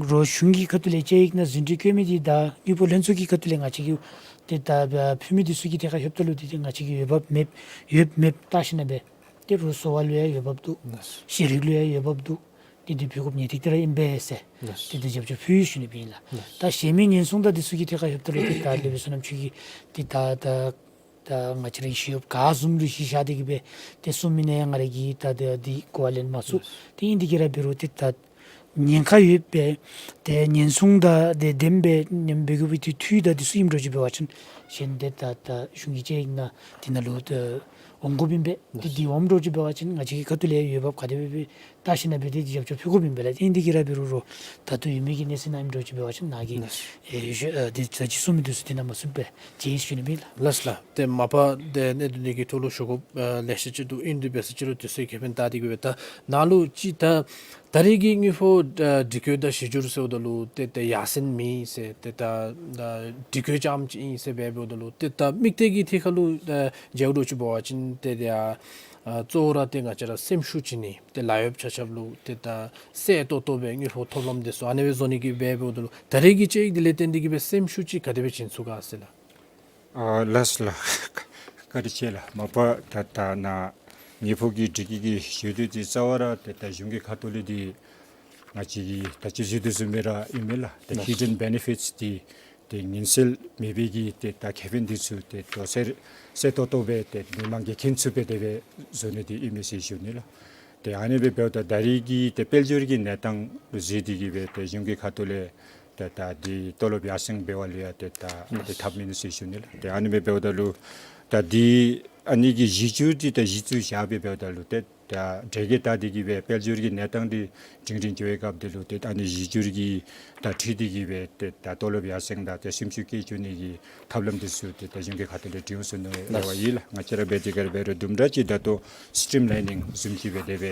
རོགས་གཞུང་གི་ཁ་ཐུག་ལས་དཔྱད་ཡིག་ནང་ཟིན་བྲིས་བཀོད་མི་འདི་དང་དངུལ་ཕོགས་ལྷན་ཚོགས་ཀྱི་ཁ་ཐུག་ལས་ང་བཅས་ཀྱིས་ཏེ་ད་ཕུལ་མི་འདི་ཚུ་གི་ཐད་ཁར་ལྷོདཔ་ད་ལུ་ཏེ་ཏེ་ང་བཅས་ཀྱིས་འོས་འབབ་མེད་ཡོད་མེད་བལྟ་ཞིནམ་སྦེ་ཏེ་རོགས་གསོ་བ་ལུ་ཡང་འོས་འབབ་འདུག། ཤེས་རིག་ལུ་ཡང་འོས་འབབ་འདུག། ཏེ་འདི་ཕུལ་དགོཔ་ངེས་ཏིག་ཏིག་ར་ཨིན་པས་ཟེར་ཏེ་འདི་རྒྱབ་སྐྱོར་ཕུལ་ཡི་ཟེར་ཞུ་ནི་ཨིན་ལགས། ད་གཞན་མི་ཉེན་སྲུང་དང་འདི་ཚུ་གི་ཐད་ཁར་ལྷོདཔ་ད་ལུ་ཏེ་ད་སློབ་དཔོན་བསོད་ནམས་ཁྱོད་ཀྱིས་ཏེ་ད་ད་ད་ང་བཅས་རའི་ཞི་གཡོགཔ་ག་བཟུམ་ལུ་གཞི་བཞག་སྟེ་གིས་སྦེ་ཏེ་གསུངས་མི་ནང་ང་ར་གིས་ད་ད་འདི་གོ་བ་ལེན་མ་ཚུགས། ཏེ་ཨིན་དེ་གིས་ར་འབད་རུང་ཏེ་ད་ཉེན་ཁ་ཡོད་པའི་ཏེ་ཉེན་སྲུང་དང་ཏེ་ལྡན་པའི་ཉེན་འབད་དགོ་པའི་ཏེ་འཐུས་དང་འདི་ཚུ་ཨིནམ་འདྲཝ་ཅིག་འབད་བ་ཅིན་གཞན་ཏེ་ད་ད་གཞུང་གི་དཔྱད་ཡིག་ནང་འདི་ནང་ལུ་ཏེ་འོང་དགོཔ་ཨིན་པས། ཏེ་འདི་འོངམ་འདྲཝ་ཅིག་འབད་བ་ཅིན་ང་བཅས་ཀྱི་ཁ་ཐུག་ལས་འོས་འབབ་ག་དེ་སྦེ་སྦེ་བལྟ་ཞིནམ་སྦེ་ཏེ་འདི་རྒྱབ་སྐྱོར་ཕུལ་དགོཔ་ཨིན་པས་ལགས། ཏེ་ཨིན་དེ་གིས་ར་འབད་རུང་རོགས་ད་ལྟོ་ཡོད་མི་གི་གནས་ཚད་ནང་ཨིནམ་འདྲཝ་ཅིག་འབད་བ་ཅིན་ནཱ་གིས་ཨེ་ཞུ་ཨ་ཏེ་ད་ཅི་གསུངས་མི་འདི་ཚུ་འདི་ནང་མ་གསུངས་པར་མཇལ་ཡི་ཟེར་ཞུ་ནི་ཨིན་ལགས། ལགས་ལགས། ཏེ་མ་པ་ཏེ་གནད་དོན་འདི་གི་ཐོག་ལུ་ཞུ་དགོཔ་ཨ་ལེ་ཤ་ཅིག་འདུག། ཨིན་དེ་འབད་ས་ཅིག་རུང་དུས་ཚོད་ཁེ་ཕན་བལྟ་སྟེ་གིས་སྦེ་ད་ནཱ་ལུ་ཅིག་ད་ད་རེས་ཀྱི་དངུལ་ཕོགས་ཨ་སྒྲིག་བཀོད་དང་གཞི་འགྱུར་ཟེརཝ་ད་ལུ་ཏེ་ཏེ་ཡར་སེང་མེད་ཟེར་ཏེ་ད་ད་སྒྲིག་བཀོད་རྐྱངམ་ཅིག་ཨིན་ཟེར་སྦེ་འབདཝ་ད་ལུ་ཏེ་ད་དམིགས་གཏད་ཀྱི་ཐད་ཁར་ལུ་ཨ་མཇལཝ་འདྲཝ་ཅིག་འབད་བ་ཅིན་ཏེ་ཏེ་ཨ་ཨ་གཙོ་བོ་ར་ཏེ་ང་བཅས་ར་སེམས་ཤུགས་བྱིན་ནི་ཏེ་ལཱ་གཡོགཔ་ཆ་ཁྱབ་ལུ་ཏེ་ད་གསལ་ཏོག་ཏོ་སྦེ་དངུལ་ཕོགས་ཐོབ་ལམ་འདི་ཚུ་ཨ་ནི་སྦེ་བཟོ་ནི་གི་སྦེ་འབདཝ་ད་ལུ་ད་རེས་ཀྱི་དཔྱད་ཡིག་འདི་ལས་བརྟེན་ཏེ་གིས་སྦེ་སེམས་ཤུགས་ཅིག་ག་དེ་སྦེ་བྱིན་ཚུགས་ག་ཟེར་ལགས། ཨ་ལགས་ལགས། བཀའ་དྲིན་ཆེ་ལགས། མ་པ་ད་ད་ནཱ་དངུལ་ཕོགས་ཀྱི་སྒྲིག་བཀོད་ཀྱི་ཞུ་དོན་འདི་རྩ་བ་ར་ཏེ་ད་གཞུང་གི་ཁ་ཐུག་ལས་འདི་ང་བཅས་ཀྱིས་ད་ཅི་ཞུ་དོ་བཟུམ་སྦེ་ར་ཨིན་མས་ལགས། ཏེ་ཧིཌ་ཌེན་བེ་ནི་ཕིཊསི་འདི་ཏེ་ཉིན་སེལ་མེད་པའི་གི་ཏེ་ད་ཁེ་ཕན་འདི་ཚུ་ཏེ་ད་གསལ་གསལ་ཏོག་ཏོ་སྦེ་ཏེ་མི་མང་གིས་མཁྱེན་ཚུགས་པའི་དེ་སྦེ་བཟོ་ནི་འདི་ཨིན་མས་ཟེར་ཞུ་ནི་ལགས། ཏེ་ཨ་ནི་སྦེ་འབདཝ་ད་ད་རེས་ཀྱི་ཏེ་དཔལ་འབྱོར་གྱི་གནས་སྟངས་ལུ་གཟིགས་ཏེ་གིས་སྦེ་ཏེ་གཞུང་གི་ཁ་ཐུག་ལས་ཏེ་ད་འདི་ཏོ་ལོབ་ཡར་སེང་འབད་བ་ལུ་ཡང་ཏེ་ད་ཏེ་ཐབས་མེད་ཟེར་ཞུ་ནི་ལགས། ཏེ་ཨ་ནི་སྦེ་འབདཝ་ད་ལུ་ད་འདི་ཨ་ནི་གི་གཞི་བཅུད་འདི་ད་གཞི་བཙུགས་བཞག་སྦེ་འབདཝ་ད་ལུ་ཏེ་ད་གྲོས་འགོ་བཏགས་ཏེ་གིས་སྦེ་དཔལ་འབྱོར་གྱི་གནས་སྟངས་འདི་སྒྲིང་སྒྲིང་འགྱོ་བའི་སྐབས་འདི་ལུ་ཏེ་ཨ་ནི་གཞི་བཅུད་ཀྱི་དང་འཁྲིལ་ཏེ་གིས་སྦེ་ཏེ་ད་ཏོ་ལོབ་ཡར་སེང་དང་ཏེ་སེམས་ཤུགས་བསྐྱེད་བཅུག་ནི་གི་ཐབས་ལམ་འདི་ཚུ་ཏེ་ད་གཞུང་གི་ཁ་ཐུག་ལས་འབྲི་འོང་ཟེར་མནོ་བ་ཡོད་ལགས། ང་བཅས་ར་འབད་དེ་ག་ར་འབད་རུང་དུམ་གྲ་ཅིག་ད་ལྟོ་སི་ཊིམ་ལའི་ནིང་བཟུམ་ཅིག་སྦེ་དེ་སྦེ་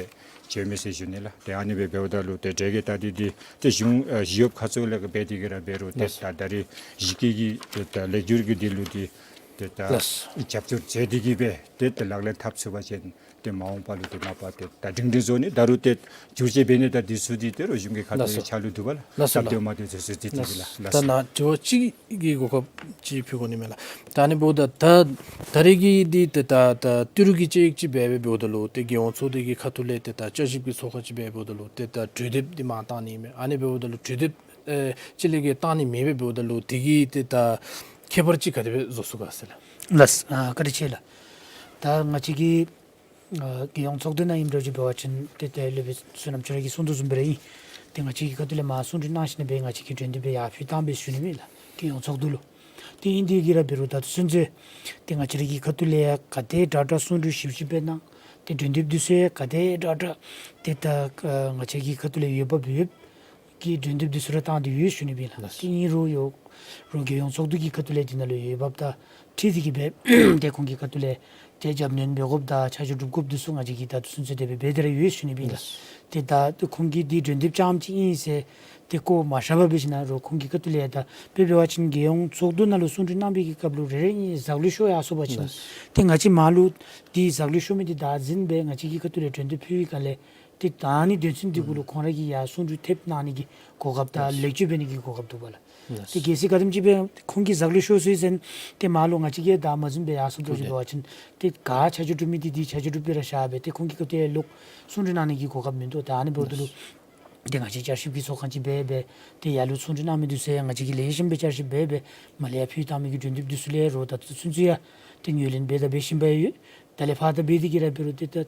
འགྱོཝ་མས་ཟེར་ཞུ་ནི་ལགས། ཏེ་ཨ་ནི་སྦེ་འབདཝ་ད་ལུ་ཏེ་གྲོས་འགོ་བཏགས་ཏེ་འདི་ཏེ་གཞུང་ཨ་ཞི་གཡོགཔ་ཁ་ཙ་ལས་འབད་དེ་ག་ར་འབད་རུང་ཏེ་ད་ད་རེས་གཞི་བཀོད་ཀྱི་ཏེ་ད་ལེགས་སྒྱུར་གྱི་འདི་ལུ་འདི་ཏེ་ད་རྒྱབ་སྐྱོར་མཛད་དེ་གིས་སྦེ་ཏེ་ད་ལག་ལེན་འཐབ་ཚུགས་པ་ཅིན་ ཏེ་མ་འོངས་པ་ལུ་ཏེ་ནངས་པ་ཏེ་ད་སྒྲིང་སྒྲིང་བཟོ་ནི་ད་རུང་ཏེ་བསྒྱུར་བཅོས་འབད་ནི་ད་འདི་ཚུ་འདི་ཏེ་རོགས་གཞུང་གི་ཁ་ཐུག་ལས་ལགས་སོ། ཆ་ལུ་འདུག་པ་ལགས། ལགས་སོ་སྟབས་བདེ་ལགས། མ་བདེ་བཟོ་ཚུ་འདི་ཏེ་ལགས། ལགས་སོ། ད་ནཱ་དྲི་བ་གཅིག་གི་གོ་སྐབས་ཅིག་ཕུལ་དགོ་ནི་མས་ལགས། ད་ཨ་ནི་འབདཝ་ད་ད་ད་རེས་ཀྱི་འདི་ཏེ་ད་ད་ཏི་རུ་གི་ཅིག་ཅིག་འབད་འབདཝ་ད་ལུ་ཏེ་རྒྱལ་ཡོངས་ཚོགས་སྡེ་གི་ཁ་ཐུག་ལས་ཏེ་ད་བསྐྱར་ཞིབ་ཀྱི་ཚོགས་ཁང་ཅིག་འབད་འབདཝ་ད་ལུ་ཏེ་ད་གྲོས་འདེབས་འདི་མར་བཏང་ནི་མས། ཨ་ནི་འབདཝ་ད་ལུ་གྲོས་འདེབས་ཨེ་ཅིག་ལས་བརྒལ་བཏང་ནི་མེད་པས། འབདཝ་ད་ལུ་དེ་གིས་ཏེ་ད་ཁྱད་པར་ཅིག་ག་དེ་སྦེ་བཟོ་ཚུགས་ག་ཟེར་ལགས། ལགས། ཨ་བཀའ་དྲིན་ཆེ་ལགས། ད་ང་བཅས་ཀྱི་ཨ་རྒྱལ་ཡོངས་ཚོགས་འདུ་ནང་ཨིནམ་འདྲཝ་ཅིག་འབད་བ་ཅིན་ཏེ་ཏེ་སློབ་དཔོན་བསོད་ནམས་ཆོས་རབ་ཀྱིས་གསུངས་དོ་བཟུམ་སྦེ་ར་ཨིན། ཏེ་ང་བཅས་ཀྱི་ཁ་ཐུག་ལས་མར་གསུང་གྲོས་གནང་ཞིནམ་ལས་ང་བཅས་ཀྱིས་གྲོས་འདེབས་སྦེ་ཡར་ཕུལ་བཏང་སྦེ་ཞུ་ནི་མས་ལགས། རྒྱལ་ཡོངས་ཚོགས་འདུ་ལུ། ཏེ་ཨིན་དེ་གིས་ར་འབད་རུང་ད་ཚུན་ཚོད་ཏེ་ང་བཅས་ར་གི་ཁ་ཐུག་ལས་ཡང་ག་དེ་དྲག་དྲག་གསུང་གྲོས་ཞིབ་ཞིབ་སྦེ་གནང་། ཏེ་གྲོས་འདེབས་འདི་ཚུ་ཡང་ག་དེ་དྲག་དྲག་ཏེ་ད་ཨ་ང་བཅས་ཀྱི་ཁ་ཐུག་ལས་འོས་འབབ་ཡོདཔ་ཀྱི་གྲོས་འདེབས་འདི་ཚུ་ར་བཏང་སྟེ་ཡོད་ཞུ་ནི་མས་ལགས། ལགས། ཏེ་ཨིན་རུང་ཡང་རོགས་རྒྱལ་ཡོངས་ཚོགས་འདུ་གི་ཁ་ཐུག་ལས་འདི་ནང་ལུ་འོས་འབབ་དང་འཁྲིལ་ཏེ་གིས་སྦེ་ཏེ་ཁོང་གི་ཁ་ཐུག་ལས་ཏེ་རྒྱབ་སྣོན་འབད་དགོཔ་དང་ཆ་འཇོག་སྒྲུབ་དགོཔ་འདི་ཚུ་ང་བཅས་ཀྱིས་ད་ཚུན་ཚོད་དེ་སྦེ་འབད་དེ་ར་ཡོད་ཞུ་ནི་མས་ལགས། ལགས། ཏེ་ད་ཁོང་གིས་འདི་གྲོས་འདེབས་རྐྱངམ་ཅིག་ཨིན་ཟེར་ཏེ་བཀོ་མ་བཞག་པར་འབད་ཞིནམ་ལས་རོགས་ཁོང་གི་ཁ་ཐུག་ལས་ཡང་ད་དཔེ་འབད་བ་ཅིན་རྒྱལ་ཡོངས་ཚོགས་འདུ་ནང་ལུ་གསུང་གྲོས་གནང་བའི་གི་སྐབས་ལུ་རེ་རེ་གཉིས་ཟག་ལུས་ཤོར་ཡར་སོང་པ་ཅིན་ལགས། ཏེ་ང་བཅས་མར་ལུ་འདི་ཟག་ལུས་ཤོར་མི་འདི་བདག་འཛིན་འབད་ང་བཅས་ཀྱི་ཁ་ཐུག་ལས་གྲོས་འདེབས་ཕུལ་བའི་སྒང་ལས་ཏེ་ད་ཨ་ནི་དོན་ཚན་འདི་གུ་ལུ་ཨུམ་ཁོང་ར་གིས་ཡར་གསུང་གྲོས་ཐེབས་གནང་ནི་གི་གོ་སྐབས་དང་ལགས། ལེགས་བཅོས་འབད་ནི་གི་གོ་སྐབས་འདུག་པ་ལགས། ལགས། ཏེ་གལ་སྲིད་ག་དེམ་ཅིག་སྦེ་ཁོང་གིས་ཟག་ལུས་ཤོར་སོ་ཡི་ཟེར་ཏེ་མར་ལུ་ང་བཅས་ཀྱིས་བདའ་མ་འཛིན་པར་ཡར་སོང་དོ་ཅིག་འབད་བ་ཅིན་ཏེ་ག་ཆ་འཇོག་གྲུབ་མི་འདི་འདི་ཆ་འཇོག་གྲུབ་སྦེ་ར་བཞག་སྦེ་ཏེ་ཁོང་གི་ཁ་ཐུག་ལས་ལོག་གསུང་གྲོས་གནང་ནི་གི་གོ་སྐབས་མིན་འདུག། ད་ཨ་ནི་འབདཝ་ད་ལུ་ཏེ་ང་བཅས་བསྐྱར་ཞིབ་ཀྱི་ཚོགས་ཁང་ཅིག་འབད་སྦེ་ཏེ་ཡར་ལུ་གསུང་གྲོས་གནང་མི་འདི་ཚུ་ཡང་ང་བཅས་ཀྱིས་ལེགས་ཤོམ་སྦེ་བསྐྱར་ཞིབ་འབད་སྦེ་མར་ལས་ཡར་ཕུལ་བཏང་མི་གི་གྲོས་འདེབས་འདི་ཚུ་ལས་རོགས་ད་ཚུན་ཚོད་ཡང་ཏེ་ངོས་ལེན་འབད་དང་འབད་བཞིན་པ་ཡོད། ད་ལས་ཕར་ད་འབད་དེ་གིས་ར་འབད་རུང་ཏེ་ད་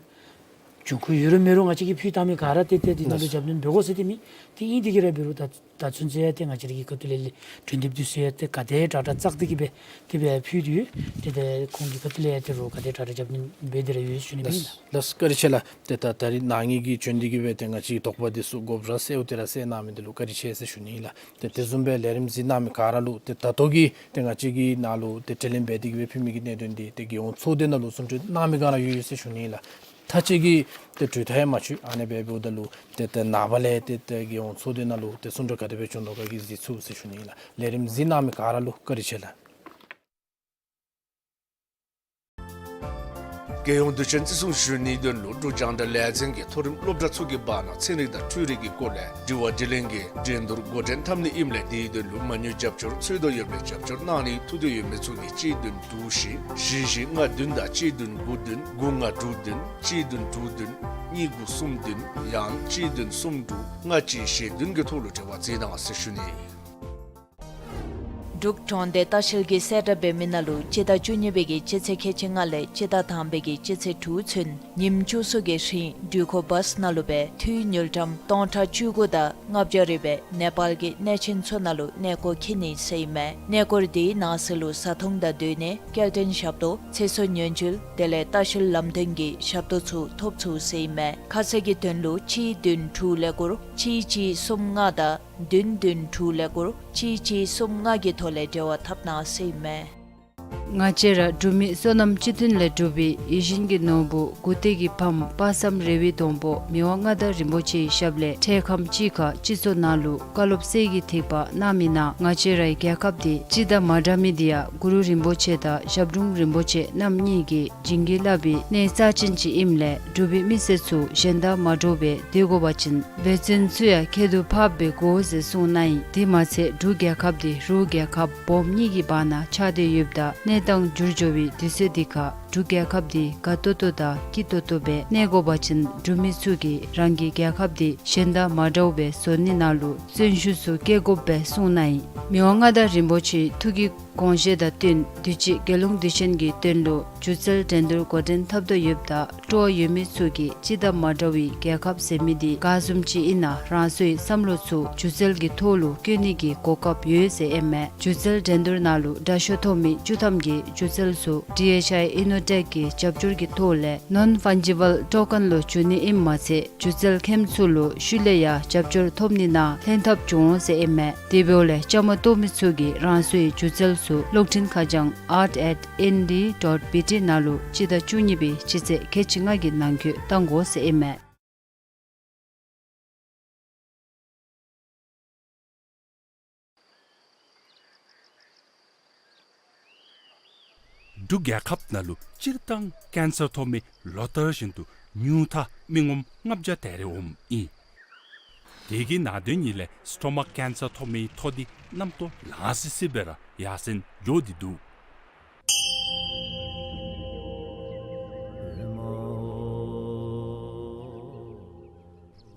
འབྱུང་ཁུངས་ཡོད་རུང་མེད་རུང་ང་བཅས་ཀྱིས་ཕུལ་བཏང་མི་ག་ར་ཏེ་ཏེ་འདི་ནང་ལུ་ལགས། རྒྱབ་སྣོན་འབད་དགོ་ཟེར་ཏེ་མེད། ཏེ་ཨིན་དེ་གིས་ར་འབད་རུང་ད་ད་ཚུན་ཚོད་ཡང་ཏེ་ང་བཅས་ར་གི་ཁ་ཐུག་ལས་ལས་གྲོས་འདེབས་འདི་ཚུ་ཡང་ཏེ་ག་དེ་དྲག་དྲག་བཙག་སྟེ་གིས་སྦེ་ཏེ་སྦེ་ཕུལ་ཏེ་ཡོད། ཏེ་ཏེ་ཁོང་གི་ཁ་ཐུག་ལས་ཡང་ཏེ་རོགས་ག་དེ་དྲག་དྲག་རྒྱབ་སྣོན་འབད་དེ་ར་ཡོད་ཞུ་ནི་ཨིན་ལགས། ལགས། བཀའ་དྲིན་ཆེ་ལགས། ཏེ་ད་ད་རིས་ནཱ་ངེ་གི་བྱོན་ཏེ་གིས་སྦེ་ཏེ་ང་བཅས་ཀྱི་དོགས་པ་འདི་ཚུ་དགོཔ་ར་སེལ་ཏེ་ར་སེལ་གནང་མི་འདི་ལུ་བཀའ་དྲིན་ཆེ་ཟེར་ཞུ་ནི་ཨིན་ལགས། ཏེ་དེ་བཟུམ་སྦེ་ལས་རིམ་གཟིགས་གནང་མི་ག་ར་ལུ་ཏེ་ད་ལྟོ་གི་ཏེ་ང་བཅས་ཀྱི་ནང་ལུ་ཏེ་དྲི་ལན་འབད་དེ་གིས་སྦེ་ཕུལ་མི་གི་གནད་དོན་འདི་ཏེ་རྒྱལ་ཡོངས་ཚོགས་སྡེ་ནང་ལུ་གསུང་གྲོས་གནང་མི་ག་ར་ཡོད་ཡོད་ཟེར་ཞུ་ནི་ཨིན་ལགས། མཐའ་དཔྱད་ཀྱི་ཏེ་གྲོས་ཐག་ཡང་མ་ཆོད། ཨ་ནི་འབདཝ་ད་ལུ་ཏེ་ཏེ་ནངས་པ་ལས་ཏེ་ཏེ་རྒྱལ་ཡོངས་ཚོགས་སྡེ་ནང་ལུ་ཏེ་གསུང་གྲོས་ག་དེ་སྦེ་བྱུང་དོ་ག་གིས་གཟིགས་ཚུགས་ཟེར་ཞུ་ནི་ཨིན་ལགས། ལས་རིམ་གཟིགས་གནང་མི་ག་ར་ལུ་བཀའ་དྲིན་ཆེ་ལགས། རྒྱལ་ཡོངས་དུས་ཆེན་བརྩི་སྲུང་ཞུ་ནིའི་དོན་ལུ་འབྲུག་རྒྱང་བསྒྲགས་ལས་འཛིན་གྱིས་མཐོ་རིམ་སློབ་གྲྭ་ཚུ་གི་བར་ན་ཚན་རིག་དང་འཕྲུལ་རིག་གི་སྐོར་ལས་དྲི་བ་དྲིས་ལན་གྱི་འགྲན་བསྡུར་འགོ་འདྲེན་འཐབ་ནི་ཨིནམ་ལས་དེའི་དོན་ལུ་མ་དངུལ་རྒྱབ་སྐྱོར་འཚོལ་དོ་ཡོདཔ་ལས་རྒྱབ་སྐྱོར་གནང་ནི་ཐུབ་སྟེ་ཡོད་མི་ཚུ་གིས་གཅིག་བདུན་དྲུག་བཞི་བཞི་བཞི་ལྔ་བདུན་དང་གཅིག་བདུན་དགུ་བདུན་དགུ་ལྔ་དྲུག་བདུན་གཅིག་བདུན་དྲུག་བདུན་གཉིས་དགུ་གསུམ་བདུན་ཡང་གཅིག་བདུན་གསུམ་དྲུག་ལྔ་གཅིག་བཞི་བདུན་གྱི་ཐོག་ལུ་འབྲེལ་བ་འཛིན་གནང་ཟེར་ཞུ་ནི། འབྲུག་གྲོང་སྡེ་ལྟ་བཤལ་གྱིས་གསལ་བསྒྲགས་འབད་མི་ནང་ལུ་སྤྱི་ཟླ་བཅུ་གཉིས་པའི་གི་སྤྱི་ཚེས་ཁལ་གཅིག་ལྔ་ལས་སྤྱི་ཟླ་དང་པའི་གི་སྤྱི་ཚེས་དྲུག་ཚུན་ཉིནམ་བཅུ་གསུམ་གྱི་རིང་འགྲུལ་འཁོར་བཱསི་ནང་ལུ་སྦེ་འཐུས་དངུལ་ཀྲམ་སྟོང་ཕྲག་བཅུ་དགུ་དང་ལྔ་བརྒྱ་རེ་སྦེ་ནེ་པཱལ་གྱི་གནས་ཆེན་ཚུ་ནང་ལུ་གནས་སྐོར་འཁྱིད་ནི་ཟེར་ཨིན་མས། གནས་སྐོར་དེའི་ནང་གསེས་ལུ་བཟའ་འཐུང་དང་སྡོད་གནས་སྐྱེལ་འདྲེན་ཞབས་ཏོག་ཚེ་སྲོག་ཉེན་བཅོལ་དེ་ལས་ལྟ་བཤལ་ལམ་སྟོན་གྱི་ཞབས་ཏོག་ཚུ་ཐོབ་ཚུགས་ཟེར་ཨིན་མས། ཁ་གསལ་གྱི་དོན་ལུ་གཅིག་བདུན་དྲུག་ཀླད་ཀོར་གཅིག་གཅིག་གསུམ་ལྔ་དང་བདུན་བདུན་དྲུག་ཀླད་ཀོར་གཅིག་གཅིག་གསུམ་ལྔ་གི་ཐོག་ལས་འབྲེལ་བ་འཐབ་གནང་ཟེར་ཨིན་མས། ང་བཅས་ར་འབྲུག་མི་བསོད་ནམས་སྤྱི་མཐུན་ལས་གྲུབ་པའི་ཡིད་བཞིན་གྱི་ནོར་བུ་མགུ་ཏིག་གི་ཕམ་དཔག་བསམ་རེ་བའི་སྡོང་པོ་མི་དབང་མངའ་བདག་རིན་པོ་ཆེའི་ཞབས་ལས་འཕྲལ་ཁམས་ཅིག་ཁར་སྤྱི་ཚོགས་ནང་ལུ་བཀའ་སློབ་གསེར་གྱི་ཐིགས་པ་གནང་མི་ནང་ང་བཅས་རའི་རྒྱལ་ཁབ་འདི་སྤྱི་དང་མ་འདྲ་མི་འདི་ཡང་གུ་རུ་རིན་པོ་ཆེ་དང་ཞབས་དྲུང་རིན་པོ་ཆེ་རྣམ་གཉིས་ཀྱིས་བྱིན་གྱིས་བརླབས་པའི་གནས་རྩ་ཆེན་ཅིག་ཨིནམ་ལས་འབྲུག་པའི་མི་སེར་ཚུ་གཞན་དང་མ་འདྲཝ་སྦེ་སྡོད་དགོ་པ་ཅིན་འབད་བརྩོན་ཚུ་ཡང་ཁྱད་དུ་འཕགསཔ་སྦེ་དགོ་ཟེར་གསུངས་གནང་ཡི། དེ་མ་ཚད་འབྲུག་རྒྱལ་ཁབ་འདི་རུ་རྒྱལ་ཁབ་སྦོམ་གཉིས་ཀྱི་བར་ན་ཆགས་ཏེ་ཡོདཔ་ད་གནས་སྟངས་འགྱུར་འགྱོ་བའི་དུས་ཚོད་འདི་ཁར་འབྲུག་རྒྱལ་ཁབ་འདི་དགའ་ཏོག་ཏོ་དང་སྐྱིད་ཏོང་ཏོ་སྦེ་གནས་དགོ་པ་ཅིན་འབྲུག་མི་ཚུ་གིས་རང་གི་རྒྱལ་ཁབ་འདི་གཞན་དང་མ་འདྲཝ་སྦེ་བཟོ་ནི་ནང་ལུ་བརྩོན་ཤུགས་ཚུ་བསྐྱེད་དགོཔ་སྦེ་གསུངས་གནང་ཡི། མི་དབང་མངའ་བདག་རིན་པོ་ཆེའི་ཐུགས་ཀྱི་དགོངས་བཞེད་དང་བསྟུན་དུས་ཅི་རྒྱལ་ཡོངས་དུས་ཆེན་གྱི་དོན་ལུ་སྒྱུ་རྩལ་འགྲན་བསྡུར་འགོ་འདྲེན་འཐབ་དོ་ཡོདཔ་ད་སྤྲོ་བ་ཡོད་མི་ཚུ་གིས་སྤྱི་དང་མ་འདྲ་བའི་རྒྱལ་ཁབ་ཟེར་མི་འདི་ག་བཟུམ་ཅིག་ཨིན་ན་རང་སོའི་བསམ་བློ་ཚུ་སྒྱུ་རྩལ་གྱི་ཐོག་ལུ་བཀོད་ནི་གི་གོ་སྐབས་ཡོད་ཟེར་ཨིན་མས། སྒྱུ་རྩལ་འགྲན་བསྡུར་ནང་ལུ་དྲག་ཤོས་ཐོབ་མི་བཅུ་ཐམ་གྱི་སྒྱུ་རྩལ་ཚུ་ཌི་ཨེཆ་ཨའི་ཨི་ནོ་ཊེཀ་གི་རྒྱབ་སྐྱོར་གྱི་ཐོག་ལས་ནོན་ཕཱན་ཇི་བཱལ་ཊོ་ཀེན་ལུ་བསྒྱུར་ནི་ཨིནམ་མ་ཚད་སྒྱུ་རྩལ་མཁནམ་ཚུ་ལུ་ཤུལ་ལས་ཡང་རྒྱབ་སྐྱོར་ཐོབ་ནི་ནང་ལྷན་ཐབས་འབྱུང་འོང་ཟེར་ཨིན་མས། དེ་འབདཝ་ལས་བཅའ་མར་གཏོགས་མི་ཚུ་གིས་རང་སོའི་སྒྱུ་རྩལ་ཚུ་གློག་འཕྲིན་ཁ་བྱང་art at N D dot B T ནང་ལུ་སྤྱི་ཟླ་བཅུ་གཉིས་པའི་སྤྱི་ཚེས་ཁལ་གཅིག་ལྔ་གི་ནང་འཁོད་གཏང་དགོ་ཟེར་ཨིན་མས། འབྲུག་རྒྱལ་ཁབ་ནང་ལུ་སྤྱིར་བཏང་ཀེན་སར་ཐོབ་མི་ལོ་ལྟར་བཞིན་དུ་ཉུང་མཐའ་མི་ངོམ་ལྔ་བརྒྱ་དེ་རེ་འོངམ་ཨིན། དེ་གི་ནང་དོན་ཉིད་ལས་སི་ཊོ་མཱཀ་ཀེན་སར་ཐོབ་མི་ཡི་འཕྲོ་འདི་རྣམ་རྟོག་ལང་སི་སི་སྦེ་ར་ཡར་སེང་འགྱོ་སྟེ་འདུག།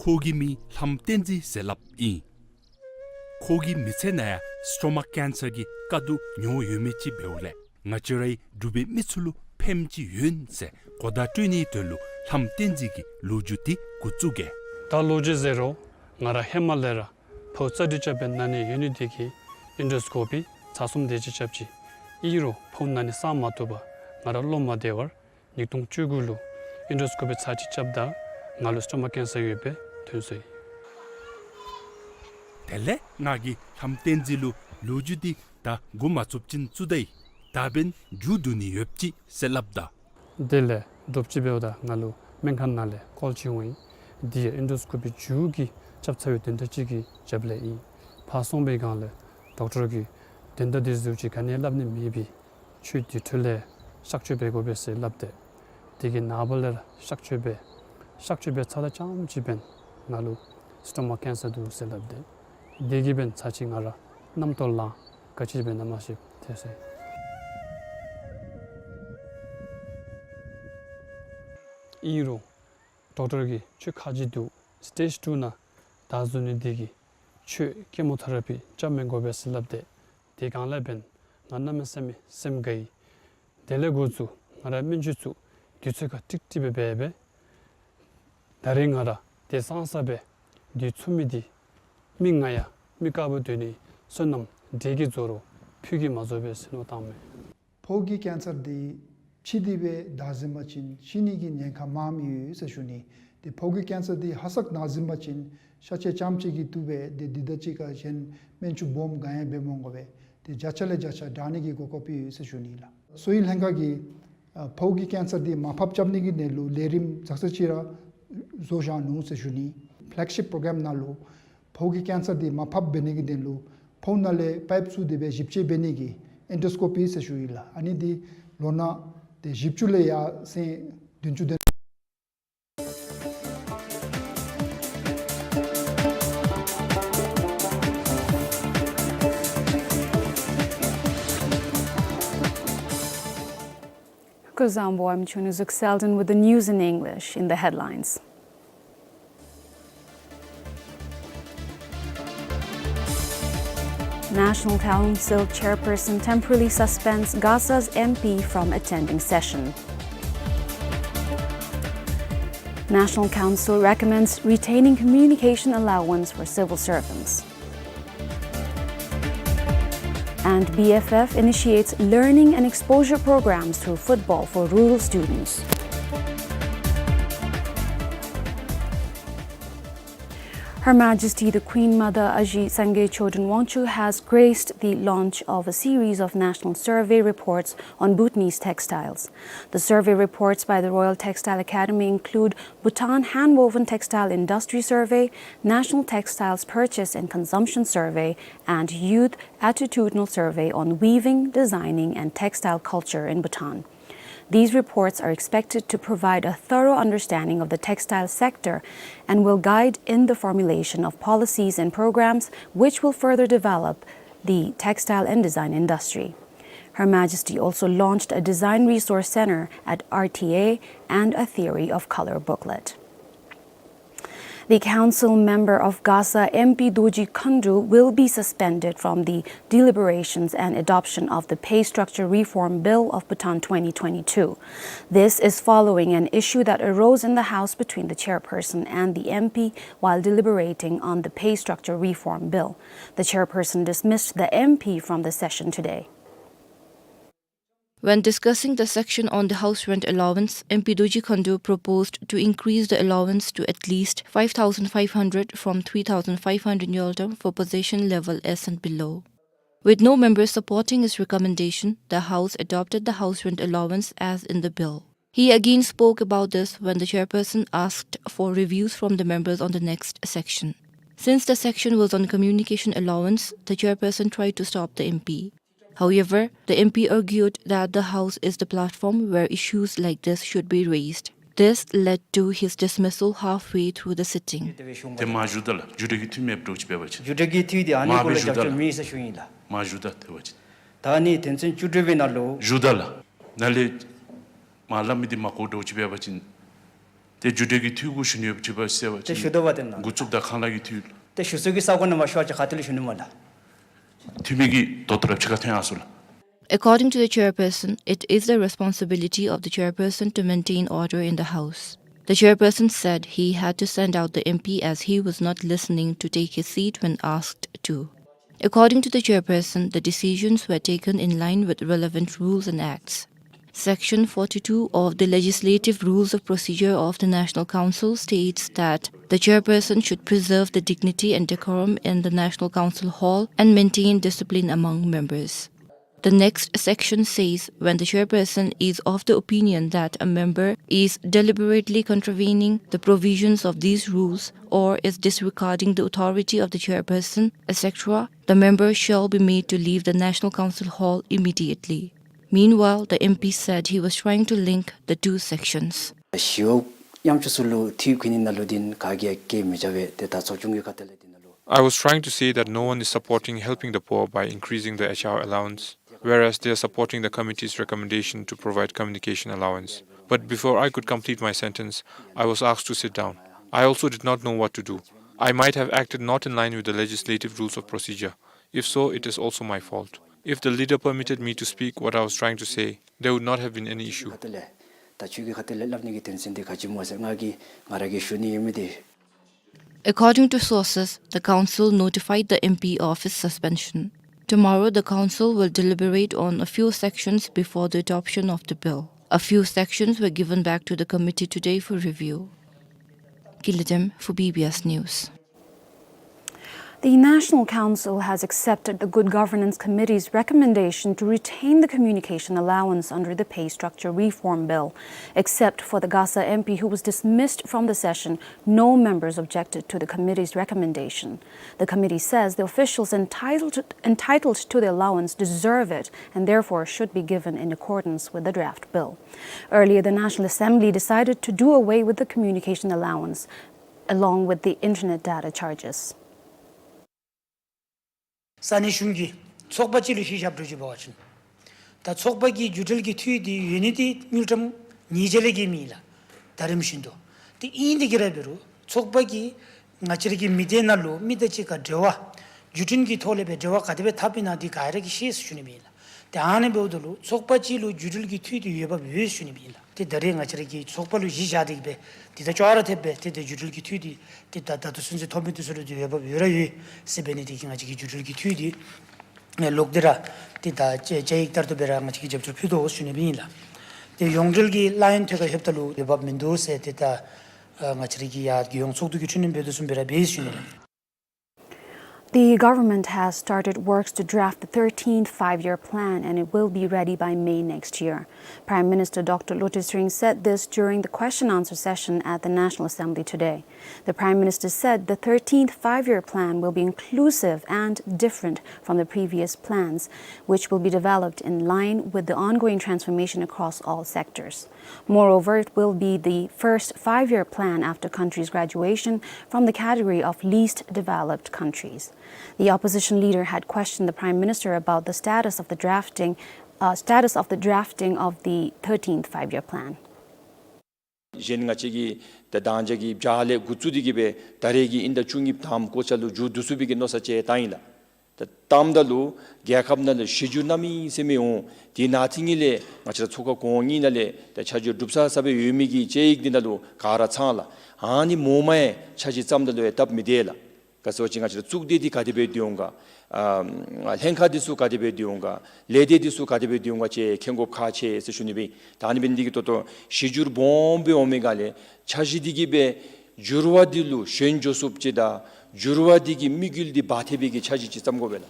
ཁོ་གི་མིང་ལྷམ་བསྟན་འཛིན་ཟེར་སླབ་ཨིན། ཁོ་གི་མི་ཚེ་ནང་ཡང་སི་ཊོ་མཱཀ་ཀེན་སར་གྱི་དཀའ་སྡུག་མྱོང་ཡོད་མི་ཅིག་འབདཝ་ལས་ང་བཅས་རའི་འབྲུག་པའི་མི་ཚུ་ལུ་ཕནམ་ཅིག་ཡོད་ཟེར་གོ་བརྡ་སྤྲོད་ནིའི་དོན་ལུ་ལྷམ་བསྟན་འཛིན་གྱི་ལོ་རྒྱུས་འདི་འགོ་བཙུགས་གེ། ད་ལོ་རྒྱུས་ཟེར་རུང་ང་ར་ཧེ་མ་ལས་ར་ཕོཝ་ཙ་དྲི་རྐྱབ་སྦེ་ན་ནི་ཡོད་ནི་དེ་གིས་ཨིན་ཌོ་སི་ཀོ་པི་ཚར་གསུམ་དེ་ཅིག་རྐྱབ་ཅི། ཨིན་རུང་ཕོཝ་ན་ནི་སངས་མ་བཏུབ་པར་ང་ར་བློ་མ་བདེ་བར་ཉིས་སྟོང་བཅུ་དགུ་ལུ་ཨིན་ཌོ་སི་ཀོ་པི་ཚར་གཅིག་རྐྱབ་ད་ང་ལུ་སི་ཊོ་མཱཀ་ཀེན་སར་ཡོདཔ་སྦེ་ཐོན་སོ་ཡི། དེ་ལས་ང་གིས་ལྷམ་བསྟན་འཛིན་ལུ་ལོ་རྒྱུས་འདི་ད་འགོ་མ་བཙུགས་ཅིན་བཙུགས་ད་ཡི། ད་འབདན་མཇུག་བསྡུ་ནི་ཡོདཔ་ཅིག་ཟེར་སླབ་ད། དེ་ལས་འདྲོགཔ་ཅིག་འབདཝ་ད་ང་ལུ་སྨན་ཁང་ནང་ལས་ཀོལ་ཅིག་འོང་ཡི། འདི་ཡང་ཨིན་ཌོ་སི་ཀོ་པི་མཇུག་གི་རྐྱབ་ཚར་བའི་དོན་དག་ཅིག་གི་རྒྱབ་ལས་ཨིན། ཕར་སོང་བའི་སྒང་ལས་ཌོག་ཊར་གྱིས་དོན་དག་འདི་ཟུར་ཅིག་ག་ནི་སླབ་ནི་མེད་པས། ཁྱོད་འདི་འཕྲོ་ལས་གཤག་བཅོས་འབད་དགོ་པས་ཟེར་སླབ་སྟེ། དེ་གི་ནངས་པ་ལས་ར་གཤག་བཅོས་འབད། གཤག་བཅོས་འབད་ཚརཝ་ད་རྐྱངམ་ཅིག་འབདན་ང་ལུ་སི་ཊོ་མཱཀ་ཀེན་སར་འདུག་ཟེར་སླབ་སྟེ། དེ་གིས་འབདན་ཚར་གཅིག་ང་ར་རྣམ་རྟོག་ལང་ག་ཅི་འབད་ན་མ་ཤེས་ཐལ་སོ་ཡི། ཨིན་རུང་ཌོག་ཊར་གྱིས་ཁྱོད་ཁག་ཅིག་འདུག། སི་ཊེཇ་ཊུ་ནང་བདའ་ཟུན་ནི་དེ་གིས་ཁྱོད་ཀེ་མོ་ཐེ་ར་པི་རྐྱབ་མི་དགོ་པས་ཟེར་སླབ་སྟེ། དེ་སྒང་ལས་འབདན་ང་གནམ་མེད་ས་མེད་སེམས་དགའ་ཡི། དེ་ལས་འགོ་བཙུགས་ང་ར་སྨན་བཅོས་ཚུ་དུས་ཚོད་ཁར་ཀྲིག་ཀྲི་སྦེ་འབད་འབད། ད་རེས་ང་ར་དེ་སང་ས་སྦེ་དུས་ཚོད་མི་འདི་མི་ང་ཡང་མི་དཀརཔོ་སྡོད་ནི་བསོད་ནམས་འབྲས་ཀྱི་རྫོགས་རུང་ཕུད་ཀྱིས་མ་རྫོགས་པས་ཟེར་མནོ་བཏངམ་མས། ཕོཝ་གི་ཀེན་སར་འདི་ཕྱི་འདི་སྦེ་བདའ་ཟུན་པ་ཅིན་ཤི་ནི་གི་ཉེན་ཁ་མངམ་ཡོད་ཟེར་ཞུ་ནི། ཏེ་ཕོཝ་གི་ཀེན་སར་འདི་ཧ་སག་ན་ཟུན་པ་ཅིན་ཤ་ཆས་རྐྱངམ་ཅིག་གིས་བཏུབ་པས། ཏེ་འདི་དང་གཅིག་ཁར་གཞན་སྨན་བཅོས་སྦོམ་ག་ཡང་འབད་མ་དགོ་པས། ཏེ་བརྒྱ་ཆ་ལས་བརྒྱ་ཆ་དྲག་ནི་གི་གོ་སྐབས་ཡོད་ཟེར་ཞུ་ནི་ལགས། གསོ་བའི་ལྷན་ཁག་གིས་ཨ་ཕོཝ་གི་ཀེན་སར་འདི་མར་ཕབ་རྐྱབ་ནི་གི་དོན་ལུ་ལས་རིམ་ཙག་ཙིག་ཅིག་ར་བཟོ་བཞག་ནུག་ཟེར་ཞུ་ནི། ཕེ་ལེག་ཤིཔ་པྲོ་གྲམ་ནང་ལུ་ཕོཝ་གི་ཀེན་སར་འདི་མར་ཕབ་འབད་ནི་གི་དོན་ལུ་ཕོཝ་ནང་ལས་པའིཔ་བཙུགས་ཏེ་སྦེ་ཞིབ་དཔྱད་འབད་ནི་གི་ཨེན་ཌོ་སི་ཀོ་པི་ཟེར་ཞུ་ཡི་ལགས། ཨ་ནི་འདི་ལོ་ན་ཏེ་བཞི་བཅུ་ལས་ཡར་སེང་བདུན་ཅུ་དོན། Kuzuzangpo, I'm Chunu Zuk Selden with the news in English. In the headlines. National Council chairperson temporarily suspends Gaza's M P from attending session. National Council recommends retaining communication allowance for civil servants. And B F F initiates learning and exposure programs through football for rural students. Her Majesty the Queen Mother Aji Sangay Choden Wangchuck has graced the launch of a series of national survey reports on Bhutanese textiles. The survey reports by the Royal Textile Academy include Bhutan Handwoven Textile Industry Survey, National Textiles Purchase and Consumption Survey, and Youth Attitudinal Survey on Weaving, Designing, and Textile Culture in Bhutan. These reports are expected to provide a thorough understanding of the textile sector and will guide in the formulation of policies and programs which will further develop the textile and design industry. Her Majesty also launched a design resource center at R T A and a theory of color booklet. The council member of Gasa, M P Dorji Khandu, will be suspended from the deliberations and adoption of the Pay Structure Reform Bill of Bhutan twenty twenty-two. This is following an issue that arose in the House between the chairperson and the M P while deliberating on the Pay Structure Reform Bill. The chairperson dismissed the M P from the session today. When discussing the section on the house rent allowance, M P Dorji Khandu proposed to increase the allowance to at least five thousand five hundred from three thousand five hundred ngultrum for position level S and below. With no members supporting his recommendation, the House adopted the house rent allowance as in the bill. He again spoke about this when the chairperson asked for reviews from the members on the next section. Since the section was on communication allowance, the chairperson tried to stop the M P. However, the M P argued that the House is the platform where issues like this should be raised. This led to his dismissal halfway through the sitting. ཏེ་མར་ཞུ་ད་ལགས། རྒྱུད་འགྲེལ་གྱི་འཐུས་མེདཔ་འདྲཝ་ཅིག་འབད་བ་ཅིན། རྒྱུད་འགྲེལ་གྱི་འཐུས་འདི་ཨ་ནི་མར་སྦེ་ཞུ་ད་ལགས། ཞུ་ཡི་ལགས། མར་ཞུ་ད་ཏེ་འབད་བ་ཅིན། ད་ཨ་ནི་དོན་ཚན་བཅུ་དྲུག་པའི་ནང་ལུ། ཞུ་ད་ལགས། ནཱ་ལས་མར་སླབ་མི་འདི་མ་གོཝ་འདྲཝ་ཅིག་འབད་བ་ཅིན། ཏེ་རྒྱུད་འགྲེལ་གྱི་འཐུས་གུ་ཞུ་ནི་ཡོདཔ་ཅིག་འབད་ཟེར་བ་ཅིན། ཏེ་ཞུ་དོ་བ་ཏེ་ནཱ་འགོ་བཙུགསཔ་ད་ཁང་གླ་གི་འཐུས། ཏེ་ཞུ་ས་གི་ས་གོ་ནང་མར་ཞུ་བ་ཅིན་ཁ་ཐུག་ལས་ཞུ་ནི་མས་ལགས། འཐུས་མི་གིས་ད་ལྟོ་ར་ཕྱི་ཁར་ཐོན་ཡར་སོང་ལགས། According to the chairperson, it is the responsibility of the chairperson to maintain order in the House. The chairperson said he had to send out the M P as he was not listening to take his seat when asked to. According to the chairperson, the decisions were taken in line with relevant rules and acts. Section forty-two of the Legislative Rules of Procedure of the National Council states that the chairperson should preserve the dignity and decorum in the National Council Hall and maintain discipline among members. The next section says when the chairperson is of the opinion that a member is deliberately contravening the provisions of these rules or is disregarding the authority of the chairperson, et cetera, the member shall be made to leave the National Council Hall immediately. Meanwhile, the M P said he was trying to link the two sections. ཞི་གཡོགཔ་ཡང་ཅུ་ཚུ་ལུ་འཐུས་བཀོད་ནི་ནང་ལུ་འདི་ག་གིས་བཀལ་མི་བྱ་བས། ཏེ་ད་ཚོགས་ཆུང་གི་ཁ་ཐུག་ལས་འདི་ནང་ལུ། I was trying to say that no one is supporting helping the poor by increasing the H R allowance, whereas they are supporting the committee's recommendation to provide communication allowance. But before I could complete my sentence, I was asked to sit down. I also did not know what to do. I might have acted not in line with the legislative rules of procedure. If so, it is also my fault. If the leader permitted me to speak what I was trying to say, there would not have been any issue. ཁ་ཐུག་ལས་ད་ཁྱོད་ཀྱི་ཁ་ཐུག་ལས་སླབ་ནི་གི་དོན་ཚན་འདི་ག་ཅི་སྨོ་ཟེར་ང་གིས་ང་ར་གིས་ཞུ་ནི་ཡོད་མི་འདི། According to sources, the council notified the M P of his suspension. Tomorrow, the council will deliberate on a few sections before the adoption of the bill. A few sections were given back to the committee today for review. Gilidem for B B S News. The National Council has accepted the Good Governance Committee's recommendation to retain the communication allowance under the Pay Structure Reform Bill. Except for the Gasa M P, who was dismissed from the session, no members objected to the committee's recommendation. The committee says the officials entitled, entitled to the allowance deserve it and therefore should be given in accordance with the draft bill. Earlier, the National Assembly decided to do away with the communication allowance, along with the internet data charges. ས་གནས་གཞུང་གི་ཚོགས་པ་ཅིག་ལུ་གཞི་བཞགཔ་འདྲཝ་ཅིག་འབད་བ་ཅིན། ད་ཚོགས་པ་གི་རྒྱུད་འགྲེལ་གྱི་འཐུས་འདི་ཡོད་ནི་འདི་དངུལ་ཀྲམ་ཉིས་བརྒྱ་ལས་བརྒལ་མེད་ལགས། ད་རིམ་བཞིན་དུ། དེ་ཨིན་དེ་གིས་ར་འབད་རུང་ཚོགས་པ་གིས་ང་བཅས་ར་གི་མི་སྡེ་ནང་ལུ་མི་དང་གཅིག་ཁར་འབྲེལ་བ་བརྒྱུད་འཕྲིན་གྱི་ཐོག་ལས་སྦེ་འབྲེལ་བ་ག་དེ་སྦེ་འཐབ་ཨིན་ན་འདི་ག་ར་གིས་ཤེས་ཟེར་ཞུ་ནི་ཨིན་ལགས། ཏེ་ཨ་ནི་འབདཝ་ད་ལུ་ཚོགས་པ་ཅིག་ལུ་རྒྱུད་འགྲེལ་གྱི་འཐུས་འདི་ཡོདཔ་ཡོད་ཟེར་ཞུ་ནི་ཨིན་ལགས། ཏེ་ད་རེས་ང་བཅས་ར་གི་ཚོགས་པ་ལུ་གཞི་བཞག་སྟེ་གིས་སྦེ་ཏེ་ད་ཅོག་ར་འཐདཔ་སྦེ་ཏེ་ད་རྒྱུད་འགྲེལ་གྱི་འཐུས་འདི་ཏེ་ད་ད་ལྟོ་ཚུན་ཚོད་ཐོབ་མི་འདི་ཚུ་ལུ་ཏེ་ཡོདཔ་ཡོད་ར་ཡོད་ཟེར་འབད་ནི་དེ་གིས་ང་བཅས་ཀྱིས་རྒྱུད་འགྲེལ་གྱི་འཐུས་འདི་ལོག་སྟེ་ར་ཏེ་ད་བཅའ་བཅའ་ཡིག་ལྟར་དུ་སྦེ་ར་ང་བཅས་ཀྱིས་རྒྱབ་སྐྱོར་ཕུལ་དོ་ཟེར་ཞུ་ནི་ཨིན་ལགས། ཏེ་ཡོངས་འབྲེལ་གྱི་གླ་ཡོན་ཐོག་ཁར་ལྷོདཔ་ད་ལུ་འོས་འབབ་མིན་འདུག་ཟེར་ཏེ་ད་ང་བཅས་ར་གི་ཡར་རྒྱལ་ཡོངས་ཚོགས་འདུ་གི་འཕྲི་སྣོན་འབད་དོ་བཟུམ་སྦེ་ར་འབད་ཟེར་ཞུ་ནི་ཨིན་ལགས། The government has started works to draft the thirteenth Five-Year Plan and it will be ready by May next year. Prime Minister Doctor Lotay Tshering said this during the question-answer session at the National Assembly today. The Prime Minister said the thirteenth Five-Year Plan will be inclusive and different from the previous plans, which will be developed in line with the ongoing transformation across all sectors. Moreover, it will be the first five-year plan after countries' graduation from the category of least developed countries. The opposition leader had questioned the Prime Minister about the status of the drafting, uh, status of the drafting of the thirteenth Five-Year Plan. གཞན་ང་བཅས་ཀྱིས་ད་དང་རྒྱ་གི་བྱཱར་ལས་འགོ་བཙུགས་ཏེ་གིས་སྦེ་ད་རེས་ཀྱི་དབྱིན་ཟླ་བཅུ་གཉིས་དང་པ་གོ་ཆ་ལུ་མཇུག་བསྡུ་ཚུགས་པའི་གི་མནོ་བསམ་ཅིག་བཏང་ཡི་ལགས། ད་བཏངམ་ད་ལུ་རྒྱལ་ཁབ་ནང་ལུ་གཞི་འགྱུར་གནམ་མེད་ས་མེད་འོང་། དེ་ནང་ཐིག་ངེས་ལས་ང་བཅས་ར་ཚོགས་ཁང་གོང་གཉིས་ནང་ལས་ད་ཆ་འཇོག་གྲུབ་ཚར་ཚར་སྦེ་ཡོད་མི་གི་བཅའ་ཡིག་འདི་ནང་ལུ་ག་ར་ཚང་ལགས། ཨ་ནི་མོ་མ་ཡང་ཆ་ཅིག་བརྩམ་ད་ལུ་ཡང་སྟབས་མི་བདེ་ལགས། ག་ཟེར་བ་ཅིན་ང་བཅས་ར་གཙུག་སྡེ་འདི་ག་དེ་སྦེ་སྡོད་འོང་ག། ཨ་ལྷན་ཁག་འདི་ཚུ་ག་དེ་སྦེ་སྡོད་འོང་ག། ལས་སྡེ་འདི་ཚུ་ག་དེ་སྦེ་སྡོད་འོང་ག་ཅིག་མཁྱེན་དགོཔ་ཁག་ཆེ་ཟེར་ཞུ་ནི་སྦེ། ད་ཨ་ནི་འབད་ནི་འདི་གིས་ད་ལྟོ་གཞི་འགྱུར་སྦོམ་སྦེ་འོང་མི་ག་ལས་འཆར་གཞི་འདི་གིས་སྦེ་འགྱུར་བ་འདི་ལུ་ཞོན་འགྱོ་ཚུགསཔ་ཅིག་དང་འགྱུར་བ་འདི་གི་དམིགས་ཡུལ་འདི་འབག་ཐེབས་པའི་གི་འཆར་གཞི་ཅིག་བརྩམ་དགོ་པས་ལགས།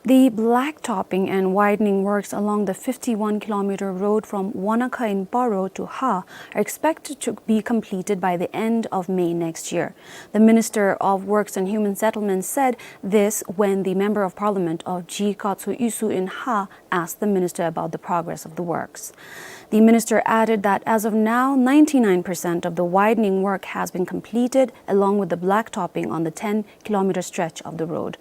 The blacktopping and widening works along the fifty-one kilometer road from Wanakha in Paro to Ha are expected to be completed by the end of May next year. The Minister of Works and Human Settlements said this when the Member of Parliament of Ji Katsu Isu in Ha asked the minister about the progress of the works. The minister added that as of now, ninety-nine percent of the widening work has been completed, along with the blacktopping on the ten kilometer stretch of the road.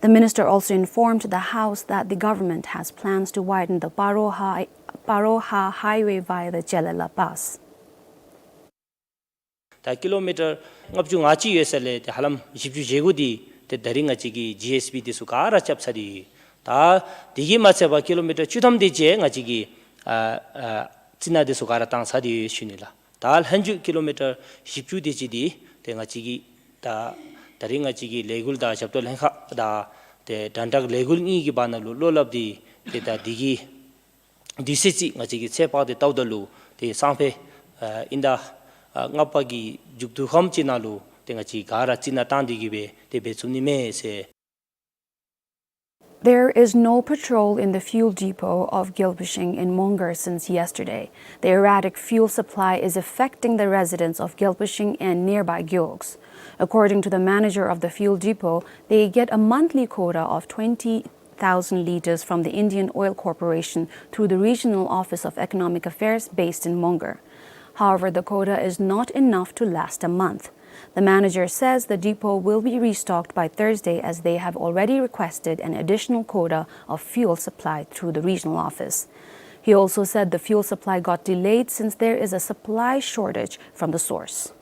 The minister also informed the House that the government has plans to widen the Paro Hi-, Paro Ha highway via the Jalela Pass. ད་ཀི་ལོ་མི་ཊར་ལྔ་བཅུ་ང་གཅིག་ཡོད་ས་ལས་ཏེ་ཧ་ལམ་བཞི་བཅུ་ཞེ་དགུ་འདི་ཏེ་ད་རིས་ང་བཅས་ཀྱིས་ཇི་ཨེསི་བི་འདི་ཚུ་ག་ར་རྐྱབ་ཚར་ཏེ་ཡོད། ད་དེ་གིས་མ་ཚད་པར་ཀི་ལོ་མི་ཊར་བཅུ་ཐམ་དེ་ཅིག་ང་བཅས་ཀྱིས་ཨ་ཨ་རྩི་ནག་འདི་ཚུ་ག་ར་བཏང་ཚར་ཏེ་ཡོད་ཞུ་ནི་ལགས། ད་ལྷན་འཇུག་ཀི་ལོ་མི་ཊར་བཞི་བཅུ་དེ་ཅིག་འདི་ཏེ་ང་བཅས་ཀྱིས་ད་ད་རིས་ང་བཅས་ཀྱིས་ལས་འགུལ་དང་ཞབས་ཏོག་ལྷན་ཁག་དང་ཏེ་དྲན་དྲག་ལས་འགུལ་གཉིས་ཀྱི་བར་ན་ལུ་བློ་སླབ་སྟེ་ཏེ་ད་དེ་གི་དུས་ཚོད་ཅིག་ང་བཅས་ཀྱིས་ཚོད་དཔག་སྟེ་བལྟཝ་ད་ལུ་ཏེ་སང་ཕོད་ཨ་དབྱིན་ཟླ་ཨ་ལྔ་པ་གི་མཇུག་བསྡུ་ཁམས་ཅིག་ནང་ལུ་ཏེ་ང་བཅས་ག་ར་རྩི་ནག་བཏང་སྟེ་གི་སྦེ་ཏེ་འབད་ཚུགས་ནི་མས་ཟེར། There is no patrol in the fuel depot of Gyalpashing in Mongar since yesterday. The erratic fuel supply is affecting the residents of Gyalpashing and nearby Gewog. According to the manager of the fuel depot, they get a monthly quota of twenty thousand liters from the Indian Oil Corporation through the Regional Office of Economic Affairs based in Mongar. However, the quota is not enough to last a month. The manager says the depot will be restocked by Thursday, as they have already requested an additional quota of fuel supply through the regional office. He also said the fuel supply got delayed since there is a supply shortage from the source.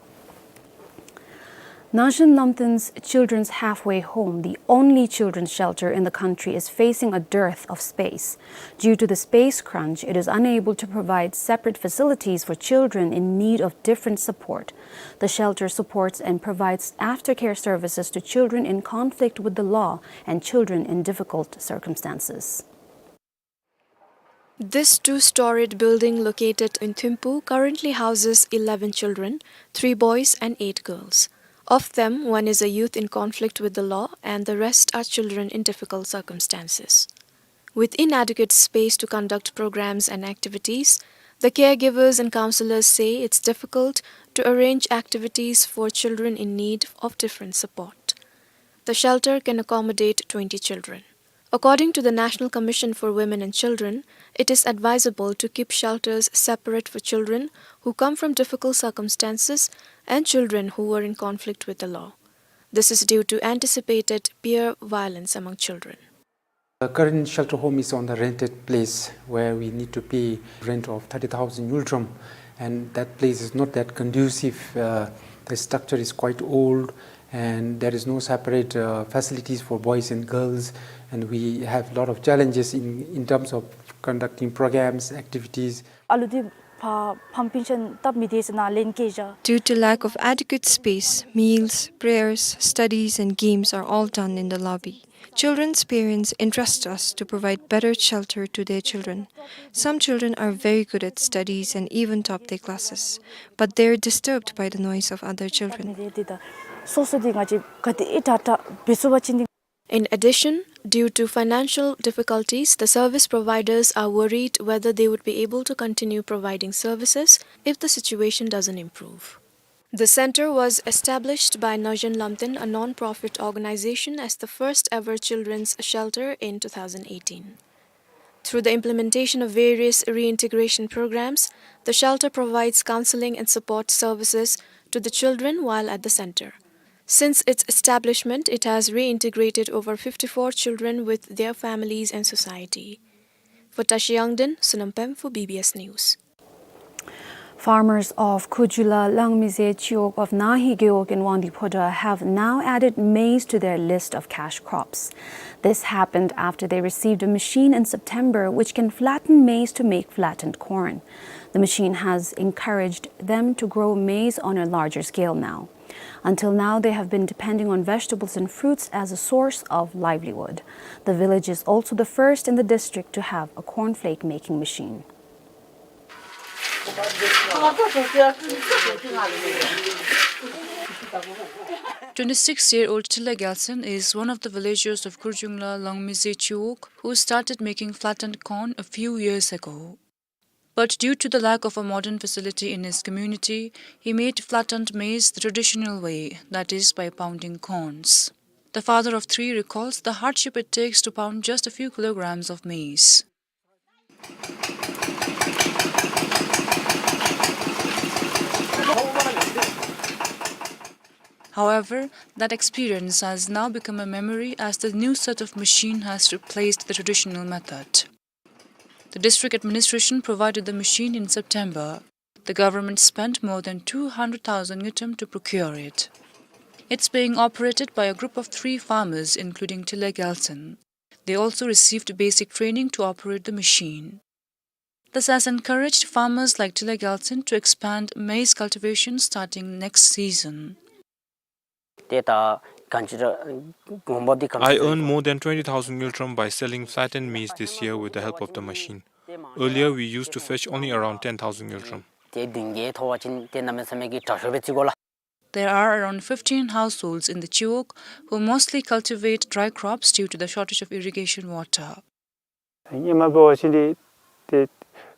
Nazhin Lamton's Children's Halfway Home, the only children's shelter in the country, is facing a dearth of space. Due to the space crunch, it is unable to provide separate facilities for children in need of different support. The shelter supports and provides aftercare services to children in conflict with the law and children in difficult circumstances. This two-storied building located in Thimphu currently houses eleven children, three boys and eight girls. Of them, one is a youth in conflict with the law and the rest are children in difficult circumstances. With inadequate space to conduct programs and activities, the caregivers and counselors say it's difficult to arrange activities for children in need of different support. The shelter can accommodate twenty children. According to the National Commission for Women and Children, it is advisable to keep shelters separate for children who come from difficult circumstances and children who were in conflict with the law. This is due to anticipated peer violence among children. The current shelter home is on the rented place where we need to pay rent of thirty thousand ngultrum, and that place is not that conducive. Uh, the structure is quite old, and there is no separate uh, facilities for boys and girls, and we have a lot of challenges in, in terms of conducting programs, activities. ཨ་ལུ་འདི་ཕ་ཕམ་པིན་ཆེན་སྟབས་མི་བདེ་ཟེར་ནཱ་ལེན་སྐྱེལ་བཞག། Due to lack of adequate space, meals, prayers, studies and games are all done in the lobby. Children's parents entrust us to provide better shelter to their children. Some children are very good at studies and even top their classes, but they're disturbed by the noise of other children. སོ་སོ་འདི་ང་བཅས་ག་དེ་དྲག་དྲག་འབད་ཚུགས་པ་ཅིན་འདི། In addition, due to financial difficulties, the service providers are worried whether they would be able to continue providing services if the situation doesn't improve. The center was established by Nazhin Lamton, a non-profit organization, as the first ever children's shelter in two thousand eighteen. Through the implementation of various reintegration programs, the shelter provides counseling and support services to the children while at the center. Since its establishment, it has reintegrated over fifty-four children with their families and society. For Tashi Yangden, Sonam Pem for B B S News. Farmers of Khujula Langmize Chiwog of Nahi Gewog in Wangdue Phodrang have now added maize to their list of cash crops. This happened after they received a machine in September which can flatten maize to make flattened corn. The machine has encouraged them to grow maize on a larger scale now. Until now, they have been depending on vegetables and fruits as a source of livelihood. The village is also the first in the district to have a cornflake making machine. Twenty-six-year-old Tila Gyaltsen is one of the villagers of Khurjungla Langmize Chiwog who started making flattened corn a few years ago. But due to the lack of a modern facility in his community, he made flattened maize the traditional way, that is, by pounding corns. The father of three recalls the hardship it takes to pound just a few kilograms of maize. However, that experience has now become a memory as the new set of machine has replaced the traditional method. The district administration provided the machine in September. The government spent more than two hundred thousand ngultrum to procure it. It's being operated by a group of three farmers, including Tila Gyaltsen. They also received basic training to operate the machine. This has encouraged farmers like Tila Gyaltsen to expand maize cultivation starting next season. ཏེ་ད་གང་ཅི་ར་འོང་འབབ་འདི་གང་ཅི། I earned more than twenty thousand ngultrum by selling flattened maize this year with the help of the machine. Earlier, we used to fetch only around ten thousand ngultrum. ཏེ་བདུན་བརྒྱ་ཐོབ་པ་ཅིན་ཏེ་གནམ་མེད་ས་མེད་ཀྱི་དྲག་ཤོས་སྦེ་བརྩི་དགོ་ལགས། There are around fifteen households in the Chiwog who mostly cultivate dry crops due to the shortage of irrigation water. ཧེ་མ་འབད་བ་ཅིན་ཏེ་ཏེ།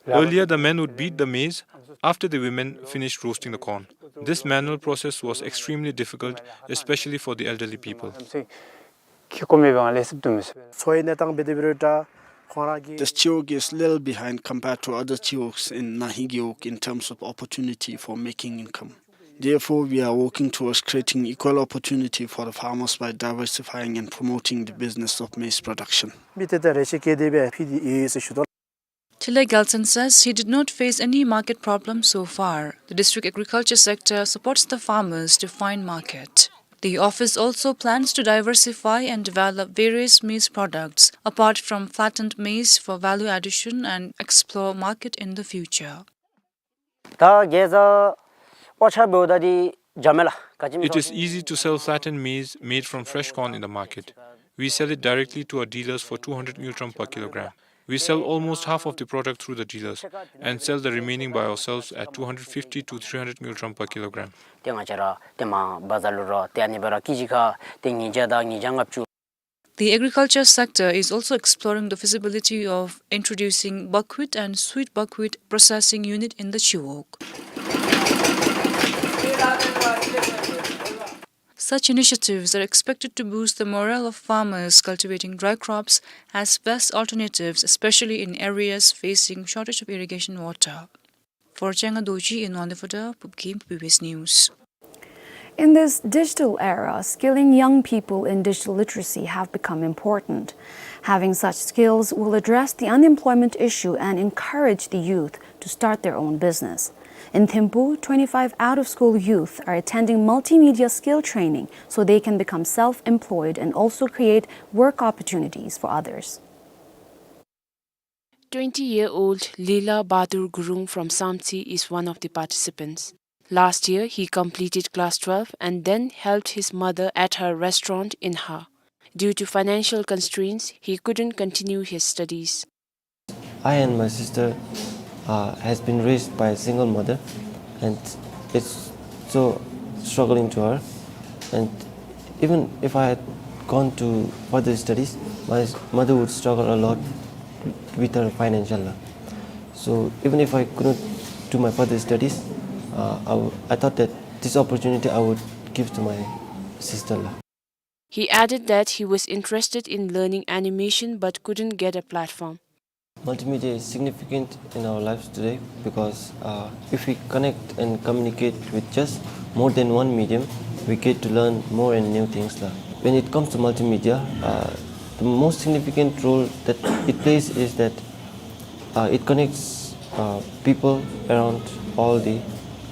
Earlier, the men would beat the maize after the women finished roasting the corn. This manual process was extremely difficult, especially for the elderly people. ཁེ་ཀོ་མེད་པའི་ལས་སླབ་དོ་མས། འཚོ་བའི་གནས་སྟངས་འབད་དེ་འབད་རུང་ད་ཁོང་ར་གི། This Chiwog is little behind compared to other Chiwogs in Nahi Gewog in terms of opportunity for making income. Therefore, we are working towards creating equal opportunity for the farmers by diversifying and promoting the business of maize production. མི་ཏེ་ད་རེ་ཤི་ཀེ་དེ་སྦེ་ཕི་དེ་ཨེ་ཟེར་ཞུ་དོ། Tila Gyaltsen says he did not face any market problem so far. The district agriculture sector supports the farmers to find market. The office also plans to diversify and develop various maize products apart from flattened maize for value addition and explore market in the future. ད་གེ་ཟ་ཨོ་ཆ་འབདཝ་ད་འདི་འཇམ་མས་ལགས། ག་ཅི་སྨོ། It is easy to sell flattened maize made from fresh corn in the market. We sell it directly to our dealers for two hundred ngultrum per kilogram. We sell almost half of the product through the dealers and sell the remaining by ourselves at two hundred fifty to three hundred ngultrum per kilogram. ཏེ་ང་བཅས་ར་ཏེ་མར་བ་ཛར་ལུ་ར་ཏེ་ཨ་ནི་སྦེ་ར་ཀེ་ཇི་ཁར་ཏེ་ཉིས་བརྒྱ་དང་ཉིས་བརྒྱ་ལྔ་བཅུ། The agriculture sector is also exploring the feasibility of introducing buckwheat and sweet buckwheat processing unit in the Chiwog. Such initiatives are expected to boost the morale of farmers cultivating dry crops as best alternatives, especially in areas facing shortage of irrigation water. For Chenga Dorji in Wangdue Phodrang, Pupkim, B B S News. In this digital era, skilling young people in digital literacy have become important. Having such skills will address the unemployment issue and encourage the youth to start their own business. In Thimphu, twenty-five out-of-school youth are attending multimedia skill training so they can become self-employed and also create work opportunities for others. Twenty-year-old Lila Bahadur Gurung from Samtse is one of the participants. Last year, he completed class twelve and then helped his mother at her restaurant in Haa. Due to financial constraints, he couldn't continue his studies. I and my sister, uh, has been raised by a single mother, and it's so struggling to her. And even if I had gone to further studies, my s-, mother would struggle a lot with her financial, uh, so even if I couldn't do my further studies, uh, I w-, I thought that this opportunity I would give to my sister, la. He added that he was interested in learning animation but couldn't get a platform. Multimedia is significant in our lives today because, uh, if we connect and communicate with just more than one medium, we get to learn more and new things, la. When it comes to multimedia, uh, the most significant role that it plays is that, uh, it connects, uh, people around all the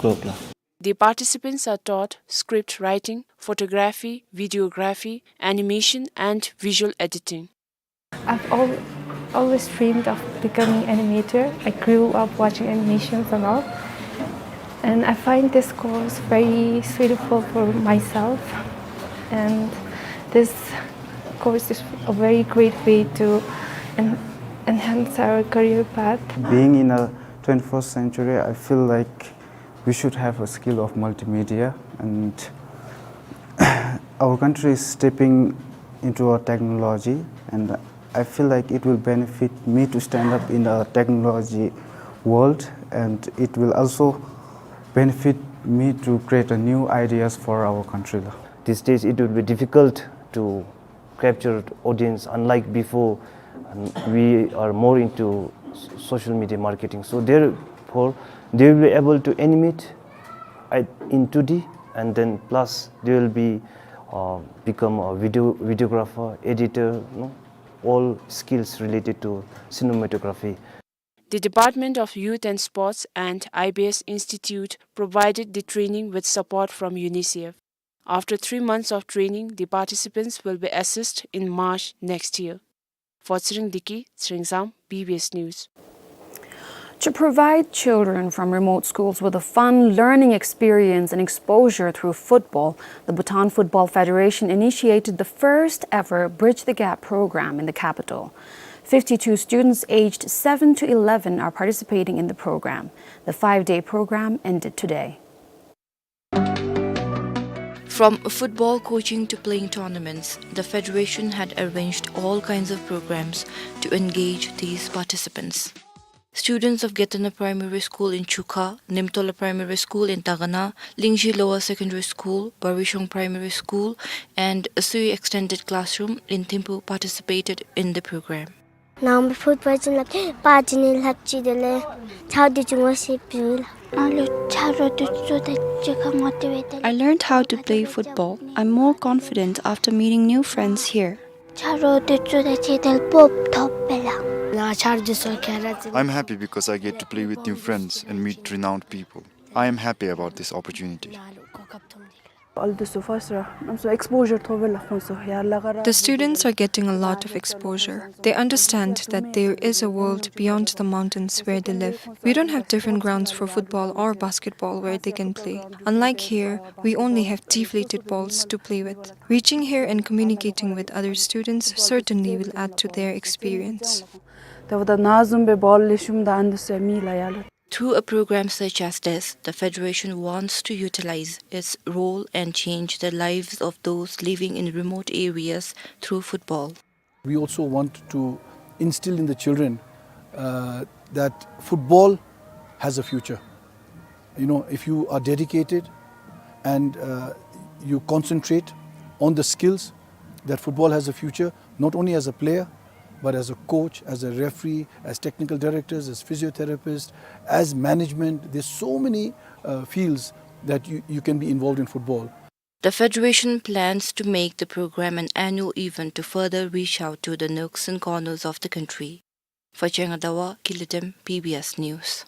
globe, la. The participants are taught script writing, photography, videography, animation, and visual editing. I've al-, always dreamed of becoming animator. I grew up watching animations and all. And I find this course very suitable for myself. And this course is a very great way to en-, enhance our career path. Being in a twenty-first century, I feel like we should have a skill of multimedia, and Our country is stepping into a technology, and I feel like it will benefit me to stand up in the technology world, and it will also benefit me to create a new ideas for our country. These days, it will be difficult to capture audience, unlike before, and we are more into s-, social media marketing. So therefore, they will be able to animate it in two D, and then plus they will be, uh, become a video, videographer, editor, you know, all skills related to cinematography. The Department of Youth and Sports and I B S Institute provided the training with support from UNICEF. After three months of training, the participants will be assessed in March next year. For Tsering Diki, Tsering Sam, B B S News. To provide children from remote schools with a fun learning experience and exposure through football, the Bhutan Football Federation initiated the first ever Bridge the Gap program in the capital. Fifty-two students aged seven to eleven are participating in the program. The five-day program ended today. From football coaching to playing tournaments, the federation had arranged all kinds of programs to engage these participants. Students of Getana Primary School in Chukha, Nimtola Primary School in Tagana, Lingji Lower Secondary School, Barishong Primary School, and Sui Extended Classroom in Thimphu participated in the program. Naombe football chin lap, pa chin lap chi dele, chao de chungo si piula. Alu charo de chu de chika motivated. I learned how to play football. I'm more confident after meeting new friends here. Charo de chu de chi del pop top pela. Na char de so kara. I'm happy because I get to play with new friends and meet renowned people. I am happy about this opportunity. All the so fast ra, I'm so exposure to vela khon so ya la gara. The students are getting a lot of exposure. They understand that there is a world beyond the mountains where they live. We don't have different grounds for football or basketball where they can play. Unlike here, we only have deflated balls to play with. Reaching here and communicating with other students certainly will add to their experience. Tavada nazum be ball le shum da andu se mi la yalo. Through a program such as this, the Federation wants to utilize its role and change the lives of those living in remote areas through football. We also want to instill in the children, uh, that football has a future. You know, if you are dedicated and, uh, you concentrate on the skills, that football has a future, not only as a player, but as a coach, as a referee, as technical directors, as physiotherapists, as management. There's so many, uh, fields that you, you can be involved in football. The federation plans to make the program an annual event to further reach out to the nooks and corners of the country. For Chenga Dawa, Kilitem, B B S News.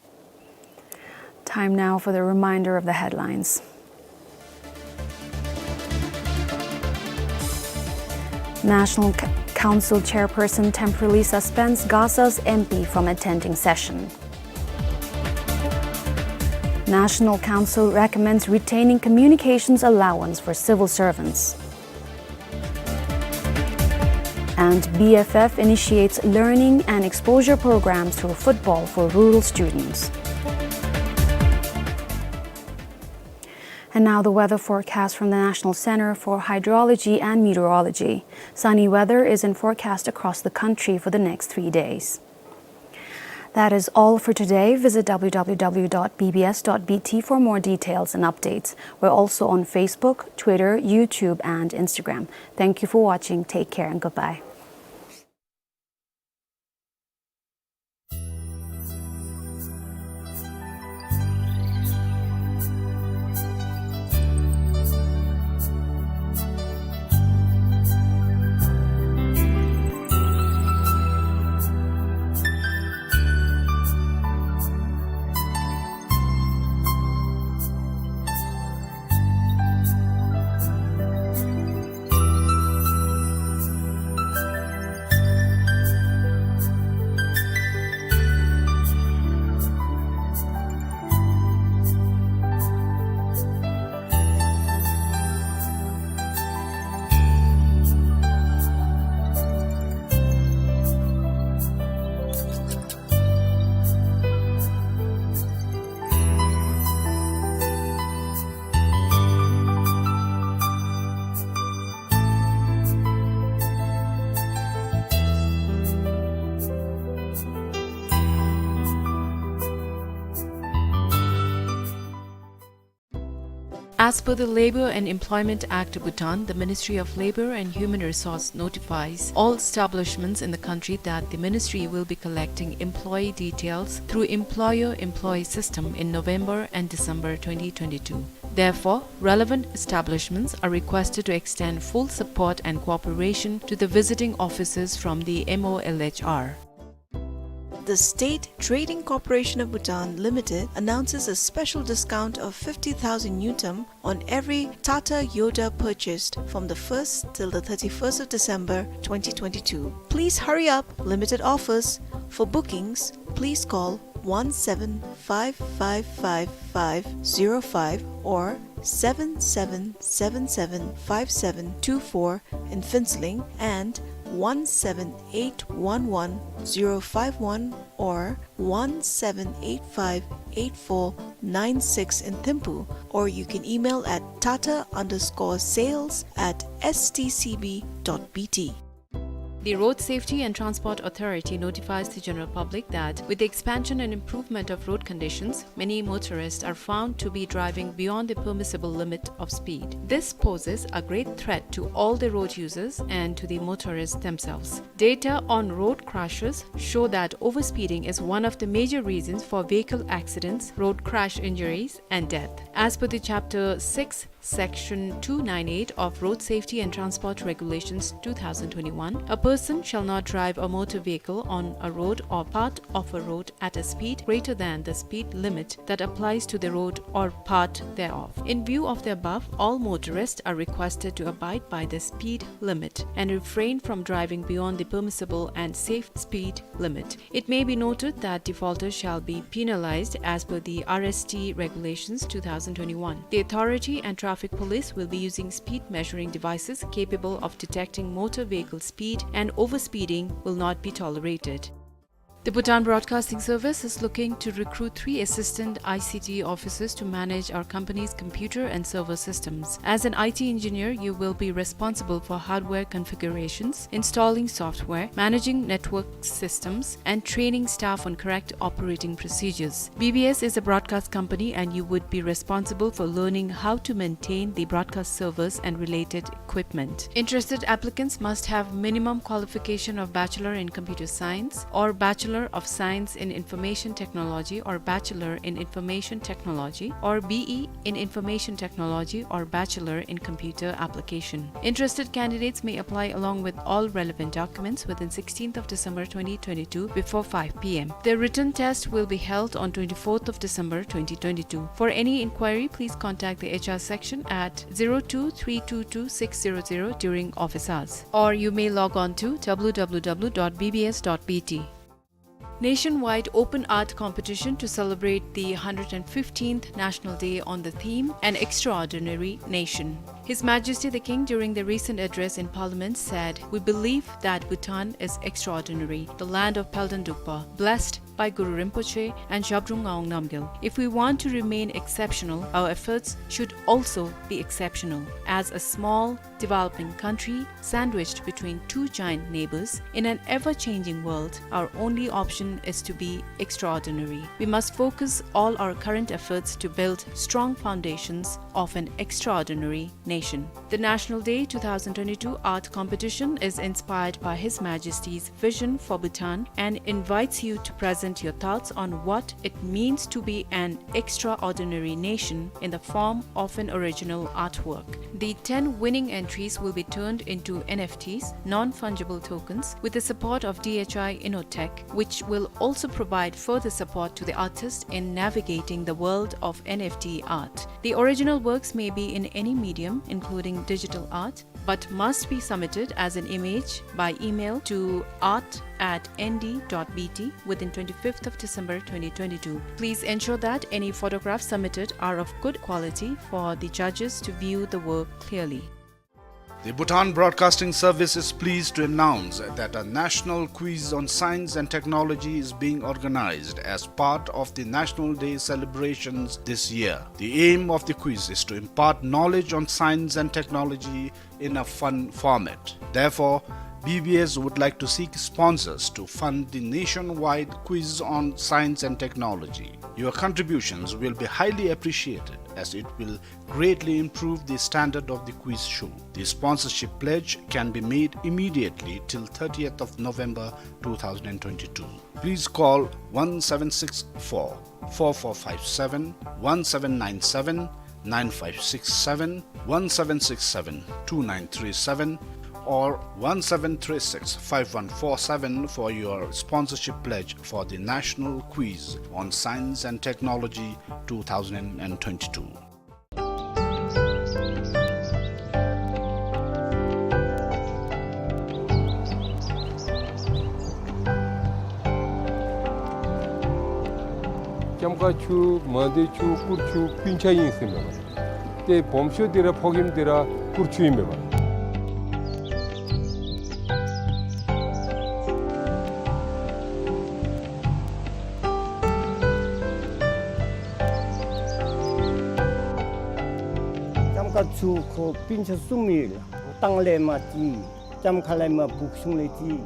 Time now for the reminder of the headlines. National C-, Council Chairperson temporarily suspends Gasa's M P from attending session. National Council recommends retaining communications allowance for civil servants. And B F F initiates learning and exposure programs through football for rural students. And now the weather forecast from the National Center for Hydrology and Meteorology. Sunny weather is in forecast across the country for the next three days. That is all for today. Visit W W W dot B B S dot B T for more details and updates. We're also on Facebook, Twitter, YouTube, and Instagram. Thank you for watching. Take care and goodbye. As per the Labour and Employment Act of Bhutan, the Ministry of Labour and Human Resource notifies all establishments in the country that the ministry will be collecting employee details through employer-employee system in November and December twenty twenty-two. Therefore, relevant establishments are requested to extend full support and cooperation to the visiting officers from the M O L H R. The State Trading Corporation of Bhutan Limited announces a special discount of fifty thousand ngultrum on every Tata Yoda purchased from the first till the thirty-first of December twenty twenty-two. Please hurry up, limited offers. For bookings, please call one seven five five five five zero five or seven seven seven seven five seven two four in Phuentsholing and one seven eight one one zero five one or one seven eight five eight four nine six in Thimphu, or you can email at tata underscore sales at S T C B dot B T. The Road Safety and Transport Authority notifies the general public that with the expansion and improvement of road conditions, many motorists are found to be driving beyond the permissible limit of speed. This poses a great threat to all the road users and to the motorists themselves. Data on road crashes show that overspeeding is one of the major reasons for vehicle accidents, road crash injuries, and death. As per the Chapter six, Section two nine eight of Road Safety and Transport Regulations two thousand twenty-one, a person shall not drive a motor vehicle on a road or part of a road at a speed greater than the speed limit that applies to the road or part thereof. In view of the above, all motorists are requested to abide by the speed limit and refrain from driving beyond the permissible and safe speed limit. It may be noted that defaulters shall be penalized as per the R S T Regulations two thousand twenty-one. The authority and traffic police will be using speed measuring devices capable of detecting motor vehicle speed, and overspeeding will not be tolerated. The Bhutan Broadcasting Service is looking to recruit three assistant I C T officers to manage our company's computer and server systems. As an I T engineer, you will be responsible for hardware configurations, installing software, managing network systems, and training staff on correct operating procedures. B B S is a broadcast company, and you would be responsible for learning how to maintain the broadcast servers and related equipment. Interested applicants must have minimum qualification of Bachelor in Computer Science or Bachelor of Science in Information Technology or Bachelor in Information Technology or B E in Information Technology or Bachelor in Computer Application. Interested candidates may apply along with all relevant documents within sixteenth of December twenty twenty-two before five P M. The written test will be held on twenty-fourth of December twenty twenty-two. For any inquiry, please contact the H R section at zero two three two two six zero zero during office hours, or you may log on to W W W dot B B S dot B T. Nationwide open art competition to celebrate the hundred and fifteenth National Day on the theme An Extraordinary Nation. His Majesty the King, during the recent address in Parliament, said, "We believe that Bhutan is extraordinary, the land of Palden Drukpa, blessed by Guru Rinpoche and Zhabdrung Ngawang Namgyal. If we want to remain exceptional, our efforts should also be exceptional. As a small, developing country sandwiched between two giant neighbors in an ever-changing world, our only option is to be extraordinary. We must focus all our current efforts to build strong foundations of an extraordinary nation." The National Day two thousand twenty-two art competition is inspired by His Majesty's vision for Bhutan and invites you to present your thoughts on what it means to be an extraordinary nation in the form of an original artwork. The ten winning entries will be turned into N F Ts, non-fungible tokens, with the support of D H I Innotech, which will also provide further support to the artist in navigating the world of N F T art. The original works may be in any medium, including digital art, but must be submitted as an image by email to art at N D dot B T within twenty-fifth of December twenty twenty-two. Please ensure that any photographs submitted are of good quality for the judges to view the work clearly. The Bhutan Broadcasting Service is pleased to announce that a national quiz on science and technology is being organized as part of the National Day celebrations this year. The aim of the quiz is to impart knowledge on science and technology in a fun format. Therefore, B B S would like to seek sponsors to fund the nationwide quiz on science and technology. Your contributions will be highly appreciated as it will greatly improve the standard of the quiz show. The sponsorship pledge can be made immediately till thirtieth of November two thousand and twenty-two. Please call one seven six four, four four five seven, one seven nine seven, nine five six seven, one seven six seven, two nine three seven, or one seven three six, five one four seven for your sponsorship pledge for the National Quiz on Science and Technology two thousand and twenty-two. ལྕམ་མཁར་ཆུ་མང་སྡེ་ཆུ་སྐུར་ཆུ་སྤུན་ཆ་ཨིན་ཟེར་མས་པ། ཏེ་སྦོམ་ཤོས་འདི་ར་ཕོ་རྒནམ་འདི་ར་སྐུར་ཆུ་ཨིན་མས་པ། ལྕམ་མཁར་ཆུ་ཁོ་སྤུན་ཆ་གསུམ་ཨིན་ལགས། ལྟག་ལས་མར་ཅིག་ལྕམ་མཁར་ལས་མར་སྦུག་གཞུང་ལས་ཅིག།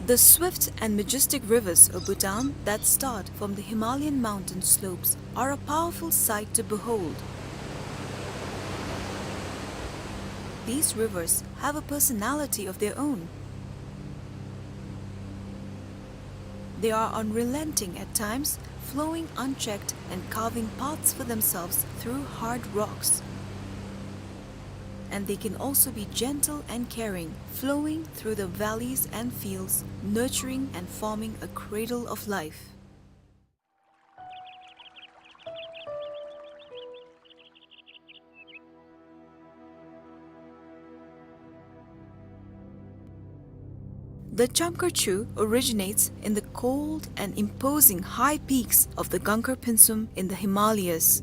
The swift and majestic rivers of Bhutan that start from the Himalayan mountain slopes are a powerful sight to behold. These rivers have a personality of their own. They are unrelenting at times, flowing unchecked and carving paths for themselves through hard rocks. And they can also be gentle and caring, flowing through the valleys and fields, nurturing and forming a cradle of life. The Chamkar Chu originates in the cold and imposing high peaks of the Gangar Pinsum in the Himalayas.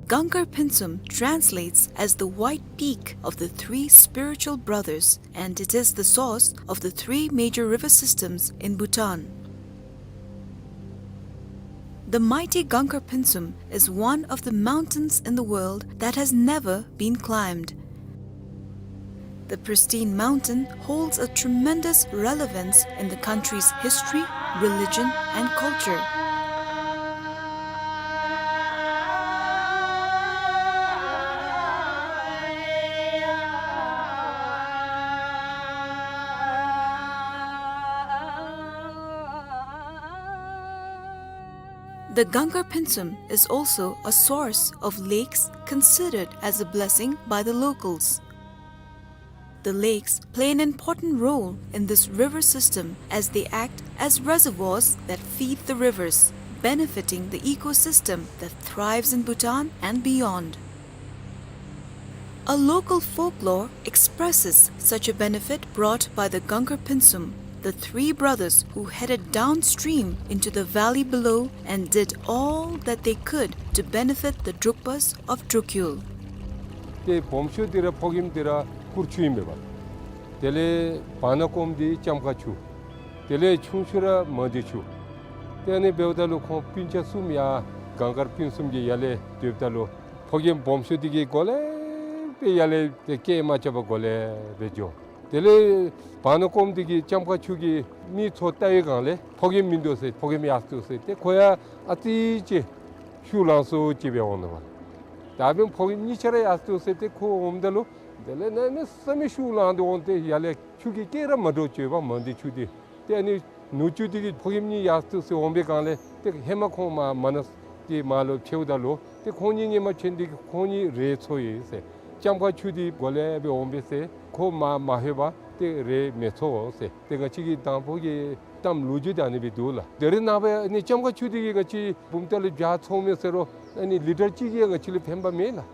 Gangar Pinsum translates as the white peak of the three spiritual brothers, and it is the source of the three major river systems in Bhutan. The mighty Gangar Pinsum is one of the mountains in the world that has never been climbed. The pristine mountain holds a tremendous relevance in the country's history, religion, and culture. The Gangar Pinsum is also a source of lakes considered as a blessing by the locals. The lakes play an important role in this river system as they act as reservoirs that feed the rivers, benefiting the ecosystem that thrives in Bhutan and beyond. A local folklore expresses such a benefit brought by the Gangar Pinsum, the three brothers who headed downstream into the valley below and did all that they could to benefit the Drukpas of Drukyul. ཏེ་སྦོམ་ཤོས་འདི་ར་ཕོ་རྒནམ་འདི་ར་སྐུར་ཆུ་ཨིན་མས་པ། དེ་ལས་བར་ན་སྐོམ་འདི་ལྕམ་མཁར་ཆུ། དེ་ལས་ཆུང་ཤོས་ར་མང་སྡེ་ཆུ། ཏེ་ཨ་ནི་འབདཝ་ད་ལུ་ཁོང་སྤུན་ཆ་གསུམ་ཡར་གངྒཱར་སྤུན་གསུམ་གྱི་ཡར་ལས་སྡོདཔ་ད་ལུ་ ཕོ་རྒནམ་སྦོམ་ཤོས་འདི་གིས་གོ་ལེ་སྦེ་ཡར་ལས་ཏེ་སྐད་མ་རྐྱབ་པར་གོ་ལེ་སྦེ་འགྱོ། དེ་ལས་བར་ན་ཀོམ་འདི་གིས་ལྕམ་ཁ་ཁྱུ་གིས་མི་ཚུ་བལྟ་བའི་སྒང་ལས་ཕོ་རྒནམ་མིན་འདུག་ཟེར། ཕོ་རྒནམ་ཡར་སོང་སྟེ་ཏེ་ཁོ་ཡང་ཨ་ཙི་ཅིག་ཤུགས་ལང་སོང་ཅིག་སྦེ་འོང་ནུག་པ། ད་འབདན་ཕོ་རྒནམ་གཉིས་ཆ་ར་ཡར་སོང་སྟེ་ཏེ་ཁོ་འོངམ་ད་ལུ་དེ་ལས་གནམ་མེད་ས་མེད་ཤུགས་ལང་སྟེ་འོང་སྟེ་ཡར་ལས་ཁྱུ་གི་སྐད་ར་མ་འདྲཝ་བྱོནམ་མ་འདི་ཁྱུ་འདི། ཏེ་ཨ་ནི་ནུ་གཅུང་འདི་གིས་ཕོ་རྒནམ་གཉིས་ཡར་སོང་སྟེ་འོང་པའི་སྒང་ལས་ཏེ་ཧེ་མ་ཁོང་མར་མ་ན་ཏེ་མར་ལུ་ཕྱདཔ་ད་ལུ་ཏེ་ཁོང་གཉིས་སྔོན་མ་བྱོན་ཏེ་ཁོང་གཉིས་རེ་འཚོ་ཡི་ཟེར། ལྕམ་ཁ་ཁྱུ་འདི་གོ་ལེ་སྦེ་འོང་པས་ཟེར། ཁོ་མར་མ་ལྷོད་པར་ཏེ་རེ་མི་འཚོ་ཟེར། ཏེ་ང་བཅས་ཀྱི་དང་ཕུ་གི་གཏམ་ལོ་རྒྱུས་འདི་ཨ་ནི་སྦེ་འདུག་ལགས། ད་རེས་ནངས་པ་ཨ་ནི་ལྕམ་ཁ་ཁྱུ་འདི་གིས་ང་བཅས་བུམ་ཐང་ལུ་བྱ་འཚོ་མི་ཟེར་རུང་ཨ་ནི་ལི་ཊར་གཅིག་གིས་ང་བཅས་ལུ་ཕན་པ་མེད་ལགས།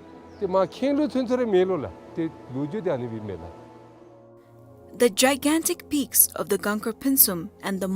ཏེ་མར་ཁེངས་ལུ་ཚུན་ཚོད་ར་མེད་ལོ་ལགས། ཏེ་ལོ་རྒྱུས་འདི་ཨ་ནི་སྦེ་མས་ལགས། The gigantic peaks of the Gangkhar Phuensum and the